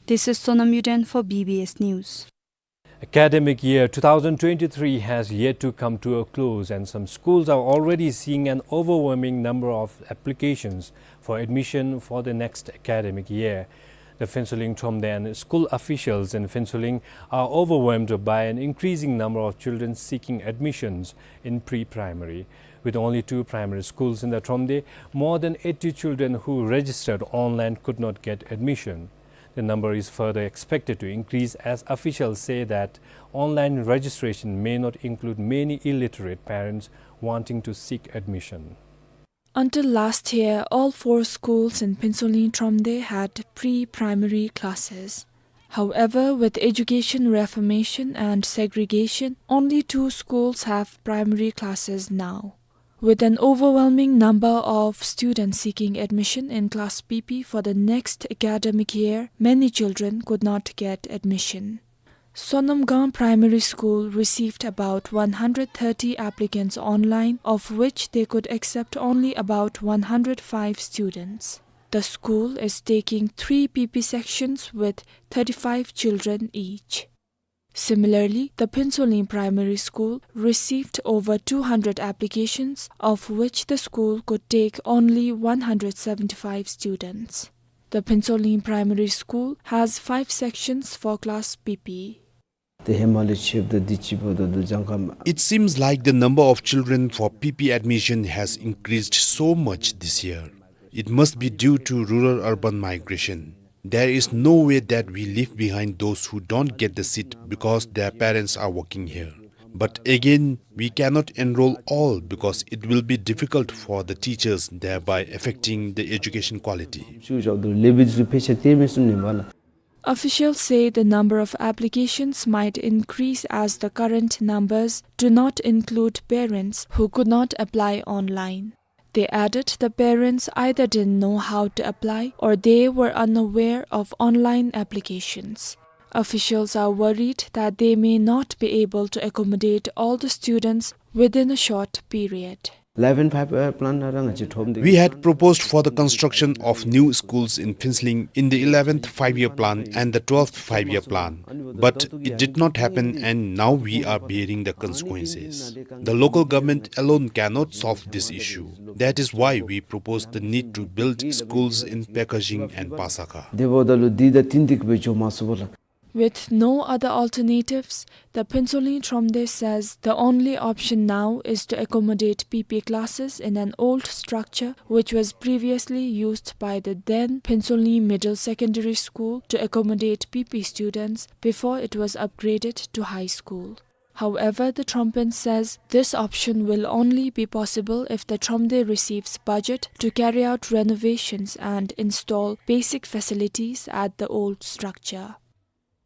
This is Sonam Yuden for B B S News. Academic year two thousand twenty-three has yet to come to a close, and some schools are already seeing an overwhelming number of applications for admission for the next academic year. The Phuentsholing Thromde and school officials in Phuentsholing are overwhelmed by an increasing number of children seeking admissions in pre-primary. With only two primary schools in the Thromde, more than eighty children who registered online could not get admission. The number is further expected to increase as officials say that online registration may not include many illiterate parents wanting to seek admission. Until last year, all four schools in Phuentsholing Thromde had pre-primary classes. However, with education reformation and segregation, only two schools have primary classes now. With an overwhelming number of students seeking admission in class P P for the next academic year, many children could not get admission. Sonamgang Primary School received about one hundred thirty applicants online, of which they could accept only about one hundred five students. The school is taking three P P sections with thirty-five children each. Similarly, the Phuentsholing Primary School received over two hundred applications, of which the school could take only one hundred seventy-five students. The Phuentsholing Primary School has five sections for class P P. It seems like the number of children for P P admission has increased so much this year. It must be due to rural-urban migration. There is no way that we leave behind those who don't get the seat because their parents are working here. But again, we cannot enroll all because it will be difficult for the teachers, thereby affecting the education quality. Officials say the number of applications might increase as the current numbers do not include parents who could not apply online. They added the parents either didn't know how to apply or they were unaware of online applications. Officials are worried that they may not be able to accommodate all the students within a short period. Eleven five year plan na ra nga chi thom de. We had proposed for the construction of new schools in Phuentsholing in the eleventh five-year plan and the twelfth five-year plan, but it did not happen, and now we are bearing the consequences. The local government alone cannot solve this issue. That is why we propose the need to build schools in Pekajing and Pasakha. Debo da lu di da tin dik be jo ma su bo la. With no other alternatives, the Phuentsholing Thromde says the only option now is to accommodate P P classes in an old structure which was previously used by the then Phuentsholing Middle Secondary School to accommodate P P students before it was upgraded to high school. However, the Thrompen says this option will only be possible if the Thromde receives budget to carry out renovations and install basic facilities at the old structure.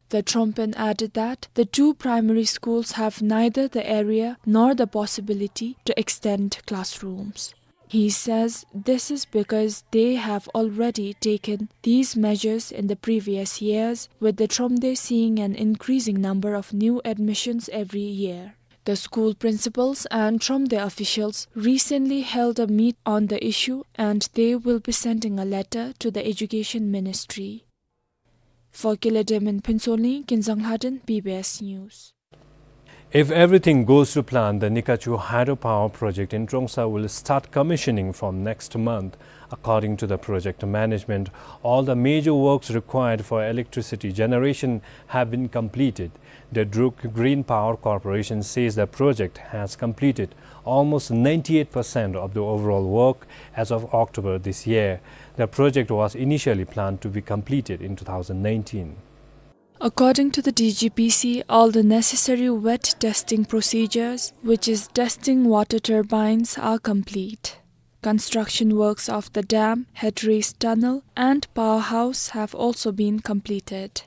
The Thrompen added that the two primary schools have neither the area nor the possibility to extend classrooms. He says this is because they have already taken these measures in the previous years, with the Thromde seeing an increasing number of new admissions every year. The school principals and Thromde officials recently held a meet on the issue, and they will be sending a letter to the Education Ministry. For Killer Damon Phuentsholing, Kinzang Lhaden, B B S News. If everything goes to plan, the Nikachu hydropower project in Trongsa will start commissioning from next month. According to the project management, all the major works required for electricity generation have been completed. The Druk Green Power Corporation says the project has completed almost ninety-eight percent of the overall work as of October this year. The project was initially planned to be completed in two thousand nineteen. According to the D G P C, all the necessary wet testing procedures, which is testing water turbines, are complete. Construction works of the dam, headrace tunnel, and powerhouse have also been completed.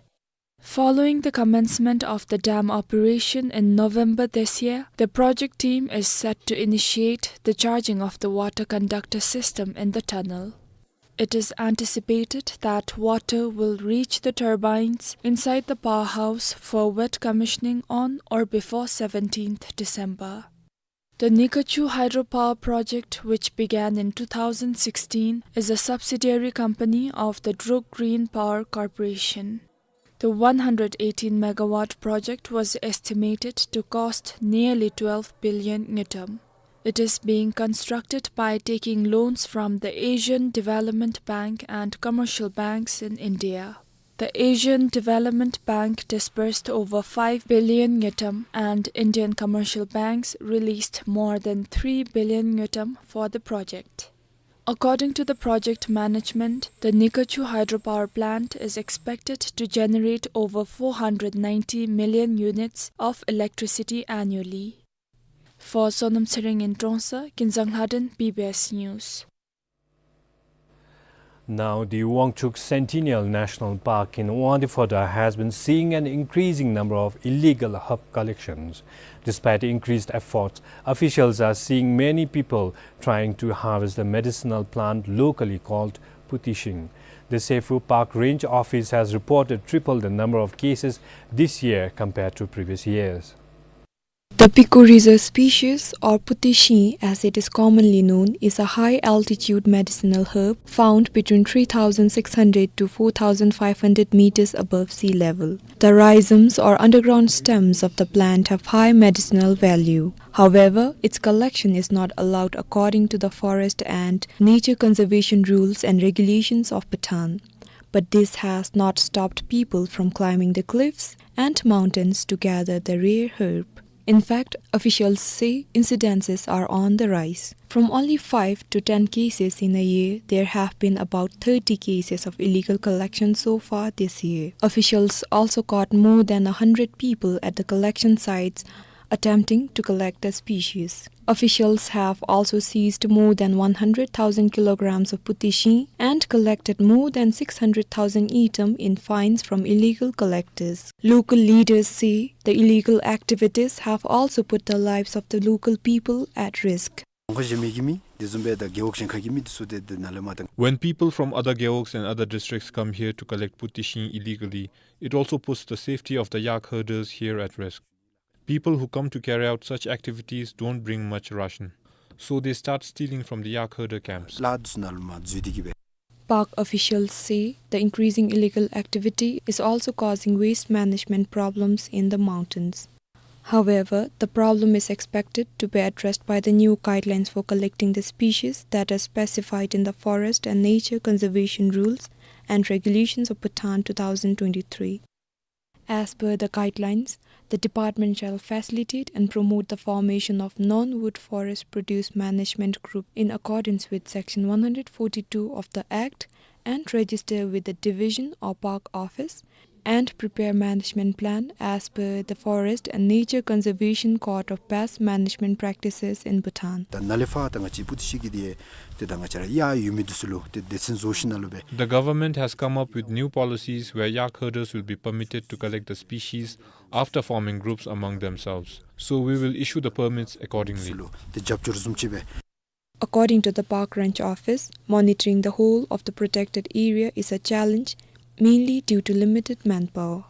Following the commencement of the dam operation in November this year, the project team is set to initiate the charging of the water conductor system in the tunnel. It is anticipated that water will reach the turbines inside the powerhouse for wet commissioning on or before seventeenth December. The Nikachu Hydropower Project, which began in two thousand sixteen, is a subsidiary company of the Druk Green Power Corporation. The one hundred eighteen megawatt project was estimated to cost nearly twelve billion ngultrum. It is being constructed by taking loans from the Asian Development Bank and commercial banks in India. The Asian Development Bank disbursed over five billion ngultrum, and Indian commercial banks released more than three billion ngultrum for the project. According to the project management, the Nikachu hydropower plant is expected to generate over four hundred ninety million units of electricity annually. For Sonam Tshering in Trongsa, Kinzang Lhaden, B B S News. Now, the Wangchuck Centennial National Park in Wangdue Phodrang has been seeing an increasing number of illegal herb collections. Despite increased efforts, officials are seeing many people trying to harvest the medicinal plant locally called putishing. The Sepfu Park Range Office has reported triple the number of cases this year compared to previous years. The Picoriza species, or putishing as it is commonly known, is a high-altitude medicinal herb found between three thousand six hundred to four thousand five hundred meters above sea level. The rhizomes or underground stems of the plant have high medicinal value. However, its collection is not allowed according to the forest and nature conservation rules and regulations of Bhutan. But this has not stopped people from climbing the cliffs and mountains to gather the rare herb. In fact, officials say incidences are on the rise. From only five to ten cases in a year, there have been about thirty cases of illegal collection so far this year. Officials also caught more than a hundred people at the collection sites attempting to collect the species. Officials have also seized more than one hundred thousand kilograms of putishing and collected more than six hundred thousand ngultrum in fines from illegal collectors. Local leaders say the illegal activities have also put the lives of the local people at risk. ཁོང་གཞན་མི་གི་མི་དེ་བཟུམ་སྦེ་ད་རྒེད་འོག་གཞན་ཁ་གི་མི་དེ་ཚུ་དེ་དེ་ནང་ལས་མར་ད། When people from other gewogs and other districts come here to collect putishing illegally, it also puts the safety of the yak herders here at risk. People who come to carry out such activities don't bring much ration, so they start stealing from the yak herder camps. ལ་དེ་ཚུ་ནང་ལུ་མར་འཛུལ་ཏེ་གི་སྦེ། Park officials say the increasing illegal activity is also causing waste management problems in the mountains. However, the problem is expected to be addressed by the new guidelines for collecting the species that are specified in the Forest and Nature Conservation Rules and Regulations of Bhutan two thousand twenty-three. As per the guidelines, the department shall facilitate and promote the formation of non-wood forest produce management group in accordance with Section one hundred forty-two of the Act and register with the division or park office and prepare management plan as per the Forest and Nature Conservation Code of Best Management Practices in Bhutan. ད་ནཱ་ལས་ཕར་ད་ང་བཅས་པུ་ཏི་ཤིང་གི་དེ་ཏེ་ད་ང་བཅས་ར་ཡར་ཡོད་མི་འདི་ཚུ་ལུ་ཏེ་སྡེ་ཚན་བཟོ་ཞིནམ་ལས་སྦེ། The government has come up with new policies where yak herders will be permitted to collect the species after forming groups among themselves. So we will issue the permits accordingly. ཚུ་ལུ་ཏེ་རྒྱབ་སྐྱོར་བཟུམ་ཅིག་སྦེ། According to the Park Range Office, monitoring the whole of the protected area is a challenge, mainly due to limited manpower.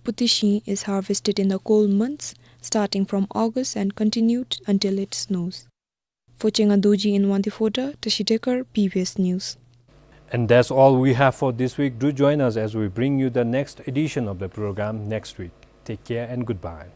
Putishing is harvested in the cold months, starting from August and continued until it snows. For Chenga Dorji in Wangdue Phodrang, Tashi Dekar, B B S News. And that's all we have for this week. Do join us as we bring you the next edition of the program next week. Take care and goodbye.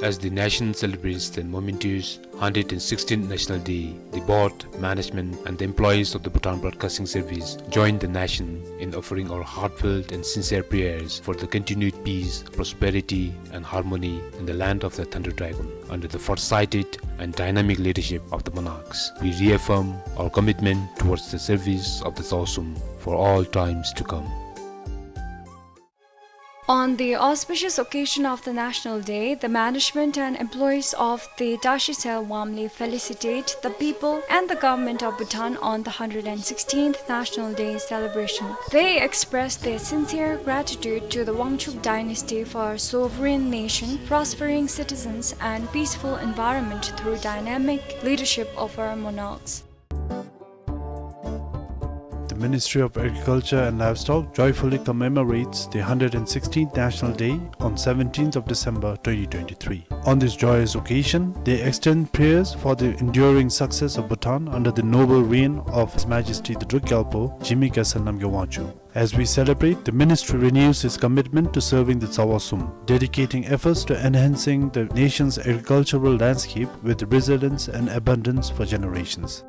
As the nation celebrates the momentous hundred and sixteenth National Day, the board, management, and the employees of the Bhutan Broadcasting Service join the nation in offering our heartfelt and sincere prayers for the continued peace, prosperity, and harmony in the land of the Thunder Dragon. Under the foresighted and dynamic leadership of the monarchs, we reaffirm our commitment towards the service of the Tsawa Sum for all times to come. On the auspicious occasion of the National Day, the management and employees of the Tashi Cell warmly felicitate the people and the government of Bhutan on the hundred and sixteenth National Day celebration. They express their sincere gratitude to the Wangchuck dynasty for our sovereign nation, prospering citizens, and peaceful environment through dynamic leadership of our monarchs. The Ministry of Agriculture and Livestock joyfully commemorates the hundred and sixteenth National Day on seventeenth of December twenty twenty-three. On this joyous occasion, they extend prayers for the enduring success of Bhutan under the noble reign of His Majesty the Druk Gyalpo Jigme Gyaltsuen Namgyel Wangchuck. As we celebrate, the ministry renews its commitment to serving the Tsawa Sum, dedicating efforts to enhancing the nation's agricultural landscape with resilience and abundance for generations.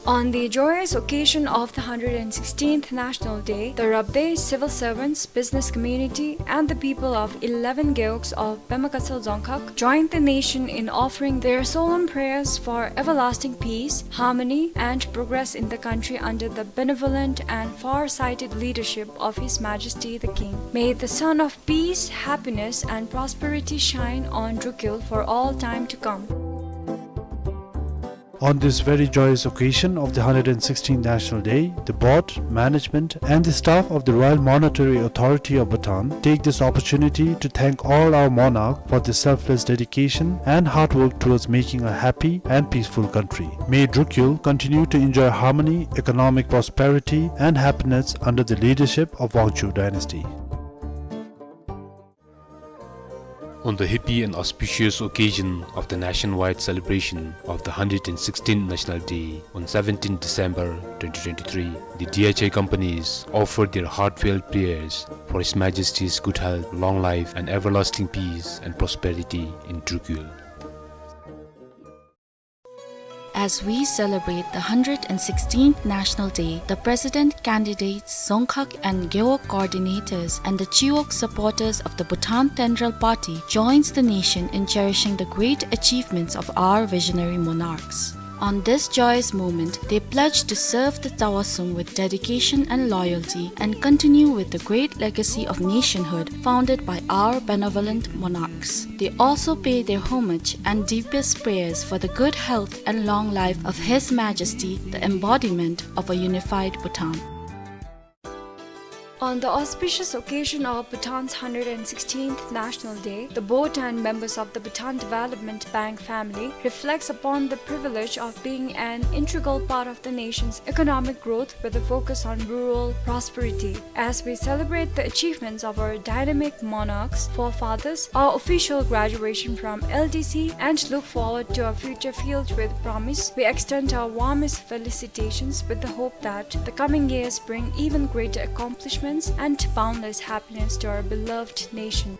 On the joyous occasion of the hundred and sixteenth National Day, the Rabdey civil servants, business community, and the people of eleven gewogs of Pema Gatshel Dzongkhag joined the nation in offering their solemn prayers for everlasting peace, harmony, and progress in the country under the benevolent and far-sighted leadership of His Majesty the King. May the sun of peace, happiness, and prosperity shine on Druk Gyul for all time to come. On this very joyous occasion of the hundred and sixteenth National Day, the board, management, and the staff of the Royal Monetary Authority of Bhutan take this opportunity to thank all our monarch for their selfless dedication and hard work towards making a happy and peaceful country. May Druk Gyul continue to enjoy harmony, economic prosperity, and happiness under the leadership of Wangchuck dynasty. On the happy and auspicious occasion of the nationwide celebration of the hundred and sixteenth National Day on seventeenth December twenty twenty-three, the D H I companies offer their heartfelt prayers for His Majesty's good health, long life, and everlasting peace and prosperity in Druk Gyul. As we celebrate the hundred and sixteenth National Day, the President, candidates, Dzongkhag and Gewog coordinators, and the Chiwog supporters of the Bhutan Tendrel Party joins the nation in cherishing the great achievements of our visionary monarchs. On this joyous moment, they pledge to serve the Tsawa Sum with dedication and loyalty and continue with the great legacy of nationhood founded by our benevolent monarchs. They also pay their homage and deepest prayers for the good health and long life of His Majesty, the embodiment of a unified Bhutan. On the auspicious occasion of Bhutan's hundred and sixteenth National Day, the board and members of the Bhutan Development Bank family reflects upon the privilege of being an integral part of the nation's economic growth with a focus on rural prosperity. As we celebrate the achievements of our dynamic monarchs, forefathers, our official graduation from L D C, and look forward to a future filled with promise, we extend our warmest felicitations with the hope that the coming years bring even greater accomplishments and boundless happiness to our beloved nation.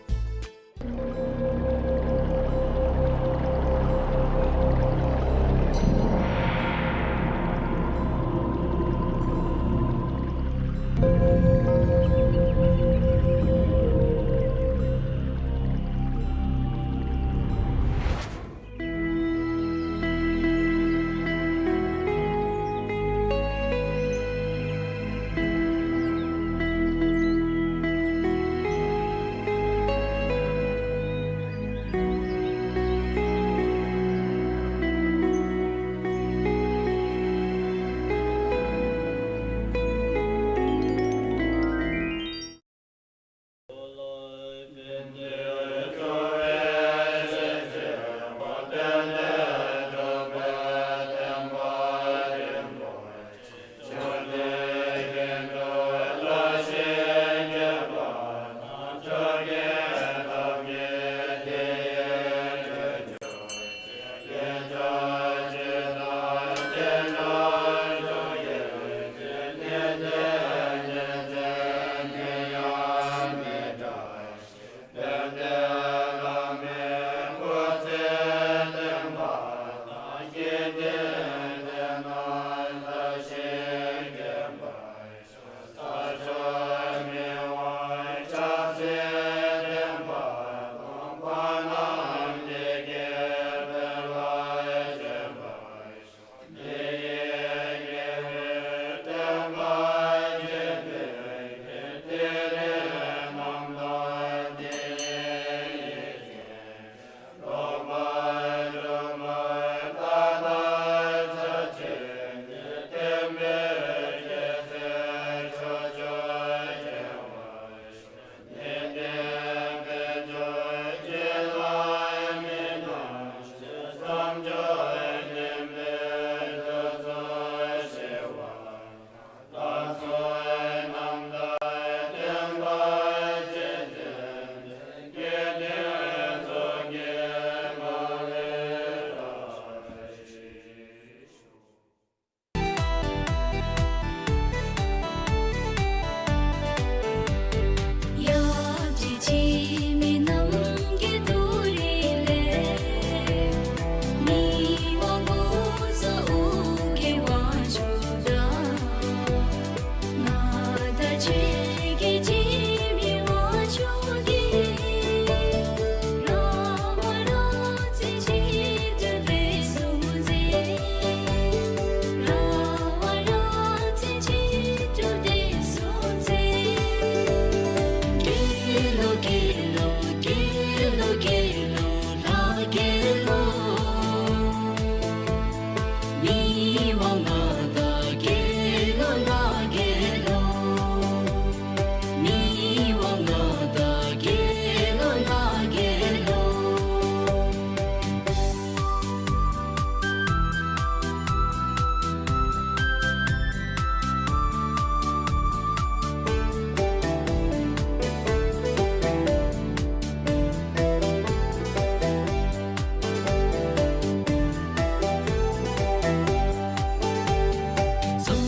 འཛམ་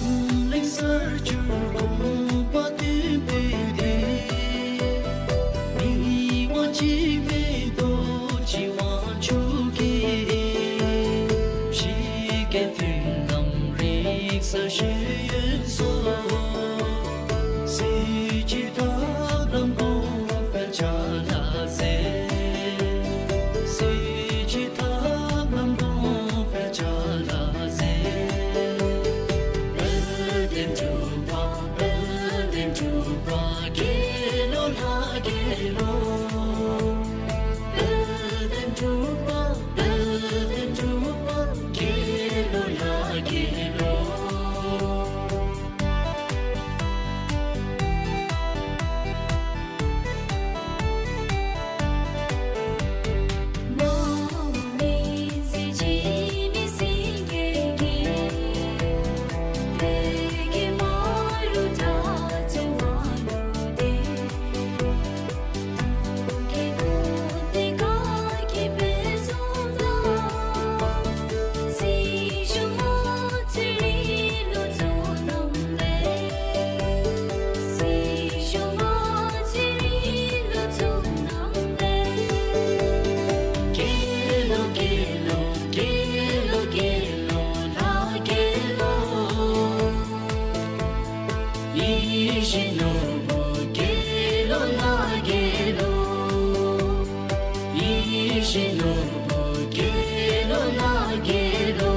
གླིང་གསར་འགྱུར་གོང་འཕེལ་བསྟན་པའི་དེད། མི་དབང་འཇིགས་མེད་རྡོ་རྗེ་དབང་ཕྱུག་གིས། ཕྱི་རྒྱལ་མཐུན་ལམ་རིག་གསར་ཤེས་ཡོན་སོགས། གཟི་བརྗིད་ཐབས་ལམ་གོང་འཕེལ་ཕྱག་ལཱ་མཛད། གཟི་བརྗིད་ཐབས་ལམ་གོང་འཕེལ་ཕྱག་ལཱ་མཛད། དཔལ་ལྡན་འབྲུག་པ་དཔལ་ལྡན་འབྲུག་པ་རྒྱལ་ལོ་ལྷ་རྒྱལ་ལོ། དཔལ་ལྡན་འབྲུག་པ་དཔལ་ལྡན་འབྲུག་པ་རྒྱལ་ལོ་ལྷ་རྒྱལ་ལོ། ཡིད་བཞིན་ནོར་བུ་རྒྱལ་ལོ་ལྷ་རྒྱལ་ལོ། ཡིད་བཞིན་ནོར་བུ་རྒྱལ་ལོ་ལྷ་རྒྱལ་ལོ།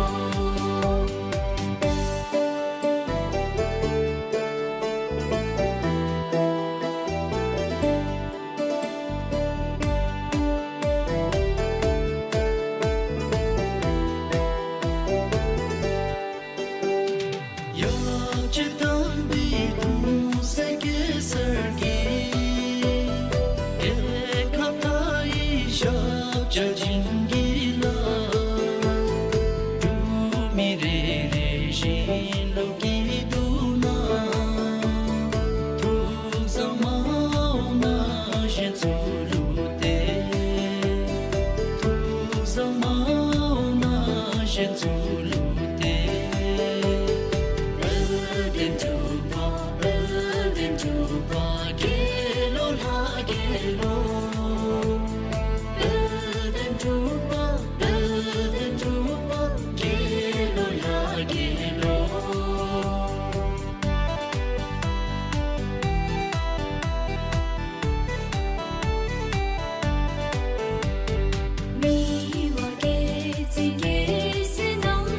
ཡབ་རྗེ་དམ་པའི་གདུང་སྲས་གེ་སར་གྱིས། རྒྱལ་ཁབ་མཐའ་ཡས་ཞབས་བཅགས་བྱིན་གྱིས་བརླབས། འབྲུག་མི་རེ་རེ་བཞིན་ལུགས་ཀྱི་དུག་ནང་། ཐུགས་བཟང་མ་འོངས་ན་གཞན་ཚུ་ལུ་སྟེར། ཐུགས་བཟང་མ་འོངས་ན་གཞན་ཚུ་ལུ་སྟེར། དཔལ་ལྡན་འབྲུག་པ་དཔལ་ལྡན་འབྲུག་པ་རྒྱལ་ལོ་ལྷ་རྒྱལ་ལོ། དཔལ་ལྡན་འབྲུག་པ་དཔལ་ལྡན་འབྲུག་པ་རྒྱལ་ལོ་ལྷ་རྒྱལ་ལོ། མི་དབང་རྒྱལ་བཙུན་རྒྱལ་སྲས་རྣམ་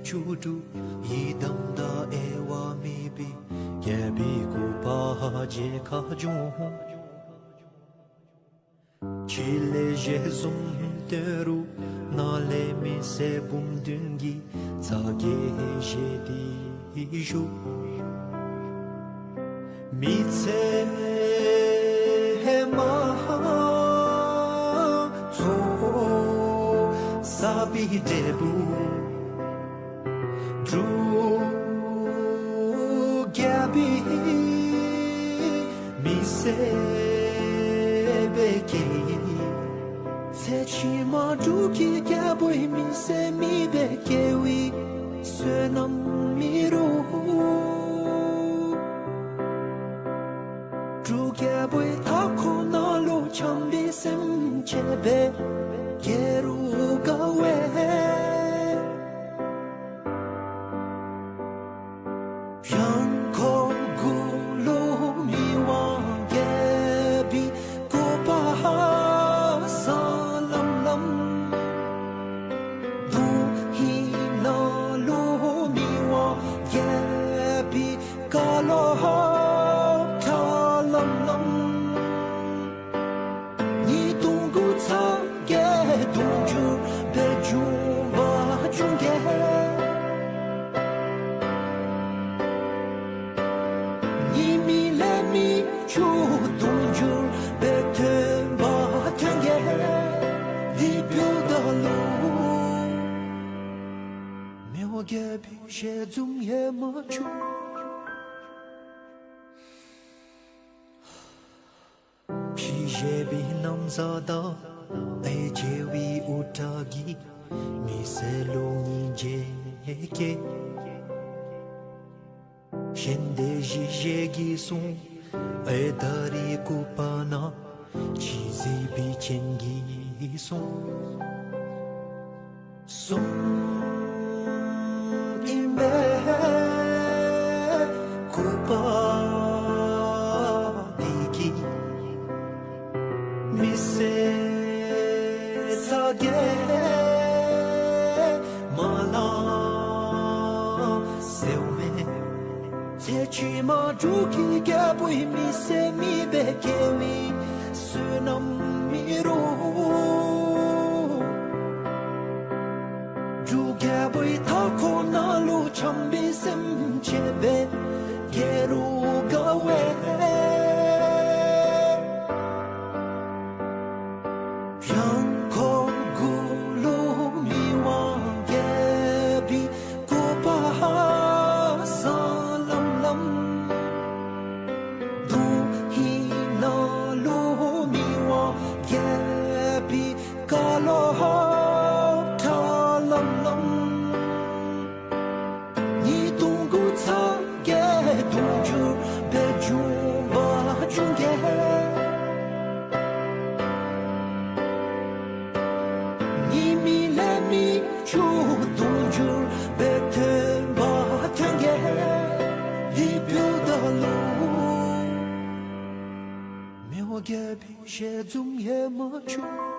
བཅུ་དྲུག། ཡི་དམ་དང་དབྱེ་བ་མེད་པའི་རྒྱལ་པོའི་སྐུ་པར་མཇལ་ཁ་བྱུང་། ཕྱི་ལས་ཞལ་འཛུམ་སྟོན་རུང་ནང་ལས་མི་སེར་འབུམ་བདུན་གྱིས་ཚ་གྱང་བཞེས་ཏེ་བཞུགས། མི་ཚེ་མ་ཚོགས་ས་པའི་འབྲས་བུ་འབྲུག་རྒྱལ་པོའི་མི་སེར་སྦེ་སྐྱེས། ཚེ་ཕྱི་མ་འབྲུག་གི་རྒྱལ་པོའི་མི་སེར་མི་སྦེ་སྐྱེ་བའི་བསོད་ནམས་མེད་རུང་། འབྲུག་རྒྱལ་པོའི་མཐའ་འཁོར་ནང་ལུ་བྱམས་པའི་སེམས་བསྐྱེད་སྦེ་སྐྱེ་རུང་དགའ་བས། བྱང་ཁོག་གུ་ལུ་མི་དབང་རྒྱལ་པོའི་སྐུ་པར་སྲང་ལམ་ལམ། གདོང་ཧིང་ནང་ལུ་མི་དབང་རྒྱལ་པོའི་བཀའ་སློབ་ཁྲ་ལམ་ལམ། ཉིས་སྟོང་དགུ་ཚང་གི་དུང་ཕྱུར་སྦེ་འབྱུང་བ་བྱུང་གེ། ཉི་མའི་ལས་མི་ཆུ་དུང་ཕྱུར་སྦེ་ཐོན་པ་ཐོན་གེ། འདི་འབདཝ་ད་ལུ་མི་དབང་རྒྱལ་པོའི་ཞལ་འཛུམ་ཡལ་མ་བྱུང་། ཕྱི་བཞེས་པའི་ན་བཟའ་དང་དབྱེ་བའི་དབུ་སྐྲ་གིས་མི་སེར་ལུ་སྙིང་རྗེ་སྐྱེས། གཞན་སྡེ་བཞི་བཞེས་ཀྱིས་སྲུང་། དབྱེ་ད་རིས་སྐུ་པར་ནང་ཅི་གཟིགས་པའི་རྐྱེན་གྱིས་སྲུང་། སྲུང་ཨིན་པས་སྐུ་པར་འདི་གིས། མི་སེར་ཚ་གྱང་མ་ལང་ཟེརཝ་མས། ཚེ་ཕྱི་མ་འབྲུག་གི་རྒྱལ་པོའི་མི་སེར་མི་སྦེ་སྐྱེ་བའི་བསོད་ནམས་མེད་རུང་། འབྲུག་རྒྱལ་པོའི་མཐའ་འཁོར་ནང་ལུ་བྱམས་པའི་སེམས་བསྐྱེད་སྦེ་སྐྱེ་རུང་དགའ་བས། བྱང་ཁོག་གུ་ལུ་མི་དབང་རྒྱལ་པོའི་སྐུ་པར་སྲང་ལམ་ལམ། གདོང་ཧིང་ནང་ལུ་མི་དབང་རྒྱལ་པོའི་བཀའ་སློབ་ཁྲ་ལམ་ལམ། ཉིས་སྟོང་དགུ་ཚང་གི་དུང་ཕྱུར་སྦེ་འབྱུང་བ་བྱུང་གེ། ཉི་མའི་ལས་མི་ཆུ་དུང་ཕྱུར་སྦེ་ཐོན་པ་ཐོན་གེ། འདི་འབདཝ་ད་ལུ་མི་དབང་རྒྱལ་པོའི་ཞལ་འཛུམ་ཡལ་མ་བྱུང་།